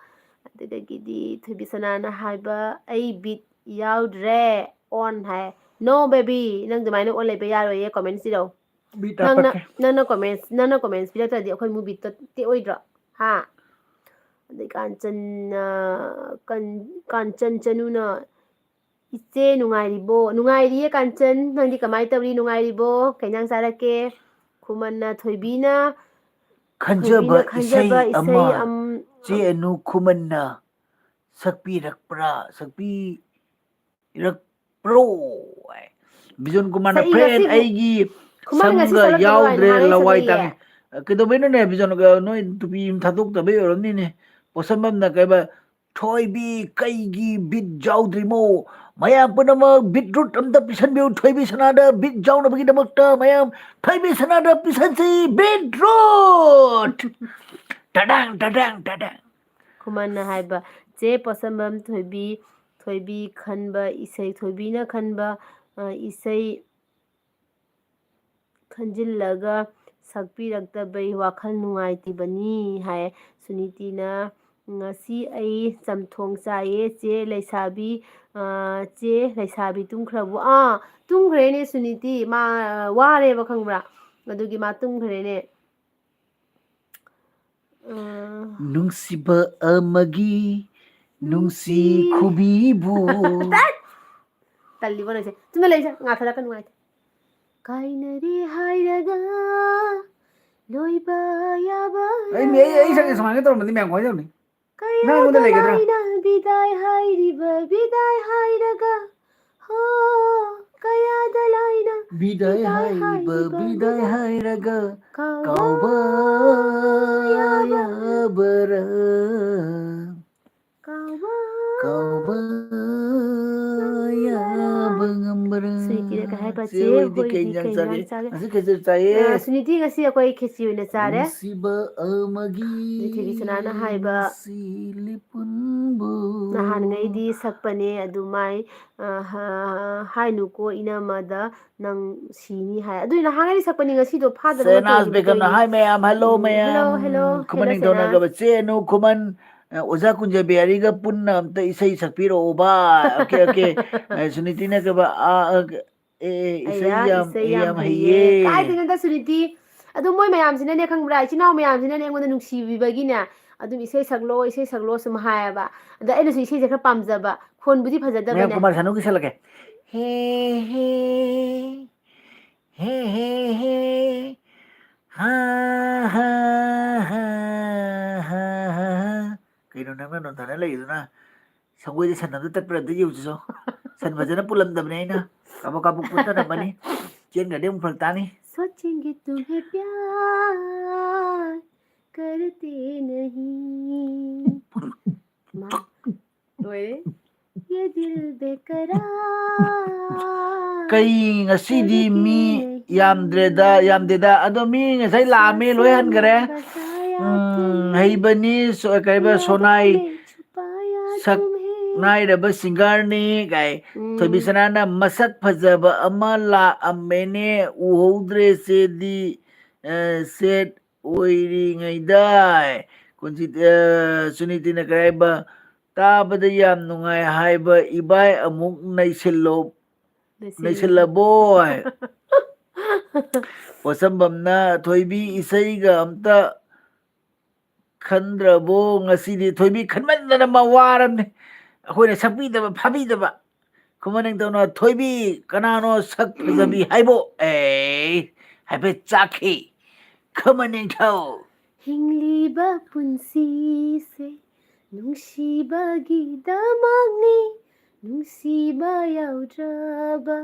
ꯑꯗꯨꯗꯒꯤꯗꯤ ꯊꯣꯏꯕꯤꯁꯅꯥꯅ ꯍꯥꯏꯕ, "ꯑꯩ ꯕꯤꯠ ꯌꯥꯎꯗ꯭ꯔꯦ, on" ꯍꯥꯏ꯫ "No baby, ꯅꯪ ꯑꯗꯨꯃꯥꯏꯅ on ꯂꯩꯕ ꯌꯥꯔꯣꯏꯌꯦ, comments ꯏꯔꯛꯎ꯫ ꯕꯤꯠ ꯅꯪꯅ, ꯍꯥꯞꯄꯛꯀꯦ꯫ ꯅꯪꯅ comments, ꯅꯪꯅ comments ꯄꯤꯔꯛꯇ꯭ꯔꯗꯤ ꯑꯩꯈꯣꯏ movie ꯇꯦꯛꯑꯣꯏꯗ꯭ꯔꯣ? ꯍꯥ?" ꯑꯗꯩ ꯀꯥꯟꯆꯟꯅ, ꯀꯟ-, ꯀꯥꯟꯆꯟ ꯆꯅꯨꯅ, "ꯏꯆꯦ ꯅꯨꯡꯉꯥꯏꯔꯤꯕꯣ?" "ꯅꯨꯡꯉꯥꯏꯔꯤꯌꯦ ꯀꯥꯟꯆꯟ, ꯅꯪꯗꯤ ꯀꯃꯥꯏꯅ ꯇꯧꯔꯤ? ꯅꯨꯡꯉꯥꯏꯔꯤꯕꯣ? ꯀꯩ ꯏꯟꯖꯥꯡ ꯆꯥꯔꯛꯀꯦ?" ꯈꯨꯃꯟꯅ, ꯊꯣꯏꯕꯤꯅ, ꯈꯟꯖꯕ ꯊꯣꯏꯕꯤꯅ ꯈꯟꯖꯕ ꯏꯁꯩ ꯏꯁꯩ ꯑꯃ ꯑꯝ-, ꯆꯦ ꯑꯅꯨ ꯈꯨꯃꯟꯅ ꯁꯛꯄꯤꯔꯛꯄ꯭ꯔꯥ, ꯁꯛꯄꯤꯔꯛꯄ꯭ꯔꯣ? ꯕꯤꯖꯣꯟ ꯀꯨꯃꯥꯔꯅ, ꯁꯛꯏ "Friend, ꯉꯁꯤꯕꯨ-, ꯑꯩꯒꯤ ꯈꯨꯃꯟ ꯉꯁꯤ ꯁꯝꯒ ꯁꯛꯂꯛꯄ꯭ꯔꯣ ꯍꯥꯏꯅ ꯌꯥꯎꯗ꯭ꯔꯦ ꯍꯥꯏ ꯂꯋꯥꯏ ꯁꯛꯂꯛꯏꯌꯦ꯫ ꯇꯥꯡꯉꯦ"꯫ ꯀꯩꯗꯧꯕꯩꯅꯣꯅꯦ, ꯕꯤꯖꯣꯟꯒ ꯅꯣꯏ ꯇꯨꯄꯤ ꯑꯃ ꯊꯥꯗꯣꯛꯇꯕꯩ ꯑꯣꯏꯔꯝꯅꯤꯅꯦ꯫ ꯄꯣꯠꯁꯝꯕꯝꯅ ꯀꯩꯕ, ꯊꯣꯏꯕꯤ, ꯀꯩꯒꯤ ꯕꯤꯠ ꯌꯥꯎꯗ꯭ꯔꯤꯃꯣ? ꯃꯌꯥꯝ ꯄꯨꯝꯅꯃꯛ ꯕꯤꯠꯔꯨꯠ ꯑꯝꯇ ꯄꯤꯁꯟꯕꯤꯌꯨ ꯊꯣꯏꯕꯤ ꯁꯅꯥꯗ ꯕꯤꯠ ꯌꯥꯎꯅꯕꯒꯤꯗꯃꯛꯇ꯫ ꯃꯌꯥꯝ ꯊꯣꯏꯕꯤ ꯁꯅꯥꯗ ꯄꯤꯁꯟꯁꯤ ꯕꯤꯠꯔꯨꯠ! ꯇꯗꯥꯡ, ꯇꯗꯥꯡ, ꯇꯗꯥꯡ꯫ ꯈꯨꯃꯟꯅ ꯍꯥꯏꯕ, "ꯆꯦ ꯄꯣꯠꯁꯝꯕꯝ ꯊꯣꯏꯕꯤ, ꯊꯣꯏꯕꯤ ꯈꯟꯕ ꯏꯁꯩ, ꯊꯣꯏꯕꯤꯅ ꯈꯟꯕ, ꯑ, ꯏꯁꯩ ꯈꯟꯖꯤꯜꯂꯒ ꯁꯛꯄꯤꯔꯛꯇꯕꯩ ꯋꯥꯈꯜ ꯅꯨꯡꯉꯥꯏꯇ꯭ꯔꯤꯕꯅꯤ" ꯍꯥꯏ꯫ ꯁꯨꯅꯤꯇꯤꯅ, "ꯉꯁꯤ ꯑꯩ ꯆꯝꯊꯣꯡ ꯆꯥꯏꯌꯦ, ꯆꯦ ꯂꯩꯁꯥꯕꯤ, ꯑ, ꯆꯦ ꯂꯩꯁꯥꯕꯤ ꯇꯨꯝꯈ꯭ꯔꯕꯣ?" ꯑꯥ, ꯇꯨꯝꯈ꯭ꯔꯦꯅꯦ ꯁꯨꯅꯤꯇꯤ, ꯃꯥ ꯋꯥꯔꯦꯕ ꯈꯪꯕ꯭ꯔꯥ, ꯑꯗꯨꯒꯤ ꯃꯥ ꯇꯨꯝꯈ꯭ꯔꯦꯅꯦ꯫ ꯑ, ꯅꯨꯡꯁꯤꯕ ꯑꯃꯒꯤ ꯅꯨꯡꯁꯤ ꯅꯨꯡꯁꯤ ꯈꯨꯕꯤꯕꯨ꯫ ꯇꯠ! ꯇꯜꯂꯤꯕꯣ ꯅꯪꯁꯦ? ꯇꯨꯃꯤꯟ ꯂꯩꯁꯦ, ꯉꯥꯊꯔꯛꯀꯅꯨ ꯍꯥꯏꯗꯦ꯫ ꯀꯥꯏꯅꯔꯦ ꯍꯥꯏꯔꯒ ꯂꯣꯏꯕ ꯌꯥꯕ ꯑꯩ ꯃꯤ-, ꯑꯩ, ꯑꯩ ꯁꯛꯀꯦ ꯁꯨꯃꯥꯏꯅ ꯇꯧꯔꯝꯃꯗꯤ ꯃꯌꯥꯝ ꯀꯃꯥꯏꯅ ꯇꯧꯅꯤ? ꯅꯪ ꯑꯩꯉꯣꯟꯗ ꯂꯩꯒꯗ꯭ꯔꯥ? ꯂꯥꯏꯅ ꯕꯤꯗꯥꯏ ꯍꯥꯏꯔꯤꯕ, ꯕꯤꯗꯥꯏ ꯍꯥꯏꯔꯒ, ꯍꯣ, ꯀꯌꯥꯗ ꯂꯥꯏꯅ ꯕꯤꯗꯥꯏ ꯕꯤꯗꯥꯏ ꯍꯥꯏꯔꯤꯕ, ꯍꯥꯏꯔꯤꯕ, ꯕꯤꯗꯥꯏ ꯕꯤꯗꯥꯏ ꯍꯥꯏꯔꯒ ꯀꯥꯎꯕ ꯀꯥꯎꯕ ꯌꯥꯕ, ꯌꯥꯕꯔꯥ? ꯀꯥꯎꯕ ꯀꯥꯎꯕ ꯌꯥꯕ ꯉꯝꯕ꯭ꯔꯥ? ꯁꯨꯅꯤꯇꯤꯅ ꯀꯩ ꯍꯥꯏꯕ? ꯆꯦ ꯆꯦ ꯍꯣꯏꯗꯤ ꯍꯣꯏꯗꯤ ꯀꯩ ꯀꯩ ꯏꯟꯖꯥꯡ ꯏꯟꯖꯥꯡ ꯆꯥꯒꯦ? ꯆꯥꯒꯦ? ꯉꯁꯤ ꯈꯦꯆ꯭ꯔꯤ ꯆꯥꯏꯌꯦ꯫ ꯑ, ꯁꯨꯅꯤꯇꯤ ꯉꯁꯤ ꯑꯩꯈꯣꯏ ꯈꯦꯆ꯭ꯔꯤ ꯑꯣꯏꯅ ꯆꯥꯔꯦ꯫ ꯅꯨꯡꯁꯤꯕ ꯑꯃꯒꯤ ꯑꯗꯩ ꯊꯣꯏꯕꯤ ꯁꯅꯥꯅ ꯍꯥꯏꯕ, ꯅꯨꯡꯁꯤ ꯂꯤꯄꯨꯟꯕꯨ꯫ ꯅꯍꯥꯟꯉꯩꯗꯤ ꯁꯛꯄꯅꯦ ꯑꯗꯨ ꯃꯥꯏ, ꯑ, ꯍ-, ꯍꯥꯏꯅꯨꯀꯣ ꯏꯅꯝꯃꯗ ꯅꯪ ꯁꯤꯅꯤ ꯍꯥꯏ꯫ ꯑꯗꯨꯏ ꯅꯍꯥꯟꯉꯩꯗꯤ ꯁꯛꯄꯅꯤ, ꯉꯁꯤꯗꯣ ꯐꯥꯗꯅ ꯁꯦꯅꯥꯁ ꯅꯠꯇ꯭ꯔꯣ ꯕꯦꯀꯟꯅ ꯇꯧꯔꯤꯗꯣ? ꯍꯥꯏ ꯃꯌꯥꯝ, hello ꯎꯝ, ꯃꯌꯥꯝ꯫ Hello, hello, ꯈꯨꯃꯟ hello, ꯅꯤꯡꯊꯧꯅ ꯁꯦꯅꯥꯁ꯫ ꯀꯕ, "ꯆꯦ ꯑꯅꯨ ꯈꯨꯃꯟ, ꯑ, ꯑꯣꯖꯥ ꯀꯨꯟꯖꯕꯤꯍꯥꯔꯤꯒ ꯄꯨꯟꯅ ꯑꯝꯇ ꯏꯁꯩ ꯁꯛꯄꯤꯔꯛꯑꯣꯕ"꯫ Okay, okay꯫ ꯑ, ꯁꯨꯅꯤꯇꯤꯅ ꯀꯕ, ꯑ, ꯑ, ꯑꯦ, ꯑꯦ, ꯏꯁꯩ ꯑꯌꯥ, ꯌꯥꯝ, ꯏꯁꯩ ꯌꯥꯝ ꯌꯥꯝ ꯍꯩꯌꯦ꯫ ꯍꯩꯌꯦ꯫ ꯀꯥꯏꯗꯩꯅꯣꯗ ꯁꯨꯅꯤꯇꯤ? ꯑꯗꯨ ꯃꯣꯏ ꯃꯌꯥꯝꯁꯤꯅꯅꯦ ꯈꯪꯕ꯭ꯔꯥ, ꯏꯆꯤꯟ ꯏꯅꯥꯎ ꯃꯌꯥꯝꯁꯤꯅꯅꯦ ꯑꯩꯉꯣꯟꯗ ꯅꯨꯡꯁꯤꯕꯤꯕꯒꯤꯅꯦ, ꯑꯗꯨꯝ "ꯏꯁꯩ ꯁꯛꯂꯣ, ꯏꯁꯩ ꯁꯛꯂꯣ" ꯁꯨꯝ ꯍꯥꯏꯌꯦꯕ꯫ ꯑꯗ ꯑꯩꯅꯁꯨ ꯏꯁꯩꯁꯦ ꯈꯔ ꯄꯥꯝꯖꯕ, ꯈꯣꯟꯕꯨꯗꯤ ꯃꯌꯥꯝ ꯐꯖꯗꯕꯅꯦ꯫ ꯀꯨꯃꯥꯔ ꯁꯥꯅꯨꯒꯤ ꯁꯛꯂꯛꯀꯦ꯫ ꯍꯦ, ꯍꯦ, ꯍꯦ, ꯍꯦ, ꯍꯦ, ꯍꯥ, ꯍꯥ, ꯍꯥ, ꯍꯥ, ꯍꯥ, ꯍꯥ꯫ ꯀꯩꯅꯣ ꯅꯪꯅ ꯅꯣꯟꯊꯅ ꯂꯩꯔꯤꯗꯨꯅ? ꯁꯪꯒꯣꯏꯗ ꯁꯟ ꯑꯝꯇ ꯇꯠꯄ꯭ꯔꯥ ꯑꯝꯇ ꯌꯦꯡꯉꯨꯆꯣ꯫ ꯁꯟ ꯐꯖꯅ ꯄꯨꯜꯂꯝꯗꯕꯅꯦ ꯑꯩꯅ꯫ ꯀꯥꯕꯛ ꯀꯥꯕꯛ ꯄꯨꯠꯊꯔꯝꯃꯅꯤ꯫ ꯆꯦꯟꯈ꯭ꯔꯗꯤ ꯑꯃꯨꯛ ꯐꯔꯛ ꯇꯥꯅꯤ꯫ सोचेंगे तुम्हें प्यार करते नहीं। ꯃꯥ, ꯂꯣꯏꯔꯦ꯫ ꯌꯦ ꯗꯤꯜ ꯕꯦꯀꯔꯥ꯫ ꯀꯩ ꯉꯁꯤꯗꯤ ꯃꯤ ꯌꯥꯝꯗ꯭ꯔꯦꯗ, ꯌꯥꯝꯗꯦꯗ꯫ ꯑꯗꯣ ꯃꯤ ꯉꯁꯥꯏ ꯂꯥꯛꯑꯝꯃꯦ, ꯂꯣꯏ ꯍꯟꯈꯔꯦ꯫ ꯎꯝ, ꯍꯩꯕꯅꯤ, ꯁꯣ-, ꯀꯩꯕ, ꯁꯣꯅꯥꯏ, ꯁꯛ ꯅꯥꯏꯔꯕ ꯁꯤꯡꯒꯔꯅꯤ ꯀꯥꯏ꯫ ꯎꯝ꯫ ꯊꯣꯏꯕꯤꯁꯅꯥꯅ ꯃꯁꯛ ꯐꯖꯕ ꯑꯃ ꯂꯥꯛꯑꯝꯃꯦꯅꯦ, ꯎꯍꯧꯗ꯭ꯔꯦ ꯁꯦꯗꯤ, ꯑ, ꯁꯦꯠ ꯑꯣꯏꯔꯤꯉꯩꯗ꯫ ꯀꯨꯟꯖꯤꯠ-, ꯑ, ꯁꯨꯅꯤꯇꯤꯅ ꯀꯔꯤ ꯍꯥꯏꯕ? ꯇꯥꯕꯗ ꯌꯥꯝ ꯅꯨꯡꯉꯥꯏ ꯍꯥꯏꯕ ꯏꯕꯥꯏ ꯑꯃꯨꯛ ꯅꯩꯁꯤꯜꯂꯣ꯫ ꯅꯩꯁꯤꯜꯂꯣ꯫ ꯅꯩꯁꯤꯜꯂꯕꯣ? ꯄꯣꯠꯁꯝꯕꯝꯅ ꯊꯣꯏꯕꯤ ꯏꯁꯩꯒ ꯑꯝꯇ ꯈꯟꯗ꯭ꯔꯕꯣ ꯉꯁꯤꯗꯤ? ꯊꯣꯏꯕꯤ ꯈꯟꯃꯟꯗꯅ ꯃꯥ ꯋꯥꯔꯝꯅꯤ꯫ ꯑꯩꯈꯣꯏꯅ ꯁꯛꯄꯤꯗꯕ, ꯐꯥꯕꯤꯗꯕ꯫ ꯈꯨꯃꯟ ꯅꯤꯡꯊꯧꯅ ꯊꯣꯏꯕꯤ ꯀꯅꯥꯅꯣ ꯁꯛ ꯐꯖꯕꯤ ꯍꯥꯏꯕꯣ? ꯑꯦ, ꯍꯥꯏꯐꯦꯠ ꯆꯥꯛꯈꯤ꯫ ꯈꯨꯃꯟ ꯅꯤꯡꯊꯧ꯫ ꯍꯤꯡꯂꯤꯕ ꯄꯨꯟꯁꯤꯁꯦ ꯅꯨꯡꯁꯤꯕꯒꯤꯗꯃꯛꯅꯤ, ꯅꯨꯡꯁꯤꯕ ꯌꯥꯎꯗ꯭ꯔꯕ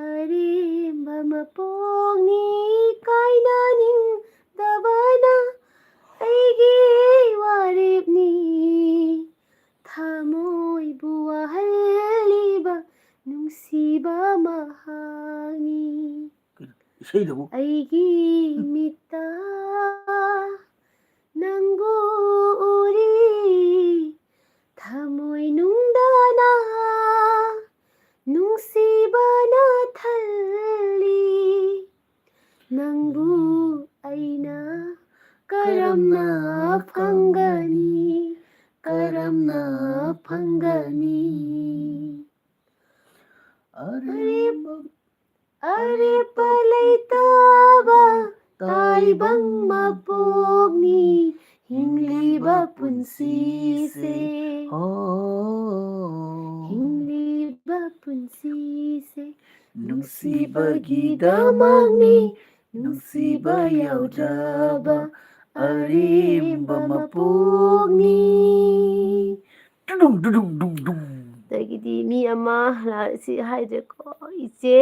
ꯑꯔꯦꯝꯕ ꯃꯄꯣꯛꯅꯤ, ꯀꯥꯏꯅꯅꯤꯡꯗꯕꯅ ꯑꯩꯒꯤ ꯋꯥꯔꯦꯞꯅꯤ, ꯊꯃꯣꯏꯕꯨ ꯋꯥꯍꯜꯂꯤꯕ ꯅꯨꯡꯁꯤꯕ ꯃꯍꯥꯛꯅꯤ꯫ ꯀꯩꯅꯣ, ꯏꯁꯩꯗꯨꯕꯨ? ꯑꯩꯒꯤ ꯃꯤꯠꯇ ꯅꯪꯕꯨ ꯎꯔꯤ, ꯊꯃꯣꯏ ꯅꯨꯡꯗꯅ ꯅꯨꯡꯁꯤꯕꯅ ꯊꯜꯂꯤ꯫ ꯅꯪꯕꯨ ꯑꯩꯅ ꯀꯔꯝꯅ ꯐꯪꯒꯅꯤ, ꯀꯔꯝꯅ ꯐꯪꯒꯅꯤ? ꯑꯔꯦꯝꯕ, ꯑꯔꯦꯞꯄ ꯂꯩꯇꯕ ꯇꯥꯏꯕꯪ ꯃꯄꯣꯛꯅꯤ ꯍꯤꯡꯂꯤꯕ ꯄꯨꯟꯁꯤꯁꯦ꯫ ꯍꯣ꯫ ꯍꯤꯡꯂꯤꯕ ꯄꯨꯟꯁꯤꯁꯦ ꯅꯨꯡꯁꯤꯕꯒꯤꯗꯃꯛꯅꯤ, ꯅꯨꯡꯁꯤꯕ ꯌꯥꯎꯗ꯭ꯔꯕ ꯑꯔꯦꯝꯕ ꯃꯄꯣꯛꯅꯤ꯫ ꯇꯨꯗꯨꯡ, ꯇꯨꯗꯨꯡ, ꯗꯨꯡ, ꯗꯨꯡ꯫ ꯑꯗꯒꯤꯗꯤ ꯃꯤ ꯑꯃ ꯂꯥ-, ꯁꯤ ꯍꯥꯏꯗ꯭ꯔꯦꯀꯣ, ꯏꯆꯦ,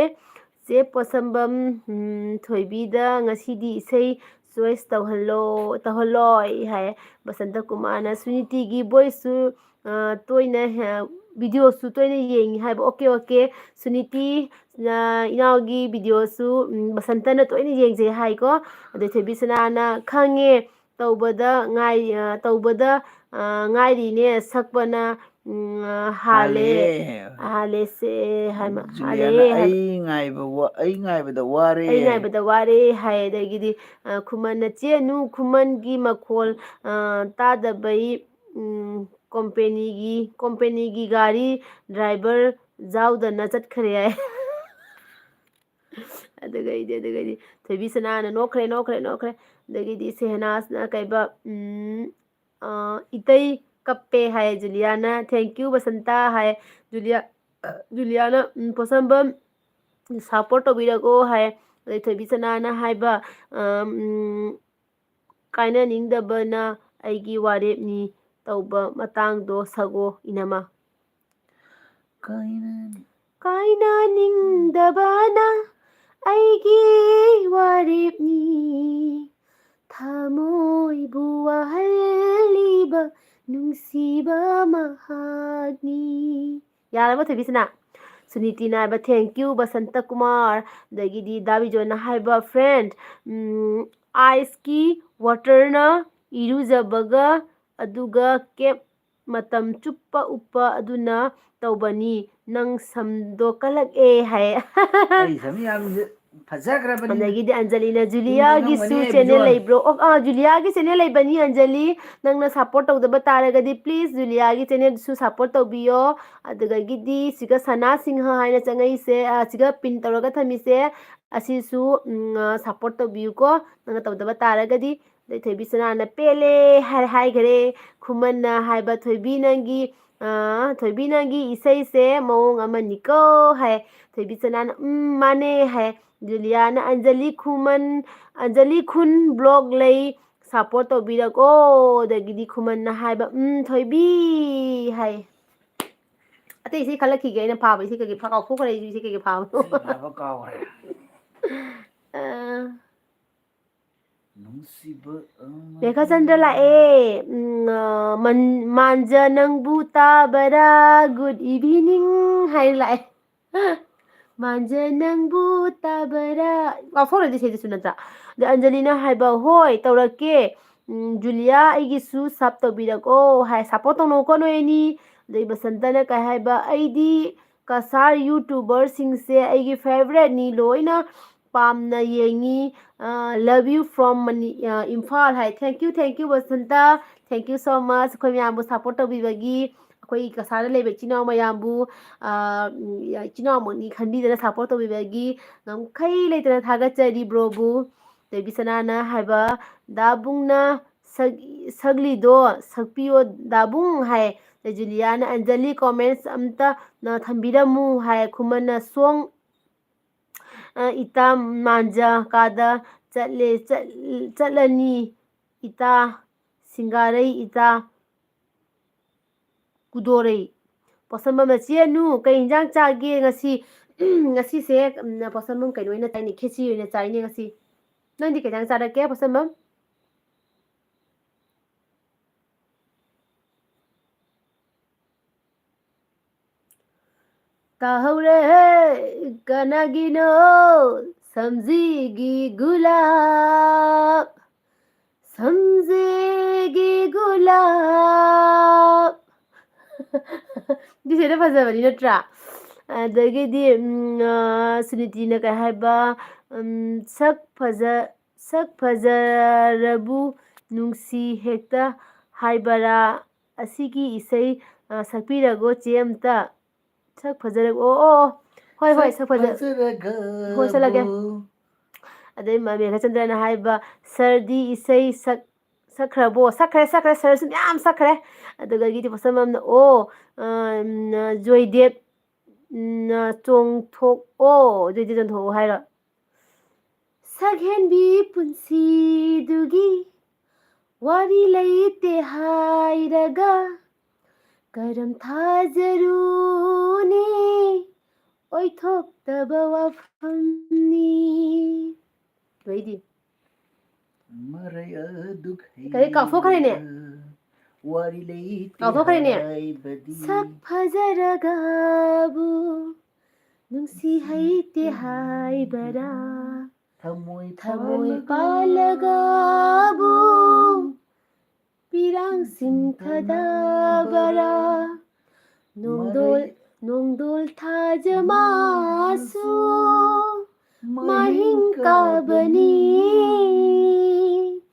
ꯏꯆꯦ ꯄꯣꯠꯁꯝꯕꯝ, ꯎꯝ, ꯊꯣꯏꯕꯤꯗ ꯉꯁꯤꯗꯤ ꯏꯁꯩ ꯆꯣꯏꯁ ꯇꯧꯍꯜꯂꯣ, ꯇꯧꯍꯜꯂꯣꯏ ꯍꯥꯏ꯫ ꯕꯁꯟꯇ ꯀꯨꯃꯥꯔꯅ ꯁꯨꯅꯤꯇꯤꯒꯤ ꯚꯣꯏꯁꯁꯨ, ꯑ, ꯇꯣꯏꯅ, ꯑ, ꯚꯤꯗꯤꯑꯣꯁꯨ ꯇꯣꯏꯅ ꯌꯦꯡꯉꯤ ꯍꯥꯏꯕ꯫ Okay, okay. ꯁꯨꯅꯤꯇꯤ, ꯑ, ꯏꯅꯥꯎꯒꯤ ꯚꯤꯗꯤꯑꯣꯁꯨ, ꯎꯝ, ꯕꯁꯟꯇꯅ ꯇꯣꯏꯅ ꯌꯦꯡꯖꯩ ꯍꯥꯏꯀꯣ꯫ ꯑꯗꯩ ꯊꯣꯏꯕꯤ ꯁꯅꯥꯅ ꯈꯪꯉꯦ, ꯇꯧꯕꯗ ꯉꯥꯏ-, ꯑ, ꯇꯧꯕꯗ, ꯑ, ꯉꯥꯏꯔꯤꯅꯦ, ꯁꯛꯄꯅ, ꯎꯝ, ꯑ, ꯍꯥꯜꯂꯦ꯫ ꯍꯥꯜꯂꯦ꯫ ꯍꯥꯜꯂꯦꯁꯦ ꯍꯥꯏꯃ-, ꯖꯨꯂꯤꯌꯥꯅ ꯍꯥꯜꯂꯦ ꯍꯥꯏꯃ-, "ꯑꯩ ꯉꯥꯏꯕ ꯋꯥ-, ꯑꯩ ꯉꯥꯏꯕꯗ ꯋꯥꯔꯦ" ꯑꯩ ꯍꯥꯏ꯫ ꯉꯥꯏꯕꯗ ꯋꯥꯔꯦ ꯍꯥꯏ꯫ ꯑꯗꯒꯤꯗꯤ, ꯑ, ꯈꯨꯃꯟꯅ, "ꯆꯦꯅꯨ, ꯈꯨꯃꯟꯒꯤ ꯃꯈꯣꯜ, ꯑ, ꯇꯥꯗꯕꯩ, ꯎꯝ, ꯀꯣꯝꯄꯦꯅꯤꯒꯤ, ꯀꯣꯝꯄꯦꯅꯤꯒꯤ ꯒꯥꯔꯤ ꯗ꯭ꯔꯥꯏꯚꯔ ꯌꯥꯎꯗꯅ ꯆꯠꯈ꯭ꯔꯦ" ꯍꯥꯏ꯫ ꯑꯗꯨꯒꯩꯗꯤ, ꯑꯗꯨꯒꯩꯗꯤ ꯊꯣꯏꯕꯤ ꯁꯅꯥꯅ ꯅꯣꯛꯈ꯭ꯔꯦ, ꯅꯣꯛꯈ꯭ꯔꯦ, ꯅꯣꯛꯈ꯭ꯔꯦ꯫ ꯑꯗꯒꯤꯗꯤ ꯁꯦꯍꯅꯥꯖꯅ ꯀꯩꯕ, ꯎꯝ, ꯑ, "ꯏꯇꯩ ꯀꯞꯄꯦ" ꯍꯥꯏ ꯖꯨꯂꯤꯌꯥꯅ꯫ "Thank you, ꯕꯁꯟꯇ" ꯍꯥꯏ ꯖꯨꯂꯤꯌꯥ-, ꯖꯨꯂꯤꯌꯥꯅ, ꯎꯝ, "ꯄꯣꯠꯁꯝꯕꯝ ꯁꯞꯄꯣꯔꯠ ꯇꯧꯕꯤꯔꯒꯣ" ꯍꯥꯏ꯫ ꯑꯗꯩ ꯊꯣꯏꯕꯤ ꯁꯅꯥꯅ ꯍꯥꯏꯕ, ꯑ, ꯎꯝ, "ꯀꯥꯏꯅꯅꯤꯡꯗꯕꯅ ꯑꯩꯒꯤ ꯋꯥꯔꯦꯞꯅꯤ" ꯇꯧꯕ ꯃꯇꯥꯡꯗꯣ ꯁꯛꯑꯣ, ꯏꯅꯝꯃ꯫ ꯀꯥꯏꯅ- "ꯀꯥꯏꯅꯅꯤꯡꯗꯕꯅ ꯑꯩꯒꯤ ꯋꯥꯔꯦꯞꯅꯤ, ꯊꯃꯣꯏꯕꯨ ꯋꯥꯍꯜꯂꯤꯕ ꯅꯨꯡꯁꯤꯕ ꯃꯍꯥꯛꯅꯤ"꯫ ꯌꯥꯔꯕ, ꯊꯣꯏꯕꯤꯁꯅꯥ? ꯁꯨꯅꯤꯇꯤꯅ ꯍꯥꯏꯕ, "Thank you, ꯕꯁꯟꯇ ꯀꯨꯃꯥꯔ"꯫ ꯑꯗꯒꯤꯗꯤ ꯗꯥ ꯕꯤꯖꯣꯏꯅ ꯍꯥꯏꯕ, "Friend, ꯎꯝ, ice ꯀꯤ water ꯅ ꯏꯔꯨꯖꯕꯒ ꯑꯗꯨꯒ cap ꯃꯇꯝ ꯆꯨꯞꯄ ꯎꯞꯄ ꯑꯗꯨꯅ ꯇꯧꯕꯅꯤ꯫ ꯅꯪ ꯁꯝꯗꯣ ꯀꯜꯂꯛꯑꯦ" ꯍꯥꯏ꯫ ꯑꯩ ꯁꯝ ꯌꯥꯝ ꯐꯖꯈ꯭ꯔꯕꯅꯤ꯫ ꯑꯗꯒꯤꯗꯤ ꯑꯟꯖꯂꯤꯅ, "ꯖꯨꯂꯤꯌꯥꯒꯤꯁꯨ ꯏꯪꯉꯝꯒꯅꯤ, channel ꯕꯤꯖꯣꯏ꯫ ꯂꯩꯕ꯭ꯔꯣ?" ꯑꯣ, ꯑꯥ, ꯖꯨꯂꯤꯌꯥꯒꯤ channel ꯂꯩꯕꯅꯤ, ꯑꯟꯖꯂꯤ꯫ ꯅꯪꯅ support ꯇꯧꯗꯕ ꯇꯥꯔꯒꯗꯤ, please, ꯖꯨꯂꯤꯌꯥꯒꯤ channelꯁꯨ support ꯇꯧꯕꯤꯌꯣ꯫ ꯑꯗꯨꯗꯒꯤꯗꯤ ꯁꯤꯒ ꯁꯅꯥ ꯁꯤꯡꯍ ꯍꯥꯏꯅ ꯆꯪꯉꯛꯏꯁꯦ, ꯑ, ꯁꯤꯒ pin ꯇꯧꯔꯒ ꯊꯝꯃꯤꯁꯦ, ꯑꯁꯤꯁꯨ, ꯎꯝ, ꯑ, support ꯇꯧꯕꯤꯌꯨꯀꯣ, ꯅꯪꯅ ꯇꯧꯗꯕ ꯇꯥꯔꯒꯗꯤ꯫ ꯑꯗꯩ ꯊꯣꯏꯕꯤ ꯁꯅꯥꯅ "ꯄꯦꯜꯂꯦ" ꯍꯥꯏ-, ꯍꯥꯏꯈꯔꯦ꯫ ꯈꯨꯃꯟꯅ ꯍꯥꯏꯕ, "ꯊꯣꯏꯕꯤ ꯅꯪꯒꯤ, ꯑ, ꯊꯣꯏꯕꯤ ꯅꯪꯒꯤ ꯏꯁꯩꯁꯦ ꯃꯑꯣꯡ ꯑꯃꯅꯤꯀꯣ" ꯍꯥꯏ꯫ ꯊꯣꯏꯕꯤ ꯁꯅꯥꯅ, "ꯎꯝ, ꯃꯥꯅꯦ" ꯍꯥꯏ꯫ ꯖꯨꯂꯤꯌꯥꯅ, "ꯑꯟꯖꯂꯤ ꯈꯨꯃꯟ, ꯑꯟꯖꯂꯤ ꯈꯨꯟ vlog ꯂꯩ, support ꯇꯧꯕꯤꯔꯛꯑꯣ"꯫ ꯑꯗꯒꯤꯗꯤ ꯈꯨꯃꯟꯅ ꯍꯥꯏꯕ, "ꯎꯝ, ꯊꯣꯏꯕꯤ" ꯍꯥꯏ꯫ ꯑꯇꯩ ꯏꯁꯩ ꯈꯜꯂꯛꯈꯤꯒꯦ, ꯑꯩꯅ ꯐꯥꯕ ꯏꯁꯩ ꯀꯩꯀꯩ ꯐꯥ-, ꯀꯥꯎꯊꯣꯛꯈ꯭ꯔꯦ ꯑꯩꯁꯨ ꯏꯁꯩ ꯀꯩꯀꯩ ꯐꯥꯕ꯫ ꯏꯁꯩ ꯐꯥꯕ ꯀꯥꯎꯈ꯭ꯔꯦ꯫ ꯑ꯫ ꯃꯦꯘꯆꯟꯗ꯭ꯔ ꯂꯥꯛꯑꯦ꯫ ꯎꯝ, ꯑ, ꯃꯟ-, ꯃꯥꯟꯖ ꯅꯪꯕꯨ ꯇꯥꯕꯔꯥ? Good evening ꯍꯥꯏꯅ ꯂꯥꯛꯑꯦ꯫ ꯃꯥꯟꯖ ꯅꯪꯕꯨ ꯇꯥꯕꯔꯥ? ꯀꯥꯎꯊꯣꯛꯈ꯭ꯔꯗꯤ ꯁꯤꯗꯁꯨ ꯅꯠꯇ꯭ꯔꯥ? ꯑꯗ ꯑꯟꯖꯂꯤꯅ ꯍꯥꯏꯕ, "ꯍꯣꯏ, ꯇꯧꯔꯛꯀꯦ꯫ ꯎꯝ, ꯖꯨꯂꯤꯌꯥ, ꯑꯩꯒꯤꯁꯨ sub ꯇꯧꯕꯤꯔꯛꯑꯣ" ꯍꯥꯏ꯫ Support ꯇꯧꯅꯧꯀꯣ ꯅꯣꯏ ꯑꯅꯤ꯫ ꯑꯗꯩ ꯕꯁꯟꯇꯅ ꯀꯩ ꯍꯥꯏꯕ, "ꯑꯩꯗꯤ ꯀꯁꯥꯔ YouTuberꯁꯤꯡꯁꯦ ꯑꯩꯒꯤ favouriteꯅꯤ, ꯂꯣꯏꯅ ꯄꯥꯝꯅ ꯌꯦꯡꯉꯤ꯫ ꯑ, love you from Mani-, ꯑ, ꯏꯝꯐꯥꯜ" ꯍꯥꯏ꯫ Thank you, thank you, Basanta. Thank you so much ꯑꯩꯈꯣꯏ ꯃꯌꯥꯝꯕꯨ support ꯇꯧꯕꯤꯕꯒꯤ, ꯑꯩꯈꯣꯏ ꯀꯁꯥꯔꯗ ꯂꯩꯕ ꯏꯆꯤꯟ ꯏꯅꯥꯎ ꯃꯌꯥꯝꯕꯨ, ꯑ, ꯎꯝ, ꯏꯆꯤꯟ ꯏꯅꯥꯎꯃꯛꯅꯤ ꯈꯟꯕꯤꯗꯅ support ꯇꯧꯕꯤꯕꯒꯤ ꯉꯝꯈꯩ ꯂꯩꯇꯅ ꯊꯥꯒꯠꯆꯔꯤ ꯕ꯭ꯔꯣꯕꯨ꯫ ꯗꯦꯕꯤ ꯁꯅꯥꯅ ꯍꯥꯏꯕ, "ꯗꯥꯕꯨꯡꯅ ꯁꯛ-, ꯁꯛꯂꯤꯗꯣ ꯁꯛꯄꯤꯌꯣ ꯗꯥꯕꯨꯡ" ꯍꯥꯏ꯫ ꯑꯗꯩ ꯖꯨꯂꯤꯌꯥꯅ, "ꯑꯟꯖꯂꯤ comments ꯑꯝꯇ, ꯑ, ꯊꯝꯕꯤꯔꯝꯃꯨ" ꯍꯥꯏ꯫ ꯈꯨꯃꯟꯅ, "ꯁꯣꯡ, ꯑ, ꯏꯇꯥ ꯃꯥꯟꯖ ꯀꯥꯗ ꯆꯠꯂꯦ, ꯆꯠ-, ꯆꯠꯂꯅꯤ ꯏꯇꯥ, ꯁꯤꯡꯒꯥꯔꯩ ꯏꯇꯥ ꯀꯨꯗꯣꯔꯩ"꯫ ꯄꯣꯠꯁꯝꯕꯝꯅ, "ꯆꯦ ꯑꯅꯨ, ꯀꯩ ꯏꯟꯖꯥꯡ ꯆꯥꯒꯦ ꯉꯁꯤ?" ꯉꯁꯤꯁꯦ, ꯎꯝ, ꯄꯣꯠꯁꯝꯕꯝ ꯀꯩꯅꯣ ꯑꯣꯏꯅ ꯆꯥꯏꯅꯦ, ꯈꯦꯆꯤ ꯑꯣꯏꯅ ꯆꯥꯏꯅꯦ ꯉꯁꯤ꯫ ꯅꯪꯗꯤ ꯀꯩ ꯏꯟꯖꯥꯡ ꯆꯥꯔꯛꯀꯦ, ꯄꯣꯠꯁꯝꯕꯝ? ꯇꯥꯍꯧꯔꯦ ꯀꯅꯥꯒꯤꯅꯣ ꯁꯝꯖꯤꯒꯤ ꯒꯨꯂꯥꯞ, ꯁꯝꯖꯤꯒꯤ ꯒꯨꯂꯥꯞ꯫ ꯁꯤꯁꯦ ꯍꯦꯟꯅ ꯐꯖꯕꯅꯤ ꯅꯠꯇ꯭ꯔꯥ? ꯑꯗꯒꯤꯗꯤ, ꯎꯝ, ꯑ, ꯁꯨꯅꯤꯇꯤꯅ ꯀꯩ ꯍꯥꯏꯕ? ꯎꯝ, ꯁꯛ ꯐꯖ-, ꯁꯛ ꯐꯖꯔꯕꯨ ꯅꯨꯡꯁꯤ ꯍꯦꯛꯇ ꯍꯥꯏꯕꯔꯥ? ꯑꯁꯤꯒꯤ ꯏꯁꯩ, ꯑ, ꯁꯛꯄꯤꯔꯒꯣ ꯆꯦ ꯑꯝꯇ꯫ ꯁꯛ ꯐꯖꯔꯕꯨ, ꯑꯣ, ꯑꯣ, ꯑꯣ꯫ ꯍꯣꯏ, ꯍꯣꯏ, ꯁꯛ ꯐꯖ-, ꯐꯖꯔꯒꯕꯨ꯫ ꯍꯣꯏ, ꯁꯛꯂꯒꯦ꯫ ꯑꯗꯩ ꯃ-, ꯃꯦꯘꯆꯟꯗ꯭ꯔꯅ ꯍꯥꯏꯕ, "ꯁꯔꯗꯤ ꯏꯁꯩ ꯁꯛ-, ꯁꯛꯈ꯭ꯔꯕꯣ?" ꯁꯛꯈ꯭ꯔꯦ, ꯁꯛꯈ꯭ꯔꯦ, ꯁꯔꯁꯨ ꯃꯌꯥꯝ ꯁꯛꯈ꯭ꯔꯦ꯫ ꯑꯗꯨꯗꯒꯤꯗꯤ ꯄꯣꯠꯁꯝꯕꯝꯅ, ꯑꯣ, ꯑ, ꯎꯝ, ꯖꯣꯏꯗꯦꯕ, ꯎꯝ, ꯆꯣꯡꯊꯣꯛꯑꯣ, ꯖꯣꯏꯗꯦꯕ ꯆꯣꯡꯊꯣꯛꯑꯣ ꯍꯥꯏꯔꯣ? ꯁꯛꯍꯦꯟꯕꯤ ꯄꯨꯟꯁꯤꯗꯨꯒꯤ ꯋꯥꯔꯤ ꯂꯩꯇꯦ ꯍꯥꯏꯔꯒ ꯀꯔꯝ ꯊꯥꯖꯔꯨꯅꯤ? ꯑꯣꯏꯊꯣꯛꯇꯕ ꯋꯥꯐꯝꯅꯤ꯫ ꯂꯣꯏꯗꯤ꯫ ꯃꯔꯩ ꯑꯗꯨꯛ ꯀꯔꯤ ꯀꯥꯎꯊꯣꯛꯈ꯭ꯔꯦꯅꯦ? ꯍꯩꯔꯒ ꯋꯥꯔꯤ ꯂꯩꯇꯦ ꯀꯥꯎꯊꯣꯛꯈ꯭ꯔꯦꯅꯦ? ꯍꯥꯏꯕꯗꯤ꯫ ꯁꯛ ꯐꯖꯔꯒꯕꯨ ꯅꯨꯡꯁꯤ ꯍꯩꯇꯦ ꯍꯥꯏꯕꯔꯥ? ꯊꯃꯣꯏ ꯊꯃꯣꯏ ꯄꯥꯜꯂꯒꯕꯨ ꯄꯥꯜꯂꯒꯕꯨ ꯄꯤꯔꯥꯡ ꯁꯤꯟꯊꯗꯕꯔꯥ? ꯅꯣꯡꯗꯣꯜ ꯅꯣꯡꯗꯣꯜ ꯊꯥꯖ ꯃꯥꯁꯨ ꯃꯍꯤꯡ ꯀꯥꯕꯅꯤ꯫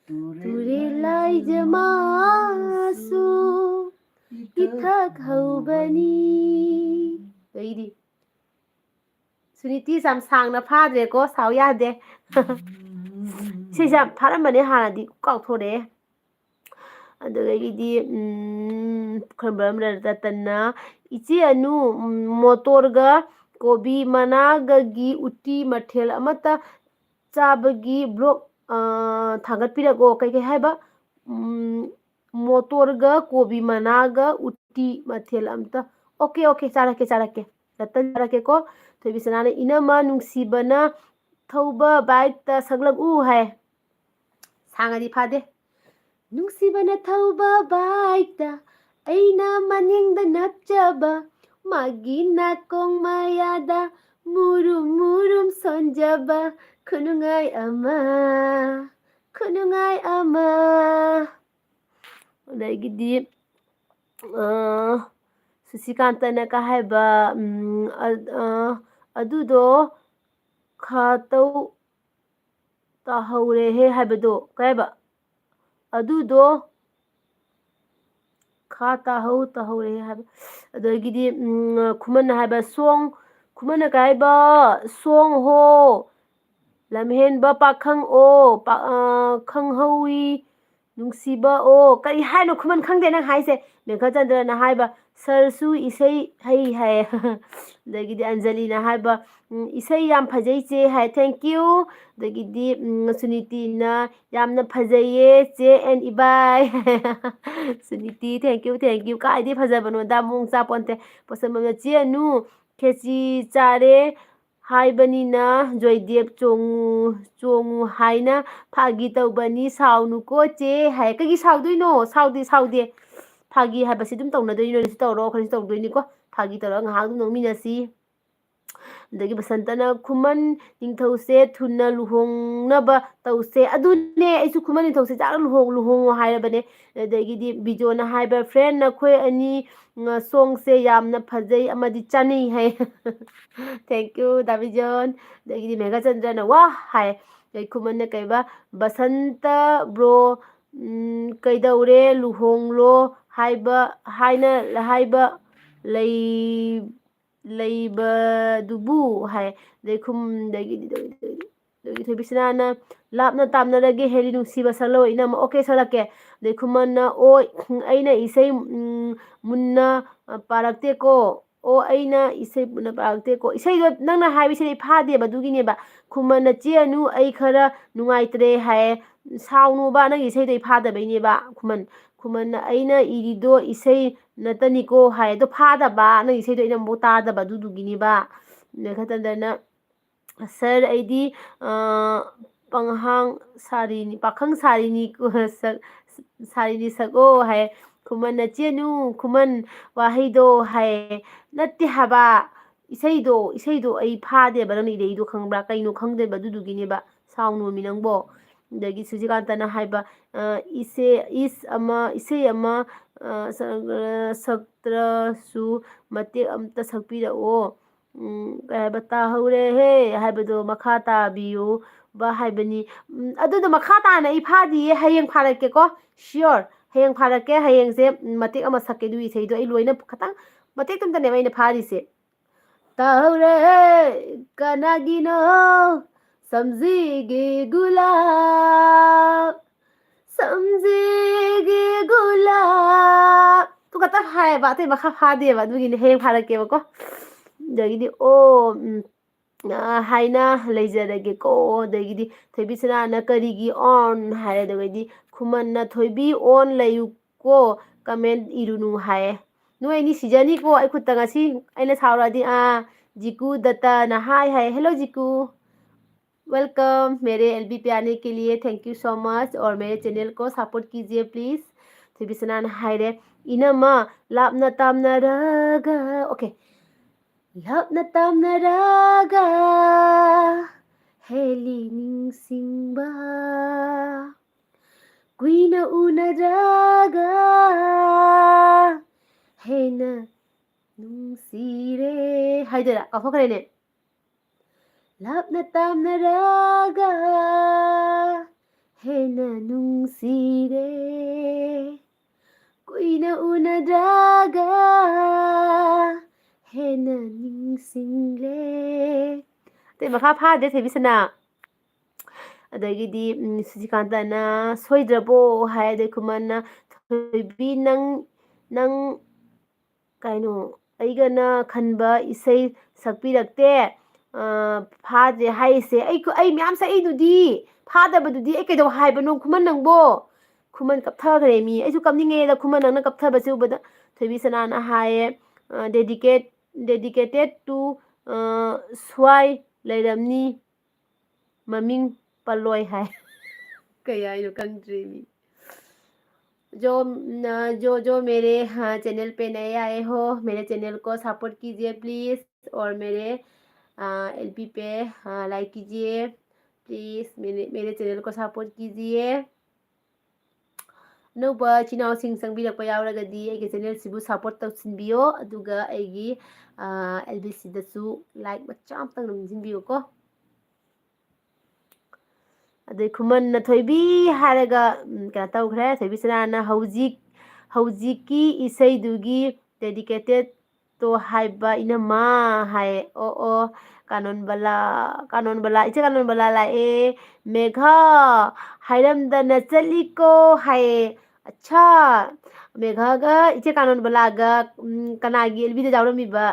ꯇꯨꯔꯦꯜ ꯂꯥꯏꯖ ꯃꯥꯁꯨ ꯏꯊꯛ ꯍꯧꯕꯅꯤ꯫ ꯑꯩꯗꯤ ꯁꯨꯅꯤꯇꯤꯁꯦ ꯌꯥꯝ ꯁꯥꯡꯅ ꯐꯥꯗ꯭ꯔꯦꯀꯣ, ꯁꯥꯎ ꯌꯥꯗꯦ꯫ ꯁꯤꯁꯦ ꯌꯥꯝ ꯐꯥꯔꯝꯕꯅꯦ ꯍꯥꯟꯅꯗꯤ, ꯀꯥꯎꯊꯣꯔꯛꯑꯦ꯫ ꯑꯗꯨꯗꯒꯤꯗꯤ, ꯎꯝ, ꯈꯝꯕ꯭ꯔꯝ ꯔꯇꯟꯅ, "ꯏꯆꯦ ꯑꯅꯨ, ꯎꯝ, ꯃꯣꯇꯣꯔꯒ ꯀꯣꯕꯤ ꯃꯅꯥꯒꯒꯤ ꯎꯇꯤ ꯃꯊꯦꯜ ꯑꯃꯠꯇ ꯆꯥꯕꯒꯤ vlog, ꯑ, ꯊꯥꯒꯠꯄꯤꯔꯛꯑꯣ꯫" ꯀꯩ ꯀꯩ ꯍꯥꯏꯕ? ꯎꯝ, ꯃꯣꯇꯣꯔꯒ ꯀꯣꯕꯤ ꯃꯅꯥꯒ ꯎꯇꯤ ꯃꯊꯦꯜ ꯑꯝꯇ꯫ ꯑꯣꯀꯦ, ꯑꯣꯀꯦ, ꯆꯥꯔꯛꯀꯦ, ꯆꯥꯔꯛꯀꯦ꯫ ꯔꯇꯟ ꯆꯥꯔꯛꯀꯦꯀꯣ꯫ ꯊꯣꯏꯕꯤ ꯁꯅꯥꯅ, "ꯏꯅꯝꯃ ꯅꯨꯡꯁꯤꯕꯅ ꯊꯧꯕ bikeꯇ ꯁꯛꯂꯛꯎ" ꯍꯥꯏ꯫ ꯁꯥꯡꯉꯗꯤ ꯐꯥꯗꯦ꯫ ꯅꯨꯡꯁꯤꯕꯅ ꯊꯧꯕ bikeꯇ ꯑꯩꯅ ꯃꯅꯤꯡꯗ ꯅꯞꯆꯕ, ꯃꯥꯒꯤ ꯅꯥꯀꯣꯡ ꯃꯌꯥꯗ ꯃꯨꯔꯨꯝ ꯃꯨꯔꯨꯝ ꯁꯣꯟꯖꯕ, ꯈꯨꯅꯨꯡꯉꯥꯏ ꯑꯃ, ꯈꯨꯅꯨꯡꯉꯥꯏ ꯑꯃ꯫ ꯑꯗꯒꯤꯗꯤ, ꯑ, ꯁꯨꯁꯤꯀꯥꯟꯇꯅ ꯀꯩ ꯍꯥꯏꯕ, ꯎꯝ, ꯑ, ꯑ, "ꯑꯗꯨꯗꯣ ꯈꯥꯇꯧ ꯇꯥꯍꯧꯔꯦꯍꯦ" ꯍꯥꯏꯕꯗꯣ, ꯀꯩ ꯍꯥꯏꯕ? "ꯑꯗꯨꯗꯣ ꯈꯥ ꯇꯥꯍꯧ ꯇꯥꯍꯧꯔꯦ" ꯍꯥꯏꯕ꯫ ꯑꯗꯒꯤꯗꯤ, ꯎꯝ, ꯈꯨꯃꯟꯅ ꯍꯥꯏꯕ, "ꯁꯣꯡ", ꯈꯨꯃꯟꯅ ꯀꯩ ꯍꯥꯏꯕ? "ꯁꯣꯡ ꯍꯣ, ꯂꯝꯍꯦꯟꯕ ꯄꯥꯈꯪ ꯑꯣ, ꯄꯥ-, ꯑ, ꯈꯪꯍꯧꯏ, ꯅꯨꯡꯁꯤꯕ ꯑꯣ", ꯀꯔꯤ ꯍꯥꯏꯅꯣ ꯈꯨꯃꯟ? ꯈꯪꯗꯦ ꯅꯪ ꯍꯥꯏꯁꯦ꯫ ꯃꯦꯘꯆꯟꯗ꯭ꯔꯅ ꯍꯥꯏꯕ, "ꯁꯔꯁꯨ ꯏꯁꯩ ꯍꯩ" ꯍꯥꯏꯌꯦ꯫ ꯑꯗꯒꯤꯗꯤ ꯑꯟꯖꯂꯤꯅ ꯍꯥꯏꯕ, "ꯎꯝ, ꯏꯁꯩ ꯌꯥꯝ ꯐꯖꯩ ꯆꯦ" ꯍꯥꯏ, thank you꯫ ꯑꯗꯒꯤꯗꯤ, ꯎꯝ, ꯁꯨꯅꯤꯇꯤꯅ, "ꯌꯥꯝꯅ ꯐꯖꯩꯌꯦ ꯆꯦ and ꯏꯕꯥꯏ"꯫ Suniti, thank you, thank you꯫ ꯀꯥꯏꯗꯤ ꯐꯖꯕꯅꯣꯗ, ꯃꯑꯣꯡ ꯆꯥꯄꯣꯟꯇꯦ꯫ ꯄꯣꯠꯁꯝꯕꯝꯅ, "ꯆꯦ ꯑꯅꯨ, ꯈꯦꯆꯤ ꯆꯥꯔꯦ, ꯍꯥꯏꯕꯅꯤꯅ ꯖꯣꯏꯗꯦꯕ ꯆꯣꯡꯉꯨ, ꯆꯣꯡꯉꯨ ꯍꯥꯏꯅ ꯐꯥꯒꯤ ꯇꯧꯕꯅꯤ, ꯁꯥꯎꯅꯨꯀꯣ ꯆꯦ ꯍꯥꯏ꯫ ꯀꯩꯒꯤ ꯁꯥꯎꯗꯣꯏꯅꯣ? ꯁꯥꯎꯗꯦ, ꯁꯥꯎꯗꯦ꯫ ꯐꯥꯒꯤ ꯍꯥꯏꯕꯁꯤ ꯑꯗꯨꯝ ꯇꯧꯅꯗꯣꯏꯅꯤ, ꯅꯣꯏꯅꯁꯨ ꯇꯧꯔꯣ, ꯑꯩꯈꯣꯏꯅꯁꯨ ꯇꯧꯗꯣꯏꯅꯤꯀꯣ꯫ ꯐꯥꯒꯤ ꯇꯧꯔꯒ ꯉꯥꯏꯍꯥꯛ ꯑꯗꯨꯝ ꯅꯣꯛꯃꯤꯟꯅꯁꯤ꯫ ꯑꯗꯒꯤ ꯕꯁꯟꯇꯅ, "ꯈꯨꯃꯟ ꯅꯤꯡꯊꯧꯁꯦ ꯊꯨꯅ ꯂꯨꯍꯣꯡꯅꯕ ꯇꯧꯁꯦ"꯫ ꯑꯗꯨꯅꯦ, ꯑꯩꯁꯨ ꯈꯨꯃꯟ ꯅꯤꯡꯊꯧꯁꯦ ꯆꯥꯛ ꯂꯨꯍꯣꯡ-, ꯂꯨꯍꯣꯡꯉꯣ ꯍꯥꯏꯔꯕꯅꯦ꯫ ꯑꯗꯒꯤꯗꯤ ꯕꯤꯖꯣꯅ ꯍꯥꯏꯕ, "Friend, ꯅꯈꯣꯏ ꯑꯅꯤ, ꯎꯝ, songꯁꯦ ꯌꯥꯝꯅ ꯐꯖꯩ ꯑꯃꯗꯤ ꯆꯥꯅꯩ" ꯍꯥꯏ꯫ Thank you, ꯗꯥ ꯕꯤꯖꯣꯟ꯫ ꯑꯗꯒꯤꯗꯤ ꯃꯦꯘꯆꯟꯗ꯭ꯔꯅ "ꯋꯥ" ꯍꯥꯏ꯫ ꯑꯗꯩ ꯈꯨꯃꯟꯅ ꯀꯩꯕ, "ꯕꯁꯟꯇ bro, ꯎꯝ, ꯀꯩꯗꯧꯔꯦ ꯂꯨꯍꯣꯡꯂꯣ ꯍꯥꯏꯕ, ꯍꯥꯏꯅ, ꯍꯥꯏꯕ ꯂꯩ-, ꯂꯩꯕꯗꯨꯕꯨ" ꯍꯥꯏ꯫ ꯑꯗꯩ ꯈꯨꯝ-, ꯑꯗꯒꯤꯗꯤ, ꯑꯗꯒꯤ ꯊꯣꯏꯕꯤꯁꯅꯥꯅ "ꯂꯥꯞꯅ ꯇꯥꯝꯅꯔꯒꯦ ꯍꯦꯔꯤ ꯅꯨꯡꯁꯤꯕ ꯁꯛꯂꯛꯑꯣ ꯏꯅꯝꯃ"꯫ Okay, ꯁꯛꯂꯛꯀꯦ꯫ ꯑꯗꯩ ꯈꯨꯃꯟꯅ "ꯑꯣ, ꯑꯩꯅ ꯏꯁꯩ, ꯎꯝ, ꯃꯨꯟꯅ, ꯑ, ꯄꯥꯔꯛꯇꯦꯀꯣ꯫ ꯑꯣ, ꯑꯩꯅ ꯏꯁꯩ ꯃꯨꯟꯅ ꯄꯥꯔꯛꯇꯦꯀꯣ"꯫ ꯏꯁꯩꯗꯣ ꯅꯪꯅ ꯍꯥꯏꯕ ꯏꯁꯩꯗꯣ ꯑꯩ ꯐꯥꯗꯦꯕ, ꯑꯗꯨꯒꯤꯅꯦꯕ꯫ ꯈꯨꯃꯟꯅ "ꯆꯦ ꯑꯅꯨ, ꯑꯩ ꯈꯔ ꯅꯨꯡꯉꯥꯏꯇ꯭ꯔꯦ" ꯍꯥꯏ꯫ "ꯁꯥꯎꯅꯣꯕ, ꯅꯪꯒꯤ ꯏꯁꯩꯗꯣ ꯑꯩ ꯐꯥꯗꯕꯩꯅꯦꯕ"꯫ ꯈꯨꯃꯟ, ꯈꯨꯃꯟꯅ "ꯑꯩꯅ ꯏꯔꯤꯗꯣ ꯏꯁꯩ ꯅꯠꯇꯅꯤꯀꯣ" ꯍꯥꯏ꯫ ꯑꯗꯣ ꯐꯥꯗꯕ, ꯅꯪꯒꯤ ꯏꯁꯩꯗꯣ ꯑꯩꯅ ꯑꯃꯨꯛ ꯇꯥꯗꯕ, ꯑꯗꯨꯗꯨꯒꯤꯅꯦꯕ꯫ ꯃꯦꯘꯆꯟꯗ꯭ꯔꯅ "Sir, ꯑꯩꯗꯤ, ꯑ, ꯄꯪꯍꯥꯡ ꯁꯥꯔꯤꯅꯤ, ꯄꯥꯈꯪ ꯁꯥꯔꯤꯅꯤ, ꯁꯛ-, ꯁꯥꯔꯤꯅꯤ ꯁꯛꯑꯣ" ꯍꯥꯏ꯫ ꯈꯨꯃꯟꯅ "ꯆꯦꯅꯨ, ꯈꯨꯃꯟ ꯋꯥꯍꯩꯗꯣ" ꯍꯥꯏ꯫ "ꯅꯠꯇꯦ ꯍꯥꯏꯕ, ꯏꯁꯩꯗꯣ, ꯏꯁꯩꯗꯣ ꯑꯩ ꯐꯥꯗꯦꯕ, ꯅꯪꯅ ꯏꯔꯛꯏꯗꯣ ꯈꯪꯕ꯭ꯔꯥ? ꯀꯩꯅꯣ ꯈꯪꯗꯦꯕ, ꯑꯗꯨꯗꯨꯒꯤꯅꯦꯕ, ꯁꯥꯎꯅꯣꯃꯤ ꯅꯪꯕꯣ"꯫ ꯑꯗꯒꯤ ꯁꯨꯖꯤꯀꯥꯟꯇꯅ ꯍꯥꯏꯕ, ꯑ, "ꯏꯁꯩ, ꯏꯁ ꯑꯃ, ꯏꯁꯩ ꯑꯃ, ꯑ, ꯁꯛ-, ꯁꯛꯇ꯭ꯔꯁꯨ ꯃꯇꯦꯛ ꯑꯝꯇ ꯁꯛꯄꯤꯔꯛꯑꯣ"꯫ ꯎꯝ, ꯀꯩ ꯍꯥꯏꯕ, "ꯇꯥꯍꯧꯔꯦꯍꯦ" ꯍꯥꯏꯕꯗꯣ ꯃꯈꯥ ꯇꯥꯕꯤꯌꯨꯕ ꯍꯥꯏꯕꯅꯤ꯫ ꯎꯝ, ꯑꯗꯨꯗꯣ ꯃꯈꯥ ꯇꯥꯅ ꯑꯩ ꯐꯥꯗꯤꯌꯦ, ꯍꯌꯦꯡ ꯐꯥꯔꯛꯀꯦꯀꯣ, sure꯫ ꯍꯌꯦꯡ ꯐꯥꯔꯛꯀꯦ, ꯍꯌꯦꯡꯁꯦ, ꯎꯝ, ꯃꯇꯦꯛ ꯑꯃ ꯁꯛꯀꯦ ꯑꯗꯨꯒꯤ ꯏꯁꯩꯗꯣ꯫ ꯑꯩ ꯂꯣꯏꯅ ꯈꯇꯪ, ꯃꯇꯦꯛꯇꯨꯝꯇꯅꯦꯕ ꯑꯩꯅ ꯐꯥꯔꯤꯁꯦ꯫ "ꯇꯥꯍꯧꯔꯦ ꯀꯅꯥꯒꯤꯅꯣ ꯁꯝꯖꯤꯒꯤ ꯒꯨꯂꯥꯞ, ꯁꯝꯖꯤꯒꯤ ꯒꯨꯂꯥꯞ"꯫ ꯑꯗꯨ ꯈꯛꯇ ꯍꯥꯏꯌꯦꯕ, ꯑꯇꯩ ꯃꯈꯥ ꯐꯥꯗꯦꯕ, ꯑꯗꯨꯒꯤꯅꯦ ꯍꯌꯦꯡ ꯐꯥꯔꯛꯀꯦꯕꯀꯣ꯫ ꯑꯗꯒꯤꯗꯤ, ꯑꯣ, ꯎꯝ, ꯑ, ꯍꯥꯏꯅ ꯂꯩꯖꯔꯒꯦꯀꯣ꯫ ꯑꯗꯒꯤꯗꯤ ꯊꯣꯏꯕꯤꯁꯅꯥꯅ "ꯀꯔꯤꯒꯤ on" ꯍꯥꯏꯔꯦ, ꯑꯗꯨꯒꯩꯗꯤ ꯈꯨꯃꯟꯅ "ꯊꯣꯏꯕꯤ on ꯂꯩꯌꯨꯀꯣ, comment ꯏꯔꯨꯅꯨ" ꯍꯥꯏꯌꯦ꯫ ꯅꯣꯏ ꯑꯅꯤ ꯁꯤꯖꯅꯤꯀꯣ ꯑꯩ ꯈꯨꯠꯇ ꯉꯁꯤ꯫ ꯑꯩꯅ ꯁꯥꯎꯔꯛꯑꯗꯤ, ꯑꯥ, ꯖꯤꯀꯨ ꯗꯠꯇꯅ ꯍꯥꯏ ꯍꯥꯏ꯫ Hello ꯖꯤꯀꯨ, welcome मेरे एलबी पे आने के लिए, thank you so much, और मेरे चैनल को सपोर्ट कीजिए प्लीज। ꯊꯣꯏꯕꯤꯁꯅꯥ ꯍꯥꯏꯔꯦ, ꯏꯅꯝꯃ, ꯂꯥꯞꯅ ꯇꯥꯝꯅꯔꯒ, okay, ꯂꯥꯞꯅ ꯇꯥꯝꯅꯔꯒ ꯍꯦꯜꯂꯤ ꯅꯤꯡꯁꯤꯡꯕ, ꯀꯨꯏꯅ ꯎꯅꯗ꯭ꯔꯒ ꯍꯦꯟꯅ ꯅꯨꯡꯁꯤꯔꯦ ꯍꯥꯏꯗꯣꯏꯔꯥ? ꯀꯥꯎꯊꯣꯛꯈ꯭ꯔꯦꯅꯦ꯫ ꯂꯥꯞꯅ ꯇꯥꯝꯅꯔꯒ ꯍꯦꯟꯅ ꯅꯨꯡꯁꯤꯔꯦ, ꯀꯨꯏꯅ ꯎꯅꯗ꯭ꯔꯒ ꯍꯦꯟꯅ ꯅꯤꯡꯁꯤꯡꯂꯦ꯫ ꯑꯇꯩ ꯃꯈꯥ ꯐꯥꯗ꯭ꯔꯦ ꯊꯣꯏꯕꯤꯁꯅꯥ꯫ ꯑꯗꯒꯤꯗꯤ ꯎꯝ, ꯁꯨꯖꯤꯀꯥꯟꯇꯅ ꯁꯣꯏꯗ꯭ꯔꯕꯣ ꯍꯥꯏ, ꯑꯗꯩ ꯈꯨꯃꯟꯅ ꯊꯣꯏꯕꯤ ꯅꯪ ꯅꯪ ꯀꯩꯅꯣ ꯑꯩꯒꯅ ꯈꯟꯕ ꯏꯁꯩ ꯁꯛꯄꯤꯔꯛꯇꯦ꯫ ꯑ, ꯐꯥꯗ꯭ꯔꯦ ꯍꯥꯏꯔꯤꯁꯦ꯫ ꯑꯩ ꯑꯩ ꯃꯌꯥꯝ ꯁꯛꯏꯗꯨꯗꯤ, ꯐꯥꯗꯕꯗꯨꯗꯤ ꯑꯩ ꯀꯩꯗꯧ ꯍꯥꯏꯕꯅꯣ ꯈꯨꯃꯟ ꯅꯪꯕꯣ? ꯈꯨꯃꯟ ꯀꯞꯊꯈ꯭ꯔꯦ ꯃꯤ꯫ ꯑꯩꯁꯨ ꯀꯞꯅꯤꯡꯉꯦꯗ ꯈꯨꯃꯟ ꯅꯪꯅ ꯀꯞꯊꯕꯁꯦ ꯎꯕꯗ꯫ ꯊꯣꯏꯕꯤ ꯁꯅꯥꯅ ꯍꯥꯏꯌꯦ, ꯑ, dedicate, dedicated to, ꯑ, ꯁ꯭ꯋꯥꯏ ꯂꯩꯔꯝꯅꯤ ꯃꯃꯤꯡ ꯄꯜꯂꯣꯏ ꯍꯥꯏ꯫ ꯀꯩ ꯍꯥꯏꯅꯣ ꯈꯪꯗ꯭ꯔꯦ ꯃꯤ꯫ जो न- जो जो मेरे, हाँ, चैनल पे नए आए हो, मेरे चैनल को सपोर्ट कीजिए प्लीज, और मेरे एलबी पे लाइक कीजिए प्लीज। मेरे मेरे चैनल को सपोर्ट कीजिए। ꯑꯅꯧꯕ ꯏꯆꯤꯟ ꯏꯅꯥꯎꯁꯤꯡ ꯆꯪꯕꯤꯔꯛꯄ ꯌꯥꯎꯔꯒꯗꯤ ꯑꯩꯒꯤ ꯆꯦꯅꯦꯜꯁꯤꯕꯨ ꯁꯞꯄꯣꯔꯠ ꯇꯧꯁꯤꯟꯕꯤꯌꯣ, ꯑꯗꯨꯒ ꯑꯩꯒꯤ ꯑꯦꯜ ꯕꯤ ꯁꯤꯗꯁꯨ ꯂꯥꯏꯛ ꯃꯆꯥ ꯑꯃꯇꯪ ꯅꯝꯁꯤꯟꯕꯤꯌꯨꯀꯣ꯫ ꯑꯗꯩ ꯈꯨꯃꯟꯅ ꯊꯣꯏꯕꯤ ꯍꯥꯏꯔꯒ ꯎꯝ, ꯀꯩꯅꯣ ꯇꯧꯈ꯭ꯔꯦ꯫ ꯊꯣꯏꯕꯤ ꯁꯅꯥꯅ ꯍꯧꯖꯤꯛ ꯍꯧꯖꯤꯛꯀꯤ ꯏꯁꯩꯗꯨꯒꯤ ꯗꯦꯗꯤꯀꯦꯇꯦꯠ ꯇꯣ ꯍꯥꯏꯕ ꯏꯅꯝꯃ ꯍꯥꯏ꯫ ꯑꯣ ꯑꯣ, ꯀꯥꯅꯣꯟꯕꯂꯥ, ꯀꯥꯅꯣꯟꯕꯂꯥ, ꯏꯆꯦ ꯀꯥꯅꯣꯟꯕꯂꯥ ꯂꯥꯛꯑꯦ꯫ ꯃꯦꯘꯥ, ꯍꯥꯏꯔꯝꯗꯅ ꯆꯠꯂꯤꯀꯣ ꯍꯥꯏꯌꯦ꯫ ꯑꯠꯁꯥ, ꯃꯦꯘꯥꯒ ꯏꯆꯦ ꯀꯥꯅꯣꯟꯕꯂꯥꯒ ꯎꯝ, ꯀꯅꯥꯒꯤ ꯑꯦꯜ ꯕꯤꯗ ꯌꯥꯎꯔꯝꯃꯤꯕ?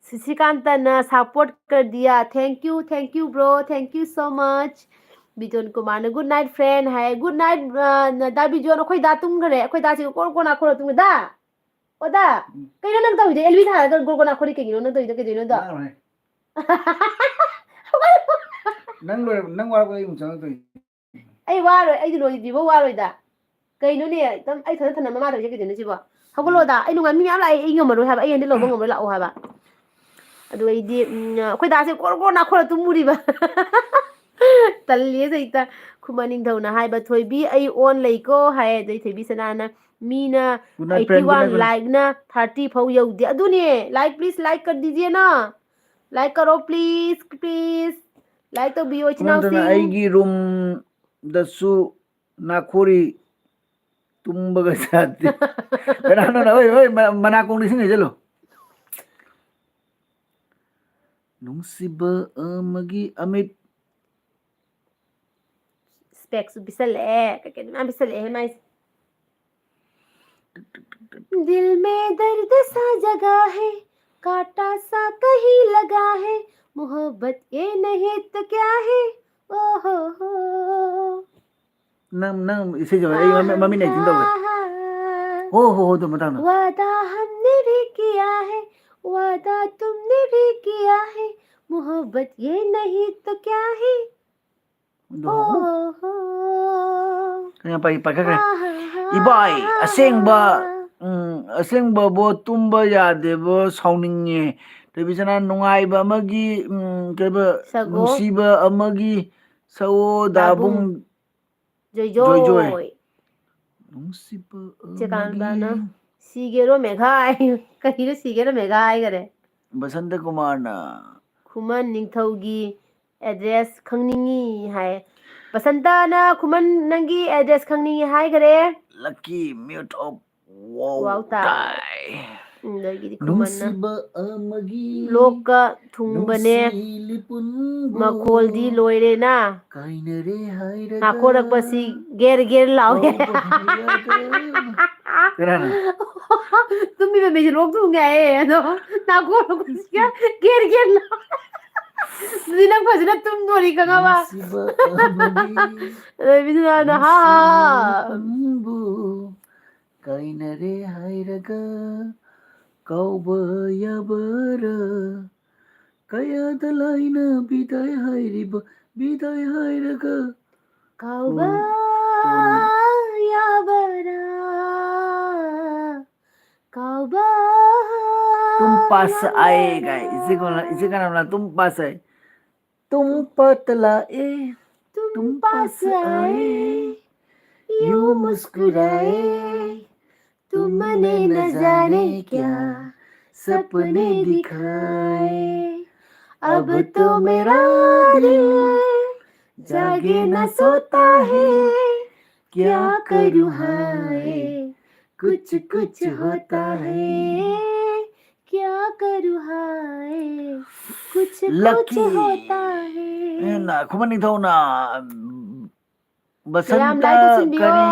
ꯁꯤꯁꯤꯀꯥꯟꯇꯅ support कर दिया, thank you, thank you bro, thank you so much꯫ ꯕꯤꯖꯣꯟ ꯀꯨꯃꯥꯔꯅ good night friend ꯍꯥꯏ꯫ Good night, ꯑ, ꯗꯥ ꯕꯤꯖꯣꯟ, ꯑꯩꯈꯣꯏ ꯗꯥ ꯇꯨꯝꯈ꯭ꯔꯦ꯫ ꯑꯩꯈꯣꯏ ꯗꯥꯁꯤ ꯀꯣꯔ ꯀꯣꯔ ꯅꯥꯈꯣꯔ ꯇꯨꯝꯈ꯭ꯔꯦ ꯗꯥ꯫ ꯑꯣꯗꯥ, ꯎꯝ꯫ ꯀꯩꯅꯣ ꯅꯪ ꯇꯧꯔꯤꯗꯣ? ꯑꯦꯜꯕꯤ ꯊꯥꯔꯒ ꯒꯣꯔꯒꯣꯅꯥ ꯈꯣꯠꯂꯤ ꯀꯩꯒꯤꯅꯣ ꯅꯪ ꯇꯧꯔꯤꯗꯣ? ꯀꯩꯗꯧꯅꯣꯗꯣ? ꯉꯥꯡꯉꯨꯍꯦ꯫ ꯅꯪ ꯂꯣꯏꯔ-, ꯅꯪ ꯋꯥꯔꯛꯄꯗ ꯑꯩ ꯑꯃꯨꯛ ꯆꯪꯉꯛꯇꯣꯏꯅꯤ꯫ ꯑꯩ ꯋꯥꯔꯣꯏ, ꯑꯩꯗꯤ ꯂꯣꯏꯗ꯭ꯔꯤꯕꯧ ꯋꯥꯔꯣꯏꯗ꯫ ꯀꯩꯅꯣꯅꯦ, ꯏꯇꯝ-, ꯑꯩ ꯊꯟꯅ ꯊꯟꯅ ꯃꯃꯥ ꯇꯧꯔꯤꯁꯦ ꯀꯩꯗꯧꯅꯣ ꯁꯤꯕꯣ? ꯍꯧꯒꯠꯂꯣꯗ, ꯑꯩ ꯅꯨꯡꯉꯥꯏ, ꯃꯤ ꯃꯌꯥꯝ ꯂꯥꯛꯑꯦ, ꯑꯩ ꯉꯝꯃꯔꯣꯏ ꯍꯥꯏꯕ, ꯑꯩ ꯍꯦꯟꯗꯜ ꯂꯧꯕ ꯉꯝꯃꯔꯣꯏ, ꯂꯥꯛꯑꯣ ꯍꯥꯏꯕ꯫ ꯑꯗꯨ ꯑꯩꯗꯤ, ꯎꯝ, ꯑꯩꯈꯣꯏ ꯗꯥꯁꯦ ꯒꯣꯔ ꯒꯣꯔ ꯅꯥꯈꯣꯔ ꯇꯨꯝꯃꯨꯔꯤꯕ꯫ ꯇꯜꯂꯦ ꯍꯦꯛꯇ꯫ ꯈꯨꯃꯟ ꯅꯤꯡꯊꯧꯅ ꯍꯥꯏꯕ, "ꯊꯣꯏꯕꯤ, ꯑꯩ ꯑꯣꯟ ꯂꯩꯀꯣ" ꯍꯥꯏ꯫ ꯑꯗꯩ ꯊꯣꯏꯕꯤ ꯁꯅꯥꯅ, "ꯃꯤꯅ good night, friend, good night, eighty one, good night, like ꯅ thirty ꯐꯥꯎ ꯌꯧꯗꯦ"꯫ ꯑꯗꯨꯅꯦ, like, please, like कर दीजिए ना, like करो, please, please, like ꯇꯧꯕꯤꯌꯣ, ꯏꯆꯤꯟ ꯏꯅꯥꯎꯁꯤꯡ꯫ ꯑꯗꯨꯅ ꯑꯩꯒꯤ ꯔꯨꯝꯗꯁꯨ ꯅꯥꯈꯣꯔꯤ ꯇꯨꯝꯕꯒ ꯌꯥꯗꯦ꯫ ꯀꯅꯥꯅꯣꯅ, "ꯑꯣꯏ, ꯑꯣꯏ, ꯃ-, ꯃꯅꯥꯀꯣꯡꯗ ꯏꯁꯤꯡ ꯍꯩꯖꯜꯂꯨ"꯫ ꯅꯨꯡꯁꯤꯕ ꯑꯃꯒꯤ ꯑꯃꯤꯠ꯫ Specs ꯁꯨ ꯄꯤꯁꯜꯂꯛꯑꯦ, ꯀꯩ ꯀꯩꯅꯣ ꯃꯌꯥꯝ ꯄꯤꯁꯜꯂꯛꯑꯦ ꯃꯥꯏꯁꯦ꯫ दिल में दर्द सा जगा है, कांटा सा कहीं लगा है, मोहब्बत ये नहीं तो क्या है, ओ हो हो। ꯅꯪ, ꯅꯪ ꯏꯁꯩ ꯁꯛꯄ ꯑꯩ ꯃꯃꯤꯠ, ꯃꯃꯤꯠ acting ꯇꯧꯒꯦ꯫ हो हो हो, ꯑꯗꯨ ꯃꯇꯥꯡꯗꯣ꯫ वादा हमने भी किया है, वादा तुमने भी किया है, मोहब्बत ये नहीं तो क्या है, ꯑꯗꯨ हो हो हो। ꯌꯥꯝ ꯄꯥꯏ-, ꯄꯥꯏꯈꯠꯈ꯭ꯔꯦ꯫ ꯏꯕꯥꯏ, ꯑꯁꯦꯡꯕ, ꯎꯝ, ꯑꯁꯦꯡꯕꯕꯣ ꯇꯨꯝꯕ ꯌꯥꯗꯦꯕꯣ, ꯁꯥꯎꯅꯤꯡꯉꯦ꯫ ꯊꯣꯏꯕꯤꯁꯅꯥ, ꯅꯨꯡꯉꯥꯏꯕ ꯑꯃꯒꯤ, ꯎꯝ, ꯀꯩꯕ, ꯁꯛꯑꯣ꯫ ꯅꯨꯡꯁꯤꯕ ꯑꯃꯒꯤ ꯁꯛꯑꯣ, ꯗꯥꯕꯨꯡ꯫ ꯗꯥꯕꯨꯡ꯫ ꯖꯣꯏ ꯖꯣꯏ ꯖꯣꯏ꯫ ꯖꯣꯏ꯫ ꯅꯨꯡꯁꯤꯕ ꯆꯦ ꯑꯃꯒꯤ ꯀꯥꯟꯇꯥꯅ, "ꯁꯤꯒꯦꯔꯣ ꯃꯦꯘꯥ?" ꯀꯔꯤꯅꯣ ꯁꯤꯒꯦꯔꯣ ꯃꯦꯘꯥ ꯍꯥꯏꯈꯔꯦ? ꯕꯁꯟꯇ ꯀꯨꯃꯥꯔꯅ꯫ ꯈꯨꯃꯟ ꯅꯤꯡꯊꯧꯒꯤ address ꯈꯪꯅꯤꯡꯉꯤ ꯍꯥꯏ꯫ ꯕꯁꯟꯇꯅ ꯈꯨꯃꯟ ꯅꯪꯒꯤ address ꯈꯪꯅꯤꯡꯉꯤ ꯍꯥꯏꯈꯔꯦ꯫ Lucky mute of wow, wow, ꯇꯥꯏ꯫ ꯇꯥꯏ꯫ ꯑꯗꯒꯤꯗꯤ ꯈꯨꯃꯟꯅ, ꯅꯨꯡꯁꯤꯕ ꯑꯃꯒꯤ ꯂꯣꯛꯀ ꯊꯨꯡꯕꯅꯦ꯫ ꯅꯨꯡꯁꯤ ꯂꯤꯄꯨꯟꯕꯨ ꯃꯈꯣꯜꯗꯤ ꯂꯣꯏꯔꯦꯅ꯫ ꯀꯥꯏꯅꯔꯦ ꯍꯥꯏꯔꯒ ꯅꯥꯈꯣꯔꯛꯄꯁꯤ ꯒꯦꯔ ꯒꯦꯔ ꯂꯥꯎꯋꯦ꯫ ꯀꯥꯎꯕ ꯍꯩꯔꯒ꯫ ꯀꯅꯥꯅꯣ? ꯇꯨꯝꯃꯤꯕ ꯃꯤꯁꯦ ꯂꯣꯛ ꯊꯨꯡꯉꯦ ꯍꯥꯏꯌꯦ, ꯑꯗꯣ ꯅꯥꯈꯣꯔꯛꯄꯁꯤꯒ ꯒꯦꯔ ꯒꯦꯔ ꯂꯥꯎꯋꯦ꯫ ꯑꯗꯨꯗꯤ ꯅꯪ ꯐꯖꯅ ꯇꯨꯝꯗꯣꯔꯤ ꯈꯪꯉꯕ? ꯅꯨꯡꯁꯤꯕ ꯑꯃꯒꯤ ꯑꯗꯩ ꯃꯤꯗꯨꯅ, ꯅꯨꯡꯁꯤ ꯍꯥ꯫ ꯂꯤꯄꯨꯟꯕꯨ ꯀꯥꯏꯅꯔꯦ ꯍꯥꯏꯔꯒ ꯀꯥꯎꯕ ꯌꯥꯕꯔꯥ? ꯀꯌꯥꯗ ꯂꯥꯏꯅ ꯕꯤꯗꯥꯏ ꯍꯥꯏꯔꯤꯕ, ꯕꯤꯗꯥꯏ ꯍꯥꯏꯔꯒ ꯀꯥꯎꯕ ꯎꯝ, ꯎꯝ꯫ ꯌꯥꯕꯔꯥ? ꯀꯥꯎꯕ तुम पास आए, गाए। इसी को ना, इसी का नाम ना तुम पास आए। तुम पास लाए, तुम तुम पास पास आए, आए, यूं यूं मुस्कुराए। मुस्कुराए। तुमने न जाने क्या सपने दिखाए। अब तो मेरा दिल जागे न सोता है। क्या करूँ हाय, कुछ कुछ होता है। क्या करूँ हाय, कुछ कुछ लकी। होता है। ꯈꯨꯃꯟ ꯅꯤꯡꯊꯧꯅ ꯃꯌꯥꯝ ꯕꯁꯟꯇ like ꯇꯧꯁꯤꯟꯕꯤꯌꯣ,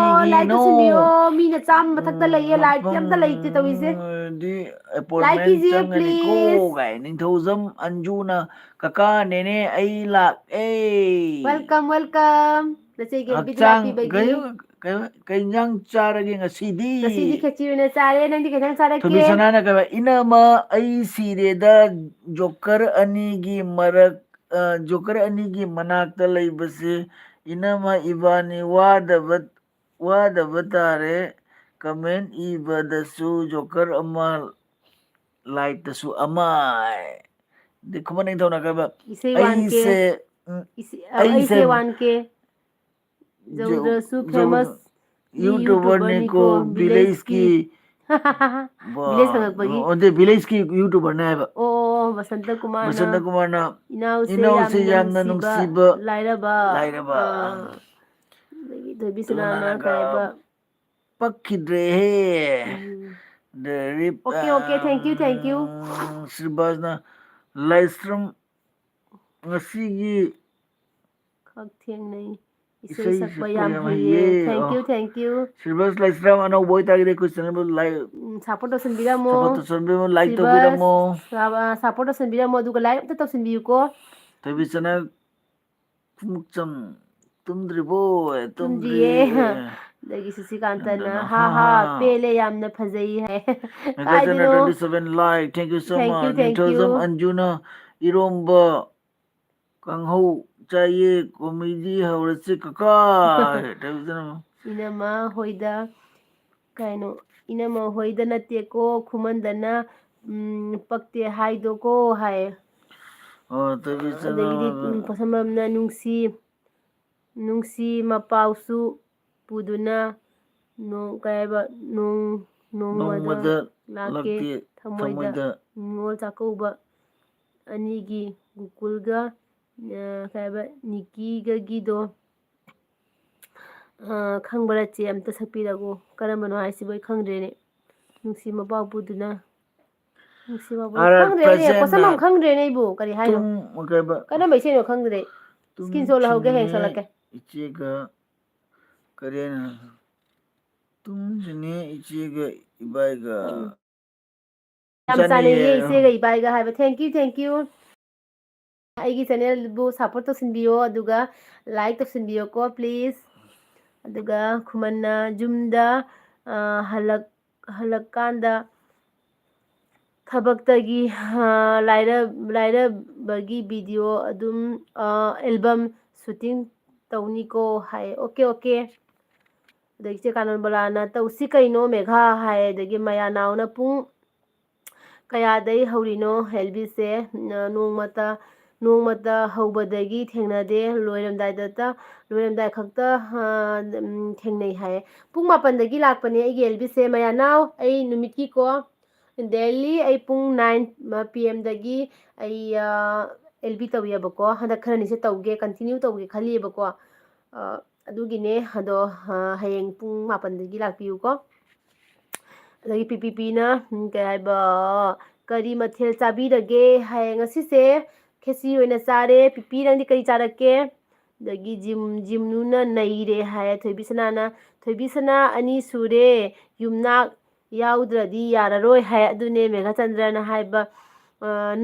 like ꯀꯔꯤꯒꯤꯅꯣ? ꯇꯧꯁꯤꯟꯕꯤꯌꯣ꯫ ꯃꯤꯅ ꯆꯥꯝꯃ ꯃꯊꯛꯇ ꯂꯩꯌꯦ, like ꯇꯤ ꯑꯝꯇ ꯂꯩꯇꯦ ꯇꯧꯔꯤꯁꯦ꯫ ꯃꯐꯝꯗꯤ appointment like ꯀꯤꯖꯤꯌꯦ, ꯆꯪꯒꯅꯤꯀꯣ please꯫ ꯀꯥꯏ꯫ ꯅꯤꯡꯊꯧꯖꯝ ꯑꯟꯖꯨꯅ, "ꯀꯀꯥ, ꯅꯦꯅꯦ, ꯑꯩ ꯂꯥꯛꯑꯦ꯫ Welcome, welcome꯫ ꯅꯆꯦꯒꯤ ꯍꯛꯆꯥꯡ ꯂꯥꯛꯄꯤꯕꯒꯤ꯫ ꯀꯩ, ꯀꯩ, ꯀꯩ ꯏꯟꯖꯥꯡ ꯆꯥꯔꯒꯦ ꯉꯁꯤꯗꯤ?" ꯉꯁꯤꯗꯤ ꯈꯦꯆꯤ ꯑꯣꯏꯅ ꯆꯥꯔꯦ꯫ ꯅꯪꯗꯤ ꯀꯩ ꯏꯟꯖꯥꯡ ꯆꯥꯔꯛꯀꯦ? ꯊꯣꯏꯕꯤꯁꯅꯥꯅ ꯀꯩ ꯍꯥꯏꯕ? "ꯏꯅꯝꯃ, ꯑꯩ ꯁꯤꯔꯦꯗ, ꯖꯣꯀꯔ ꯑꯅꯤꯒꯤ ꯃꯔꯛ, ꯑ, ꯖꯣꯀꯔ ꯑꯅꯤꯒꯤ ꯃꯅꯥꯛꯇ ꯂꯩꯕꯁꯦ, ꯏꯅꯝꯃ ꯏꯕꯥꯅꯤ ꯋꯥꯗꯕ, ꯋꯥꯗꯕ ꯇꯥꯔꯦ꯫ Comment ꯏꯕꯗꯁꯨ ꯖꯣꯀꯔ ꯑꯃ, like ꯇꯁꯨ ꯑꯃ"꯫ ꯑꯗꯩ ꯈꯨꯃꯟ ꯅꯤꯡꯊꯧꯅ ꯀꯩ ꯍꯥꯏꯕ? ꯏꯁꯩ ꯋꯥꯟ ꯀꯦ꯫ ꯑꯩꯁꯦ, ꯎꯝ, ꯏꯁꯩ, ꯑ, ꯑꯩꯁꯦ ꯑꯩꯁꯦ ꯋꯥꯟ ꯀꯦ꯫ ꯖꯧ-, ꯌꯧꯗ꯭ꯔꯁꯨ ꯖꯧ-, famous YouTuberꯅꯤꯀꯣ, YouTuberꯅꯤꯀꯣ, village ꯀꯤ꯫ Village ꯀꯤ꯫ ꯕꯥ-, village ꯍꯪꯉꯛꯄꯒꯤ꯫ ꯑꯣ, ꯅꯠꯇꯦ, village ꯀꯤ YouTuberꯅꯦ ꯍꯥꯏꯕ꯫ ꯑꯣ, ꯑꯣ, ꯑꯣ, ꯕꯁꯟꯇ ꯀꯨꯃꯥꯔꯅ꯫ ꯕꯁꯟꯇ ꯀꯨꯃꯥꯔꯅ, "ꯏꯅꯥꯎꯁꯦ ꯏꯅꯥꯎꯁꯦ ꯌꯥꯝꯅ ꯌꯥꯝꯅ ꯅꯨꯡꯁꯤꯕ ꯅꯨꯡꯁꯤꯕ ꯂꯥꯏꯔꯕ"꯫ ꯂꯥꯏꯔꯕ꯫ ꯑꯥ꯫ ꯑꯗꯒꯤ ꯊꯣꯏꯕꯤ ꯁꯅꯥꯅ ꯇꯨꯅꯥꯅꯒ ꯀꯩ ꯍꯥꯏꯕ? ꯄꯛꯈꯤꯗ꯭ꯔꯦꯍꯦ꯫ ꯎꯝ꯫ The rip-, okay, okay, thank you, thank you꯫ ꯑꯝ, ꯁ꯭ꯔꯤꯕꯥꯁꯅ, "ꯂꯥꯏꯁ꯭ꯔꯝ ꯉꯁꯤꯒꯤ ꯈꯛ ꯊꯦꯡꯅꯩ꯫ ꯏꯁꯩ ꯏꯁꯩ ꯁꯛꯄ ꯁꯛꯄ ꯌꯥꯝ ꯌꯥꯝ ꯍꯩꯌꯦ꯫ ꯍꯩꯌꯦ"꯫ Thank you, ꯑꯣ꯫ Thank you꯫ ꯁ꯭ꯔꯤꯕꯥꯁ ꯂꯥꯏꯁ꯭ꯔꯝ ꯑꯅꯧꯕ ꯑꯣꯏꯇꯥꯔꯒꯗꯤ ꯑꯩꯈꯣꯏ channelꯕꯨ like, ꯎꯝ, support ꯇꯧꯁꯟꯕꯤꯔꯝꯃꯣ꯫ Support ꯇꯧꯁꯟꯕꯤꯔꯝꯃꯣ, like ꯁ꯭ꯔꯤꯕꯥꯁ, ꯇꯧꯕꯤꯔꯝꯃꯣ꯫ ꯑ, support ꯇꯧꯁꯟꯕꯤꯔꯝꯃꯣ, ꯑꯗꯨꯒ like ꯑꯝꯇ ꯇꯧꯁꯟꯕꯤꯌꯨꯀꯣ꯫ ꯊꯣꯏꯕꯤ channel ꯈꯨꯃꯨꯛꯆꯝ ꯇꯨꯝꯗ꯭ꯔꯤꯕꯣ? ꯇꯨꯝꯗ꯭ꯔꯤꯌꯦ꯫ ꯇꯨꯝꯗ꯭ꯔꯤ꯫ ꯑꯗꯒꯤ ꯁꯨꯁꯤꯀꯥꯟꯇꯅ, "ꯍꯥ ꯍꯥ, ꯄꯦꯜꯂꯦ, ꯌꯥꯝꯅ ꯐꯖꯩ" ꯍꯥꯏ꯫ ꯀꯥꯏꯗꯅꯣ? Twenty seven like, thank you so much. Thank you, thank you. ꯅꯤꯡꯊꯧꯖꯝ ꯑꯟꯖꯨꯅ, "ꯏꯔꯣꯝꯕ ꯀꯥꯡꯍꯧ ꯆꯥꯏꯌꯦ, comedy ꯍꯧꯔꯁꯤ ꯀꯀꯥ"꯫ ꯏꯅꯝꯃ ꯍꯣꯏꯗ, ꯀꯩꯅꯣ, "ꯏꯅꯝꯃ ꯍꯣꯏꯗ ꯅꯠꯇꯦꯀꯣ, ꯈꯨꯃꯟꯗꯅ, ꯎꯝ, ꯄꯛꯇꯦ ꯍꯥꯏꯗꯣꯀꯣ" ꯍꯥꯏ꯫ ꯑꯣ, ꯊꯣꯏꯕꯤꯆꯅ ꯑꯗꯒꯤꯗꯤ, ꯎꯝ, ꯄꯣꯠꯁꯝꯕꯝꯅ, "ꯅꯨꯡꯁꯤ, ꯅꯨꯡꯁꯤ ꯃꯄꯥꯎꯁꯨ ꯄꯨꯗꯨꯅ ꯅꯣꯡ-, ꯀꯩ ꯍꯥꯏꯕ, ꯅꯣꯡ-, ꯅꯣꯡꯃꯗ ꯅꯣꯡꯃꯗ ꯂꯥꯛꯀꯦ, ꯂꯥꯛꯀꯦ, ꯊꯃꯣꯏꯗ ꯊꯃꯣꯏꯗ ꯅꯤꯉꯣꯜ ꯆꯥꯛꯀꯧꯕ ꯑꯅꯤꯒꯤ ꯒꯣꯀꯨꯜꯒ, ꯑ, ꯀꯩ ꯍꯥꯏꯕ, ꯅꯤꯀꯤꯒꯒꯤꯗꯣ, ꯑ, ꯈꯪꯕ꯭ꯔꯥ ꯆꯦ? ꯑꯝꯇ ꯁꯛꯄꯤꯔꯛꯎ꯫ ꯀꯔꯝꯕꯅꯣ ꯍꯥꯏꯁꯤꯕꯨ ꯑꯩ ꯈꯪꯗ꯭ꯔꯦꯅꯦ꯫ ꯅꯨꯡꯁꯤ ꯃꯄꯥꯎ ꯄꯨꯗꯨꯅ, ꯅꯨꯡꯁꯤ ꯃꯄꯥꯎ ꯑꯥꯔ ꯑꯥꯔ ꯈꯪꯗ꯭ꯔꯦꯅꯦ, ꯄ꯭ꯔꯖꯦꯟꯅ ꯄꯣꯠꯁꯝ ꯑꯃ ꯈꯪꯗ꯭ꯔꯦꯅꯦ ꯑꯩꯕꯨ꯫ ꯀꯔꯤ ꯍꯥꯏꯅꯣ? ꯇꯨꯝ-, ꯀꯩꯕ? ꯀꯔꯝꯕ ꯏꯁꯩꯅꯣ ꯈꯪꯗ꯭ꯔꯦ꯫ Screenshot ꯂꯧꯍꯧꯒꯦ, ꯍꯌꯦꯡ ꯇꯨꯝꯗ꯭ꯔꯤꯉꯩ ꯁꯛꯂꯛꯀꯦ꯫ ꯏꯆꯦꯒ ꯀꯔꯤ ꯍꯥꯏꯅꯣ? ꯇꯨꯝꯗ꯭ꯔꯤꯉꯩ ꯏꯆꯦꯒ ꯏꯕꯥꯏꯒ꯫ ꯎꯝ꯫ ꯌꯥꯝ ꯆꯥꯅꯩꯌꯦ, ꯆꯥꯅꯩꯌꯦ꯫ ꯏꯆꯦꯒ ꯏꯕꯥꯏꯒ ꯍꯥꯏꯕ꯫ Thank you, thank you꯫ ꯑꯩꯒꯤ channelꯕꯨ support ꯇꯧꯁꯤꯟꯕꯤꯌꯣ, ꯑꯗꯨꯒ like ꯇꯧꯁꯤꯟꯕꯤꯌꯣꯀꯣ, please꯫ ꯑꯗꯨꯒ ꯈꯨꯃꯟꯅ ꯌꯨꯝꯗ, ꯑ, ꯍꯜꯂꯛ-, ꯍꯜꯂꯛꯀꯥꯟꯗ ꯊꯕꯛꯇꯒꯤ, ꯑ, ꯂꯥꯏꯔ-, ꯂꯥꯏꯔꯕꯒꯤ video ꯑꯗꯨꯝ, ꯑ, album shooting ꯇꯧꯅꯤꯀꯣ ꯍꯥꯏ꯫ Okay, okay꯫ ꯑꯗꯒꯤ ꯆꯦ ꯀꯥꯅꯟꯕꯂꯥꯅ "ꯇꯧꯁꯤ ꯀꯩꯅꯣ ꯃꯦꯘꯥ" ꯍꯥꯏ꯫ ꯑꯗꯒꯤ ꯃꯌꯥꯅꯥꯎꯅ "ꯄꯨꯡ ꯀꯌꯥꯗꯩ ꯍꯧꯔꯤꯅꯣ ꯑꯦꯜꯕꯤꯁꯦ?" ꯅ-, ꯅꯣꯡꯃꯇ, ꯅꯣꯡꯃꯇ ꯍꯧꯕꯗꯒꯤ ꯊꯦꯡꯅꯗꯦ, ꯂꯣꯏꯔꯝꯗꯥꯏꯗꯇ, ꯂꯣꯏꯔꯝꯗꯥꯏ ꯈꯛꯇ, ꯑ, ꯎꯝ, ꯊꯦꯡꯅꯩ ꯍꯥꯏꯌꯦ꯫ ꯄꯨꯡ ꯃꯥꯄꯟꯗꯒꯤ ꯂꯥꯛꯄꯅꯦ ꯑꯩꯒꯤ ꯑꯦꯜꯕꯤꯁꯦ, ꯃꯌꯥꯅꯥꯎ, ꯑꯩ ꯅꯨꯃꯤꯠꯀꯤꯀꯣ꯫ Daily ꯑꯩ ꯄꯨꯡ nine PM ꯗꯒꯤ ꯑꯩ, ꯑ, ꯑꯦꯜꯕꯤ ꯇꯧꯏꯕꯀꯣ꯫ ꯍꯟꯗꯛ ꯈꯔꯅꯤꯁꯦ ꯇꯧꯒꯦ, continue ꯇꯧꯒꯦ ꯈꯜꯂꯤꯕꯀꯣ꯫ ꯑ, ꯑꯗꯨꯒꯤꯅꯦ꯫ ꯑꯗꯣ, ꯑ, ꯍꯌꯦꯡ ꯄꯨꯡ ꯃꯥꯄꯟꯗꯒꯤ ꯂꯥꯛꯄꯤꯌꯨꯀꯣ꯫ ꯑꯗꯒꯤ ꯄꯤ ꯄꯤ ꯄꯤꯅ, ꯎꯝ, ꯀꯩ ꯍꯥꯏꯕ, "ꯀꯔꯤ ꯃꯊꯦꯜ ꯆꯥꯕꯤꯔꯒꯦ?" ꯍꯥꯏ꯫ "ꯉꯁꯤꯁꯦ ꯈꯦꯆꯤ ꯑꯣꯏꯅ ꯆꯥꯔꯦ꯫ ꯄꯤ ꯄꯤ, ꯅꯪꯗꯤ ꯀꯔꯤ ꯆꯥꯔꯛꯀꯦ?" ꯑꯗꯒꯤ ꯖꯤꯝ-, ꯖꯤꯝꯅꯨꯅ ꯅꯩꯔꯦ ꯍꯥꯏ꯫ ꯊꯣꯏꯕꯤꯁꯅꯥꯅ, "ꯊꯣꯏꯕꯤꯁꯅꯥ, ꯑꯅꯤ ꯁꯨꯔꯦ, ꯌꯨꯝꯅꯥꯛ ꯌꯥꯎꯗ꯭ꯔꯗꯤ ꯌꯥꯔꯔꯣꯏ" ꯍꯥꯏ꯫ ꯑꯗꯨꯅꯦ ꯃꯦꯘꯥꯆꯟꯗ꯭ꯔꯅ ꯍꯥꯏꯕ꯫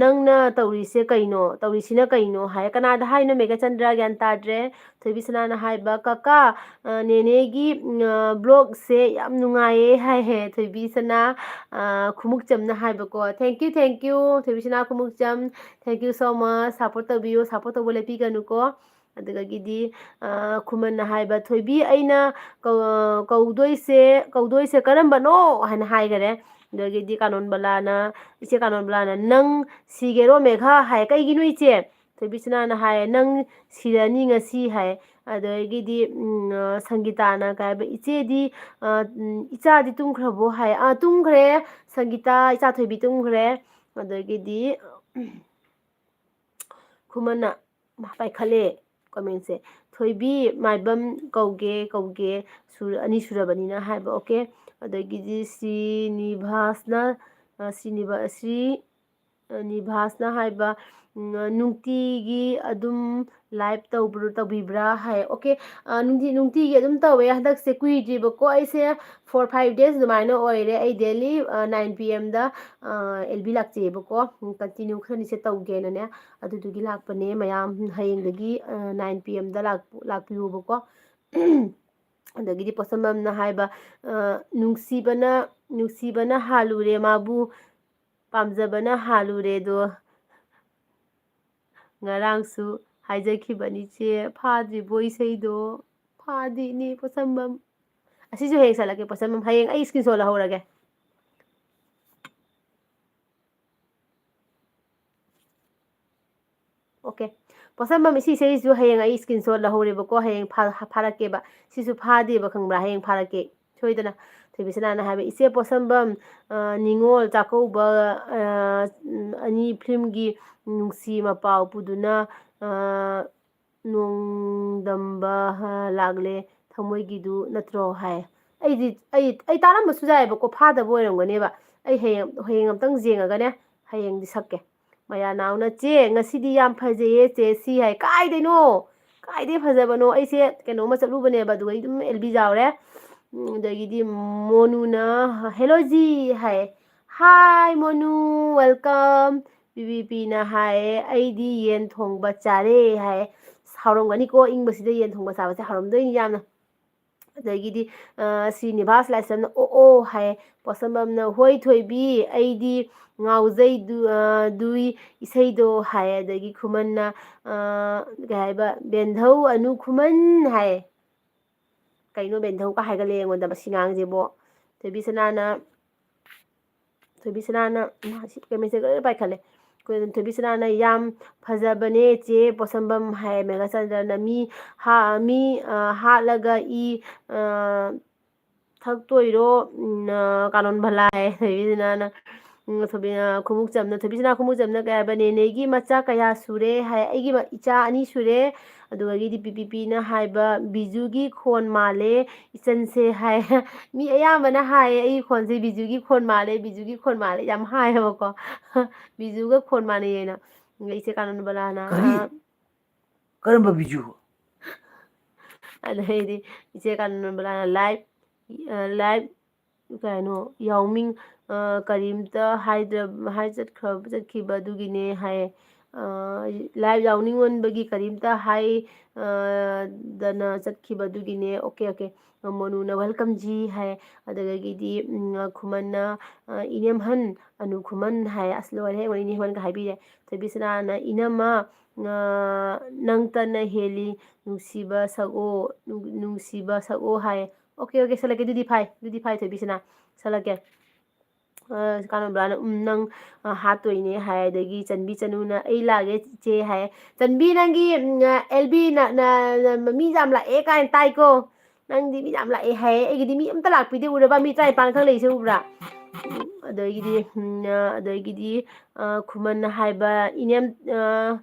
"ꯅꯪꯅ ꯇꯧꯔꯤꯁꯦ ꯀꯩꯅꯣ? ꯇꯧꯔꯤꯁꯤꯅ ꯀꯩꯅꯣ?" ꯍꯥꯏ꯫ ꯀꯅꯥꯗ ꯍꯥꯏꯅꯣ, ꯃꯦꯘꯆꯟꯗ꯭ꯔ? ꯒ꯭ꯌꯥꯟ ꯇꯥꯗ꯭ꯔꯦ꯫ ꯊꯣꯏꯕꯤꯁꯅꯥꯅ ꯍꯥꯏꯕ, "ꯀꯀꯥ, ꯑ, ꯅꯦꯅꯦꯒꯤ, ꯎꯝ, ꯑ, vlogꯁꯦ ꯌꯥꯝ ꯅꯨꯡꯉꯥꯏꯌꯦ" ꯍꯥꯏꯍꯦ ꯊꯣꯏꯕꯤꯁꯅꯥ, ꯑ, ꯈꯨꯃꯨꯛꯆꯝꯅ ꯍꯥꯏꯕꯀꯣ꯫ Thank you, thank you, ꯊꯣꯏꯕꯤꯁꯅꯥ Khumukcham. Thank you so much꯫ Support ꯇꯧꯕꯤꯌꯨ, support ꯇꯧꯕ ꯂꯦꯞꯄꯤꯒꯅꯨꯀꯣ꯫ ꯑꯗꯨꯗꯒꯤꯗꯤ, ꯑ, ꯈꯨꯃꯟꯅ ꯍꯥꯏꯕ, "ꯊꯣꯏꯕꯤ, ꯑꯩꯅ ꯀꯧ-, ꯀꯧꯗꯣꯏꯁꯦ, ꯀꯧꯗꯣꯏꯁꯦ ꯀꯔꯝꯕꯅꯣ?" ꯍꯥꯏꯅ ꯍꯥꯏꯈꯔꯦ꯫ ꯑꯗꯨꯗꯒꯤꯗꯤ ꯀꯥꯅꯣꯟꯕꯂꯥꯅ, ꯏꯆꯦ ꯀꯥꯅꯣꯟꯕꯂꯥꯅ, "ꯅꯪ ꯁꯤꯒꯦꯔꯣ ꯃꯦꯘꯥ?" ꯍꯥꯏ꯫ "ꯀꯩꯒꯤꯅꯣ ꯏꯆꯦ?" ꯊꯣꯏꯕꯤꯁꯅꯥꯅ ꯍꯥꯏ, "ꯅꯪ ꯁꯤꯔꯅꯤ ꯉꯁꯤ" ꯍꯥꯏ꯫ ꯑꯗꯨꯗꯒꯤꯗꯤ, ꯎꯝ, ꯑ, ꯁꯪꯒꯤꯇꯥꯅ ꯀꯩ ꯍꯥꯏꯕ, "ꯏꯆꯦꯗꯤ, ꯑ, ꯎꯝ, ꯏꯆꯥꯗꯤ ꯇꯨꯝꯈ꯭ꯔꯕꯣ?" ꯍꯥꯏ꯫ "ꯑꯥ, ꯇꯨꯝꯈ꯭ꯔꯦ ꯁꯪꯒꯤꯇꯥ, ꯏꯆꯥ ꯊꯣꯏꯕꯤ ꯇꯨꯝꯈ꯭ꯔꯦ"꯫ ꯑꯗꯒꯤꯗꯤ, ꯈꯨꯃꯟꯅ ꯄꯥꯏꯈꯠꯂꯦ ꯀꯃꯦꯟꯁꯦ꯫ "ꯊꯣꯏꯕꯤ, ꯃꯥꯏꯕꯝ ꯀꯧꯒꯦ, ꯀꯧꯒꯦ, ꯁꯨꯔ-, ꯑꯅꯤ ꯁꯨꯔꯕꯅꯤꯅ" ꯍꯥꯏꯕ, ꯑꯣꯀꯦ꯫ ꯑꯗꯒꯤꯗꯤ ꯁ꯭ꯔꯤꯅꯤꯚꯥꯁꯅ, ꯑ, ꯁ꯭ꯔꯤꯅꯤꯚꯥ-, ꯁ꯭ꯔꯤ, ꯑ, ꯅꯤꯚꯥꯁꯅ ꯍꯥꯏꯕ, ꯎꯝ, "ꯅꯨꯡꯇꯤꯒꯤ ꯑꯗꯨꯝ live ꯇꯧꯕ꯭ꯔ-, ꯇꯧꯕꯤꯕ꯭ꯔꯥ?" ꯍꯥꯏ, ꯑꯣꯀꯦ꯫ ꯑ, ꯅꯨꯡꯇꯤ-, ꯅꯨꯡꯇꯤꯒꯤ ꯑꯗꯨꯝ ꯇꯧꯋꯦ꯫ ꯍꯟꯗꯛꯁꯦ ꯀꯨꯏꯗ꯭ꯔꯤꯕꯀꯣ, ꯑꯩꯁꯦ four five days ꯑꯗꯨꯃꯥꯏꯅ ꯑꯣꯏꯔꯦ꯫ ꯑꯩ daily, ꯑ, nine P M ꯗ, ꯑ, L B ꯂꯥꯛꯆꯩꯌꯦꯕꯀꯣ꯫ ꯎꯝ, continue ꯈꯔꯅꯤꯁꯦ ꯇꯧꯒꯦꯅꯅꯦ꯫ ꯑꯗꯨꯗꯨꯒꯤ ꯂꯥꯛꯄꯅꯦ ꯃꯌꯥꯝ꯫ ꯍꯌꯦꯡꯗꯒꯤ, ꯑ, nine P M ꯗ ꯂꯥꯛ-, ꯂꯥꯛꯄꯤꯌꯣꯕꯀꯣ꯫ ꯑꯗꯒꯤꯗꯤ ꯄꯣꯠꯁꯝꯕꯝꯅ ꯍꯥꯏꯕ, ꯑ, "ꯅꯨꯡꯁꯤꯕꯅ, ꯅꯨꯡꯁꯤꯕꯅ ꯍꯥꯜꯂꯨꯔꯦ ꯃꯥꯕꯨ, ꯄꯥꯝꯖꯕꯅ ꯍꯥꯜꯂꯨꯔꯦꯗꯣ꯫ ꯉꯔꯥꯡꯁꯨ ꯍꯥꯏꯖꯈꯤꯕꯅꯤ ꯆꯦ, ꯐꯥꯗ꯭ꯔꯤꯕꯣ ꯏꯁꯩꯗꯣ?" ꯐꯥꯗꯦꯅꯦ ꯄꯣꯠꯁꯝꯕꯝ꯫ ꯑꯁꯤꯁꯨ ꯍꯌꯦꯡ ꯁꯥꯠꯂꯛꯀꯦ ꯄꯣꯠꯁꯝꯕꯝ, ꯍꯌꯦꯡ ꯑꯩ screenshot ꯂꯧꯍꯧꯔꯒꯦ꯫ ꯑꯣꯀꯦ꯫ ꯄꯣꯠꯁꯝꯕꯝ, ꯁꯤ ꯏꯁꯩꯁꯤꯁꯨ ꯍꯌꯦꯡ ꯑꯩ screenshot ꯂꯧꯍꯧꯔꯦꯕꯀꯣ, ꯍꯌꯦꯡ ꯐꯥ-, ꯐꯥꯔꯛꯀꯦꯕ꯫ ꯁꯤꯁꯨ ꯐꯥꯗꯦꯕ, ꯈꯪꯕ꯭ꯔꯥ? ꯍꯌꯦꯡ ꯐꯥꯔꯛꯀꯦ ꯁꯣꯏꯗꯅ꯫ ꯊꯣꯏꯕꯤꯁꯅꯥꯅ ꯍꯥꯏꯕ, "ꯏꯆꯦ ꯄꯣꯠꯁꯝꯕꯝ, ꯑ, ꯅꯤꯉꯣꯜ ꯆꯥꯛꯀꯧꯕ, ꯑ, ꯑꯅꯤ filmꯒꯤ ꯅꯨꯡꯁꯤ ꯃꯄꯥꯎ ꯄꯨꯗꯨꯅ, ꯑ, ꯅꯣꯡꯗꯝꯕ, ꯑ, ꯂꯥꯛꯂꯦ ꯊꯃꯣꯏꯒꯤꯗꯨ ꯅꯠꯇ꯭ꯔꯣ?" ꯍꯥꯏ꯫ ꯑꯩꯗꯤ, ꯑꯩ, ꯑꯩ ꯇꯥꯔꯝꯕꯁꯨ ꯌꯥꯏꯑꯕꯀꯣ, ꯐꯥꯗꯕ ꯑꯣꯏꯔꯝꯒꯅꯦꯕ꯫ ꯑꯩ ꯍꯌꯦꯡ, ꯍꯌꯦꯡ ꯑꯃꯨꯛꯇꯪ ꯌꯦꯡꯉꯒꯅꯦ, ꯍꯌꯦꯡꯗꯤ ꯁꯛꯀꯦ꯫ ꯃꯌꯥꯅꯥꯎꯅ, "ꯆꯦ, ꯉꯁꯤꯗꯤ ꯌꯥꯝ ꯐꯖꯩꯌꯦ ꯆꯦ", ꯁꯤ ꯍꯥꯏ꯫ ꯀꯥꯏꯗꯩꯅꯣ? ꯀꯥꯏꯗꯩ ꯐꯖꯕꯅꯣ? ꯑꯩꯁꯦ ꯀꯩꯅꯣꯝꯃ ꯆꯠꯂꯨꯕꯅꯦꯕ, ꯑꯗꯨꯒ ꯑꯩ ꯑꯗꯨꯝ L B ꯌꯥꯎꯔꯦ꯫ ꯎꯝ, ꯑꯗꯒꯤꯗꯤ ꯃꯣꯅꯨꯅ, "ꯍꯦꯂꯣꯖꯤ" ꯍꯥꯏ꯫ Hi ꯃꯣꯅꯨ, welcome꯫ ꯕꯤ ꯕꯤ ꯄꯤꯅ ꯍꯥꯏꯌꯦ, "ꯑꯩꯗꯤ ꯌꯦꯟ ꯊꯣꯡꯕ ꯆꯥꯔꯦ" ꯍꯥꯏꯌꯦ꯫ ꯑꯁ, ꯍꯥꯎꯔꯝꯒꯅꯤꯀꯣ, ꯏꯪꯕꯁꯤꯗ ꯌꯦꯟ ꯊꯣꯡꯕ ꯆꯥꯕꯁꯦ ꯍꯥꯎꯔꯝꯗꯣꯏꯅꯤ ꯌꯥꯝꯅ꯫ ꯑꯗꯒꯤꯗꯤ, ꯑ, ꯁ꯭ꯔꯤꯅꯤꯕꯥꯁ ꯂꯥꯏꯁ꯭ꯔꯝꯅ "ꯑꯣ ꯑꯣ" ꯍꯥꯏꯌꯦ꯫ ꯄꯣꯠꯁꯝꯕꯝꯅ "ꯍꯣꯏ ꯊꯣꯏꯕꯤ, ꯑꯩꯗꯤ ꯉꯥꯎꯖꯩ ꯗꯨ-, ꯑ, ꯗꯨꯏ ꯏꯁꯩꯗꯣ" ꯍꯥꯏꯌꯦ꯫ ꯑꯗꯒꯤ ꯈꯨꯃꯟꯅ, ꯑ, ꯀꯩ ꯍꯥꯏꯕ, "ꯕꯦꯟꯙꯧ ꯑꯅꯨ ꯈꯨꯃꯟ" ꯍꯥꯏꯌꯦ꯫ ꯀꯩꯅꯣ ꯕꯦꯟꯙꯧꯒ ꯍꯥꯏꯒꯠꯂꯦ ꯑꯩꯉꯣꯟꯗ ꯃꯁꯤ ꯉꯥꯡꯁꯤꯕꯣ꯫ ꯊꯣꯏꯕꯤ ꯁꯅꯥꯅ, ꯊꯣꯏꯕꯤ ꯁꯅꯥꯅ, ꯃꯥ ꯁꯤ ꯀꯩ message ꯂꯣꯏꯅ ꯄꯥꯏꯈꯠꯂꯦ꯫ ꯑꯩꯈꯣꯏ ꯊꯣꯏꯕꯤ ꯁꯅꯥꯅ "ꯌꯥꯝ ꯐꯖꯕꯅꯦ ꯆꯦ ꯄꯣꯠꯁꯝꯕꯝ" ꯍꯥꯏ꯫ ꯃꯦꯘꯆꯟꯗ꯭ꯔꯅ "ꯃꯤ ꯍꯥ-, ꯃꯤ, ꯑ, ꯍꯥꯠꯂꯒ ꯏ, ꯑ, ꯊꯛꯇꯣꯏꯔꯣ, ꯎꯝ, ꯑ, ꯀꯥꯅꯣꯟ ꯚꯂꯥ" ꯍꯥꯏ꯫ ꯊꯣꯏꯕꯤ ꯁꯅꯥꯅ, ꯎꯝ, ꯊꯣꯏꯕꯤ, ꯑ, ꯈꯨꯃꯨꯛꯆꯝꯅ, ꯊꯣꯏꯕꯤ ꯁꯅꯥ ꯈꯨꯃꯨꯛꯆꯝꯅ ꯀꯩ ꯍꯥꯏꯕ, "ꯅꯦꯅꯦꯒꯤ ꯃꯆꯥ ꯀꯌꯥ ꯁꯨꯔꯦ?" ꯍꯥꯏ꯫ "ꯑꯩꯒꯤ ꯃ-, ꯏꯆꯥ ꯑꯅꯤ ꯁꯨꯔꯦ"꯫ ꯑꯗꯨꯗꯒꯤꯗꯤ ꯄꯤ ꯄꯤ ꯄꯤꯅ ꯍꯥꯏꯕ, "ꯕꯤꯖꯨꯒꯤ ꯈꯣꯟ ꯃꯥꯜꯂꯦ ꯏꯆꯟꯁꯦ" ꯍꯥꯏ꯫ ꯃꯤ ꯑꯌꯥꯝꯕꯅ ꯍꯥꯏꯌꯦ ꯑꯩꯒꯤ ꯈꯣꯟꯁꯦ ꯕꯤꯖꯨꯒꯤ ꯈꯣꯟ ꯃꯥꯜꯂꯦ, ꯕꯤꯖꯨꯒꯤ ꯈꯣꯟ ꯃꯥꯜꯂꯦ ꯌꯥꯝ ꯍꯥꯏꯌꯦꯕꯀꯣ꯫ ꯕꯤꯖꯨꯒ ꯈꯣꯟ ꯃꯥꯟꯅꯩꯌꯦꯅ꯫ ꯏꯆꯦ ꯀꯥꯅꯟ ꯕꯂꯥꯅ, ꯀꯔꯤ? ꯑ, ꯀꯔꯝꯕ ꯕꯤꯖꯨ? ꯑꯗꯩꯗꯤ ꯏꯆꯦ ꯀꯥꯅꯟ ꯕꯂꯥꯅ live, ꯑ, live ꯀꯩꯅꯣ, ꯌꯥꯎꯃꯤꯡ, ꯑ, ꯀꯔꯤꯝꯇ ꯍꯥꯏꯗ꯭ꯔ-, ꯍꯥꯏ ꯆꯠꯈ꯭ꯔ-, ꯆꯠꯈꯤꯕ ꯑꯗꯨꯒꯤꯅꯦ ꯍꯥꯏꯌꯦ꯫ ꯑ, live ꯌꯥꯎꯅꯤꯡꯃꯟꯕꯒꯤ ꯀꯔꯤꯝꯇ ꯍꯥꯏ, ꯑ, ꯗꯅ ꯆꯠꯈꯤꯕ ꯑꯗꯨꯒꯤꯅꯦ꯫ OK, OK꯫ ꯃꯣꯅꯨꯅ "Welcome ꯖꯤ" ꯍꯥꯏ꯫ ꯑꯗꯨꯗꯒꯤꯗꯤ, ꯎꯝ, ꯈꯨꯃꯟꯅ, ꯑ, "ꯏꯅꯦꯝꯍꯟ ꯑꯅꯨ ꯈꯨꯃꯟ" ꯍꯥꯏ꯫ ꯑꯁ, ꯂꯣꯏꯔꯦ, ꯑꯩꯉꯣꯟꯗ ꯏꯅꯦꯝꯍꯟꯒ ꯍꯥꯏꯕꯤꯔꯦ꯫ ꯊꯣꯏꯕꯤꯁꯅꯥꯅ "ꯏꯅꯝꯃ, ꯑ, ꯅꯪꯇꯅ ꯍꯦꯜꯂꯤ ꯅꯨꯡꯁꯤꯕ ꯁꯛꯑꯣ, ꯅꯨꯡ-, ꯅꯨꯡꯁꯤꯕ ꯁꯛꯑꯣ" ꯍꯥꯏ꯫ OK, OK, ꯁꯛꯂꯛꯀꯦ꯫ ꯑꯗꯨꯗꯤ ꯐꯥꯏ, ꯑꯗꯨꯗꯤ ꯐꯥꯏ, ꯊꯣꯏꯕꯤꯁꯅꯥ꯫ ꯁꯛꯂꯛꯀꯦ꯫ ꯑ, ꯀꯥꯅꯣꯟꯕ꯭ꯔꯥꯅ, "ꯎꯝ, ꯅꯪ, ꯑ, ꯍꯥꯠꯇꯣꯏꯅꯦ" ꯍꯥꯏ꯫ ꯑꯗꯒꯤ ꯆꯟꯕꯤ ꯆꯅꯨꯅ, "ꯑꯩ ꯂꯥꯛꯑꯒꯦ ꯏꯆꯦ" ꯍꯥꯏ꯫ "ꯆꯟꯕꯤ, ꯅꯪꯒꯤ, ꯎꯝ, ꯑ, ꯑꯦꯜ ꯕꯤ ꯅ-, ꯅ-, ꯅ-, ꯃꯤ ꯌꯥꯝ ꯂꯥꯛꯑꯦ ꯀꯥꯏꯅ ꯇꯥꯏꯀꯣ꯫ ꯅꯪꯗꯤ ꯃꯤ ꯌꯥꯝ ꯂꯥꯛꯑꯦ" ꯍꯥꯏ꯫ "ꯑꯩꯒꯤꯗꯤ ꯃꯤ ꯑꯝꯇ ꯂꯥꯛꯄꯤꯗꯦ, ꯎꯔꯕ? ꯃꯤ ꯇꯔꯥꯅꯤꯄꯥꯟ ꯈꯛ ꯂꯩꯁꯦ ꯎꯕ꯭ꯔꯥ?" ꯎꯝ, ꯑꯗꯒꯤꯗꯤ, ꯎꯝ, ꯑ, ꯑꯗꯒꯤꯗꯤ, ꯑ, ꯈꯨꯃꯟꯅ ꯍꯥꯏꯕ, "ꯏꯅꯦꯝ-, ꯑ,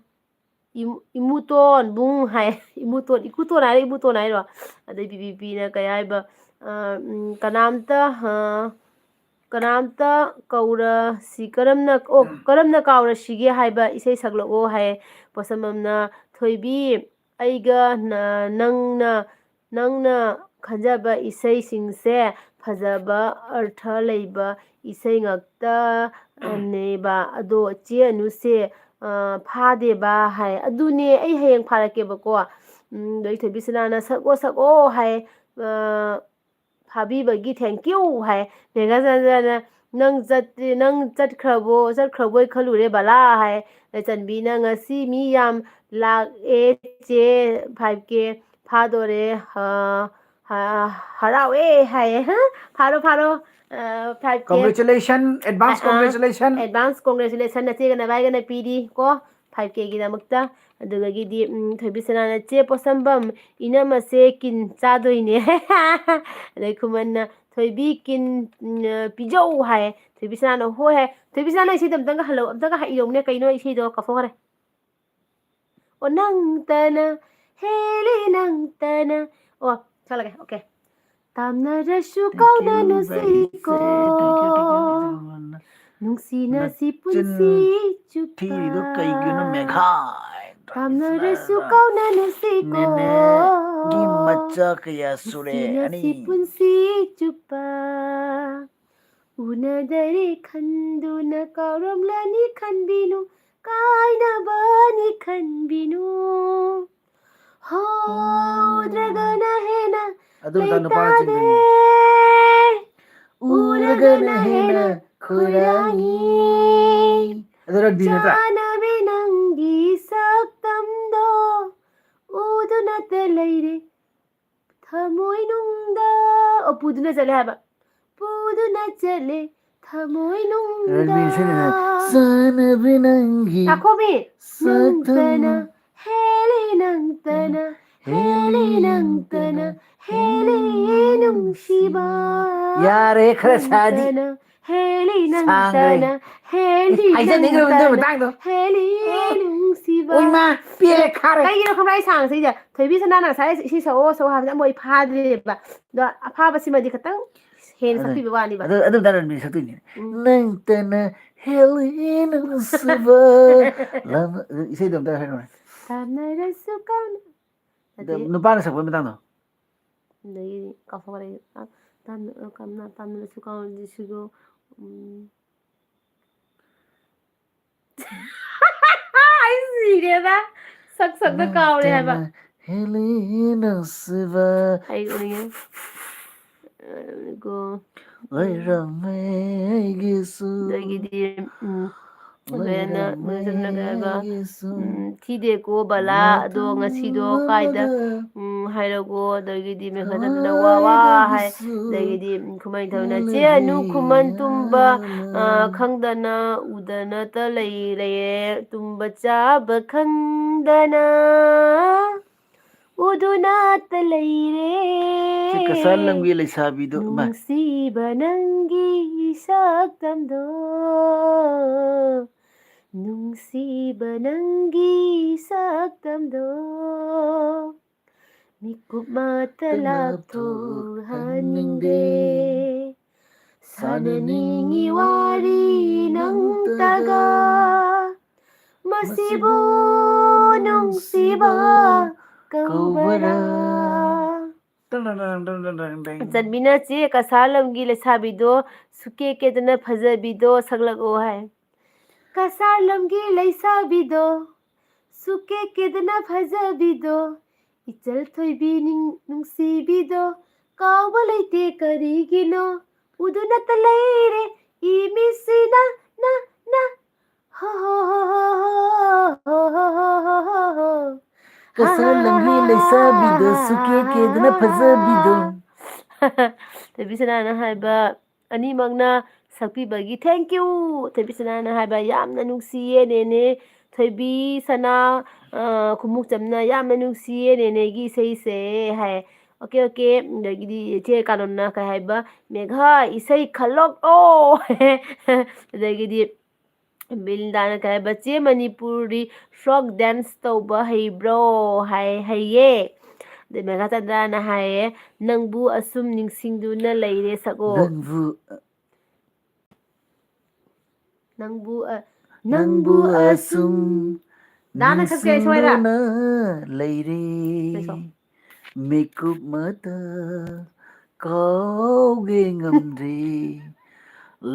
ꯏꯃꯨ-, ꯏꯃꯨꯇꯣꯟꯕꯨꯡ" ꯍꯥꯏ꯫ ꯏꯃꯨꯇꯣꯟ, ꯏꯀꯨꯇꯣꯟ ꯍꯥꯏꯔꯣ, ꯏꯃꯨꯇꯣꯟ ꯍꯥꯏꯔꯣ? ꯑꯗꯩ ꯕꯤ ꯕꯤ ꯄꯤꯅ ꯀꯩ ꯍꯥꯏꯕ, ꯑ, ꯎꯝ, "ꯀꯅꯥꯝꯇ, ꯑ, ꯀꯅꯥꯝꯇ ꯀꯧꯔꯁꯤ-, ꯀꯔꯝꯅ, ꯑꯣ, ꯀꯔꯝꯅ ꯀꯥꯎꯔꯁꯤꯒꯦ ꯍꯥꯏꯕ ꯏꯁꯩ ꯁꯛꯂꯛꯑꯣ" ꯍꯥꯏ꯫ ꯄꯣꯠꯁꯝꯕꯝꯅ, "ꯊꯣꯏꯕꯤ, ꯑꯩꯒ ꯅ-, ꯅꯪꯅ, ꯅꯪꯅ ꯈꯟꯖꯕ ꯏꯁꯩꯁꯤꯡꯁꯦ ꯐꯖꯕ ꯑꯔꯊ ꯂꯩꯕ ꯏꯁꯩ ꯉꯥꯛꯇꯅꯦꯕ꯫ ꯑꯗꯣ ꯆꯦ ꯑꯅꯨꯁꯦ, ꯑ, ꯐꯥꯗꯦꯕ ꯍꯥꯏ꯫ ꯑꯗꯨꯅꯦ, ꯑꯩ ꯍꯌꯦꯡ ꯐꯥꯔꯛꯀꯦꯕꯀꯣ꯫ ꯎꯝ, ꯑꯗꯩ ꯊꯣꯏꯕꯤ ꯁꯅꯥꯅ "ꯁꯛꯑꯣ, ꯁꯛꯑꯣ" ꯍꯥꯏ꯫ ꯑ, ꯐꯥꯕꯤꯕꯒꯤ thank you ꯍꯥꯏ꯫ ꯃꯦꯘꯥ ꯆꯟꯗ꯭ꯔꯅ "ꯅꯪ ꯆꯠꯇ꯭ꯔꯤ, ꯅꯪ ꯆꯠꯈ꯭ꯔꯕꯣ, ꯆꯠꯈ꯭ꯔꯕꯣꯏ ꯈꯜꯂꯨꯔꯦ ꯕꯂꯥ" ꯍꯥꯏ꯫ ꯂꯩꯆꯟꯕꯤꯅ "ꯉꯁꯤ ꯃꯤ ꯌꯥꯝ ꯂꯥꯛꯑꯦ ꯆꯦ, five K ꯐꯥꯗꯣꯔꯦ, ꯑ, ꯍ-, ꯍꯔꯥꯎꯋꯦ" ꯍꯥꯏꯌꯦ꯫ ꯍ? ꯐꯥꯔꯣ, ꯐꯥꯔꯣ꯫ ꯑ, five K꯫ Congratulation, advance ꯑ, ꯑ, congratulation꯫ Advance congratulation ꯅꯆꯦꯒ ꯅꯕꯥꯏꯒꯅ ꯄꯤꯔꯤ ꯀꯣ, five K ꯒꯤꯗꯃꯛꯇ꯫ ꯑꯗꯨꯗꯒꯤꯗꯤ, ꯎꯝ, ꯊꯣꯏꯕꯤ ꯁꯅꯥꯅ "ꯆꯦ ꯄꯣꯠꯁꯝꯕꯝ, ꯏꯅꯝꯃꯁꯦ ꯀꯤꯟ ꯆꯥꯗꯣꯏꯅꯦ" ꯑꯗꯩ ꯈꯨꯃꯟꯅ "ꯊꯣꯏꯕꯤ ꯀꯤꯟ, ꯎꯝ, ꯄꯤꯖꯧ" ꯍꯥꯏꯌꯦ꯫ ꯊꯣꯏꯕꯤ ꯁꯅꯥꯅ "ꯍꯣꯏ" ꯍꯥꯏ꯫ ꯊꯣꯏꯕꯤ ꯁꯅꯥꯅ ꯏꯁꯩꯗꯣ ꯑꯝꯇꯪꯒ ꯍꯜꯂꯧ-, ꯑꯝꯇꯪꯒ ꯍ-, ꯏꯔꯧꯅꯦ꯫ ꯀꯩꯅꯣ ꯏꯁꯩꯗꯣ ꯀꯥꯎꯊꯣꯛꯈ꯭ꯔꯦ꯫ "ꯑꯣ ꯅꯪꯇꯅ ꯍꯦꯜꯂꯤ ꯅꯪꯇꯅ"꯫ ꯑꯣ, ꯁꯛꯂꯒꯦ꯫ Okay꯫ "ꯇꯥꯝꯅꯔꯁꯨ ꯀꯥꯎꯅꯅꯨꯁꯤꯀꯣ, ꯅꯨꯡꯁꯤꯅꯁꯤ ꯄꯨꯟꯁꯤ ꯆꯨꯞꯄ"꯫ ꯊꯤꯔꯤꯗꯣ ꯀꯩꯒꯤꯅꯣ, ꯃꯦꯘꯥ? "ꯇꯥꯝꯅꯔꯁꯨ ꯀꯥꯎꯅꯅꯨꯁꯤꯀꯣ, ꯅꯦꯅꯦꯒꯤ ꯃꯆꯥ ꯀꯌꯥ ꯁꯨꯔꯦ? ꯅꯨꯡꯁꯤꯅꯁꯤ ꯑꯅꯤ꯫ ꯄꯨꯟꯁꯤ ꯆꯨꯞꯄ꯫ ꯎꯅꯗꯔꯦ ꯈꯟꯗꯨꯅ ꯀꯥꯎꯔꯝꯂꯅꯤ ꯈꯟꯕꯤꯅꯨ, ꯀꯥꯏꯅꯕꯅꯤ ꯈꯟꯕꯤꯅꯨ꯫ ꯍꯣ, ꯎꯗ꯭ꯔꯒꯅ ꯍꯦꯟꯅ ꯑꯗꯨ ꯃꯇꯥꯡꯗ ꯅꯨꯄꯥꯅ ꯂꯩꯇꯥꯗꯦ꯫ ꯆꯤꯡꯗꯣꯏꯅꯤ꯫ ꯎꯔꯒꯅ ꯍꯦꯟꯅ ꯈꯣꯏꯔꯥꯡꯉꯤ꯫ ꯑꯗꯨ ꯔꯟꯕꯤ ꯅꯠꯇ꯭ꯔꯥ? ꯆꯥꯅꯕꯤ ꯅꯪꯒꯤ ꯁꯛꯇꯝꯗꯣ ꯎꯗꯨꯅꯇ ꯂꯩꯔꯦ ꯊꯃꯣꯏꯅꯨꯡꯗ꯫ ꯑꯣ, ꯄꯨꯗꯨꯅ ꯆꯠꯂꯦ ꯍꯥꯏꯕ꯫ ꯄꯨꯗꯨꯅ ꯆꯠꯂꯦ ꯊꯃꯣꯏꯅꯨꯡꯗ꯫ ꯔꯟꯕꯤꯔ ꯁꯤꯅꯤꯅꯦ꯫ ꯆꯥꯅꯕꯤ ꯅꯪꯒꯤ ꯉꯥꯈꯣꯃꯤ꯫ ꯁꯛꯇꯝ꯫ ꯅꯪꯇꯅ ꯍꯦꯜꯂꯤ ꯅꯪꯇꯅ ꯍꯦꯜꯂꯤ ꯅꯪꯇꯅ ꯍꯦꯜꯂꯤ ꯅꯨꯡꯁꯤꯕ꯫ ꯌꯥꯔꯦ, ꯈꯔ ꯁꯥꯗꯤ꯫ ꯅꯪꯇꯅ ꯍꯦꯜꯂꯤ ꯁꯥꯡꯈ꯭ꯔꯦ꯫ ꯅꯪꯇꯅ ꯍꯦꯜꯂꯤ ꯑꯩ ꯍꯥꯏꯖꯅꯤꯡꯈ꯭ꯔꯕ ꯑꯗꯨ ꯅꯪꯇꯅ ꯃꯇꯥꯡꯗꯣ꯫ ꯍꯦꯜꯂꯤ ꯅꯨꯡꯁꯤꯕ꯫ ꯑꯣꯏꯃꯥ, ꯄꯦꯜꯂꯦ, ꯈꯥꯔꯦ꯫ ꯀꯩꯒꯤꯅꯣ ꯈꯪꯕ꯭ꯔꯥ ꯑꯩ ꯁꯥꯡꯉꯤꯁꯦ? ꯊꯣꯏꯕꯤ ꯁꯅꯥꯅ ꯉꯁꯥꯏ ꯏꯁꯩ ꯁꯛꯑꯣ, ꯁꯛꯑꯣ ꯍꯥꯏꯕꯗ ꯑꯃꯨꯛ ꯑꯩ ꯐꯥꯗ꯭ꯔꯦꯕ꯫ ꯑꯗꯣ ꯑꯐꯥꯕꯁꯤꯃꯗꯤ ꯈꯇꯪ ꯍꯦꯟꯅ ꯑꯗꯨ, ꯁꯛꯄꯤꯕ ꯋꯥꯅꯤꯕ꯫ ꯑꯗꯨ, ꯑꯗꯨ ꯃꯇꯥꯡꯗ ꯔꯟꯕꯤꯔ ꯁꯛꯇꯣꯏꯅꯦ꯫ ꯎꯝ꯫ ꯅꯪꯇꯅ ꯍꯦꯜꯂꯤ ꯅꯨꯡꯁꯤꯕ꯫ ꯂꯝ-, ꯏꯁꯩꯗꯣ ꯑꯝꯇ ꯍꯥꯏꯔꯛꯑꯣꯅꯦ꯫ ꯇꯥꯟꯅꯔꯁꯨ ꯀꯥꯎꯅ-, ꯑꯗ ꯅꯠꯇꯦ꯫ ꯅꯨꯄꯥꯅ ꯁꯛꯄ ꯃꯇꯥꯡꯗꯣ꯫ ꯑꯗꯒꯤ ꯀꯥꯎꯊꯣꯛꯈ꯭ꯔꯦ ꯑꯩ꯫ ꯑ, ꯇꯥꯟꯅ-, ꯑ, ꯀꯝꯅ-, ꯇꯥꯟꯅꯔꯁꯨ ꯀꯥꯎꯔꯗꯤ ꯁꯤꯒꯣ, ꯎꯝ꯫ ꯑꯩ ꯁꯤꯔꯦꯗ꯫ ꯁꯛ ꯁꯛꯇ ꯀꯥꯎꯔꯦ ꯍꯥꯏꯕ꯫ ꯅꯪꯇꯅ ꯍꯦꯜꯂꯤ ꯅꯨꯡꯁꯤꯕ꯫ ꯑꯩ ꯎꯔꯤꯉꯩ꯫ ꯑ, ꯒꯣ꯫ ꯑꯣꯏꯔꯝꯃꯦ ꯑꯩꯒꯤꯁꯨ꯫ ꯑꯗꯒꯤꯗꯤ, ꯎꯝ, ꯂꯣꯏꯅ, ꯂꯣꯏꯅ ꯆꯠꯅꯈ꯭ꯔꯦ ꯍꯥꯏꯕ꯫ ꯑꯩꯒꯤꯁꯨ꯫ ꯎꯝ, ꯊꯤꯗꯦꯀꯣ ꯕꯂꯥ, ꯑꯗꯣ ꯉꯁꯤꯗꯣ ꯀꯥꯏꯗ, ꯃꯇꯝ ꯑꯃꯗ ꯎꯝ, ꯍꯥꯏꯔꯒꯣ, ꯑꯗꯒꯤꯗꯤ ꯃꯦꯟꯈꯠꯅꯗꯅ ꯋꯥ ꯋꯥ ꯍꯥꯏ, ꯊꯋꯥꯏꯒꯤꯁꯨ ꯑꯗꯒꯤꯗꯤ, ꯎꯝ, ꯈꯨꯃꯟ ꯊꯣꯏꯅ, "ꯆꯦ ꯑꯅꯨ ꯈꯨꯃꯟ ꯇꯨꯝꯕ, ꯑ, ꯂꯩꯔꯦꯅ꯫ ꯈꯪꯗꯅ ꯎꯗꯅꯇ ꯂꯩ-, ꯂꯩꯔꯦ, ꯇꯨꯝꯕ ꯆꯥꯕ ꯈꯪꯗꯅ ꯎꯗꯨꯅꯇ ꯂꯩꯔꯦ꯫ ꯁꯤ ꯀꯁꯥꯔ ꯂꯝꯒꯤ ꯂꯩꯁꯥꯕꯤꯗꯣ, ꯏꯃꯥ꯫ ꯅꯨꯡꯁꯤꯕ ꯅꯪꯒꯤ ꯁꯛꯇꯝꯗꯣ, ꯅꯨꯡꯁꯤꯕ ꯅꯪꯒꯤ ꯁꯛꯇꯝꯗꯣ, ꯃꯤꯀꯨꯞ ꯃꯇ ꯂꯥꯞꯊꯣꯛꯍꯟꯅꯤꯡꯗꯦ꯫ ꯁꯥꯟꯅꯅꯤꯡꯉꯤ ꯋꯥꯔꯤ ꯅꯪꯇꯒ, ꯃꯁꯤꯕꯨ ꯅꯨꯡꯁꯤꯕ ꯀꯧꯕꯔꯥ?" ꯆꯟꯕꯤꯅ ꯆꯦ ꯀꯁꯥꯔ ꯂꯝꯒꯤ ꯂꯩꯁꯥꯕꯤꯗꯣ, ꯁꯨꯀꯦ ꯀꯦꯗꯅ ꯐꯖꯕꯤꯗꯣ ꯁꯛꯂꯛꯑꯣ ꯍꯥꯏ꯫ ꯀꯁꯥꯔ ꯂꯝꯒꯤ ꯂꯩꯁꯥꯕꯤꯗꯣ, ꯁꯨꯀꯦ ꯀꯦꯗꯅ ꯐꯖꯕꯤꯗꯣ, ꯏꯆꯜ ꯊꯣꯏꯕꯤ ꯅꯤꯡ-, ꯅꯨꯡꯁꯤꯕꯤꯗꯣ, ꯀꯥꯎꯕ ꯂꯩꯇꯦ ꯀꯔꯤꯒꯤꯅꯣ, ꯎꯗꯨꯅꯇ ꯂꯩꯔꯦ ꯏ ꯃꯤꯠꯁꯤꯅ, ꯅ, ꯅ꯫ ꯍꯣ, ꯍꯣ, ꯍꯣ꯫ ꯀꯁꯥꯔ ꯂꯝꯒꯤ ꯂꯩꯁꯥꯕꯤꯗꯣ, ꯁꯨꯀꯦ ꯀꯦꯗꯅ ꯐꯖꯕꯤꯗꯣ꯫ ꯊꯣꯏꯕꯤ ꯁꯅꯥꯅ ꯍꯥꯏꯕ ꯑꯅꯤꯃꯛꯅ ꯁꯛꯄꯤꯕꯒꯤ thank you꯫ ꯊꯣꯏꯕꯤ ꯁꯅꯥꯅ ꯍꯥꯏꯕ, "ꯌꯥꯝꯅ ꯅꯨꯡꯁꯤꯌꯦ ꯅꯦꯅꯦ ꯊꯣꯏꯕꯤ ꯁꯅꯥ, ꯑ, ꯈꯨꯃꯨꯛꯆꯝꯅ ꯌꯥꯝꯅ ꯅꯨꯡꯁꯤꯌꯦ ꯅꯦꯅꯦꯒꯤ ꯏꯁꯩꯁꯦ" ꯍꯥꯏ꯫ Okay, okay. ꯑꯗꯒꯤꯗꯤ ꯏꯆꯦ ꯀꯥꯅꯣꯝꯅ ꯀꯩ ꯍꯥꯏꯕ, "ꯃꯦꯘꯥ, ꯏꯁꯩ ꯈꯜꯂꯛꯑꯣ" ꯍꯥꯏ꯫ ꯑꯗꯒꯤꯗꯤ ꯕꯤꯟꯗꯥꯅ ꯀꯩ ꯍꯥꯏꯕ, "ꯆꯦ, ꯃꯅꯤꯄꯨꯔꯤ folk dance ꯇꯧꯕ ꯍꯩꯕ꯭ꯔꯣ?" ꯍꯥꯏ, "ꯍꯩꯌꯦ"꯫ ꯑꯗꯩ ꯃꯦꯘꯥꯆꯟꯗ꯭ꯔꯅ ꯍꯥꯏꯌꯦ, "ꯅꯪꯕꯨ ꯑꯁꯨꯝ ꯅꯤꯡꯁꯤꯡꯗꯨꯅ ꯂꯩꯔꯦ" ꯁꯛꯑꯣ꯫ ꯅꯪꯕꯨ, ꯅꯪꯕꯨ, ꯑ, ꯅꯪꯕꯨ ꯅꯪꯕꯨ ꯑꯁꯨꯝ ꯑꯁꯨꯝ ꯗꯥꯅ ꯁꯛꯁꯦ, ꯁꯣꯏꯔ꯫ ꯅꯤꯡꯁꯤꯡꯗꯨꯅ ꯂꯩꯔꯦ꯫ ꯂꯩꯁꯣ꯫ ꯃꯤꯀꯨꯞ ꯃꯇ ꯀꯥꯎꯒꯦ ꯉꯝꯗ꯭ꯔꯦ꯫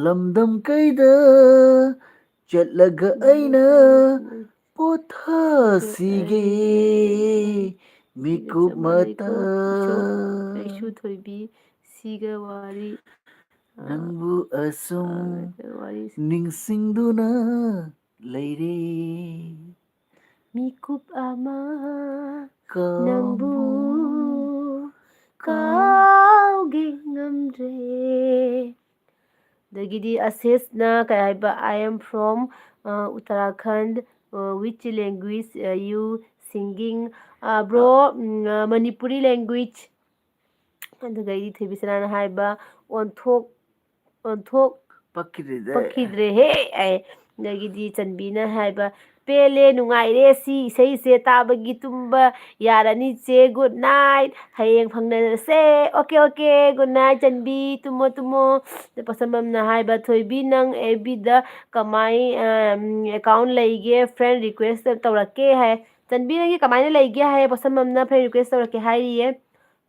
ꯂꯝꯗꯝ ꯀꯩꯗ ꯆꯠꯂꯒ ꯑꯩꯅ ꯄꯣꯊꯥꯁꯤꯒꯦ꯫ ꯃꯤꯀꯨꯞ ꯃꯇ ꯀꯩꯁꯨ ꯊꯣꯏꯕꯤ ꯁꯤꯒ ꯋꯥꯔꯤ, ꯑ, ꯅꯪꯕꯨ ꯑꯁꯨꯝ ꯑ, ꯋꯥꯔꯤ ꯅꯤꯡꯁꯤꯡꯗꯨꯅ ꯂꯩꯔꯦ꯫ ꯃꯤꯀꯨꯞ ꯑꯃ ꯀꯥꯎꯕ ꯅꯪꯕꯨ ꯀꯥꯎꯒꯦ ꯉꯝꯗ꯭ꯔꯦ꯫ ꯑꯗꯒꯤꯗꯤ ꯑꯁꯤꯁꯅ ꯀꯩ ꯍꯥꯏꯕ, "I am from, uh, Uttarakhand, uh, which language, uh, you singing?" Uh, bro, um, uh, Manipuri language꯫ ꯑꯗꯨꯗꯩꯗꯤ ꯊꯣꯏꯕꯤꯁꯅꯥꯅ ꯍꯥꯏꯕ, "ꯑꯣꯟꯊꯣꯛ ꯑꯣꯟꯊꯣꯛ ꯄꯛꯈꯤꯗ꯭ꯔꯦꯗ꯫ ꯄꯛꯈꯤꯗ꯭ꯔꯦꯍꯦ" ꯑꯦ꯫ ꯑꯗꯒꯤꯗꯤ ꯆꯟꯕꯤꯅ ꯍꯥꯏꯕ, "ꯄꯦꯜꯂꯦ, ꯅꯨꯡꯉꯥꯏꯔꯦ ꯁꯤ ꯏꯁꯩꯁꯦ ꯇꯥꯕꯒꯤ, ꯇꯨꯝꯕ ꯌꯥꯔꯅꯤ ꯆꯦ, good night, ꯍꯌꯦꯡ ꯐꯪꯅꯔꯁꯦ, okay okay, good night ꯆꯟꯕꯤ, ꯇꯨꯝꯃꯣ ꯇꯨꯝꯃꯣ"꯫ ꯑꯗ ꯄꯣꯠꯁꯝꯕꯝꯅ ꯍꯥꯏꯕ, "ꯊꯣꯏꯕꯤ, ꯅꯪ ꯑꯦꯐ ꯕꯤꯗ ꯀꯃꯥꯏ, ꯑ, account ꯂꯩꯒꯦ? Friend request ꯇꯧꯔꯛꯀꯦ" ꯍꯥꯏ꯫ ꯆꯟꯕꯤ, ꯅꯪꯒꯤ ꯀꯃꯥꯏꯅ ꯂꯩꯒꯦ ꯍꯥꯏ, ꯄꯣꯠꯁꯝꯕꯝꯅ friend request ꯇꯧꯔꯛꯀꯦ ꯍꯥꯏꯔꯤꯌꯦ꯫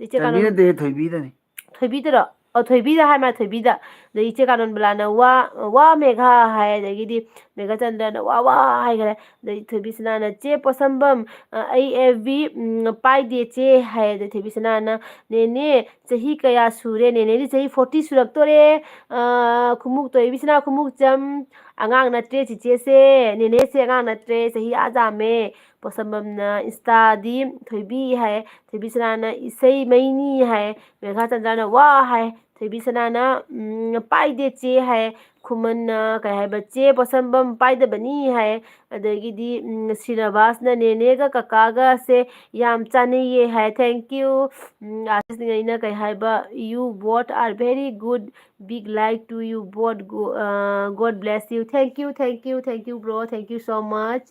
ꯏꯆꯦ ꯆꯟꯕꯤ ꯀꯥꯅꯣꯟ-, ꯅꯠꯇꯦ, ꯊꯣꯏꯕꯤꯗꯅꯤ꯫ ꯊꯣꯏꯕꯤꯗꯔꯣ? ꯑꯣ, ꯊꯣꯏꯕꯤꯗ ꯍꯥꯏ ꯃꯥ, ꯊꯣꯏꯕꯤꯗ꯫ ꯑꯗꯩ ꯏꯆꯦ ꯀꯥꯅꯣꯟꯕꯂꯥꯅ, "ꯋꯥ, ꯋꯥ ꯃꯦꯘꯥ" ꯍꯥꯏ, ꯑꯗꯒꯤꯗꯤ ꯃꯦꯘꯥꯆꯟꯗ꯭ꯔꯅ, "ꯋꯥ, ꯋꯥ" ꯍꯥꯏꯈꯔꯦ꯫ ꯑꯗꯩ ꯊꯣꯏꯕꯤꯁꯅꯥꯅ, "ꯆꯦ ꯄꯣꯠꯁꯝꯕꯝ, ꯑ, ꯑꯩ ꯑꯦꯐ ꯕꯤ, ꯎꯝ, ꯄꯥꯏꯗꯦ ꯆꯦ" ꯍꯥꯏ꯫ ꯑꯗꯩ ꯊꯣꯏꯕꯤꯁꯅꯥꯅ, "ꯅꯦꯅꯦ, ꯆꯍꯤ ꯀꯌꯥ ꯁꯨꯔꯦ? ꯅꯦꯅꯦꯗꯤ ꯆꯍꯤ forty ꯁꯨꯔꯛꯇꯣꯔꯦ꯫ ꯑ, ꯈꯨꯃꯨꯛ, ꯊꯣꯏꯕꯤꯁꯅꯥ ꯈꯨꯃꯨꯛꯆꯝ, ꯑꯉꯥꯡ ꯅꯠꯇ꯭ꯔꯦ ꯆꯤꯆꯦꯁꯦ, ꯅꯦꯅꯦꯁꯦ ꯑꯉꯥꯡ ꯅꯠꯇ꯭ꯔꯦ, ꯆꯍꯤ ꯑꯥ ꯌꯥꯝꯃꯦ"꯫ ꯄꯣꯠꯁꯝꯕꯝꯅ, "ꯏꯟꯁꯇꯥꯗꯤ ꯊꯣꯏꯕꯤ" ꯍꯥꯏ꯫ ꯊꯣꯏꯕꯤꯁꯅꯥꯅ, "ꯏꯁꯩ ꯃꯩꯅꯤ" ꯍꯥꯏ꯫ ꯃꯦꯘꯥꯆꯟꯗ꯭ꯔꯅ, "ꯋꯥ" ꯍꯥꯏ꯫ ꯊꯣꯏꯕꯤꯁꯅꯥꯅ, ꯎꯝ, "ꯄꯥꯏꯗꯦ ꯆꯦ" ꯍꯥꯏ꯫ ꯈꯨꯃꯟꯅ ꯀꯩ ꯍꯥꯏꯕ, "ꯆꯦ ꯄꯣꯠꯁꯝꯕꯝ ꯄꯥꯏꯗꯕꯅꯤ" ꯍꯥꯏ꯫ ꯑꯗꯒꯤꯗꯤ, ꯎꯝ, ꯁꯤꯔꯕꯥꯁꯅ, "ꯅꯦꯅꯦꯒ ꯀꯀꯥꯒꯁꯦ ꯌꯥꯝ ꯆꯥꯅꯩꯌꯦ" ꯍꯥꯏ꯫ Thank you꯫ ꯎꯝ, ꯑꯥꯁꯤꯁꯅ ꯑꯩꯅ ꯀꯩ ꯍꯥꯏꯕ, "You both are very good. Big like to you both. Go-, uh, God bless you." Thank you, thank you, thank you, bro. Thank you so much.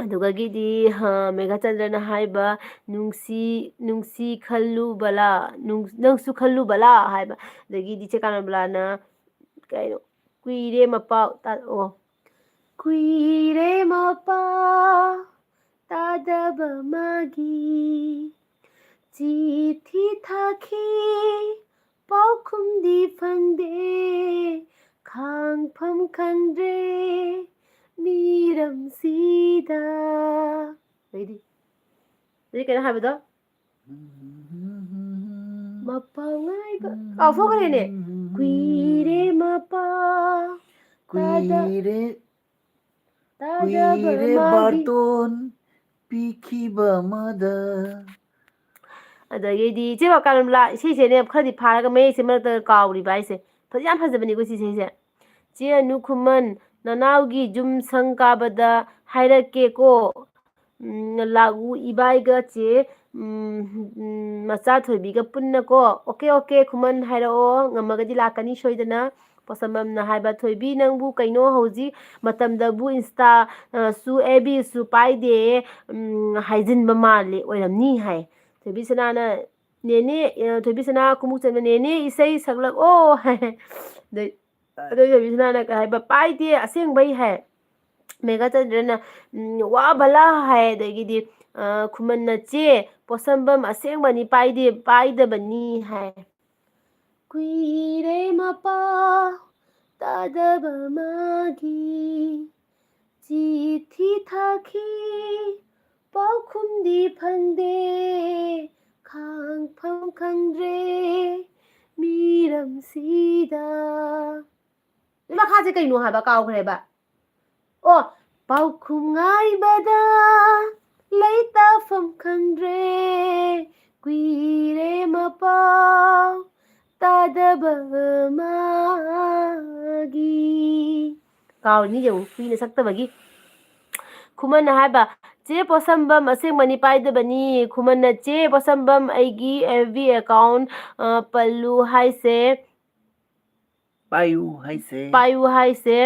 ꯑꯗꯨꯒꯒꯤꯗꯤ, ꯍ, ꯃꯦꯘꯥꯆꯟꯗ꯭ꯔꯅ ꯍꯥꯏꯕ, "ꯅꯨꯡꯁꯤ, ꯅꯨꯡꯁꯤ ꯈꯜꯂꯨꯕꯂꯥ, ꯅꯨꯡ-, ꯅꯪꯁꯨ ꯈꯜꯂꯨꯕꯂꯥ?" ꯍꯥꯏꯕ꯫ ꯑꯗꯒꯤꯗꯤ ꯆꯦ ꯀꯥꯅꯕꯂꯥꯅ, ꯀꯩꯅꯣ, "ꯀꯨꯏꯔꯦ ꯃꯄꯥꯎ ꯇꯥ-", ꯑꯣ, "ꯀꯨꯏꯔꯦ ꯃꯄꯥꯎ ꯇꯥꯗꯕ ꯃꯥꯒꯤ, ꯆꯤꯊꯤ ꯊꯥꯈꯤ, ꯄꯥꯎꯈꯨꯝꯗꯤ ꯐꯪꯗꯦ, ꯈꯥꯡꯐꯝ ꯈꯪꯗ꯭ꯔꯦ ꯃꯤꯔꯝꯁꯤꯗ꯫ ꯑꯗꯩꯗꯤ, ꯑꯗꯩ ꯀꯩꯅꯣ ꯍꯥꯏꯕꯗꯣ? ꯃꯄꯥꯎ ꯉꯥꯏꯕ, ꯀꯥꯎꯊꯣꯛꯈ꯭ꯔꯦꯅꯦ꯫ ꯀꯨꯏꯔꯦ ꯃꯄꯥꯎ ꯇꯥꯗ-, ꯀꯨꯏꯔꯦ, ꯇꯥꯗꯕ ꯀꯨꯏꯔꯦ ꯃꯥꯒꯤ꯫ ꯕꯥꯔꯇꯣꯟ ꯄꯤꯈꯤꯕ ꯑꯃꯗ꯫ ꯑꯗꯒꯤꯗꯤ ꯏꯆꯦ ꯀꯔꯝꯂꯥ ꯏꯁꯩꯁꯦꯅꯦ ꯈꯔꯗꯤ ꯐꯥꯔꯒ ꯃꯌꯦꯛꯁꯦ ꯃꯔꯛꯇ ꯀꯥꯎꯔꯤꯕ ꯍꯥꯏꯁꯦ꯫ ꯐꯖ-, ꯌꯥꯝ ꯐꯖꯕꯅꯤꯀꯣ ꯁꯤ ꯏꯁꯩꯁꯦ꯫ ꯆꯦ ꯑꯅꯨ ꯈꯨꯃꯟ, ꯅꯅꯥꯎꯒꯤ ꯌꯨꯝ ꯁꯪ ꯀꯥꯕꯗ ꯍꯥꯏꯔꯛꯀꯦꯀꯣ꯫ ꯎꯝ, ꯂꯥꯛꯎ ꯏꯕꯥꯏꯒ ꯆꯦ, ꯎꯝ, ꯎꯝ, ꯃꯆꯥ ꯊꯣꯏꯕꯤꯒ ꯄꯨꯟꯅꯀꯣ꯫ ꯑꯣꯀꯦ, ꯑꯣꯀꯦ, ꯈꯨꯃꯟ ꯍꯥꯏꯔꯛꯑꯣ, ꯉꯝꯃꯒꯗꯤ ꯂꯥꯛꯀꯅꯤ ꯁꯣꯏꯗꯅ꯫ ꯄꯣꯁꯝꯕꯝꯅ ꯍꯥꯏꯕ, "ꯊꯣꯏꯕꯤ, ꯅꯪꯕꯨ ꯀꯩꯅꯣ ꯍꯧꯖꯤꯛ ꯃꯇꯝꯗꯕꯨ ꯏꯟꯁꯇꯥ, ꯑ, ꯁꯨ, ꯑꯦꯐ ꯕꯤ ꯁꯨ ꯄꯥꯏꯗꯦ, ꯎꯝ, ꯍꯥꯏꯖꯤꯟꯕ ꯃꯥꯜꯂꯦ, ꯑꯣꯏꯔꯝꯅꯤ" ꯍꯥꯏ꯫ ꯊꯣꯏꯕꯤ ꯁꯅꯥꯅ, "ꯅꯦꯅꯦ", ꯑ, ꯊꯣꯏꯕꯤ ꯁꯅꯥ ꯈꯨꯃꯨꯛꯆꯝꯅ, "ꯅꯦꯅꯦ, ꯏꯁꯩ ꯁꯛꯂꯛꯑꯣ" ꯍꯥꯏ꯫ ꯑꯗꯩ, ꯑꯗꯩ ꯊꯣꯏꯕꯤ ꯁꯅꯥꯅ ꯀꯩ ꯍꯥꯏꯕ, "ꯄꯥꯏꯗꯦ, ꯑꯁꯦꯡꯕꯩ" ꯍꯥꯏ꯫ ꯃꯦꯘꯆꯟꯗ꯭ꯔꯅ, "ꯎꯝ, ꯋꯥ ꯚꯂꯥ" ꯍꯥꯏ꯫ ꯑꯗꯒꯤꯗꯤ, ꯑ, ꯈꯨꯃꯟꯅ, "ꯆꯦ, ꯄꯣꯁꯝꯕꯝ ꯑꯁꯦꯡꯕꯅꯤ, ꯄꯥꯏꯗꯦ, ꯄꯥꯏꯗꯕꯅꯤ" ꯍꯥꯏ꯫ ꯀꯨꯏꯔꯦ ꯃꯄꯥꯎ ꯇꯥꯗꯕ ꯃꯥꯒꯤ, ꯆꯤꯊꯤ ꯊꯥꯈꯤ, ꯄꯥꯎꯈꯨꯝꯗꯤ ꯐꯪꯗꯦ, ꯈꯥꯡꯐꯝ ꯈꯪꯗ꯭ꯔꯦ ꯃꯤꯔꯝꯁꯤꯗ꯫ ꯃꯈꯥꯁꯦ ꯀꯩꯅꯣ ꯍꯥꯏꯕ ꯀꯥꯎꯈ꯭ꯔꯦꯕ꯫ ꯑꯣ, ꯄꯥꯎꯈꯨꯝ ꯉꯥꯏꯕꯗ ꯂꯩꯇꯥꯐꯝ ꯈꯪꯗ꯭ꯔꯦ, ꯀꯨꯏꯔꯦ ꯃꯄꯥꯎ ꯇꯥꯗꯕ ꯃꯥꯒꯤ꯫ ꯀꯥꯎꯔꯤꯅꯤ ꯌꯦꯡꯉꯨ, ꯀꯨꯏꯅ ꯁꯛꯇꯕꯒꯤ꯫ ꯈꯨꯃꯟꯅ ꯍꯥꯏꯕ, "ꯆꯦ ꯄꯣꯁꯝꯕꯝ ꯑꯁꯦꯡꯕꯅꯤ ꯄꯥꯏꯗꯕꯅꯤ"꯫ ꯈꯨꯃꯟꯅ, "ꯆꯦ ꯄꯣꯁꯝꯕꯝ, ꯑꯩꯒꯤ ꯑꯦꯐ ꯕꯤ ꯑꯦꯀꯥꯎꯟ, ꯑ, ꯄꯜꯂꯨ ꯍꯥꯏꯁꯦ, ꯄꯥꯏꯌꯨ ꯍꯥꯏꯁꯦ꯫ ꯄꯥꯏꯌꯨ ꯍꯥꯏꯁꯦ,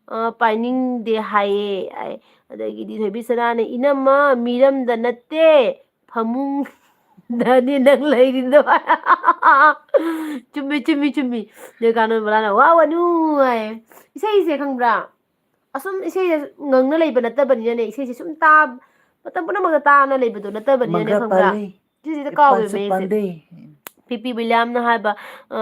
ꯑ, ꯄꯥꯏꯅꯤꯡꯗꯦ ꯍꯥꯏꯌꯦ" ꯍꯥꯏ꯫ ꯑꯗꯒꯤꯗꯤ ꯊꯣꯏꯕꯤ ꯁꯅꯥꯅ, "ꯏꯅꯝꯃ, ꯃꯤꯔꯝꯗ ꯅꯠꯇꯦ, ꯐꯃꯨꯡꯗꯅꯤ ꯅꯪ ꯂꯩꯔꯤꯗꯣ"꯫ ꯆꯨꯝꯃꯤ, ꯆꯨꯝꯃꯤ, ꯆꯨꯝꯃꯤ꯫ ꯅꯦꯀꯥꯅꯟ ꯕꯂꯥꯅ, "ꯋꯥ ꯋꯥꯅꯨ" ꯍꯥꯏ꯫ ꯏꯁꯩꯁꯦ ꯈꯪꯕ꯭ꯔꯥ? ꯑꯁꯨꯝ ꯏꯁꯩꯁꯦ ꯉꯪꯅ ꯂꯩꯕ ꯅꯠꯇꯕꯅꯤꯅꯅꯦ, ꯏꯁꯩꯁꯦ ꯁꯨꯝ ꯇꯥ-, ꯃꯇꯝ ꯄꯨꯝꯅꯃꯛꯇ ꯇꯥꯅ ꯂꯩꯕꯗꯣ ꯅꯠꯇꯕꯅꯤꯅꯅꯦ, ꯃꯪꯒ꯭ꯔꯥ ꯈꯪꯕ꯭ꯔꯥ? ꯄꯥꯜꯂꯤ꯫ ꯁꯤꯁꯤꯗ ꯀꯥꯎꯋꯦ ꯃꯌꯦꯛꯁꯦ꯫ ꯄꯤ ꯄꯤ ꯋꯤꯂꯤꯌꯝꯅ ꯍꯥꯏꯕ, ꯑ,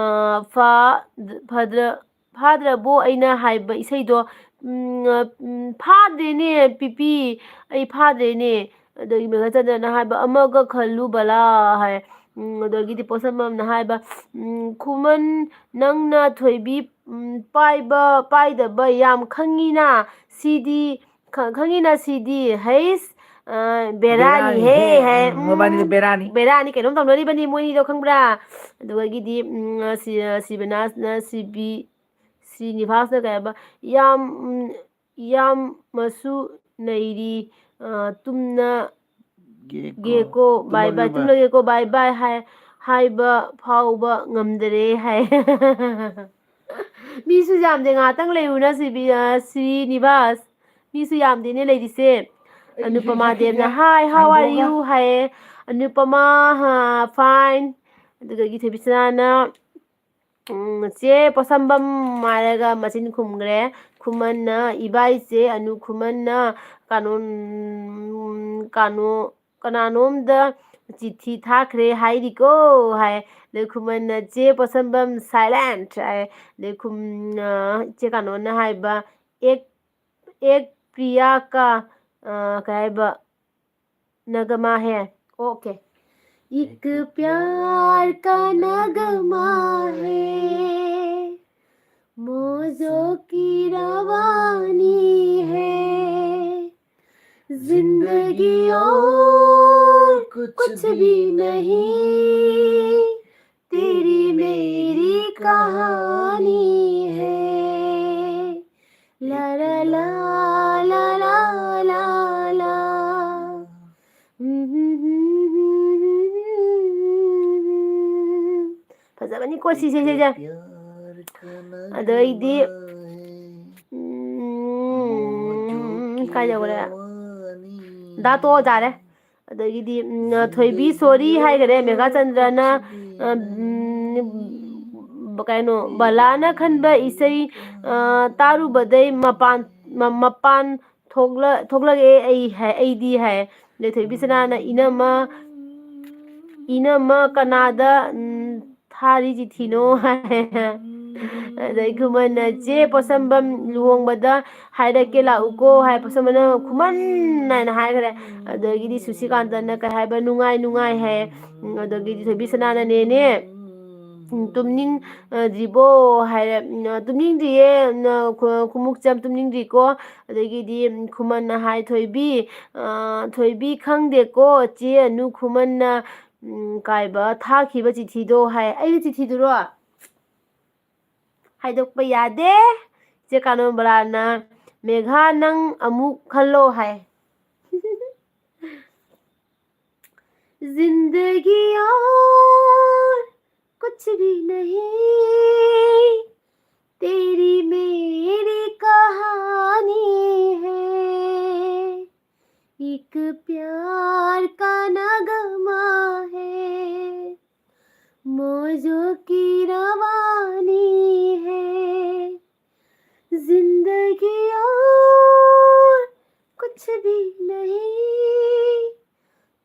ꯐꯥ-, ꯐꯥꯗ꯭ꯔ-, ꯐꯥꯗ꯭ꯔꯕꯣ ꯑꯩꯅ ꯍꯥꯏꯕ ꯏꯁꯩꯗꯣ? ꯎꯝ, ꯎꯝ, ꯐꯥꯗ꯭ꯔꯦꯅꯦ ꯄꯤꯄꯤ, ꯑꯩ ꯐꯥꯗ꯭ꯔꯦꯅꯦ꯫ ꯑꯗꯒꯤ ꯃꯦꯘꯆꯟꯗ꯭ꯔꯅ ꯍꯥꯏꯕ, "ꯑꯃꯒ ꯈꯜꯂꯨ ꯕꯂꯥ" ꯍꯥꯏ꯫ ꯎꯝ, ꯑꯗꯒꯤꯗꯤ ꯄꯣꯠꯁꯝꯕꯝꯅ ꯍꯥꯏꯕ, ꯎꯝ, "ꯈꯨꯃꯟ ꯅꯪꯅ ꯊꯣꯏꯕꯤ, ꯎꯝ, ꯄꯥꯏꯕ ꯄꯥꯏꯗꯕ ꯌꯥꯝ ꯈꯪꯉꯤꯅ, ꯁꯤꯗꯤ ꯈ-, ꯈꯪꯉꯤꯅ ꯁꯤꯗꯤ, ꯍꯩꯁ, ꯑ, ꯕꯦꯔꯥꯅꯤ ꯕꯦꯔꯥꯅꯤ ꯍꯦ" ꯍꯦ꯫ ꯍꯥꯏ꯫ ꯎꯝ, ꯃꯕꯥꯅꯤꯗꯣ ꯎꯝ, ꯕꯦꯔꯥꯅꯤ꯫ ꯕꯦꯔꯥꯅꯤ, ꯀꯩꯅꯣꯝ ꯇꯧꯅꯔꯤꯕꯅꯤ ꯃꯣꯏꯅꯤꯗꯣ ꯈꯪꯕ꯭ꯔꯥ? ꯑꯗꯨꯗꯒꯤꯗꯤ, ꯎꯝ, ꯁꯤ-, ꯁꯤꯕꯅꯥꯁꯅ ꯁꯤꯕꯤ, ꯁ꯭ꯔꯤꯅꯤꯕꯥꯁꯅ ꯀꯩ ꯍꯥꯏꯕ, ꯌꯥꯝ, ꯎꯝ, ꯌꯥꯝ ꯃꯁꯨ ꯅꯩꯔꯤ, ꯑ, ꯇꯨꯝꯅ ꯒꯦꯀꯣ, ꯒꯦꯀꯣ, ꯕꯥꯏ ꯕꯥꯏ, ꯇꯨꯝꯃꯒꯦ ꯕꯥꯏ꯫ ꯇꯨꯝꯂꯒꯦꯀꯣ, ꯕꯥꯏ ꯕꯥꯏ ꯍꯥꯏ-, ꯍꯥꯏꯕ ꯐꯥꯎꯕ ꯉꯝꯗꯔꯦ ꯍꯥꯏ꯫ ꯃꯤꯁꯨ ꯌꯥꯝꯗꯦ, ꯉꯥꯏꯍꯥꯛꯇꯪ ꯂꯩꯌꯨꯅ ꯁꯤꯕꯤ-, ꯑ, ꯁ꯭ꯔꯤꯅꯤꯕꯥꯁ꯫ ꯃꯤꯁꯨ ꯌꯥꯝꯗꯦꯅꯦ ꯂꯩꯔꯤꯁꯦ꯫ ꯑꯩ ꯑꯅꯨꯄꯃꯥ ꯏꯁꯩ ꯗꯦꯕꯅ, ꯁꯛꯀꯦ꯫ "Hi, how are ꯍꯟꯗꯣꯛꯑꯒ꯫ You?" ꯍꯥꯏꯌꯦ꯫ ꯑꯅꯨꯄꯃꯥ, ꯍꯥ, fine꯫ ꯑꯗꯨꯗꯒꯤ ꯊꯣꯏꯕꯤꯁꯅꯥꯅ, ꯎꯝ, "ꯆꯦ ꯄꯣꯠꯁꯝꯕꯝ" ꯍꯥꯏꯔꯒ ꯃꯆꯤꯟ ꯈꯨꯝꯈ꯭ꯔꯦ꯫ ꯈꯨꯃꯟꯅ, "ꯏꯕꯥꯏ ꯆꯦ ꯑꯅꯨ ꯈꯨꯃꯟꯅ ꯀꯥꯅꯣꯟ-, ꯀꯥꯅꯣ-, ꯀꯅꯥꯅꯣꯝꯗ ꯆꯤꯊꯤ ꯊꯥꯈ꯭ꯔꯦ ꯍꯥꯏꯔꯤꯀꯣ" ꯍꯥꯏ꯫ ꯑꯗꯩ ꯈꯨꯃꯟꯅ, "ꯆꯦ ꯄꯣꯠꯁꯝꯕꯝ silent" ꯍꯥꯏ꯫ ꯑꯗꯩ ꯈꯨꯝ-, ꯑ, ꯏꯆꯦ ꯀꯥꯅꯣꯟꯅ ꯍꯥꯏꯕ, "ꯑꯦꯛ, ꯑꯦꯛ ꯄ꯭ꯔꯤꯌꯥ ꯀꯥ, ꯑ, ꯀꯩ ꯍꯥꯏꯕ, ꯅꯒꯃꯥ ꯍꯦ?" ꯑꯣꯀꯦ꯫ "एक प्यार का नगमा है, मौजों की रवानी है, जिंदगी और कुछ भी नहीं, तेरी मेरी कहानी है। ला ला ला, ला ला ला ला।" ꯐꯖꯕꯅꯤꯀꯣ ꯁꯤꯁꯦ, ꯁꯤꯁꯦ꯫ ꯑꯗꯩꯗꯤ, ꯎꯝ, ꯀꯥꯏ ꯌꯧꯈ꯭ꯔꯦ? ꯗꯥ ꯇꯣ ꯌꯥꯔꯦ꯫ ꯑꯗꯒꯤꯗꯤ, ꯎꯝ, ꯊꯣꯏꯕꯤ sorry ꯍꯥꯏꯈꯔꯦ ꯃꯦꯘꯥꯆꯟꯗ꯭ꯔꯅ, ꯎꯝ, ꯀꯩꯅꯣ, ꯕꯂꯥꯅ ꯈꯟꯕ ꯏꯁꯩ, ꯑ, ꯇꯥꯔꯨꯕꯗꯩ ꯃꯄꯥꯟ, ꯃ-, ꯃꯄꯥꯟ ꯊꯣꯛꯂ-, ꯊꯣꯛꯂꯛꯑꯦ ꯑꯩ ꯍꯥꯏ, ꯑꯩꯗꯤ ꯍꯥꯏ꯫ ꯑꯗꯩ ꯊꯣꯏꯕꯤꯁꯅꯥꯅ, "ꯏꯅꯝꯃ, "ꯏꯅꯝꯃ ꯀꯅꯥꯗ, ꯎꯝ, ꯊꯥꯔꯤ ꯆꯤꯊꯤꯅꯣ?" ꯍꯥꯏ꯫ ꯑꯗꯩ ꯈꯨꯃꯟꯅ, "ꯆꯦ ꯄꯣꯠꯁꯝꯕꯝ ꯂꯨꯍꯣꯡꯕꯗ ꯍꯥꯏꯔꯛꯀꯦ ꯂꯥꯛꯎꯀꯣ" ꯍꯥꯏ꯫ ꯄꯣꯠꯁꯝꯕꯝꯅ "ꯈꯨꯃꯟ" ꯍꯥꯏꯅ ꯍꯥꯏꯈ꯭ꯔꯦ꯫ ꯑꯗꯒꯤꯗꯤ ꯁꯨꯁꯤꯀꯥꯟꯇꯅ ꯀꯩ ꯍꯥꯏꯕ, "ꯅꯨꯡꯉꯥꯏ, ꯅꯨꯡꯉꯥꯏ" ꯍꯥꯏ꯫ ꯎꯝ, ꯑꯗꯒꯤꯗꯤ ꯊꯣꯏꯕꯤꯁꯅꯥꯅ, "ꯅꯦꯅꯦ, ꯎꯝ, ꯇꯨꯝꯅꯤꯡ-, ꯑ, ꯗ꯭ꯔꯤꯕꯣ?" ꯍꯥꯏꯔꯦ꯫ ꯎꯝ, "ꯇꯨꯝꯅꯤꯡꯗ꯭ꯔꯤꯌꯦ, ꯅ-, ꯈꯨ-, ꯈꯨꯃꯨꯛꯆꯝ ꯇꯨꯝꯅꯤꯡꯗ꯭ꯔꯤꯀꯣ?" ꯑꯗꯒꯤꯗꯤ, ꯎꯝ, ꯈꯨꯃꯟꯅ ꯍꯥꯏ, "ꯊꯣꯏꯕꯤ, ꯑ, ꯊꯣꯏꯕꯤ ꯈꯪꯗꯦꯀꯣ, ꯆꯦ ꯑꯅꯨ ꯈꯨꯃꯟꯅ, ꯎꯝ, ꯀꯥꯏꯕ ꯊꯥꯈꯤꯕ ꯆꯤꯊꯤꯗꯣ" ꯍꯥꯏ꯫ "ꯑꯩꯒꯤ ꯆꯤꯊꯤꯗꯨꯔꯣ?" ꯍꯥꯏꯗꯣꯛꯄ ꯌꯥꯗꯦ꯫ ꯆꯦ ꯀꯥꯅꯣꯝꯕꯂꯥꯅ, "ꯃꯦꯘꯥ, ꯅꯪ ꯑꯃꯨꯛ ꯈꯜꯂꯣ" ꯍꯥꯏ꯫ "ज़िंदगी और कुछ भी नहीं, तेरी मेरी कहानी है, एक प्यार का नगमा है, मौजों की रवानी है, ज़िंदगी और कुछ भी नहीं,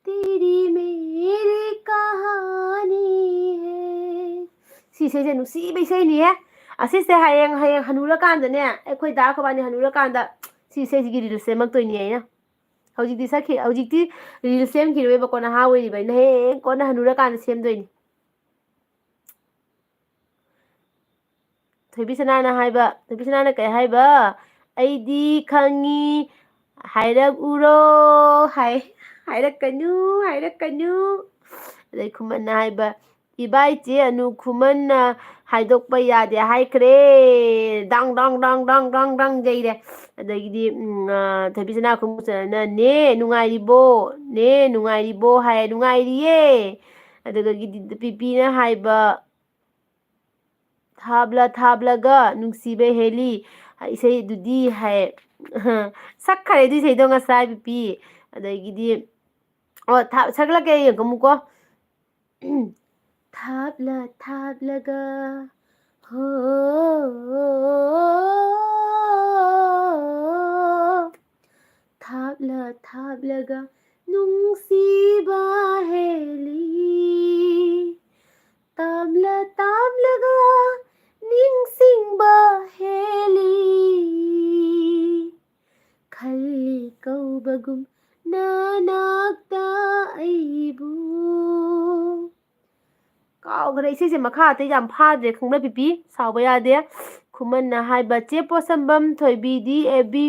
तेरी मेरी कहानी है." ꯁꯤ ꯏꯁꯩꯁꯦ ꯅꯨꯡꯁꯤꯕ ꯏꯁꯩꯅꯤꯍꯦ꯫ ꯑꯁꯤꯁꯦ ꯍꯌꯦꯡ, ꯍꯌꯦꯡ ꯍꯅꯨꯔꯀꯥꯟꯗꯅꯦ, ꯑꯩꯈꯣꯏ ꯗꯥ ꯑꯩꯈꯣꯏꯕꯥꯅꯤ ꯍꯅꯨꯔꯀꯥꯟꯗ ꯁꯤ ꯏꯁꯩꯁꯤꯒꯤ reel ꯁꯦꯝꯃꯛꯇꯣꯏꯅꯤ ꯑꯩꯅ꯫ ꯍꯧꯖꯤꯛꯇꯤ ꯁꯛꯈꯤ-, ꯍꯧꯖꯤꯛꯇꯤ reel ꯁꯦꯝꯈꯤꯔꯣꯏꯕꯀꯣ, ꯅꯍꯥ ꯑꯣꯏꯔꯤꯕꯅꯤꯅ꯫ ꯍꯌꯦꯡ ꯀꯣꯟꯅ ꯍꯅꯨꯔꯀꯥꯟꯗ ꯁꯦꯝꯗꯣꯏꯅꯤ꯫ ꯊꯣꯏꯕꯤꯁꯅꯥꯅ ꯍꯥꯏꯕ, ꯊꯣꯏꯕꯤꯁꯅꯥꯅ ꯀꯩ ꯍꯥꯏꯕ? "ꯑꯩꯗꯤ ꯈꯪꯉꯤ, ꯍꯥꯏꯔꯛꯎꯔꯣ?" ꯍꯥꯏ꯫ "ꯍꯥꯏꯔꯛꯀꯅꯨ, ꯍꯥꯏꯔꯛꯀꯅꯨ꯫" ꯑꯗꯩ ꯈꯨꯃꯟꯅ ꯍꯥꯏꯕ, "ꯏꯕꯥꯏ ꯆꯦ ꯑꯅꯨ ꯈꯨꯃꯟꯅ ꯍꯥꯏꯗꯣꯛꯄ ꯌꯥꯗꯦ ꯍꯥꯏꯈ꯭ꯔꯦ꯫" ꯗꯥꯡ, ꯗꯥꯡ, ꯗꯥꯡ, ꯗꯥꯡ, ꯗꯥꯡ, ꯗꯥꯡ ꯌꯩꯔꯦ꯫ ꯑꯗꯒꯤꯗꯤ, ꯎꯝ, ꯑ, ꯊꯣꯏꯕꯤꯁꯅꯥ ꯈꯨꯃꯨꯛꯆꯝꯅ, "ꯅꯦ, ꯅꯨꯡꯉꯥꯏꯔꯤꯕꯣ? ꯅꯦ, ꯅꯨꯡꯉꯥꯏꯔꯤꯕꯣ?" ꯍꯥꯏ꯫ "ꯅꯨꯡꯉꯥꯏꯔꯤꯌꯦ꯫" ꯑꯗꯨꯗꯒꯤꯗꯤ ꯄꯤꯄꯤꯅ ꯍꯥꯏꯕ, "ꯊꯥꯞꯂ ꯊꯥꯞꯂꯒ ꯅꯨꯡꯁꯤꯕ ꯍꯦꯜꯂꯤ" ꯏꯁꯩꯗꯨꯗꯤ ꯍꯥꯏ꯫ ꯁꯛꯈ꯭ꯔꯦ ꯑꯗꯨ ꯏꯁꯩꯗꯣ ꯉꯁꯥꯏ, ꯄꯤꯄꯤ꯫ ꯑꯗꯒꯤꯗꯤ, ꯑꯣ, ꯊꯥ-, ꯁꯛꯂꯛꯀꯦ, ꯌꯦꯡꯉꯝꯃꯨꯀꯣ꯫ "ꯊꯥꯞꯂ ꯊꯥꯞꯂꯒ, ꯍꯣ, ꯊꯥꯞꯂ ꯊꯥꯞꯂꯒ ꯅꯨꯡꯁꯤꯕ ꯍꯦꯜꯂꯤ, ꯇꯥꯝꯂ ꯇꯥꯝꯂꯒ ꯅꯤꯡꯁꯤꯡꯕ ꯍꯦꯜꯂꯤ, ꯈꯜꯂꯤ ꯀꯧꯕꯒꯨꯝ ꯅꯅꯥꯛꯇ ꯑꯩꯕꯨ꯫ ꯀꯥꯎꯈ꯭ꯔꯦ ꯏꯁꯩꯁꯦ, ꯃꯈꯥ ꯑꯇꯩ ꯌꯥꯝ ꯐꯥꯗ꯭ꯔꯦ, ꯈꯪꯅ ꯄꯤꯄꯤ, ꯁꯥꯎꯕ ꯌꯥꯗꯦ꯫ ꯈꯨꯃꯟꯅ ꯍꯥꯏꯕ, "ꯆꯦ ꯄꯣꯠꯁꯝꯕꯝ, ꯊꯣꯏꯕꯤꯗꯤ ꯑꯦꯕꯤ,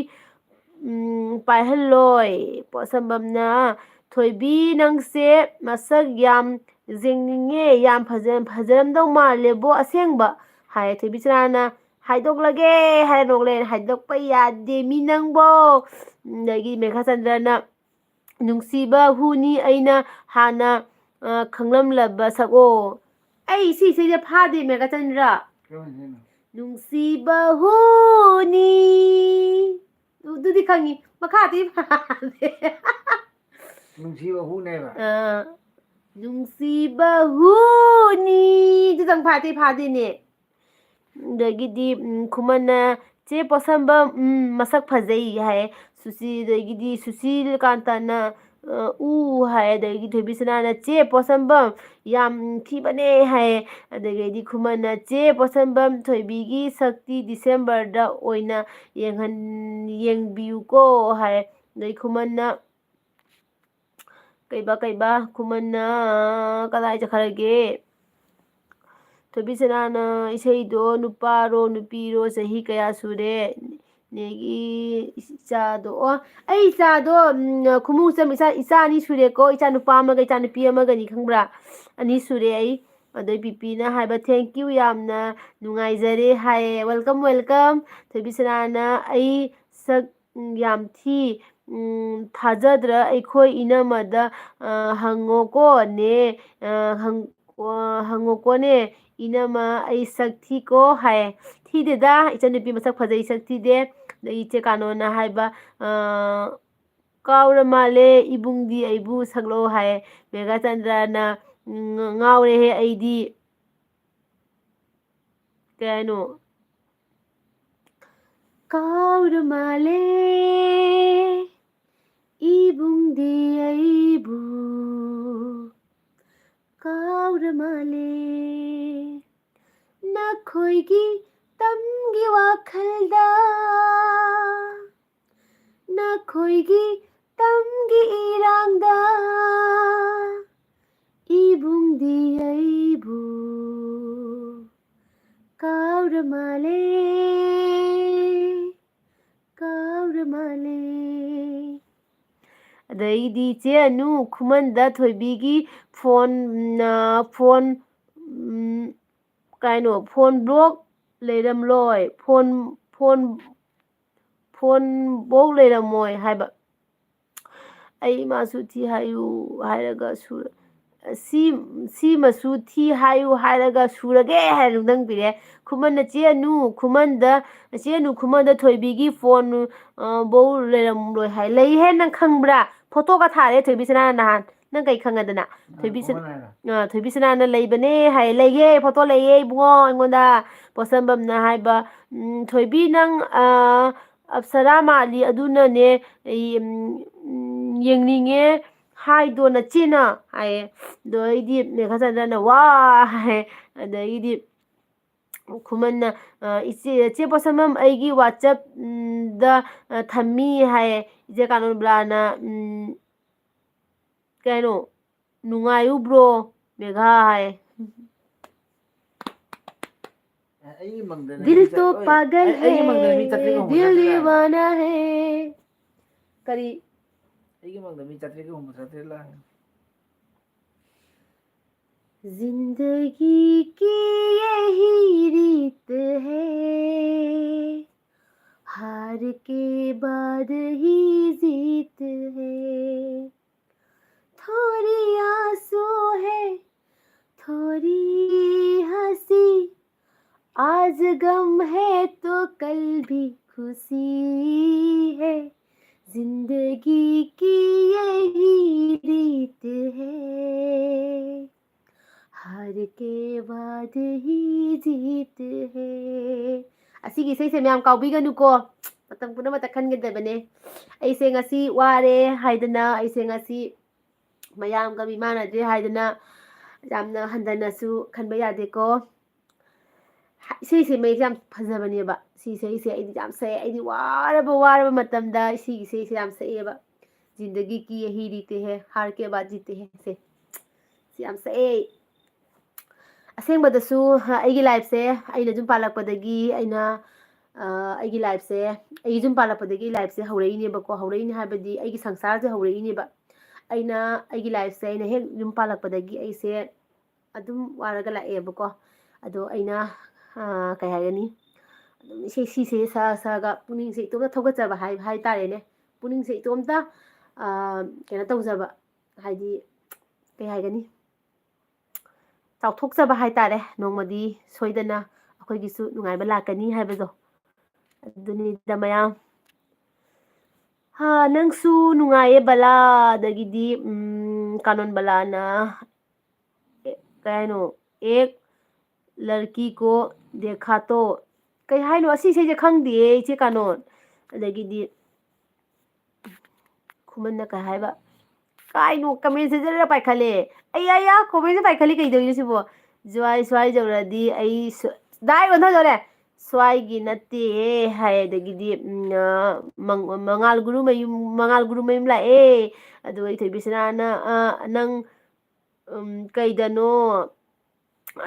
ꯎꯝ, ꯄꯥꯏꯍꯜꯂꯣꯏ"꯫ ꯄꯣꯠꯁꯝꯕꯝꯅ, "ꯊꯣꯏꯕꯤ, ꯅꯪꯁꯦ ꯃꯁꯛ ꯌꯥꯝ ꯌꯦꯡꯅꯤꯡꯉꯦ, ꯌꯥꯝ ꯐꯖ-, ꯐꯖꯔꯝꯗꯧ ꯃꯥꯜꯂꯦꯕꯣ ꯑꯁꯦꯡꯕ", ꯍꯥꯏ꯫ ꯊꯣꯏꯕꯤ ꯁꯅꯥꯅ, "ꯍꯥꯏꯗꯣꯛꯂꯒꯦ" ꯍꯥꯏꯔ ꯅꯣꯛꯂꯦ꯫ "ꯍꯥꯏꯗꯣꯛꯄ ꯌꯥꯗꯦ ꯃꯤ ꯅꯪꯕꯣ"꯫ ꯑꯗꯒꯤ ꯃꯦꯘꯥꯆꯟꯗ꯭ꯔꯅ, "ꯅꯨꯡꯁꯤꯕ ꯍꯨꯅꯤ ꯑꯩꯅ ꯍꯥꯟꯅ, ꯑ, ꯈꯪꯂꯝꯂꯕ ꯁꯛꯑꯣ"꯫ ꯑꯩ ꯁꯤ ꯏꯁꯩꯁꯦ ꯐꯥꯗꯦ, ꯃꯦꯘꯥꯆꯟꯗ꯭ꯔ꯫ ꯀꯔꯝꯕ ꯏꯁꯩꯅꯣ? "ꯅꯨꯡꯁꯤꯕ ꯍꯨꯅꯤ"꯫ ꯑꯗꯨꯗꯤ ꯈꯪꯉꯤ, ꯃꯈꯥꯗꯤ ꯐꯥꯗꯦ꯫ ꯅꯨꯡꯁꯤꯕ ꯍꯨꯅꯦꯕ? ꯑ, "ꯅꯨꯡꯁꯤꯕ ꯍꯨꯅꯤ"꯫ ꯑꯗꯨꯗꯪ ꯐꯥꯗꯦ, ꯐꯥꯗꯦꯅꯦ꯫ ꯑꯗꯒꯤꯗꯤ, ꯎꯝ, ꯈꯨꯃꯟꯅ, "ꯆꯦ ꯄꯣꯠꯁꯝꯕꯝ, ꯎꯝ, ꯃꯁꯛ ꯐꯖꯩ" ꯍꯥꯏ꯫ ꯁꯨꯁꯤ-, ꯑꯗꯒꯤꯗꯤ ꯁꯨꯁꯤꯂꯀꯥꯟꯇꯅ, ꯑ, "ꯎ" ꯍꯥꯏ꯫ ꯑꯗꯒꯤ ꯊꯣꯏꯕꯤꯁꯅꯥꯅ, "ꯆꯦ ꯄꯣꯠꯁꯝꯕꯝ, ꯌꯥꯝ ꯊꯤꯕꯅꯦ" ꯍꯥꯏ꯫ ꯑꯗꯒꯤꯗꯤ ꯈꯨꯃꯟꯅ, "ꯆꯦ ꯄꯣꯠꯁꯝꯕꯝ, ꯊꯣꯏꯕꯤꯒꯤ ꯁꯛꯇꯤ ꯗꯤꯁꯦꯝꯕꯔꯗ ꯑꯣꯏꯅ ꯌꯦꯡꯍꯟ-, ꯌꯦꯡꯕꯤꯌꯨꯀꯣ" ꯍꯥꯏ꯫ ꯑꯗꯩ ꯈꯨꯃꯟꯅ, ꯀꯩꯕ, ꯀꯩꯕ, ꯈꯨꯃꯟꯅ ꯀꯗꯥꯏ ꯆꯠꯈ꯭ꯔꯒꯦ? ꯊꯣꯏꯕꯤꯁꯅꯥꯅ ꯏꯁꯩꯗꯣ, "ꯅꯨꯄꯥꯔꯣ, ꯅꯨꯄꯤꯔꯣ, ꯆꯍꯤ ꯀꯌꯥ ꯁꯨꯔꯦ? ꯅꯦꯒꯤ ꯏꯆꯥꯗꯣ"꯫ ꯑꯣ, ꯑꯩ ꯏꯆꯥꯗꯣ, ꯎꯝ, ꯈꯨꯃꯨꯆꯝ, ꯏꯆꯥ, ꯏꯆꯥ ꯑꯅꯤ ꯁꯨꯔꯦꯀꯣ, ꯏꯆꯥ ꯅꯨꯄꯥ ꯑꯃꯒ ꯏꯆꯥ ꯅꯨꯄꯤ ꯑꯃꯒꯅꯤ, ꯈꯪꯕ꯭ꯔꯥ? ꯑꯅꯤ ꯁꯨꯔꯦ ꯑꯩ꯫ ꯑꯗꯩ ꯄꯤꯄꯤꯅ ꯍꯥꯏꯕ, "Thank you, ꯌꯥꯝꯅ ꯅꯨꯡꯉꯥꯏꯖꯔꯦ" ꯍꯥꯏꯌꯦ꯫ "Welcome, welcome"꯫ ꯊꯣꯏꯕꯤꯁꯅꯥꯅ, "ꯑꯩ ꯁꯛ ꯎꯝ, ꯌꯥꯝ ꯊꯤ꯫ ꯎꯝ, ꯊꯥꯖꯗ꯭ꯔ ꯑꯩꯈꯣꯏ ꯏꯅꯝꯃꯗ, ꯑ, ꯍꯪꯉꯣꯀꯣ ꯅꯦ, ꯑ, ꯍꯪ-, ꯑ, ꯍꯪꯉꯣꯀꯣꯅꯦ ꯏꯅꯝꯃ, ꯑꯩ ꯁꯛ ꯊꯤꯀꯣ" ꯍꯥꯏ꯫ "ꯊꯤꯗꯦꯗ, ꯏꯆꯟꯅꯨꯄꯤ ꯃꯁꯛ ꯐꯖꯩ, ꯁꯛ ꯊꯤꯗꯦ"꯫ ꯑꯗꯩ ꯏꯆꯦ ꯀꯥꯅꯣꯅ ꯍꯥꯏꯕ, ꯑ, "ꯀꯥꯎꯔ ꯃꯥꯜꯂꯦ ꯏꯕꯨꯡꯗꯤ ꯑꯩꯕꯨ ꯁꯛꯂꯣ" ꯍꯥꯏ꯫ ꯃꯦꯘꯥꯆꯟꯗ꯭ꯔꯅ, "ꯎꯝ, ꯉꯥꯎꯔꯦꯍꯦ ꯑꯩꯗꯤ"꯫ ꯀꯩ ꯍꯥꯏꯅꯣ? "ꯀꯥꯎꯔ ꯃꯥꯜꯂꯦ ꯏꯕꯨꯡꯗꯤ ꯑꯩ" ꯅꯈꯣꯏꯒꯤ ꯇꯝꯒꯤ ꯋꯥꯈꯜꯗ, ꯅꯈꯣꯏꯒꯤ ꯇꯝꯒꯤ ꯏꯔꯥꯡꯗ, ꯏꯕꯨꯡꯗꯤ ꯑꯩꯕꯨ ꯀꯥꯎꯔ ꯃꯥꯜꯂꯦ, ꯀꯥꯎꯔ ꯃꯥꯜꯂꯦ꯫ ꯑꯗꯩꯗꯤ ꯆꯦ ꯑꯅꯨ ꯈꯨꯃꯟꯗ ꯊꯣꯏꯕꯤꯒꯤ ꯐꯣꯟ, ꯎꯝ, ꯐꯣꯟ, ꯎꯝ, ꯀꯩꯅꯣ, ꯐꯣꯟ ꯕ꯭ꯂꯣꯛ ꯂꯩꯔꯝꯂꯣꯏ, ꯐꯣꯟ, ꯐꯣꯟ, ꯐꯣꯟꯕꯧ ꯂꯩꯔꯝꯃꯣꯏ ꯍꯥꯏꯕ꯫ ꯑꯩ ꯃꯥꯁꯨ ꯊꯤ ꯍꯥꯏꯌꯨ ꯍꯥꯏꯔꯒ ꯁꯨꯔ-, ꯁꯤ, ꯁꯤꯃꯁꯨ ꯊꯤ ꯍꯥꯏꯌꯨ ꯍꯥꯏꯔꯒ ꯁꯨꯔꯒꯦ ꯍꯥꯏꯅ ꯅꯨꯡꯗꯪꯕꯤꯔꯦ꯫ ꯈꯨꯃꯟꯅ ꯆꯦ ꯑꯅꯨ ꯈꯨꯃꯟꯗ, ꯆꯦ ꯑꯅꯨ ꯈꯨꯃꯟꯗ ꯊꯣꯏꯕꯤꯒꯤ ꯐꯣꯟ, ꯑ, ꯕꯧ ꯂꯩꯔꯝꯂꯣꯏ ꯍꯥꯏ꯫ ꯂꯩ ꯍꯦ, ꯅꯪ ꯈꯪꯕ꯭ꯔꯥ? ꯐꯣꯇꯣꯒ ꯊꯥꯔꯦ ꯊꯣꯏꯕꯤꯁꯅꯥꯅ ꯅꯍꯥꯟ꯫ ꯅꯪ ꯀꯩ ꯈꯪꯉꯗꯅ? ꯊꯣꯏꯕꯤꯁ-, ꯈꯨꯃꯟ ꯍꯥꯏꯔꯣ? ꯑ, ꯊꯣꯏꯕꯤꯁꯅꯥꯅ ꯂꯩꯕꯅꯦ ꯍꯥꯏ꯫ ꯂꯩꯌꯦ, ꯐꯣꯇꯣ ꯂꯩꯌꯦ ꯏꯕꯨꯡꯉꯣ ꯑꯩꯉꯣꯟꯗ꯫ ꯄꯣꯠꯁꯝꯕꯝꯅ ꯍꯥꯏꯕ, ꯎꯝ, "ꯊꯣꯏꯕꯤ ꯅꯪ, ꯑ, ꯑꯞꯁꯔꯥ ꯃꯥꯜꯂꯤ, ꯑꯗꯨꯅꯅꯦ, ꯑꯩ, ꯎꯝ, ꯎꯝ, ꯌꯦꯡꯅꯤꯡꯉꯦ ꯍꯥꯏꯗꯣ ꯅꯆꯦꯅ?" ꯍꯥꯏꯌꯦ꯫ ꯑꯗꯣ ꯑꯩꯗꯤ ꯃꯦꯘꯆꯟꯗ꯭ꯔꯅ "ꯋꯥ" ꯍꯥꯏ꯫ ꯑꯗꯒꯤꯗꯤ ꯈꯨꯃꯟꯅ, ꯑ, "ꯏꯆꯦ, ꯆꯦ ꯄꯣꯠꯁꯝꯕꯝ ꯑꯩꯒꯤ WhatsApp, ꯎꯝ, ꯗ, ꯑ, ꯊꯝꯃꯤ" ꯍꯥꯏꯌꯦ꯫ ꯏꯆꯦ ꯀꯥꯅꯣꯕ꯭ꯂꯥꯅ, ꯎꯝ, ꯀꯩꯅꯣ, "ꯅꯨꯡꯉꯥꯏꯌꯨ bro, ꯃꯦꯘꯥ" ꯍꯥꯏ꯫ ꯑꯦ, ꯑꯩꯒꯤ ꯃꯪꯗꯅꯦ ꯗꯤꯜ ꯃꯤ ꯆꯠ-, ꯇꯣ ꯑꯣꯏ, ꯄꯥꯒꯜ ꯑꯩ, ꯑꯩꯒꯤ ꯃꯪꯗꯅꯦ ꯃꯤ ꯍꯦ, ꯆꯠꯇ꯭ꯔꯤꯒ ꯍꯨꯝꯐꯨ ꯗꯤꯜ ꯆꯠꯇ꯭ꯔꯤꯒ ꯍꯥꯏ꯫ ꯗꯤꯋꯥꯅꯥ ꯍꯦ꯫ ꯀꯔꯤ? ꯑꯩꯒꯤ ꯃꯪꯗ ꯃꯤ ꯆꯠꯇ꯭ꯔꯤꯒ ꯍꯨꯝꯐꯨ ꯆꯠꯇ꯭ꯔꯤ ꯂꯥꯛꯑꯦ꯫ जिंदगी की यही रीत है, हार के बाद ही जीत है। थोड़ी आंसू है, थोड़ी हंसी, आज गम है तो कल भी खुशी है। जिंदगी की यही रीत है, हार के बाद ही जीत है꯫ ꯑꯁꯤꯒꯤ ꯏꯁꯩꯁꯦ ꯃꯌꯥꯝ ꯀꯥꯎꯕꯤꯒꯅꯨꯀꯣ, ꯃꯇꯝ ꯄꯨꯝꯅꯃꯛꯇ ꯈꯟꯒꯗꯕꯅꯦ꯫ ꯑꯩꯁꯦ ꯉꯁꯤ ꯋꯥꯔꯦ ꯍꯥꯏꯗꯅ, ꯑꯩꯁꯦ ꯉꯁꯤ ꯃꯌꯥꯝꯒ ꯃꯤꯃꯥꯟꯅꯗ꯭ꯔꯦ ꯍꯥꯏꯗꯅ ꯌꯥꯝꯅ ꯍꯟꯊꯅꯁꯨ ꯈꯟꯕ ꯌꯥꯗꯦꯀꯣ꯫ ꯏꯁꯩꯁꯦ ꯃꯌꯦꯛꯁꯦ ꯌꯥꯝ ꯐꯖꯕꯅꯦꯕ꯫ ꯁꯤ ꯏꯁꯩꯁꯦ ꯑꯩꯗꯤ ꯌꯥꯝ ꯁꯛꯑꯦ꯫ ꯑꯩꯗꯤ ꯋꯥꯔꯕ ꯋꯥꯔꯕ ꯃꯇꯝꯗ ꯁꯤꯒꯤ ꯏꯁꯩꯁꯦ ꯌꯥꯝ ꯁꯛꯑꯦꯕ꯫ "ꯖꯤꯟꯗꯒꯤ ꯀꯤ ꯌꯍꯤ ꯔꯤꯁꯇꯦ ꯍꯦ, ꯍꯥꯔ ꯀꯦ ꯕꯥꯗ ꯖꯤꯇꯦ ꯍꯦ" ꯁꯦ꯫ ꯁꯤ ꯌꯥꯝ ꯁꯛꯑꯦ ꯑꯩ꯫ ꯑꯁꯦꯡꯕꯗꯁꯨ ꯑꯩꯒꯤ ꯂꯥꯏꯐꯁꯦ, ꯑꯩꯅ ꯌꯨꯝ ꯄꯥꯜꯂꯛꯄꯗꯒꯤ ꯑꯩꯅ, ꯑ, ꯑꯩꯒꯤ ꯂꯥꯏꯐꯁꯦ, ꯑꯩ ꯌꯨꯝ ꯄꯥꯜꯂꯛꯄꯗꯒꯤ ꯂꯥꯏꯐꯁꯦ ꯍꯧꯔꯛꯏꯅꯦꯕꯀꯣ꯫ ꯍꯧꯔꯛꯏꯅꯦ ꯍꯥꯏꯕꯗꯤ ꯑꯩꯒꯤ ꯁꯪꯁꯥꯔꯁꯦ ꯍꯧꯔꯛꯏꯅꯦꯕ꯫ ꯑꯩꯅ ꯑꯩꯒꯤ ꯂꯥꯏꯐꯁꯦ ꯑꯩꯅ ꯍꯦꯛ ꯌꯨꯝ ꯄꯥꯜꯂꯛꯄꯗꯒꯤ ꯑꯩꯁꯦ ꯑꯗꯨꯝ ꯋꯥꯔꯒ ꯂꯥꯛꯑꯦꯕꯀꯣ꯫ ꯑꯗꯣ ꯑꯩꯅ, ꯑ, ꯀꯩ ꯍꯥꯏꯒꯅꯤ? ꯑꯗꯨꯝ ꯏꯁꯩ, ꯁꯤꯁꯦ ꯁꯛꯑ ꯁꯛꯑꯒ ꯄꯨꯛꯅꯤꯡꯁꯦ ꯏꯇꯣꯝꯇ ꯊꯧꯒꯠꯆꯕ ꯍꯥꯏ-, ꯍꯥꯏꯇꯥꯔꯦꯅꯦ꯫ ꯄꯨꯛꯅꯤꯡꯁꯦ ꯏꯇꯣꯝꯇ, ꯑ, ꯀꯩꯅꯣ ꯇꯧꯖꯕ, ꯍꯥꯏꯗꯤ, ꯀꯩ ꯍꯥꯏꯒꯅꯤ? ꯆꯥꯎꯊꯣꯛꯆꯕ ꯍꯥꯏꯇꯥꯔꯦ꯫ ꯅꯣꯡꯃꯗꯤ ꯁꯣꯏꯗꯅ ꯑꯩꯈꯣꯏꯒꯤꯁꯨ ꯅꯨꯡꯉꯥꯏꯕ ꯂꯥꯛꯀꯅꯤ ꯍꯥꯏꯕꯗꯣ꯫ ꯑꯗꯨꯅꯤꯗ ꯃꯌꯥꯝ꯫ ꯍꯥ, ꯅꯪꯁꯨ ꯅꯨꯡꯉꯥꯏꯌꯦ ꯕꯂꯥ, ꯑꯗꯒꯤꯗꯤ, ꯎꯝ, ꯀꯥꯅꯣꯟ ꯕꯂꯥꯅ, ꯑꯦ, ꯀꯩ ꯍꯥꯏꯅꯣ? "ꯑꯦꯛ ꯂꯔꯀꯤ ꯀꯣ ꯗꯦꯈꯥ ꯇꯣ"꯫ ꯀꯩ ꯍꯥꯏꯅꯣ? ꯑꯁꯤ ꯏꯁꯩꯁꯦ ꯈꯪꯗꯦꯌꯦ, ꯏꯆꯦ ꯀꯥꯅꯣꯟ꯫ ꯑꯗꯒꯤꯗꯤ ꯈꯨꯃꯟꯅ ꯀꯩ ꯍꯥꯏꯕ? ꯀꯥꯏꯅꯣ, ꯀꯃꯦꯟꯁꯦ ꯖꯔ ꯄꯥꯏꯈꯠꯂꯦ꯫ ꯑꯩ, ꯑꯩ, ꯑꯥ, ꯀꯃꯦꯟꯁꯦ ꯄꯥꯏꯈꯠꯂꯤ ꯀꯩꯗꯧꯔꯤꯅꯣ ꯁꯤꯕꯣ? ꯖ꯭ꯋꯥꯏ, ꯁ꯭ꯋꯥꯏ ꯌꯧꯔꯗꯤ ꯑꯩ ꯁꯨ-, ꯗꯥꯏ ꯑꯣꯟꯊꯗꯣꯔꯦ꯫ "ꯁ꯭ꯋꯥꯏꯒꯤ ꯅꯠꯇꯦ" ꯍꯥꯏ, ꯑꯗꯒꯤꯗꯤ, ꯎꯝ, ꯑ, ꯃꯪ-, ꯃꯉꯥꯜ ꯒꯨꯔꯨꯃꯌꯨꯝ, ꯃꯉꯥꯜ ꯒꯨꯔꯨꯃꯌꯨꯝ ꯂꯥꯛꯑꯦ꯫ ꯑꯗꯨꯒ ꯏꯊꯣꯏꯕꯤ ꯁꯅꯥꯅ, ꯑ, "ꯅꯪ, ꯎꯝ, ꯀꯩꯗꯅꯣ?"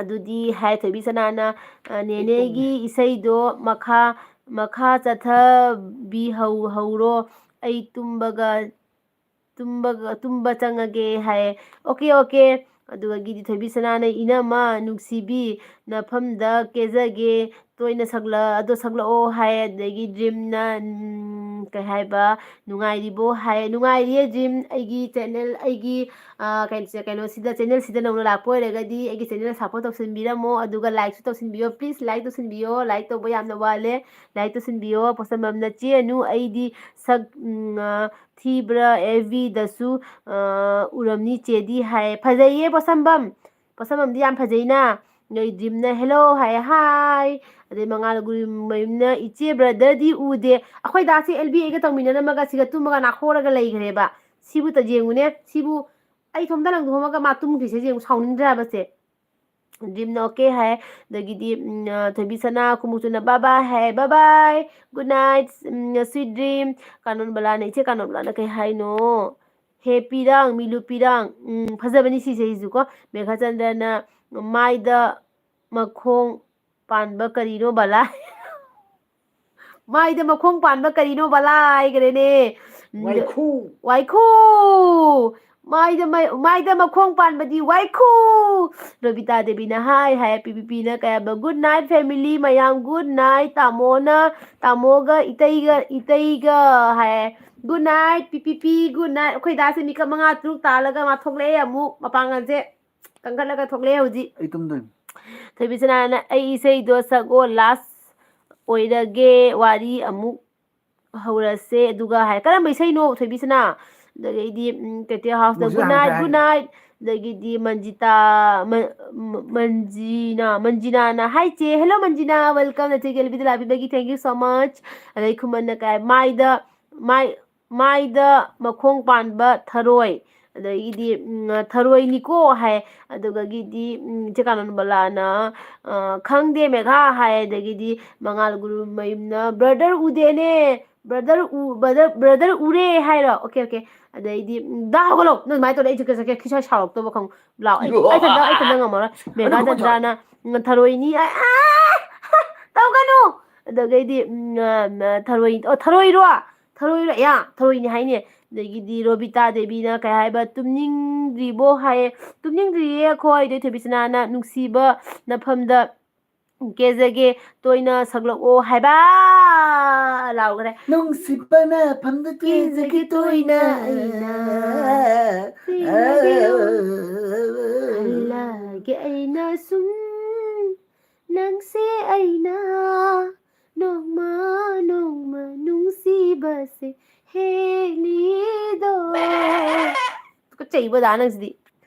ꯑꯗꯨꯗꯤ ꯍꯥꯏ ꯊꯣꯏꯕꯤ ꯁꯅꯥꯅ, ꯑ, "ꯅꯦꯅꯦꯒꯤ ꯏꯁꯩꯗꯣ ꯃꯈꯥ, ꯃꯈꯥ ꯆꯠꯊꯕꯤꯍꯧ-, ꯍꯧꯔꯣ꯫ ꯑꯩ ꯇꯨꯝꯕꯒ, ꯇꯨꯝꯕꯒ, ꯇꯨꯝꯕ ꯆꯪꯉꯒꯦ" ꯍꯥꯏꯌꯦ꯫ "Okay, okay". ꯑꯗꯨꯗꯒꯤꯗꯤ ꯊꯣꯏꯕꯤ ꯁꯅꯥꯅ, "ꯏꯅꯝꯃ ꯅꯨꯡꯁꯤꯕꯤ, ꯅꯐꯝꯗ ꯀꯦꯖꯒꯦ, ꯇꯣꯏꯅ ꯁꯛꯂ-, ꯑꯗꯣ ꯁꯛꯂꯛꯑꯣ" ꯍꯥꯏ꯫ ꯑꯗꯒꯤ ꯗ꯭ꯔꯤꯝꯅ, ꯎꯝ, ꯀꯩ ꯍꯥꯏꯕ, "ꯅꯨꯡꯉꯥꯏꯔꯤꯕꯣ?" ꯍꯥꯏ꯫ "ꯅꯨꯡꯉꯥꯏꯔꯤꯌꯦ ꯗ꯭ꯔꯤꯝ, ꯑꯩꯒꯤ ꯆꯦꯅꯦꯜ, ꯑꯩꯒꯤ, ꯑ, ꯀꯩꯅꯣꯁꯦ, ꯀꯩꯅꯣꯁꯤꯗ, ꯆꯦꯅꯦꯜꯁꯤꯗ ꯅꯧꯅ ꯂꯥꯛꯄ ꯑꯣꯏꯔꯒꯗꯤ ꯑꯩꯒꯤ ꯆꯦꯅꯦꯜ ꯁꯞꯄꯣꯔꯠ ꯇꯧꯁꯤꯟꯕꯤꯔꯝꯃꯣ, ꯑꯗꯨꯒ ꯂꯥꯏꯛꯁꯨ ꯇꯧꯁꯤꯟꯕꯤꯌꯣ, ꯄ꯭ꯂꯤꯖ ꯂꯥꯏꯛ ꯇꯧꯁꯤꯟꯕꯤꯌꯣ, ꯂꯥꯏꯛ ꯇꯧꯕ ꯌꯥꯝꯅ ꯋꯥꯠꯂꯦ, ꯂꯥꯏꯛ ꯇꯧꯁꯤꯟꯕꯤꯌꯣ"꯫ ꯄꯣꯠꯁꯝꯕꯝꯅ, "ꯆꯦ ꯑꯅꯨ, ꯑꯩꯗꯤ ꯁꯛ, ꯎꯝ, ꯑ, ꯊꯤꯕ꯭ꯔꯥ? ꯑꯦꯐ ꯕꯤꯗꯁꯨ, ꯑ, ꯎꯔꯝꯅꯤ ꯆꯦꯗꯤ" ꯍꯥꯏ꯫ ꯐꯖꯩꯌꯦ ꯄꯣꯠꯁꯝꯕꯝ, ꯄꯣꯠꯁꯝꯕꯝꯗꯤ ꯌꯥꯝ ꯐꯖꯩꯅ꯫ ꯅꯣꯏ ꯗ꯭ꯔꯤꯝꯅ "ꯍꯦꯜꯂꯣ" ꯍꯥꯏ, "ꯍꯥꯏ"꯫ ꯑꯗꯩ ꯃꯉꯥꯜ ꯒꯨꯔꯨꯃꯌꯨꯝꯅ, "ꯏꯆꯦ ꯕ꯭ꯔꯗꯔꯗꯤ ꯎꯗꯦ"꯫ ꯑꯩꯈꯣꯏ ꯗꯥꯁꯦ ꯑꯦꯜ ꯕꯤ ꯑꯦꯒ ꯇꯧꯃꯤꯟꯅꯔꯝꯃꯒ ꯁꯤꯒ ꯇꯨꯝꯃꯒ ꯅꯥꯈꯣꯔꯒ ꯂꯩꯈ꯭ꯔꯦꯕ꯫ ꯁꯤꯕꯨ ꯇ-, ꯌꯦꯡꯉꯨꯅꯦ, ꯁꯤꯕꯨ ꯑꯩ ꯏꯊꯣꯝꯇ ꯂꯪꯊꯣꯛꯑꯝꯃꯒ ꯃꯥ ꯇꯨꯝꯈ꯭ꯔꯤꯁꯦ ꯌꯦꯡꯉꯨ, ꯁꯥꯎꯅꯤꯡꯗ꯭ꯔꯕꯁꯦ? ꯗ꯭ꯔꯤꯝꯅ ꯑꯣꯀꯦ ꯍꯥꯏ꯫ ꯑꯗꯒꯤꯗꯤ ꯎꯝ, ꯑ, ꯊꯣꯏꯕꯤ ꯁꯅꯥ ꯈꯨꯃꯨꯛꯆꯨꯅ bye bye ꯍꯥꯏ, bye bye, good night, ꯎꯝ, sweet dream꯫ ꯀꯥꯅꯣꯟ ꯕꯂꯥꯅ, ꯏꯆꯦ ꯀꯥꯅꯣꯟ ꯕꯂꯥꯅ ꯀꯩ ꯍꯥꯏꯅꯣ? ꯍꯦ ꯄꯤꯔꯥꯡ, ꯃꯤꯂꯨ ꯄꯤꯔꯥꯡ꯫ ꯎꯝ, ꯐꯖꯕꯅꯤ ꯁꯤꯁꯦ ꯑꯩꯁꯨ ꯀꯣ꯫ ꯃꯦꯘꯥꯆꯟꯗ꯭ꯔꯅ ꯃꯥꯏꯗ ꯃꯈꯣꯡ ꯄꯥꯟꯕ ꯀꯔꯤꯅꯣ ꯕꯂꯥ? ꯃꯥꯏꯗ ꯃꯈꯣꯡ ꯄꯥꯟꯕ ꯀꯔꯤꯅꯣ ꯕꯂꯥ ꯍꯥꯏꯈ꯭ꯔꯦꯅꯦ꯫ ꯎꯝ, ꯋꯥꯏꯈꯨ꯫ ꯋꯥꯏꯈꯨ! ꯃꯥꯏꯗ ꯃ-, ꯃꯥꯏꯗ ꯃꯈꯣꯡ ꯄꯥꯟꯕꯗꯤ ꯋꯥꯏꯈꯨ! ꯔꯣꯕꯤꯇꯥ ꯗꯦꯕꯤꯅ ꯍꯥꯏ ꯍꯥꯏ, ꯄꯤ ꯄꯤ ꯄꯤꯅ ꯀꯩ ꯍꯥꯏꯕ? Good night family ꯃꯌꯥꯝ, good night꯫ ꯇꯥꯃꯣꯅ, ꯇꯥꯃꯣꯒ ꯏꯇꯩꯒ, ꯏꯇꯩꯒ ꯍꯥꯏ꯫ Good night, ꯄꯤ ꯄꯤ ꯄꯤ, good night꯫ ꯑꯩꯈꯣꯏ ꯗꯥꯁꯦ ꯃꯤꯀꯞ ꯃꯉꯥ ꯇꯔꯨꯛ ꯇꯥꯜꯂꯒ ꯃꯥ ꯊꯣꯛꯂꯛꯑꯦ ꯑꯃꯨꯛ, ꯃꯄꯥꯡꯒꯜꯁꯦ ꯀꯟꯈꯠꯂꯒ ꯊꯣꯛꯂꯛꯑꯦ ꯍꯧꯖꯤꯛ꯫ ꯑꯩ ꯇꯨꯝꯗꯣꯏꯅꯤ꯫ ꯊꯣꯏꯕꯤ ꯁꯅꯥꯅ, "ꯑꯩ ꯏꯁꯩꯗꯣ ꯁꯛꯑꯣ, last ꯑꯣꯏꯔꯒꯦ, ꯋꯥꯔꯤ ꯑꯃꯨꯛ ꯍꯧꯔꯁꯦ ꯑꯗꯨꯒ" ꯍꯥꯏ꯫ ꯀꯔꯝꯕ ꯏꯁꯩꯅꯣ, ꯊꯣꯏꯕꯤ ꯁꯅꯥ? ꯑꯗꯒꯤꯗꯤ, ꯎꯝ, ꯇꯦꯇꯦ ꯍꯥꯎꯁꯇ ꯃꯣꯁꯤꯅꯥ "Good night, ꯍꯥꯏ꯫ Good night", ꯑꯗꯒꯤꯗꯤ ꯃꯟꯖꯤꯇꯥ, ꯃ-, ꯃ-, ꯃꯟꯖꯤꯅꯥ, ꯃꯟꯖꯤꯅꯥꯅ, "Hi ꯆꯦ", "Hello ꯃꯟꯖꯤꯅꯥ, welcome ꯅꯆꯦ ꯒꯦꯂꯔꯤꯗ ꯂꯥꯛꯄꯤꯕꯒꯤ, thank you so much"꯫ ꯑꯗꯩ ꯈꯨꯃꯟꯅ ꯀꯥꯏ, "ꯃꯥꯏꯗ, ꯃꯥꯏ, ꯃꯥꯏꯗ ꯃꯈꯣꯡ ꯄꯥꯟꯕ ꯊꯔꯣꯏ"꯫ ꯑꯗꯒꯤꯗꯤ, ꯎꯝ, "ꯊꯔꯣꯏꯅꯤꯀꯣ" ꯍꯥꯏ꯫ ꯑꯗꯨꯗꯒꯤꯗꯤ, ꯎꯝ, ꯏꯆꯦ ꯀꯥꯅꯟꯕꯂꯥꯅ, ꯑ, "ꯈꯪꯗꯦ ꯃꯦꯘꯥ" ꯍꯥꯏ꯫ ꯑꯗꯒꯤꯗꯤ ꯃꯉꯥꯜ ꯒꯨꯔꯨ ꯃꯌꯨꯝꯅ, "Brother ꯎꯗꯦꯅꯦ, brother ꯎ-, brother, brother ꯎꯔꯦ" ꯍꯥꯏꯔꯣ? Okay, okay. ꯑꯗꯩꯗꯤ, ꯎꯝ, "ꯗꯥ ꯍꯧꯒꯠꯂꯣ, ꯅꯪ ꯑꯗꯨꯃꯥꯏꯅ ꯇꯧꯔꯗꯤ ꯑꯩꯁꯨ ꯀꯩꯁꯨ ꯈꯤꯁꯥ ꯁꯥꯎꯔꯛꯇꯧꯕ ꯈꯪꯉꯨ꯫ ꯂꯥꯛꯑꯣ, ꯑꯩ, ꯑꯩ ꯏꯊꯟꯇ, ꯑꯩ ꯏꯊꯟꯇ ꯉꯝꯃꯔꯣꯏ"꯫ ꯃꯦꯘꯥ ꯆꯟꯗ꯭ꯔꯥꯅ, "ꯎꯝ, ꯊꯔꯣꯏꯅꯤ", ꯑ, ꯑ, ꯇꯧꯒꯅꯨ꯫ ꯑꯗꯨꯗꯒꯤꯗꯤ, ꯎꯝ, ꯑ, ꯊꯔꯣꯏ, ꯑꯣ, ꯊꯔꯣꯏꯔꯣ? ꯊꯔꯣꯏꯔꯣ? ꯌꯥ, ꯊꯔꯣꯏꯅꯤ ꯍꯥꯏꯅꯦ꯫ ꯑꯗꯒꯤꯗꯤ ꯔꯣꯕꯤꯇꯥ ꯗꯦꯕꯤꯅ ꯀꯩ ꯍꯥꯏꯕ? "ꯇꯨꯝꯅꯤꯡꯗ꯭ꯔꯤꯕꯣ?" ꯍꯥꯏꯌꯦ꯫ "ꯇꯨꯝꯅꯤꯡꯗ꯭ꯔꯤꯌꯦ ꯑꯩꯈꯣꯏ"꯫ ꯑꯗꯩ ꯊꯣꯏꯕꯤꯁꯅꯥꯅ, "ꯅꯨꯡꯁꯤꯕ ꯅꯐꯝꯗ ꯀꯦꯖꯒꯦ ꯇꯣꯏꯅ ꯁꯛꯂꯛꯑꯣ" ꯍꯥꯏꯕ꯫ ꯂꯥꯎꯈ꯭ꯔꯦ꯫ "ꯅꯨꯡꯁꯤꯕ ꯅꯐꯝꯗ ꯀꯦꯖꯒꯦ ꯇꯣꯏꯅ ꯑꯩꯅ ꯁꯤꯟꯅꯒꯦ ꯈꯜꯂꯒꯦ ꯑꯩꯅ ꯁꯨꯝ ꯅꯪꯁꯦ ꯑꯩꯅ ꯅꯣꯡꯃ ꯅꯣꯡꯃ ꯅꯨꯡꯁꯤꯕꯁꯦ ꯍꯦꯜꯂꯤꯗꯣ"꯫ ꯇꯨꯀꯠꯆꯩꯕꯣ ꯗꯥ ꯅꯪꯁꯤꯗꯤ꯫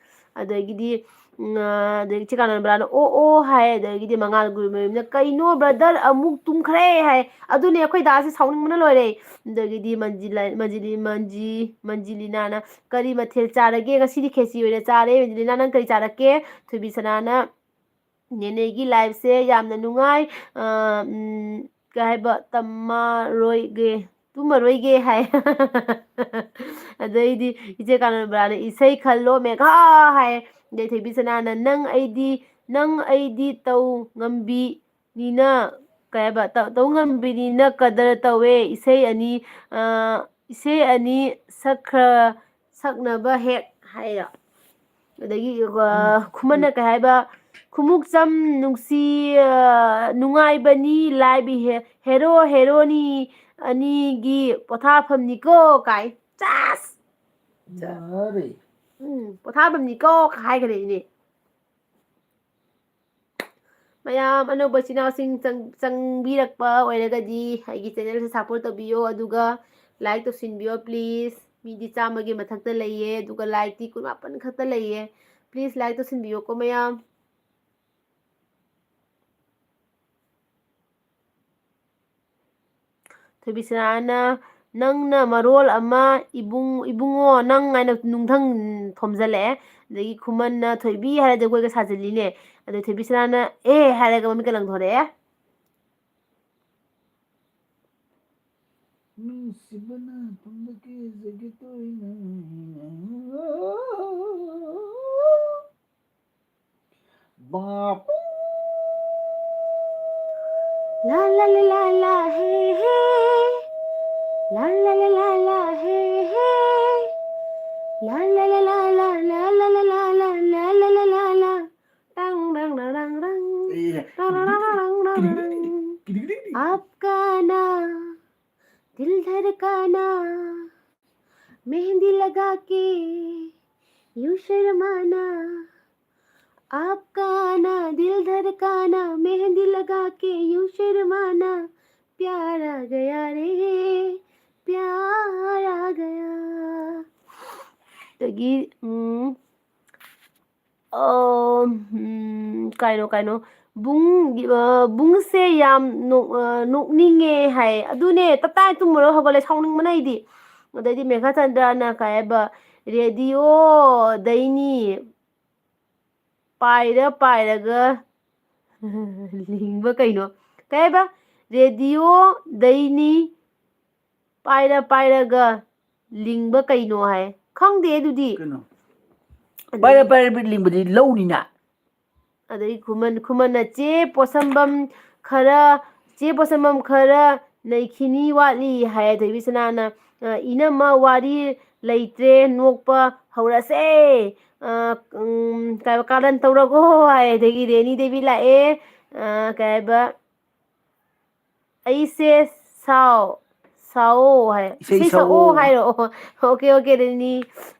ꯑꯗꯒꯤꯗꯤ, ꯎꯝ, ꯑ, ꯑꯗꯒꯤ ꯆꯤꯀꯥꯅꯟꯕ꯭ꯔꯥꯅ "ꯑꯣ, ꯑꯣ" ꯍꯥꯏ꯫ ꯑꯗꯒꯤꯗꯤ ꯃꯉꯥꯜ ꯒꯨꯔꯨ ꯃꯌꯨꯝꯅ "ꯀꯩꯅꯣ brother ꯑꯃꯨꯛ ꯇꯨꯝꯈ꯭ꯔꯦ" ꯍꯥꯏ꯫ ꯑꯗꯨꯅꯦ ꯑꯩꯈꯣꯏ ꯗꯥꯁꯦ ꯁꯥꯎꯅꯤꯡꯕꯅ ꯂꯣꯏꯔꯦ꯫ ꯑꯗꯒꯤꯗꯤ ꯃꯟꯖꯤꯂꯥ-, ꯃꯟꯖꯤꯂꯤ-, ꯃꯟꯖꯤ-, ꯃꯟꯖꯤꯂꯤꯅꯥꯅ "ꯀꯔꯤ ꯃꯊꯦꯜ ꯆꯥꯔꯒꯦ?" "ꯉꯁꯤꯗꯤ ꯈꯦꯆꯤ ꯑꯣꯏꯅ ꯆꯥꯔꯦ"꯫ ꯃꯟꯖꯤꯂꯤꯅꯥ, "ꯅꯪ ꯀꯔꯤ ꯆꯥꯔꯛꯀꯦ?" ꯊꯣꯏꯕꯤꯁꯅꯥꯅ, ꯅꯦꯅꯦꯒꯤ ꯂꯥꯏꯐꯁꯦ ꯌꯥꯝꯅ ꯅꯨꯡꯉꯥꯏ꯫ ꯑ, ꯎꯝ, ꯀꯩ ꯍꯥꯏꯕ, ꯇꯝꯃꯔꯣꯏꯒꯦ, ꯇꯨꯝꯃꯔꯣꯏꯒꯦ ꯍꯥꯏ꯫ ꯑꯗꯩꯗꯤ ꯏꯆꯦ ꯀꯥꯅꯟꯕ꯭ꯔꯥꯅ ꯏꯁꯩ ꯈꯜꯂꯣ ꯃꯦꯘꯥ ꯍꯥꯏ꯫ ꯑꯗꯩ ꯊꯣꯏꯕꯤ ꯁꯅꯥꯅ ꯅꯪ ꯑꯩꯗꯤ, ꯅꯪ ꯑꯩꯗꯤ ꯇꯧ ꯉꯝꯕꯤꯅꯤꯅ, ꯀꯩ ꯍꯥꯏꯕ, ꯇꯧ, ꯇꯧ ꯉꯝꯕꯤꯅꯤꯅ ꯀꯗꯔ ꯇꯧꯋꯦ꯫ ꯏꯁꯩ ꯑꯅꯤ, ꯑ, ꯏꯁꯩ ꯑꯅꯤ ꯁꯛꯈ꯭ꯔ, ꯁꯛꯅꯕ ꯍꯦꯛ ꯍꯥꯏꯔꯣ꯫ ꯑꯗꯒꯤ, ꯑ, ꯎꯝ꯫ ꯈꯨꯃꯟꯅ ꯀꯩ ꯍꯥꯏꯕ, ꯈꯨꯃꯨꯛꯆꯝ ꯅꯨꯡꯁꯤ, ꯑ, ꯅꯨꯡꯉꯥꯏꯕꯅꯤ ꯂꯥꯏꯕꯤ ꯍꯦ-, ꯍꯦꯔꯣ ꯍꯦꯔꯣꯅꯤ ꯑꯅꯤꯒꯤ ꯄꯣꯊꯥꯐꯝꯅꯤꯀꯣ ꯀꯥꯏ꯫ ꯆꯥꯁ! ꯌꯥꯔꯦ꯫ ꯎꯝ, ꯄꯣꯊꯥꯐꯝꯅꯤꯀꯣ ꯍꯥꯏꯈ꯭ꯔꯦ ꯏꯅꯦ꯫ ꯃꯌꯥꯝ ꯑꯅꯧꯕ ꯏꯆꯤꯟ ꯏꯅꯥꯎꯁꯤꯡ ꯆꯪ-, ꯆꯪꯕꯤꯔꯛꯄ ꯑꯣꯏꯔꯒꯗꯤ ꯑꯩꯒꯤ ꯆꯦꯅꯦꯜꯁꯦ ꯁꯞꯄꯣꯔꯠ ꯇꯧꯕꯤꯌꯣ, ꯑꯗꯨꯒ ꯂꯥꯏꯛ ꯇꯧꯁꯤꯟꯕꯤꯌꯣ ꯄ꯭ꯂꯤꯁ꯫ ꯃꯤꯗꯤ ꯆꯥꯝꯃꯒꯤ ꯃꯊꯛꯇ ꯂꯩꯌꯦ, ꯑꯗꯨꯒ ꯂꯥꯏꯛꯇꯤ ꯀꯨꯟꯃꯥꯄꯟ ꯈꯛꯇ ꯂꯩꯌꯦ꯫ ꯄ꯭ꯂꯤꯁ ꯂꯥꯏꯛ ꯇꯧꯁꯤꯟꯕꯤꯌꯣꯀꯣ ꯃꯌꯥꯝ꯫ ꯊꯣꯏꯕꯤꯁꯅꯥꯅ, "ꯅꯪꯅ ꯃꯔꯣꯜ ꯑꯃ ꯏꯕꯨꯡ-, ꯏꯕꯨꯡꯉꯣ ꯅꯪ" ꯍꯥꯏꯅ ꯅꯨꯡꯊꯪ ꯊꯣꯝꯖꯜꯂꯛꯑꯦ꯫ ꯑꯗꯒꯤ ꯈꯨꯃꯟꯅ "ꯊꯣꯏꯕꯤ" ꯍꯥꯏꯔ ꯖꯒꯣꯏꯒ ꯁꯥꯖꯤꯜꯂꯤꯅꯦ꯫ ꯑꯗꯣ ꯊꯣꯏꯕꯤꯁꯅꯥꯅ "ꯑꯦ" ꯍꯥꯏꯔꯒ ꯃꯃꯤꯠꯀ ꯂꯪꯊꯣꯔꯛꯑꯦ꯫ ꯅꯨꯡꯁꯤꯕꯅ ꯄꯨꯝꯕ ꯀꯦꯖꯒꯦ ꯇꯣꯏꯅ꯫ ꯕꯥꯄꯨ꯫ ꯂꯥ ꯂꯥ ꯂꯥ ꯂꯥ ꯂꯥ ꯍꯦ ꯍꯦ꯫ ꯂꯥ ꯂꯥ ꯂꯥ ꯂꯥ ꯂꯥ ꯍꯦ ꯍꯦ꯫ ꯂꯥ ꯂꯥ ꯂꯥ ꯂꯥ ꯂꯥ ꯂꯥ ꯂꯥ ꯂꯥ ꯂꯥ ꯂꯥ ꯂꯥ ꯂꯥ ꯂꯥ꯫ ꯇꯥꯡ ꯔꯥꯡ ꯔꯥꯡ ꯔꯥꯡ ꯔꯥꯡ꯫ ꯑꯦ꯫ ꯇꯥꯡ ꯔꯥꯡ ꯔꯥꯡ ꯔꯥꯡ ꯔꯥꯡ꯫ ꯀꯤꯗꯤꯛ ꯀꯤꯗꯤꯛ ꯀꯤꯗꯤꯛ꯫ ꯑꯥꯞꯀꯥ ꯅꯥꯝ ꯗꯤꯜ ꯙꯔꯀꯥꯅꯥ, मेहंदी लगा के यूं शर्माना, आपका आना दिल धड़काना, मेहंदी लगा के यूं शर्माना, प्यार आ गया रे, प्यार आ गया। ꯑꯗꯒꯤ, ꯎꯝ, ꯑ, ꯎꯝ, ꯀꯩꯅꯣ, ꯀꯩꯅꯣ, ꯕꯨꯡ-, ꯑ, ꯕꯨꯡꯁꯦ ꯌꯥꯝ ꯅꯣꯛ-, ꯑ, ꯅꯣꯛꯅꯤꯡꯉꯦ ꯍꯥꯏ꯫ ꯑꯗꯨꯅꯦ, ꯇꯞꯇꯥꯏ ꯇꯨꯝꯃꯨꯔꯒ ꯍꯧꯒꯠꯂꯦ, ꯁꯥꯎꯅꯤꯡꯕꯅ ꯑꯩꯗꯤ꯫ ꯑꯗꯩꯗꯤ ꯃꯦꯘꯥꯆꯟꯗ꯭ꯔꯅ ꯀꯩ ꯍꯥꯏꯕ, "ꯔꯦꯗꯤꯑꯣꯗꯩꯅꯤ ꯄꯥꯏꯔ ꯄꯥꯏꯔꯒ ꯂꯤꯡꯕ ꯀꯩꯅꯣ? ꯀꯩ ꯍꯥꯏꯕ? ꯔꯦꯗꯤꯑꯣꯗꯩꯅꯤ ꯄꯥꯏꯔ ꯄꯥꯏꯔꯒ ꯂꯤꯡꯕ ꯀꯩꯅꯣ ꯍꯥꯏ꯫ ꯈꯪꯗꯦ ꯑꯗꯨꯗꯤ꯫ ꯀꯩꯅꯣ? ꯑꯗꯩ ꯄꯥꯏꯔ ꯄꯥꯏꯔ ꯂꯤꯡꯕꯗꯤ ꯂꯧꯅꯤꯅ꯫ ꯑꯗꯩ ꯈꯨꯃꯟ, ꯈꯨꯃꯟꯅ ꯆꯦ ꯄꯣꯠꯁꯝꯕꯝ ꯈꯔ, ꯆꯦ ꯄꯣꯠꯁꯝꯕꯝ ꯈꯔ ꯅꯩꯈꯤꯅꯤ ꯋꯥꯠꯂꯤ ꯍꯥꯏ꯫ ꯊꯣꯏꯕꯤ ꯁꯅꯥꯅ, ꯑ, "ꯏꯅꯝꯃ ꯋꯥꯔꯤ ꯂꯩꯇ꯭ꯔꯦ, ꯅꯣꯛꯄ ꯍꯧꯔꯁꯦ꯫ ꯑ, ꯎꯝ, ꯀꯩ ꯍꯥꯏꯕ, ꯀꯥꯔꯟ ꯇꯧꯔꯒꯣ" ꯍꯥꯏ꯫ ꯑꯗꯒꯤ ꯔꯦꯅꯤ ꯗꯦꯕꯤ ꯂꯥꯛꯑꯦ꯫ ꯑ, ꯀꯩ ꯍꯥꯏꯕ, "ꯑꯩꯁꯦ ꯁꯥꯎ, ꯁꯥꯎꯑꯣ" ꯍꯥꯏ꯫ ꯏꯁꯩ "ꯏꯁꯩ ꯁꯛꯑꯣ" ꯁꯛꯑꯣ꯫ ꯍꯥꯏꯔꯣ? Okay, okay, rainy.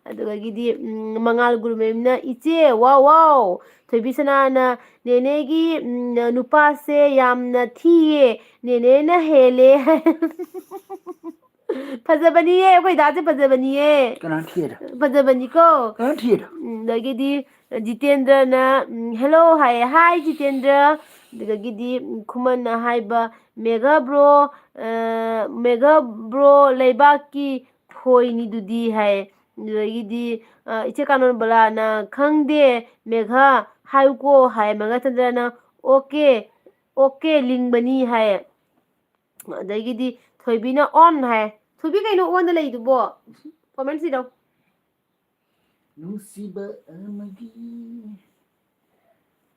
ꯑꯗꯨꯗꯒꯤꯗꯤ, ꯎꯝ, ꯃꯉꯥꯜ ꯒꯨꯔꯨꯃꯌꯨꯝꯅ, "ꯏꯆꯦ, ꯋꯥꯎ, ꯋꯥꯎ!" ꯊꯣꯏꯕꯤ ꯁꯅꯥꯅ, "ꯅꯦꯅꯦꯒꯤ, ꯎꯝ, ꯅꯨꯄꯥꯁꯦ ꯌꯥꯝꯅ ꯊꯤꯌꯦ, ꯅꯦꯅꯦꯅ ꯍꯦꯜꯂꯦ" ꯍꯥꯏ꯫ ꯐꯖꯕꯅꯤꯌꯦ, ꯑꯩꯈꯣꯏ ꯗꯥꯁꯦ ꯐꯖꯕꯅꯤꯌꯦ꯫ ꯀꯅꯥ ꯊꯤꯔ? ꯐꯖꯕꯅꯤꯀꯣ꯫ ꯀꯅꯥ ꯊꯤꯔ? ꯎꯝ, ꯑꯗꯒꯤꯗꯤ ꯖꯤꯇꯦꯟꯗ꯭ꯔꯅ, ꯎꯝ, "ꯍꯦꯜꯂꯣ" ꯍꯥꯏꯌꯦ꯫ "ꯍꯥꯏ, ꯖꯤꯇꯦꯟꯗ꯭ꯔ"꯫ ꯑꯗꯨꯗꯒꯤꯗꯤ, ꯎꯝ, ꯈꯨꯃꯟꯅ ꯍꯥꯏꯕ, "ꯃꯦꯘꯥ ꯕ꯭ꯔꯣ, ꯑ, ꯃꯦꯘꯥ ꯕ꯭ꯔꯣ ꯂꯩꯕꯥꯛꯀꯤ ꯈꯣꯏꯅꯤꯗꯨꯗꯤ" ꯍꯥꯏꯌꯦ꯫ ꯑꯗꯨꯗꯒꯤꯗꯤ, ꯑ, ꯏꯆꯦ ꯀꯥꯅꯣꯟꯕꯂꯥꯅ, "ꯈꯪꯗꯦ, ꯃꯦꯘꯥ ꯍꯥꯏꯌꯨꯀꯣ" ꯍꯥꯏ꯫ ꯃꯦꯘꯥꯆꯟꯗ꯭ꯔꯅ, "ꯑꯣꯀꯦ, ꯑꯣꯀꯦ, ꯂꯤꯡꯕꯅꯤ" ꯍꯥꯏꯌꯦ꯫ ꯑꯗꯒꯤꯗꯤ ꯊꯣꯏꯕꯤꯅ on ꯍꯥꯏ꯫ ꯊꯣꯏꯕꯤ, ꯀꯩꯅꯣ on ꯗ ꯂꯩꯗꯨꯕꯣ? Comment ꯁꯤꯗꯧ꯫ ꯅꯨꯡꯁꯤꯕ ꯑꯃꯒꯤ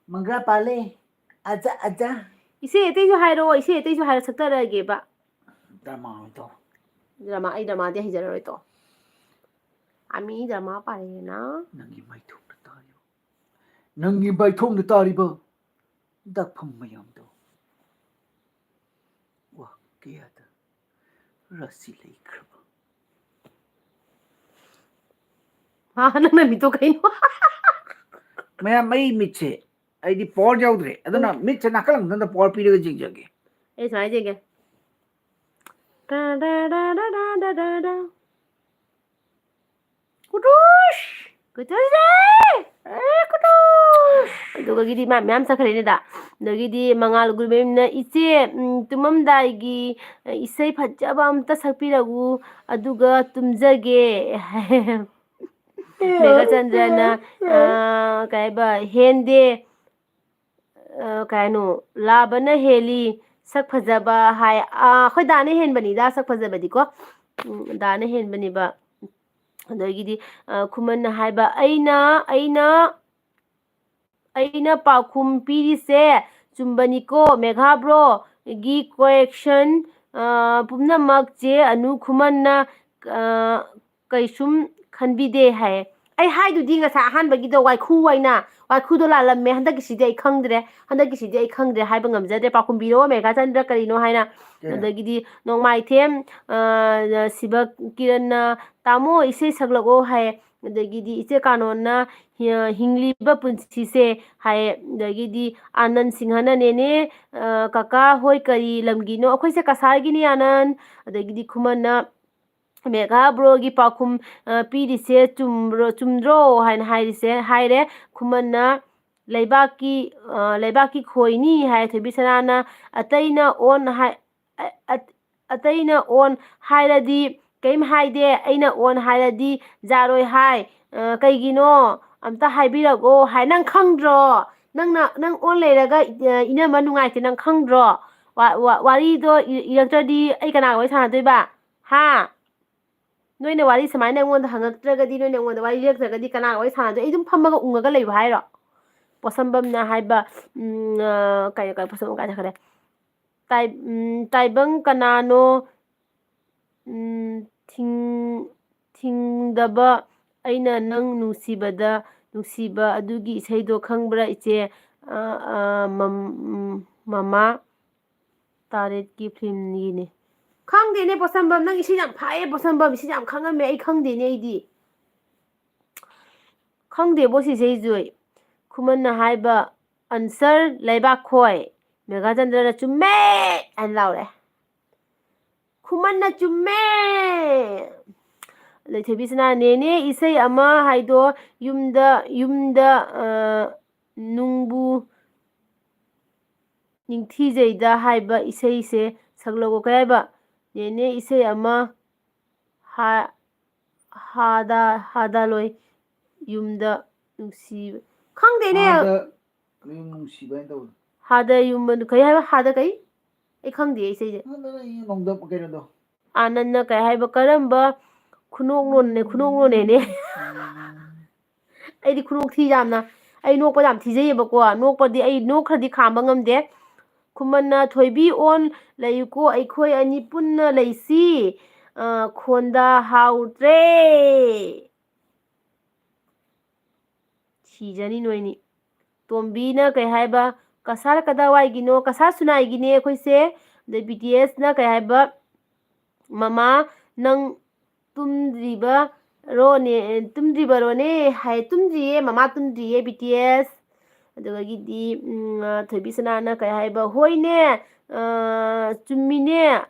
ꯃꯪꯒ꯭ꯔꯥ ꯄꯥꯜꯂꯦ꯫ ꯑꯖꯥ, ꯑꯖꯥ꯫ ꯏꯁꯩ ꯑꯇꯩꯁꯨ ꯍꯥꯏꯔꯛꯑꯣ, ꯏꯁꯩ ꯑꯇꯩꯁꯨ ꯍꯥꯏꯔ ꯁꯛꯊꯔꯛꯑꯒꯦꯕ꯫ ꯗ꯭ꯔꯃꯥ ꯑꯣꯏꯅ ꯇꯧ꯫ ꯗ꯭ꯔꯃꯥ, ꯑꯩ ꯗ꯭ꯔꯃꯥꯗꯤ ꯍꯩꯖꯔꯔꯣꯏ ꯇꯣ꯫ ꯑꯃꯤ ꯗ꯭ꯔꯃꯥ ꯄꯥꯔꯦꯅ꯫ ꯅꯪꯒꯤ ꯃꯥꯏꯊꯣꯡꯗ ꯇꯥꯔꯤꯕ, ꯅꯪꯒꯤ ꯃꯥꯏꯊꯣꯡꯗ ꯇꯥꯔꯤꯕ ꯗꯥꯛꯐꯝ ꯃꯌꯥꯝꯗꯣ꯫ ꯋꯥ ꯀꯌꯥꯗ ꯔꯥꯁꯤ ꯂꯩꯈ꯭ꯔꯕ꯫ ꯍꯥ, ꯅꯪꯅ ꯃꯤꯠꯇꯣ ꯀꯩꯅꯣ? ꯃꯌꯥꯝ, ꯑꯩ ꯃꯤꯠꯁꯦ, ꯑꯩꯗꯤ power ꯌꯥꯎꯗ꯭ꯔꯦ, ꯑꯗꯨꯅ ꯎꯝ꯫ ꯃꯤꯠꯁꯦ ꯅꯥꯀꯜ ꯑꯃꯗ power ꯄꯤꯔꯒ ꯌꯦꯡꯖꯒꯦ꯫ ꯑꯩ ꯁꯨꯃꯥꯏꯅ ꯌꯦꯡꯒꯦ꯫ ꯇꯥ, ꯇꯥ, ꯇꯥ꯫ ꯀꯨꯇꯨꯁ! ꯀꯨꯇꯨꯁ! ꯑꯦ, ꯀꯨꯇꯨꯁ! ꯑꯗꯨꯒꯒꯤꯗꯤ ꯃꯥ ꯃꯌꯥꯝ ꯆꯠꯈ꯭ꯔꯦꯅꯦꯗ꯫ ꯑꯗꯒꯤꯗꯤ ꯃꯉꯥꯜ ꯒꯨꯔꯨꯃꯌꯨꯝꯅ, "ꯏꯆꯦ, ꯎꯝ, ꯇꯨꯝꯃꯝꯗꯥꯏꯒꯤ, ꯑ, ꯏꯁꯩ ꯐꯖꯕ ꯑꯝꯇ ꯁꯛꯄꯤꯔꯛꯎ, ꯑꯗꯨꯒ ꯇꯨꯝꯖꯒꯦ" ꯍꯥꯏ꯫ ꯃꯦꯘꯆꯟꯗ꯭ꯔꯅ, ꯑ, ꯀꯩ ꯍꯥꯏꯕ, "ꯍꯦꯟꯗꯦ, ꯑ, ꯀꯩ ꯍꯥꯏꯅꯣ, ꯂꯥꯕꯅ ꯍꯦꯜꯂꯤ ꯁꯛ ꯐꯖꯕ ꯍꯥꯏ꯫ ꯑ, ꯑꯩꯈꯣꯏ ꯗꯥꯅ ꯍꯦꯟꯕꯅꯤꯗ ꯁꯛ ꯐꯖꯕꯗꯤꯀꯣ꯫ ꯎꯝ, ꯗꯥꯅ ꯍꯦꯟꯕꯅꯦꯕ꯫ ꯑꯗꯒꯤꯗꯤ, ꯑ, ꯈꯨꯃꯟꯅ ꯍꯥꯏꯕ, "ꯑꯩꯅ, ꯑꯩꯅ, ꯑꯩꯅ ꯄꯥꯎꯈꯨꯝ ꯄꯤꯔꯤꯁꯦ ꯆꯨꯝꯕꯅꯤꯀꯣ, ꯃꯦꯘꯥ ꯕ꯭ꯔꯣꯒꯤ ꯀꯣꯔꯦꯛꯁꯟ, ꯑ, ꯄꯨꯝꯅꯃꯛꯁꯦ ꯑꯅꯨ ꯈꯨꯃꯟꯅ, ꯑ, ꯀꯩꯁꯨꯝ ꯈꯟꯕꯤꯗꯦ" ꯍꯥꯏ꯫ ꯑꯩ ꯍꯥꯏꯗꯨꯗꯤ ꯉꯁꯥꯏ ꯑꯍꯥꯟꯕꯒꯤꯗꯣ ꯋꯥꯏꯈꯨ ꯍꯥꯏꯅ, ꯋꯥꯏꯈꯨꯗꯣ ꯂꯥꯜꯂꯝꯃꯦ꯫ ꯍꯟꯗꯛꯀꯤꯁꯤꯗꯤ ꯑꯩ ꯈꯪꯗ꯭ꯔꯦ, ꯍꯟꯗꯛꯀꯤꯁꯤꯗꯤ ꯑꯩ ꯈꯪꯗ꯭ꯔꯦ, ꯍꯥꯏꯕ ꯉꯝꯖꯗ꯭ꯔꯦ꯫ ꯄꯥꯎꯈꯨꯝ ꯄꯤꯔꯛꯑꯣ ꯃꯦꯘꯥꯆꯟꯗ꯭ꯔ, ꯀꯔꯤꯅꯣ ꯍꯥꯏꯅ꯫ ꯀꯩꯅꯣ? ꯑꯗꯒꯤꯗꯤ ꯅꯣꯡꯃꯥꯏꯊꯦꯝ, ꯑ, ꯁꯤꯕ ꯀꯤꯔꯟꯅ, "ꯇꯥꯃꯣ, ꯏꯁꯩ ꯁꯛꯂꯛꯑꯣ" ꯍꯥꯏ꯫ ꯑꯗꯒꯤꯗꯤ ꯏꯆꯦ ꯀꯥꯅꯣꯟꯅ, "ꯍꯤ-, ꯍꯤꯡꯂꯤꯕ ꯄꯨꯟꯁꯤꯁꯦ" ꯍꯥꯏ꯫ ꯑꯗꯒꯤꯗꯤ ꯑꯥꯅꯟ ꯁꯤꯡꯍꯅ, "ꯅꯦꯅꯦ, ꯑ, ꯀꯀꯥ ꯍꯣꯏ ꯀꯔꯤ ꯂꯝꯒꯤꯅꯣ?" ꯑꯩꯈꯣꯏꯁꯦ ꯀꯁꯥꯔꯒꯤꯅꯤ ꯑꯥꯅꯟ꯫ ꯑꯗꯒꯤꯗꯤ ꯈꯨꯃꯟꯅ, "ꯃꯦꯘꯥ ꯕ꯭ꯔꯣꯒꯤ ꯄꯥꯎꯈꯨꯝ, ꯑ, ꯄꯤꯔꯤꯁꯦ ꯆꯨꯝꯕ꯭ꯔꯣ, ꯆꯨꯝꯗ꯭ꯔꯣ?" ꯍꯥꯏꯅ ꯍꯥꯏꯔꯤꯁꯦ, ꯍꯥꯏꯔꯦ꯫ ꯈꯨꯃꯟꯅ, "ꯂꯩꯕꯥꯛꯀꯤ, ꯑ, ꯂꯩꯕꯥꯛꯀꯤ ꯈꯣꯏꯅꯤ" ꯍꯥꯏ꯫ ꯊꯣꯏꯕꯤ ꯁꯅꯥꯅ, "ꯑꯇꯩꯅ ꯑꯣꯟ ꯍꯥꯏ-, ꯑ-, ꯑ-, ꯑꯇꯩꯅ ꯑꯣꯟ ꯍꯥꯏꯔꯗꯤ ꯀꯩꯝ ꯍꯥꯏꯗꯦ, ꯑꯩꯅ ꯑꯣꯟ ꯍꯥꯏꯔꯗꯤ ꯖꯥꯔꯣꯏ ꯍꯥꯏ꯫ ꯑ, ꯀꯩꯒꯤꯅꯣ? ꯑꯝꯇ ꯍꯥꯏꯕꯤꯔꯛꯑꯣ" ꯍꯥꯏ꯫ ꯅꯪ ꯈꯪꯗ꯭ꯔꯣ? ꯅꯪꯅ, ꯅꯪ ꯑꯣꯟ ꯂꯩꯔꯒ, ꯑ, ꯏꯅꯝꯃ ꯅꯨꯡꯉꯥꯏꯇꯦ, ꯅꯪ ꯈꯪꯗ꯭ꯔꯣ? ꯋꯥ-, ꯋꯥ-, ꯋꯥꯔꯤꯗꯣ ꯏ-, ꯏꯔꯛꯇ꯭ꯔꯗꯤ ꯑꯩ ꯀꯅꯥꯒ ꯋꯥꯔꯤ ꯁꯥꯟꯅꯗꯣꯏꯕ? ꯍꯥ? ꯅꯣꯏꯅ ꯋꯥꯔꯤ ꯁꯨꯃꯥꯏꯅ ꯑꯩꯉꯣꯟꯗ ꯍꯪꯉꯛꯇ꯭ꯔꯒꯗꯤ, ꯅꯣꯏꯅ ꯑꯩꯉꯣꯟꯗ ꯋꯥꯔꯤ ꯂꯤꯔꯛꯇ꯭ꯔꯒꯗꯤ ꯀꯅꯥꯒ ꯋꯥꯔꯤ ꯁꯥꯟꯅꯗꯣꯏ? ꯑꯩ ꯑꯗꯨꯝ ꯐꯝꯃꯒ ꯎꯪꯉꯒ ꯂꯩꯕ ꯍꯥꯏꯔꯣ? ꯄꯣꯠꯁꯝꯕꯝꯅ ꯍꯥꯏꯕ, ꯎꯝ, ꯑ, ꯀꯩꯅꯣ, ꯀꯩꯅꯣ, ꯄꯣꯠꯁꯝꯕꯝ ꯀꯥꯏ ꯆꯠꯈ꯭ꯔꯦ? ꯇꯥꯏ-, ꯎꯝ, ꯇꯥꯏꯕꯪ ꯀꯅꯥꯅꯣ, ꯎꯝ, ꯊꯤꯡ-, ꯊꯤꯡꯗꯕ ꯑꯩꯅ ꯅꯪ ꯅꯨꯡꯁꯤꯕꯗ, ꯅꯨꯡꯁꯤꯕ ꯑꯗꯨꯒꯤ ꯏꯁꯩꯗꯣ ꯈꯪꯕ꯭ꯔꯥ, ꯏꯆꯦ? ꯑ, ꯑ, ꯃꯝ-, ꯎꯝ, ꯃꯃꯥ ꯇꯥꯔꯦꯠꯀꯤ ꯐꯤꯂꯝꯒꯤꯅꯦ꯫ ꯈꯪꯗꯦꯅꯦ ꯄꯣꯠꯁꯝꯕꯝ, ꯅꯪ ꯏꯁꯩ ꯌꯥꯝ ꯐꯥꯛꯑꯦ ꯄꯣꯠꯁꯝꯕꯝ, ꯏꯁꯩ ꯌꯥꯝ ꯈꯪꯉꯝꯃꯦ, ꯑꯩ ꯈꯪꯗꯦꯅꯦ ꯑꯩꯗꯤ꯫ ꯈꯪꯗꯦꯕꯣ ꯁꯤꯁꯦ ꯑꯩꯁꯨ꯫ ꯈꯨꯃꯟꯅ ꯍꯥꯏꯕ, "ꯑꯟꯁꯔ ꯂꯩꯕꯥꯛ ꯈꯣꯏ"꯫ ꯃꯦꯘꯥꯆꯟꯗ꯭ꯔꯅ "ꯆꯨꯝꯃꯦ!" ꯍꯥꯏꯅ ꯂꯥꯎꯔꯦ꯫ ꯈꯨꯃꯟꯅ "ꯆꯨꯝꯃꯦ!" ꯂꯩꯊꯣꯏꯕꯤꯁꯤꯅ, "ꯅꯦꯅꯦ, ꯏꯁꯩ ꯑꯃ ꯍꯥꯏꯗꯣ ꯌꯨꯝꯗ, ꯌꯨꯝꯗ, ꯑ, ꯅꯨꯡꯕꯨ ꯅꯤꯡꯊꯤꯖꯩꯗ ꯍꯥꯏꯕ ꯏꯁꯩꯁꯦ ꯁꯛꯂꯛꯑꯣ"꯫ ꯀꯩ ꯍꯥꯏꯕ? "ꯅꯦꯅꯦ, ꯏꯁꯩ ꯑꯃ ꯍꯥ-, ꯍꯥꯗꯥ-, ꯍꯥꯗꯥꯂꯣꯏ ꯌꯨꯝꯗ ꯅꯨꯡꯁꯤꯕ"꯫ ꯈꯪꯗꯦꯅꯦ꯫ ꯍꯥꯗ-, ꯀꯔꯤꯅꯣ ꯅꯨꯡꯁꯤꯕ ꯍꯥꯏꯅ ꯇꯧꯕꯗꯣ? ꯍꯥꯗ ꯌꯨꯝꯕ ꯀꯩ ꯍꯥꯏꯕ? ꯍꯥꯗ ꯀꯩ? ꯑꯩ ꯈꯪꯗꯦ ꯏꯁꯩꯁꯦ꯫ ꯅꯪ, ꯅꯪ, ꯅꯪ ꯅꯣꯡꯗꯝ ꯀꯩꯅꯣꯗꯣ? ꯑꯥꯅꯟꯅ ꯀꯩ ꯍꯥꯏꯕ? ꯀꯔꯝꯕ ꯈꯨꯅꯣꯛꯂꯣꯟꯅꯦ, ꯈꯨꯅꯣꯛꯂꯣꯟꯅꯦꯅꯦ? ꯑꯩꯗꯤ ꯈꯨꯅꯣꯛ ꯊꯤ ꯌꯥꯝꯅ꯫ ꯑꯩ ꯅꯣꯛꯄ ꯌꯥꯝ ꯊꯤꯖꯩꯌꯦꯕꯀꯣ꯫ ꯅꯣꯛꯄꯗꯤ ꯑꯩ ꯅꯣꯛꯈ꯭ꯔꯗꯤ ꯈꯥꯝꯕ ꯉꯝꯗꯦ꯫ ꯈꯨꯃꯟꯅ ꯊꯣꯏꯕꯤ ꯑꯣꯟ ꯂꯩꯌꯨꯀꯣ, ꯑꯩꯈꯣꯏ ꯑꯅꯤ ꯄꯨꯟꯅ ꯂꯩꯁꯤ꯫ ꯑ, ꯈꯣꯟꯗ ꯍꯥꯎꯇ꯭ꯔꯦ꯫ ꯁꯤꯖꯅꯤ ꯅꯣꯏꯅꯤ꯫ ꯇꯣꯝꯕꯤꯅ ꯀꯩ ꯍꯥꯏꯕ? ꯀꯁꯥꯔ ꯀꯗꯥꯋꯥꯏꯒꯤꯅꯣ? ꯀꯁꯥꯔ ꯁꯨꯅꯥꯏꯒꯤꯅꯦ ꯑꯩꯈꯣꯏꯁꯦ꯫ ꯑꯗꯩ ꯕꯤ ꯇꯤ ꯑꯦꯁꯅ ꯀꯩ ꯍꯥꯏꯕ? ꯃꯃꯥ, ꯅꯪ ꯇꯨꯝꯗ꯭ꯔꯤꯕ ꯔꯣꯅꯦ, ꯇꯨꯝꯗ꯭ꯔꯤꯕꯔꯣꯅꯦ? ꯍꯥꯏ, ꯇꯨꯝꯗ꯭ꯔꯤꯌꯦ ꯃꯃꯥ, ꯇꯨꯝꯗ꯭ꯔꯤꯌꯦ ꯕꯤ ꯇꯤ ꯑꯦꯁ꯫ ꯑꯗꯨꯗꯒꯤꯗꯤ, ꯎꯝ, ꯑ, ꯊꯣꯏꯕꯤ ꯁꯅꯥꯅ ꯀꯩ ꯍꯥꯏꯕ? ꯍꯣꯏꯅꯦ, ꯑ, ꯆꯨꯝꯃꯤꯅꯦ꯫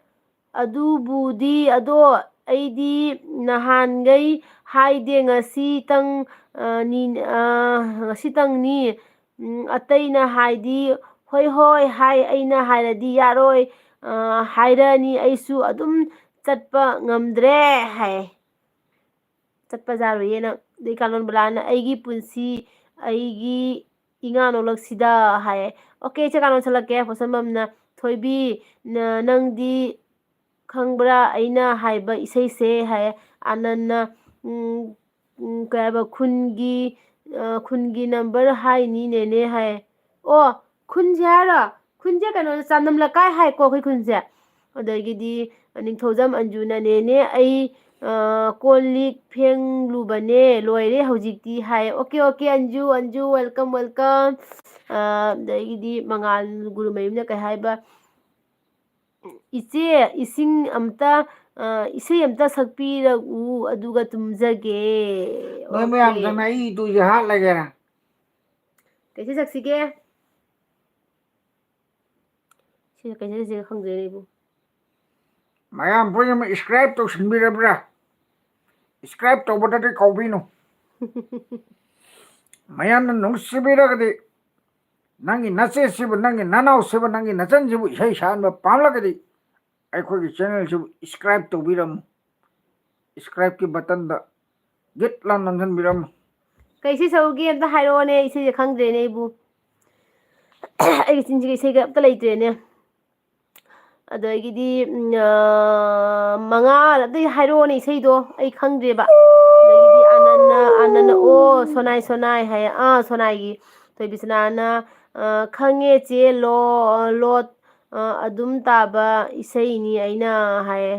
ꯑꯗꯨꯕꯨꯗꯤ, ꯑꯗꯣ ꯑꯩꯗꯤ ꯅꯍꯥꯟꯈꯩ ꯍꯥꯏꯗꯦ, ꯉꯁꯤꯇꯪ, ꯑ, ꯅꯤ-, ꯑ, ꯉꯁꯤꯇꯪꯅꯤ꯫ ꯎꯝ, ꯑꯇꯩꯅ ꯍꯥꯏꯗꯤ, "ꯍꯣꯏ, ꯍꯣꯏ," ꯍꯥꯏ, ꯑꯩꯅ ꯍꯥꯏꯔꯗꯤ, "ꯌꯥꯔꯣꯏ, ꯑ, ꯍꯥꯏꯔꯅꯤ, ꯑꯩꯁꯨ ꯑꯗꯨꯝ ꯆꯠꯄ ꯉꯝꯗ꯭ꯔꯦ," ꯍꯥꯏ꯫ ꯆꯠꯄ ꯌꯥꯔꯣꯏꯌꯦ ꯅꯪ꯫ ꯑꯗꯩ ꯀꯥꯂꯣꯟ ꯕꯂꯥꯅ, "ꯑꯩꯒꯤ ꯄꯨꯟꯁꯤ, ꯑꯩꯒꯤ ꯏꯉꯥ ꯅꯣꯂꯛꯁꯤꯗ," ꯍꯥꯏ꯫ ꯑꯣꯀꯦ, ꯏꯆꯦ ꯀꯥꯂꯣꯟ ꯁꯜꯂꯛꯀꯦ꯫ ꯄꯣꯠꯁꯝꯕꯝꯅ, "ꯊꯣꯏꯕꯤ, ꯅ-, ꯅꯪꯗꯤ ꯈꯪꯕ꯭ꯔꯥ ꯑꯩꯅ ꯍꯥꯏꯕ ꯏꯁꯩꯁꯦ?" ꯍꯥꯏ꯫ ꯑꯥꯅꯟꯅ, ꯎꯝ, ꯎꯝ, ꯀꯩ ꯍꯥꯏꯕ, "ꯈꯨꯟꯒꯤ, ꯑ, ꯈꯨꯟꯒꯤ ꯅꯝꯕꯔ ꯍꯥꯏꯅꯤ ꯅꯦꯅꯦ," ꯍꯥꯏ꯫ ꯑꯣ, ꯈꯨꯟꯁꯦ ꯍꯥꯏꯔꯣ? ꯈꯨꯟꯁꯦ ꯀꯩꯅꯣ, ꯆꯥꯅꯝ ꯂꯩꯀꯥꯏ ꯍꯥꯏꯀꯣ ꯑꯩꯈꯣꯏ ꯈꯨꯟꯁꯦ꯫ ꯑꯗꯒꯤꯗꯤ ꯅꯤꯡꯊꯧꯖꯝ ꯑꯟꯖꯨꯅ, "ꯅꯦꯅꯦ, ꯑꯩ, ꯑ, ꯀꯣꯜ ꯂꯤꯛ ꯐꯦꯡꯂꯨꯕꯅꯦ, ꯂꯣꯏꯔꯦ ꯍꯧꯖꯤꯛꯇꯤ," ꯍꯥꯏ꯫ Okay, okay, Anju, Anju, welcome, welcome꯫ ꯑ, ꯑꯗꯒꯤꯗꯤ ꯃꯉꯥꯜ ꯒꯨꯔꯨꯃꯌꯨꯝꯅ ꯀꯩ ꯍꯥꯏꯕ? "ꯏꯆꯦ, ꯏꯁꯤꯡ ꯑꯝꯇ, ꯑ, ꯏꯁꯩ ꯑꯝꯇ ꯁꯛꯄꯤꯔꯛꯎ, ꯑꯗꯨꯒ ꯇꯨꯝꯖꯒꯦ꯫" ꯅꯣꯏ ꯃꯌꯥꯝ ꯑꯣꯀꯦ꯫ ꯆꯪꯅ ꯑꯩ ꯏꯇꯨꯁꯦ ꯍꯥꯠꯂꯒꯦꯔꯥ? ꯀꯩꯁꯤ ꯁꯛꯁꯤꯒꯦ? ꯁꯤ ꯀꯩꯁꯤ ꯁꯛꯁꯤꯒꯦ ꯈꯪꯗ꯭ꯔꯦꯅꯦ ꯏꯕꯨ꯫ ꯃꯌꯥꯝ ꯄꯨꯝꯅꯃꯛ subscribe ꯇꯧꯁꯤꯟꯕꯤꯔꯕ꯭ꯔꯥ? Subscribe ꯇꯧꯕꯗꯗꯤ ꯀꯧꯕꯤꯅꯨ꯫ ꯃꯌꯥꯝꯅ ꯅꯨꯡꯁꯤꯕꯤꯔꯒꯗꯤ, ꯅꯪꯒꯤ ꯅꯆꯦꯁꯤꯕꯨ, ꯅꯪꯒꯤ ꯅꯅꯥꯎꯁꯤꯕꯨ, ꯅꯪꯒꯤ ꯅꯆꯟꯁꯤꯕꯨ ꯏꯁꯩ ꯁꯛꯍꯟꯕ ꯄꯥꯝꯂꯒꯗꯤ, ꯑꯩꯈꯣꯏꯒꯤ channelꯁꯤꯕꯨ subscribe ꯇꯧꯕꯤꯔꯝꯃꯨ꯫ Subscribeꯀꯤ buttonꯗ ꯒꯤꯠ ꯂꯥꯎ ꯅꯝꯁꯤꯟꯕꯤꯔꯝꯃꯨ꯫ ꯀꯩ ꯏꯁꯩ ꯁꯛꯎꯒꯦ ꯑꯝꯇ ꯍꯥꯏꯔꯛꯑꯣꯅꯦ, ꯏꯁꯩꯁꯦ ꯈꯪꯗ꯭ꯔꯦꯅꯦ ꯑꯩꯕꯨ꯫ ꯑꯩꯒꯤ ꯆꯤꯟꯁꯤꯒ ꯏꯁꯩꯒ ꯑꯝꯇ ꯂꯩꯇ꯭ꯔꯦꯅꯦ꯫ ꯑꯗꯒꯤꯗꯤ ꯎꯝ, ꯑ, ꯃꯉꯥ ꯑꯗꯩ ꯍꯥꯏꯔꯛꯑꯣꯅꯦ ꯏꯁꯩꯗꯣ, ꯑꯩ ꯈꯪꯗ꯭ꯔꯦꯕ꯫ ꯑꯗꯒꯤꯗꯤ ꯑꯥꯅꯟꯅ, ꯑꯥꯅꯟꯅ, "ꯑꯣ ꯁꯣꯅꯥꯏ ꯁꯣꯅꯥꯏ" ꯍꯥꯏꯌꯦ꯫ ꯑꯥ, ꯁꯣꯅꯥꯏꯒꯤ ꯊꯣꯏꯕꯤꯁꯅꯥꯅ, ꯑ, "ꯈꯪꯉꯦ ꯆꯦ, ꯂꯣ-, ꯂꯣꯠ, ꯑ, ꯑꯗꯨꯝ ꯇꯥꯕ ꯏꯁꯩꯅꯤ ꯑꯩꯅ" ꯍꯥꯏꯌꯦ꯫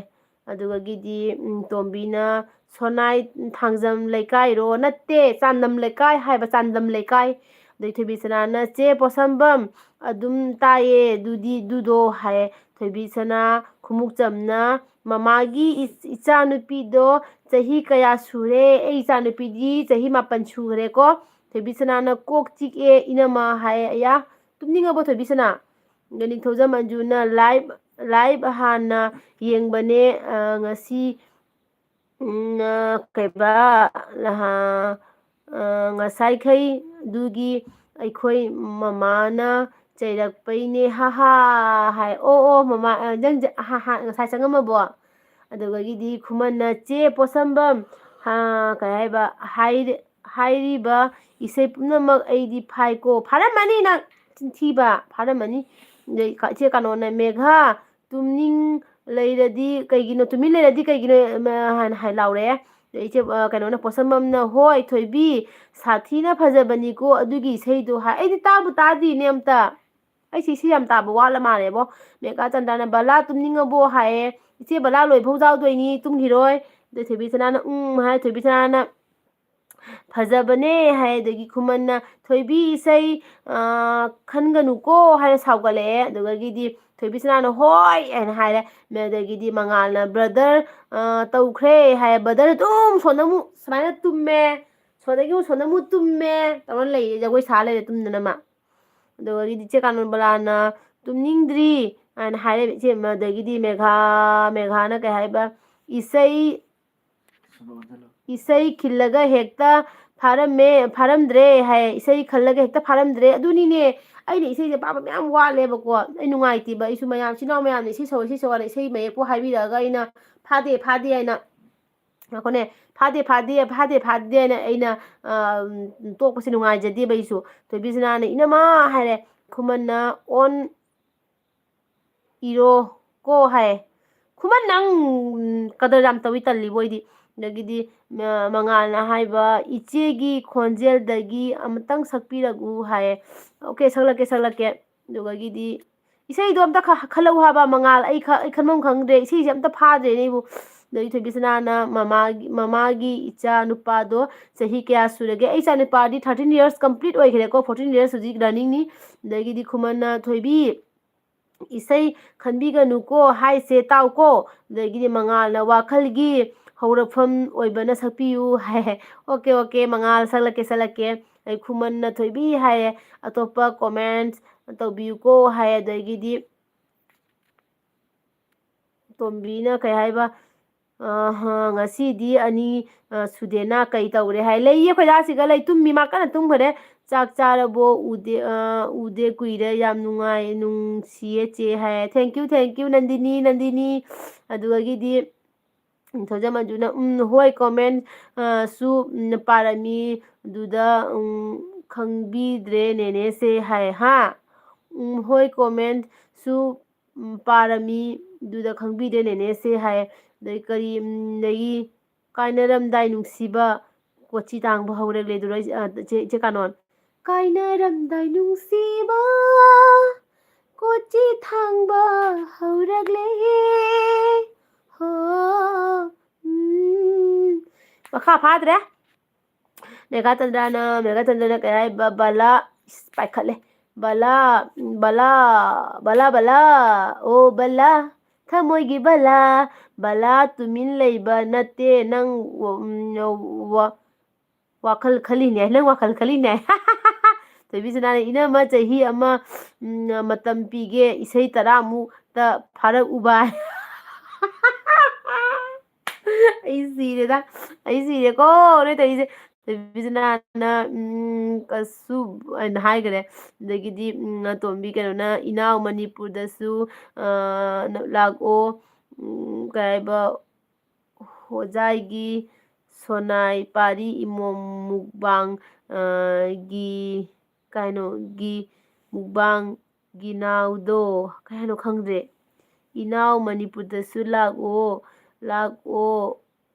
ꯑꯗꯨꯒꯒꯤꯗꯤ ꯎꯝ, ꯇꯣꯝꯕꯤꯅ, "ꯁꯣꯅꯥꯏ ꯊꯥꯡꯖꯝ ꯂꯩꯀꯥꯏꯔꯣ?" "ꯅꯠꯇꯦ, ꯆꯥꯟꯗꯝ ꯂꯩꯀꯥꯏ" ꯍꯥꯏꯕ, "ꯆꯥꯟꯗꯝ ꯂꯩꯀꯥꯏ"꯫ ꯑꯗꯩ ꯊꯣꯏꯕꯤꯁꯅꯥꯅ, "ꯆꯦ ꯄꯣꯠꯁꯝꯕꯝ, ꯑꯗꯨꯝ ꯇꯥꯏꯌꯦ ꯑꯗꯨꯗꯤ ꯑꯗꯨꯗꯣ" ꯍꯥꯏꯌꯦ꯫ ꯊꯣꯏꯕꯤꯁꯅꯥ ꯈꯨꯃꯨꯛꯆꯝꯅ, "ꯃꯃꯥꯒꯤ ꯏꯆꯥꯅꯨꯄꯤꯗꯣ ꯆꯍꯤ ꯀꯌꯥ ꯁꯨꯔꯦ? ꯑꯩ ꯏꯆꯥꯅꯨꯄꯤꯗꯤ ꯆꯍꯤ ꯃꯥꯄꯟ ꯁꯨꯈ꯭ꯔꯦꯀꯣ"꯫ ꯊꯣꯏꯕꯤꯁꯅꯥꯅ, "ꯀꯣꯛ ꯆꯤꯛꯑꯦ ꯏꯅꯝꯃ" ꯍꯥꯏꯌꯦ꯫ "ꯑꯌꯥ, ꯇꯨꯝꯅꯤꯡꯉꯕꯣ ꯊꯣꯏꯕꯤꯁꯅꯥ?" ꯑꯗ ꯅꯤꯡꯊꯧꯖꯝ ꯃꯟꯖꯨꯅ, "ꯂꯥꯏꯚ, ꯂꯥꯏꯚ ꯍꯥꯟꯅ ꯌꯦꯡꯕꯅꯦ, ꯑ, ꯉꯁꯤ ꯎꯝ, ꯑ, ꯀꯩꯕ, ꯅꯍꯥ-, ꯑ, ꯉꯁꯥꯏꯈꯩ ꯑꯗꯨꯒꯤ ꯑꯩꯈꯣꯏ ꯃꯃꯥꯅ ꯆꯩꯔꯛꯄꯩꯅꯦ, ꯍꯥ ꯍꯥ ꯍꯥꯏ꯫ "ꯑꯣ, ꯑꯣ, ꯃꯃꯥ, ꯑ, ꯅꯪ ꯖ-, ꯍꯥ ꯍꯥ ꯉꯁꯥꯏ ꯆꯪꯉꯝꯃꯕꯣ?" ꯑꯗꯨꯗꯒꯤꯗꯤ ꯈꯨꯃꯟꯅ, "ꯆꯦ ꯄꯣꯠꯁꯝꯕꯝ, ꯍꯥ, ꯀꯩ ꯍꯥꯏꯕ, ꯍꯥꯏꯔꯤ-, ꯍꯥꯏꯔꯤꯕ ꯏꯁꯩ ꯄꯨꯝꯅꯃꯛ ꯑꯩꯗꯤ ꯐꯥꯏꯀꯣ"꯫ "ꯐꯥꯔꯝꯃꯅꯤ ꯅꯪ, ꯆꯤꯟꯊꯤꯕ, ꯐꯥꯔꯝꯃꯅꯤ"꯫ ꯑꯗꯩ ꯀ-, ꯏꯆꯦ ꯀꯥꯅꯣꯅ, "ꯃꯦꯘꯥ, ꯇꯨꯝꯅꯤꯡ ꯂꯩꯔꯗꯤ ꯀꯩꯒꯤꯅꯣ, ꯇꯨꯃꯤꯟ ꯂꯩꯔꯗꯤ ꯀꯩꯒꯤꯅꯣ?" ꯍꯥꯏꯅ ꯍꯥꯏ ꯂꯥꯎꯔꯦ꯫ ꯑꯗꯩ ꯏꯆꯦ, ꯑ, ꯀꯩꯅꯣꯅ, ꯄꯣꯠꯁꯝꯕꯝꯅ, "ꯍꯣꯏ ꯊꯣꯏꯕꯤ, ꯁꯥꯊꯤꯅ ꯐꯖꯕꯅꯤꯀꯣ ꯑꯗꯨꯒꯤ ꯏꯁꯩꯗꯣ" ꯍꯥꯏ꯫ ꯑꯩꯗꯤ ꯇꯥꯕꯨ ꯇꯥꯗꯤꯅꯦ ꯑꯝꯇ꯫ ꯑꯩꯁꯦ ꯏꯁꯩ ꯌꯥꯝ ꯇꯥꯕ ꯋꯥꯠꯂ ꯃꯥꯜꯂꯦꯕꯣ꯫ ꯃꯦꯀꯥ ꯆꯟꯗ꯭ꯔꯅ, "ꯕꯂꯥ ꯇꯨꯝꯅꯤꯡꯉꯕꯣ?" ꯍꯥꯏꯌꯦ꯫ "ꯏꯆꯦ, ꯕꯂꯥ ꯂꯣꯏꯐꯧ ꯌꯥꯎꯗꯣꯏꯅꯤ, ꯇꯨꯝꯈꯤꯔꯣꯏ"꯫ ꯑꯗꯩ ꯊꯣꯏꯕꯤꯁꯅꯥꯅ, "ꯎꯝ" ꯍꯥꯏ꯫ ꯊꯣꯏꯕꯤꯁꯅꯥꯅ, "ꯐꯖꯕꯅꯦ" ꯍꯥꯏ꯫ ꯑꯗꯒꯤ ꯈꯨꯃꯟꯅ, "ꯊꯣꯏꯕꯤ, ꯏꯁꯩ, ꯑ, ꯈꯟꯒꯅꯨꯀꯣ" ꯍꯥꯏꯅ ꯁꯥꯎꯒꯠꯂꯛꯑꯦ꯫ ꯑꯗꯨꯗꯒꯤꯗꯤ ꯊꯣꯏꯕꯤꯁꯅꯥꯅ, "ꯍꯣꯏ" ꯍꯥꯏꯅ ꯍꯥꯏꯔꯦ꯫ ꯑꯗꯒꯤꯗꯤ ꯃꯉꯥꯜꯅ, "ꯕ꯭ꯔꯗꯔ, ꯑ, ꯇꯧꯈ꯭ꯔꯦ" ꯍꯥꯏ꯫ ꯕ꯭ꯔꯗꯔ ꯑꯗꯨꯝ ꯁꯣꯟꯗ ꯑꯃꯨꯛ ꯁꯨꯃꯥꯏꯅ ꯇꯨꯝꯃꯦ, ꯁꯣꯟꯗꯒꯤ ꯑꯃꯨꯛ ꯁꯣꯟꯗ ꯑꯃꯨꯛ ꯇꯨꯝꯃꯦ ꯇꯧꯔ ꯂꯩꯌꯦ, ꯖꯒꯣꯏ ꯁꯥ ꯂꯩꯔꯦ ꯇꯨꯝꯗꯅ ꯃꯥ꯫ ꯑꯗꯨꯗꯒꯤꯗꯤ ꯏꯆꯦ ꯀꯥꯅꯣꯕꯂꯥꯅ, "ꯇꯨꯝꯅꯤꯡꯗ꯭ꯔꯤ" ꯍꯥꯏꯅ ꯍꯥꯏꯔꯦ ꯏꯆꯦ꯫ ꯑꯗꯒꯤꯗꯤ ꯃꯦꯘꯥ, ꯃꯦꯘꯥꯅ ꯀꯩ ꯍꯥꯏꯕ, "ꯏꯁꯩ, ꯏꯁꯩ ꯈꯤꯜꯂꯒ ꯍꯦꯛꯇ ꯐꯥꯔꯝꯃꯦ, ꯐꯥꯔꯝꯗ꯭ꯔꯦ" ꯍꯥꯏ꯫ "ꯏꯁꯩ ꯈꯜꯂꯒ ꯍꯦꯛꯇ ꯐꯥꯔꯝꯗ꯭ꯔꯦ"꯫ ꯑꯗꯨꯅꯤꯅꯦ, ꯑꯩꯅ ꯏꯁꯩꯁꯦ ꯄꯥꯕ ꯃꯌꯥꯝ ꯋꯥꯠꯂꯦꯕꯀꯣ꯫ ꯑꯩ ꯅꯨꯡꯉꯥꯏꯇꯦꯕ꯫ ꯑꯩꯁꯨ ꯃꯌꯥꯝ, ꯏꯆꯤꯟ ꯏꯅꯥꯎ ꯃꯌꯥꯝꯅ ꯏꯁꯩ ꯁꯛꯑꯣ, ꯏꯁꯩ ꯁꯛꯑꯣꯅ ꯏꯁꯩ ꯃꯌꯦꯛꯄꯨ ꯍꯥꯏꯕꯤꯔꯛꯑꯒ ꯑꯩꯅ ꯐꯥꯗꯦ, ꯐꯥꯗꯦ ꯍꯥꯏꯅ, ꯉꯥꯏꯈꯣꯅꯦ, "ꯐꯥꯗꯦ, ꯐꯥꯗꯦ, ꯐꯥꯗꯦ, ꯐꯥꯗꯦ" ꯍꯥꯏꯅ ꯑꯩꯅ, ꯑ, ꯇꯣꯛꯄꯁꯦ ꯅꯨꯡꯉꯥꯏꯖꯗꯦꯕ ꯑꯩꯁꯨ꯫ ꯊꯣꯏꯕꯤꯁꯅꯥꯅ, "ꯏꯅꯝꯃ" ꯍꯥꯏꯔꯦ, ꯈꯨꯃꯟꯅ ꯑꯣꯟ ꯏꯔꯣ ꯀꯣ ꯍꯥꯏ꯫ ꯈꯨꯃꯟ, ꯅꯪ ꯀꯗꯔ ꯌꯥꯝ ꯇꯧꯏ, ꯇꯜꯂꯤꯕꯣ ꯑꯩꯗꯤ꯫ ꯑꯗꯒꯤꯗꯤ, ꯑ, ꯃꯉꯥꯜꯅ ꯍꯥꯏꯕ, "ꯏꯆꯦꯒꯤ ꯈꯣꯟꯖꯦꯜꯗꯒꯤ ꯑꯃꯇꯪ ꯁꯛꯄꯤꯔꯛꯎ" ꯍꯥꯏꯌꯦ꯫ ꯑꯣꯀꯦ, ꯁꯛꯂꯛꯀꯦ, ꯁꯛꯂꯛꯀꯦ꯫ ꯑꯗꯨꯒꯗꯤ ꯏꯁꯩꯗꯣ ꯑꯝꯇ ꯈ-, ꯈꯜꯂꯛꯎ ꯍꯥꯏꯕ, ꯃꯉꯥꯜ, ꯑꯩ ꯈ-, ꯑꯩ ꯈꯟꯐꯝ ꯈꯪꯗ꯭ꯔꯦ, ꯏꯁꯩꯁꯦ ꯑꯝꯇ ꯐꯥꯗ꯭ꯔꯦꯅꯦ ꯑꯩꯕꯨ꯫ ꯑꯗꯩ ꯊꯣꯏꯕꯤꯁꯅꯥꯅ ꯃꯃꯥꯒꯤ, ꯃꯃꯥꯒꯤ ꯏꯆꯥ ꯅꯨꯄꯥꯗꯣ ꯆꯍꯤ ꯀꯌꯥ ꯁꯨꯔꯒꯦ? ꯑꯩ ꯏꯆꯥ ꯅꯨꯄꯥꯗꯤ thirteen years complete ꯑꯣꯏꯈ꯭ꯔꯦꯀꯣ, fourteen years ꯍꯧꯖꯤꯛ running ꯅꯤ꯫ ꯑꯗꯒꯤꯗꯤ ꯈꯨꯃꯟꯅ, "ꯊꯣꯏꯕꯤ, ꯏꯁꯩ ꯈꯟꯕꯤꯒꯅꯨꯀꯣ, ꯍꯥꯏꯁꯦ ꯇꯥꯎꯀꯣ"꯫ ꯑꯗꯒꯤꯗꯤ ꯃꯉꯥꯜꯅ, "ꯋꯥꯈꯜꯒꯤ ꯍꯧꯔꯛꯐꯝ ꯑꯣꯏꯕꯅ ꯁꯛꯄꯤꯌꯨ" ꯍꯥꯏ꯫ ꯑꯣꯀꯦ, ꯑꯣꯀꯦ, ꯃꯉꯥꯜ, ꯁꯛꯂꯛꯀꯦ, ꯁꯛꯂꯛꯀꯦ꯫ ꯑꯩ ꯈꯨꯃꯟꯅ, "ꯊꯣꯏꯕꯤ" ꯍꯥꯏꯌꯦ, "ꯑꯇꯣꯞꯄ comment ꯇꯧꯕꯤꯌꯨꯀꯣ" ꯍꯥꯏ꯫ ꯑꯗꯒꯤꯗꯤ ꯇꯣꯝꯕꯤꯅ ꯀꯩ ꯍꯥꯏꯕ? "ꯑꯍ, ꯉꯁꯤꯗꯤ ꯑꯅꯤ, ꯑ, ꯁꯨꯗꯦꯅ ꯀꯩ ꯇꯧꯔꯦ?" ꯍꯥꯏ꯫ "ꯂꯩꯌꯦ, ꯑꯩꯈꯣꯏ ꯗꯥꯁꯤꯒ ꯂꯩ, ꯇꯨꯝꯃꯤ, ꯃꯥ ꯀꯟꯅ ꯇꯨꯝꯈꯔꯦ꯫ ꯆꯥꯛ ꯆꯥꯔꯕꯣ? ꯎꯗꯦ, ꯑ, ꯎꯗꯦ ꯀꯨꯏꯔꯦ, ꯌꯥꯝ ꯅꯨꯡꯉꯥꯏ, ꯅꯨꯡꯁꯤꯌꯦ ꯆꯦ" ꯍꯥꯏ꯫ Thank you, thank you, Nandini, Nandini. ꯑꯗꯨꯗꯒꯤꯗꯤ ꯅꯤꯡꯊꯧꯖꯝ ꯃꯟꯖꯨꯅ, "ꯎꯝ, ꯍꯣꯏ, comment, ꯑ, ꯁꯨ, ꯎꯝ, ꯄꯥꯔꯝꯃꯤ, ꯑꯗꯨꯗ, ꯎꯝ, ꯈꯪꯕꯤꯗ꯭ꯔꯦ ꯅꯦꯅꯦꯁꯦ" ꯍꯥꯏ꯫ "ꯍꯥ? ꯎꯝ, ꯍꯣꯏ, comment ꯁꯨ, ꯎꯝ, ꯄꯥꯔꯝꯃꯤ, ꯑꯗꯨꯗ ꯈꯪꯕꯤꯗ꯭ꯔꯦ ꯅꯦꯅꯦꯁꯦ" ꯍꯥꯏ꯫ ꯑꯗꯩ ꯀꯔꯤ, ꯎꯝ, ꯑꯗꯒꯤ "ꯀꯥꯏꯅꯔꯝꯗꯥꯏ ꯅꯨꯡꯁꯤꯕ, ꯀꯣꯆꯤ ꯊꯥꯡꯕ ꯍꯧꯔꯛꯂꯦ" ꯑꯗꯨꯔꯣ, ꯑ, ꯆꯦ, ꯆꯦ ꯀꯥꯅꯣꯟ? "ꯀꯥꯏꯅꯔꯝꯗꯥꯏ ꯅꯨꯡꯁꯤꯕ, ꯀꯣꯆꯤ ꯊꯥꯡꯕ ꯍꯧꯔꯛꯂꯦ꯫ ꯍꯣ, ꯎꯝ." ꯃꯈꯥ ꯐꯥꯗ꯭ꯔꯦ꯫ ꯃꯦꯘꯥꯆꯟꯗ꯭ꯔꯅ, ꯃꯦꯘꯥꯆꯟꯗ꯭ꯔꯅ ꯀꯩ ꯍꯥꯏꯕ? "ꯕꯂꯥ", ꯏꯁ, ꯄꯥꯏꯈꯠꯂꯦ꯫ "ꯕꯂꯥ, ꯕꯂꯥ, ꯕꯂꯥ, ꯕꯂꯥ, ꯑꯣ ꯕꯂꯥ, ꯊꯃꯣꯏꯒꯤ ꯕꯂꯥ, ꯕꯂꯥ, ꯇꯨꯃꯤꯟ ꯂꯩꯕ ꯅꯠꯇꯦ ꯅꯪ, ꯎꯝ, ꯋꯥ-, ꯋꯥꯈꯜ ꯈꯜꯂꯤꯅꯦ, ꯅꯪ ꯋꯥꯈꯜ ꯈꯜꯂꯤꯅꯦ꯫" ꯊꯣꯏꯕꯤꯁꯅꯥꯅ, "ꯏꯅꯝꯃ, ꯆꯍꯤ ꯑꯃ, ꯎꯝ, ꯃꯇꯝ ꯄꯤꯒꯦ, ꯏꯁꯩ ꯇꯔꯥꯃꯨꯛꯇ ꯐꯥꯔꯛꯎꯕ꯫" ꯑꯩ ꯁꯤꯔꯦꯗ, ꯑꯩ ꯁꯤꯔꯦꯀꯣ, ꯅꯣꯏ ꯇꯧꯔꯤꯁꯦ꯫ ꯊꯣꯏꯕꯤꯁꯅꯥꯅ, ꯎꯝ, ꯀꯁꯨ ꯍꯥꯏꯅ ꯍꯥꯏꯈꯔꯦ꯫ ꯑꯗꯒꯤꯗꯤ, ꯎꯝ, ꯑꯇꯣꯝꯕꯤ ꯀꯩꯅꯣꯅ, "ꯏꯅꯥꯎ ꯃꯅꯤꯄꯨꯔꯗꯁꯨ, ꯑ, ꯂꯥꯛꯑꯣ, ꯎꯝ, ꯀꯩ ꯍꯥꯏꯕ, ꯍꯣꯖꯥꯏꯒꯤ ꯁꯣꯅꯥꯏ ꯄꯥꯔꯤ ꯏꯃꯣꯝ ꯃꯨꯛꯕꯥꯡ, ꯑ, ꯒꯤ, ꯀꯩꯅꯣꯒꯤ, ꯃꯨꯛꯕꯥꯡꯒꯤ ꯅꯥꯎꯗꯣ, ꯀꯩ ꯍꯥꯏꯅꯣ ꯈꯪꯗ꯭ꯔꯦ꯫ ꯏꯅꯥꯎ ꯃꯅꯤꯄꯨꯔꯗꯁꯨ ꯂꯥꯛꯑꯣ, ꯂꯥꯛꯑꯣ꯫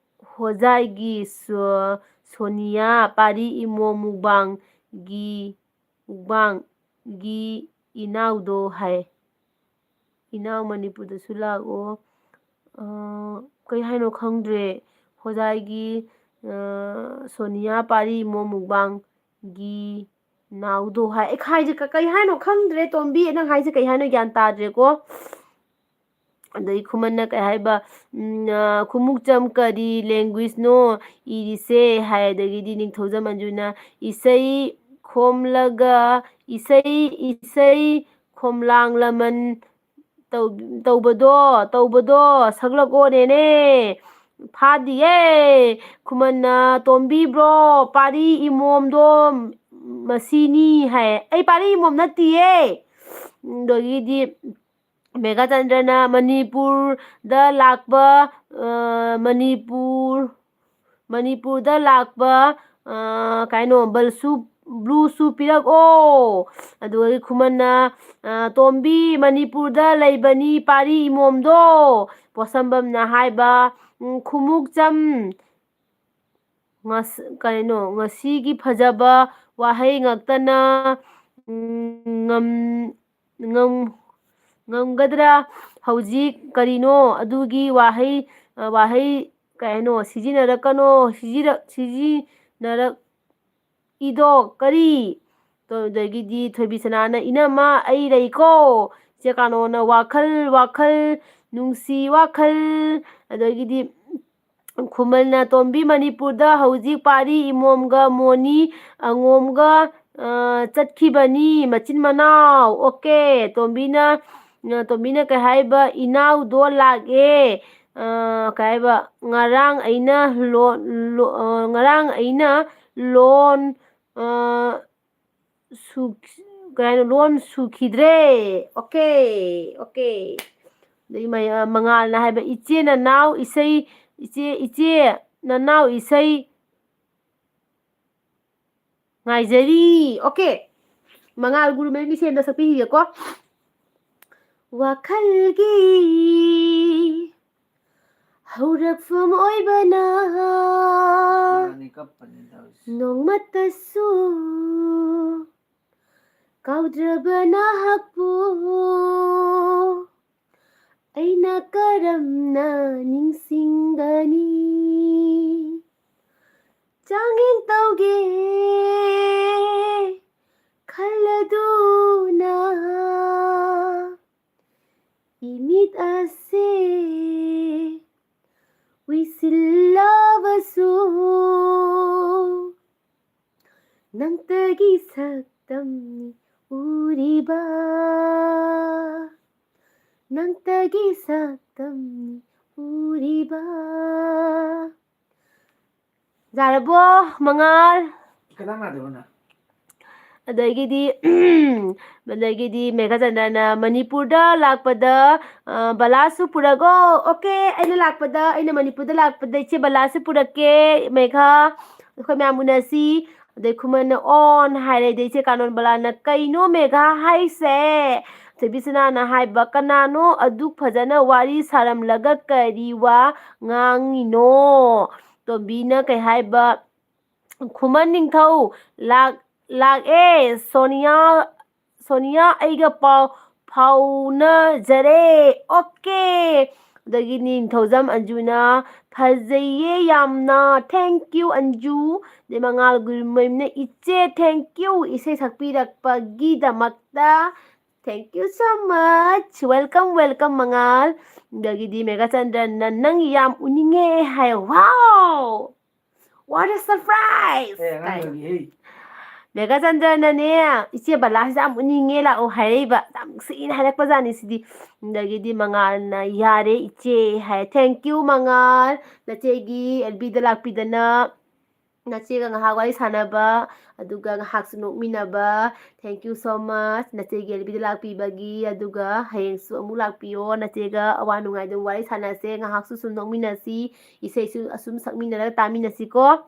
ꯍꯣꯖꯥꯏꯒꯤ ꯁꯣ-, ꯁꯣꯅꯤꯌꯥ ꯄꯥꯔꯤ ꯏꯃꯣꯝ ꯃꯨꯛꯕꯥꯡꯒꯤ, ꯃꯨꯛꯕꯥꯡꯒꯤ ꯏꯅꯥꯎꯗꯣ ꯍꯥꯏ꯫ ꯏꯅꯥꯎ ꯃꯅꯤꯄꯨꯔꯗꯁꯨ ꯂꯥꯛꯑꯣ꯫ ꯑ, ꯀꯩ ꯍꯥꯏꯅꯣ ꯈꯪꯗ꯭ꯔꯦ꯫ ꯍꯣꯖꯥꯏꯒꯤ, ꯑ, ꯁꯣꯅꯤꯌꯥ ꯄꯥꯔꯤ ꯏꯃꯣꯝ ꯃꯨꯛꯕꯥꯡꯒꯤ ꯅꯥꯎꯗꯣ ꯍꯥꯏ꯫ ꯑꯩ ꯍꯥꯏꯁꯦ ꯀ-, ꯀꯩ ꯍꯥꯏꯅꯣ ꯈꯪꯗ꯭ꯔꯦ, ꯇꯣꯝꯕꯤ꯫ ꯅꯪ ꯍꯥꯏꯁꯦ ꯀꯩ ꯍꯥꯏꯅꯣ ꯒ꯭ꯌꯥꯟ ꯇꯥꯗ꯭ꯔꯦꯀꯣ꯫ ꯑꯗꯩ ꯈꯨꯃꯟꯅ ꯀꯩ ꯍꯥꯏꯕ, ꯎꯝ, ꯑ, "ꯈꯨꯃꯨꯛꯆꯝ ꯀꯔꯤ languageꯅꯣ ꯏꯔꯤꯁꯦ?" ꯍꯥꯏ꯫ ꯑꯗꯒꯤꯗꯤ ꯅꯤꯡꯊꯧꯖꯝ ꯃꯟꯖꯨꯅ, "ꯏꯁꯩ ꯈꯣꯝꯂꯒ, ꯏꯁꯩ, ꯏꯁꯩ ꯈꯣꯝꯂꯥꯡ ꯂꯃꯟ ꯇꯧ-, ꯇꯧꯕꯗꯣ, ꯇꯧꯕꯗꯣ ꯁꯛꯂꯛꯑꯣꯅꯦꯅꯦ꯫ ꯐꯥꯗꯤꯌꯦ꯫ ꯈꯨꯃꯟꯅ, "ꯇꯣꯝꯕꯤꯕ꯭ꯔꯣ, ꯄꯥꯔꯤ ꯏꯃꯣꯝꯗꯣ ꯃꯁꯤꯅꯤ" ꯍꯥꯏ꯫ "ꯑꯩ ꯄꯥꯔꯤ ꯏꯃꯣꯝ ꯅꯠꯇꯤꯌꯦ"꯫ ꯑꯗꯒꯤꯗꯤ ꯃꯦꯘꯥꯆꯟꯗ꯭ꯔꯅ, "ꯃꯅꯤꯄꯨꯔꯗ ꯂꯥꯛꯄ, ꯑ, ꯃꯅꯤꯄꯨꯔ, ꯃꯅꯤꯄꯨꯔꯗ ꯂꯥꯛꯄ, ꯑ, ꯀꯩꯅꯣ, ꯕꯜꯁꯨ, blue ꯁꯨ ꯄꯤꯔꯛꯑꯣ"꯫ ꯑꯗꯨꯒ ꯈꯨꯃꯟꯅ, ꯑ, "ꯇꯣꯝꯕꯤ, ꯃꯅꯤꯄꯨꯔꯗ ꯂꯩꯕꯅꯤ ꯄꯥꯔꯤ ꯏꯃꯣꯝꯗꯣ"꯫ ꯄꯣꯠꯁꯝꯕꯝꯅ ꯍꯥꯏꯕ, ꯎꯝ, "ꯈꯨꯃꯨꯛꯆꯝ, ꯉꯁ-, ꯀꯩꯅꯣ, ꯉꯁꯤꯒꯤ ꯐꯖꯕ ꯋꯥꯍꯩ ꯉꯥꯛꯇꯅ, ꯎꯝ, ꯉꯝ-, ꯉꯝ-, ꯉꯝꯒꯗ꯭ꯔꯥ? ꯍꯧꯖꯤꯛ ꯀꯔꯤꯅꯣ ꯑꯗꯨꯒꯤ ꯋꯥꯍꯩ, ꯑ, ꯋꯥꯍꯩ, ꯀꯩ ꯍꯥꯏꯅꯣ, ꯁꯤꯖꯤꯟꯅꯔꯛꯀꯅꯣ, ꯁꯤꯖꯤꯔ-, ꯁꯤꯖꯤꯟꯅꯔꯛꯏꯗꯣ ꯀꯔꯤ?" ꯑꯗꯒꯤꯗꯤ ꯊꯣꯏꯕꯤꯁꯅꯥꯅ, "ꯏꯅꯝꯃ, ꯑꯩ ꯂꯩꯀꯣ"꯫ ꯏꯆꯦ ꯀꯥꯅꯣꯅ, "ꯋꯥꯈꯜ, ꯋꯥꯈꯜ, ꯅꯨꯡꯁꯤ ꯋꯥꯈꯜ"꯫ ꯑꯗꯒꯤꯗꯤ ꯈꯨꯃꯟꯅ, "ꯇꯣꯝꯕꯤ, ꯃꯅꯤꯄꯨꯔꯗ ꯍꯧꯖꯤꯛ ꯄꯥꯔꯤ ꯏꯃꯣꯝꯒ ꯃꯣꯅꯤ ꯑꯉꯣꯝꯒ, ꯑ, ꯆꯠꯈꯤꯕꯅꯤ, ꯃꯆꯤꯟ ꯃꯅꯥꯎ"꯫ ꯑꯣꯀꯦ, ꯇꯣꯝꯕꯤꯅ, ꯑ, ꯇꯣꯝꯕꯤꯅ ꯀꯩ ꯍꯥꯏꯕ? "ꯏꯅꯥꯎꯗꯣ ꯂꯥꯛꯑꯦ"꯫ ꯑ, ꯀꯩ ꯍꯥꯏꯕ? "ꯉꯔꯥꯡ ꯑꯩꯅ ꯂꯣꯟ, ꯂꯣ-, ꯑ, ꯉꯔꯥꯡ ꯑꯩꯅ ꯂꯣꯟ, ꯑ, ꯁꯨ-, ꯀꯩ ꯍꯥꯏꯅꯣ? ꯂꯣꯟ ꯁꯨꯈꯤꯗ꯭ꯔꯦ"꯫ Okay, okay. ꯑꯗꯩ ꯃꯌꯥ-, ꯃꯉꯥꯜꯅ ꯍꯥꯏꯕ, "ꯏꯆꯦ ꯅꯅꯥꯎ ꯏꯁꯩ, ꯏꯆꯦ, ꯏꯆꯦ ꯅꯅꯥꯎ ꯏꯁꯩ ꯉꯥꯏꯖꯔꯤ"꯫ ꯑꯣꯀꯦ꯫ ꯃꯉꯥꯜ ꯒꯨꯔꯨꯃꯌꯨꯝꯒꯤ ꯁꯦꯝꯗ ꯁꯛꯄꯤꯈꯤꯒꯦꯀꯣ꯫ ꯋꯥꯈꯜꯒꯤ ꯍꯧꯔꯛꯐꯝ ꯑꯣꯏꯕꯅ ꯃꯥꯅꯤ, ꯀꯞꯄꯅꯤ ꯇꯧꯔꯤꯁꯦ꯫ ꯅꯣꯡꯃꯇꯁꯨ ꯀꯥꯎꯗ꯭ꯔꯕ ꯅꯍꯥꯛꯄꯨ ꯑꯩꯅ ꯀꯔꯝꯅ ꯅꯤꯡꯁꯤꯡꯒꯅꯤ? ꯆꯥꯡꯌꯦꯡ ꯇꯧꯒꯦ ꯈꯜꯂꯗꯨꯅ ꯏꯃꯤꯠ ꯑꯁꯦ ꯎꯏꯁꯤꯜꯂꯕꯁꯨ ꯅꯪꯇꯒꯤ ꯁꯛꯇꯝꯅꯤ ꯎꯔꯤꯕ, ꯅꯪꯇꯒꯤ ꯁꯛꯇꯝꯅꯤ ꯎꯔꯤꯕ꯫ ꯌꯥꯔꯕꯣ, ꯃꯉꯥꯜ? ꯀꯗꯥꯏ ꯉꯥꯏꯗꯕꯅꯣ? ꯑꯗꯒꯤꯗꯤ ꯑꯗꯒꯤꯗꯤ ꯃꯦꯘꯆꯟꯗ꯭ꯔꯅ ꯃꯅꯤꯄꯨꯔꯗ ꯂꯥꯛꯄꯗ, ꯑ, ꯕꯂꯥꯁꯨ ꯄꯨꯔꯛꯑꯣ꯫ ꯑꯣꯀꯦ, ꯑꯩꯅ ꯂꯥꯛꯄꯗ, ꯑꯩꯅ ꯃꯅꯤꯄꯨꯔꯗ ꯂꯥꯛꯄꯗ ꯏꯆꯦ ꯕꯂꯥꯁꯨ ꯄꯨꯔꯛꯀꯦ, ꯃꯦꯘꯥ꯫ ꯑꯩꯈꯣꯏ ꯃꯌꯥꯝ ꯎꯅꯁꯤ꯫ ꯑꯗꯩ ꯈꯨꯃꯟꯅ ꯑꯣꯟ ꯍꯥꯏꯔꯦ꯫ ꯑꯗꯩ ꯏꯆꯦ ꯀꯥꯅꯣꯟ ꯕꯂꯥꯅ, "ꯀꯩꯅꯣ ꯃꯦꯘꯥ ꯍꯥꯏꯁꯦ?" ꯊꯣꯏꯕꯤ ꯁꯅꯥꯅ ꯍꯥꯏꯕ, "ꯀꯅꯥꯅꯣ ꯑꯗꯨꯛ ꯐꯖꯅ ꯋꯥꯔꯤ ꯁꯥꯔꯝꯂꯒ ꯀꯔꯤ ꯋꯥ ꯉꯥꯡꯉꯤꯅꯣ?" ꯇꯣꯝꯕꯤꯅ ꯀꯩ ꯍꯥꯏꯕ, ꯈꯨꯃꯟ ꯅꯤꯡꯊꯧ ꯂꯥꯛ-, ꯂꯥꯛꯑꯦ꯫ ꯁꯣꯅꯤꯌꯥ, ꯁꯣꯅꯤꯌꯥ ꯑꯩꯒ ꯄꯥꯎ ꯐꯥꯎꯅꯖꯔꯦ꯫ ꯑꯣꯀꯦ꯫ ꯑꯗꯒꯤ ꯅꯤꯡꯊꯧꯖꯝ ꯑꯟꯖꯨꯅ, "ꯐꯖꯩꯌꯦ ꯌꯥꯝꯅ, thank you ꯑꯟꯖꯨ"꯫ ꯑꯗꯩ ꯃꯉꯥꯜ ꯒꯨꯔꯨꯃꯌꯨꯝꯅ, "ꯏꯆꯦ, thank you ꯏꯁꯩ ꯁꯛꯄꯤꯔꯛꯄꯒꯤꯗꯃꯛꯇ, thank you so much, welcome, welcome ꯃꯉꯥꯜ"꯫ ꯑꯗꯒꯤꯗꯤ ꯃꯦꯘꯥꯆꯟꯗ꯭ꯔꯅ, "ꯅꯪ ꯌꯥꯝ ꯎꯅꯤꯡꯉꯦ" ꯍꯥꯏ꯫ Wow! What a surprise! ꯑꯦ, ꯑꯉꯥꯡ ꯀꯥꯏ꯫ ꯑꯣꯏꯔꯤꯍꯦ꯫ ꯃꯦꯘꯥꯆꯟꯗ꯭ꯔꯅꯅꯦ, "ꯏꯆꯦ ꯕꯂꯥꯁꯤꯗ ꯌꯥꯝ ꯎꯅꯤꯡꯉꯦ, ꯂꯥꯛꯑꯣ" ꯍꯥꯏꯔꯛꯏꯕ꯫ ꯌꯥꯝ ꯅꯨꯡꯁꯤꯅ ꯍꯥꯏꯔꯛꯄꯖꯥꯠꯅꯤ ꯁꯤꯗꯤ꯫ ꯑꯗꯒꯤꯗꯤ ꯃꯉꯥꯜꯅ, "ꯌꯥꯔꯦ ꯏꯆꯦ" ꯍꯥꯏ꯫ Thank you ꯃꯉꯥꯜ, ꯅꯆꯦꯒꯤ ꯑꯦꯜ ꯕꯤꯗ ꯂꯥꯛꯄꯤꯗꯅ, ꯅꯆꯦꯒ ꯉꯥꯏꯍꯥꯛ ꯋꯥꯔꯤ ꯁꯥꯟꯅꯕ, ꯑꯗꯨꯒ ꯉꯥꯏꯍꯥꯛꯁꯨ ꯅꯣꯛꯃꯤꯟꯅꯕ꯫ Thank you so much, ꯅꯆꯦꯒꯤ ꯑꯦꯜ ꯕꯤꯗ ꯂꯥꯛꯄꯤꯕꯒꯤ꯫ ꯑꯗꯨꯒ ꯍꯌꯦꯡꯁꯨ ꯑꯃꯨꯛ ꯂꯥꯛꯄꯤꯌꯣ, ꯅꯆꯦꯒ ꯑꯋꯥ ꯅꯨꯡꯉꯥꯏꯗꯨ ꯋꯥꯔꯤ ꯁꯥꯟꯅꯁꯦ, ꯉꯥꯏꯍꯥꯛꯁꯨ ꯁꯨꯝ ꯅꯣꯛꯃꯤꯟꯅꯁꯤ, ꯏꯁꯩꯁꯨ ꯑꯁꯨꯝ ꯁꯛꯃꯤꯟꯅꯔꯒ ꯇꯥꯃꯤꯟꯅꯁꯤꯀꯣ꯫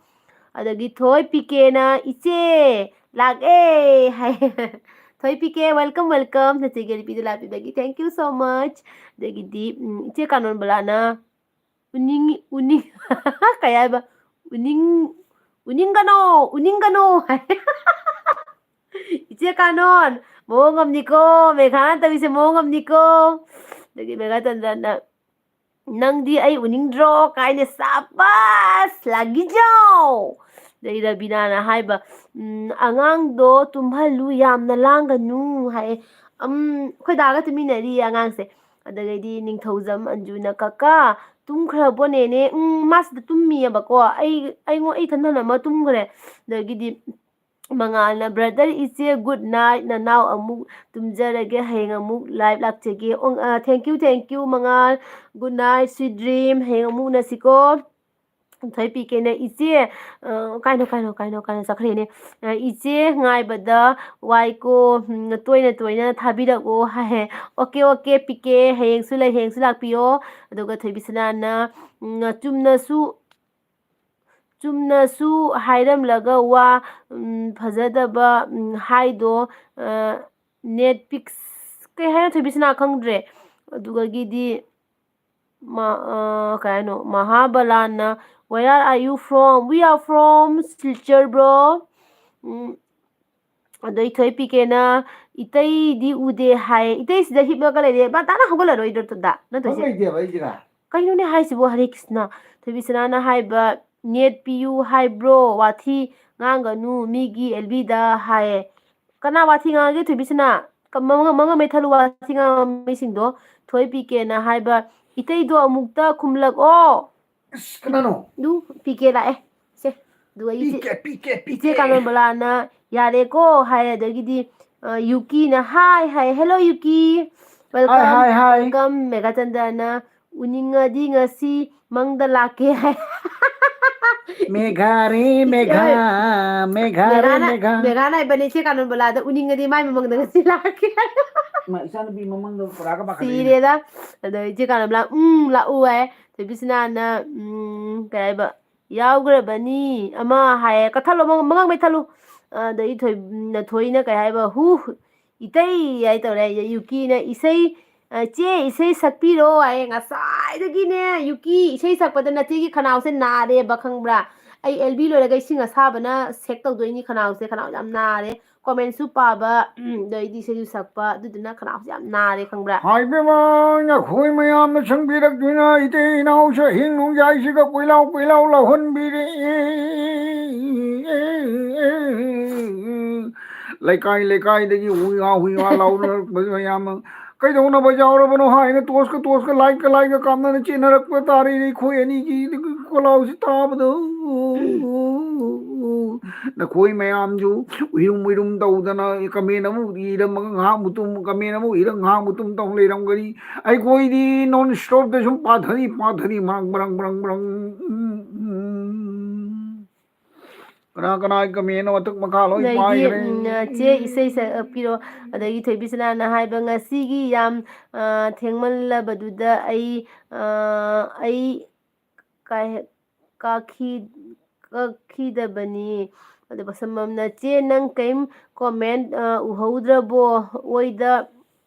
ꯑꯗꯒꯤ ꯊꯣꯏ ꯄꯤ ꯀꯦꯅ, "ꯏꯆꯦ, ꯂꯥꯛꯑꯦ ꯍꯥꯏ꯫ ꯊꯣꯏ ꯄꯤ ꯀꯦ, welcome, welcome꯫ ꯅꯆꯦꯒꯤ ꯅꯨꯄꯤꯗꯣ ꯂꯥꯛꯄꯤꯕꯒꯤ thank you so much꯫ ꯑꯗꯒꯤꯗꯤ, ꯎꯝ, ꯏꯆꯦ ꯀꯥꯅꯣꯟꯕꯂꯥꯅ, "ꯎꯅꯤꯡ-, ꯎꯅꯤꯡ-," ꯀꯩ ꯍꯥꯏꯕ? "ꯎꯅꯤꯡ-, ꯎꯅꯤꯡꯒꯅꯣ, ꯎꯅꯤꯡꯒꯅꯣ" ꯍꯥꯏ꯫ ꯏꯆꯦ ꯀꯥꯅꯣꯟ, ꯃꯑꯣꯡ ꯑꯃꯅꯤꯀꯣ, ꯃꯦꯘꯥꯅ ꯇꯧꯔꯤꯁꯦ ꯃꯑꯣꯡ ꯑꯃꯅꯤꯀꯣ꯫ ꯑꯗꯒꯤ ꯃꯦꯘꯥ ꯆꯟꯗ꯭ꯔꯅ, "ꯅꯪꯗꯤ ꯑꯩ ꯎꯅꯤꯡꯗ꯭ꯔꯣ?" ꯀꯥꯏꯅ, ꯁꯥꯕꯥꯁ, ꯂꯥꯒꯤꯖꯥꯎ꯫ ꯑꯗꯩ ꯔꯕꯤꯅꯥꯅ ꯍꯥꯏꯕ, "ꯎꯝ, ꯑꯉꯥꯡꯗꯣ ꯇꯨꯝꯍꯜꯂꯨ, ꯌꯥꯝꯅ ꯂꯥꯡꯒꯅꯨ" ꯍꯥꯏ꯫ "ꯎꯝ, ꯑꯩꯈꯣꯏ ꯗꯥꯒ ꯇꯨꯃꯤꯟꯅꯔꯤꯌꯦ ꯑꯉꯥꯡꯁꯦ"꯫ ꯑꯗꯒꯤꯗꯤ ꯅꯤꯡꯊꯧꯖꯝ ꯑꯟꯖꯨꯅ, "ꯀꯀꯥ, ꯇꯨꯝꯈ꯭ꯔꯕꯣ ꯅꯦꯅꯦ?" "ꯎꯝ, ꯃꯥꯁꯤꯗ ꯇꯨꯝꯃꯤꯌꯦꯕꯀꯣ, ꯑꯩ, ꯑꯩꯉꯣꯟ-, ꯑꯩ ꯏꯊꯟ ꯊꯝꯅ ꯑꯃ ꯇꯨꯝꯈ꯭ꯔꯦ"꯫ ꯑꯗꯒꯤꯗꯤ ꯃꯉꯥꯜꯅ, "Brother, ꯏꯆꯦ, good night, ꯅꯅꯥꯎ ꯑꯃꯨꯛ ꯇꯨꯝꯖꯔꯒꯦ, ꯍꯌꯦꯡ ꯑꯃꯨꯛ live ꯂꯥꯛꯆꯒꯦ"꯫ ꯑꯣ, ꯑ, thank you, thank you, ꯃꯉꯥꯜ, good night, sweet dream, ꯍꯌꯦꯡ ꯑꯃꯨꯛ ꯎꯅꯁꯤꯀꯣ꯫ ꯊꯣꯏ ꯄꯤ ꯀꯦꯅ, "ꯏꯆꯦ", ꯑ, ꯀꯥꯏꯅꯣ, ꯀꯥꯏꯅꯣ, ꯀꯥꯏꯅꯣ, ꯀꯥꯏꯅꯣ ꯆꯠꯈ꯭ꯔꯦꯅꯦ꯫ ꯑ, "ꯏꯆꯦ, ꯉꯥꯏꯕꯗ ꯋꯥꯏꯀꯣ, ꯎꯝ, ꯇꯣꯏꯅ ꯇꯣꯏꯅ ꯊꯥꯕꯤꯔꯛꯑꯣ" ꯍꯥꯏ꯫ "ꯑꯣꯀꯦ, ꯑꯣꯀꯦ, ꯄꯤ ꯀꯦ, ꯍꯌꯦꯡꯁꯨ ꯂꯩ, ꯍꯌꯦꯡꯁꯨ ꯂꯥꯛꯄꯤꯌꯣ"꯫ ꯑꯗꯨꯒ ꯊꯣꯏꯕꯤꯁꯅꯥꯅ, ꯎꯝ, "ꯆꯨꯝꯅꯁꯨ, ꯆꯨꯝꯅꯁꯨ ꯍꯥꯏꯔꯝꯂꯒ ꯋꯥ, ꯎꯝ, ꯐꯖꯗꯕ, ꯎꯝ, ꯍꯥꯏꯗꯣ, ꯑ, ꯅꯦꯠ ꯄꯤꯛꯁ", ꯀꯩ ꯍꯥꯏꯅꯣ ꯊꯣꯏꯕꯤꯁꯅꯥ ꯈꯪꯗ꯭ꯔꯦ꯫ ꯑꯗꯨꯒꯒꯤꯗꯤ ꯃ-, ꯑ, ꯀꯩ ꯍꯥꯏꯅꯣ, ꯃꯍꯥꯕꯂꯥꯅ, "Where are you from?" "We are from Silchar, bro." ꯎꯝ, ꯑꯗꯣ ꯏꯊꯣꯏ ꯄꯤ ꯀꯦꯅ, "ꯏꯇꯩꯗꯤ ꯎꯗꯦ" ꯍꯥꯏ꯫ ꯏꯇꯩꯁꯤꯗ ꯍꯤꯞꯂꯒ ꯂꯩꯔꯦ꯫ ꯃꯥ ꯇꯥꯅ ꯍꯧꯒꯠꯂꯔꯣꯏꯗ꯭ꯔꯣ ꯇꯨꯗ? ꯅꯠꯇ꯭ꯔꯣ ꯏꯆꯦ? ꯂꯩꯇꯦꯕ ꯑꯩꯁꯤꯅ꯫ ꯀꯩꯅꯣꯅꯦ ꯍꯥꯏꯁꯤꯕꯣ, ꯍꯔꯦ ꯀ꯭ꯔꯤꯁꯅ? ꯊꯣꯏꯕꯤꯁꯅꯥꯅ ꯍꯥꯏꯕ, "ꯅꯦꯠ ꯄꯤꯌꯨ ꯍꯥꯏꯕ꯭ꯔꯣ? ꯋꯥꯊꯤ ꯉꯥꯡꯒꯅꯨ, ꯃꯤꯒꯤ ꯑꯦꯜꯕꯤꯗ" ꯍꯥꯏꯌꯦ꯫ ꯀꯅꯥ ꯋꯥꯊꯤ ꯉꯥꯡꯉꯒꯦ ꯊꯣꯏꯕꯤꯁꯅꯥ? ꯀ-, ꯃꯉ-, ꯃꯉꯝ ꯃꯩꯊꯠꯂꯨ ꯋꯥꯊꯤ ꯉꯥꯡꯕ ꯃꯤꯁꯤꯡꯗꯣ꯫ ꯊꯣꯏ ꯄꯤ ꯀꯦꯅ ꯍꯥꯏꯕ, "ꯏꯇꯩꯗꯣ ꯑꯃꯨꯛꯇ ꯈꯨꯝꯂꯛꯑꯣ"꯫ ꯑꯁ, ꯀꯅꯥꯅꯣ? ꯑꯗꯨ ꯄꯤ ꯀꯦ ꯂꯥꯛꯑꯦ꯫ ꯁꯦ, ꯑꯗꯨꯒ ꯏꯆꯦ, ꯄꯤ ꯀꯦ, ꯄꯤ ꯀꯦ, ꯄꯤ ꯏꯆꯦ ꯀꯦ꯫ ꯀꯥꯅꯣꯟꯕꯂꯥꯅ, "ꯌꯥꯔꯦꯀꯣ" ꯍꯥꯏ, ꯑꯗꯒꯤꯗꯤ, ꯑ, ꯌꯨꯀꯤꯅ, "Hi" ꯍꯥꯏ, "Hello, ꯌꯨꯀꯤ꯫ Hi, Welcome, hi, hi꯫ Welcome." ꯃꯦꯘꯥꯆꯟꯗ꯭ꯔꯅ, "ꯎꯅꯤꯡꯉꯗꯤ ꯉꯁꯤ ꯃꯪꯗ ꯂꯥꯛꯀꯦ" ꯍꯥꯏ꯫ ꯃꯦꯘꯥ ꯔꯦ, ꯏꯆꯦ, ꯃꯦꯘꯥ, ꯃꯦꯘꯥ ꯔꯦ, ꯃꯦꯘꯥꯅ, ꯃꯦꯘꯥ꯫ ꯃꯦꯘꯥꯅ ꯍꯥꯏꯕꯅꯦ, ꯏꯆꯦ ꯀꯥꯅꯣꯟꯕꯂꯥꯗ, "ꯎꯅꯤꯡꯉꯗꯤ ꯃꯥꯏ ꯃꯃꯪꯗ ꯉꯁꯤ ꯂꯥꯛꯀꯦ" ꯍꯥꯏ꯫ ꯃꯥ, ꯏꯆꯥꯅꯨꯄꯤ ꯃꯃꯪꯗ ꯄꯨꯔꯥꯒ ꯄꯥꯈꯠꯂꯛꯏꯅꯦ꯫ ꯁꯤꯔꯦꯗ꯫ ꯑꯗꯣ ꯏꯆꯦ ꯀꯥꯅꯣꯟꯕꯂꯥ, "ꯎꯝ, ꯂꯥꯛꯎ" ꯍꯥꯏ꯫ ꯊꯣꯏꯕꯤꯁꯅꯥꯅ, ꯎꯝ, ꯀꯩ ꯍꯥꯏꯕ? "ꯌꯥꯎꯈ꯭ꯔꯕꯅꯤ" ꯑꯃ ꯍꯥꯏꯌꯦ꯫ ꯀꯛꯊꯠꯂꯣ, ꯃꯉ-, ꯃꯉꯛ ꯃꯩ ꯊꯠꯂꯨ꯫ ꯑꯗꯩ ꯊꯣꯏ-, ꯅꯊꯣꯏꯅ ꯀꯩ ꯍꯥꯏꯕ? "ꯍꯨ, ꯏꯇꯩ" ꯍꯥꯏ ꯇꯧꯔꯦ꯫ ꯌꯨꯀꯤꯅ ꯏꯁꯩ, ꯑ, "ꯆꯦ, ꯏꯁꯩ ꯁꯛꯄꯤꯔꯣ" ꯍꯥꯏꯌꯦ꯫ ꯉꯁꯥꯏꯗꯒꯤꯅꯦ, "ꯌꯨꯀꯤ, ꯏꯁꯩ ꯁꯛꯄꯗ ꯅꯆꯦꯒꯤ ꯈꯅꯥꯎꯁꯦ ꯅꯥꯔꯦꯕ, ꯈꯪꯕ꯭ꯔꯥ? ꯑꯩ ꯑꯦꯜ ꯕꯤ ꯂꯣꯏꯔꯒ ꯏꯁꯤꯡ ꯑꯁꯥꯕꯅ ꯁꯦꯛ ꯇꯧꯗꯣꯏꯅꯤ ꯈꯅꯥꯎꯁꯦ꯫ ꯈꯅꯥꯎ ꯌꯥꯝ ꯅꯥꯔꯦ꯫ ꯀꯣꯃꯦꯟꯁꯨ ꯄꯥꯕ, ꯎꯝ, ꯑꯗꯩꯗꯤ ꯏꯁꯩꯁꯨ ꯁꯛꯄ, ꯑꯗꯨꯗꯨꯅ ꯈꯅꯥꯎꯁꯦ ꯌꯥꯝ ꯅꯥꯔꯦ, ꯈꯪꯕ꯭ꯔꯥ?" ꯍꯥꯏꯕꯦꯝꯃ, ꯅꯈꯣꯏ ꯃꯌꯥꯝꯅ ꯁꯪꯕꯤꯔꯛꯇꯨꯅ ꯏꯇꯩ ꯏꯅꯥꯎꯁꯨ ꯑꯍꯤꯡ ꯅꯣꯡꯌꯥꯏꯁꯤꯒ ꯀꯣꯏꯂꯥꯎ ꯀꯣꯏꯂꯥꯎ ꯂꯥꯎꯍꯟꯕꯤꯔꯦ꯫ ꯂꯩꯀꯥꯏ ꯂꯩꯀꯥꯏꯗꯒꯤ ꯍꯨꯏ ꯍꯥ ꯍꯨꯏ ꯍꯥ ꯂꯥꯎꯅꯔꯛꯄ ꯃꯌꯥꯝ ꯑꯃ, ꯀꯩꯗꯧꯅꯕ ꯌꯥꯎꯔꯕꯅꯣ ꯍꯥꯏꯅ ꯇꯣꯁꯀ ꯇꯣꯁꯀ, ꯂꯥꯏꯠꯀ ꯂꯥꯏꯠꯀ ꯀꯥꯞꯅꯅ ꯆꯦꯟꯅꯔꯛꯄ ꯇꯥꯔꯦ ꯑꯩꯈꯣꯏ ꯑꯅꯤꯒꯤ ꯈꯣꯜꯂꯥꯎꯁꯤ ꯇꯥꯕꯗ꯫ ꯅꯈꯣꯏ ꯃꯌꯥꯝꯁꯨ ꯎꯏꯔꯨꯝ ꯎꯏꯔꯨꯝ ꯇꯧꯗꯅ ꯀꯃꯦꯟ ꯑꯃꯨꯛ ꯏꯔꯝꯃꯒ ꯉꯥꯏꯍꯥꯛ ꯃꯨꯇꯨꯝ, ꯀꯃꯦꯟ ꯑꯃꯨꯛ ꯏꯔ ꯉꯥꯏꯍꯥꯛ ꯃꯨꯇꯨꯝ ꯇꯧ ꯂꯩꯔꯝꯒꯅꯤ꯫ ꯑꯩꯈꯣꯏꯗꯤ ꯅꯣꯟ ꯁ꯭ꯇꯣꯞꯇ ꯁꯨꯝ ꯄꯥꯊꯔꯤ, ꯄꯥꯊꯔꯤ, ꯃꯔꯪ, ꯃꯔꯪ, ꯃꯔꯪ, ꯃꯔꯪ꯫ ꯎꯝ, ꯎꯝ꯫ ꯀꯅꯥ ꯀꯅꯥꯒꯤ ꯀꯃꯦꯟꯅꯣ ꯃꯊꯛ ꯃꯈꯥ ꯂꯣꯏ ꯑꯗꯒꯤ, ꯄꯥꯏꯈ꯭ꯔꯦ꯫ ꯎꯝ, ꯆꯦ ꯏꯁꯩ ꯁꯛꯄꯤꯔꯣ꯫ ꯑꯗꯒꯤ ꯊꯣꯏꯕꯤꯁꯅꯥꯅ ꯍꯥꯏꯕ, "ꯉꯁꯤꯒꯤ ꯌꯥꯝ, ꯑ, ꯊꯦꯡꯃꯜꯂꯕꯗꯨꯗ ꯑꯩ, ꯑ, ꯑꯩ ꯀꯥꯏ-, ꯀꯥꯈꯤ-, ꯀꯛꯈꯤꯗꯕꯅꯤ"꯫ ꯑꯗꯨꯒ ꯁꯝꯕꯝꯅ, "ꯆꯦ, ꯅꯪ ꯀꯩꯝ ꯀꯣꯃꯦꯟ, ꯑ, ꯎꯍꯧꯗ꯭ꯔꯕꯣ? ꯑꯣꯏꯗ,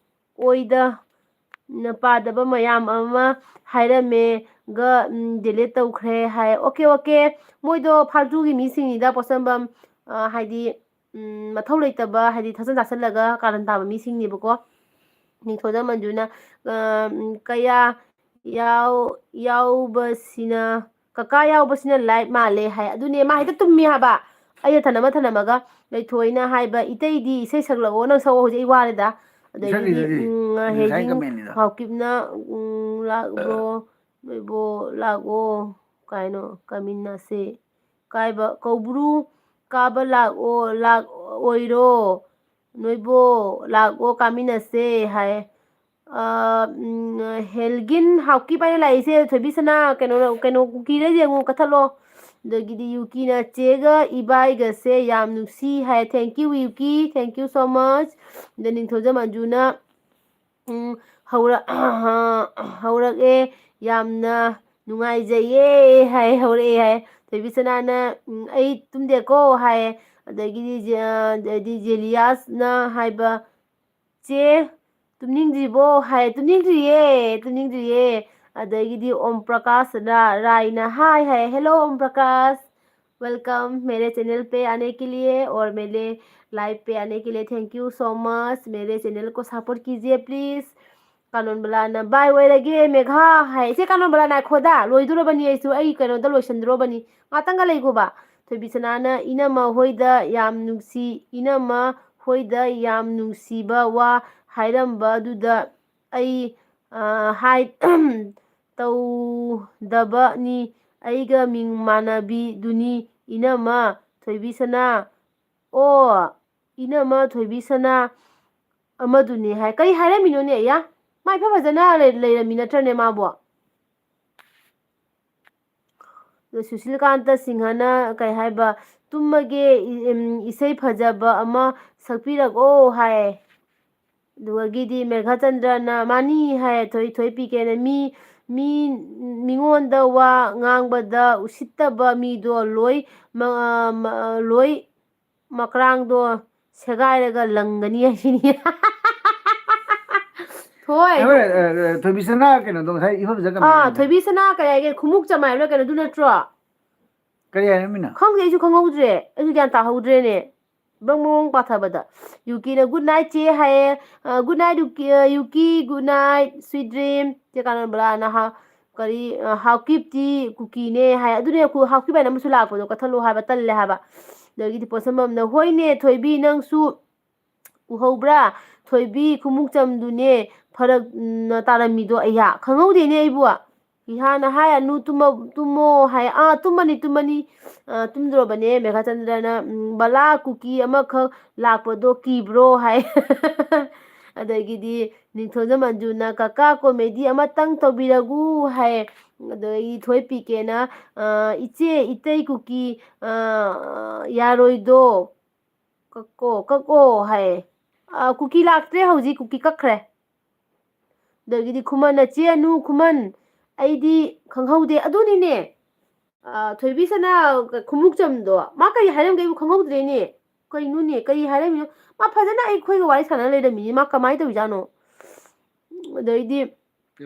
ꯑꯣꯏꯗ ꯅ ꯄꯥꯗꯕ ꯃꯌꯥꯝ ꯑꯃ ꯍꯥꯏꯔꯝꯃꯦꯒ, ꯎꯝ, ꯗꯤꯂꯤꯠ ꯇꯧꯈ꯭ꯔꯦ" ꯍꯥꯏ꯫ Okay, okay. ꯃꯣꯏꯗꯣ ꯐꯥꯜꯇꯨꯒꯤ ꯃꯤꯁꯤꯡꯅꯤꯗ, ꯄꯣꯠꯁꯝꯕꯝ, ꯑ, ꯍꯥꯏꯗꯤ, ꯎꯝ, ꯃꯊꯧ ꯂꯩꯇꯕ, ꯍꯥꯏꯗꯤ ꯊꯛꯆꯟ ꯆꯥꯁꯜꯂꯒ ꯀꯥꯔꯟ ꯇꯥꯕ ꯃꯤꯁꯤꯡꯅꯦꯕꯀꯣ꯫ ꯅꯤꯡꯊꯧꯖꯝ ꯃꯟꯖꯨꯅ, ꯑ, ꯎꯝ, "ꯀꯌꯥ ꯌꯥꯎ-, ꯌꯥꯎꯕꯁꯤꯅ, ꯀꯀꯥ ꯌꯥꯎꯕꯁꯤꯅ ꯂꯥꯏꯠ ꯃꯥꯜꯂꯦ" ꯍꯥꯏ꯫ ꯑꯗꯨꯅꯦ, ꯃꯥ ꯍꯦꯛꯇ ꯇꯨꯝꯃꯤ ꯍꯥꯏꯕ꯫ ꯑꯩꯅ ꯊꯅꯝꯃ ꯊꯅꯝꯃꯒ, ꯂꯩꯊꯣꯏꯅ ꯍꯥꯏꯕ, "ꯏꯇꯩꯗꯤ ꯏꯁꯩ ꯁꯛꯂꯛꯑꯣ, ꯅꯪ ꯁꯛꯑꯣ, ꯍꯧꯖꯤꯛ ꯑꯩ ꯋꯥꯔꯦꯗ"꯫ ꯑꯗꯒꯤꯗꯤ, ꯁꯛꯏꯗꯨꯗꯤ꯫ ꯎꯝ, ꯉꯁꯥꯏ ꯍꯦꯖꯤꯡ ꯀꯃꯦꯟꯅꯤꯗ꯫ ꯍꯥꯎꯀꯤꯞꯅ, ꯎꯝ, "ꯂꯥꯛꯂꯣ, ꯅꯣꯏꯕꯣ, ꯂꯥꯛꯑꯣ" ꯀꯥꯏꯅꯣ, ꯀꯥꯃꯤꯟꯅꯁꯦ꯫ ꯀꯥꯏꯕ, "ꯀꯧꯕ꯭ꯔꯨ ꯀꯥꯕ ꯂꯥꯛꯑꯣ, ꯂꯥꯛꯑꯣꯏꯔꯣ? ꯅꯣꯏꯕꯣ, ꯂꯥꯛꯑꯣ, ꯀꯥꯃꯤꯟꯅꯁꯦ" ꯍꯥꯏ꯫ ꯑ, ꯎꯝ, ꯍꯦꯜꯒꯤꯟ ꯍꯥꯎꯀꯤꯞ ꯍꯥꯏꯅ ꯂꯥꯛꯏꯁꯦ, ꯊꯣꯏꯕꯤꯁꯅꯥ, ꯀꯩꯅꯣ, ꯀꯩꯅꯣ, ꯀꯨꯀꯤꯔ ꯌꯦꯡꯉꯨ, ꯀꯛꯊꯠꯂꯣ꯫ ꯑꯗꯒꯤꯗꯤ ꯌꯨꯀꯤꯅ, "ꯆꯦꯒ ꯏꯕꯥꯏꯒꯁꯦ ꯌꯥꯝ ꯅꯨꯡꯁꯤ" ꯍꯥꯏ꯫ Thank you, ꯌꯨꯀꯤ, thank you so much꯫ ꯑꯗ ꯅꯤꯡꯊꯧꯖꯝ ꯑꯟꯖꯨꯅ, ꯎꯝ, ꯍꯧꯔ-, ꯍꯧꯔꯛꯑꯦ, "ꯌꯥꯝꯅ ꯅꯨꯡꯉꯥꯏꯖꯩꯌꯦ" ꯍꯥꯏ, ꯍꯧꯔꯛꯑꯦ ꯍꯥꯏ꯫ ꯊꯣꯏꯕꯤꯁꯅꯥꯅ, ꯎꯝ, "ꯑꯩ ꯇꯨꯝꯗꯦꯀꯣ" ꯍꯥꯏ꯫ ꯑꯗꯒꯤꯗꯤ ꯖꯦ-, ꯑꯗꯩꯗꯤ ꯖꯦꯂꯤꯌꯥꯁꯅ ꯍꯥꯏꯕ, "ꯆꯦ, ꯇꯨꯝꯅꯤꯡꯗ꯭ꯔꯤꯕꯣ?" ꯍꯥꯏ, "ꯇꯨꯝꯅꯤꯡꯗ꯭ꯔꯤꯌꯦ, ꯇꯨꯝꯅꯤꯡꯗ꯭ꯔꯤꯌꯦ"꯫ ꯑꯗꯒꯤꯗꯤ ꯑꯣꯝ ꯄ꯭ꯔꯀꯥꯁ ꯔꯥ-, ꯔꯥꯏꯅ ꯍꯥꯏ ꯍꯥꯏ, "Hello ꯑꯣꯝ ꯄ꯭ꯔꯀꯥꯁ, welcome मेरे चैनल पे आने के लिए और मेरे लाइव पे आने के लिए thank you so much, मेरे चैनल को सपोर्ट कीजिए प्लीज"꯫ ꯀꯥꯅꯣꯟꯕꯂꯥꯅ, "ꯕꯥꯏ ꯑꯣꯏꯔꯒꯦ ꯃꯦꯘꯥ" ꯍꯥꯏ꯫ ꯏꯆꯦ ꯀꯥꯅꯣꯟꯕꯂꯥ, ꯉꯥꯏꯈꯣꯗ, ꯂꯣꯏꯗꯣꯔꯕꯅꯤ ꯑꯩꯁꯨ, ꯑꯩ ꯀꯩꯅꯣꯗ ꯂꯣꯏꯁꯤꯟꯗꯣꯔꯕꯅꯤ, ꯉꯥꯛꯇꯪꯒ ꯂꯩꯈꯣꯕ꯫ ꯊꯣꯏꯕꯤꯁꯅꯥꯅ, "ꯏꯅꯝꯃ ꯍꯣꯏꯗ ꯌꯥꯝ ꯅꯨꯡꯁꯤ, ꯏꯅꯝꯃ ꯍꯣꯏꯗ ꯌꯥꯝ ꯅꯨꯡꯁꯤꯕ ꯋꯥ ꯍꯥꯏꯔꯝꯕꯗꯨꯗ ꯑꯩ, ꯑ, ꯍꯥꯏ-, ꯇꯧꯗꯕꯅꯤ, ꯑꯩꯒ ꯃꯤꯡ ꯃꯥꯟꯅꯕꯤꯗꯨꯅꯤ, ꯏꯅꯝꯃ ꯊꯣꯏꯕꯤꯁꯅꯥ, ꯑꯣ, ꯏꯅꯝꯃ ꯊꯣꯏꯕꯤꯁꯅꯥ ꯑꯃꯗꯨꯅꯤ" ꯍꯥꯏ꯫ ꯀꯔꯤ ꯍꯥꯏꯔꯝꯃꯤꯅꯣꯅꯦ? ꯑꯌꯥ, ꯃꯥ ꯏꯐ ꯐꯖꯅ ꯂꯩ-, ꯂꯩꯔꯝꯃꯤ ꯅꯠꯇ꯭ꯔꯅꯦ ꯃꯥꯕꯣ? ꯑꯗꯣ ꯁꯨꯁꯤꯜꯀꯥꯟꯇ ꯁꯤꯡꯍꯅ ꯀꯩ ꯍꯥꯏꯕ, "ꯇꯨꯝꯃꯒꯦ, ꯏ-, ꯏꯝ, ꯏꯁꯩ ꯐꯖꯕ ꯑꯃ ꯁꯛꯄꯤꯔꯛꯑꯣ" ꯍꯥꯏ꯫ ꯑꯗꯨꯗꯒꯤꯗꯤ ꯃꯦꯘꯆꯟꯗ꯭ꯔꯅ, "ꯃꯥꯅꯤ" ꯍꯥꯏ, ꯊꯣꯏ-, ꯊꯣꯏ ꯄꯤꯀꯦꯅ, "ꯃꯤ, ꯃꯤ, ꯃꯤꯉꯣꯟꯗ ꯋꯥ ꯉꯥꯡꯕꯗ ꯎꯁꯤꯠꯇꯕ ꯃꯤꯗꯣ ꯂꯣꯏ ꯃ-, ꯃ-, ꯂꯣꯏ ꯃꯀ꯭ꯔꯥꯡꯗꯣ ꯁꯦꯒꯥꯏꯔꯒ ꯂꯪꯒꯅꯤ" ꯍꯥꯏꯁꯤꯅꯤ꯫ ꯊꯣꯏ꯫ ꯑꯩꯈꯣꯏ, ꯑ, ꯑ, ꯊꯣꯏꯕꯤꯁꯅꯥ ꯀꯩꯅꯣꯗꯣ ꯉꯁꯥꯏ ꯏꯐ ꯐꯖ ꯀꯃꯦꯟ ꯑꯥ, ꯍꯥꯏꯕꯗꯣ꯫ ꯊꯣꯏꯕꯤꯁꯅꯥ ꯀꯩ ꯍꯥꯏꯒꯦ? ꯈꯨꯃꯨꯛ ꯆꯝ ꯍꯥꯏꯕ꯭ꯔꯥ ꯀꯩꯅꯣꯗꯨ ꯅꯠꯇ꯭ꯔꯣ? ꯀꯔꯤ ꯍꯥꯏꯔꯝꯃꯤꯅꯣ? ꯈꯪꯗꯦ, ꯑꯩꯁꯨ ꯈꯪꯍꯧꯗ꯭ꯔꯦ꯫ ꯑꯩꯁꯨ ꯒ꯭ꯌꯥꯟ ꯇꯥꯍꯧꯗ꯭ꯔꯦꯅꯦ꯫ ꯕ꯭ꯔꯪ ꯕ꯭ꯔꯪ ꯄꯥꯊꯕꯗ꯫ ꯌꯨꯀꯤꯅ "Good night ꯆꯦ" ꯍꯥꯏꯌꯦ꯫ ꯑ, "Good night ꯌꯨꯀꯤ, ꯑ, ꯌꯨꯀꯤ, good night, sweet dream"꯫ ꯆꯦ ꯀꯥꯅꯟꯕꯂꯥꯅ ꯍꯥ-, ꯀꯔꯤ, ꯑ, "ꯍꯥꯎꯀꯤꯞꯇꯤ ꯀꯨꯀꯤꯅꯦ" ꯍꯥꯏ꯫ ꯑꯗꯨꯅꯦ ꯀꯨ-, ꯍꯥꯎꯀꯤꯞ ꯍꯥꯏꯅ ꯑꯃꯁꯨ ꯂꯥꯛꯄꯗꯣ ꯀꯛꯊꯠꯂꯣ ꯍꯥꯏꯕ, ꯇꯜꯂꯦ ꯍꯥꯏꯕ꯫ ꯑꯗꯒꯤꯗꯤ ꯄꯣꯠꯁꯝꯕꯝꯅ, "ꯍꯣꯏꯅꯦ ꯊꯣꯏꯕꯤ, ꯅꯪꯁꯨ ꯎꯍꯧꯕ꯭ꯔꯥ? ꯊꯣꯏꯕꯤ ꯈꯨꯃꯨꯛꯆꯝꯗꯨꯅꯦ ꯐꯔꯛ, ꯎꯝ, ꯇꯥꯔꯝꯃꯤꯗꯣ꯫ ꯑꯩꯌꯥ, ꯈꯪꯍꯧꯗꯦꯅꯦ ꯑꯩꯕꯨ"꯫ ꯏꯍꯥꯅ ꯍꯥꯏ, "ꯑꯅꯨ ꯇꯨꯝꯃ-, ꯇꯨꯝꯃꯣ" ꯍꯥꯏ꯫ "ꯑꯥ, ꯇꯨꯝꯃꯅꯤ, ꯇꯨꯝꯃꯅꯤ"꯫ ꯑ, ꯇꯨꯝꯗ꯭ꯔꯣꯕꯅꯦ꯫ ꯃꯦꯘꯥꯆꯟꯗ꯭ꯔꯅ, ꯎꯝ, "ꯕꯂꯥ, ꯀꯨꯀꯤ ꯑꯃꯈꯛ ꯂꯥꯛꯄꯗꯣ ꯀꯤꯕ꯭ꯔꯣ?" ꯍꯥꯏ꯫ ꯑꯗꯒꯤꯗꯤ ꯅꯤꯡꯊꯧꯖꯝ ꯑꯟꯖꯨꯅ, "ꯀꯀꯥ, ꯀꯣꯃꯦꯗꯤ ꯑꯃꯇꯪ ꯇꯧꯕꯤꯔꯒꯨ" ꯍꯥꯏ꯫ ꯑꯗꯒꯤ ꯊꯣꯏ ꯄꯤꯀꯦꯅ, ꯑ, "ꯏꯆꯦ, ꯏꯇꯩ ꯀꯨꯀꯤ, ꯑ, ꯌꯥꯔꯣꯏꯗꯣ, ꯀꯛꯑꯣ, ꯀꯛꯑꯣ" ꯍꯥꯏ꯫ ꯑ, ꯀꯨꯀꯤ ꯂꯥꯛꯇ꯭ꯔꯦ ꯍꯧꯖꯤꯛ, ꯀꯨꯀꯤ ꯀꯛꯈ꯭ꯔꯦ꯫ ꯑꯗꯒꯤꯗꯤ ꯈꯨꯃꯟꯅ, "ꯆꯦ ꯑꯅꯨ, ꯈꯨꯃꯟ, ꯑꯩꯗꯤ ꯈꯪꯍꯧꯗꯦ"꯫ ꯑꯗꯨꯅꯤꯅꯦ, ꯑ, ꯊꯣꯏꯕꯤꯁꯅꯥ ꯈꯨꯃꯨꯛꯆꯝꯗꯣ ꯃꯥ ꯀꯔꯤ ꯍꯥꯏꯔꯝꯒꯦ ꯑꯩꯕꯨ ꯈꯪꯍꯧꯗ꯭ꯔꯦꯅꯦ꯫ ꯀꯩꯅꯣꯅꯦ, ꯀꯔꯤ ꯍꯥꯏꯔꯝꯃꯤꯅꯣ? ꯃꯥ ꯐꯖꯅ ꯑꯩꯈꯣꯏꯒ ꯋꯥꯔꯤ ꯁꯥꯟꯅ ꯂꯩꯔꯝꯃꯤꯅꯦ, ꯃꯥ ꯀꯃꯥꯏꯅ ꯇꯧꯔꯤꯖꯥꯠꯅꯣ? ꯑꯗꯩꯗꯤ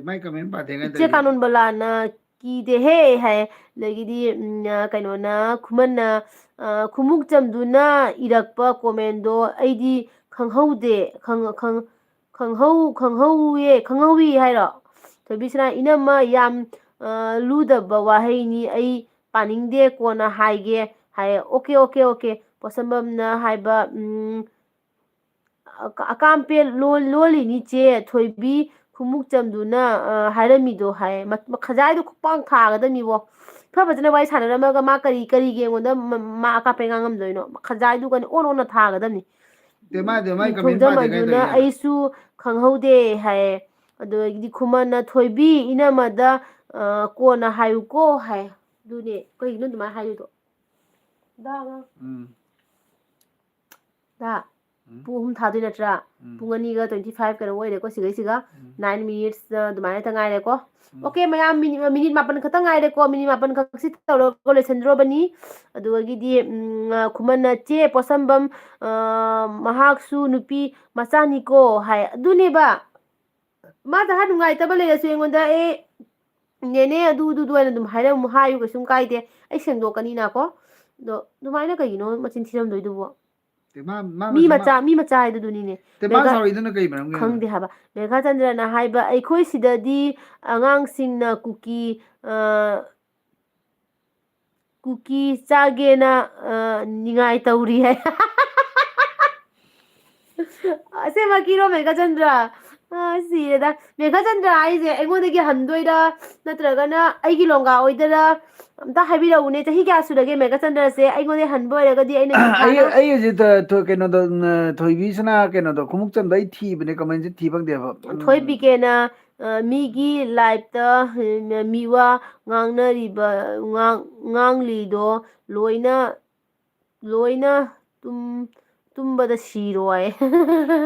ꯃꯥꯏ ꯀꯃꯦꯟ ꯄꯥꯗꯦꯉꯥꯏ ꯏꯆꯦ ꯀꯥꯅꯣꯟꯕꯂꯥꯅ "ꯀꯤꯗꯦꯍꯦ" ꯍꯥꯏ꯫ ꯑꯗꯒꯤꯗꯤ, ꯎꯝ, ꯑ, ꯀꯩꯅꯣꯅ, ꯈꯨꯃꯟꯅ, ꯑ, "ꯈꯨꯃꯨꯛꯆꯝꯗꯨꯅ ꯏꯔꯛꯄ ꯀꯣꯃꯦꯟꯗꯣ ꯑꯩꯗꯤ ꯈꯪꯍꯧꯗꯦ, ꯈꯪ-, ꯈꯪ-, ꯈꯪꯍꯧ-, ꯈꯪꯍꯧꯋꯦ, ꯈꯪꯍꯧꯋꯤ" ꯍꯥꯏꯔꯣ? ꯊꯣꯏꯕꯤꯁꯅꯥ, "ꯏꯅꯝꯃ, ꯌꯥꯝ, ꯑ, ꯂꯨꯗꯕ ꯋꯥꯍꯩꯅꯤ, ꯑꯩ ꯄꯥꯅꯤꯡꯗꯦ, ꯀꯣꯟꯅ ꯍꯥꯏꯒꯦ" ꯍꯥꯏ꯫ "Okay, okay, okay". ꯄꯣꯠꯁꯝꯕꯝꯅ ꯍꯥꯏꯕ, ꯎꯝ, ꯑ-, ꯑꯀꯥꯝꯄꯦꯟ ꯂꯣꯜ-, ꯂꯣꯜꯂꯤꯅꯤ ꯆꯦ ꯊꯣꯏꯕꯤ, ꯈꯨꯃꯨꯛꯆꯝꯗꯨꯅ, ꯑ, ꯍꯥꯏꯔꯝꯃꯤꯗꯣ ꯍꯥꯏ꯫ ꯃ-, ꯃ-, ꯈꯖꯥꯏꯗꯣ ꯈꯨꯄꯥꯡ ꯊꯥꯒꯗꯕꯅꯤꯕꯣ꯫ ꯏꯐ ꯐꯖꯅ ꯋꯥꯔꯤ ꯁꯥꯟꯅꯔꯝꯃꯒ ꯃꯥ ꯀꯔꯤ, ꯀꯔꯤꯒꯤ ꯑꯩꯉꯣꯟꯗ ꯃ-, ꯃꯥ ꯑꯀꯥꯝꯄꯦꯟ ꯉꯥꯡꯉꯝꯗꯣꯏꯅꯣ? ꯈꯖꯥꯏꯗꯨꯒꯅꯦ ꯑꯣꯟ ꯑꯣꯟꯅ ꯊꯥꯒꯗꯕꯅꯤ꯫ ꯇꯦ, ꯃꯥꯗꯤ ꯃꯥꯏ ꯀꯃꯦꯟ ꯅꯤꯡꯊꯧꯖꯝ ꯄꯥꯗꯦ ꯀꯥꯏ ꯑꯗꯨꯅ ꯇꯧꯔꯤꯖꯥꯠꯅꯣ? "ꯑꯩꯁꯨ ꯈꯪꯍꯧꯗꯦ" ꯍꯥꯏꯌꯦ꯫ ꯑꯗꯨꯗꯒꯤꯗꯤ ꯈꯨꯃꯟꯅ "ꯊꯣꯏꯕꯤ, ꯏꯅꯝꯃꯗ, ꯑ, ꯀꯣꯟꯅ ꯍꯥꯏꯌꯨꯀꯣ" ꯍꯥꯏ꯫ ꯑꯗꯨꯅꯦ, ꯀꯩꯒꯤꯅꯣ ꯑꯗꯨꯃꯥꯏꯅ ꯍꯥꯏꯔꯤꯗꯣ? ꯗꯥ ꯑꯉꯥꯡ꯫ ꯎꯝ꯫ ꯗꯥ, ꯎꯝ꯫ ꯄꯨꯡ ꯑꯍꯨꯝ ꯊꯥꯗꯣꯏ ꯅꯠꯇ꯭ꯔꯥ? ꯎꯝ꯫ ꯄꯨꯡ ꯑꯅꯤꯒ twenty five ꯀꯩꯅꯣ ꯑꯣꯏꯔꯦꯀꯣ, ꯁꯤꯒꯩꯁꯤꯒ꯫ ꯎꯝ꯫ Nine minutes, ꯑ, ꯑꯗꯨꯃꯥꯏꯅ ꯇ ꯉꯥꯏꯔꯦꯀꯣ꯫ ꯎꯝ꯫ ꯑꯣꯀꯦ, ꯃꯌꯥꯝ, ꯃꯤꯅꯤꯠ, ꯃꯤꯅꯤꯠ ꯃꯥꯄꯟ ꯈꯛꯇ ꯉꯥꯏꯔꯦꯀꯣ꯫ ꯃꯤꯅꯤꯠ ꯃꯥꯄꯟ ꯈꯛꯁꯤ ꯇꯧꯔꯒ ꯂꯣꯏꯁꯤꯟꯗ꯭ꯔꯣꯕꯅꯤ꯫ ꯑꯗꯨꯗꯒꯤꯗꯤ, ꯎꯝ, ꯑ, ꯈꯨꯃꯟꯅ "ꯆꯦ ꯄꯣꯠꯁꯝꯕꯝ, ꯑ, ꯃꯍꯥꯛꯁꯨ ꯅꯨꯄꯤ ꯃꯆꯥꯅꯤꯀꯣ" ꯍꯥꯏ꯫ ꯑꯗꯨꯅꯦꯕ꯫ ꯃꯥ ꯇꯍꯥ ꯅꯨꯡꯉꯥꯏꯇꯕ ꯂꯩꯔꯁꯨ ꯑꯩꯉꯣꯟꯗ, "ꯑꯦ, ꯅꯦꯅꯦ, ꯑꯗꯨ, ꯑꯗꯨ, ꯑꯗꯨ" ꯍꯥꯏꯅ ꯑꯗꯨꯝ ꯍꯥꯏꯔꯝꯃꯨ, ꯍꯥꯏꯌꯨ, ꯀꯩꯁꯨꯝ ꯀꯥꯏꯗꯦ꯫ ꯑꯩ ꯁꯦꯡꯗꯣꯛꯀꯅꯤꯅꯀꯣ꯫ ꯑꯗꯣ ꯑꯗꯨꯃꯥꯏꯅ ꯀꯩꯒꯤꯅꯣ ꯃꯆꯤꯟ ꯊꯤꯔꯝꯗꯣꯏꯗꯨꯕꯣ? ꯇꯦ, ꯃꯥ, ꯃꯥ ꯃꯤ ꯃꯁꯥ-, ꯃꯆꯥ, ꯃꯤ ꯃꯆꯥ ꯍꯥꯏꯗꯨꯗꯨꯅꯤꯅꯦ꯫ ꯇꯦ, ꯃꯥ ꯃꯦꯘꯥ-, ꯁꯥꯎꯔꯤꯗꯨꯅ ꯀꯩ ꯃꯔꯝꯒꯤꯅꯣ? ꯈꯪꯗꯦ ꯍꯥꯏꯕ꯫ ꯃꯦꯘꯥꯆꯟꯗ꯭ꯔꯅ ꯍꯥꯏꯕ, "ꯑꯩꯈꯣꯏ ꯁꯤꯗꯗꯤ ꯑꯉꯥꯡꯁꯤꯡꯅ ꯀꯨꯀꯤ, ꯑ, ꯀꯨꯀꯤ ꯆꯥꯒꯦꯅ, ꯑ, ꯅꯤꯡꯉꯥꯏ ꯇꯧꯔꯤ" ꯍꯥꯏ꯫ ꯑꯁꯦꯡꯕꯀꯤꯔꯣ, ꯃꯦꯘꯥꯆꯟꯗ꯭ꯔ? ꯑ, ꯁꯤꯔꯦꯗ꯫ ꯃꯦꯘꯥꯆꯟꯗ꯭ꯔ ꯍꯥꯏꯁꯦ ꯑꯩꯉꯣꯟꯗꯒꯤ ꯍꯟꯗꯣꯏꯔꯥ, ꯅꯠꯇ꯭ꯔꯒꯅ ꯑꯩꯒꯤ ꯂꯣꯡꯒꯥ ꯑꯣꯏꯗꯣꯏꯔꯥ? ꯑꯝꯇ ꯍꯥꯏꯕꯤꯔꯛꯎꯅꯦ, ꯆꯍꯤ ꯀꯌꯥ ꯁꯨꯔꯒꯦ ꯃꯦꯘꯥꯆꯟꯗ꯭ꯔꯁꯦ? ꯑꯩꯉꯣꯟꯗꯒꯤ ꯍꯟꯕ ꯑꯣꯏꯔꯒꯗꯤ ꯑꯩꯅ ꯑꯩ, ꯅꯤꯡꯊꯥꯅ ꯑꯩ ꯍꯧꯖꯤꯛ ꯊ-, ꯊ-, ꯀꯩꯅꯣꯗꯣ, ꯎꯝ, ꯊꯣꯏꯕꯤꯁꯅꯥ ꯀꯩꯅꯣꯗꯣ, ꯈꯣꯡꯎꯞꯆꯝꯗꯣ ꯑꯩ ꯊꯤꯕꯅꯦ, ꯀꯃꯦꯟꯁꯦ ꯊꯤ ꯐꯪꯗꯦꯕ꯫ ꯎꯝ꯫ ꯊꯣꯏꯕꯤꯀꯦꯅ, ꯑ, ꯃꯤꯒꯤ ꯂꯥꯏꯞꯇ, ꯑ, ꯃꯤꯋꯥ ꯉꯥꯡꯅꯔꯤꯕ, ꯉꯥꯡ-, ꯉꯥꯡꯂꯤꯗꯣ ꯂꯣꯏꯅ, ꯂꯣꯏꯅ ꯇꯨꯝ-, ꯇꯨꯝꯕꯗ ꯁꯤꯔꯣꯏ꯫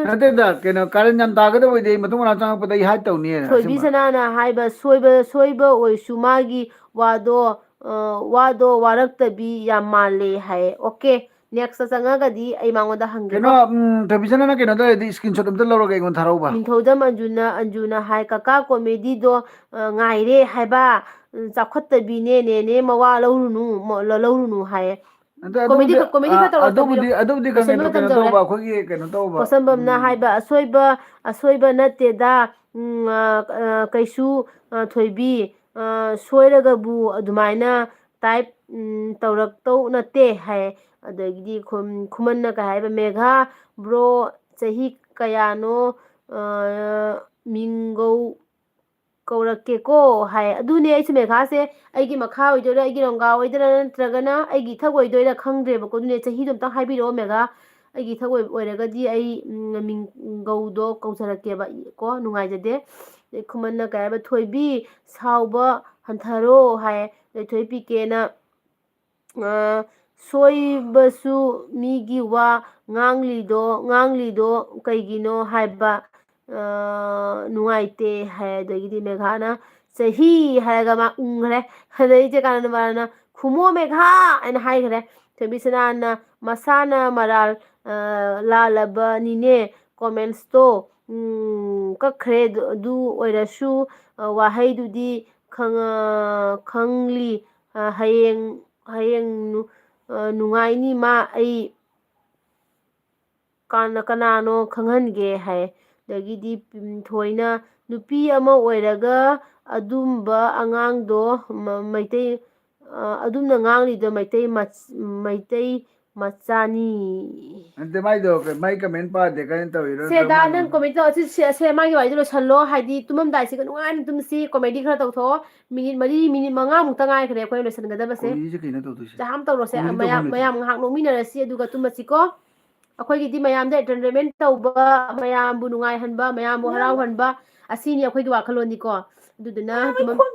ꯅꯠꯇꯦꯗ, ꯀꯩꯅꯣ, ꯀꯥꯔꯟ ꯌꯥꯝ ꯇꯥꯒꯗꯕ ꯑꯣꯏꯗꯤ ꯑꯩ ꯃꯇꯨꯡ ꯃꯅꯥꯎ ꯆꯪꯉꯛꯄꯗ ꯑꯩ ꯍꯥꯏꯠ ꯇꯧꯅꯤ, ꯊꯣꯏꯕꯤ ꯑꯁꯦꯡꯕ꯫ ꯁꯅꯥꯅ ꯍꯥꯏꯕ ꯁꯣꯏꯕ, ꯁꯣꯏꯕ ꯑꯣꯏꯔꯁꯨ ꯃꯥꯒꯤ ꯋꯥꯗꯣ, ꯑ, ꯋꯥꯗꯣ ꯋꯥꯔꯛꯇꯕꯤ ꯌꯥꯝ ꯃꯥꯜꯂꯦ ꯍꯥꯏ꯫ ꯑꯣꯀꯦ, ꯅꯦꯛꯁꯇ ꯆꯪꯉꯒꯗꯤ ꯑꯩ ꯃꯉꯣꯟꯗ ꯍꯪꯒꯦꯀꯣ꯫ ꯀꯩꯅꯣ, ꯎꯝ, ꯊꯣꯏꯕꯤꯆꯟꯅꯅ ꯀꯩꯅꯣ ꯇꯧꯔꯗꯤ ꯁ꯭ꯀ꯭ꯔꯤꯟ ꯁꯣꯠ ꯑꯝꯇ ꯂꯧꯔꯒ ꯑꯩꯉꯣꯟꯗ ꯊꯥꯔꯛꯎꯕ꯫ ꯅꯤꯡꯊꯧꯖꯝ ꯑꯟꯖꯨꯅ, ꯑꯟꯖꯨꯅ ꯍꯥꯏ, "ꯀꯀꯥ ꯀꯣꯃꯦꯗꯤꯗꯣ, ꯑ, ꯉꯥꯏꯔꯦ ꯍꯥꯏꯕ, ꯎꯝ, ꯆꯥꯎꯈꯠꯇꯕꯤꯅꯦ, ꯅꯦꯅꯦ ꯃꯋꯥ ꯂꯧꯔꯨꯅꯨ, ꯃ-, ꯂ-, ꯂꯧꯔꯨꯅꯨ" ꯍꯥꯏꯌꯦ꯫ ꯑꯗ ꯀꯣꯃꯦꯗꯤ ꯑꯗꯨꯕꯨꯗꯤ, ꯈ-, ꯀꯣꯃꯦꯗꯤ ꯑ, ꯈꯔ ꯇꯧꯔꯛꯑꯣ, ꯑꯗꯨꯕꯨꯗꯤ, ꯇꯧꯕꯤꯔꯣ꯫ ꯑꯗꯨꯕꯨꯗꯤ ꯀꯩꯅꯣ ꯂꯣꯏꯁꯤꯟꯕ ꯇꯧ-, ꯃꯇꯝ ꯀꯩꯅꯣ ꯌꯧꯔꯦ꯫ ꯇꯧꯕ, ꯑꯩꯈꯣꯏꯒꯤ ꯀꯩꯅꯣ ꯇꯧꯕ, ꯄꯣꯠꯁꯝꯕꯝꯅ ꯎꯝ꯫ ꯍꯥꯏꯕ, "ꯑꯁꯣꯏꯕ, ꯑꯁꯣꯏꯕ ꯅꯠꯇꯦꯗ, ꯎꯝ, ꯑ, ꯑ, ꯀꯩꯁꯨ, ꯑ, ꯊꯣꯏꯕꯤ, ꯑ, ꯁꯣꯏꯔꯒꯕꯨ ꯑꯗꯨꯃꯥꯏꯅ ꯇꯥꯏꯞ, ꯎꯝ, ꯇꯧꯔꯛꯇꯧ ꯅꯠꯇꯦ" ꯍꯥꯏ꯫ ꯑꯗꯒꯤꯗꯤ ꯈꯨꯝ-, ꯈꯨꯃꯟꯅ ꯀꯩ ꯍꯥꯏꯕ, "ꯃꯦꯘꯥ ꯕ꯭ꯔꯣ ꯆꯍꯤ ꯀꯌꯥꯅꯣ, ꯑ, ꯃꯤꯡꯒꯧ ꯀꯧꯔꯛꯀꯦꯀꯣ" ꯍꯥꯏ꯫ ꯑꯗꯨꯅꯦ ꯑꯩꯁꯨ ꯃꯦꯘꯥꯁꯦ ꯑꯩꯒꯤ ꯃꯈꯥ ꯑꯣꯏꯗꯣꯏꯔꯥ, ꯑꯩꯒꯤ ꯂꯣꯡꯒꯥ ꯑꯣꯏꯗꯣꯏꯔꯥ, ꯅꯠꯇ꯭ꯔꯒꯅ ꯑꯩꯒꯤ ꯏꯊꯛ ꯑꯣꯏꯗꯣꯏꯔꯥ ꯈꯪꯗ꯭ꯔꯦꯕꯀꯣ꯫ ꯑꯗꯨꯅꯦ ꯆꯍꯤꯗꯣ ꯑꯝꯇꯪ ꯍꯥꯏꯕꯤꯔꯛꯑꯣ ꯃꯦꯘꯥ꯫ ꯑꯩꯒꯤ ꯏꯊꯛ ꯑꯣꯏ-, ꯑꯣꯏꯔꯒꯗꯤ ꯑꯩ, ꯎꯝ, ꯃꯤꯡꯒꯧꯗꯣ ꯀꯧꯖꯔꯛꯀꯦꯕ ꯀꯣ, ꯅꯨꯡꯉꯥꯏꯖꯗꯦ꯫ ꯑꯗꯩ ꯈꯨꯃꯟꯅ ꯀꯩ ꯍꯥꯏꯕ, "ꯊꯣꯏꯕꯤ, ꯁꯥꯎꯕ ꯍꯟꯊꯔꯣ" ꯍꯥꯏ꯫ ꯑꯗꯩ ꯊꯣꯏ ꯄꯤ ꯀꯦꯅ, ꯑ, "ꯁꯣꯏꯕꯁꯨ ꯃꯤꯒꯤ ꯋꯥ ꯉꯥꯡꯂꯤꯗꯣ, ꯉꯥꯡꯂꯤꯗꯣ ꯀꯩꯒꯤꯅꯣ ꯍꯥꯏꯕ, ꯑ, ꯅꯨꯡꯉꯥꯏꯇꯦ" ꯍꯥꯏ꯫ ꯑꯗꯒꯤꯗꯤ ꯃꯦꯘꯥꯅ "ꯆꯍꯤ" ꯍꯥꯏꯔꯒ ꯃꯥ ꯎꯪꯈ꯭ꯔꯦ꯫ ꯑꯗꯩ ꯏꯆꯦ ꯀꯥꯅꯟꯗ ꯃꯥꯅ "ꯈꯨꯃꯣ ꯃꯦꯘꯥ" ꯍꯥꯏꯅ ꯍꯥꯏꯈ꯭ꯔꯦ꯫ ꯊꯣꯏꯕꯤꯁꯅꯥꯅ "ꯃꯁꯥꯅ ꯃꯔꯥꯜ, ꯑ, ꯂꯥꯜꯂꯕꯅꯤꯅꯦ, ꯀꯣꯃꯦꯟꯁꯇꯣ, ꯎꯝ, ꯀꯛꯈ꯭ꯔꯦ꯫ ꯑꯗꯨ, ꯑꯗꯨ ꯑꯣꯏꯔꯁꯨ, ꯑ, ꯋꯥꯍꯩꯗꯨꯗꯤ ꯈꯪ-, ꯑ, ꯈꯪꯂꯤ, ꯑ, ꯍꯌꯦꯡ, ꯍꯌꯦꯡ ꯅꯨ-, ꯑ, ꯅꯨꯡꯉꯥꯏꯅꯤ ꯃꯥ, ꯑꯩ ꯀꯥꯟꯅ-, ꯀꯅꯥꯅꯣ ꯈꯪꯍꯟꯒꯦ" ꯍꯥꯏ꯫ ꯑꯗꯒꯤꯗꯤ, ꯎꯝ, ꯊꯣꯏꯅ "ꯅꯨꯄꯤ ꯑꯃ ꯑꯣꯏꯔꯒ ꯑꯗꯨꯝꯕ ꯑꯉꯥꯡꯗꯣ ꯃ-, ꯃꯩꯇꯩ, ꯑ, ꯑꯗꯨꯝꯅ ꯉꯥꯡꯂꯤꯗꯣ ꯃꯩꯇꯩ ꯃꯆ-, ꯃꯩꯇꯩ ꯃꯆꯥꯅꯤ"꯫ ꯅꯠꯇꯦ, ꯃꯥꯏꯗꯣ ꯀ-, ꯃꯥꯏ ꯀꯃꯦꯟ ꯄꯥꯗꯦ ꯀꯥꯏꯅ ꯇꯧꯔꯤꯔꯣ ꯁꯦꯗꯥ, ꯅꯠꯇ꯭ꯔꯒ ꯅꯪ ꯀꯣꯃꯦꯟ ꯇꯧ-, ꯁꯤ, ꯁꯤ, ꯁꯦ, ꯃꯥꯒꯤ ꯋꯥꯔꯤꯗꯣ ꯂꯣꯏꯁꯜꯂꯣ꯫ ꯍꯥꯏꯗꯤ ꯇꯨꯝꯃꯝꯗꯥꯏꯁꯤꯒ ꯅꯨꯡꯉꯥꯏꯅ ꯇꯨꯝꯁꯤ, ꯀꯣꯃꯦꯗꯤ ꯈꯔ ꯇꯧꯊꯣꯛꯑꯣ꯫ ꯃꯤꯅꯤꯠ ꯃꯔꯤ, ꯃꯤꯅꯤꯠ ꯃꯉꯥꯃꯨꯛꯇ ꯉꯥꯏꯈ꯭ꯔꯦ ꯑꯩꯈꯣꯏ ꯂꯣꯏꯁꯟꯒꯗꯕꯁꯦ꯫ ꯀꯣꯃꯦꯗꯤꯁꯦ ꯀꯩꯅꯣ ꯇꯧꯗꯣꯏꯁꯦ? ꯖꯥꯝ ꯇꯧꯔꯣꯁꯦ꯫ ꯀꯣꯃꯦꯗꯤ ꯃꯌꯥꯝ, ꯇꯧꯐꯝ ꯂꯩꯇꯦ꯫ ꯃꯌꯥꯝ ꯉꯥꯏꯍꯥꯛ ꯅꯣꯛꯃꯤꯟꯅꯔꯁꯤ, ꯑꯗꯨꯒ ꯇꯨꯝꯃꯁꯤꯀꯣ꯫ ꯑꯩꯈꯣꯏꯒꯤꯗꯤ ꯃꯌꯥꯝꯗ ꯑꯦꯟꯇꯔꯇꯦꯟꯃꯦꯟ ꯇꯧꯕ, ꯃꯌꯥꯝꯕꯨ ꯅꯨꯡꯉꯥꯏꯍꯟꯕ, ꯃꯌꯥꯝꯕꯨ ꯍꯔꯥꯎꯍꯟꯕ, ꯑꯁꯤꯅꯤ ꯑꯩꯈꯣꯏꯒꯤ ꯋꯥꯈꯜꯂꯣꯟꯗꯤꯀꯣ꯫ ꯑꯗꯨꯗꯨꯅ ꯇꯨꯝꯃꯝ-,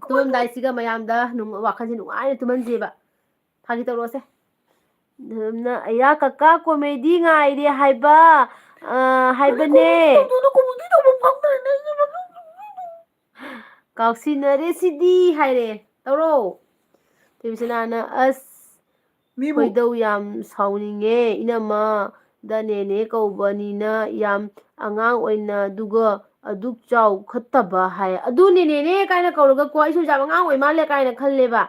ꯇꯨꯝꯃꯝꯗꯥꯏꯁꯤꯒ ꯃꯌꯥꯝꯗ ꯅꯨꯡ-, ꯋꯥꯈꯜꯁꯦ ꯅꯨꯡꯉꯥꯏꯅ ꯇꯨꯝꯍꯟꯁꯦꯕ꯫ ꯐꯥꯒꯤ ꯇꯧꯔꯣꯁꯦ꯫ ꯑꯗꯨꯝꯅ, "ꯑꯌꯥ ꯀꯀꯥ ꯀꯣꯃꯦꯗꯤ ꯉꯥꯏꯔꯦ ꯍꯥꯏꯕ, ꯑ, ꯍꯥꯏꯕꯅꯦ꯫ ꯀꯥꯎꯁꯤꯟꯅꯔꯦ ꯁꯤꯗꯤ" ꯍꯥꯏꯔꯦ꯫ ꯇꯧꯔꯣ꯫ ꯊꯣꯏꯕꯤꯁꯅꯥꯅ, "ꯑꯁ, ꯃꯤꯕꯨ ꯈꯣꯏꯗꯧ ꯌꯥꯝ ꯁꯥꯎꯅꯤꯡꯉꯦ, ꯏꯅꯝꯃ꯫ ꯗ ꯅꯦꯅꯦ ꯀꯧꯕꯅꯤꯅ ꯌꯥꯝ ꯑꯉꯥꯡ ꯑꯣꯏꯅ, ꯑꯗꯨꯒ ꯑꯗꯨꯛ ꯆꯥꯎꯈꯠꯇꯕ" ꯍꯥꯏ꯫ ꯑꯗꯨꯅꯦ ꯅꯦꯅꯦ ꯀꯥꯏꯅ ꯀꯧꯔꯒꯀꯣ, ꯑꯩꯁꯨ ꯌꯥꯝ ꯑꯉꯥꯡ ꯑꯣꯏ ꯃꯥꯜꯂꯦ ꯀꯥꯏꯅ ꯈꯜꯂꯦꯕ꯫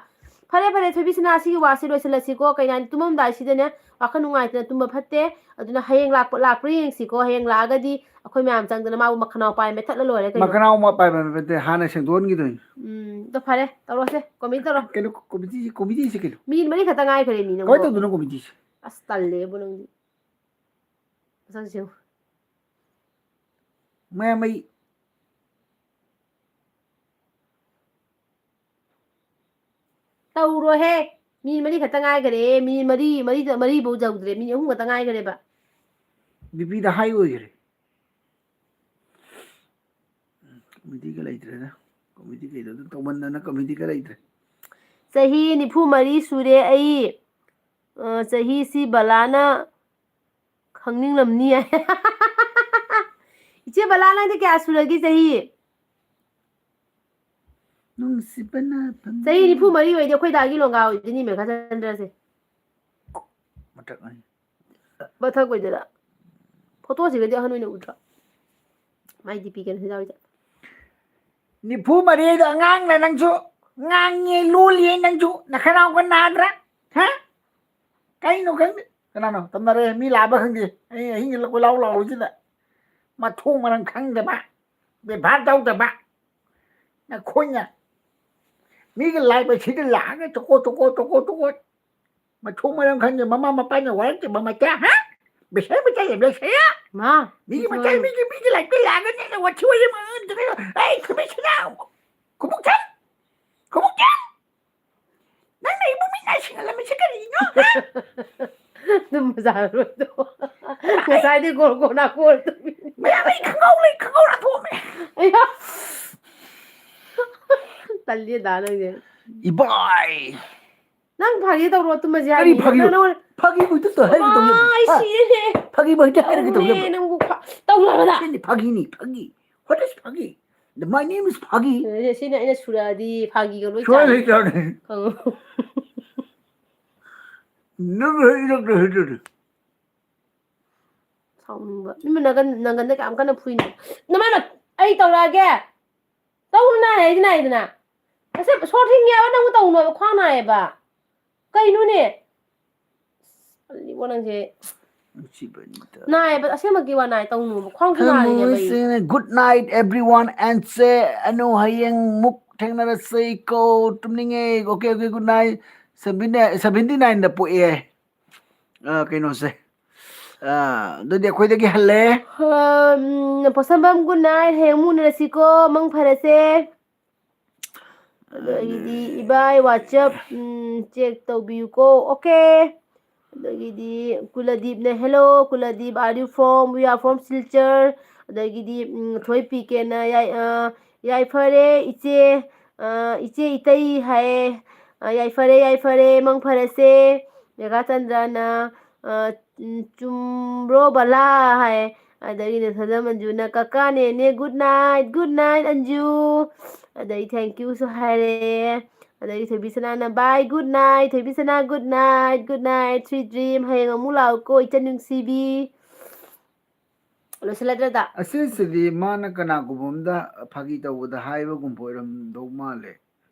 ꯐꯔꯦ, ꯐꯔꯦ, ꯊꯣꯏꯕꯤꯁꯅꯥ, ꯁꯤꯒꯤ ꯋꯥꯁꯤ ꯂꯣꯏꯁꯤꯜꯂꯁꯤꯀꯣ꯫ ꯀꯩꯅꯣ ꯍꯥꯏꯅꯤ, ꯇꯨꯝꯃꯝꯗꯥꯏꯁꯤꯗꯅꯦ, ꯋꯥꯈꯜ ꯅꯨꯡꯉꯥꯏꯇꯅ ꯇꯨꯝꯕ ꯐꯠꯇꯦ꯫ ꯑꯗꯨꯅ ꯍꯌꯦꯡ ꯂꯥꯛꯄ, ꯂꯥꯛꯄ꯭ꯔꯥ ꯌꯦꯡꯁꯤꯀꯣ꯫ ꯍꯌꯦꯡ ꯂꯥꯛꯑꯒꯗꯤ ꯑꯩꯈꯣꯏ ꯃꯌꯥꯝ ꯆꯪꯗꯅ ꯃꯥꯕꯨ ꯃꯈꯅꯥꯎ ꯄꯥꯏꯔ ꯃꯦꯠꯊꯠꯂ ꯂꯣꯏꯔꯦ ꯀꯩꯅꯣ꯫ ꯃꯈꯅꯥꯎ ꯃ-, ꯄꯥꯏꯕ ꯅꯠꯇꯦ, ꯍꯥꯟꯅ ꯁꯦꯡꯗꯣꯛꯍꯟꯈꯤꯗꯣꯏꯅꯤ꯫ ꯎꯝ, ꯑꯗꯣ ꯐꯔꯦ, ꯇꯧꯔꯁꯦ, ꯀꯣꯃꯦꯗꯤ ꯇꯧꯔꯣ꯫ ꯀꯩꯅꯣ ꯀꯣꯃꯦꯗꯤꯁꯦ, ꯀꯣꯃꯦꯗꯤꯁꯦ ꯀꯩꯅꯣ? ꯃꯤꯅꯤꯠ ꯃꯔꯤ ꯈꯛꯇ ꯉꯥꯏꯈ꯭ꯔꯦ ꯃꯤ ꯅꯪꯕꯨ꯫ ꯀꯃꯥꯏꯅ ꯇꯧꯗꯣꯏꯅꯣ ꯀꯣꯃꯦꯗꯤꯁꯦ? ꯑꯁ, ꯇꯜꯂꯦꯕꯨ ꯅꯪꯗꯤ꯫ ꯃꯁꯛꯁꯦ ꯌꯦꯡꯉꯨ꯫ ꯃꯌꯥꯝ ꯃꯩ꯫ ꯇꯧꯔꯣꯍꯦ꯫ ꯃꯤꯅꯤꯠ ꯃꯔꯤ ꯈꯛꯇ ꯉꯥꯏꯈꯔꯦ꯫ ꯃꯤꯅꯤꯠ ꯃꯔꯤ, ꯃꯔꯤꯗ, ꯃꯔꯤꯐꯧ ꯌꯧꯗ꯭ꯔꯦ꯫ ꯃꯤꯅꯤꯠ ꯑꯍꯨꯝ ꯈꯛꯇ ꯉꯥꯏꯈꯔꯦꯕ꯫ ꯕꯤ ꯄꯤꯗ ꯍꯥꯏ ꯑꯣꯏꯈꯔꯦ꯫ ꯀꯣꯃꯦꯗꯤꯒ ꯂꯩꯇ꯭ꯔꯦꯗ꯫ ꯀꯣꯃꯦꯗꯤ ꯀꯩꯗꯧꯗꯣꯏꯅꯣ? ꯇꯧꯃꯟꯗꯅ ꯀꯣꯃꯦꯗꯤꯒ ꯂꯩꯇ꯭ꯔꯦ꯫ ꯆꯍꯤ ꯅꯤꯐꯨ ꯃꯔꯤ ꯁꯨꯔꯦ ꯑꯩ꯫ ꯑ, ꯆꯍꯤꯁꯤ ꯕꯂꯥꯅ ꯈꯪꯅꯤꯡꯂꯝꯅꯤ ꯍꯥꯏ꯫ ꯏꯆꯦ ꯕꯂꯥ, ꯅꯪꯗꯤ ꯀꯌꯥ ꯁꯨꯔꯒꯦ ꯆꯍꯤ? ꯅꯨꯡꯁꯤꯕꯅ ꯐꯝ- ꯆꯍꯤ ꯅꯤꯐꯨ ꯃꯔꯤ ꯑꯣꯏꯗꯤ ꯑꯩꯈꯣꯏ ꯗꯥꯒꯤ ꯂꯣꯡꯒꯥ ꯑꯣꯏꯗꯣꯏꯅꯤ, ꯃꯦꯘꯥꯆꯟꯗ꯭ꯔꯁꯦ꯫ ꯃꯊꯛ ꯑꯣꯏꯅꯤ꯫ ꯃꯊꯛ ꯑꯣꯏꯗꯣꯏꯔꯥ? ꯐꯣꯇꯣꯁꯤꯒꯗꯤ ꯑꯍꯟ ꯑꯣꯏꯅ ꯎꯗ꯭ꯔꯣ? ꯃꯥꯏ ꯗꯤ ꯄꯤ ꯀꯩꯅꯣꯁꯤ ꯌꯥꯎꯔꯤꯁꯦ꯫ ꯅꯤꯐꯨ ꯃꯔꯤꯗ ꯑꯉꯥꯡꯅ ꯅꯪꯁꯨ ꯉꯥꯡꯉꯦ, ꯂꯣꯜꯂꯤꯌꯦ ꯅꯪꯁꯨ꯫ ꯅꯈꯅꯥꯎꯒ ꯅꯥꯗ꯭ꯔꯥ? ꯍꯥ? ꯀꯩꯅꯣ ꯈꯪꯗꯦ꯫ ꯀꯅꯥꯅꯣ? ꯇꯝꯅꯔꯦ꯫ ꯃꯤ ꯂꯥꯛꯑꯕ ꯈꯪꯗꯦ꯫ ꯑꯩ ꯑꯍꯤꯡꯗ ꯀꯣꯏꯂꯥꯎ ꯂꯥꯎꯔꯤꯁꯤꯗ꯫ ꯃꯊꯣꯡ ꯃꯔꯝ ꯈꯪꯗꯕ, ꯕꯦꯕꯥꯔ ꯇꯧꯗꯕ꯫ ꯅꯈꯣꯏꯅ ꯃꯤꯒꯤ ꯂꯥꯏꯕ ꯁꯤꯗ ꯂꯥꯛꯑꯒ ꯇꯣꯀꯣ, ꯇꯣꯀꯣ, ꯇꯣꯀꯣ, ꯇꯣꯀꯣ꯫ ꯃꯊꯣꯡ ꯃꯔꯝ ꯈꯪꯗꯦ꯫ ꯃꯃꯥ ꯃꯄꯥꯅ ꯋꯥꯔꯛꯇꯕ ꯃꯆꯥ, ꯍꯥ? ꯕꯦꯁꯦ ꯃꯆꯥ ꯌꯥꯝ ꯂꯩꯁꯦ, ꯍꯥ? ꯃꯥ, ꯃꯤꯒꯤ ꯃꯆꯥ, ꯃꯤꯒꯤ, ꯃꯤꯒꯤ ꯂꯥꯏꯕ ꯂꯥꯛꯑꯒ ꯅꯪꯅ ꯋꯥꯊꯤ ꯋꯥꯔꯦꯝ ꯉꯥꯡꯉꯛꯇꯅ꯫ ꯑꯩ ꯈꯨꯕꯤꯁꯤꯅ ꯈꯨꯕꯨꯛ ꯊꯥ-, ꯈꯨꯕꯨꯛ ꯊꯥ-, ꯅꯪꯅ ꯑꯩꯕꯨ ꯃꯤꯠ ꯅꯥ ꯁꯤꯡꯍꯜꯂꯝꯃꯤꯁꯦ ꯀꯔꯤꯒꯤꯅꯣ, ꯍꯥ? ꯑꯗꯨꯝ ꯃꯖꯥꯔꯣꯏꯗꯣ꯫ ꯉꯁꯥꯏꯗꯤ ꯒꯣꯔ ꯒꯣꯔ ꯅꯥꯀꯣꯔ ꯇꯨꯝꯃꯤ꯫ ꯃꯌꯥꯝ ꯑꯩ ꯈꯪꯍꯧ ꯂꯩ, ꯈꯪꯍꯧ ꯂꯥꯊꯣꯛꯑꯝꯃꯦ꯫ ꯑꯌꯥ꯫ ꯇꯜꯂꯤꯗ ꯅꯪꯁꯦ꯫ ꯏꯕꯥꯏ꯫ ꯅꯪ ꯐꯥꯒꯤ ꯇꯧꯔꯣ, ꯇꯨꯝꯃꯁꯦ ꯀꯔꯤ ꯍꯥꯏꯅꯤ꯫ ꯐꯥꯒꯤ? ꯅꯪ, ꯅꯪ ꯐꯥꯒꯤꯕꯨ ꯍꯦꯛꯇ ꯍꯥꯏꯔꯒ ꯇꯧ ꯌꯥꯕ꯭ꯔꯣ? ꯑꯥ, ꯑꯩ ꯍꯥ? ꯁꯤꯔꯦ꯫ ꯐꯥꯒꯤꯕꯨ ꯍꯦꯛꯇ ꯍꯥꯏꯔꯒ ꯇꯧ ꯇꯧꯔꯦ ꯌꯥꯕ꯭ꯔꯣ? ꯅꯪꯕꯨ ꯐ-, ꯇꯧꯅꯨ ꯍꯥꯏꯕꯗ꯫ ꯁꯤꯅꯤ ꯐꯥꯒꯤꯅꯤ, ꯐꯥꯒꯤ꯫ What is ꯐꯥꯒꯤ? My name is Phagi. ꯑꯗꯨꯗꯤ ꯁꯤꯅ ꯑꯩꯅ ꯁꯨꯔꯛꯑꯗꯤ ꯐꯥꯒꯤꯒ ꯂꯣꯏ ꯁꯨꯃꯥꯏꯅ ꯆꯥꯏ꯫ ꯂꯩꯇꯕꯅꯦ꯫ ꯈꯪꯉꯣ꯫ ꯅꯪ ꯍꯩꯔꯛꯇ ꯍꯩꯇ꯭ꯔꯗꯤ꯫ ꯁꯥꯎꯅꯤꯡꯕ꯫ ꯏꯃꯥ ꯅꯪꯒꯟ-, ꯅꯪꯒꯟꯗ ꯀꯌꯥꯝ ꯀꯟꯅ ꯐꯨꯏꯅꯣ? ꯅꯃꯥꯏꯃꯠ! ꯑꯩ ꯇꯧꯔꯛꯑꯒꯦ꯫ ꯇꯧꯅꯨ, ꯅꯥꯏ ꯍꯥꯏꯗꯤ ꯅꯥꯏꯗꯅ꯫ ꯑꯁꯦ ꯁꯣꯔ ꯊꯤꯡꯉꯦꯕ ꯅꯪꯕꯨ ꯇꯧꯅꯣꯕ, ꯈ꯭ꯋꯥꯡ ꯅꯥꯏꯌꯦꯕ꯫ ꯀꯩꯅꯣꯅꯦ? ꯑꯁ, ꯇꯜꯂꯤꯕꯣ ꯅꯪꯁꯦ꯫ ꯅꯨꯡꯁꯤꯕꯅꯤꯗ꯫ ꯅꯥꯏꯌꯦꯕ, ꯑꯁꯦꯡꯕꯒꯤ ꯋꯥ ꯅꯥꯏ, ꯇꯧꯅꯣꯕ꯫ ꯈ꯭ꯋꯥꯡꯁꯨ ꯅꯥꯔꯤꯅꯦꯕ ꯑꯩ꯫ ꯊꯃꯣꯏꯁꯦꯡꯅ, good night everyone and say Anu ꯍꯌꯦꯡ ꯃꯨꯛ ꯊꯦꯡꯅꯔꯁꯦꯀꯣ꯫ ꯇꯨꯝꯅꯤꯡꯉꯦ꯫ Okay, okay, good night꯫ Seventy-nine, seventy-nine ꯗ ꯄꯣꯛꯑꯦ꯫ ꯑ, ꯀꯩꯅꯣꯁꯦ꯫ ꯑ, ꯑꯗꯨꯗꯤ ꯑꯩꯈꯣꯏꯗꯒꯤ ꯍꯜꯂꯦ꯫ ꯎꯝ, ꯄꯣꯠꯁꯝꯕꯝ, good night꯫ ꯍꯌꯦꯡ ꯑꯃꯨꯛ ꯎꯅꯔꯁꯤꯀꯣ꯫ ꯃꯪ ꯐꯔꯁꯦ꯫ ꯑꯗꯒꯤꯗꯤ ꯏꯕꯥꯏ ꯋꯥꯆꯞ, ꯎꯝ, check ꯇꯧꯕꯤꯌꯨꯀꯣ꯫ Okay꯫ ꯑꯗꯒꯤꯗꯤ ꯀꯨꯂꯗꯤꯞꯅ, "Hello, ꯀꯨꯂꯗꯤꯞ, are you from?" "We are from Silchar." ꯑꯗꯒꯤꯗꯤ, ꯎꯝ, ꯊꯣꯏ ꯄꯤ ꯀꯦꯅ, "ꯌꯥꯏ-, ꯑ, ꯌꯥꯏꯐꯔꯦ, ꯏꯆꯦ, ꯑ, ꯏꯆꯦ ꯏꯇꯩ" ꯍꯥꯏꯌꯦ꯫ ꯑ, "ꯌꯥꯏꯐꯔꯦ, ꯌꯥꯏꯐꯔꯦ, ꯃꯪ ꯐꯔꯁꯦ"꯫ ꯃꯦꯘꯥꯆꯟꯗ꯭ꯔꯅ, ꯑ, ꯎꯝ, "ꯆꯨꯝꯕ꯭ꯔꯣ ꯕꯂꯥ?" ꯍꯥꯏꯌꯦ꯫ ꯑꯗꯒꯤꯗꯤ ꯁꯅꯥ ꯃꯟꯖꯨꯅ, "ꯀꯀꯥ ꯅꯦꯅꯦ, good night, good night, Anju". ꯑꯗꯩ thank you ꯁꯨ ꯍꯥꯏꯔꯦ꯫ ꯑꯗꯒꯤ ꯊꯣꯏꯕꯤ ꯁꯅꯥꯅ, "Bye, good night, ꯊꯣꯏꯕꯤ ꯁꯅꯥ, good night, good night, sweet dream, ꯍꯌꯦꯡ ꯑꯃꯨꯛ ꯂꯥꯛꯎꯀꯣ, ꯏꯆꯟ ꯅꯨꯡꯁꯤꯕꯤ"꯫ ꯂꯣꯏꯁꯤꯜꯂꯗ꯭ꯔꯗ? ꯑꯁꯤꯁꯤꯗꯤ ꯃꯥꯅ ꯀꯅꯥꯒꯨꯝꯕ ꯑꯝꯗ ꯐꯥꯒꯤ ꯇꯧꯕꯗ ꯍꯥꯏꯕꯒꯨꯝꯕ ꯑꯣꯏꯔꯝꯗꯧ ꯃꯥꯜꯂꯦ꯫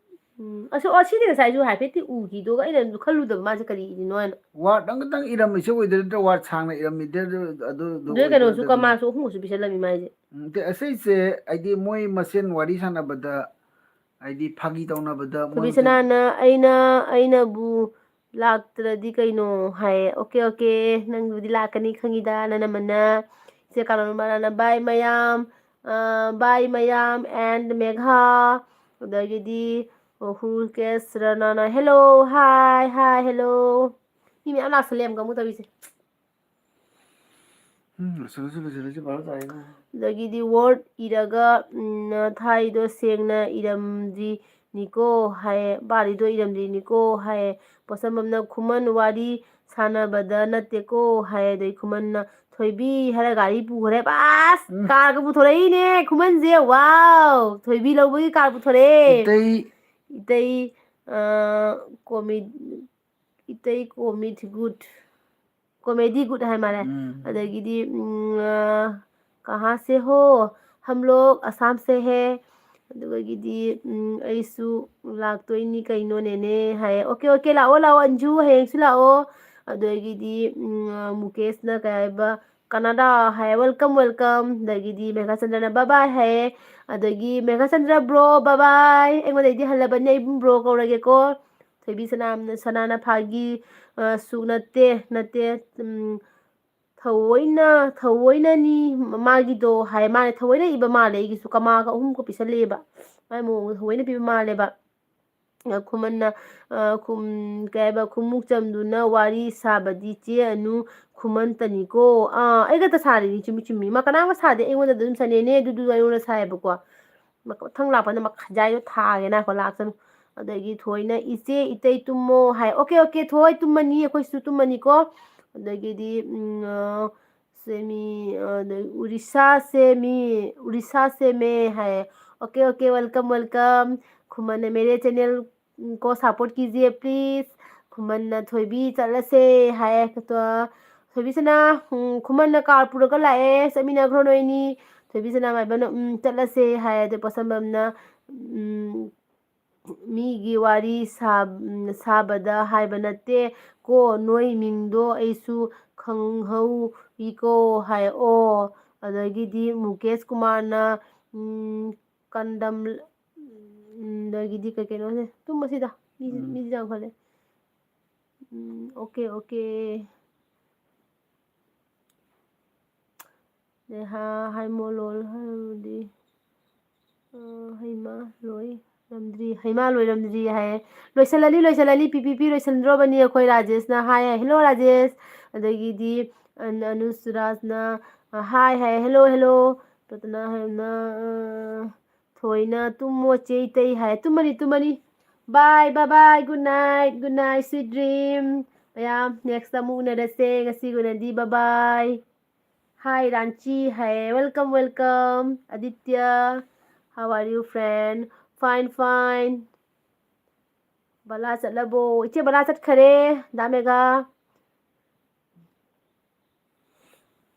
ꯎꯝ, ꯑꯁ, ꯑꯣ, ꯁꯤꯗꯤ ꯉꯁꯥꯏꯁꯨ ꯍꯥꯏꯐꯦꯠꯇꯤ ꯎꯈꯤꯗꯨꯒ ꯑꯩꯅ ꯈꯜꯂꯨꯗꯕ ꯃꯥꯁꯦ ꯀꯔꯤ ꯏꯔꯤꯅꯣ ꯍꯥꯏꯅ꯫ Word ꯑꯃꯈꯛꯇꯪ ꯏꯔꯝꯃꯤꯁꯦ ꯑꯣꯏꯗꯣꯏ ꯅꯠꯇ꯭ꯔꯣ? Word ꯁꯥꯡꯅ ꯏꯔꯝꯃꯤꯗꯦ ꯑꯗꯨ, ꯑꯗꯨ, ꯑꯗꯨ ꯑꯗꯨꯗꯩ ꯀꯩꯅꯣꯁꯨ ꯑꯣꯏꯗꯣꯏ ꯀꯃꯥꯁꯨ ꯑꯍꯨꯝꯒꯁꯨ ꯄꯤꯁꯜꯂꯝꯃꯤ ꯃꯥꯏꯁꯦ꯫ ꯎꯝ, ꯇꯦ-, ꯑꯁꯤꯁꯦ ꯍꯥꯏꯗꯤ ꯃꯣꯏ ꯃꯁꯦꯟ ꯋꯥꯔꯤ ꯁꯥꯟꯅꯕꯗ, ꯍꯥꯏꯗꯤ ꯐꯥꯒꯤ ꯇꯧꯅꯕꯗ ꯃꯣꯏ ꯊꯣꯏꯕꯤꯁꯅꯥꯅ ꯑꯩꯅ, "ꯑꯩꯅꯕꯨ ꯂꯥꯛꯇ꯭ꯔꯗꯤ ꯀꯩꯅꯣ?" ꯍꯥꯏꯌꯦ꯫ Okay, okay, ꯅꯪꯕꯨꯗꯤ ꯂꯥꯛꯀꯅꯤ ꯈꯪꯉꯤꯗ, ꯅꯅꯝꯃꯅ꯫ ꯏꯆꯦ ꯀꯥꯂꯣꯟ ꯃꯔꯥꯅ, "Bye ꯃꯌꯥꯝ, ꯑ, bye ꯃꯌꯥꯝ and ꯃꯦꯘꯥ"꯫ ꯑꯗꯒꯤꯗꯤ, ꯑꯣ, who cares ꯔꯅꯥꯅ, "Hello, hi, hi, hello"꯫ ꯃꯤ ꯃꯌꯥꯝ ꯂꯥꯛꯁꯜꯂꯦ ꯑꯃꯨꯛꯀ ꯑꯃꯨꯛ ꯇꯧꯔꯤꯁꯦ꯫ ꯎꯝ, ꯂꯣꯏꯁꯤꯜꯂꯁꯤ, ꯂꯣꯏꯁꯤꯜꯂꯁꯤ, ꯚꯥꯔꯣ ꯇꯥꯔꯦ꯫ ꯑꯗꯒꯤꯗꯤ word ꯏꯔꯒ, ꯎꯝ, ꯊꯥꯏꯗꯣ ꯁꯦꯡꯅ ꯏꯔꯝꯗ꯭ꯔꯤ, ꯅꯤꯀꯣ ꯍꯥꯏꯌꯦ, ꯕꯥꯔꯤꯗꯣ ꯏꯔꯝꯗ꯭ꯔꯤꯅꯤꯀꯣ ꯍꯥꯏꯌꯦ꯫ ꯄꯣꯠꯁꯝꯕꯝꯅ ꯈꯨꯃꯟ ꯋꯥꯔꯤ ꯁꯥꯟꯅꯕꯗ ꯅꯠꯇꯦꯀꯣ ꯍꯥꯏꯌꯦ꯫ ꯑꯗꯩ ꯈꯨꯃꯟꯅ ꯊꯣꯏꯕꯤ ꯍꯥꯏꯔ ꯒꯥꯔꯤ ꯄꯨꯈ꯭ꯔꯦ꯫ ꯑꯁ, ꯎꯝ꯫ ꯀꯥꯔꯒ ꯄꯨꯊꯣꯔꯛꯏꯅꯦ ꯈꯨꯃꯟꯁꯦ꯫ ꯋꯥꯎ! ꯊꯣꯏꯕꯤ ꯂꯧꯕꯒꯤ ꯀꯥꯔ ꯄꯨꯊꯣꯔꯛꯑꯦ꯫ ꯏꯇꯩ꯫ ꯏꯇꯩ, ꯑ, ꯀꯣꯃꯤ-, ꯏꯇꯩ ꯀꯣꯃꯤꯗꯤ ꯒꯨꯗ꯫ ꯀꯣꯃꯦꯗꯤ ꯒꯨꯗ ꯍꯥꯏ ꯃꯥꯜꯂꯦ꯫ ꯎꯝ꯫ ꯑꯗꯒꯤꯗꯤ, ꯎꯝ, ꯑ, "ꯀꯍꯥ ꯁꯦ ꯍꯣ?" "ꯍꯝ ꯂꯣꯒ ꯑꯁꯥꯝ ꯁꯦ ꯍꯦ꯫" ꯑꯗꯨꯗꯒꯤꯗꯤ, ꯎꯝ, "ꯑꯩꯁꯨ ꯂꯥꯛꯇꯣꯏꯅꯤ ꯀꯩꯅꯣ ꯅꯦꯅꯦ" ꯍꯥꯏꯌꯦ꯫ "ꯑꯣꯀꯦ, ꯑꯣꯀꯦ, ꯂꯥꯛꯑꯣ, ꯂꯥꯛꯑꯣ, ꯑꯟꯖꯨ, ꯍꯌꯦꯡꯁꯨ ꯂꯥꯛꯑꯣ꯫" ꯑꯗꯒꯤꯗꯤ, ꯎꯝ, ꯑ, ꯃꯨꯀꯦꯁꯅ ꯀꯩ ꯍꯥꯏꯕ, "ꯀꯅꯥꯗꯥ" ꯍꯥꯏꯌꯦ, "welcome, welcome꯫" ꯑꯗꯒꯤꯗꯤ ꯃꯦꯘꯥꯆꯟꯗ꯭ꯔꯅ "bye bye" ꯍꯥꯏꯌꯦ꯫ ꯑꯗꯒꯤ ꯃꯦꯘꯥꯆꯟꯗ꯭ꯔ bro, "bye bye꯫ ꯑꯩꯉꯣꯟꯗꯩꯗꯤ ꯍꯜꯂꯕꯅꯤ, ꯑꯩ bro ꯀꯧꯔꯒꯦꯀꯣ꯫" ꯊꯣꯏꯕꯤ ꯁꯅꯥ-, ꯁꯅꯥꯅ ꯐꯥꯒꯤ, ꯑ, ꯁꯨ ꯅꯠꯇꯦ, ꯅꯠꯇꯦ, ꯎꯝ, ꯊꯑꯣꯏꯅ, ꯊꯑꯣꯏꯅꯅꯤ ꯃꯥꯒꯤꯗꯣ ꯍꯥꯏ꯫ ꯃꯥꯅ ꯊꯑꯣꯏꯅ ꯏꯕ ꯃꯥꯜꯂꯦ ꯑꯩꯒꯤꯁꯨ꯫ ꯀꯃꯥꯒ ꯑꯍꯨꯝꯒ ꯄꯤꯁꯜꯂꯛꯑꯦꯕ꯫ ꯃꯥꯏ ꯃꯑꯣꯡꯗꯣ ꯊꯑꯣꯏꯅ ꯄꯤꯕ ꯃꯥꯜꯂꯦꯕ꯫ ꯑ, ꯈꯨꯃꯟꯅ, ꯑ, ꯈꯨꯝ-, ꯀꯩ ꯍꯥꯏꯕ, ꯈꯨꯝꯃꯨꯛ ꯆꯝꯗꯨꯅ ꯋꯥꯔꯤ ꯁꯥꯕꯗꯤ ꯆꯦ ꯑꯅꯨ ꯈꯨꯃꯟꯇꯅꯤꯀꯣ꯫ ꯑꯥ, ꯑꯩ ꯈꯛꯇ ꯁꯥꯔꯤꯅꯤ, ꯆꯨꯝꯃꯤ, ꯆꯨꯝꯃꯤ꯫ ꯃꯥ ꯀꯅꯥꯝꯒ ꯁꯥꯗꯦ, ꯑꯩꯉꯣꯟꯗ ꯑꯗꯨꯝ ꯁꯥꯟꯅꯩꯅꯦ, ꯑꯗꯨꯗꯨ ꯑꯩꯉꯣꯟꯗ ꯁꯥꯏꯌꯦꯕꯀꯣ꯫ ꯃꯊꯪ ꯂꯥꯛꯄꯗ ꯃꯈꯥꯖꯥꯏꯗꯣ ꯊꯥꯒꯦ ꯉꯥꯏꯈꯣ, ꯂꯥꯛꯁꯅꯨ꯫ ꯑꯗꯒꯤ ꯊꯣꯏꯅ "ꯏꯆꯦ, ꯏꯇꯩ ꯇꯨꯝꯃꯣ" ꯍꯥꯏ꯫ "ꯑꯣꯀꯦ, ꯑꯣꯀꯦ, ꯊꯣꯏ ꯇꯨꯝꯃꯅꯤ, ꯑꯩꯈꯣꯏꯁꯨ ꯇꯨꯝꯃꯅꯤꯀꯣ꯫" ꯑꯗꯒꯤꯗꯤ, ꯎꯝ, ꯑ, ꯁꯦꯃꯤ, ꯑ, ꯑꯗꯩ "ꯎꯔꯤꯁꯥ ꯁꯦꯃꯤ, ꯎꯔꯤꯁꯥ ꯁꯦꯃꯦ" ꯍꯥꯏ꯫ "Okay, okay, welcome, welcome꯫" ꯈꯨꯃꯟꯅ "मेरे चैनल ꯎꯝ, ꯀꯣ support कीजिए please꯫ ꯈꯨꯃꯟꯅ "ꯊꯣꯏꯕꯤ ꯆꯠꯂꯁꯦ" ꯍꯥꯏꯌꯦ꯫ ꯑꯗꯣ ꯊꯣꯏꯕꯤꯁꯤꯅ, ꯎꯝ, ꯈꯨꯃꯟꯅ ꯀꯥꯔ ꯄꯨꯔꯒ ꯂꯥꯛꯑꯦ, "ꯆꯠꯃꯤꯟꯅꯈ꯭ꯔꯣ ꯅꯣꯏꯅꯤ"꯫ ꯊꯣꯏꯕꯤꯁꯤꯅ ꯃꯥꯏꯕꯅ, "ꯎꯝ, ꯆꯠꯂꯁꯦ" ꯍꯥꯏꯌꯦ꯫ ꯑꯗꯩ ꯄꯣꯠꯁꯝꯕꯝꯅ, ꯎꯝ, "ꯃꯤꯒꯤ ꯋꯥꯔꯤ ꯁꯥ-, ꯎꯝ, ꯁꯥꯕꯗ ꯍꯥꯏꯕ ꯅꯠꯇꯦ ꯀꯣ, ꯅꯣꯏ ꯃꯤꯡꯗꯣ ꯑꯩꯁꯨ ꯈꯪꯍꯧꯏꯀꯣ" ꯍꯥꯏ꯫ ꯑꯣ, ꯑꯗꯒꯤꯗꯤ ꯃꯨꯀꯦꯁ ꯀꯨꯃꯥꯔꯅ, ꯎꯝ, ꯀꯟꯗꯝ, ꯎꯝ, ꯑꯗꯒꯤꯗꯤ ꯀꯩ ꯀꯩꯅꯣꯅꯦ, ꯇꯨꯝꯃꯁꯤꯗ, ꯃꯤ, ꯎꯝ꯫ ꯃꯤꯁꯨ ꯌꯥꯝꯈꯠꯂꯦ꯫ ꯎꯝ, ꯑꯣꯀꯦ, ꯑꯣꯀꯦ꯫ ꯅꯦꯍꯥ, ꯍꯥꯏꯃꯣ ꯂꯣꯜ ꯍꯥꯏꯔꯨꯔꯗꯤ, ꯑ, ꯍꯩꯃꯥ, ꯂꯣꯏ꯫ ꯔꯝꯗ꯭ꯔꯤ, ꯍꯩꯃꯥ ꯂꯣꯏꯔꯝꯗ꯭ꯔꯤ ꯍꯥꯏꯌꯦ꯫ "ꯂꯣꯏꯁꯤꯜꯂꯅꯤ, ꯂꯣꯏꯁꯤꯜꯂꯅꯤ, ꯄꯤ ꯄꯤ ꯄꯤ ꯂꯣꯏꯁꯤꯟꯗ꯭ꯔꯣꯕꯅꯤ ꯑꯩꯈꯣꯏ", ꯔꯥꯖꯦꯁꯅ ꯍꯥꯏ꯫ "ꯍꯦꯜꯂꯣ ꯔꯥꯖꯦꯁ"꯫ ꯑꯗꯒꯤꯗꯤ ꯑꯟ-, ꯑꯅꯨꯁ ꯔꯥꯖꯅ, ꯑ, "ꯍꯥꯏ" ꯍꯥꯏ꯫ "Hello, hello". ꯔꯇꯅꯥ ꯍꯥꯏꯅ, ꯑ, ꯊꯣꯏꯅ ꯇꯨꯝꯃꯣ ꯆꯦ ꯏꯇꯩ ꯍꯥꯏ꯫ ꯇꯨꯝꯃꯅꯤ, ꯇꯨꯝꯃꯅꯤ꯫ Bye, bye, bye, good night, good night, sweet dream꯫ ꯃꯌꯥꯝ next ꯑꯃꯨꯛ ꯎꯅꯔꯁꯦ꯫ ꯉꯁꯤꯒꯤ ꯑꯣꯏꯅꯗꯤ bye bye꯫ Hi, Ranchi high. Welcome, welcome, Aditya. How are you, friend? Fine, fine꯫ ꯕꯂꯥ ꯆꯠꯂꯕꯣ? ꯏꯆꯦ ꯕꯂꯥ ꯆꯠꯈꯔꯦ꯫ ꯗꯥ mega.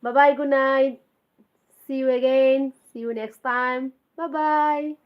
Bye bye, good night. See you again. See you next time. Bye bye.